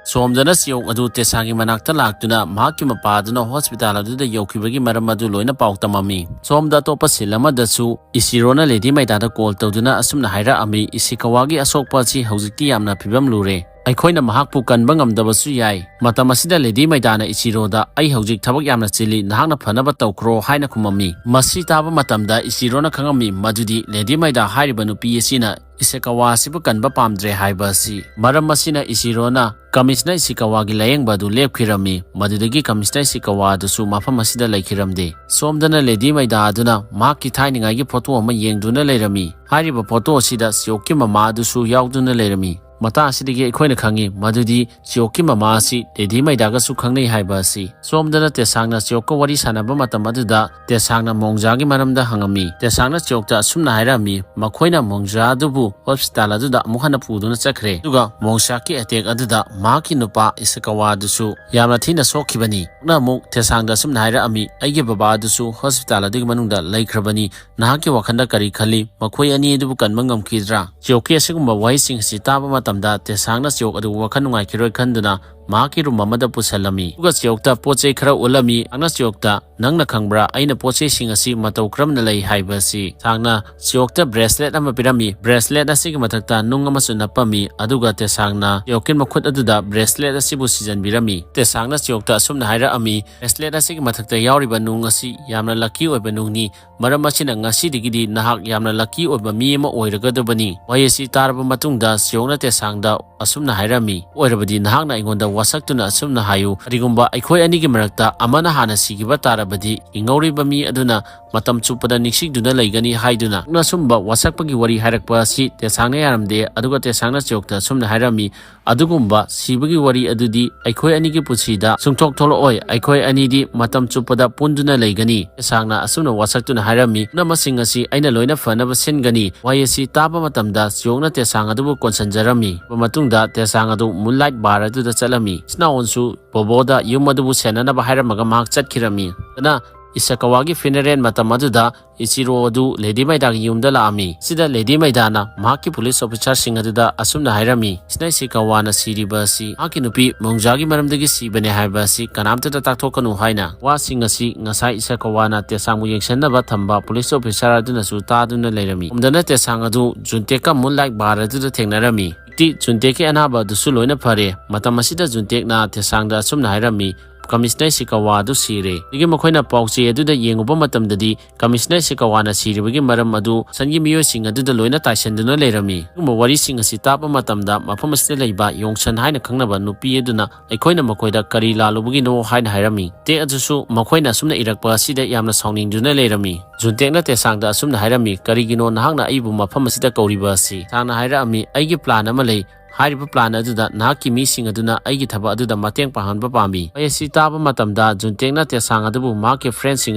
ꯁꯣꯝꯗꯅ ꯁꯤꯌꯣꯛ ꯑꯗꯨ ꯇꯦꯁꯥꯡꯒꯤ ꯃꯅꯥꯛꯇ ꯂꯥꯛꯇꯨꯅ ꯃꯍꯥꯛꯀꯤ ꯃꯄꯥ ꯑꯗꯨꯅ ꯍꯣꯁꯄꯤꯇꯥꯜ ꯑꯗꯨꯗ ꯌꯧꯈꯤꯕꯒꯤ ꯃꯔꯝ ꯑꯗꯨ ꯂꯣꯏꯅ ꯄꯥꯎ ꯇꯝꯃꯝꯃꯤ꯫ ꯁꯣꯝꯗ ꯑꯇꯣꯞꯄ ꯁꯤꯟ ꯑꯃꯗꯁꯨ ꯏꯁꯤꯔꯣꯅ ꯂꯦꯗꯤ ꯃꯩꯗꯥꯗ ꯀꯣꯜ ꯇꯧꯗꯨꯅ ꯑꯁꯨꯝꯅ ꯍꯥꯏꯔꯛꯑꯝꯃꯤ, "ꯏꯁꯤꯀꯋꯥꯒꯤ ꯑꯁꯣꯛꯄ ꯑꯁꯤ ꯍꯧꯖꯤꯛꯇꯤ ꯌꯥꯝꯅ ꯐꯤꯕꯝ ꯂꯨꯔꯦ꯫ ꯑꯩꯈꯣꯏꯅ ꯃꯍꯥꯛꯄꯨ ꯀꯟꯕ ꯉꯝꯗꯕꯁꯨ ꯌꯥꯏ"꯫ ꯃꯇꯝ ꯑꯁꯤꯗ ꯂꯦꯗꯤ ꯃꯩꯗꯥꯅ ꯏꯁꯤꯔꯣꯗ, "ꯑꯩ ꯍꯧꯖꯤꯛ ꯊꯕꯛ ꯌꯥꯝꯅ ꯆꯤꯜꯂꯤ, ꯅꯍꯥꯛꯅ ꯐꯅꯕ ꯇꯧꯈ꯭ꯔꯣ" ꯍꯥꯏꯅ ꯈꯨꯝꯃꯝꯃꯤ꯫ ꯃꯁꯤ ꯇꯥꯕ ꯃꯇꯝꯗ ꯏꯁꯤꯔꯣꯅ ꯈꯪꯉꯝꯃꯤ ꯃꯗꯨꯗꯤ ꯂꯦꯗꯤ ꯃꯩꯗꯥ ꯍꯥꯏꯔꯤꯕ ꯅꯨꯄꯤ ꯑꯁꯤꯅ ꯏꯁꯤꯀꯋꯥ ꯑꯁꯤꯕꯨ ꯀꯟꯕ ꯄꯥꯝꯗ꯭ꯔꯦ ꯍꯥꯏꯕ ꯑꯁꯤ꯫ ꯃꯔꯝ ꯑꯁꯤꯅ ꯏꯁꯤꯔꯣꯅ ꯀꯃꯤꯁꯅꯔ ꯏꯁꯤꯀꯋꯥꯒꯤ ꯂꯥꯌꯦꯡꯕ ꯑꯗꯨ ꯂꯦꯞꯈꯤꯔꯝꯃꯤ꯫ ꯃꯗꯨꯗꯒꯤ ꯀꯃꯤꯁꯅꯔ ꯏꯁꯤꯀꯋꯥ ꯑꯗꯨꯁꯨ ꯃꯐꯝ ꯑꯁꯤꯗ ꯂꯩꯈꯤꯔꯝꯗꯦ꯫ ꯁꯣꯝꯗꯅ ꯂꯦꯗꯤ ꯃꯩꯗꯥ ꯑꯗꯨꯅ ꯃꯍꯥꯛꯀꯤ ꯊꯥꯏꯅꯉꯥꯏꯒꯤ ꯐꯣꯇꯣ ꯑꯃ ꯌꯦꯡꯗꯨꯅ ꯂꯩꯔꯝꯃꯤ꯫ ꯍꯥꯏꯔꯤꯕ ꯐꯣꯇꯣ ꯑꯁꯤꯗ ꯁꯤꯌꯣꯛꯀꯤ ꯃꯃꯥ ꯑꯗꯨꯁꯨ ꯌꯥꯎꯗꯨꯅ ꯂꯩꯔꯝꯃꯤ꯫ ꯃꯇꯥꯡ ꯑꯁꯤꯗꯒꯤ ꯑꯩꯈꯣꯏꯅ ꯈꯪꯉꯤ ꯃꯗꯨꯗꯤ ꯁꯤꯌꯣꯛꯀꯤ ꯃꯃꯥ ꯑꯁꯤ ꯂꯦꯗꯤ ꯃꯩꯗꯥꯒꯁꯨ ꯈꯪꯅꯩ ꯍꯥꯏꯕ ꯑꯁꯤ꯫ ꯁꯣꯝꯗꯅ ꯇꯦꯁꯥꯡꯅ ꯁꯤꯌꯣꯛꯀ ꯋꯥꯔꯤ ꯁꯥꯟꯅꯕ ꯃꯇꯝ ꯑꯗꯨꯗ ꯇꯦꯁꯥꯡꯅ ꯃꯣꯡꯖꯥꯒꯤ ꯃꯔꯝꯗ ꯍꯪꯉꯝꯃꯤ꯫ ꯇꯦꯁꯥꯡꯅ ꯁꯤꯌꯣꯛꯇ ꯑꯁꯨꯝꯅ ꯍꯥꯏꯔꯝꯃꯤ, ꯃꯈꯣꯏꯅ ꯃꯣꯡꯖꯥ ꯑꯗꯨꯕꯨ ꯍꯣꯁꯄꯤꯇꯥꯜ ꯑꯗꯨꯗ ꯑꯃꯨꯛ ꯍꯟꯅ ꯄꯨꯗꯨꯅ ꯆꯠꯈ꯭ꯔꯦ꯫ ꯑꯗꯨꯒ ꯃꯣꯡꯖꯥꯒꯤ ꯑꯦꯇꯦꯛ ꯑꯗꯨꯗ ꯃꯍꯥꯛꯀꯤ ꯅꯨꯄꯥ ꯏꯁꯤꯀꯋꯥ ꯑꯗꯨꯁꯨ ꯌꯥꯝꯅ ꯊꯤꯅ ꯁꯣꯛꯈꯤꯕꯅꯤ꯫ ꯅ ꯑꯃꯨꯛ ꯇꯦꯁꯥꯡꯗ ꯑꯁꯨꯝꯅ ꯍꯥꯏꯔꯛꯑꯝꯃꯤ, "ꯑꯩꯒꯤ ꯕꯕꯥ ꯑꯗꯨꯁꯨ ꯍꯣꯁꯄꯤꯇꯥꯜ ꯑꯗꯨꯒꯤ ꯃꯅꯨꯡꯗ ꯂꯩꯈ꯭ꯔꯕꯅꯤ꯫ ꯅꯍꯥꯛꯀꯤ ꯋꯥꯈꯜꯗ ꯀꯔꯤ ꯈꯜꯂꯤ? ꯃꯈꯣꯏ ꯑꯅꯤ ꯑꯗꯨꯕꯨ ꯀꯟꯕ ꯉꯝꯈꯤꯗ꯭ꯔꯥ?" ꯁꯤꯌꯣꯛꯀꯤ ꯑꯁꯤꯒꯨꯝꯕ ꯋꯥꯍꯩꯁꯤꯡ ꯑꯁꯤ ꯇꯥꯕ ꯃꯇꯝꯗ ꯇꯦꯁꯥꯡꯅ ꯁꯤꯌꯣꯛ ꯑꯗꯨ ꯋꯥꯈꯜ ꯅꯨꯡꯉꯥꯏꯈꯤꯔꯣꯏ ꯈꯟꯗꯨꯅ ꯃꯍꯥꯛꯀꯤ ꯔꯨꯝ ꯑꯃꯗ ꯄꯨꯁꯜꯂꯝꯃꯤ꯫ ꯑꯗꯨꯒ ꯁꯤꯌꯣꯛꯇ ꯄꯣꯠ ꯆꯩ ꯈꯔ ꯎꯠꯂꯝꯃꯤ꯫ ꯇꯦꯁꯥꯡꯅ ꯁꯤꯌꯣꯛꯇ, "ꯅꯪꯅ ꯈꯪꯕ꯭ꯔꯥ, ꯑꯩꯅ ꯄꯣꯠ ꯆꯩꯁꯤꯡ ꯑꯁꯤ ꯃꯇꯧ ꯀꯔꯝꯅ ꯂꯩ ꯍꯥꯏꯕ ꯑꯁꯤ?" ꯇꯦꯁꯥꯡꯅ ꯁꯤꯌꯣꯛꯇ ꯕ꯭ꯔꯦꯁꯂꯦꯠ ꯑꯃ ꯄꯤꯔꯝꯃꯤ꯫ ꯕ꯭ꯔꯦꯁꯂꯦꯠ ꯑꯁꯤꯒꯤ ꯃꯊꯛꯇ ꯅꯨꯡ ꯑꯃꯁꯨ ꯅꯞꯄꯝꯃꯤ꯫ ꯑꯗꯨꯒ ꯇꯦꯁꯥꯡꯅ ꯁꯤꯌꯣꯛꯀꯤ ꯃꯈꯨꯠ ꯑꯗꯨꯗ ꯕ꯭ꯔꯦꯁꯂꯦꯠ ꯑꯁꯤꯕꯨ ꯁꯤꯖꯟꯕꯤꯔꯝꯃꯤ꯫ ꯇꯦꯁꯥꯡꯅ ꯁꯤꯌꯣꯛꯇ ꯑꯁꯨꯝꯅ ꯍꯥꯏꯔꯛꯑꯝꯃꯤ, "ꯕ꯭ꯔꯦꯁꯂꯦꯠ ꯑꯁꯤꯒꯤ ꯃꯊꯛꯇ ꯌꯥꯎꯔꯤꯕ ꯅꯨꯡ ꯑꯁꯤ ꯌꯥꯝꯅ ꯂꯛꯀꯤ ꯑꯣꯏꯕ ꯅꯨꯡꯅꯤ꯫ ꯃꯔꯝ ꯑꯁꯤꯅ ꯉꯁꯤꯗꯒꯤꯗꯤ ꯅꯍꯥꯛ ꯌꯥꯝꯅ ꯂꯛꯀꯤ ꯑꯣꯏꯕ ꯃꯤ ꯑꯃ ꯑꯣꯏꯔꯒꯗꯕꯅꯤ"꯫ ꯋꯥꯍꯩ ꯑꯁꯤ ꯇꯥꯔꯕ ꯃꯇꯨꯡꯗ ꯁꯤꯌꯣꯛꯅ ꯇꯦꯁꯥꯡꯗ ꯑꯁꯨꯝꯅ ꯍꯥꯏꯔꯝꯃꯤ, "ꯑꯣꯏꯔꯕꯗꯤ ꯅꯍꯥꯛꯅ ꯑꯩꯉꯣꯟꯗ ꯋꯥꯁꯛꯇꯨꯅ ꯑꯁꯨꯝꯅ ꯍꯥꯏꯌꯨ, "ꯀꯔꯤꯒꯨꯝꯕ ꯑꯩꯈꯣꯏ ꯑꯅꯤꯒꯤ ꯃꯔꯛꯇ ꯑꯃꯅ ꯍꯥꯟꯅ ꯁꯤꯈꯤꯕ ꯇꯥꯔꯕꯗꯤ, ꯍꯤꯡꯍꯧꯔꯤꯕ ꯃꯤ ꯑꯗꯨꯅ ꯃꯇꯝ ꯆꯨꯞꯄꯗ ꯅꯤꯡꯁꯤꯡꯗꯨꯅ ꯂꯩꯒꯅꯤ" ꯍꯥꯏꯗꯨꯅ ꯑꯁꯨꯝꯕ ꯋꯥꯁꯛꯄꯒꯤ ꯋꯥꯔꯤ ꯍꯥꯏꯔꯛꯄ ꯑꯁꯤ ꯇꯦꯁꯥꯡꯅ ꯌꯥꯔꯝꯗꯦ꯫ ꯑꯗꯨꯒ ꯇꯦꯁꯥꯡꯅ ꯆꯤꯌꯣꯛꯇ ꯑꯁꯨꯝꯅ ꯍꯥꯏꯔꯝꯃꯤ, "ꯑꯗꯨꯒꯨꯝꯕ ꯁꯤꯕꯒꯤ ꯋꯥꯔꯤ ꯑꯗꯨꯗꯤ ꯑꯩꯈꯣꯏ ꯑꯅꯤꯒꯤ ꯄꯨꯟꯁꯤꯗ ꯁꯨꯡꯊꯣꯛ ꯊꯣꯛꯂꯛꯑꯣꯏ꯫ ꯑꯩꯈꯣꯏ ꯑꯅꯤꯗꯤ ꯃꯇꯝ ꯆꯨꯞꯄꯗ ꯄꯨꯟꯗꯨꯅ ꯂꯩꯒꯅꯤ"꯫ ꯇꯦꯁꯥꯡꯅ ꯑꯁꯨꯝꯅ ꯋꯥꯁꯛꯇꯨꯅ ꯍꯥꯏꯔꯝꯃꯤ, "ꯄꯨꯝꯅꯃꯛꯁꯤꯡ ꯑꯁꯤ ꯑꯩꯅ ꯂꯣꯏꯅ ꯐꯅꯕ ꯁꯤꯟꯒꯅꯤ"꯫ ꯋꯥꯍꯩ ꯑꯁꯤ ꯇꯥꯕ ꯃꯇꯝꯗ ꯆꯤꯌꯣꯛꯅ ꯇꯦꯁꯥꯡ ꯑꯗꯨꯕꯨ ꯀꯣꯟꯁꯤꯟꯖꯔꯝꯃꯤ꯫ ꯃꯇꯨꯡꯗ ꯇꯦꯁꯥꯡ ꯑꯗꯨ ꯃꯨꯟꯂꯥꯏꯠ ꯕꯥꯔ ꯑꯗꯨꯗ ꯆꯠꯂꯝꯃꯤ꯫ ꯁꯤꯅꯥꯑꯣꯟꯁꯨ ꯕꯣꯕꯣꯗ ꯌꯨꯝ ꯑꯗꯨꯕꯨ ꯁꯦꯟꯅꯅꯕ ꯍꯥꯏꯔꯝꯃꯒ ꯃꯍꯥꯛ ꯆꯠꯈꯤꯔꯝꯃꯤ꯫ ꯑꯗꯨꯅ ꯏꯁꯀꯋꯥꯒꯤ ꯐꯤꯅꯔꯦꯜ ꯃꯇꯝ ꯑꯗꯨꯗ ꯏꯆꯤꯔꯣ ꯑꯗꯨ ꯂꯦꯗꯤ ꯃꯥꯏꯗꯥꯒꯤ ꯌꯨꯝꯗ ꯂꯥꯛꯑꯝꯃꯤ꯫ ꯁꯤꯗ ꯂꯦꯗꯤ ꯃꯥꯏꯗꯥꯅ ꯃꯍꯥꯛꯀꯤ ꯄꯨꯂꯤꯁ ꯑꯣꯐꯤꯁꯥꯔꯁꯤꯡ ꯑꯗꯨꯗ ꯑꯁꯨꯝꯅ ꯍꯥꯏꯔꯝꯃꯤ, "ꯁꯤꯅ ꯏꯁꯀꯋꯥꯅ ꯁꯤꯔꯤꯕ ꯑꯁꯤ ꯃꯍꯥꯛꯀꯤ ꯅꯨꯄꯤ ꯃꯣꯡꯖꯥꯒꯤ ꯃꯔꯝꯗꯒꯤ ꯁꯤꯕꯅꯦ ꯍꯥꯏꯕ ꯑꯁꯤ ꯀꯅꯥꯝꯇꯗ ꯇꯥꯛꯊꯣꯛꯀꯅꯨ" ꯍꯥꯏꯅ꯫ ꯋꯥꯁꯤꯡ ꯑꯁꯤ ꯉꯁꯥꯏ ꯏꯁꯀꯋꯥꯅ ꯇꯦꯁꯥꯡꯕꯨ ꯌꯦꯡꯁꯤꯟꯅꯕ ꯊꯝꯕ ꯄꯨꯂꯤꯁ ꯑꯣꯐꯤꯁꯥꯔ ꯑꯗꯨꯅꯁꯨ ꯇꯥꯗꯨꯅ ꯂꯩꯔꯝꯃꯤ꯫ ꯁꯣꯝꯗꯅ ꯇꯦꯁꯥꯡ ꯑꯗꯨ ꯖꯨꯟꯇꯦꯛꯀ ꯃꯨꯟꯂꯥꯏꯠ ꯕꯥꯔ ꯑꯗꯨꯗ ꯊꯦꯡꯅꯔꯝꯃꯤ꯫ ꯍꯧꯖꯤꯛꯇꯤ ꯖꯨꯟꯇꯦꯛꯀꯤ ꯑꯅꯥꯕ ꯑꯗꯨꯁꯨ ꯂꯣꯏꯅ ꯐꯔꯦ꯫ ꯃꯇꯝ ꯑꯁꯤꯗ ꯖꯨꯟꯇꯦꯛꯅ ꯇꯦꯁꯥꯡꯗ ꯑꯁꯨꯝꯅ ꯍꯥꯏꯔꯝꯃꯤ, "ꯀꯃꯤꯁꯅꯔ ꯏꯁꯤꯀꯥꯋꯥ ꯑꯗꯨ ꯁꯤꯔꯦ"꯫ ꯑꯗꯨꯒꯤ ꯃꯈꯣꯏꯅ ꯄꯥꯎ ꯆꯦ ꯑꯗꯨꯗ ꯌꯦꯡꯉꯨꯕ ꯃꯇꯝꯗꯗꯤ ꯀꯃꯤꯁꯅꯔ ꯏꯁꯤꯀꯥꯋꯥꯅ ꯁꯤꯔꯤꯕꯒꯤ ꯃꯔꯝ ꯑꯗꯨ ꯁꯟꯒꯤ ꯃꯤꯑꯣꯏꯁꯤꯡ ꯑꯗꯨꯗ ꯂꯣꯏꯅ ꯇꯥꯏꯁꯟꯗꯨꯅ ꯂꯩꯔꯝꯃꯤ꯫ ꯑꯗꯨꯒꯨꯝꯕ ꯋꯥꯔꯤꯁꯤꯡ ꯑꯁꯤ ꯇꯥꯕ ꯃꯇꯝꯗ ꯃꯐꯝ ꯑꯁꯤꯗ ꯂꯩꯕ ꯌꯣꯡꯁꯟ ꯍꯥꯏꯅ ꯈꯪꯅꯕ ꯅꯨꯄꯤ ꯑꯗꯨꯅ ꯑꯩꯈꯣꯏꯅ ꯃꯈꯣꯏꯗ ꯀꯔꯤ ꯂꯥꯜꯂꯨꯕꯒꯤꯅꯣ ꯍꯥꯏꯅ ꯍꯥꯏꯔꯝꯃꯤ꯫ ꯇꯦꯛ ꯑꯗꯨꯁꯨ ꯃꯈꯣꯏꯅ ꯑꯁꯨꯝꯅ ꯏꯔꯛꯄ ꯑꯁꯤꯗ ꯌꯥꯝꯅ ꯁꯥꯎꯅꯤꯡꯗꯨꯅ ꯂꯩꯔꯝꯃꯤ꯫ ꯖꯨꯟꯇꯦꯛꯅ ꯇꯦꯁꯥꯡꯗ ꯑꯁꯨꯝꯅ ꯍꯥꯏꯔꯝꯃꯤ, "ꯀꯔꯤꯒꯤꯅꯣ ꯅꯍꯥꯛꯅ ꯑꯩꯕꯨ ꯃꯐꯝ ꯑꯁꯤꯗ ꯀꯧꯔꯤꯕ ꯑꯁꯤ?" ꯇꯦꯁꯥꯡꯅ ꯍꯥꯏꯔꯛꯑꯝꯃꯤ, "ꯑꯩꯒꯤ ꯄ꯭ꯂꯥꯟ ꯑꯃ ꯂꯩ꯫ ꯍꯥꯏꯔꯤꯕ ꯄ꯭ꯂꯥꯟ ꯑꯗꯨꯗ ꯅꯍꯥꯛꯀꯤ ꯃꯤꯁꯤꯡ ꯑꯗꯨꯅ ꯑꯩꯒꯤ ꯊꯕꯛ ꯑꯗꯨꯗ ꯃꯇꯦꯡ ꯄꯥꯡꯍꯟꯕ ꯄꯥꯝꯃꯤ"꯫ ꯋꯥꯍꯩ ꯑꯁꯤ ꯇꯥꯕ ꯃꯇꯝꯗ ꯖꯨꯟꯇꯦꯛꯅ ꯇꯦꯁꯥꯡ ꯑꯗꯨꯕꯨ ꯃꯍꯥꯛꯀꯤ ꯐ꯭ꯔꯦꯟꯁꯤꯡ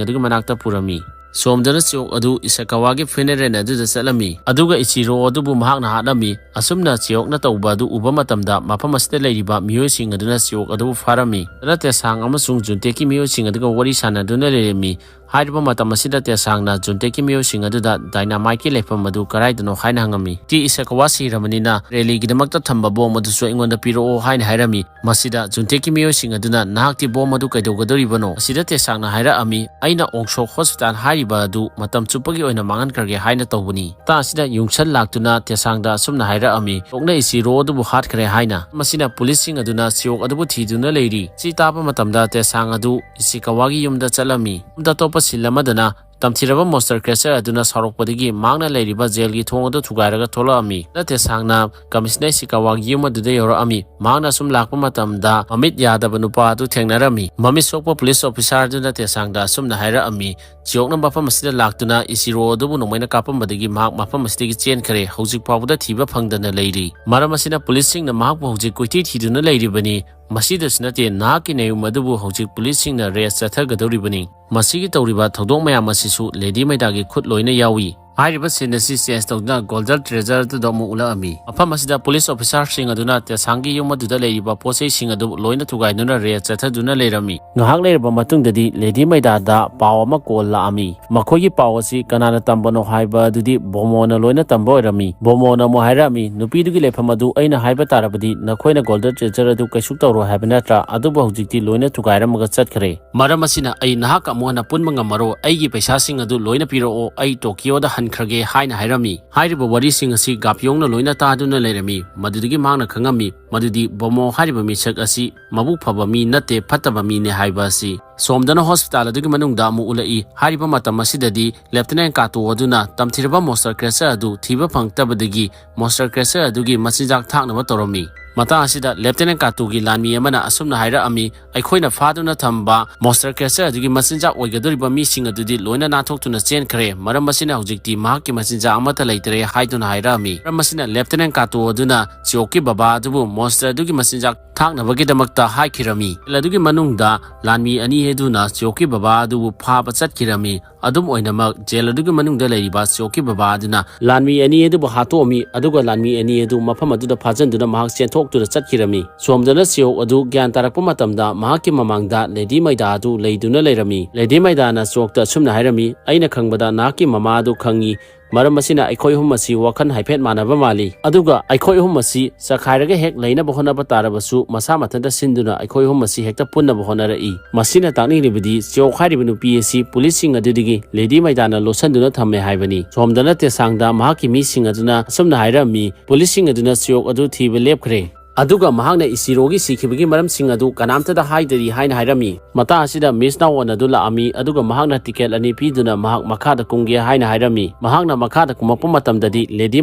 ꯑꯗꯨꯒꯤ ꯃꯅꯥꯛꯇ ꯄꯨꯔꯝꯃꯤ꯫ ꯁꯣꯝꯗꯅ ꯆꯤꯌꯣꯛ ꯑꯗꯨ ꯏꯁꯀꯋꯥꯒꯤ ꯐꯤꯅꯔꯦꯜ ꯑꯗꯨꯗ ꯆꯠꯂꯝꯃꯤ꯫ ꯑꯗꯨꯒ ꯏꯆꯤꯔꯣ ꯑꯗꯨꯕꯨ ꯃꯍꯥꯛꯅ ꯍꯥꯠꯂꯝꯃꯤ꯫ ꯑꯁꯨꯝꯅ ꯆꯤꯌꯣꯛꯅ ꯇꯧꯕ ꯑꯗꯨ ꯎꯕ ꯃꯇꯝꯗ ꯃꯐꯝ ꯑꯁꯤꯗ ꯂꯩꯔꯤꯕ ꯃꯤꯑꯣꯏꯁꯤꯡ ꯑꯗꯨꯅ ꯆꯤꯌꯣꯛ ꯑꯗꯨꯕꯨ ꯐꯥꯔꯝꯃꯤ꯫ ꯑꯗꯨꯅ ꯇꯦꯁꯥꯡ ꯑꯃꯁꯨꯡ ꯖꯨꯟꯇꯦꯛꯀꯤ ꯃꯤꯑꯣꯏꯁꯤꯡ ꯑꯗꯨꯒ ꯋꯥꯔꯤ ꯁꯥꯟꯅꯗꯨꯅ ꯂꯩꯔꯝꯃꯤ꯫ ꯍꯥꯏꯔꯤꯕ ꯃꯇꯝ ꯑꯁꯤꯗ ꯇꯦꯁꯥꯡꯅ ꯖꯨꯟꯇꯦꯛꯀꯤ ꯃꯤꯑꯣꯏꯁꯤꯡ ꯑꯗꯨꯗ ꯗꯥꯏꯅꯥꯃꯥꯏꯠꯀꯤ ꯂꯩꯐꯝ ꯑꯗꯨ ꯀꯗꯥꯏꯗꯅꯣ ꯍꯥꯏꯅ ꯍꯪꯉꯝꯃꯤ꯫ ꯇꯤ ꯏꯁꯀꯋꯥ ꯁꯤꯔꯕꯅꯤꯅ ꯔꯦꯂꯤꯒꯤꯗꯃꯛꯇ ꯊꯝꯕ ꯕꯣꯝ ꯑꯗꯨꯁꯨ ꯑꯩꯉꯣꯟꯗ ꯄꯤꯔꯛꯑꯣ ꯍꯥꯏꯅ ꯍꯥꯏꯔꯝꯃꯤ꯫ ꯃꯁꯤꯗ ꯖꯨꯟꯇꯦꯛꯀꯤ ꯃꯤꯑꯣꯏꯁꯤꯡ ꯑꯗꯨꯅ, "ꯅꯍꯥꯛꯇꯤ ꯕꯣꯝ ꯑꯗꯨ ꯀꯩꯗꯧꯒꯗꯧꯔꯤꯕꯅꯣ?" ꯑꯁꯤꯗ ꯇꯦꯁꯥꯡꯅ ꯍꯥꯏꯔꯛꯑꯝꯃꯤ, "ꯑꯩꯅ ꯑꯣꯡꯁꯣꯛ ꯍꯣꯁꯄꯤꯇꯥꯜ ꯍꯥꯏꯔꯤꯕ ꯑꯗꯨ ꯃꯇꯝ ꯆꯨꯞꯄꯒꯤ ꯑꯣꯏꯅ ꯃꯥꯡꯍꯟꯈ꯭ꯔꯒꯦ ꯍꯥꯏꯅ ꯇꯧꯕꯅꯤ"꯫ ꯃꯇꯥꯡ ꯑꯁꯤꯗ ꯌꯨꯡꯁꯟ ꯂꯥꯛꯇꯨꯅ ꯇꯦꯁꯥꯡꯗ ꯑꯁꯨꯝꯅ ꯍꯥꯏꯔꯛꯑꯝꯃꯤ, "ꯆꯤꯌꯣꯛꯅ ꯏꯆꯤꯔꯣ ꯑꯗꯨꯕꯨ ꯍꯥꯠꯈ꯭ꯔꯦ" ꯍꯥꯏꯅ꯫ ꯃꯁꯤꯅ ꯄꯨꯂꯤꯁꯁꯤꯡ ꯑꯗꯨꯅ ꯆꯤꯌꯣꯛ ꯑꯗꯨꯕꯨ ꯊꯤꯗꯨꯅ ꯂꯩꯔꯤ꯫ ꯁꯤ ꯇꯥꯕ ꯃꯇꯝꯗ ꯇꯦꯁꯥꯡ ꯑꯗꯨ ꯏꯁꯤꯀꯥꯋꯥꯒꯤ ꯌꯨꯝꯗ ꯆꯠꯂꯝꯃꯤ꯫ ꯌꯨꯝꯗ ꯑꯇꯣꯞꯄ ꯁꯤꯟ ꯑꯃꯗꯅ ꯇꯝꯊꯤꯔꯕ ꯃꯣꯟꯁꯇꯔ ꯀ꯭ꯔꯦꯆꯔ ꯑꯗꯨꯅ ꯁꯥꯎꯔꯛꯄꯗꯒꯤ ꯃꯍꯥꯛꯅ ꯂꯩꯔꯤꯕ ꯖꯦꯜꯒꯤ ꯊꯣꯡ ꯑꯗꯨ ꯊꯨꯒꯥꯏꯔꯒ ꯊꯣꯛꯂꯛꯑꯝꯃꯤ꯫ ꯇꯦꯁꯥꯡꯅ ꯀꯃꯤꯁꯅꯔ ꯁꯤꯀꯥꯋꯥꯒꯤ ꯌꯨꯝ ꯑꯗꯨꯗ ꯌꯧꯔꯛꯑꯝꯃꯤ꯫ ꯃꯍꯥꯛꯅ ꯑꯁꯨꯝ ꯂꯥꯛꯄ ꯃꯇꯝꯗ ꯃꯃꯤꯠ ꯌꯥꯗꯕ ꯅꯨꯄꯥ ꯑꯗꯨ ꯊꯦꯡꯅꯔꯝꯃꯤ꯫ ꯃꯃꯤꯠ ꯁꯣꯛꯄ ꯄꯨꯂꯤꯁ ꯑꯣꯐꯤꯁꯥꯔ ꯑꯗꯨꯅ ꯇꯦꯁꯥꯡꯗ ꯑꯁꯨꯝꯅ ꯍꯥꯏꯔꯛꯑꯝꯃꯤ, "ꯆꯤꯌꯣꯛꯅ ꯃꯐꯝ ꯑꯁꯤꯗ ꯂꯥꯛꯇꯨꯅ ꯏꯆꯤꯔꯣ ꯑꯗꯨꯕꯨ ꯅꯣꯡꯃꯩꯅ ꯀꯥꯞꯄꯝꯕꯗꯒꯤ ꯃꯍꯥꯛ ꯃꯐꯝ ꯑꯁꯤꯗꯒꯤ ꯆꯦꯟꯈ꯭ꯔꯦ꯫ ꯍꯧꯖꯤꯛ ꯐꯥꯎꯕꯗ ꯊꯤꯕ ꯐꯪꯗꯅ ꯂꯩꯔꯤ꯫ ꯃꯔꯝ ꯑꯁꯤꯅ ꯄꯨꯂꯤꯁꯁꯤꯡꯅ ꯃꯍꯥꯛꯄꯨ ꯍꯧꯖꯤꯛ ꯀꯣꯏꯊꯤ ꯊꯤꯗꯨꯅ ꯂꯩꯔꯤꯕꯅꯤ꯫ ꯃꯁꯤꯗꯁꯨ ꯅꯠꯇꯦ, ꯅꯍꯥꯛꯀꯤ ꯅꯌꯨꯝ ꯑꯗꯨꯕꯨ ꯍꯧꯖꯤꯛ ꯄꯨꯂꯤꯁꯁꯤꯡꯅ ꯔꯦꯗ ꯆꯠꯊꯒꯗꯧꯔꯤꯕꯅꯤ꯫ ꯃꯁꯤꯒꯤ ꯇꯧꯔꯤꯕ ꯊꯧꯗꯣꯛ ꯃꯌꯥꯝ ꯑꯁꯤꯁꯨ ꯂꯦꯗꯤ ꯃꯩꯗꯥꯒꯤ ꯈꯨꯠ ꯂꯣꯏꯅ ꯌꯥꯎꯏ"꯫ ꯍꯥꯏꯔꯤꯕ ꯁꯤꯟ ꯑꯁꯤ ꯆꯦꯟꯖ ꯇꯧꯗꯨꯅ ꯒꯣꯜꯗꯟ ꯇ꯭ꯔꯦꯖꯔ ꯑꯗꯨꯗ ꯑꯃꯨꯛ ꯎꯠꯂꯛꯑꯝꯃꯤ꯫ ꯃꯐꯝ ꯑꯁꯤꯗ ꯄꯨꯂꯤꯁ ꯑꯣꯐꯤꯁꯥꯔꯁꯤꯡ ꯑꯗꯨꯅ ꯇꯦꯁꯥꯡꯒꯤ ꯌꯨꯝ ꯑꯗꯨꯗ ꯂꯩꯔꯤꯕ ꯄꯣꯠ ꯆꯩꯁꯤꯡ ꯑꯗꯨ ꯂꯣꯏꯅ ꯊꯨꯒꯥꯏꯗꯨꯅ ꯔꯦꯗ ꯆꯠꯊꯗꯨꯅ ꯂꯩꯔꯝꯃꯤ꯫ ꯉꯥꯏꯍꯥꯛ ꯂꯩꯔꯕ ꯃꯇꯨꯡꯗꯗꯤ ꯂꯦꯗꯤ ꯃꯩꯗꯥꯗ ꯄꯥꯎ ꯑꯃ ꯀꯣꯜ ꯂꯥꯛꯑꯝꯃꯤ꯫ ꯃꯈꯣꯏꯒꯤ ꯄꯥꯎ ꯑꯁꯤ ꯀꯅꯥꯅ ꯇꯝꯕꯅꯣ ꯍꯥꯏꯕ ꯑꯗꯨꯗꯤ ꯕꯣꯃꯣꯅ ꯂꯣꯏꯅ ꯇꯝꯕ ꯑꯣꯏꯔꯝꯃꯤ꯫ ꯕꯣꯃꯣꯅ ꯑꯃꯨꯛ ꯍꯥꯏꯔꯛꯑꯝꯃꯤ, "ꯅꯨꯄꯤꯗꯨꯒꯤ ꯂꯩꯐꯝ ꯑꯗꯨ ꯑꯩꯅ ꯍꯥꯏꯕ ꯇꯥꯔꯕꯗꯤ ꯅꯈꯣꯏꯅ ꯒꯣꯜꯗꯟ ꯇ꯭ꯔꯦꯖꯔ ꯑꯗꯨ ꯀꯩꯁꯨ ꯇꯧꯔꯣꯏ ꯍꯥꯏꯕ ꯅꯠꯇ꯭ꯔꯥ? ꯑꯗꯨꯕꯨ ꯍꯧꯖꯤꯛꯇꯤ ꯂꯣꯏꯅ ꯊꯨꯒꯥꯏꯔꯝꯃꯒ ꯆꯠꯈ꯭ꯔꯦ꯫ ꯃꯔꯝ ꯑꯁꯤꯅ ꯑꯩ ꯅꯍꯥꯛꯀ ꯑꯃꯨꯛ ꯍꯟꯅ ꯄꯨꯟꯕ ꯉꯝꯃꯔꯣꯏ꯫ ꯑꯩꯒꯤ ꯄꯩꯁꯥꯁꯤꯡ ꯑꯗꯨ ꯂꯣꯏꯅ ꯄꯤꯔꯛꯑꯣ, ꯑꯩ ꯇꯣꯀꯤꯌꯣꯗ ꯍꯟꯈ꯭ꯔꯒꯦ" ꯍꯥꯏꯅ ꯍꯥꯏꯔꯝꯃꯤ꯫ ꯍꯥꯏꯔꯤꯕ ꯋꯥꯔꯤꯁꯤꯡ ꯑꯁꯤ ꯒꯥꯞꯌꯣꯡꯅ ꯂꯣꯏꯅ ꯇꯥꯗꯨꯅ ꯂꯩꯔꯝꯃꯤ꯫ ꯃꯗꯨꯗꯒꯤ ꯃꯍꯥꯛꯅ ꯈꯪꯉꯝꯃꯤ ꯃꯗꯨꯗꯤ ꯕꯣꯃꯣ ꯍꯥꯏꯔꯤꯕ ꯃꯤꯁꯛ ꯑꯁꯤ ꯃꯕꯨꯛ ꯐꯕ ꯃꯤ ꯅꯠꯇꯦ, ꯐꯠꯇꯕ ꯃꯤꯅꯦ ꯍꯥꯏꯕ ꯑꯁꯤ꯫ ꯁꯣꯝꯗꯅ ꯍꯣꯁꯄꯤꯇꯥꯜ ꯑꯗꯨꯒꯤ ꯃꯅꯨꯡꯗ ꯑꯃꯨꯛ ꯎꯠꯂꯛꯏ꯫ ꯍꯥꯏꯔꯤꯕ ꯃꯇꯝ ꯑꯁꯤꯗꯗꯤ ꯂꯦꯐꯇꯤꯅꯦꯟ ꯀꯥꯇꯣ ꯑꯗꯨꯅ ꯇꯝꯊꯤꯔꯕ ꯃꯣꯟꯁꯇꯔ ꯀ꯭ꯔꯦꯆꯔ ꯑꯗꯨ ꯊꯤꯕ ꯐꯪꯂꯛꯇꯕꯗꯒꯤ ꯃꯣꯟꯁꯇꯔ ꯀ꯭ꯔꯦꯆꯔ ꯑꯗꯨꯒꯤ ꯃꯆꯤꯟꯖꯥꯛ ꯊꯥꯛꯅꯕ ꯇꯧꯔꯝꯃꯤ꯫ ꯃꯇꯥꯡ ꯑꯁꯤꯗ ꯂꯦꯐꯇꯤꯅꯦꯟ ꯀꯥꯇꯣꯒꯤ ꯂꯥꯟꯃꯤ ꯑꯃꯅ ꯑꯁꯨꯝꯅ ꯍꯥꯏꯔꯛꯑꯝꯃꯤ, "ꯑꯩꯈꯣꯏꯅ ꯐꯥꯗꯨꯅ ꯊꯝꯕ ꯃꯣꯟꯁꯇꯔ ꯀ꯭ꯔꯦꯆꯔ ꯑꯗꯨꯒꯤ ꯃꯆꯤꯟꯖꯥꯛ ꯑꯣꯏꯒꯗꯧꯔꯤꯕ ꯃꯤꯁꯤꯡ ꯑꯗꯨꯗꯤ ꯂꯣꯏꯅ ꯅꯥꯟꯊꯣꯛꯇꯨꯅ ꯆꯦꯟꯈ꯭ꯔꯦ꯫ ꯃꯔꯝ ꯑꯁꯤꯅ ꯍꯧꯖꯤꯛꯇꯤ ꯃꯍꯥꯛꯀꯤ ꯃꯆꯤꯟꯖꯥꯛ ꯑꯃꯠꯇ ꯂꯩꯇ꯭ꯔꯦ" ꯍꯥꯏꯗꯨꯅ ꯍꯥꯏꯔꯛꯑꯝꯃꯤ꯫ ꯃꯔꯝ ꯑꯁꯤꯅ ꯂꯦꯐꯇꯤꯅꯦꯟ ꯀꯥꯇꯣ ꯑꯗꯨꯅ ꯆꯤꯌꯣꯛꯀꯤ ꯕꯕꯥ ꯑꯗꯨꯕꯨ ꯃꯣꯟꯁꯇꯔ ꯑꯗꯨꯒꯤ ꯃꯆꯤꯟꯖꯥꯛ ꯊꯥꯛꯅꯕꯒꯤꯗꯃꯛꯇ ꯍꯥꯏꯈꯤꯔꯝꯃꯤ꯫ ꯖꯦꯜ ꯑꯗꯨꯒꯤ ꯃꯅꯨꯡꯗ ꯂꯥꯟꯃꯤ ꯑꯅꯤ ꯑꯗꯨꯅ ꯆꯤꯌꯣꯛꯀꯤ ꯕꯕꯥ ꯑꯗꯨꯕꯨ ꯐꯥꯕ ꯆꯠꯈꯤꯔꯝꯃꯤ꯫ ꯑꯗꯨꯝ ꯑꯣꯏꯅꯃꯛ, ꯖꯦꯜ ꯑꯗꯨꯒꯤ ꯃꯅꯨꯡꯗ ꯂꯩꯔꯤꯕ ꯆꯤꯌꯣꯛꯀꯤ ꯕꯕꯥ ꯑꯗꯨꯅ ꯂꯥꯟꯃꯤ ꯑꯅꯤ ꯑꯗꯨꯕꯨ ꯍꯥꯠꯇꯣꯛꯑꯝꯃꯤ, ꯑꯗꯨꯒ ꯂꯥꯟꯃꯤ ꯑꯅꯤ ꯑꯗꯨ ꯃꯐꯝ ꯑꯗꯨꯗ ꯐꯥꯖꯤꯟꯗꯨꯅ ꯃꯍꯥꯛ ꯆꯦꯟꯊꯣꯛꯇꯨꯅ ꯆꯠꯈꯤꯔꯝꯃꯤ꯫ ꯁꯣꯝꯗꯅ ꯆꯤꯌꯣꯛ ꯑꯗꯨ ꯒ꯭ꯌꯥꯟ ꯇꯥꯔꯛꯄ ꯃꯇꯝꯗ ꯃꯍꯥꯛꯀꯤ ꯃꯃꯥꯡꯗ ꯂꯦꯗꯤ ꯃꯩꯗꯥ ꯑꯗꯨ ꯂꯩꯗꯨꯅ ꯂꯩꯔꯝꯃꯤ꯫ ꯂꯦꯗꯤ ꯃꯩꯗꯥꯅ ꯆꯤꯌꯣꯛꯇ ꯑꯁꯨꯝꯅ ꯍꯥꯏꯔꯝꯃꯤ, "ꯑꯩꯅ ꯈꯪꯕꯗ ꯅꯍꯥꯛꯀꯤ ꯃꯃꯥ ꯑꯗꯨ ꯈꯪꯉꯤ꯫ ꯃꯔꯝ ꯑꯁꯤꯅ ꯑꯩꯈꯣꯏ ꯑꯍꯨꯝ ꯑꯁꯤ ꯋꯥꯈꯜ ꯍꯥꯏꯐꯦꯠ ꯃꯥꯟꯅꯕ ꯃꯥꯜꯂꯤ꯫ ꯑꯗꯨꯒ ꯑꯩꯈꯣꯏ ꯑꯍꯨꯝ ꯑꯁꯤ ꯆꯈꯥꯏꯔꯒ ꯍꯦꯛ ꯂꯩꯅꯕ ꯍꯣꯠꯅꯕ ꯇꯥꯔꯕꯁꯨ, ꯃꯁꯥ ꯃꯊꯟꯇ ꯁꯤꯟꯗꯨꯅ ꯑꯩꯈꯣꯏ ꯑꯍꯨꯝ ꯑꯁꯤ ꯍꯦꯛꯇ ꯄꯨꯟꯅꯕ ꯍꯣꯠꯅꯔꯛꯏ"꯫ ꯃꯁꯤꯅ ꯇꯥꯛꯅꯤꯡꯂꯤꯕꯗꯤ ꯆꯤꯌꯣꯛ ꯍꯥꯏꯔꯤꯕ ꯅꯨꯄꯤ ꯑꯁꯤ ꯄꯨꯂꯤꯁꯁꯤꯡ ꯑꯗꯨꯗꯒꯤ ꯂꯦꯗꯤ ꯃꯩꯗꯥꯅ ꯂꯣꯠꯁꯤꯟꯗꯨꯅ ꯊꯝꯃꯦ ꯍꯥꯏꯕꯅꯤ꯫ ꯁꯣꯝꯗꯅ ꯇꯦꯁꯥꯡꯗ ꯃꯍꯥꯛꯀꯤ ꯃꯤꯁꯤꯡ ꯑꯗꯨꯅ ꯑꯁꯨꯝꯅ ꯍꯥꯏꯔꯝꯃꯤ, "ꯄꯨꯂꯤꯁꯁꯤꯡ ꯑꯗꯨꯅ ꯆꯤꯌꯣꯛ ꯑꯗꯨ ꯊꯤꯕ ꯂꯦꯞꯈ꯭ꯔꯦ"꯫ ꯑꯗꯨꯒ ꯃꯍꯥꯛꯅ ꯏꯆꯤꯔꯣꯒꯤ ꯁꯤꯈꯤꯕꯒꯤ ꯃꯔꯝꯁꯤꯡ ꯑꯗꯨ ꯀꯅꯥꯝꯇꯗ ꯍꯥꯏꯗꯔꯤ ꯍꯥꯏꯅ ꯍꯥꯏꯔꯝꯃꯤ꯫ ꯃꯇꯥꯡ ꯑꯁꯤꯗ ꯃꯤꯁ ꯅꯥꯋꯣꯟ ꯑꯗꯨ ꯂꯥꯛꯑꯝꯃꯤ, ꯑꯗꯨꯒ ꯃꯍꯥꯛꯅ ꯇꯤꯀꯦꯠ ꯑꯅꯤ ꯄꯤꯗꯨꯅ ꯃꯍꯥꯛ ꯃꯈꯥꯗ ꯀꯨꯝꯒꯦ ꯍꯥꯏꯅ ꯍꯥꯏꯔꯝꯃꯤ꯫ ꯃꯍꯥꯛꯅ ꯃꯈꯥꯗ ꯀꯨꯝꯃꯛꯄ ꯃꯇꯝꯗꯗꯤ ꯂꯦꯗꯤ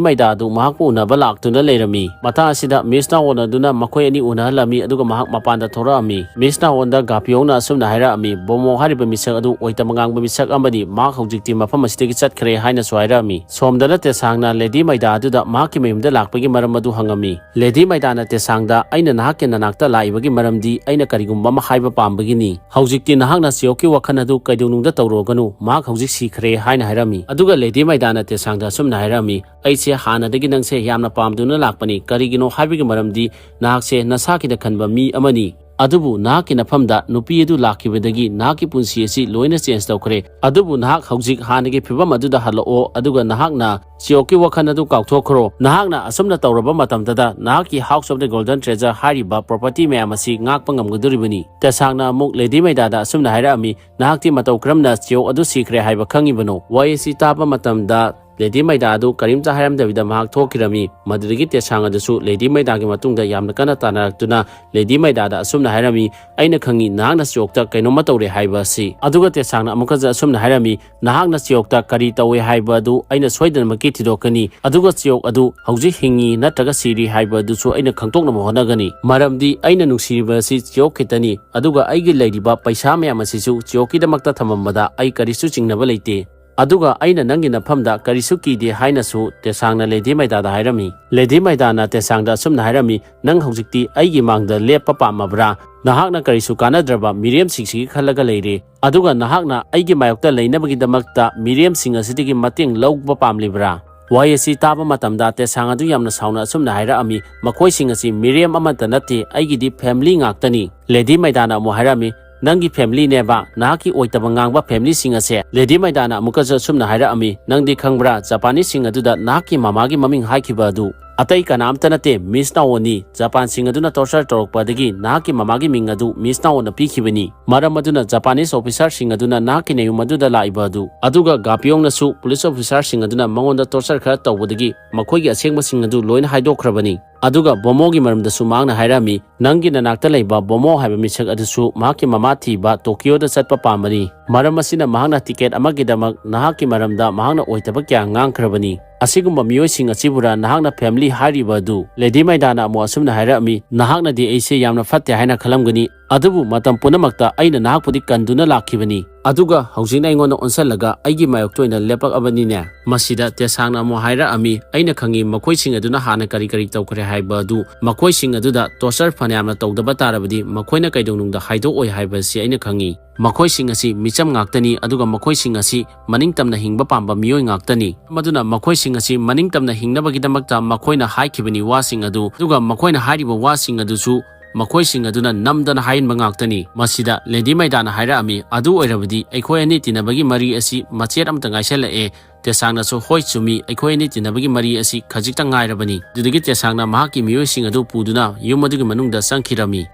ꯃꯩꯗꯥ ꯑꯗꯨ ꯃꯍꯥꯛꯄꯨ ꯎꯅꯕ ꯂꯥꯛꯇꯨꯅ ꯂꯩꯔꯝꯃꯤ꯫ ꯃꯇꯥꯡ ꯑꯁꯤꯗ ꯃꯤꯁ ꯅꯥꯋꯣꯟ ꯑꯗꯨꯅ ꯃꯈꯣꯏ ꯑꯅꯤ ꯎꯅꯍꯜꯂꯝꯃꯤ, ꯑꯗꯨꯒ ꯃꯍꯥꯛ ꯃꯄꯥꯟꯗ ꯊꯣꯔꯛꯑꯝꯃꯤ꯫ ꯃꯤꯁ ꯅꯥꯋꯣꯟꯗ ꯒꯥꯄꯤꯌꯣꯡꯅ ꯑꯁꯨꯝꯅ ꯍꯥꯏꯔꯛꯑꯝꯃꯤ, "ꯕꯣꯃꯣ ꯍꯥꯏꯔꯤꯕ ꯃꯤꯁꯛ ꯑꯗꯨ ꯑꯣꯏꯇꯕ ꯉꯥꯡꯕ ꯃꯤꯁꯛ ꯑꯃꯅꯤ, ꯃꯍꯥꯛ ꯍꯧꯖꯤꯛꯇꯤ ꯃꯐꯝ ꯑꯁꯤꯗꯒꯤ ꯆꯠꯈ꯭ꯔꯦ" ꯍꯥꯏꯅꯁꯨ ꯍꯥꯏꯔꯛꯑꯝꯃꯤ꯫ ꯁꯣꯝꯗꯅ ꯇꯦꯁꯥꯡꯅ ꯂꯦꯗꯤ ꯃꯩꯗꯥ ꯑꯗꯨꯗ ꯃꯍꯥꯛꯀꯤ ꯃꯌꯨꯝꯗ ꯂꯥꯛꯄꯒꯤ ꯃꯔꯝ ꯑꯗꯨ ꯍꯪꯉꯝꯃꯤ꯫ ꯂꯦꯗꯤ ꯃꯩꯗꯥꯅ ꯇꯦꯁꯥꯡꯗ, "ꯑꯩꯅ ꯅꯍꯥꯛꯀꯤ ꯅꯅꯥꯛꯇ ꯂꯥꯛꯏꯕꯒꯤ ꯃꯔꯝꯗꯤ ꯑꯩꯅ ꯀꯔꯤꯒꯨꯝꯕ ꯑꯃ ꯍꯥꯏꯕ ꯄꯥꯝꯕꯒꯤꯅꯤ꯫ ꯍꯧꯖꯤꯛꯇꯤ ꯅꯍꯥꯛꯅ ꯆꯤꯌꯣꯛꯀꯤ ꯋꯥꯈꯜ ꯑꯗꯨ ꯀꯩꯗꯧꯅꯨꯡꯗ ꯇꯧꯔꯨꯔꯒꯅꯨ, ꯃꯍꯥꯛ ꯍꯧꯖꯤꯛ ꯁꯤꯈ꯭ꯔꯦ" ꯍꯥꯏꯅ ꯍꯥꯏꯔꯝꯃꯤ꯫ ꯑꯗꯨꯒ ꯂꯦꯗꯤ ꯃꯩꯗꯥꯅ ꯇꯦꯁꯥꯡꯗ ꯑꯁꯨꯝꯅ ꯍꯥꯏꯔꯝꯃꯤ, "ꯑꯩꯁꯦ ꯍꯥꯟꯅꯗꯒꯤ ꯅꯪꯁꯦ ꯌꯥꯝꯅ ꯄꯥꯝꯗꯨꯅ ꯂꯥꯛꯄꯅꯤ꯫ ꯀꯔꯤꯒꯤꯅꯣ ꯍꯥꯏꯕꯒꯤ ꯃꯔꯝꯗꯤ ꯅꯍꯥꯛꯁꯦ ꯅꯁꯥꯒꯤꯗ ꯈꯟꯕ ꯃꯤ ꯑꯃꯅꯤ꯫ ꯑꯗꯨꯕꯨ ꯅꯍꯥꯛꯀꯤ ꯅꯐꯝꯗ ꯅꯨꯄꯤ ꯑꯗꯨ ꯂꯥꯛꯈꯤꯕꯗꯒꯤ ꯅꯍꯥꯛꯀꯤ ꯄꯨꯟꯁꯤ ꯑꯁꯤ ꯂꯣꯏꯅ ꯆꯦꯟꯖ ꯇꯧꯈ꯭ꯔꯦ꯫ ꯑꯗꯨꯕꯨ ꯅꯍꯥꯛ ꯍꯧꯖꯤꯛ ꯍꯥꯟꯅꯒꯤ ꯐꯤꯕꯝ ꯑꯗꯨꯗ ꯍꯜꯂꯛꯑꯣ, ꯑꯗꯨꯒ ꯅꯍꯥꯛꯅ ꯆꯤꯌꯣꯛꯀꯤ ꯋꯥꯈꯜ ꯑꯗꯨ ꯀꯥꯎꯊꯣꯛꯈ꯭ꯔꯣ꯫ ꯅꯍꯥꯛꯅ ꯑꯁꯨꯝꯅ ꯇꯧꯔꯕ ꯃꯇꯝꯗꯗ ꯅꯍꯥꯛꯀꯤ House of the Golden Treasure ꯍꯥꯏꯔꯤꯕ ꯄ꯭ꯔꯣꯄꯔꯇꯤ ꯃꯌꯥꯝ ꯑꯁꯤ ꯉꯥꯛꯄ ꯉꯝꯒꯗꯣꯔꯤꯕꯅꯤ"꯫ ꯇꯦꯁꯥꯡꯅ ꯑꯃꯨꯛ ꯂꯦꯗꯤ ꯃꯩꯗꯥꯗ ꯑꯁꯨꯝꯅ ꯍꯥꯏꯔꯛꯑꯝꯃꯤ, "ꯅꯍꯥꯛꯇꯤ ꯃꯇꯧ ꯀꯔꯝꯅ ꯆꯤꯌꯣꯛ ꯑꯗꯨ ꯁꯤꯈ꯭ꯔꯦ ꯍꯥꯏꯕ ꯈꯪꯉꯤꯕꯅꯣ?" ꯋꯥꯍꯩ ꯑꯁꯤ ꯇꯥꯕ ꯃꯇꯝꯗ ꯂꯦꯗꯤ ꯃꯩꯗꯥ ꯑꯗꯨ ꯀꯔꯤꯝꯇ ꯍꯥꯏꯔꯝꯗꯕꯤꯗ ꯃꯍꯥꯛ ꯊꯣꯛꯈꯤꯔꯝꯃꯤ꯫ ꯃꯗꯨꯗꯒꯤ ꯇꯦꯁꯥꯡ ꯑꯗꯨꯁꯨ ꯂꯦꯗꯤ ꯃꯩꯗꯥꯒꯤ ꯃꯇꯨꯡꯗ ꯌꯥꯝꯅ ꯀꯟꯅ ꯇꯥꯟꯅꯔꯛꯇꯨꯅ ꯂꯦꯗꯤ ꯃꯩꯗꯥꯗ ꯑꯁꯨꯝꯅ ꯍꯥꯏꯔꯝꯃꯤ, "ꯑꯩꯅ ꯈꯪꯉꯤ ꯅꯍꯥꯛꯅ ꯆꯤꯌꯣꯛꯇ ꯀꯩꯅꯣꯝꯃ ꯇꯧꯔꯦ ꯍꯥꯏꯕ ꯑꯁꯤ"꯫ ꯑꯗꯨꯒ ꯇꯦꯁꯥꯡꯅ ꯑꯃꯨꯛꯀꯁꯨ ꯑꯁꯨꯝꯅ ꯍꯥꯏꯔꯝꯃꯤ, "ꯅꯍꯥꯛꯅ ꯆꯤꯌꯣꯛꯇ ꯀꯔꯤ ꯇꯧꯋꯦ ꯍꯥꯏꯕ ꯑꯗꯨ ꯑꯩꯅ ꯁꯣꯏꯗꯅꯃꯛꯀꯤ ꯊꯤꯗꯣꯛꯀꯅꯤ, ꯑꯗꯨꯒ ꯆꯤꯌꯣꯛ ꯑꯗꯨ ꯍꯧꯖꯤꯛ ꯍꯤꯡꯉꯤ ꯅꯠꯇ꯭ꯔꯒ ꯁꯤꯔꯤ ꯍꯥꯏꯕ ꯑꯗꯨꯁꯨ ꯑꯩꯅ ꯈꯪꯗꯣꯛꯅꯕ ꯍꯣꯠꯅꯒꯅꯤ꯫ ꯃꯔꯝꯗꯤ ꯑꯩꯅ ꯅꯨꯡꯁꯤꯔꯤꯕ ꯑꯁꯤ ꯆꯤꯌꯣꯛ ꯈꯤꯇꯅꯤ, ꯑꯗꯨꯒ ꯑꯩꯒꯤ ꯂꯩꯔꯤꯕ ꯄꯩꯁꯥ ꯃꯌꯥꯝ ꯑꯁꯤꯁꯨ ꯆꯤꯌꯣꯛꯀꯤꯗꯃꯛꯇ ꯊꯝꯃꯝꯕꯗ ꯑꯩ ꯀꯔꯤꯁꯨ ꯆꯤꯡꯅꯕ ꯂꯩꯇꯦ꯫ ꯑꯗꯨꯒ ꯑꯩꯅ ꯅꯪꯒꯤ ꯅꯐꯝꯗ ꯀꯔꯤꯁꯨ ꯀꯤꯗꯦ" ꯍꯥꯏꯅꯁꯨ ꯇꯦꯁꯥꯡꯅ ꯂꯦꯗꯤ ꯃꯩꯗꯥꯗ ꯍꯥꯏꯔꯝꯃꯤ꯫ ꯂꯦꯗꯤ ꯃꯩꯗꯥꯅ ꯇꯦꯁꯥꯡꯗ ꯑꯁꯨꯝꯅ ꯍꯥꯏꯔꯝꯃꯤ, "ꯅꯪ ꯍꯧꯖꯤꯛꯇꯤ ꯑꯩꯒꯤ ꯃꯥꯡꯗ ꯂꯦꯞꯄ ꯄꯥꯝꯃꯕ꯭ꯔꯥ? ꯅꯍꯥꯛꯅ ꯀꯔꯤꯁꯨ ꯀꯥꯟꯅꯗ꯭ꯔꯕ ꯃꯤꯔꯦꯝꯁꯤꯡꯁꯤꯒꯤ ꯈꯜꯂꯒ ꯂꯩꯔꯦ, ꯑꯗꯨꯒ ꯅꯍꯥꯛꯅ ꯑꯩꯒꯤ ꯃꯥꯌꯣꯛꯇ ꯂꯩꯅꯕꯒꯤꯗꯃꯛꯇ ꯃꯤꯔꯦꯝꯁꯤꯡ ꯑꯁꯤꯗꯒꯤ ꯃꯇꯦꯡ ꯂꯧꯕ ꯄꯥꯝꯂꯤꯕ꯭ꯔꯥ?" ꯋꯥꯍꯩ ꯑꯁꯤ ꯇꯥꯕ ꯃꯇꯝꯗ ꯇꯦꯁꯥꯡ ꯑꯗꯨ ꯌꯥꯝꯅ ꯁꯥꯎꯅ ꯑꯁꯨꯝꯅ ꯍꯥꯏꯔꯛꯑꯝꯃꯤ, "ꯃꯈꯣꯏꯁꯤꯡ ꯑꯁꯤ ꯃꯤꯔꯦꯝ ꯑꯃꯠꯇ ꯅꯠꯇꯦ, ꯑꯩꯒꯤꯗꯤ ꯐꯦꯃꯤꯂꯤ ꯉꯥꯛꯇꯅꯤ"꯫ ꯂꯦꯗꯤ ꯃꯩꯗꯥꯅ ꯑꯃꯨꯛ ꯍꯥꯏꯔꯛꯑꯝꯃꯤ, "ꯅꯪꯒꯤ ꯐꯦꯃꯤꯂꯤꯅꯦꯕ, ꯅꯍꯥꯛꯀꯤ ꯑꯣꯏꯇꯕ ꯉꯥꯡꯕ ꯐꯦꯃꯤꯂꯤꯁꯤꯡ ꯑꯁꯦ"꯫ ꯂꯦꯗꯤ ꯃꯩꯗꯥꯅ ꯑꯃꯨꯛꯀꯁꯨ ꯑꯁꯨꯝꯅ ꯍꯥꯏꯔꯛꯑꯝꯃꯤ, "ꯅꯪꯗꯤ ꯈꯪꯕ꯭ꯔꯥ, ꯖꯄꯥꯅꯤꯁꯁꯤꯡ ꯑꯗꯨꯗ ꯅꯍꯥꯛꯀꯤ ꯃꯃꯥꯒꯤ ꯃꯃꯤꯡ ꯍꯥꯏꯈꯤꯕ ꯑꯗꯨ ꯑꯇꯩ ꯀꯅꯥꯝꯇ ꯅꯠꯇꯦ, ꯃꯤꯁ ꯅꯥꯋꯣꯟꯅꯤ꯫ ꯖꯄꯥꯟꯁꯤꯡ ꯑꯗꯨꯅ ꯇꯣꯔꯆꯔ ꯇꯧꯔꯛꯄꯗꯒꯤ ꯅꯍꯥꯛꯀꯤ ꯃꯃꯥꯒꯤ ꯃꯤꯡ ꯑꯗꯨ ꯃꯤꯁ ꯅꯥꯋꯣꯟꯅ ꯄꯤꯈꯤꯕꯅꯤ꯫ ꯃꯔꯝ ꯑꯗꯨꯅ ꯖꯄꯥꯅꯤꯁ ꯑꯣꯐꯤꯁꯥꯔꯁꯤꯡ ꯑꯗꯨꯅ ꯅꯍꯥꯛꯀꯤ ꯅꯌꯨꯝ ꯑꯗꯨꯗ ꯂꯥꯛꯏꯕ ꯑꯗꯨ, ꯑꯗꯨꯒ ꯒꯥꯄꯤꯌꯣꯡꯅꯁꯨ ꯄꯨꯂꯤꯁ ꯑꯣꯐꯤꯁꯥꯔꯁꯤꯡ ꯑꯗꯨꯅ ꯃꯉꯣꯟꯗ ꯇꯣꯔꯆꯔ ꯈꯔ ꯇꯧꯕꯗꯒꯤ ꯃꯈꯣꯏꯒꯤ ꯑꯁꯦꯡꯕꯁꯤꯡ ꯑꯗꯨ ꯂꯣꯏꯅ ꯍꯥꯏꯗꯣꯛꯈ꯭ꯔꯕꯅꯤ"꯫ ꯑꯗꯨꯒ ꯕꯣꯃꯣꯒꯤ ꯃꯔꯝꯗꯁꯨ ꯃꯍꯥꯛꯅ ꯍꯥꯏꯔꯝꯃꯤ, "ꯅꯪꯒꯤ ꯅꯅꯥꯛꯇ ꯂꯩꯕ ꯕꯣꯃꯣ ꯍꯥꯏꯕ ꯃꯤꯁꯛ ꯑꯗꯨꯁꯨ ꯃꯍꯥꯛꯀꯤ ꯃꯃꯥ ꯊꯤꯕ ꯇꯣꯀꯤꯌꯣꯗ ꯆꯠꯄ ꯄꯥꯝꯕꯅꯤ꯫ ꯃꯔꯝ ꯑꯁꯤꯅ ꯃꯍꯥꯛꯅ ꯇꯤꯀꯦꯠ ꯑꯃꯒꯤꯗꯃꯛ ꯅꯍꯥꯛꯀꯤ ꯃꯔꯝꯗ ꯃꯍꯥꯛꯅ ꯑꯣꯏꯗꯕ ꯀꯌꯥ ꯉꯥꯡꯈ꯭ꯔꯕꯅꯤ꯫ ꯑꯁꯤꯒꯨꯝꯕ ꯃꯤꯑꯣꯏꯁꯤꯡ ꯑꯁꯤꯕꯨꯔꯥ ꯅꯍꯥꯛꯅ ꯐꯦꯃꯤꯂꯤ ꯍꯥꯏꯔꯤꯕ ꯑꯗꯨ?" ꯂꯦꯗꯤ ꯃꯩꯗꯥꯅ ꯑꯃꯨꯛ ꯑꯁꯨꯝꯅ ꯍꯥꯏꯔꯛꯑꯝꯃꯤ, "ꯅꯍꯥꯛꯅꯗꯤ ꯑꯩꯁꯦ ꯌꯥꯝꯅ ꯐꯠꯇꯦ ꯍꯥꯏꯅ ꯈꯜꯂꯝꯒꯅꯤ, ꯑꯗꯨꯕꯨ ꯃꯇꯝ ꯄꯨꯝꯅꯃꯛꯇ ꯑꯩꯅ ꯅꯍꯥꯛꯄꯨꯗꯤ ꯀꯟꯗꯨꯅ ꯂꯥꯛꯈꯤꯕꯅꯤ꯫ ꯑꯗꯨꯒ ꯍꯧꯖꯤꯛꯅ ꯑꯩꯉꯣꯟꯗ ꯑꯣꯟꯁꯤꯜꯂꯒ ꯑꯩꯒꯤ ꯃꯥꯌꯣꯛꯇ ꯑꯣꯏꯅ ꯂꯦꯞꯄꯛꯑꯕꯅꯤꯅꯦ?" ꯃꯁꯤꯗ ꯇꯦꯁꯥꯡꯅ ꯑꯃꯨꯛ ꯍꯥꯏꯔꯛꯑꯝꯃꯤ, "ꯑꯩꯅ ꯈꯪꯉꯤ ꯃꯈꯣꯏꯁꯤꯡ ꯑꯗꯨꯅ ꯍꯥꯟꯅ ꯀꯔꯤ ꯀꯔꯤ ꯇꯧꯈ꯭ꯔꯦ ꯍꯥꯏꯕ ꯑꯗꯨ꯫ ꯃꯈꯣꯏꯁꯤꯡ ꯑꯗꯨꯗ ꯇꯣꯔꯆꯔ ꯐꯅꯌꯥꯝꯅ ꯇꯧꯗꯕ ꯇꯥꯔꯕꯗꯤ ꯃꯈꯣꯏꯅ ꯀꯩꯗꯧꯅꯨꯡꯗ ꯍꯥꯏꯗꯣꯛꯑꯣꯏ ꯍꯥꯏꯕꯁꯤ ꯑꯩꯅ ꯈꯪꯉꯤ꯫ ꯃꯈꯣꯏꯁꯤꯡ ꯑꯁꯤ ꯃꯤꯆꯝ ꯉꯥꯛꯇꯅꯤ, ꯑꯗꯨꯒ ꯃꯈꯣꯏꯁꯤꯡ ꯑꯁꯤ ꯃꯅꯤꯡ ꯇꯝꯅ ꯍꯤꯡꯕ ꯄꯥꯝꯕ ꯃꯤꯑꯣꯏ ꯉꯥꯛꯇꯅꯤ꯫ ꯃꯗꯨꯅ ꯃꯈꯣꯏꯁꯤꯡ ꯑꯁꯤ ꯃꯅꯤꯡ ꯇꯝꯅ ꯍꯤꯡꯅꯕꯒꯤꯗꯃꯛꯇ ꯃꯈꯣꯏꯅ ꯍꯥꯏꯈꯤꯕꯅꯤ ꯋꯥꯁꯤꯡ ꯑꯗꯨ, ꯑꯗꯨꯒ ꯃꯈꯣꯏꯅ ꯍꯥꯏꯔꯤꯕ ꯋꯥꯁꯤꯡ ꯑꯗꯨꯁꯨ ꯃꯈꯣꯏꯁꯤꯡ ꯑꯗꯨꯅ ꯅꯝꯗꯅ ꯍꯥꯏꯍꯟꯕ ꯉꯥꯛꯇꯅꯤ꯫" ꯃꯁꯤꯗ ꯂꯦꯗꯤ ꯃꯩꯗꯥꯅ ꯍꯥꯏꯔꯛꯑꯝꯃꯤ, "ꯑꯗꯨ ꯑꯣꯏꯔꯕꯗꯤ ꯑꯩꯈꯣꯏ ꯑꯅꯤ ꯇꯤꯟꯅꯕꯒꯤ ꯃꯔꯤ ꯑꯁꯤ ꯃꯆꯦꯠ ꯑꯃꯇ ꯉꯥꯏꯁꯜꯂꯛꯑꯦ꯫" ꯇꯦꯁꯥꯡꯅꯁꯨ, "ꯍꯣꯏ, ꯆꯨꯝꯃꯤ, ꯑꯩꯈꯣꯏ ꯑꯅꯤ ꯇꯤꯟꯅꯕꯒꯤ ꯃꯔꯤ ꯑꯁꯤ ꯈꯖꯤꯛꯇ ꯉꯥꯏꯔꯕꯅꯤ꯫" ꯑꯗꯨꯗꯒꯤ ꯇꯦꯁꯥꯡꯅ ꯃꯍꯥꯛꯀꯤ ꯃꯤꯑꯣꯏꯁꯤꯡ ꯑꯗꯨ ꯄꯨꯗꯨꯅ ꯌꯨꯝ ꯑꯗꯨꯒꯤ ꯃꯅꯨꯡꯗ ꯆꯪꯈꯤꯔꯝꯃꯤ꯫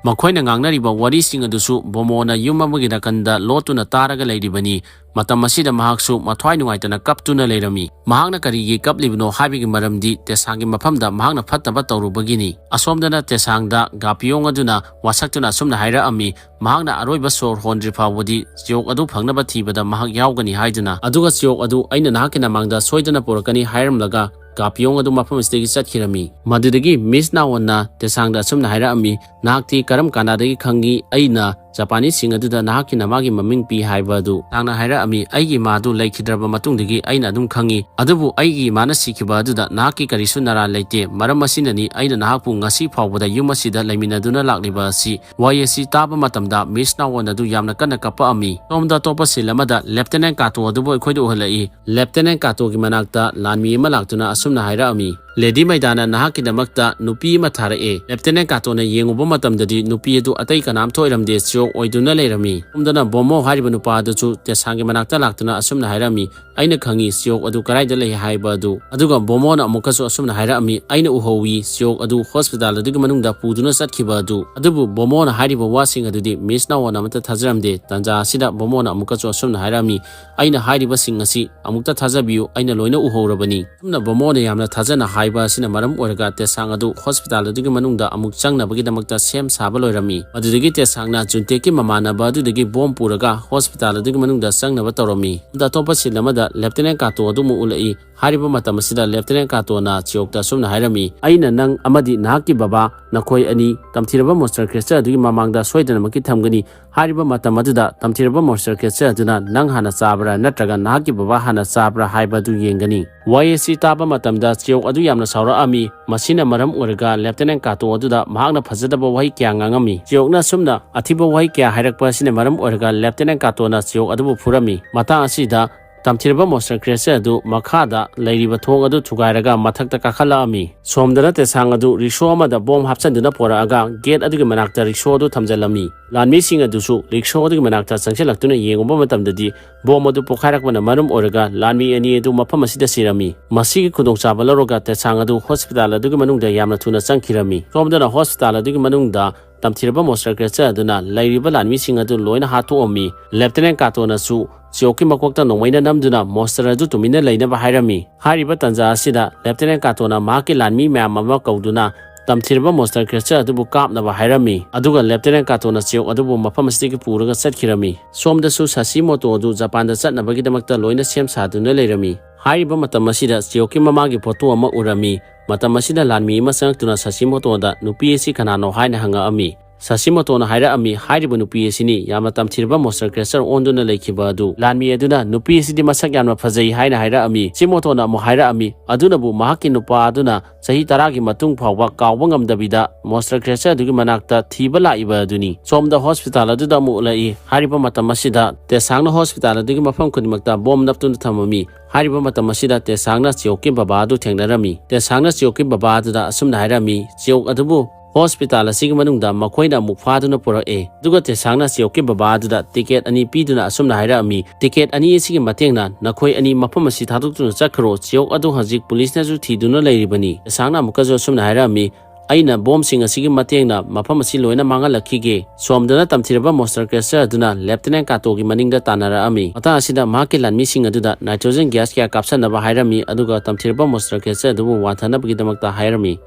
ꯃꯈꯣꯏꯅ ꯉꯥꯡꯅꯔꯤꯕ ꯋꯥꯔꯤꯁꯤꯡ ꯑꯗꯨꯁꯨ ꯕꯣꯃꯣꯅ ꯌꯨꯝ ꯑꯃꯒꯤ ꯅꯥꯀꯟꯗ ꯂꯣꯠꯇꯨꯅ ꯇꯥꯔꯒ ꯂꯩꯔꯤꯕꯅꯤ꯫ ꯃꯇꯝ ꯑꯁꯤꯗ ꯃꯍꯥꯛꯁꯨ ꯃꯊ꯭ꯋꯥꯏ ꯅꯨꯡꯉꯥꯏꯇꯅ ꯀꯞꯇꯨꯅ ꯂꯩꯔꯝꯃꯤ꯫ ꯃꯍꯥꯛꯅ ꯀꯔꯤꯒꯤ ꯀꯞꯂꯤꯕꯅꯣ ꯍꯥꯏꯕꯒꯤ ꯃꯔꯝꯗꯤ ꯇꯦꯁꯥꯡꯒꯤ ꯃꯐꯝꯗ ꯃꯍꯥꯛꯅ ꯐꯠꯇꯕ ꯇꯧꯔꯨꯕꯒꯤꯅꯤ꯫ ꯑꯁꯣꯝꯗꯅ ꯇꯦꯁꯥꯡꯗ ꯒꯥꯄꯤꯌꯣꯡ ꯑꯗꯨꯅ ꯋꯥꯁꯛꯇꯨꯅ ꯑꯁꯨꯝꯅ ꯍꯥꯏꯔꯛꯑꯝꯃꯤ, ꯃꯍꯥꯛꯅ ꯑꯔꯣꯏꯕ ꯁꯣꯔ ꯍꯣꯟꯗ꯭ꯔꯤ ꯐꯥꯎꯕꯗꯤ ꯆꯤꯌꯣꯛ ꯑꯗꯨ ꯐꯪꯅꯕ ꯊꯤꯕꯗ ꯃꯍꯥꯛ ꯌꯥꯎꯒꯅꯤ ꯍꯥꯏꯗꯨꯅ, ꯑꯗꯨꯒ ꯆꯤꯌꯣꯛ ꯑꯗꯨ ꯑꯩꯅ ꯅꯍꯥꯛꯀꯤ ꯅꯃꯥꯡꯗ ꯁꯣꯏꯗꯅ ꯄꯨꯔꯛꯀꯅꯤ ꯍꯥꯏꯔꯝꯂꯒ ꯒꯥꯄꯤꯌꯣꯡ ꯑꯗꯨ ꯃꯐꯝ ꯑꯁꯤꯗꯒꯤ ꯆꯠꯈꯤꯔꯝꯃꯤ꯫ ꯃꯗꯨꯗꯒꯤ ꯃꯤꯁ ꯅꯥꯋꯣꯟꯅ ꯇꯦꯁꯥꯡꯗ ꯑꯁꯨꯝꯅ ꯍꯥꯏꯔꯛꯑꯝꯃꯤ, "ꯅꯍꯥꯛꯇꯤ ꯀꯔꯝ ꯀꯥꯟꯗꯒꯤ ꯈꯪꯉꯤ ꯑꯩꯅ ꯖꯄꯥꯅꯤꯁꯁꯤꯡ ꯑꯗꯨꯗ ꯅꯍꯥꯛꯀꯤ ꯅꯃꯥꯒꯤ ꯃꯃꯤꯡ ꯄꯤ ꯍꯥꯏꯕ ꯑꯗꯨ?" ꯇꯦꯁꯥꯡꯅ ꯍꯥꯏꯔꯛꯑꯝꯃꯤ, "ꯑꯩꯒꯤ ꯏꯃꯥꯗꯨ ꯂꯩꯈꯤꯗ꯭ꯔꯕ ꯃꯇꯨꯡꯗꯒꯤ ꯑꯩꯅ ꯑꯗꯨꯝ ꯈꯪꯉꯤ꯫ ꯑꯗꯨꯕꯨ ꯑꯩꯒꯤ ꯏꯃꯥꯅ ꯁꯤꯈꯤꯕ ꯑꯗꯨꯗ ꯅꯍꯥꯛꯀꯤ ꯀꯔꯤꯁꯨ ꯅꯔꯥꯜ ꯂꯩꯇꯦ꯫ ꯃꯔꯝ ꯑꯁꯤꯅꯅꯤ ꯑꯩꯅ ꯅꯍꯥꯛꯄꯨ ꯉꯁꯤ ꯐꯥꯎꯕꯗ ꯌꯨꯝ ꯑꯁꯤꯗ ꯂꯩꯃꯤꯟꯅꯗꯨꯅ ꯂꯥꯛꯂꯤꯕ ꯑꯁꯤ꯫" ꯋꯥꯍꯩ ꯑꯁꯤ ꯇꯥꯕ ꯃꯇꯝꯗ ꯃꯤꯁ ꯅꯥꯋꯣꯟ ꯑꯗꯨ ꯌꯥꯝꯅ ꯀꯟꯅ ꯀꯞꯄꯛꯑꯝꯃꯤ꯫ ꯁꯣꯝꯗ ꯑꯇꯣꯞꯄ ꯁꯤꯟ ꯑꯃꯗ ꯂꯦꯞꯇꯤꯅꯦꯟ ꯀꯥꯇꯣ ꯑꯗꯨꯕꯨ ꯑꯩꯈꯣꯏꯗ ꯎꯍꯜꯂꯛꯏ꯫ ꯂꯦꯞꯇꯤꯅꯦꯟ ꯀꯥꯇꯣꯒꯤ ꯃꯅꯥꯛꯇ ꯂꯥꯟꯃꯤ ꯑꯃ ꯂꯥꯛꯇꯨꯅ ꯑꯁꯨꯝꯅ ꯍꯥꯏꯔꯛꯑꯝꯃꯤ, "ꯂꯦꯗꯤ ꯃꯩꯗꯥꯅ ꯅꯍꯥꯛꯀꯤꯗꯃꯛꯇ ꯅꯨꯄꯤ ꯑꯃ ꯊꯥꯔꯛꯑꯦ꯫" ꯂꯦꯞꯇꯤꯅꯦꯟ ꯀꯥꯇꯣꯅ ꯌꯦꯡꯉꯨꯕ ꯃꯇꯝꯗꯗꯤ ꯅꯨꯄꯤ ꯑꯗꯨ ꯑꯇꯩ ꯀꯅꯥꯝꯇ ꯑꯣꯏꯔꯝꯗꯦ, ꯆꯤꯌꯣꯛ ꯑꯣꯏꯗꯨꯅ ꯂꯩꯔꯝꯃꯤ꯫ ꯁꯣꯝꯗꯅ ꯕꯣꯃꯣ ꯍꯥꯏꯔꯤꯕ ꯅꯨꯄꯥ ꯑꯗꯨꯁꯨ ꯇꯦꯁꯥꯡꯒꯤ ꯃꯅꯥꯛꯇ ꯂꯥꯛꯇꯨꯅ ꯑꯁꯨꯝꯅ ꯍꯥꯏꯔꯝꯃꯤ, "ꯑꯩꯅ ꯈꯪꯉꯤ ꯆꯤꯌꯣꯛ ꯑꯗꯨ ꯀꯗꯥꯏꯗ ꯂꯩ ꯍꯥꯏꯕ ꯑꯗꯨ꯫" ꯑꯗꯨꯒ ꯕꯣꯃꯣꯅ ꯑꯃꯨꯛꯀꯁꯨ ꯑꯁꯨꯝꯅ ꯍꯥꯏꯔꯛꯑꯝꯃꯤ, "ꯑꯩꯅ ꯎꯍꯧꯋꯤ ꯆꯤꯌꯣꯛ ꯑꯗꯨ ꯍꯣꯁꯄꯤꯇꯥꯜ ꯑꯗꯨꯒꯤ ꯃꯅꯨꯡꯗ ꯄꯨꯗꯨꯅ ꯆꯠꯈꯤꯕ ꯑꯗꯨ꯫" ꯑꯗꯨꯕꯨ ꯕꯣꯃꯣꯅ ꯍꯥꯏꯔꯤꯕ ꯋꯥꯁꯤꯡ ꯑꯗꯨꯗꯤ ꯃꯤꯁ ꯅꯥꯋꯣꯟ ꯑꯃꯠꯇ ꯊꯥꯖꯔꯝꯗꯦ꯫ ꯇꯥꯟꯖꯥ ꯑꯁꯤꯗ ꯕꯣꯃꯣꯅ ꯑꯃꯨꯛꯀꯁꯨ ꯑꯁꯨꯝꯅ ꯍꯥꯏꯔꯛꯑꯝꯃꯤ, "ꯑꯩꯅ ꯍꯥꯏꯔꯤꯕꯁꯤꯡ ꯑꯁꯤ ꯑꯃꯨꯛꯇ ꯊꯥꯖꯕꯤꯌꯨ, ꯑꯩꯅ ꯂꯣꯏꯅ ꯎꯍꯧꯔꯕꯅꯤ꯫" ꯑꯁꯨꯝꯅ ꯕꯣꯃꯣꯅ ꯌꯥꯝꯅ ꯊꯥꯖꯅ ꯍꯥꯏꯕ ꯑꯁꯤꯅ ꯃꯔꯝ ꯑꯣꯏꯔꯒ ꯇꯦꯁꯥꯡ ꯑꯗꯨ ꯍꯣꯁꯄꯤꯇꯥꯜ ꯑꯗꯨꯒꯤ ꯃꯅꯨꯡꯗ ꯑꯃꯨꯛ ꯆꯪꯅꯕꯒꯤꯗꯃꯛꯇ ꯁꯦꯝ ꯁꯥꯕ ꯂꯣꯏꯔꯝꯃꯤ꯫ ꯃꯗꯨꯗꯒꯤ ꯇꯦꯁꯥꯡꯅ ꯖꯨꯟꯇꯦꯛꯀꯤ ꯃꯃꯥꯟꯅꯕ ꯑꯗꯨꯗꯒꯤ ꯕꯣꯝ ꯄꯨꯔꯒ ꯍꯣꯁꯄꯤꯇꯥꯜ ꯑꯗꯨꯒꯤ ꯃꯅꯨꯡꯗ ꯆꯪꯅꯕ ꯇꯧꯔꯝꯃꯤ꯫ ꯑꯗ ꯑꯇꯣꯞꯄ ꯁꯤꯟ ꯑꯃꯗ ꯂꯦꯐꯇꯤꯅꯦꯟ ꯀꯥꯇꯣ ꯑꯗꯨ ꯑꯃꯨꯛ ꯎꯠꯂꯛꯏ꯫ ꯍꯥꯏꯔꯤꯕ ꯃꯇꯝ ꯑꯁꯤꯗ ꯂꯦꯐꯇꯤꯅꯦꯟ ꯀꯥꯇꯣꯅ ꯆꯤꯌꯣꯛꯇ ꯑꯁꯨꯝꯅ ꯍꯥꯏꯔꯝꯃꯤ, "ꯑꯩꯅ ꯅꯪ ꯑꯃꯗꯤ ꯅꯍꯥꯛꯀꯤ ꯕꯕꯥ, ꯅꯈꯣꯏ ꯑꯅꯤ ꯇꯝꯊꯤꯔꯕ ꯃꯣꯟꯁꯇꯔ ꯀ꯭ꯔꯦꯆꯔ ꯑꯗꯨꯒꯤ ꯃꯃꯥꯡꯗ ꯁꯣꯏꯗꯅꯃꯛꯀꯤ ꯊꯝꯒꯅꯤ꯫ ꯍꯥꯏꯔꯤꯕ ꯃꯇꯝ ꯑꯗꯨꯗ ꯇꯝꯊꯤꯔꯕ ꯃꯣꯟꯁꯇꯔ ꯀ꯭ꯔꯦꯆꯔ ꯑꯗꯨꯅ ꯅꯪ ꯍꯥꯟꯅ ꯆꯥꯕ꯭ꯔꯥ ꯅꯠꯇ꯭ꯔꯒ ꯅꯍꯥꯛꯀꯤ ꯕꯕꯥ ꯍꯥꯟꯅ ꯆꯥꯕ꯭ꯔꯥ ꯍꯥꯏꯕ ꯑꯗꯨ ꯌꯦꯡꯒꯅꯤ"꯫ ꯋꯥꯍꯩ ꯑꯁꯤ ꯇꯥꯕ ꯃꯇꯝꯗ ꯆꯤꯌꯣꯛ ꯑꯗꯨ ꯌꯥꯝꯅ ꯁꯥꯎꯔꯛꯑꯝꯃꯤ꯫ ꯃꯁꯤꯅ ꯃꯔꯝ ꯑꯣꯏꯔꯒ ꯂꯦꯐꯇꯤꯅꯦꯟ ꯀꯥꯇꯣ ꯑꯗꯨꯗ ꯃꯍꯥꯛꯅ ꯐꯖꯗꯕ ꯋꯥꯍꯩ ꯀꯌꯥ ꯉꯥꯡꯉꯝꯃꯤ꯫ ꯆꯤꯌꯣꯛꯅ ꯑꯁꯨꯝꯅ ꯑꯊꯤꯕ ꯋꯥꯍꯩ ꯀꯌꯥ ꯍꯥꯏꯔꯛꯄ ꯑꯁꯤꯅ ꯃꯔꯝ ꯑꯣꯏꯔꯒ ꯂꯦꯐꯇꯤꯅꯦꯟ ꯀꯥꯇꯣꯅ ꯆꯤꯌꯣꯛ ꯑꯗꯨꯕꯨ ꯐꯨꯔꯝꯃꯤ꯫ ꯃꯇꯥꯡ ꯑꯁꯤꯗ ꯇꯝꯊꯤꯔꯕ ꯃꯣꯟꯁꯇꯔ ꯀ꯭ꯔꯦꯆꯔ ꯑꯗꯨ ꯃꯈꯥꯗ ꯂꯩꯔꯤꯕ ꯊꯣꯡ ꯑꯗꯨ ꯊꯨꯒꯥꯏꯔꯒ ꯃꯊꯛꯇ ꯀꯥꯈꯠꯂꯛꯑꯝꯃꯤ꯫ ꯁꯣꯝꯗꯅ ꯇꯦꯁꯥꯡ ꯑꯗꯨ ꯔꯤꯛꯁꯣ ꯑꯃꯗ ꯕꯣꯝ ꯍꯥꯞꯆꯤꯟꯗꯨꯅ ꯄꯣꯔꯛꯑꯒ ꯒꯦꯠ ꯑꯗꯨꯒꯤ ꯃꯅꯥꯛꯇ ꯔꯤꯛꯁꯣ ꯑꯗꯨ ꯊꯝꯖꯤꯜꯂꯝꯃꯤ꯫ ꯂꯥꯟꯃꯤꯁꯤꯡ ꯑꯗꯨꯁꯨ ꯔꯤꯛꯁꯣ ꯑꯗꯨꯒꯤ ꯃꯅꯥꯛꯇ ꯆꯪꯁꯤꯜꯂꯛꯇꯨꯅ ꯌꯦꯡꯉꯨꯕ ꯃꯇꯝꯗꯗꯤ ꯕꯣꯝ ꯑꯗꯨ ꯄꯣꯈꯥꯏꯔꯛꯄꯅ ꯃꯔꯝ ꯑꯣꯏꯔꯒ ꯂꯥꯟꯃꯤ ꯑꯅꯤ ꯑꯗꯨ ꯃꯐꯝ ꯑꯁꯤꯗ ꯁꯤꯔꯝꯃꯤ꯫ ꯃꯁꯤꯒꯤ ꯈꯨꯗꯣꯡꯆꯥꯕ ꯂꯧꯔꯒ ꯇꯦꯁꯥꯡ ꯑꯗꯨ ꯍꯣꯁꯄꯤꯇꯥꯜ ꯑꯗꯨꯒꯤ ꯃꯅꯨꯡꯗ ꯌꯥꯝꯅ ꯊꯨꯅ ꯆꯪꯈꯤꯔꯝꯃꯤ꯫ ꯁꯣꯝꯗꯅ ꯍꯣꯁꯄꯤꯇꯥꯜ ꯑꯗꯨꯒꯤ ꯃꯅꯨꯡꯗ ꯇꯝꯊꯤꯔꯕ ꯃꯣꯟꯁꯇꯔ ꯀ꯭ꯔꯦꯆꯔ ꯑꯗꯨꯅ ꯂꯩꯔꯤꯕ ꯂꯥꯟꯃꯤꯁꯤꯡ ꯑꯗꯨ ꯂꯣꯏꯅ ꯍꯥꯠꯇꯣꯛꯑꯝꯃꯤ꯫ ꯂꯦꯐꯇꯤꯅꯦꯟ ꯀꯥꯇꯣꯅꯁꯨ ꯆꯤꯌꯣꯛꯀꯤ ꯃꯀꯣꯛꯇ ꯅꯣꯡꯃꯩꯅ ꯅꯝꯗꯨꯅ ꯃꯣꯟꯁꯇꯔ ꯑꯗꯨ ꯇꯨꯃꯤꯟꯅ ꯂꯩꯅꯕ ꯍꯥꯏꯔꯝꯃꯤ꯫ ꯍꯥꯏꯔꯤꯕ ꯇꯥꯟꯖꯥ ꯑꯁꯤꯗ ꯂꯦꯐꯇꯤꯅꯦꯟ ꯀꯥꯇꯣꯅ ꯃꯍꯥꯛꯀꯤ ꯂꯥꯟꯃꯤ ꯃꯌꯥꯝ ꯑꯃ ꯀꯧꯗꯨꯅ ꯇꯝꯊꯤꯔꯕ ꯃꯣꯟꯁꯇꯔ ꯀ꯭ꯔꯦꯆꯔ ꯑꯗꯨꯕꯨ ꯀꯥꯞꯅꯕ ꯍꯥꯏꯔꯝꯃꯤ꯫ ꯑꯗꯨꯒ ꯂꯦꯐꯇꯤꯅꯦꯟ ꯀꯥꯇꯣꯅ ꯆꯤꯌꯣꯛ ꯑꯗꯨꯕꯨ ꯃꯐꯝ ꯑꯁꯤꯗꯒꯤ ꯄꯨꯔꯒ ꯆꯠꯈꯤꯔꯝꯃꯤ꯫ ꯁꯣꯝꯗꯁꯨ ꯁꯥꯁꯤꯃꯣꯇꯣ ꯑꯗꯨ ꯖꯄꯥꯟꯗ ꯆꯠꯅꯕꯒꯤꯗꯃꯛꯇ ꯂꯣꯏꯅ ꯁꯦꯝ ꯁꯥꯗꯨꯅ ꯂꯩꯔꯝꯃꯤ꯫ ꯍꯥꯏꯔꯤꯕ ꯃꯇꯝ ꯑꯁꯤꯗ ꯆꯤꯌꯣꯛꯀꯤ ꯃꯃꯥꯒꯤ ꯐꯣꯇꯣ ꯑꯃ ꯎꯔꯝꯃꯤ꯫ ꯃꯇꯝ ꯑꯁꯤꯗ ꯂꯥꯟꯃꯤ ꯑꯃ ꯆꯪꯂꯛꯇꯨꯅ ꯁꯥꯁꯤꯃꯣꯇꯣꯗ ꯅꯨꯄꯤ ꯑꯁꯤ ꯀꯅꯥꯅꯣ ꯍꯥꯏꯅ ꯍꯪꯉꯛꯑꯝꯃꯤ꯫ ꯁꯥꯁꯤꯃꯣꯇꯣꯅ ꯍꯥꯏꯔꯛꯑꯝꯃꯤ, ꯍꯥꯏꯔꯤꯕ ꯅꯨꯄꯤ ꯑꯁꯤꯅꯤ ꯌꯥꯝꯅ ꯇꯝꯊꯤꯔꯕ ꯃꯣꯟꯁꯇꯔ ꯀ꯭ꯔꯦꯆꯔ ꯑꯣꯟꯗꯨꯅ ꯂꯩꯈꯤꯕ ꯑꯗꯨ꯫ ꯂꯥꯟꯃꯤ ꯑꯗꯨꯅ ꯅꯨꯄꯤ ꯑꯁꯤꯗꯤ ꯃꯁꯛ ꯌꯥꯝꯅ ꯐꯖꯩ ꯍꯥꯏꯅ ꯍꯥꯏꯔꯛꯑꯝꯃꯤ꯫ ꯁꯤꯃꯣꯇꯣꯅ ꯑꯃꯨꯛ ꯍꯥꯏꯔꯛꯑꯝꯃꯤ, ꯑꯗꯨꯅꯕꯨ ꯃꯍꯥꯛꯀꯤ ꯅꯨꯄꯥ ꯑꯗꯨꯅ ꯆꯍꯤ ꯇꯔꯥꯒꯤ ꯃꯇꯨꯡ ꯐꯥꯎꯕ ꯀꯥꯎꯕ ꯉꯝꯗꯕꯤꯗ ꯃꯣꯟꯁꯇꯔ ꯀ꯭ꯔꯦꯆꯔ ꯑꯗꯨꯒꯤ ꯃꯅꯥꯛꯇ ꯊꯤꯕ ꯂꯥꯛꯏꯕ ꯑꯗꯨꯅꯤ꯫ ꯁꯣꯝꯗ ꯍꯣꯁꯄꯤꯇꯥꯜ ꯑꯗꯨꯗ ꯑꯃꯨꯛ ꯎꯠꯂꯛꯏ꯫ ꯍꯥꯏꯔꯤꯕ ꯃꯇꯝ ꯑꯁꯤꯗ ꯇꯦꯁꯥꯡꯅ ꯍꯣꯁꯄꯤꯇꯥꯜ ꯑꯗꯨꯒꯤ ꯃꯐꯝ ꯈꯨꯗꯤꯡꯃꯛꯇ ꯕꯣꯝ ꯅꯞꯇꯨꯅ ꯊꯝꯃꯝꯃꯤ꯫ ꯍꯥꯏꯔꯤꯕ ꯃꯇꯝ ꯑꯁꯤꯗ ꯇꯦꯁꯥꯡꯅ ꯆꯤꯌꯣꯛꯀꯤ ꯕꯕꯥ ꯑꯗꯨ ꯊꯦꯡꯅꯔꯝꯃꯤ꯫ ꯇꯦꯁꯥꯡꯅ ꯆꯤꯌꯣꯛꯀꯤ ꯕꯕꯥ ꯑꯗꯨꯗ ꯑꯁꯨꯝꯅ ꯍꯥꯏꯔꯝꯃꯤ, ꯆꯤꯌꯣꯛ ꯑꯗꯨꯕꯨ ꯍꯣꯁꯄꯤꯇꯥꯜ ꯑꯁꯤꯒꯤ ꯃꯅꯨꯡꯗ ꯃꯈꯣꯏꯅ ꯑꯃꯨꯛ ꯐꯥꯗꯨꯅ ꯄꯨꯔꯛꯑꯦ꯫ ꯑꯗꯨꯒ ꯇꯦꯁꯥꯡꯅ ꯆꯤꯌꯣꯛꯀꯤ ꯕꯕꯥ ꯑꯗꯨꯗ ꯇꯤꯀꯦꯠ ꯑꯅꯤ ꯄꯤꯗꯨꯅ ꯑꯁꯨꯝꯅ ꯍꯥꯏꯔꯛꯑꯝꯃꯤ, "ꯇꯤꯀꯦꯠ ꯑꯅꯤ ꯑꯁꯤꯒꯤ ꯃꯇꯦꯡꯅ ꯅꯈꯣꯏ ꯑꯅꯤ ꯃꯐꯝ ꯑꯁꯤ ꯊꯥꯗꯣꯛꯇꯨꯅ ꯆꯠꯈ꯭ꯔꯣ꯫ ꯆꯤꯌꯣꯛ ꯑꯗꯨ ꯍꯧꯖꯤꯛ ꯄꯨꯂꯤꯁꯅꯁꯨ ꯊꯤꯗꯨꯅ ꯂꯩꯔꯤꯕꯅꯤ"꯫ ꯇꯦꯁꯥꯡꯅ ꯑꯃꯨꯛꯀꯁꯨ ꯑꯁꯨꯝꯅ ꯍꯥꯏꯔꯛꯑꯝꯃꯤ, ꯑꯩꯅ ꯕꯣꯝꯁꯤꯡ ꯑꯁꯤꯒꯤ ꯃꯇꯦꯡꯅ ꯃꯐꯝ ꯑꯁꯤ ꯂꯣꯏꯅ ꯃꯥꯡꯍꯜꯂꯛꯈꯤꯒꯦ꯫ ꯁꯣꯝꯗꯅ ꯇꯝꯊꯤꯔꯕ ꯃꯣꯟꯁꯇꯔ ꯀ꯭ꯔꯦꯆꯔ ꯑꯗꯨꯅ ꯂꯦꯐꯇꯤꯅꯦꯟ ꯀꯥꯇꯣꯒꯤ ꯃꯅꯤꯡꯗ ꯇꯥꯟꯅꯔꯛꯑꯝꯃꯤ꯫ ꯃꯇꯥꯡ ꯑꯁꯤꯗ ꯃꯍꯥꯛꯀꯤ ꯂꯥꯟꯃꯤꯁꯤꯡ ꯑꯗꯨꯗ ꯅꯥꯏꯇ꯭ꯔꯣꯖꯦꯟ ꯒ꯭ꯌꯥꯁ ꯀꯌꯥ ꯀꯥꯞꯁꯟꯅꯕ ꯍꯥꯏꯔꯝꯃꯤ, ꯑꯗꯨꯒ ꯇꯝꯊꯤꯔꯕ ꯃꯣꯟꯁꯇꯔ ꯀ꯭ꯔꯦꯆꯔ ꯑꯗꯨꯕꯨ ꯋꯥꯟꯊꯅꯕꯒꯤꯗꯃꯛꯇ ꯍꯥꯏꯔꯝꯃꯤ꯫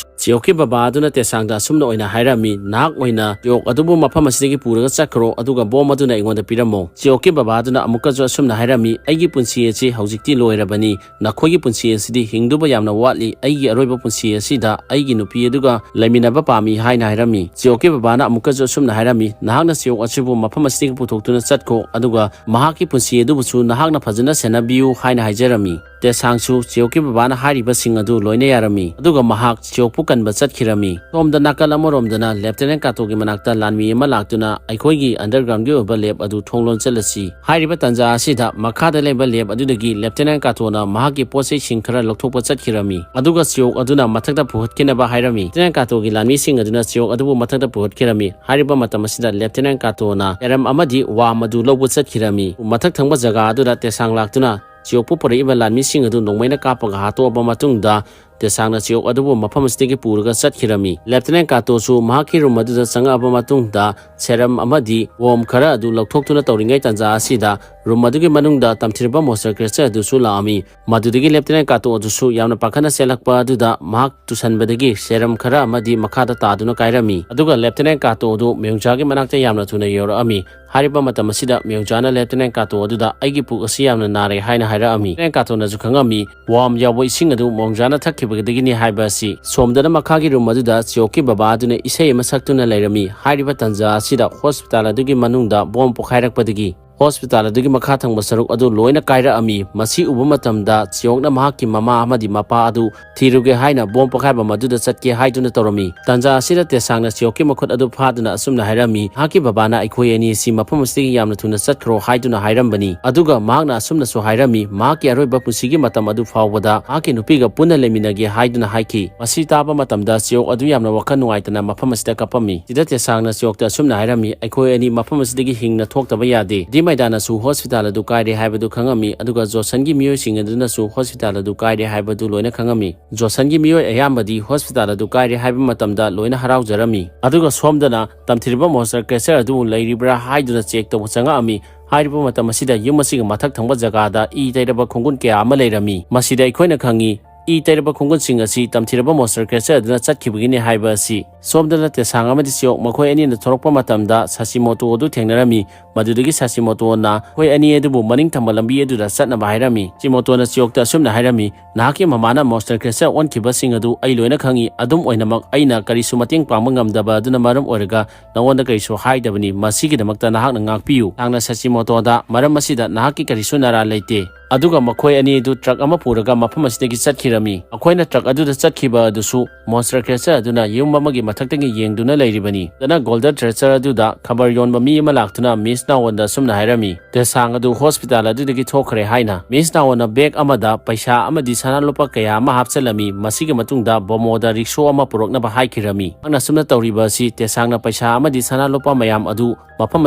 ꯆꯤꯌꯣꯛꯀꯤ ꯕꯕꯥ ꯑꯗꯨꯅ ꯇꯦꯁꯥꯡꯗ ꯑꯁꯨꯝꯅ ꯑꯣꯏꯅ ꯍꯥꯏꯔꯝꯃꯤ, "ꯅꯍꯥꯛ ꯑꯣꯏꯅ ꯆꯤꯌꯣꯛ ꯑꯗꯨꯕꯨ ꯃꯐꯝ ꯑꯁꯤꯗꯒꯤ ꯄꯨꯔꯒ ꯆꯠꯈ꯭ꯔꯣ, ꯑꯗꯨꯒ ꯕꯣꯝ ꯑꯗꯨꯅ ꯑꯩꯉꯣꯟꯗ ꯄꯤꯔꯝꯃꯣ꯫" ꯆꯤꯌꯣꯛꯀꯤ ꯕꯕꯥ ꯑꯗꯨꯅ ꯑꯃꯨꯛꯀꯁꯨ ꯑꯁꯨꯝꯅ ꯍꯥꯏꯔꯝꯃꯤ, "ꯑꯩꯒꯤ ꯄꯨꯟꯁꯤ ꯑꯁꯤ ꯍꯧꯖꯤꯛꯇꯤ ꯂꯣꯏꯔꯕꯅꯤ꯫ ꯅꯈꯣꯏꯒꯤ ꯄꯨꯟꯁꯤ ꯑꯁꯤꯗꯤ ꯍꯤꯡꯗꯨꯕ ꯌꯥꯝꯅ ꯋꯥꯠꯂꯤ꯫ ꯑꯩꯒꯤ ꯑꯔꯣꯏꯕ ꯄꯨꯟꯁꯤ ꯑꯁꯤꯗ ꯑꯩꯒꯤ ꯅꯨꯄꯤ ꯑꯗꯨꯒ ꯂꯩꯃꯤꯟꯅꯕ ꯄꯥꯝꯃꯤ" ꯍꯥꯏꯅ ꯍꯥꯏꯔꯝꯃꯤ꯫ ꯆꯤꯌꯣꯛꯀꯤ ꯕꯕꯥꯅ ꯑꯃꯨꯛꯀꯁꯨ ꯑꯁꯨꯝꯅ ꯍꯥꯏꯔꯝꯃꯤ, "ꯅꯍꯥꯛꯅ ꯆꯤꯌꯣꯛ ꯑꯁꯤꯕꯨ ꯃꯐꯝ ꯑꯁꯤꯗꯒꯤ ꯄꯨꯊꯣꯛꯇꯨꯅ ꯆꯠꯈꯣ, ꯑꯗꯨꯒ ꯃꯍꯥꯛꯀꯤ ꯄꯨꯟꯁꯤ ꯑꯗꯨꯕꯨꯁꯨ ꯅꯍꯥꯛꯅ ꯐꯖꯅ ꯁꯦꯟꯅꯕꯤꯌꯨ" ꯍꯥꯏꯅ ꯍꯥꯏꯖꯔꯝꯃꯤ꯫ ꯇꯦꯁꯥꯡꯁꯨ ꯆꯤꯌꯣꯛꯀꯤ ꯕꯕꯥꯅ ꯍꯥꯏꯔꯤꯕꯁꯤꯡ ꯑꯗꯨ ꯂꯣꯏꯅ ꯌꯥꯔꯝꯃꯤ, ꯑꯗꯨꯒ ꯃꯍꯥꯛ ꯆꯤꯌꯣꯛꯄꯨ ꯀꯟꯕ ꯆꯠꯈꯤꯔꯝꯃꯤ꯫ ꯁꯣꯝꯗ ꯅꯥꯀꯜ ꯑꯃꯔꯣꯝꯗꯅ ꯂꯦꯐꯇꯤꯅꯦꯟ ꯀꯥꯇꯣꯒꯤ ꯃꯅꯥꯛꯇ ꯂꯥꯟꯃꯤ ꯑꯃ ꯂꯥꯛꯇꯨꯅ ꯑꯩꯈꯣꯏꯒꯤ ꯑꯟꯗꯔꯒ꯭ꯔꯥꯎꯟꯒꯤ ꯑꯣꯏꯕ ꯂꯦꯕ ꯑꯗꯨ ꯊꯣꯡ ꯂꯣꯟꯁꯤꯜꯂꯁꯤ꯫ ꯍꯥꯏꯔꯤꯕ ꯇꯥꯟꯖꯥ ꯑꯁꯤꯗ ꯃꯈꯥꯗ ꯂꯩꯕ ꯂꯦꯕ ꯑꯗꯨꯗꯒꯤ ꯂꯦꯐꯇꯤꯅꯦꯟ ꯀꯥꯇꯣꯅ ꯃꯍꯥꯛꯀꯤ ꯄꯣꯠ ꯆꯩꯁꯤꯡ ꯈꯔ ꯂꯧꯊꯣꯛꯄ ꯆꯠꯈꯤꯔꯝꯃꯤ, ꯑꯗꯨꯒ ꯆꯤꯌꯣꯛ ꯑꯗꯨꯅ ꯃꯊꯛꯇ ꯄꯨꯈꯠꯈꯤꯅꯕ ꯍꯥꯏꯔꯝꯃꯤ꯫ ꯂꯦꯐꯇꯤꯅꯦꯟ ꯀꯥꯇꯣꯒꯤ ꯂꯥꯟꯃꯤꯁꯤꯡ ꯑꯗꯨꯅ ꯆꯤꯌꯣꯛ ꯑꯗꯨꯕꯨ ꯃꯊꯛꯇ ꯄꯨꯈꯠꯈꯤꯔꯝꯃꯤ꯫ ꯍꯥꯏꯔꯤꯕ ꯃꯇꯝ ꯑꯁꯤꯗ ꯂꯦꯐꯇꯤꯅꯦꯟ ꯀꯥꯇꯣꯅ ꯁꯦꯔꯝ ꯑꯃꯗꯤ ꯋꯥꯝ ꯑꯗꯨ ꯂꯧꯕ ꯆꯠꯈꯤꯔꯝꯃꯤ꯫ ꯃꯊꯛ ꯊꯪꯕ ꯖꯒꯥ ꯑꯗꯨꯗ ꯇꯦꯁꯥꯡ ꯂꯥꯛꯇꯨꯅ ꯆꯤꯌꯣꯛꯄꯨ ꯄꯨꯔꯛꯏꯕ ꯂꯥꯟꯃꯤꯁꯤꯡ ꯑꯗꯨ ꯅꯣꯡꯃꯩꯅ ꯀꯥꯞꯄꯒ ꯍꯥꯠꯇꯣꯛꯑꯕ ꯃꯇꯨꯡꯗ, ꯇꯦꯁꯥꯡꯅ ꯆꯤꯌꯣꯛ ꯑꯗꯨꯕꯨ ꯃꯐꯝ ꯑꯁꯤꯗꯒꯤ ꯄꯨꯔꯒ ꯆꯠꯈꯤꯔꯝꯃꯤ꯫ ꯂꯦꯐꯇꯤꯅꯦꯟ ꯀꯥꯇꯣꯁꯨ ꯃꯍꯥꯛꯀꯤ ꯔꯨꯝ ꯑꯗꯨꯗ ꯆꯪꯉꯛꯑꯕ ꯃꯇꯨꯡꯗ, ꯁꯦꯔꯝ ꯑꯃꯗꯤ ꯋꯣꯝ ꯈꯔ ꯑꯗꯨ ꯂꯧꯊꯣꯛꯇꯨꯅ ꯇꯧꯔꯤꯉꯩ ꯇꯥꯟꯖꯥ ꯑꯁꯤꯗ, ꯔꯨꯝ ꯑꯗꯨꯒꯤ ꯃꯅꯨꯡꯗ ꯇꯝꯊꯤꯔꯕ ꯃꯣꯟꯁꯇꯔ ꯀ꯭ꯔꯦꯆꯔ ꯑꯗꯨꯁꯨ ꯂꯥꯛꯑꯝꯃꯤ꯫ ꯃꯗꯨꯗꯒꯤ ꯂꯦꯐꯇꯤꯅꯦꯟ ꯀꯥꯇꯣ ꯑꯗꯨꯁꯨ ꯌꯥꯝꯅ ꯄꯥꯈꯠꯅ ꯆꯦꯜꯂꯛꯄ ꯑꯗꯨꯗ, ꯃꯍꯥꯛ ꯇꯨꯁꯟꯕꯗꯒꯤ ꯁꯦꯔꯝ ꯈꯔ ꯑꯃꯗꯤ ꯃꯈꯥꯗ ꯇꯥꯗꯨꯅ ꯀꯥꯏꯔꯝꯃꯤ꯫ ꯑꯗꯨꯒ ꯂꯦꯐꯇꯤꯅꯦꯟ ꯀꯥꯇꯣ ꯑꯗꯨ ꯃ꯭ꯌꯣꯡꯖꯥꯒꯤ ꯃꯅꯥꯛꯇ ꯌꯥꯝꯅ ꯊꯨꯅ ꯌꯧꯔꯛꯑꯝꯃꯤ꯫ ꯍꯥꯏꯔꯤꯕ ꯃꯇꯝ ꯑꯁꯤꯗ ꯃ꯭ꯌꯣꯡꯖꯥꯅ ꯂꯦꯐꯇꯤꯅꯦꯟ ꯀꯥꯇꯣ ꯑꯗꯨꯗ, "ꯑꯩꯒꯤ ꯄꯨꯛ ꯑꯁꯤ ꯌꯥꯝꯅ ꯅꯥꯔꯦ" ꯍꯥꯏꯅ ꯍꯥꯏꯔꯛꯑꯝꯃꯤ꯫ ꯂꯦꯐꯇꯤꯅꯦꯟ ꯀꯥꯇꯣꯅꯁꯨ ꯈꯪꯉꯝꯃꯤ, ꯋꯥꯝ ꯌꯥꯎꯕ ꯏꯁꯤꯡ ꯑꯗꯨ ꯃ꯭ꯌꯣꯡꯖꯥꯅ ꯊꯛꯈꯤꯕꯗꯒꯤꯅꯤ ꯍꯥꯏꯕ ꯑꯁꯤ꯫ ꯁꯣꯝꯗꯅ ꯃꯈꯥꯒꯤ ꯔꯨꯝ ꯑꯗꯨꯗ ꯆꯤꯌꯣꯛꯀꯤ ꯕꯕꯥ ꯑꯗꯨꯅ ꯏꯁꯩ ꯑꯃ ꯁꯛꯇꯨꯅ ꯂꯩꯔꯝꯃꯤ꯫ ꯍꯥꯏꯔꯤꯕ ꯇꯥꯟꯖꯥ ꯑꯁꯤꯗ ꯍꯣꯁꯄꯤꯇꯥꯜ ꯑꯗꯨꯒꯤ ꯃꯅꯨꯡꯗ ꯕꯣꯝ ꯄꯣꯈꯥꯏꯔꯛꯄꯗꯒꯤ ꯍꯣꯁꯄꯤꯇꯥꯜ ꯑꯗꯨꯒꯤ ꯃꯈꯥ ꯊꯪꯕ ꯁꯔꯨꯛ ꯑꯗꯨ ꯂꯣꯏꯅ ꯀꯥꯏꯔꯛꯑꯝꯃꯤ꯫ ꯃꯁꯤ ꯎꯕ ꯃꯇꯝꯗ ꯆꯤꯌꯣꯛꯅ ꯃꯍꯥꯛꯀꯤ ꯃꯃꯥ ꯑꯃꯗꯤ ꯃꯄꯥ ꯑꯗꯨ ꯊꯤꯔꯨꯒꯦ ꯍꯥꯏꯅ ꯕꯣꯝ ꯄꯣꯈꯥꯏꯕ ꯃꯗꯨꯗ ꯆꯠꯀꯦ ꯍꯥꯏꯗꯨꯅ ꯇꯧꯔꯝꯃꯤ꯫ ꯇꯥꯟꯖꯥ ꯑꯁꯤꯗ ꯇꯦꯁꯥꯡꯅ ꯆꯤꯌꯣꯛꯀꯤ ꯃꯈꯨꯠ ꯑꯗꯨ ꯐꯥꯗꯨꯅ ꯑꯁꯨꯝꯅ ꯍꯥꯏꯔꯝꯃꯤ, "ꯅꯍꯥꯛꯀꯤ ꯕꯕꯥꯅ ꯑꯩꯈꯣꯏ ꯑꯅꯤ ꯑꯁꯤ ꯃꯐꯝ ꯑꯁꯤꯗꯒꯤ ꯌꯥꯝꯅ ꯊꯨꯅ ꯆꯠꯈ꯭ꯔꯣ" ꯍꯥꯏꯗꯨꯅ ꯍꯥꯏꯔꯝꯕꯅꯤ꯫ ꯑꯗꯨꯒ ꯃꯍꯥꯛꯅ ꯑꯁꯨꯝꯅꯁꯨ ꯍꯥꯏꯔꯝꯃꯤ, "ꯃꯍꯥꯛꯀꯤ ꯑꯔꯣꯏꯕ ꯄꯨꯟꯁꯤꯒꯤ ꯃꯇꯝ ꯑꯗꯨ ꯐꯥꯎꯕꯗ ꯃꯍꯥꯛꯀꯤ ꯅꯨꯄꯤꯒ ꯄꯨꯟꯅ ꯂꯩꯃꯤꯟꯅꯒꯦ" ꯍꯥꯏꯗꯨꯅ ꯍꯥꯏꯈꯤ꯫ ꯃꯁꯤ ꯇꯥꯕ ꯃꯇꯝꯗ ꯆꯤꯌꯣꯛ ꯑꯗꯨ ꯌꯥꯝꯅ ꯋꯥꯈꯜ ꯅꯨꯡꯉꯥꯏꯇꯅ ꯃꯐꯝ ꯑꯁꯤꯗ ꯀꯞꯄꯝꯃꯤ꯫ ꯁꯤꯗ ꯇꯦꯁꯥꯡꯅ ꯆꯤꯌꯣꯛꯇ ꯑꯁꯨꯝꯅ ꯍꯥꯏꯔꯝꯃꯤ, "ꯑꯩꯈꯣꯏ ꯑꯅꯤ ꯃꯐꯝ ꯑꯁꯤꯗꯒꯤ ꯍꯤꯡꯅ ꯊꯣꯛꯇꯕ ꯌꯥꯗꯦ"꯫ ꯃꯩꯗꯥꯅꯁꯨ ꯍꯣꯁꯄꯤꯇꯥꯜ ꯑꯗꯨ ꯀꯥꯏꯔꯦ ꯍꯥꯏꯕꯗꯨ ꯈꯪꯉꯝꯃꯤ, ꯑꯗꯨꯒ ꯖꯣꯁꯟꯒꯤ ꯃꯤꯑꯣꯏꯁꯤꯡ ꯑꯗꯨꯅꯁꯨ ꯍꯣꯁꯄꯤꯇꯥꯜ ꯑꯗꯨ ꯀꯥꯏꯔꯦ ꯍꯥꯏꯕꯗꯨ ꯂꯣꯏꯅ ꯈꯪꯉꯝꯃꯤ꯫ ꯖꯣꯁꯟꯒꯤ ꯃꯤꯑꯣꯏ ꯑꯌꯥꯝꯕꯗꯤ ꯍꯣꯁꯄꯤꯇꯥꯜ ꯑꯗꯨ ꯀꯥꯏꯔꯦ ꯍꯥꯏꯕ ꯃꯇꯝꯗ ꯂꯣꯏꯅ ꯍꯔꯥꯎꯖꯔꯝꯃꯤ, ꯑꯗꯨꯒ ꯁꯣꯝꯗꯅ ꯇꯝꯊꯤꯔꯕ ꯃꯣꯟꯁꯇꯔ ꯀ꯭ꯔꯦꯆꯔ ꯑꯗꯨꯕꯨ ꯂꯩꯔꯤꯕ꯭ꯔꯥ ꯍꯥꯏꯗꯨꯅ ꯆꯦꯛ ꯇꯧꯕ ꯆꯪꯉꯛꯑꯝꯃꯤ꯫ ꯍꯥꯏꯔꯤꯕ ꯃꯇꯝ ꯑꯁꯤꯗ ꯌꯨꯝ ꯑꯁꯤꯒꯤ ꯃꯊꯛ ꯊꯪꯕ ꯖꯒꯥꯗ ꯏ ꯇꯩꯔꯕ ꯈꯣꯡꯒꯨꯟ ꯀꯌꯥ ꯑꯃ ꯂꯩꯔꯝꯃꯤ꯫ ꯃꯁꯤꯗ ꯑꯩꯈꯣꯏꯅ ꯈꯪꯉꯤ, ꯏ ꯇꯩꯔꯕ ꯈꯣꯡꯒꯨꯟꯁꯤꯡ ꯑꯁꯤ ꯇꯝꯊꯤꯔꯕ ꯃꯣꯟꯁꯇꯔ ꯀ꯭ꯔꯦꯆꯔ ꯑꯗꯨꯅ ꯆꯠꯈꯤꯕꯒꯤꯅꯤ ꯍꯥꯏꯕ ꯑꯁꯤ꯫ ꯁꯣꯝꯗꯅ ꯇꯦꯁꯥꯡ ꯑꯃꯗꯤ ꯆꯤꯌꯣꯛ ꯃꯈꯣꯏ ꯑꯅꯤꯅ ꯊꯣꯔꯛꯄ ꯃꯇꯝꯗ ꯁꯥꯁꯤꯃꯣꯇꯣ ꯑꯗꯨ ꯊꯦꯡꯅꯔꯝꯃꯤ꯫ ꯃꯗꯨꯗꯒꯤ ꯁꯥꯁꯤꯃꯣꯇꯣꯅ ꯃꯈꯣꯏ ꯑꯅꯤ ꯑꯗꯨꯕꯨ ꯃꯅꯤꯡ ꯊꯪꯕ ꯂꯝꯕꯤ ꯑꯗꯨꯗ ꯆꯠꯅꯕ ꯍꯥꯏꯔꯝꯃꯤ꯫ ꯁꯤꯃꯣꯇꯣꯅ ꯆꯤꯌꯣꯛꯇ ꯑꯁꯨꯝꯅ ꯍꯥꯏꯔꯝꯃꯤ, "ꯅꯍꯥꯛꯀꯤ ꯃꯃꯥꯅ ꯃꯣꯟꯁꯇꯔ ꯀ꯭ꯔꯦꯆꯔ ꯑꯣꯟꯈꯤꯕꯁꯤꯡ ꯑꯗꯨ ꯑꯩ ꯂꯣꯏꯅ ꯈꯪꯏ꯫ ꯑꯗꯨꯝ ꯑꯣꯏꯅꯃꯛ, ꯑꯩꯅ ꯀꯔꯤꯁꯨ ꯃꯇꯦꯡ ꯄꯥꯡꯕ ꯉꯝꯗꯕ ꯑꯗꯨꯅ ꯃꯔꯝ ꯑꯣꯏꯔꯒ ꯅꯉꯣꯟꯗ ꯀꯔꯤꯁꯨ ꯍꯥꯏꯗꯕꯅꯤ꯫ ꯃꯁꯤꯒꯤꯗꯃꯛꯇ ꯅꯍꯥꯛꯅ ꯉꯥꯛꯄꯤꯌꯨ꯫ ꯅꯍꯥꯛꯅ ꯁꯥꯁꯤꯃꯣꯇꯣꯗ, ꯃꯔꯝ ꯑꯁꯤꯗ ꯅꯍꯥꯛꯀꯤ ꯀꯔꯤꯁꯨ ꯅꯔꯥ ꯂꯩꯇꯦ"꯫ ꯑꯗꯨꯒ ꯃꯈꯣꯏ ꯑꯅꯤ ꯑꯗꯨ ꯇ꯭ꯔꯛ ꯑꯃ ꯄꯨꯔꯒ ꯃꯐꯝ ꯑꯁꯤꯗꯒꯤ ꯆꯠꯈꯤꯔꯝꯃꯤ꯫ ꯃꯈꯣꯏꯅ ꯇ꯭ꯔꯛ ꯑꯗꯨꯗ ꯆꯠꯈꯤꯕ ꯑꯗꯨꯁꯨ ꯃꯣꯟꯁꯇꯔ ꯀ꯭ꯔꯦꯆꯔ ꯑꯗꯨꯅ ꯌꯨꯝ ꯑꯃꯒꯤ ꯃꯊꯛꯇꯒꯤ ꯌꯦꯡꯗꯨꯅ ꯂꯩꯔꯤꯕꯅꯤ꯫ ꯑꯗꯨꯅ ꯒꯣꯜꯗꯔ ꯇ꯭ꯔꯦꯆꯔ ꯑꯗꯨꯗ ꯈꯕꯔ ꯌꯣꯟꯕ ꯃꯤ ꯑꯃ ꯂꯥꯛꯇꯨꯅ ꯃꯤꯁ ꯅꯥꯋꯣꯟꯗ ꯑꯁꯨꯝꯅ ꯍꯥꯏꯔꯝꯃꯤ, "ꯇꯦꯁꯥꯡ ꯑꯗꯨ ꯍꯣꯁꯄꯤꯇꯥꯜ ꯑꯗꯨꯗꯒꯤ ꯊꯣꯛꯈ꯭ꯔꯦ" ꯍꯥꯏꯅ꯫ ꯃꯤꯁ ꯅꯥꯋꯣꯟꯅ ꯕꯦꯒ ꯑꯃꯗ ꯄꯩꯁꯥ ꯑꯃꯗꯤ ꯁꯅꯥ ꯂꯨꯄꯥ ꯀꯌꯥ ꯑꯃ ꯍꯥꯞꯆꯤꯜꯂꯝꯃꯤ꯫ ꯃꯁꯤꯒꯤ ꯃꯇꯨꯡꯗ ꯕꯣꯃꯣꯗ ꯔꯤꯛꯁꯣ ꯑꯃ ꯄꯨꯔꯛꯅꯕ ꯍꯥꯏꯈꯤꯔꯝꯃꯤ꯫ ꯃꯍꯥꯛꯅ ꯑꯁꯨꯝꯅ ꯇꯧꯔꯤꯕ ꯑꯁꯤ ꯇꯦꯁꯥꯡꯅ ꯄꯩꯁꯥ ꯑꯃꯗꯤ ꯁꯅꯥ ꯂꯨꯄꯥ ꯃꯌꯥꯝ ꯑꯗꯨ ꯃꯐꯝ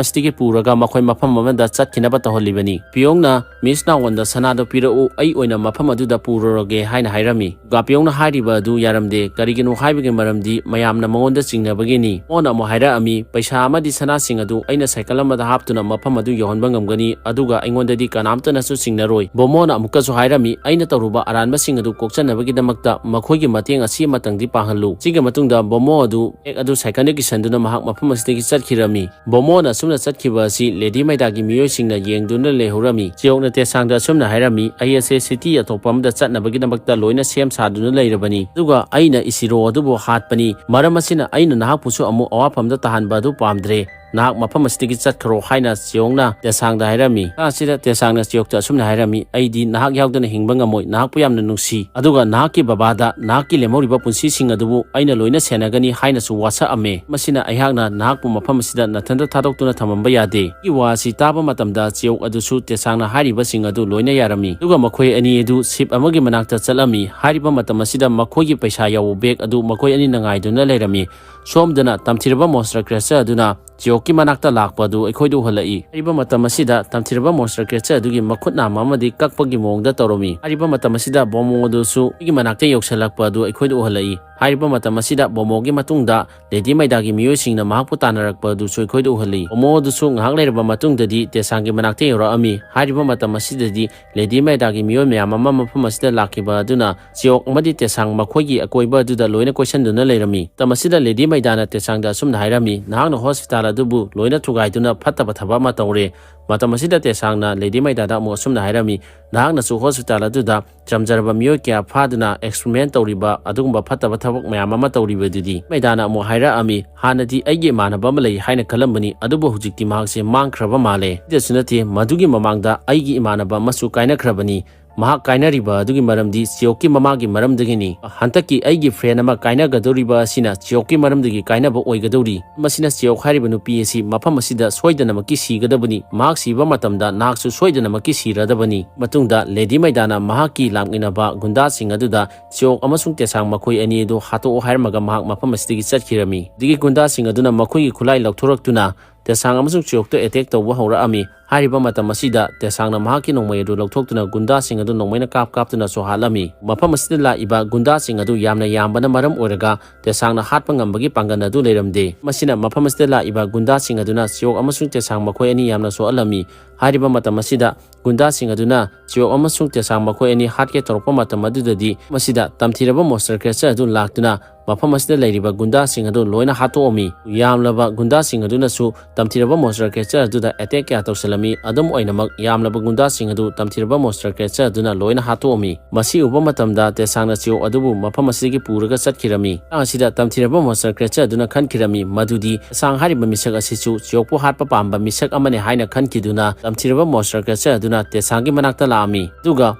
ꯑꯁꯤꯗꯒꯤ ꯄꯨꯔꯒ ꯃꯈꯣꯏ ꯃꯐꯝ ꯑꯃꯗ ꯆꯠꯈꯤꯅꯕ ꯇꯧꯍꯜꯂꯤꯕꯅꯤ꯫ ꯄꯤꯌꯣꯡꯅ, "ꯃꯤꯁ ꯅꯥꯋꯣꯟꯗ ꯁꯅꯥꯗꯣ ꯄꯤꯔꯛꯎ, ꯑꯩ ꯑꯣꯏꯅ ꯃꯐꯝ ꯑꯗꯨꯗ ꯄꯨꯔꯨꯔꯒꯦ" ꯍꯥꯏꯅ ꯍꯥꯏꯔꯝꯃꯤ꯫ ꯒꯥꯄꯤꯌꯣꯡꯅ ꯍꯥꯏꯔꯤꯕ ꯑꯗꯨ ꯌꯥꯔꯝꯗꯦ꯫ ꯀꯔꯤꯒꯤꯅꯣ ꯍꯥꯏꯕꯒꯤ ꯃꯔꯝꯗꯤ ꯃꯌꯥꯝꯅ ꯃꯉꯣꯟꯗ ꯆꯤꯡꯅꯕꯒꯤꯅꯤ꯫ ꯃꯉꯣꯟꯗ ꯑꯃꯨꯛ ꯍꯥꯏꯔꯛꯑꯝꯃꯤ, "ꯄꯩꯁꯥ ꯑꯃꯗꯤ ꯁꯅꯥꯁꯤꯡ ꯑꯗꯨ ꯑꯩꯅ ꯁꯥꯏꯀꯜ ꯑꯃꯗ ꯍꯥꯞꯇꯨꯅ ꯃꯐꯝ ꯑꯗꯨ ꯌꯧꯍꯟꯕ ꯉꯝꯒꯅꯤ, ꯑꯗꯨꯒ ꯑꯩꯉꯣꯟꯗꯗꯤ ꯀꯅꯥꯝꯇꯅꯁꯨ ꯆꯤꯡꯅꯔꯣꯏ"꯫ ꯕꯣꯃꯣꯅ ꯑꯃꯨꯛꯀꯁꯨ ꯍꯥꯏꯔꯝꯃꯤ, "ꯑꯩꯅ ꯇꯧꯔꯨꯕ ꯑꯔꯥꯟꯕꯁꯤꯡ ꯑꯗꯨ ꯀꯣꯛꯆꯟꯅꯕꯒꯤꯗꯃꯛꯇ ꯃꯈꯣꯏꯒꯤ ꯃꯇꯦꯡ ꯑꯁꯤ ꯑꯃꯇꯪꯗꯤ ꯄꯥꯡꯍꯜꯂꯨ"꯫ ꯁꯤꯒꯤ ꯃꯇꯨꯡꯗ ꯕꯣꯃꯣ ꯑꯗꯨ ꯕꯦꯒ ꯑꯗꯨ ꯁꯥꯏꯀꯜꯗ ꯀꯤꯁꯟꯗꯨꯅ ꯃꯍꯥꯛ ꯃꯐꯝ ꯑꯁꯤꯗꯒꯤ ꯆꯠꯈꯤꯔꯝꯃꯤ꯫ ꯕꯣꯃꯣꯅ ꯑꯁꯨꯝꯅ ꯆꯠꯈꯤꯕ ꯑꯁꯤ ꯂꯦꯗꯤ ꯃꯩꯗꯥꯒꯤ ꯃꯤꯑꯣꯏꯁꯤꯡꯅ ꯌꯦꯡꯗꯨꯅ ꯂꯩꯍꯧꯔꯝꯃꯤ꯫ ꯆꯤꯌꯣꯛꯅ ꯇꯦꯁꯥꯡꯗ ꯑꯁꯨꯝꯅ ꯍꯥꯏꯔꯝꯃꯤ, "ꯑꯩ ꯑꯁꯦ ꯁꯤꯇꯤ ꯑꯇꯣꯞꯄ ꯑꯃꯗ ꯆꯠꯅꯕꯒꯤꯗꯃꯛꯇ ꯂꯣꯏꯅ ꯁꯦꯝ ꯁꯥꯗꯨꯅ ꯂꯩꯔꯕꯅꯤ꯫ ꯑꯗꯨꯒ ꯑꯩꯅ ꯏꯁꯤꯔꯣ ꯑꯗꯨꯕꯨ ꯍꯥꯠꯄꯅꯤ꯫ ꯃꯔꯝ ꯑꯁꯤꯅ ꯑꯩꯅ ꯅꯍꯥꯛꯄꯨꯁꯨ ꯑꯃꯨꯛ ꯑꯋꯥꯐꯝꯗ ꯇꯥꯍꯟꯕ ꯑꯗꯨ ꯄꯥꯝꯗ꯭ꯔꯦ꯫ ꯅꯍꯥꯛ ꯃꯐꯝ ꯑꯁꯤꯗꯒꯤ ꯆꯠꯈ꯭ꯔꯣ" ꯍꯥꯏꯅ ꯆꯤꯌꯣꯡꯅ ꯇꯦꯁꯥꯡꯗ ꯍꯥꯏꯔꯝꯃꯤ꯫ ꯃꯇꯥꯡ ꯑꯁꯤꯗ ꯇꯦꯁꯥꯡꯅ ꯆꯤꯌꯣꯛꯇ ꯑꯁꯨꯝꯅ ꯍꯥꯏꯔꯝꯃꯤ, "ꯑꯩꯗꯤ ꯅꯍꯥꯛ ꯌꯥꯎꯗꯅ ꯍꯤꯡꯕ ꯉꯝꯃꯣꯏ꯫ ꯅꯍꯥꯛꯄꯨ ꯌꯥꯝꯅ ꯅꯨꯡꯁꯤ꯫ ꯑꯗꯨꯒ ꯅꯍꯥꯛꯀꯤ ꯕꯕꯥꯗ ꯅꯍꯥꯛꯀꯤ ꯂꯦꯝꯍꯧꯔꯤꯕ ꯄꯨꯟꯁꯤꯁꯤꯡ ꯑꯗꯨꯕꯨ ꯑꯩꯅ ꯂꯣꯏꯅ ꯁꯦꯟꯅꯒꯅꯤ" ꯍꯥꯏꯅꯁꯨ ꯋꯥꯁꯛꯑꯝꯃꯦ꯫ ꯃꯁꯤꯅ ꯑꯩꯍꯥꯛꯅ ꯅꯍꯥꯛꯄꯨ ꯃꯐꯝ ꯑꯁꯤꯗ ꯅꯊꯟꯇ ꯊꯥꯗꯣꯛꯇꯨꯅ ꯊꯝꯃꯝꯕ ꯌꯥꯗꯦ꯫ ꯁꯤꯒꯤ ꯋꯥ ꯑꯁꯤ ꯇꯥꯕ ꯃꯇꯝꯗ ꯆꯤꯌꯣꯛ ꯑꯗꯨꯁꯨ ꯇꯦꯁꯥꯡꯅ ꯍꯥꯏꯔꯤꯕꯁꯤꯡ ꯑꯗꯨ ꯂꯣꯏꯅ ꯌꯥꯔꯝꯃꯤ꯫ ꯑꯗꯨꯒ ꯃꯈꯣꯏ ꯑꯅꯤ ꯑꯗꯨ ꯁꯤꯞ ꯑꯃꯒꯤ ꯃꯅꯥꯛꯇ ꯆꯠꯂꯝꯃꯤ꯫ ꯍꯥꯏꯔꯤꯕ ꯃꯇꯝ ꯑꯁꯤꯗ ꯃꯈꯣꯏꯒꯤ ꯄꯩꯁꯥ ꯌꯥꯎꯕ ꯕꯦꯒ ꯑꯗꯨ ꯃꯈꯣꯏ ꯑꯅꯤꯅ ꯉꯥꯏꯗꯨꯅ ꯂꯩꯔꯝꯃꯤ꯫ ꯁꯣꯝꯗꯅ ꯇꯝꯊꯤꯔꯕ ꯃꯣꯟꯁꯇꯔ ꯀ꯭ꯔꯦꯆꯔ ꯑꯗꯨꯅ ꯆꯤꯌꯣꯛ ꯀꯤ ꯃꯅꯥꯛꯇ ꯂꯥꯛꯄ ꯑꯗꯨ ꯑꯩꯈꯣꯏꯗ ꯎꯍꯜꯂꯛꯏ꯫ ꯍꯥꯏꯔꯤꯕ ꯃꯇꯝ ꯑꯁꯤꯗ ꯇꯝꯊꯤꯔꯕ monster creature ꯑꯗꯨꯒꯤ ꯃꯈꯨꯠ ꯅꯥꯝꯃ ꯑꯃꯗꯤ ꯀꯛꯄꯒꯤ ꯃꯑꯣꯡꯗ ꯇꯧꯔꯝꯃꯤ꯫ ꯍꯥꯏꯔꯤꯕ ꯃꯇꯝ ꯑꯁꯤꯗ ꯕꯣꯃꯣ ꯑꯗꯨꯁꯨ ꯑꯩꯒꯤ ꯃꯅꯥꯛꯇ ꯌꯧꯁꯤꯜꯂꯛꯄ ꯑꯗꯨ ꯑꯩꯈꯣꯏꯗ ꯎꯍꯜꯂꯛꯏ꯫ ꯍꯥꯏꯔꯤꯕ ꯃꯇꯝ ꯑꯁꯤꯗ ꯕꯣꯃꯣꯒꯤ ꯃꯇꯨꯡꯗ ꯂꯦꯗꯤ ꯃꯩꯗꯥꯒꯤ ꯃꯤꯑꯣꯏꯁꯤꯡꯅ ꯃꯍꯥꯛꯄꯨ ꯇꯥꯟꯅꯔꯛꯄ ꯑꯗꯨꯁꯨ ꯑꯩꯈꯣꯏꯗ ꯎꯍꯜꯂꯤ꯫ ꯕꯣꯃꯣ ꯑꯗꯨꯁꯨ ꯉꯥꯏꯍꯥꯛ ꯂꯩꯔꯕ ꯃꯇꯨꯡꯗꯗꯤ ꯇꯦꯁꯥꯡꯒꯤ ꯃꯅꯥꯛꯇ ꯌꯧꯔꯛꯑꯝꯃꯤ꯫ ꯍꯥꯏꯔꯤꯕ ꯃꯇꯝ ꯑꯁꯤꯗꯗꯤ ꯂꯦꯗꯤ ꯃꯩꯗꯥꯒꯤ ꯃꯤꯑꯣꯏ ꯃꯌꯥꯝ ꯑꯃ ꯃꯐꯝ ꯑꯁꯤꯗ ꯂꯥꯛꯈꯤꯕ ꯑꯗꯨꯅ ꯆꯤꯌꯣꯛ ꯑꯃꯗꯤ ꯇꯦꯁꯥꯡ ꯃꯈꯣꯏꯒꯤ ꯑꯀꯣꯏꯕ ꯑꯗꯨꯗ ꯂꯣꯏꯅ ꯀꯣꯏꯁꯟꯗꯨꯅ ꯂꯩꯔꯝꯃꯤ꯫ ꯃꯇꯝ ꯑꯁꯤꯗ ꯂꯦꯗꯤ ꯃꯩꯗꯥꯅ ꯇꯦꯁꯥꯡꯗ ꯑꯁꯨꯝꯅ ꯍꯥꯏꯔꯝꯃꯤ, "ꯅꯍꯥꯛꯅ ꯍꯣꯁꯄꯤꯇꯥꯜ ꯑꯗꯨꯕꯨ ꯂꯣꯏꯅ ꯊꯨꯒꯥꯏꯗꯨꯅ ꯐꯠꯇꯕ ꯊꯕꯛ ꯑꯃ ꯇꯧꯔꯦ꯫" ꯃꯇꯝ ꯑꯁꯤꯗ ꯇꯦꯁꯥꯡꯅ ꯂꯦꯗꯤ ꯃꯩꯗꯥꯗ ꯑꯃꯨꯛ ꯑꯁꯨꯝꯅ ꯍꯥꯏꯔꯝꯃꯤ, "ꯅꯍꯥꯛꯅꯁꯨ ꯍꯣꯁꯄꯤꯇꯥꯜ ꯑꯗꯨꯗ ꯆꯝꯖꯔꯕ ꯃꯤꯑꯣꯏ ꯀꯌꯥ ꯐꯥꯗꯨꯅ experiment ꯇꯧꯔꯤꯕ ꯑꯗꯨꯒꯨꯝꯕ ꯐꯠꯇꯕ ꯊꯕꯛ ꯃꯌꯥꯝ ꯑꯃ ꯇꯧꯔꯤꯕꯗꯨꯗꯤ?" ꯃꯩꯗꯥꯅ ꯑꯃꯨꯛ ꯍꯥꯏꯔꯛꯑꯝꯃꯤ, "ꯍꯥꯟꯅꯗꯤ ꯑꯩꯒꯤ ꯏꯃꯥꯟꯅꯕ ꯑꯃ ꯂꯩ ꯍꯥꯏꯅ ꯈꯜꯂꯝꯕꯅꯤ, ꯑꯗꯨꯕꯨ ꯍꯧꯖꯤꯛꯇꯤ ꯃꯍꯥꯛꯁꯦ ꯃꯥꯡꯈ꯭ꯔꯕ ꯃꯥꯜꯂꯦ꯫ ꯁꯤꯗꯁꯨ ꯅꯠꯇꯦ, ꯃꯗꯨꯒꯤ ꯃꯃꯥꯡꯗ ꯑꯩꯒꯤ ꯏꯃꯥꯟꯅꯕ ꯑꯃꯁꯨ ꯀꯥꯏꯅꯈ꯭ꯔꯕꯅꯤ꯫ ꯃꯍꯥꯛ ꯀꯥꯏꯅꯔꯤꯕ ꯑꯗꯨꯒꯤ ꯃꯔꯝꯗꯤ ꯆꯤꯌꯣꯛꯀꯤ ꯃꯃꯥꯒꯤ ꯃꯔꯝꯗꯒꯤꯅꯤ꯫ ꯍꯟꯗꯛꯀꯤ ꯑꯩꯒꯤ friend ꯑꯃ ꯀꯥꯏꯅꯒꯗꯧꯔꯤꯕ ꯑꯁꯤꯅ ꯆꯤꯌꯣꯛꯀꯤ ꯃꯔꯝꯗꯒꯤ ꯀꯥꯏꯅꯕ ꯑꯣꯏꯒꯗꯧꯔꯤ꯫ ꯃꯁꯤꯅ ꯆꯤꯌꯣꯛ ꯍꯥꯏꯔꯤꯕ ꯅꯨꯄꯤ ꯑꯁꯤ ꯃꯐꯝ ꯑꯁꯤꯗ ꯁꯣꯏꯗꯅꯃꯛꯀꯤ ꯁꯤꯒꯗꯕꯅꯤ꯫ ꯃꯍꯥꯛ ꯁꯤꯕ ꯃꯇꯝꯗ ꯅꯍꯥꯛꯁꯨ ꯁꯣꯏꯗꯅꯃꯛꯀꯤ ꯁꯤꯔꯗꯕꯅꯤ꯫" ꯃꯇꯨꯡꯗ ꯂꯦꯗꯤ ꯃꯩꯗꯥꯅ ꯃꯍꯥꯛꯀꯤ ꯂꯥꯛꯃꯤꯟꯅꯕ ꯒꯨꯟꯗꯥꯁꯤꯡ ꯑꯗꯨꯗ ꯆꯤꯌꯣꯛ ꯑꯃꯁꯨꯡ ꯇꯦꯁꯥꯡ ꯃꯈꯣꯏ ꯑꯅꯤ ꯑꯗꯨ ꯍꯥꯠꯇꯣꯛꯑꯣ ꯍꯥꯏꯔꯝꯃꯒ ꯃꯍꯥꯛ ꯃꯐꯝ ꯑꯁꯤꯗꯒꯤ ꯆꯠꯈꯤꯔꯝꯃꯤ꯫ ꯑꯗꯨꯗꯒꯤ ꯒꯨꯟꯗꯥꯁꯤꯡ ꯑꯗꯨꯅ ꯃꯈꯣꯏꯒꯤ ꯈꯨꯠꯂꯥꯏ ꯂꯧꯊꯣꯔꯛꯇꯨꯅ ꯇꯦꯁꯥꯡ ꯑꯃꯁꯨꯡ ꯆꯤꯌꯣꯛꯇ attack ꯇꯧꯕ ꯍꯧꯔꯛꯑꯝꯃꯤ꯫ ꯍꯥꯏꯔꯤꯕ ꯃꯇꯝ ꯑꯁꯤꯗ ꯇꯦꯁꯥꯡꯅ ꯃꯍꯥꯛꯀꯤ ꯅꯣꯡꯃꯩ ꯑꯗꯨ ꯂꯧꯊꯣꯛꯇꯨꯅ ꯒꯨꯟꯗꯥꯁꯤꯡ ꯑꯗꯨ ꯅꯣꯡꯃꯩꯅ ꯀꯥꯞ ꯀꯥꯞꯇꯨꯅꯁꯨ ꯍꯥꯠꯂꯝꯃꯤ꯫ ꯃꯐꯝ ꯑꯁꯤꯗ ꯂꯥꯛꯏꯕ ꯒꯨꯟꯗꯥꯁꯤꯡ ꯑꯗꯨ ꯌꯥꯝꯅ ꯌꯥꯝꯕꯅ ꯃꯔꯝ ꯑꯣꯏꯔꯒ ꯇꯦꯁꯥꯡꯅ ꯍꯥꯠꯄ ꯉꯝꯕꯒꯤ ꯄꯥꯡꯒꯜ ꯑꯗꯨ ꯂꯩꯔꯝꯗꯦ꯫ ꯃꯁꯤꯅ ꯃꯐꯝ ꯑꯁꯤꯗ ꯂꯥꯛꯏꯕ ꯒꯨꯟꯗꯥꯁꯤꯡ ꯑꯗꯨꯅ ꯆꯤꯌꯣꯛ ꯑꯃꯁꯨꯡ ꯇꯦꯁꯥꯡ ꯃꯈꯣꯏ ꯑꯅꯤ ꯌꯥꯝꯅ ꯁꯣꯛꯍꯜꯂꯝꯃꯤ꯫ ꯍꯥꯏꯔꯤꯕ ꯃꯇꯝ ꯑꯁꯤꯗ ꯒꯨꯟꯗꯥꯁꯤꯡ ꯑꯗꯨꯅ ꯆꯤꯌꯣꯛ ꯑꯃꯁꯨꯡ ꯇꯦꯁꯥꯡ ꯃꯈꯣꯏ ꯑꯅꯤ ꯍꯥꯠꯀꯦ ꯇꯧꯔꯛꯄ ꯃꯇꯝ ꯑꯗꯨꯗꯗꯤ ꯃꯁꯤꯗ ꯇꯝꯊꯤꯔꯕ monster creature ꯑꯗꯨ ꯂꯥꯛꯇꯨꯅ ꯃꯐꯝ ꯑꯁꯤꯗ ꯂꯩꯔꯤꯕ ꯒꯨꯟꯗꯥꯁꯤꯡ ꯑꯗꯨ ꯂꯣꯏꯅ ꯍꯥꯠꯇꯣꯛꯑꯝꯃꯤ꯫ ꯌꯥꯝꯂꯕ ꯒꯨꯟꯗꯥꯁꯤꯡ ꯑꯗꯨꯅꯁꯨ ꯇꯝꯊꯤꯔꯕ monster creature ꯑꯗꯨꯗ attack ꯀꯌꯥ ꯇꯧꯁꯤꯜꯂꯝꯃꯤ꯫ ꯑꯗꯨꯝ ꯑꯣꯏꯅꯃꯛ ꯌꯥꯝꯂꯕ ꯒꯨꯟꯗꯥꯁꯤꯡ ꯑꯗꯨ ꯇꯝꯊꯤꯔꯕ monster creature ꯑꯗꯨꯅ ꯂꯣꯏꯅ ꯍꯥꯠꯇꯣꯛꯑꯝꯃꯤ꯫ ꯃꯁꯤ ꯎꯕ ꯃꯇꯝꯗ ꯇꯦꯁꯥꯡꯅ ꯆꯤꯌꯣꯛ ꯑꯗꯨꯕꯨ ꯃꯐꯝ ꯑꯁꯤꯗꯒꯤ ꯄꯨꯔꯒ ꯆꯠꯈꯤꯔꯝꯃꯤ꯫ ꯃꯇꯥꯡ ꯑꯁꯤꯗ ꯇꯝꯊꯤꯔꯕ monster creature ꯑꯗꯨꯅ ꯈꯟꯈꯤꯔꯝꯃꯤ ꯃꯗꯨꯗꯤ ꯇꯦꯁꯥꯡ ꯍꯥꯏꯔꯤꯕ ꯃꯤꯁꯛ ꯑꯁꯤꯁꯨ ꯆꯤꯌꯣꯛꯄꯨ ꯍꯥꯠꯄ ꯄꯥꯝꯕ ꯃꯤꯁꯛ ꯑꯃꯅꯤ ꯍꯥꯏꯅ ꯈꯟꯈꯤꯗꯨꯅ ꯇꯝꯊꯤꯔꯕ monster creature ꯑꯗꯨꯅ ꯇꯦꯁꯥꯡꯒꯤ ꯃꯅꯥꯛꯇ ꯂꯥꯛꯑꯝꯃꯤ꯫ ꯑꯗꯨꯒ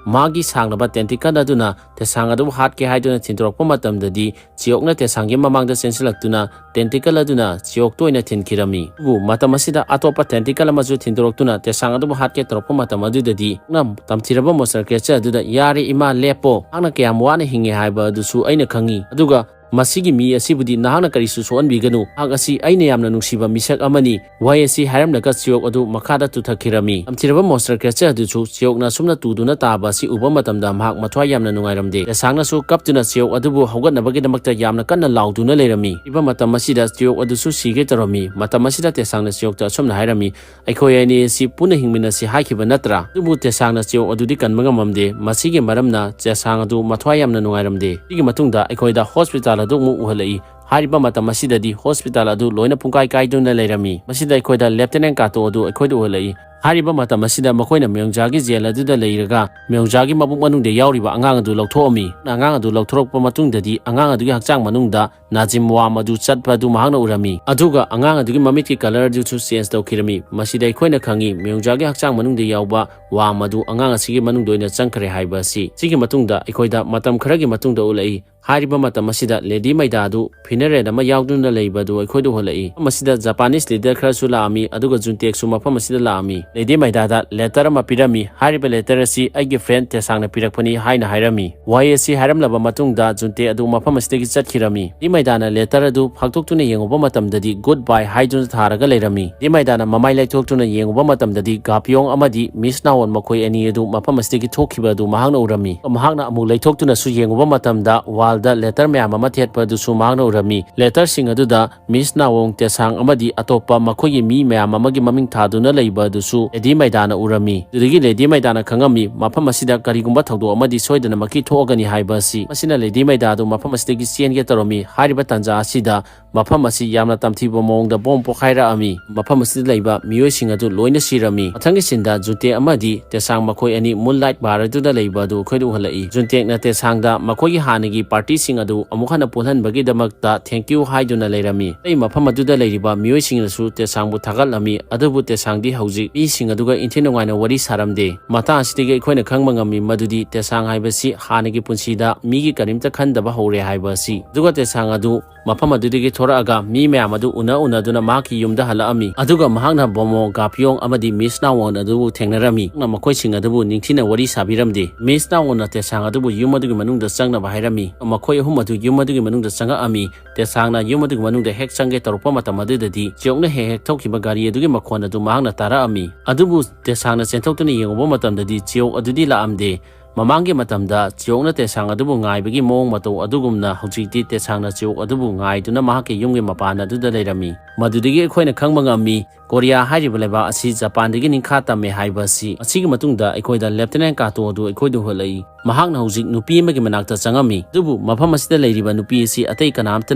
ꯃꯥꯒꯤ ꯁꯥꯡꯂꯕ tentacle ꯑꯗꯨꯅ ꯇꯦꯁꯥꯡ ꯑꯗꯨꯕꯨ ꯍꯥꯠꯀꯦ ꯍꯥꯏꯗꯨꯅ ꯊꯤꯟꯗꯣꯔꯛꯄ ꯃꯇꯝꯗꯗꯤ ꯆꯤꯌꯣꯛꯅ ꯇꯦꯁꯥꯡꯒꯤ ꯃꯃꯥꯡꯗ ꯆꯦꯟꯁꯤꯜꯂꯛꯇꯨꯅ tentacle ꯑꯗꯨꯅ ꯆꯤꯌꯣꯛꯇ ꯑꯣꯏꯅ ꯊꯤꯟꯈꯤꯔꯝꯃꯤ꯫ ꯑꯗꯨꯕꯨ ꯃꯇꯝ ꯑꯁꯤꯗ ꯑꯇꯣꯞꯄ tentacle ꯑꯃꯁꯨ ꯊꯤꯟꯗꯣꯔꯛꯇꯨꯅ ꯇꯦꯁꯥꯡ ꯑꯗꯨꯕꯨ ꯍꯥꯠꯀꯦ ꯇꯧꯔꯛꯄ ꯃꯇꯝ ꯑꯗꯨꯗꯗꯤ ꯇꯝꯊꯤꯔꯕ monster creature ꯑꯗꯨꯗ, "ꯌꯥꯔꯦ ꯏꯃꯥ, ꯂꯦꯞꯄꯣ꯫ ꯅꯍꯥꯛꯅ ꯀꯌꯥꯝ ꯋꯥꯅ ꯍꯤꯡꯉꯦ ꯍꯥꯏꯕ ꯑꯗꯨꯁꯨ ꯑꯩꯅ ꯈꯪꯉꯤ꯫ ꯑꯗꯨꯒ "ꯃꯁꯤꯒꯤ ꯃꯤ ꯑꯁꯤꯕꯨꯗꯤ ꯅꯍꯥꯛꯅ ꯀꯔꯤꯁꯨ ꯁꯣꯛꯍꯟꯕꯤꯒꯅꯨ, ꯃꯍꯥꯛ ꯑꯁꯤ ꯑꯩꯅ ꯌꯥꯝꯅ ꯅꯨꯡꯁꯤꯕ ꯃꯤꯁꯛ ꯑꯃꯅꯤ"꯫ ꯋꯥꯍꯩ ꯑꯁꯤ ꯍꯥꯏꯔꯝꯂꯒ ꯆꯤꯌꯣꯛ ꯑꯗꯨ ꯃꯈꯥꯗ ꯇꯨꯊꯈꯤꯔꯝꯃꯤ꯫ ꯇꯝꯊꯤꯔꯕ monster creature ꯑꯗꯨꯁꯨ ꯆꯤꯌꯣꯛꯅ ꯑꯁꯨꯝꯅ ꯇꯨꯗꯨꯅ ꯇꯥꯕ ꯑꯁꯤ ꯎꯕ ꯃꯇꯝꯗ ꯃꯍꯥꯛ ꯃꯊ꯭ꯋꯥꯏ ꯌꯥꯝꯅ ꯅꯨꯡꯉꯥꯏꯔꯝꯗꯦ꯫ ꯇꯦꯁꯥꯡꯅꯁꯨ ꯀꯞꯇꯨꯅ ꯆꯤꯌꯣꯛ ꯑꯗꯨꯕꯨ ꯍꯧꯒꯠꯅꯕꯒꯤꯗꯃꯛꯇ ꯌꯥꯝꯅ ꯀꯟꯅ ꯂꯥꯎꯗꯨꯅ ꯂꯩꯔꯝꯃꯤ꯫ ꯏꯕ ꯃꯇꯝ ꯑꯁꯤꯗ ꯆꯤꯌꯣꯛ ꯑꯗꯨꯁꯨ ꯁꯤꯒꯦ ꯇꯧꯔꯝꯃꯤ꯫ ꯃꯇꯝ ꯑꯁꯤꯗ ꯇꯦꯁꯥꯡꯅ ꯆꯤꯌꯣꯛꯇ ꯑꯁꯨꯝꯅ ꯍꯥꯏꯔꯝꯃꯤ, "ꯑꯩꯈꯣꯏ ꯑꯅꯤ ꯑꯁꯤ ꯄꯨꯟꯅ ꯍꯤꯡꯃꯤꯟꯅꯁꯤ ꯍꯥꯏꯈꯤꯕ ꯅꯠꯇ꯭ꯔꯥ?" ꯑꯗꯨꯕꯨ ꯇꯦꯁꯥꯡꯅ ꯆꯤꯌꯣꯛ ꯑꯗꯨꯗꯤ ꯀꯟꯕ ꯉꯝꯃꯝꯗꯦ꯫ ꯃꯁꯤꯒꯤ ꯃꯔꯝꯅ ꯇꯦꯁꯥꯡ ꯑꯗꯨ ꯃꯊ꯭ꯋꯥꯏ ꯌꯥꯝꯅ ꯅꯨꯡꯉꯥꯏꯔꯝꯗꯦ꯫ ꯁꯤꯒꯤ ꯃꯇꯨꯡꯗ ꯑꯩꯈꯣꯏꯗ hospital ꯑꯗꯨ ꯑꯃꯨꯛ ꯎꯍꯜꯂꯛꯏ꯫ ꯍꯥꯏꯔꯤꯕ ꯃꯇꯝ ꯑꯁꯤꯗꯗꯤ hospital ꯑꯗꯨ ꯂꯣꯏꯅ ꯄꯨꯡꯀꯥꯏ ꯀꯥꯏꯗꯨꯅ ꯂꯩꯔꯝꯃꯤ꯫ ꯃꯁꯤꯗ ꯑꯩꯈꯣꯏꯗ Lieutenant Kato ꯑꯗꯨ ꯑꯩꯈꯣꯏꯗ ꯎꯍꯜꯂꯛꯏ꯫ ꯍꯥꯏꯔꯤꯕ ꯃꯇꯝ ꯑꯁꯤꯗ ꯃꯈꯣꯏꯅ ꯃ꯭ꯌꯣꯡꯖꯥꯒꯤ jail ꯑꯗꯨꯗ ꯂꯩꯔꯒ ꯃ꯭ꯌꯣꯡꯖꯥꯒꯤ ꯃꯕꯨꯛ ꯃꯅꯨꯡꯗ ꯌꯥꯎꯔꯤꯕ ꯑꯉꯥꯡ ꯑꯗꯨ ꯂꯧꯊꯣꯛꯑꯝꯃꯤ꯫ ꯑꯉꯥꯡ ꯑꯗꯨ ꯂꯧꯊꯣꯔꯛꯄ ꯃꯇꯨꯡꯗꯗꯤ ꯑꯉꯥꯡ ꯑꯗꯨꯒꯤ ꯍꯛꯆꯥꯡ ꯃꯅꯨꯡꯗ ꯅꯥꯖꯤꯝ ꯋꯥꯝ ꯑꯗꯨ ꯆꯠꯄ ꯑꯗꯨ ꯃꯍꯥꯛꯅ ꯎꯔꯝꯃꯤ꯫ ꯑꯗꯨꯒ ꯑꯉꯥꯡ ꯑꯗꯨꯒꯤ ꯃꯃꯤꯠꯀꯤ colour ꯑꯗꯨꯁꯨ change ꯇꯧꯈꯤꯔꯝꯃꯤ꯫ ꯃꯁꯤꯗ ꯑꯩꯈꯣꯏꯅ ꯈꯪꯉꯤ ꯃ꯭ꯌꯣꯡꯖꯥꯒꯤ ꯍꯛꯆꯥꯡ ꯃꯅꯨꯡꯗ ꯌꯥꯎꯕ ꯋꯥꯝ ꯑꯗꯨ ꯑꯉꯥꯡ ꯑꯁꯤꯒꯤ ꯃꯅꯨꯡꯗ ꯑꯣꯏꯅ ꯆꯪꯈ꯭ꯔꯦ ꯍꯥꯏꯕ ꯑꯁꯤ꯫ ꯁꯤꯒꯤ ꯃꯇꯨꯡꯗ ꯑꯩꯈꯣꯏꯗ ꯃꯇꯝ ꯈꯔꯒꯤ ꯃꯇꯨꯡꯗ ꯎꯠꯂꯛꯏ꯫ ꯍꯥꯏꯔꯤꯕ ꯃꯇꯝ ꯑꯁꯤꯗ Lady ꯃꯥꯏꯗꯥ ꯑꯗꯨ funeral ꯑꯃ ꯌꯥꯎꯗꯨꯅ ꯂꯩꯕ ꯑꯗꯨ ꯑꯩꯈꯣꯏꯗ ꯎꯍꯜꯂꯛꯏ꯫ ꯃꯐꯝ ꯑꯁꯤꯗ Japanese leader ꯈꯔꯁꯨ ꯂꯥꯛꯑꯝꯃꯤ, ꯑꯗꯨꯒ ꯖꯨꯟꯇꯦꯛꯁꯨ ꯃꯐꯝ ꯑꯁꯤꯗ ꯂꯥꯛꯑꯝꯃꯤ꯫ Lady ꯃꯥꯏꯗꯥꯗ letter ꯑꯃ ꯄꯤꯔꯝꯃꯤ꯫ ꯍꯥꯏꯔꯤꯕ letter ꯑꯁꯤ ꯑꯩꯒꯤ friend ꯇꯦꯁꯥꯡꯅ ꯄꯤꯔꯛꯄꯅꯤ ꯍꯥꯏꯅ ꯍꯥꯏꯔꯝꯃꯤ꯫ ꯋꯥꯍꯩ ꯑꯁꯤ ꯍꯥꯏꯔꯝꯂꯕ ꯃꯇꯨꯡꯗ ꯖꯨꯟꯇꯦꯛ ꯑꯗꯨ ꯃꯐꯝ ꯑꯁꯤꯗꯒꯤ ꯆꯠꯈꯤꯔꯝꯃꯤ꯫ Lady ꯃꯥꯏꯗꯥꯅ letter ꯑꯗꯨ ꯐꯥꯛꯇꯣꯛꯇꯨꯅ ꯌꯦꯡꯉꯨꯕ ꯃꯇꯝꯗꯗꯤ good bye ꯍꯥꯏꯗꯨꯅ ꯊꯥꯔꯒ ꯂꯩꯔꯝꯃꯤ꯫ Lady ꯃꯥꯏꯗꯥꯅ ꯃꯃꯥꯏ ꯂꯩꯊꯣꯛꯇꯨꯅ ꯌꯦꯡꯉꯨꯕ ꯃꯇꯝꯗꯗꯤ ꯒꯥꯄꯤꯌꯣꯡ ꯑꯃꯗꯤ Miss ꯅꯥꯋꯣꯟ ꯃꯈꯣꯏ ꯑꯅꯤ ꯑꯗꯨ ꯃꯐꯝ ꯑꯁꯤꯗꯒꯤ ꯊꯣꯛꯈꯤꯕ ꯑꯗꯨ ꯃꯍꯥꯛꯅ ꯎꯔꯝꯃꯤ꯫ ꯃꯍꯥꯛꯅ ꯑꯃꯨꯛ ꯂꯩꯊꯣꯛꯇꯨꯅꯁꯨ ꯌꯦꯡꯉꯨꯕ ꯃꯇꯝꯗ wall ꯗ letter ꯃꯌꯥꯝ ꯑꯃ ꯊꯦꯠꯄ ꯑꯗꯨꯁꯨ ꯃꯍꯥꯛꯅ ꯎꯔꯝꯃꯤ꯫ Letter ꯁꯤꯡ ꯑꯗꯨꯗ Miss ꯅꯥꯋꯣꯡ, ꯇꯦꯁꯥꯡ ꯑꯃꯗꯤ ꯑꯇꯣꯞꯄ ꯃꯈꯣꯏꯒꯤ ꯃꯤ ꯃꯌꯥꯝ ꯑꯃꯒꯤ ꯃꯃꯤꯡ ꯊꯥꯗꯨꯅ ꯂꯩꯕ ꯑꯗꯨꯁꯨ Lady ꯃꯥꯏꯗꯥꯅ ꯎꯔꯝꯃꯤ꯫ ꯑꯗꯨꯗꯒꯤ Lady ꯃꯥꯏꯗꯥꯅ ꯈꯪꯉꯝꯃꯤ, ꯃꯐꯝ ꯑꯁꯤꯗ ꯀꯔꯤꯒꯨꯝꯕ ꯊꯧꯗꯣꯛ ꯑꯃꯗꯤ ꯁꯣꯏꯗꯅꯃꯛꯀꯤ ꯊꯣꯛꯑꯒꯅꯤ ꯍꯥꯏꯕ ꯑꯁꯤ꯫ ꯃꯁꯤꯅ Lady ꯃꯥꯏꯗꯥ ꯑꯗꯨ ꯃꯐꯝ ꯑꯁꯤꯗꯒꯤ ꯆꯦꯟꯒꯦ ꯇꯧꯔꯝꯃꯤ꯫ ꯍꯥꯏꯔꯤꯕ ꯇꯥꯟꯖꯥ ꯑꯁꯤꯗ ꯃꯐꯝ ꯑꯁꯤ ꯌꯥꯝꯅ ꯇꯝꯊꯤꯕ ꯃꯑꯣꯡꯗ bomb ꯄꯣꯈꯥꯏꯔꯛꯑꯝꯃꯤ꯫ ꯃꯐꯝ ꯑꯁꯤꯗ ꯂꯩꯕ ꯃꯤꯑꯣꯏꯁꯤꯡ ꯑꯗꯨ ꯂꯣꯏꯅ ꯁꯤꯔꯝꯃꯤ꯫ ꯃꯊꯪꯒꯤ scene ꯗ ꯖꯨꯟꯇꯦꯛ ꯑꯃꯗꯤ ꯇꯦꯁꯥꯡ ꯃꯈꯣꯏ ꯑꯅꯤ moonlight bar ꯑꯗꯨꯗ ꯂꯩꯕ ꯑꯗꯨ ꯑꯩꯈꯣꯏꯗ ꯎꯍꯜꯂꯛꯏ꯫ ꯖꯨꯟꯇꯦꯛꯅ ꯇꯦꯁꯥꯡꯗ ꯃꯈꯣꯏꯒꯤ ꯍꯥꯟꯅꯒꯤ party ꯁꯤꯡ ꯑꯗꯨ ꯑꯃꯨꯛ ꯍꯟꯅ ꯄꯨꯜꯍꯟꯕꯒꯤꯗꯃꯛꯇ thank you ꯍꯥꯏꯗꯨꯅ ꯂꯩꯔꯝꯃꯤ꯫ ꯑꯇꯩ ꯃꯐꯝ ꯑꯗꯨꯗ ꯂꯩꯔꯤꯕ ꯃꯤꯑꯣꯏꯁꯤꯡꯅꯁꯨ ꯇꯦꯁꯥꯡꯕꯨ ꯊꯥꯒꯠꯂꯝꯃꯤ, ꯑꯗꯨꯕꯨ ꯇꯦꯁꯥꯡꯗꯤ ꯍꯧꯖꯤꯛ ꯃꯤꯁꯤꯡ ꯑꯗꯨꯒ ꯏꯟꯊꯤ ꯅꯨꯡꯉꯥꯏꯅ ꯋꯥꯔꯤ ꯁꯥꯔꯝꯗꯦ꯫ ꯃꯇꯥꯡ ꯑꯁꯤꯗꯒꯤ ꯑꯩꯈꯣꯏꯅ ꯈꯪꯕ ꯉꯝꯃꯤ ꯃꯗꯨꯗꯤ ꯇꯦꯁꯥꯡ ꯍꯥꯏꯕꯁꯤ ꯍꯥꯟꯅꯒꯤ ꯄꯨꯟꯁꯤꯗ ꯃꯤꯒꯤ ꯀꯔꯤꯝꯇ ꯈꯟꯗꯕ ꯍꯧꯔꯦ ꯍꯥꯏꯕ ꯑꯁꯤ꯫ ꯑꯗꯨꯒ ꯇꯦꯁꯥꯡ ꯑꯗꯨ ꯃꯐꯝ ꯑꯗꯨꯗꯒꯤ ꯊꯣꯔꯛꯑꯒ ꯃꯤ ꯃꯌꯥꯝ ꯑꯗꯨ ꯎꯅ ꯎꯅꯗꯨꯅ ꯃꯍꯥꯛꯀꯤ ꯌꯨꯝꯗ ꯍꯜꯂꯛꯑꯝꯃꯤ꯫ ꯑꯗꯨꯒ ꯃꯍꯥꯛꯅ ꯕꯣꯃꯣ ꯒꯥꯄꯤꯌꯣꯡ ꯑꯃꯗꯤ ꯃꯤꯁ ꯅꯥꯋꯣꯟ ꯑꯗꯨꯕꯨ ꯊꯦꯡꯅꯔꯝꯃꯤ꯫ ꯃꯈꯣꯏꯁꯤꯡ ꯑꯗꯨꯕꯨ ꯅꯤꯡꯊꯤꯅ ꯋꯥꯔꯤ ꯁꯥꯕꯤꯔꯝꯗꯦ꯫ ꯃꯤꯁ ꯅꯥꯋꯣꯟꯅ ꯇꯦꯁꯥꯡ ꯑꯗꯨꯕꯨ ꯌꯨꯝ ꯑꯗꯨꯒꯤ ꯃꯅꯨꯡꯗ ꯆꯪꯅꯕ ꯍꯥꯏꯔꯝꯃꯤ꯫ ꯃꯈꯣꯏ ꯑꯍꯨꯝ ꯑꯗꯨ ꯌꯨꯝ ꯑꯗꯨꯒꯤ ꯃꯅꯨꯡꯗ ꯆꯪꯉꯛꯑꯝꯃꯤ꯫ ꯇꯦꯁꯥꯡꯅ ꯌꯨꯝ ꯑꯗꯨꯒꯤ ꯃꯅꯨꯡꯗ ꯍꯦꯛ ꯆꯪꯒꯦ ꯇꯧꯔꯛꯄ ꯃꯇꯝ ꯑꯗꯨꯗꯗꯤ ꯆꯤꯌꯣꯛꯅ ꯍꯦꯛ ꯍꯦꯛ ꯊꯧꯈꯤꯕ ꯒꯥꯔꯤ ꯑꯗꯨꯒꯤ ꯃꯈꯣꯟ ꯑꯗꯨ ꯃꯍꯥꯛꯅ ꯇꯥꯔꯛꯑꯝꯃꯤ꯫ ꯑꯗꯨꯕꯨ ꯇꯦꯁꯥꯡꯅ ꯆꯦꯟꯊꯣꯛꯇꯨꯅ ꯌꯦꯡꯉꯨꯕ ꯃꯇꯝꯗꯗꯤ ꯆꯤꯌꯣꯛ ꯑꯗꯨꯗꯤ ꯂꯥꯛꯑꯝꯗꯦ꯫ ꯃꯃꯥꯡꯒꯤ ꯃꯇꯝꯗ ꯆꯤꯌꯣꯛꯅ ꯇꯦꯁꯥꯡ ꯑꯗꯨꯕꯨ ꯉꯥꯏꯕꯒꯤ ꯃꯑꯣꯡ ꯃꯇꯧ ꯑꯗꯨꯒꯨꯝꯅ ꯍꯧꯖꯤꯛꯇꯤ ꯇꯦꯁꯥꯡꯅ ꯆꯤꯌꯣꯛ ꯑꯗꯨꯕꯨ ꯉꯥꯏꯗꯨꯅ ꯃꯍꯥꯛꯀꯤ ꯌꯨꯝꯒꯤ ꯃꯄꯥꯟ ꯑꯗꯨꯗ ꯂꯩꯔꯝꯃꯤ꯫ ꯃꯗꯨꯗꯒꯤ ꯑꯩꯈꯣꯏꯅ ꯈꯪꯕ ꯉꯝꯃꯤ, ꯀꯣꯔꯤꯌꯥ ꯍꯥꯏꯔꯤꯕ ꯂꯩꯕꯥꯛ ꯑꯁꯤ ꯖꯄꯥꯟꯗꯒꯤ ꯅꯤꯡꯈꯥ ꯇꯝꯃꯦ ꯍꯥꯏꯕ ꯑꯁꯤ꯫ ꯑꯁꯤꯒꯤ ꯃꯇꯨꯡꯗ ꯑꯩꯈꯣꯏꯗ ꯂꯦꯐꯇꯤꯅꯦꯟ ꯀꯥꯇꯣ ꯑꯗꯨ ꯑꯩꯈꯣꯏꯗ ꯎꯍꯜꯂꯛꯏ꯫ ꯃꯍꯥꯛꯅ ꯍꯧꯖꯤꯛ ꯅꯨꯄꯤ ꯑꯃꯒꯤ ꯃꯅꯥꯛꯇ ꯆꯪꯉꯝꯃꯤ꯫ ꯑꯗꯨꯕꯨ ꯃꯐꯝ ꯑꯁꯤꯗ ꯂꯩꯔꯤꯕ ꯅꯨꯄꯤ ꯑꯁꯤ ꯑꯇꯩ ꯀꯅꯥꯝꯇ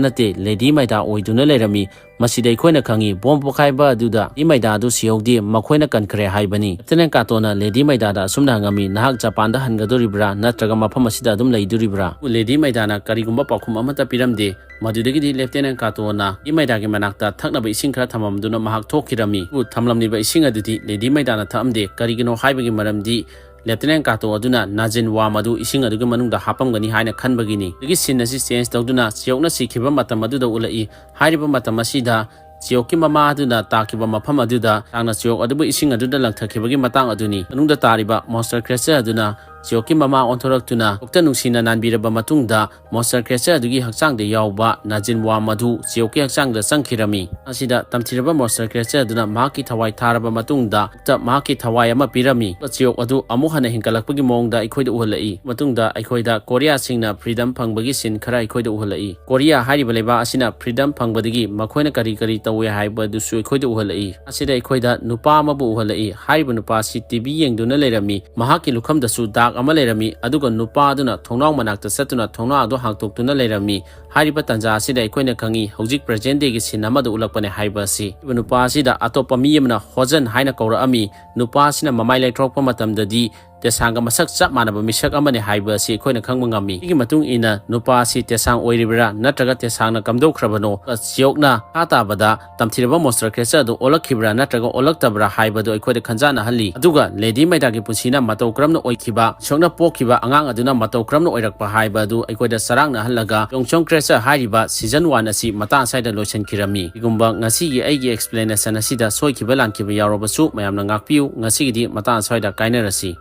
ꯅꯠꯇꯦ, ꯂꯦꯗꯤ ꯃꯥꯏꯗꯥ ꯑꯣꯏꯗꯨꯅ ꯂꯩꯔꯝꯃꯤ꯫ ꯃꯁꯤꯗ ꯑꯩꯈꯣꯏꯅ ꯈꯪꯉꯤ, ꯕꯣꯝ ꯄꯣꯈꯥꯏꯕ ꯑꯗꯨꯗ ꯂꯦꯗꯤ ꯃꯥꯏꯗꯥ ꯑꯗꯨ ꯁꯤꯍꯧꯗꯦ, ꯃꯈꯣꯏꯅ ꯀꯟꯈ꯭ꯔꯦ ꯍꯥꯏꯕꯅꯤ꯫ ꯂꯦꯐꯇꯤꯅꯦꯟ ꯀꯥꯇꯣꯅ ꯂꯦꯗꯤ ꯃꯥꯏꯗꯥꯗ ꯑꯁꯨꯝꯅ ꯍꯪꯉꯝꯃꯤ, "ꯅꯍꯥꯛ ꯖꯄꯥꯟꯗ ꯍꯟꯒꯗꯧꯔꯤꯕ꯭ꯔꯥ, ꯅꯠꯇ꯭ꯔꯒ ꯃꯐꯝ ꯑꯁꯤꯗ ꯑꯗꯨꯝ ꯂꯩꯗꯣꯔꯤꯕ꯭ꯔꯥ?" ꯂꯦꯗꯤ ꯃꯥꯏꯗꯥꯅ ꯀꯔꯤꯒꯨꯝꯕ ꯄꯥꯎꯈꯨꯝ ꯑꯃꯠꯇ ꯄꯤꯔꯝꯗꯦ꯫ ꯃꯗꯨꯗꯒꯤꯗꯤ ꯂꯦꯐꯇꯤꯅꯦꯟ ꯀꯥꯇꯣꯅ ꯂꯦꯗꯤ ꯃꯥꯏꯗꯥꯒꯤ ꯃꯅꯥꯛꯇ ꯊꯛꯅꯕ ꯏꯁꯤꯡ ꯈꯔ ꯊꯝꯃꯝꯗꯨꯅ ꯃꯍꯥꯛ ꯊꯣꯛꯈꯤꯔꯝꯃꯤ꯫ ꯑꯗꯨꯕꯨ ꯊꯝꯂꯝꯂꯤꯕ ꯏꯁꯤꯡ ꯑꯗꯨꯗꯤ ꯂꯦꯗꯤ ꯃꯥꯏꯗꯥꯅ ꯊꯛꯑꯝꯗꯦ꯫ ꯀꯔꯤꯒꯤꯅꯣ ꯍꯥꯏꯕꯒꯤ ꯃꯔꯝꯗꯤ ꯂꯦꯐꯇꯤꯅꯦꯟ ꯀꯥꯇꯣ ꯑꯗꯨꯅ ꯅꯥꯖꯤꯟ ꯋꯥꯝ ꯑꯗꯨ ꯏꯁꯤꯡ ꯑꯗꯨꯒꯤ ꯃꯅꯨꯡꯗ ꯍꯥꯞꯄꯝꯒꯅꯤ ꯍꯥꯏꯅ ꯈꯟꯕꯒꯤꯅꯤ꯫ ꯑꯗꯨꯒꯤ ꯁꯤꯟ ꯑꯁꯤ ꯆꯦꯟꯖ ꯇꯧꯗꯨꯅ ꯆꯤꯌꯣꯛꯅ ꯁꯤꯈꯤꯕ ꯃꯇꯝ ꯑꯗꯨꯗ ꯎꯠꯂꯛꯏ꯫ ꯍꯥꯏꯔꯤꯕ ꯃꯇꯝ ꯑꯁꯤꯗ ꯆꯤꯌꯣꯛꯀꯤ ꯃꯃꯥ ꯑꯗꯨꯅ ꯇꯥꯈꯤꯕ ꯃꯐꯝ ꯑꯗꯨꯗ ꯇꯥꯡꯅ ꯆꯤꯌꯣꯛ ꯑꯗꯨꯕꯨ ꯏꯁꯤꯡ ꯑꯗꯨꯗ ꯂꯪꯊꯈꯤꯕꯒꯤ ꯃꯇꯥꯡ ꯑꯗꯨꯅꯤ꯫ ꯃꯅꯨꯡꯗ ꯇꯥꯔꯤꯕ ꯃꯣꯟꯁꯇꯔ ꯀ꯭ꯔꯦꯆꯔ ꯑꯗꯨꯅ ꯆꯤꯌꯣꯛꯀꯤ ꯃꯃꯥ ꯑꯣꯟꯊꯣꯔꯛꯇꯨꯅ ꯆꯤꯌꯣꯛꯇ ꯅꯨꯡꯁꯤꯅ ꯅꯥꯟꯕꯤꯔꯕ ꯃꯇꯨꯡꯗ, ꯃꯣꯟꯁꯇꯔ ꯀ꯭ꯔꯦꯆꯔ ꯑꯗꯨꯒꯤ ꯍꯛꯆꯥꯡꯗ ꯌꯥꯎꯕ ꯅꯥꯖꯤꯟ ꯋꯥꯝ ꯑꯗꯨ ꯆꯤꯌꯣꯛꯀꯤ ꯍꯛꯆꯥꯡꯗ ꯆꯪꯈꯤꯔꯝꯃꯤ꯫ ꯑꯁꯤꯗ ꯇꯝꯊꯤꯔꯕ ꯃꯣꯟꯁꯇꯔ ꯀ꯭ꯔꯦꯆꯔ ꯑꯗꯨꯅ ꯃꯍꯥꯛꯀꯤ ꯊꯋꯥꯏ ꯊꯥꯔꯕ ꯃꯇꯨꯡꯗ, ꯃꯍꯥꯛꯀꯤ ꯊꯋꯥꯏ ꯑꯃ ꯄꯤꯔꯝꯃꯤ꯫ ꯆꯤꯌꯣꯛ ꯑꯗꯨ ꯑꯃꯨꯛ ꯍꯟꯅ ꯍꯤꯡꯒꯠꯂꯛꯄꯒꯤ ꯃꯑꯣꯡꯗ ꯑꯩꯈꯣꯏꯗ ꯎꯍꯜꯂꯛꯏ꯫ ꯃꯇꯨꯡꯗ ꯑꯩꯈꯣꯏꯗ ꯀꯣꯔꯤꯌꯥꯁꯤꯡꯅ ꯐ꯭ꯔꯤꯗꯝ ꯐꯪꯕꯒꯤ ꯁꯤꯟ ꯈꯔ ꯑꯩꯈꯣꯏꯗ ꯎꯍꯜꯂꯛꯏ꯫ ꯀꯣꯔꯤꯌꯥ ꯍꯥꯏꯔꯤꯕ ꯂꯩꯕꯥꯛ ꯑꯁꯤꯅ ꯐ꯭ꯔꯤꯗꯝ ꯐꯪꯕꯗꯒꯤ ꯃꯈꯣꯏꯅ ꯀꯔꯤ ꯀꯔꯤ ꯇꯧꯏ ꯍꯥꯏꯕꯗꯨꯁꯨ ꯑꯩꯈꯣꯏꯗ ꯎꯍꯜꯂꯛꯏ꯫ ꯑꯁꯤꯗ ꯑꯩꯈꯣꯏꯗ ꯅꯨꯄꯥ ꯑꯃꯕꯨ ꯎꯍꯜꯂꯛꯏ꯫ ꯍꯥꯏꯔꯤꯕ ꯅꯨꯄꯥ ꯑꯁꯤ ꯇꯤ ꯚꯤ ꯌꯦꯡꯗꯨꯅ ꯂꯩꯔꯝꯃꯤ꯫ ꯃꯍꯥꯛꯀꯤ ꯂꯨꯈꯝꯗꯁꯨ ꯗꯥꯛ ꯑꯃ ꯂꯩꯔꯝꯃꯤ, ꯑꯗꯨꯒ ꯅꯨꯄꯥ ꯑꯗꯨꯅ ꯊꯣꯡꯅꯥꯎ ꯃꯅꯥꯛꯇ ꯆꯠꯇꯨꯅ ꯊꯣꯡꯅꯥꯎ ꯑꯗꯨ ꯍꯥꯡꯇꯣꯛꯇꯨꯅ ꯂꯩꯔꯝꯃꯤ꯫ ꯍꯥꯏꯔꯤꯕ ꯇꯥꯟꯖꯥ ꯑꯁꯤꯗ ꯑꯩꯈꯣꯏꯅ ꯈꯪꯉꯤ, ꯍꯧꯖꯤꯛ ꯄ꯭ꯔꯦꯖꯦꯟ ꯗꯦꯒꯤ ꯁꯤꯟ ꯑꯃꯗ ꯎꯠꯂꯛꯄꯅꯦ ꯍꯥꯏꯕ ꯑꯁꯤ꯫ ꯍꯥꯏꯔꯤꯕ ꯅꯨꯄꯥ ꯑꯁꯤꯗ ꯑꯇꯣꯞꯄ ꯃꯤ ꯑꯃꯅ ꯍꯣꯖꯟ ꯍꯥꯏꯅ ꯀꯧꯔꯛꯑꯝꯃꯤ꯫ ꯅꯨꯄꯥ ꯑꯁꯤꯅ ꯃꯃꯥꯏ ꯂꯩꯊꯣꯔꯛꯄ ꯃꯇꯝꯗꯗꯤ ꯇꯦꯁꯥꯡꯒ ꯃꯁꯛ ꯆꯞ ꯃꯥꯟꯅꯕ ꯃꯤꯁꯛ ꯑꯃꯅꯤ ꯍꯥꯏꯕ ꯑꯁꯤ ꯑꯩꯈꯣꯏꯅ ꯈꯪꯕ ꯉꯝꯃꯤ꯫ ꯁꯤꯒꯤ ꯃꯇꯨꯡ ꯏꯟꯅ ꯅꯨꯄꯥ ꯑꯁꯤ ꯇꯦꯁꯥꯡ ꯑꯣꯏꯔꯤꯕ꯭ꯔꯥ ꯅꯠꯇ꯭ꯔꯒ ꯇꯦꯁꯥꯡꯅ ꯀꯝꯗꯧꯈ꯭ꯔꯕꯅꯣ? ꯆꯤꯌꯣꯛꯅ ꯃꯈꯥ ꯇꯥꯕꯗ ꯇꯝꯊꯤꯔꯕ ꯃꯣꯟꯁꯇꯔ ꯀ꯭ꯔꯦꯆꯔ ꯑꯗꯨ ꯑꯣꯜꯂꯛꯈꯤꯕ꯭ꯔꯥ ꯅꯠꯇ꯭ꯔꯒ ꯑꯣꯜꯂꯛꯇꯕ꯭ꯔꯥ ꯍꯥꯏꯕꯗꯨ ꯑꯩꯈꯣꯏꯗ ꯈꯟꯖꯥꯅꯍꯜꯂꯤ꯫ ꯑꯗꯨꯒ ꯂꯦꯗꯤ ꯃꯥꯏꯗꯥꯒꯤ ꯄꯨꯟꯁꯤꯅ ꯃꯇꯧ ꯀꯔꯝꯅ ꯑꯣꯏꯈꯤꯕ, ꯆꯤꯌꯣꯛꯅ ꯄꯣꯛꯈꯤꯕ ꯑꯉꯥꯡ ꯑꯗꯨꯅ ꯃꯇꯧ ꯀꯔꯝꯅ ꯑꯣꯏꯔꯛꯄ ꯍꯥꯏꯕ ꯑꯗꯨ ꯑꯩꯈꯣꯏꯗ ꯆꯔꯥꯡꯅꯍꯜꯂꯒ ꯌꯣꯡꯆꯣꯡ ꯀ꯭ꯔꯦꯆꯔ ꯍꯥꯏꯔꯤꯕ ꯁꯤꯖꯟ ꯋꯥꯟ ꯑꯁꯤ ꯃꯇꯥꯡ ꯑꯁ꯭ꯋꯥꯏꯗ ꯂꯣꯏꯁꯤꯟꯈꯤꯔꯝꯃꯤ꯫ ꯀꯔꯤꯒꯨꯝꯕ ꯉꯁꯤꯒꯤ ꯑꯩꯒꯤ ꯑꯦꯛꯁꯄ꯭ꯂꯦꯅꯦꯁꯟ ꯑꯁꯤꯗ ꯁꯣꯏꯈꯤꯕ ꯂꯥꯟꯈꯤꯕ ꯌꯥꯎꯔꯕꯁꯨ ꯃꯌꯥꯝꯅ ꯉꯥꯛꯄꯤꯌꯨ꯫ ꯉꯁꯤꯒꯤꯗꯤ ꯃꯇꯥꯡ ꯑꯁ꯭ꯋꯥꯏꯗ ꯀꯥꯏꯅꯔꯁꯤ꯫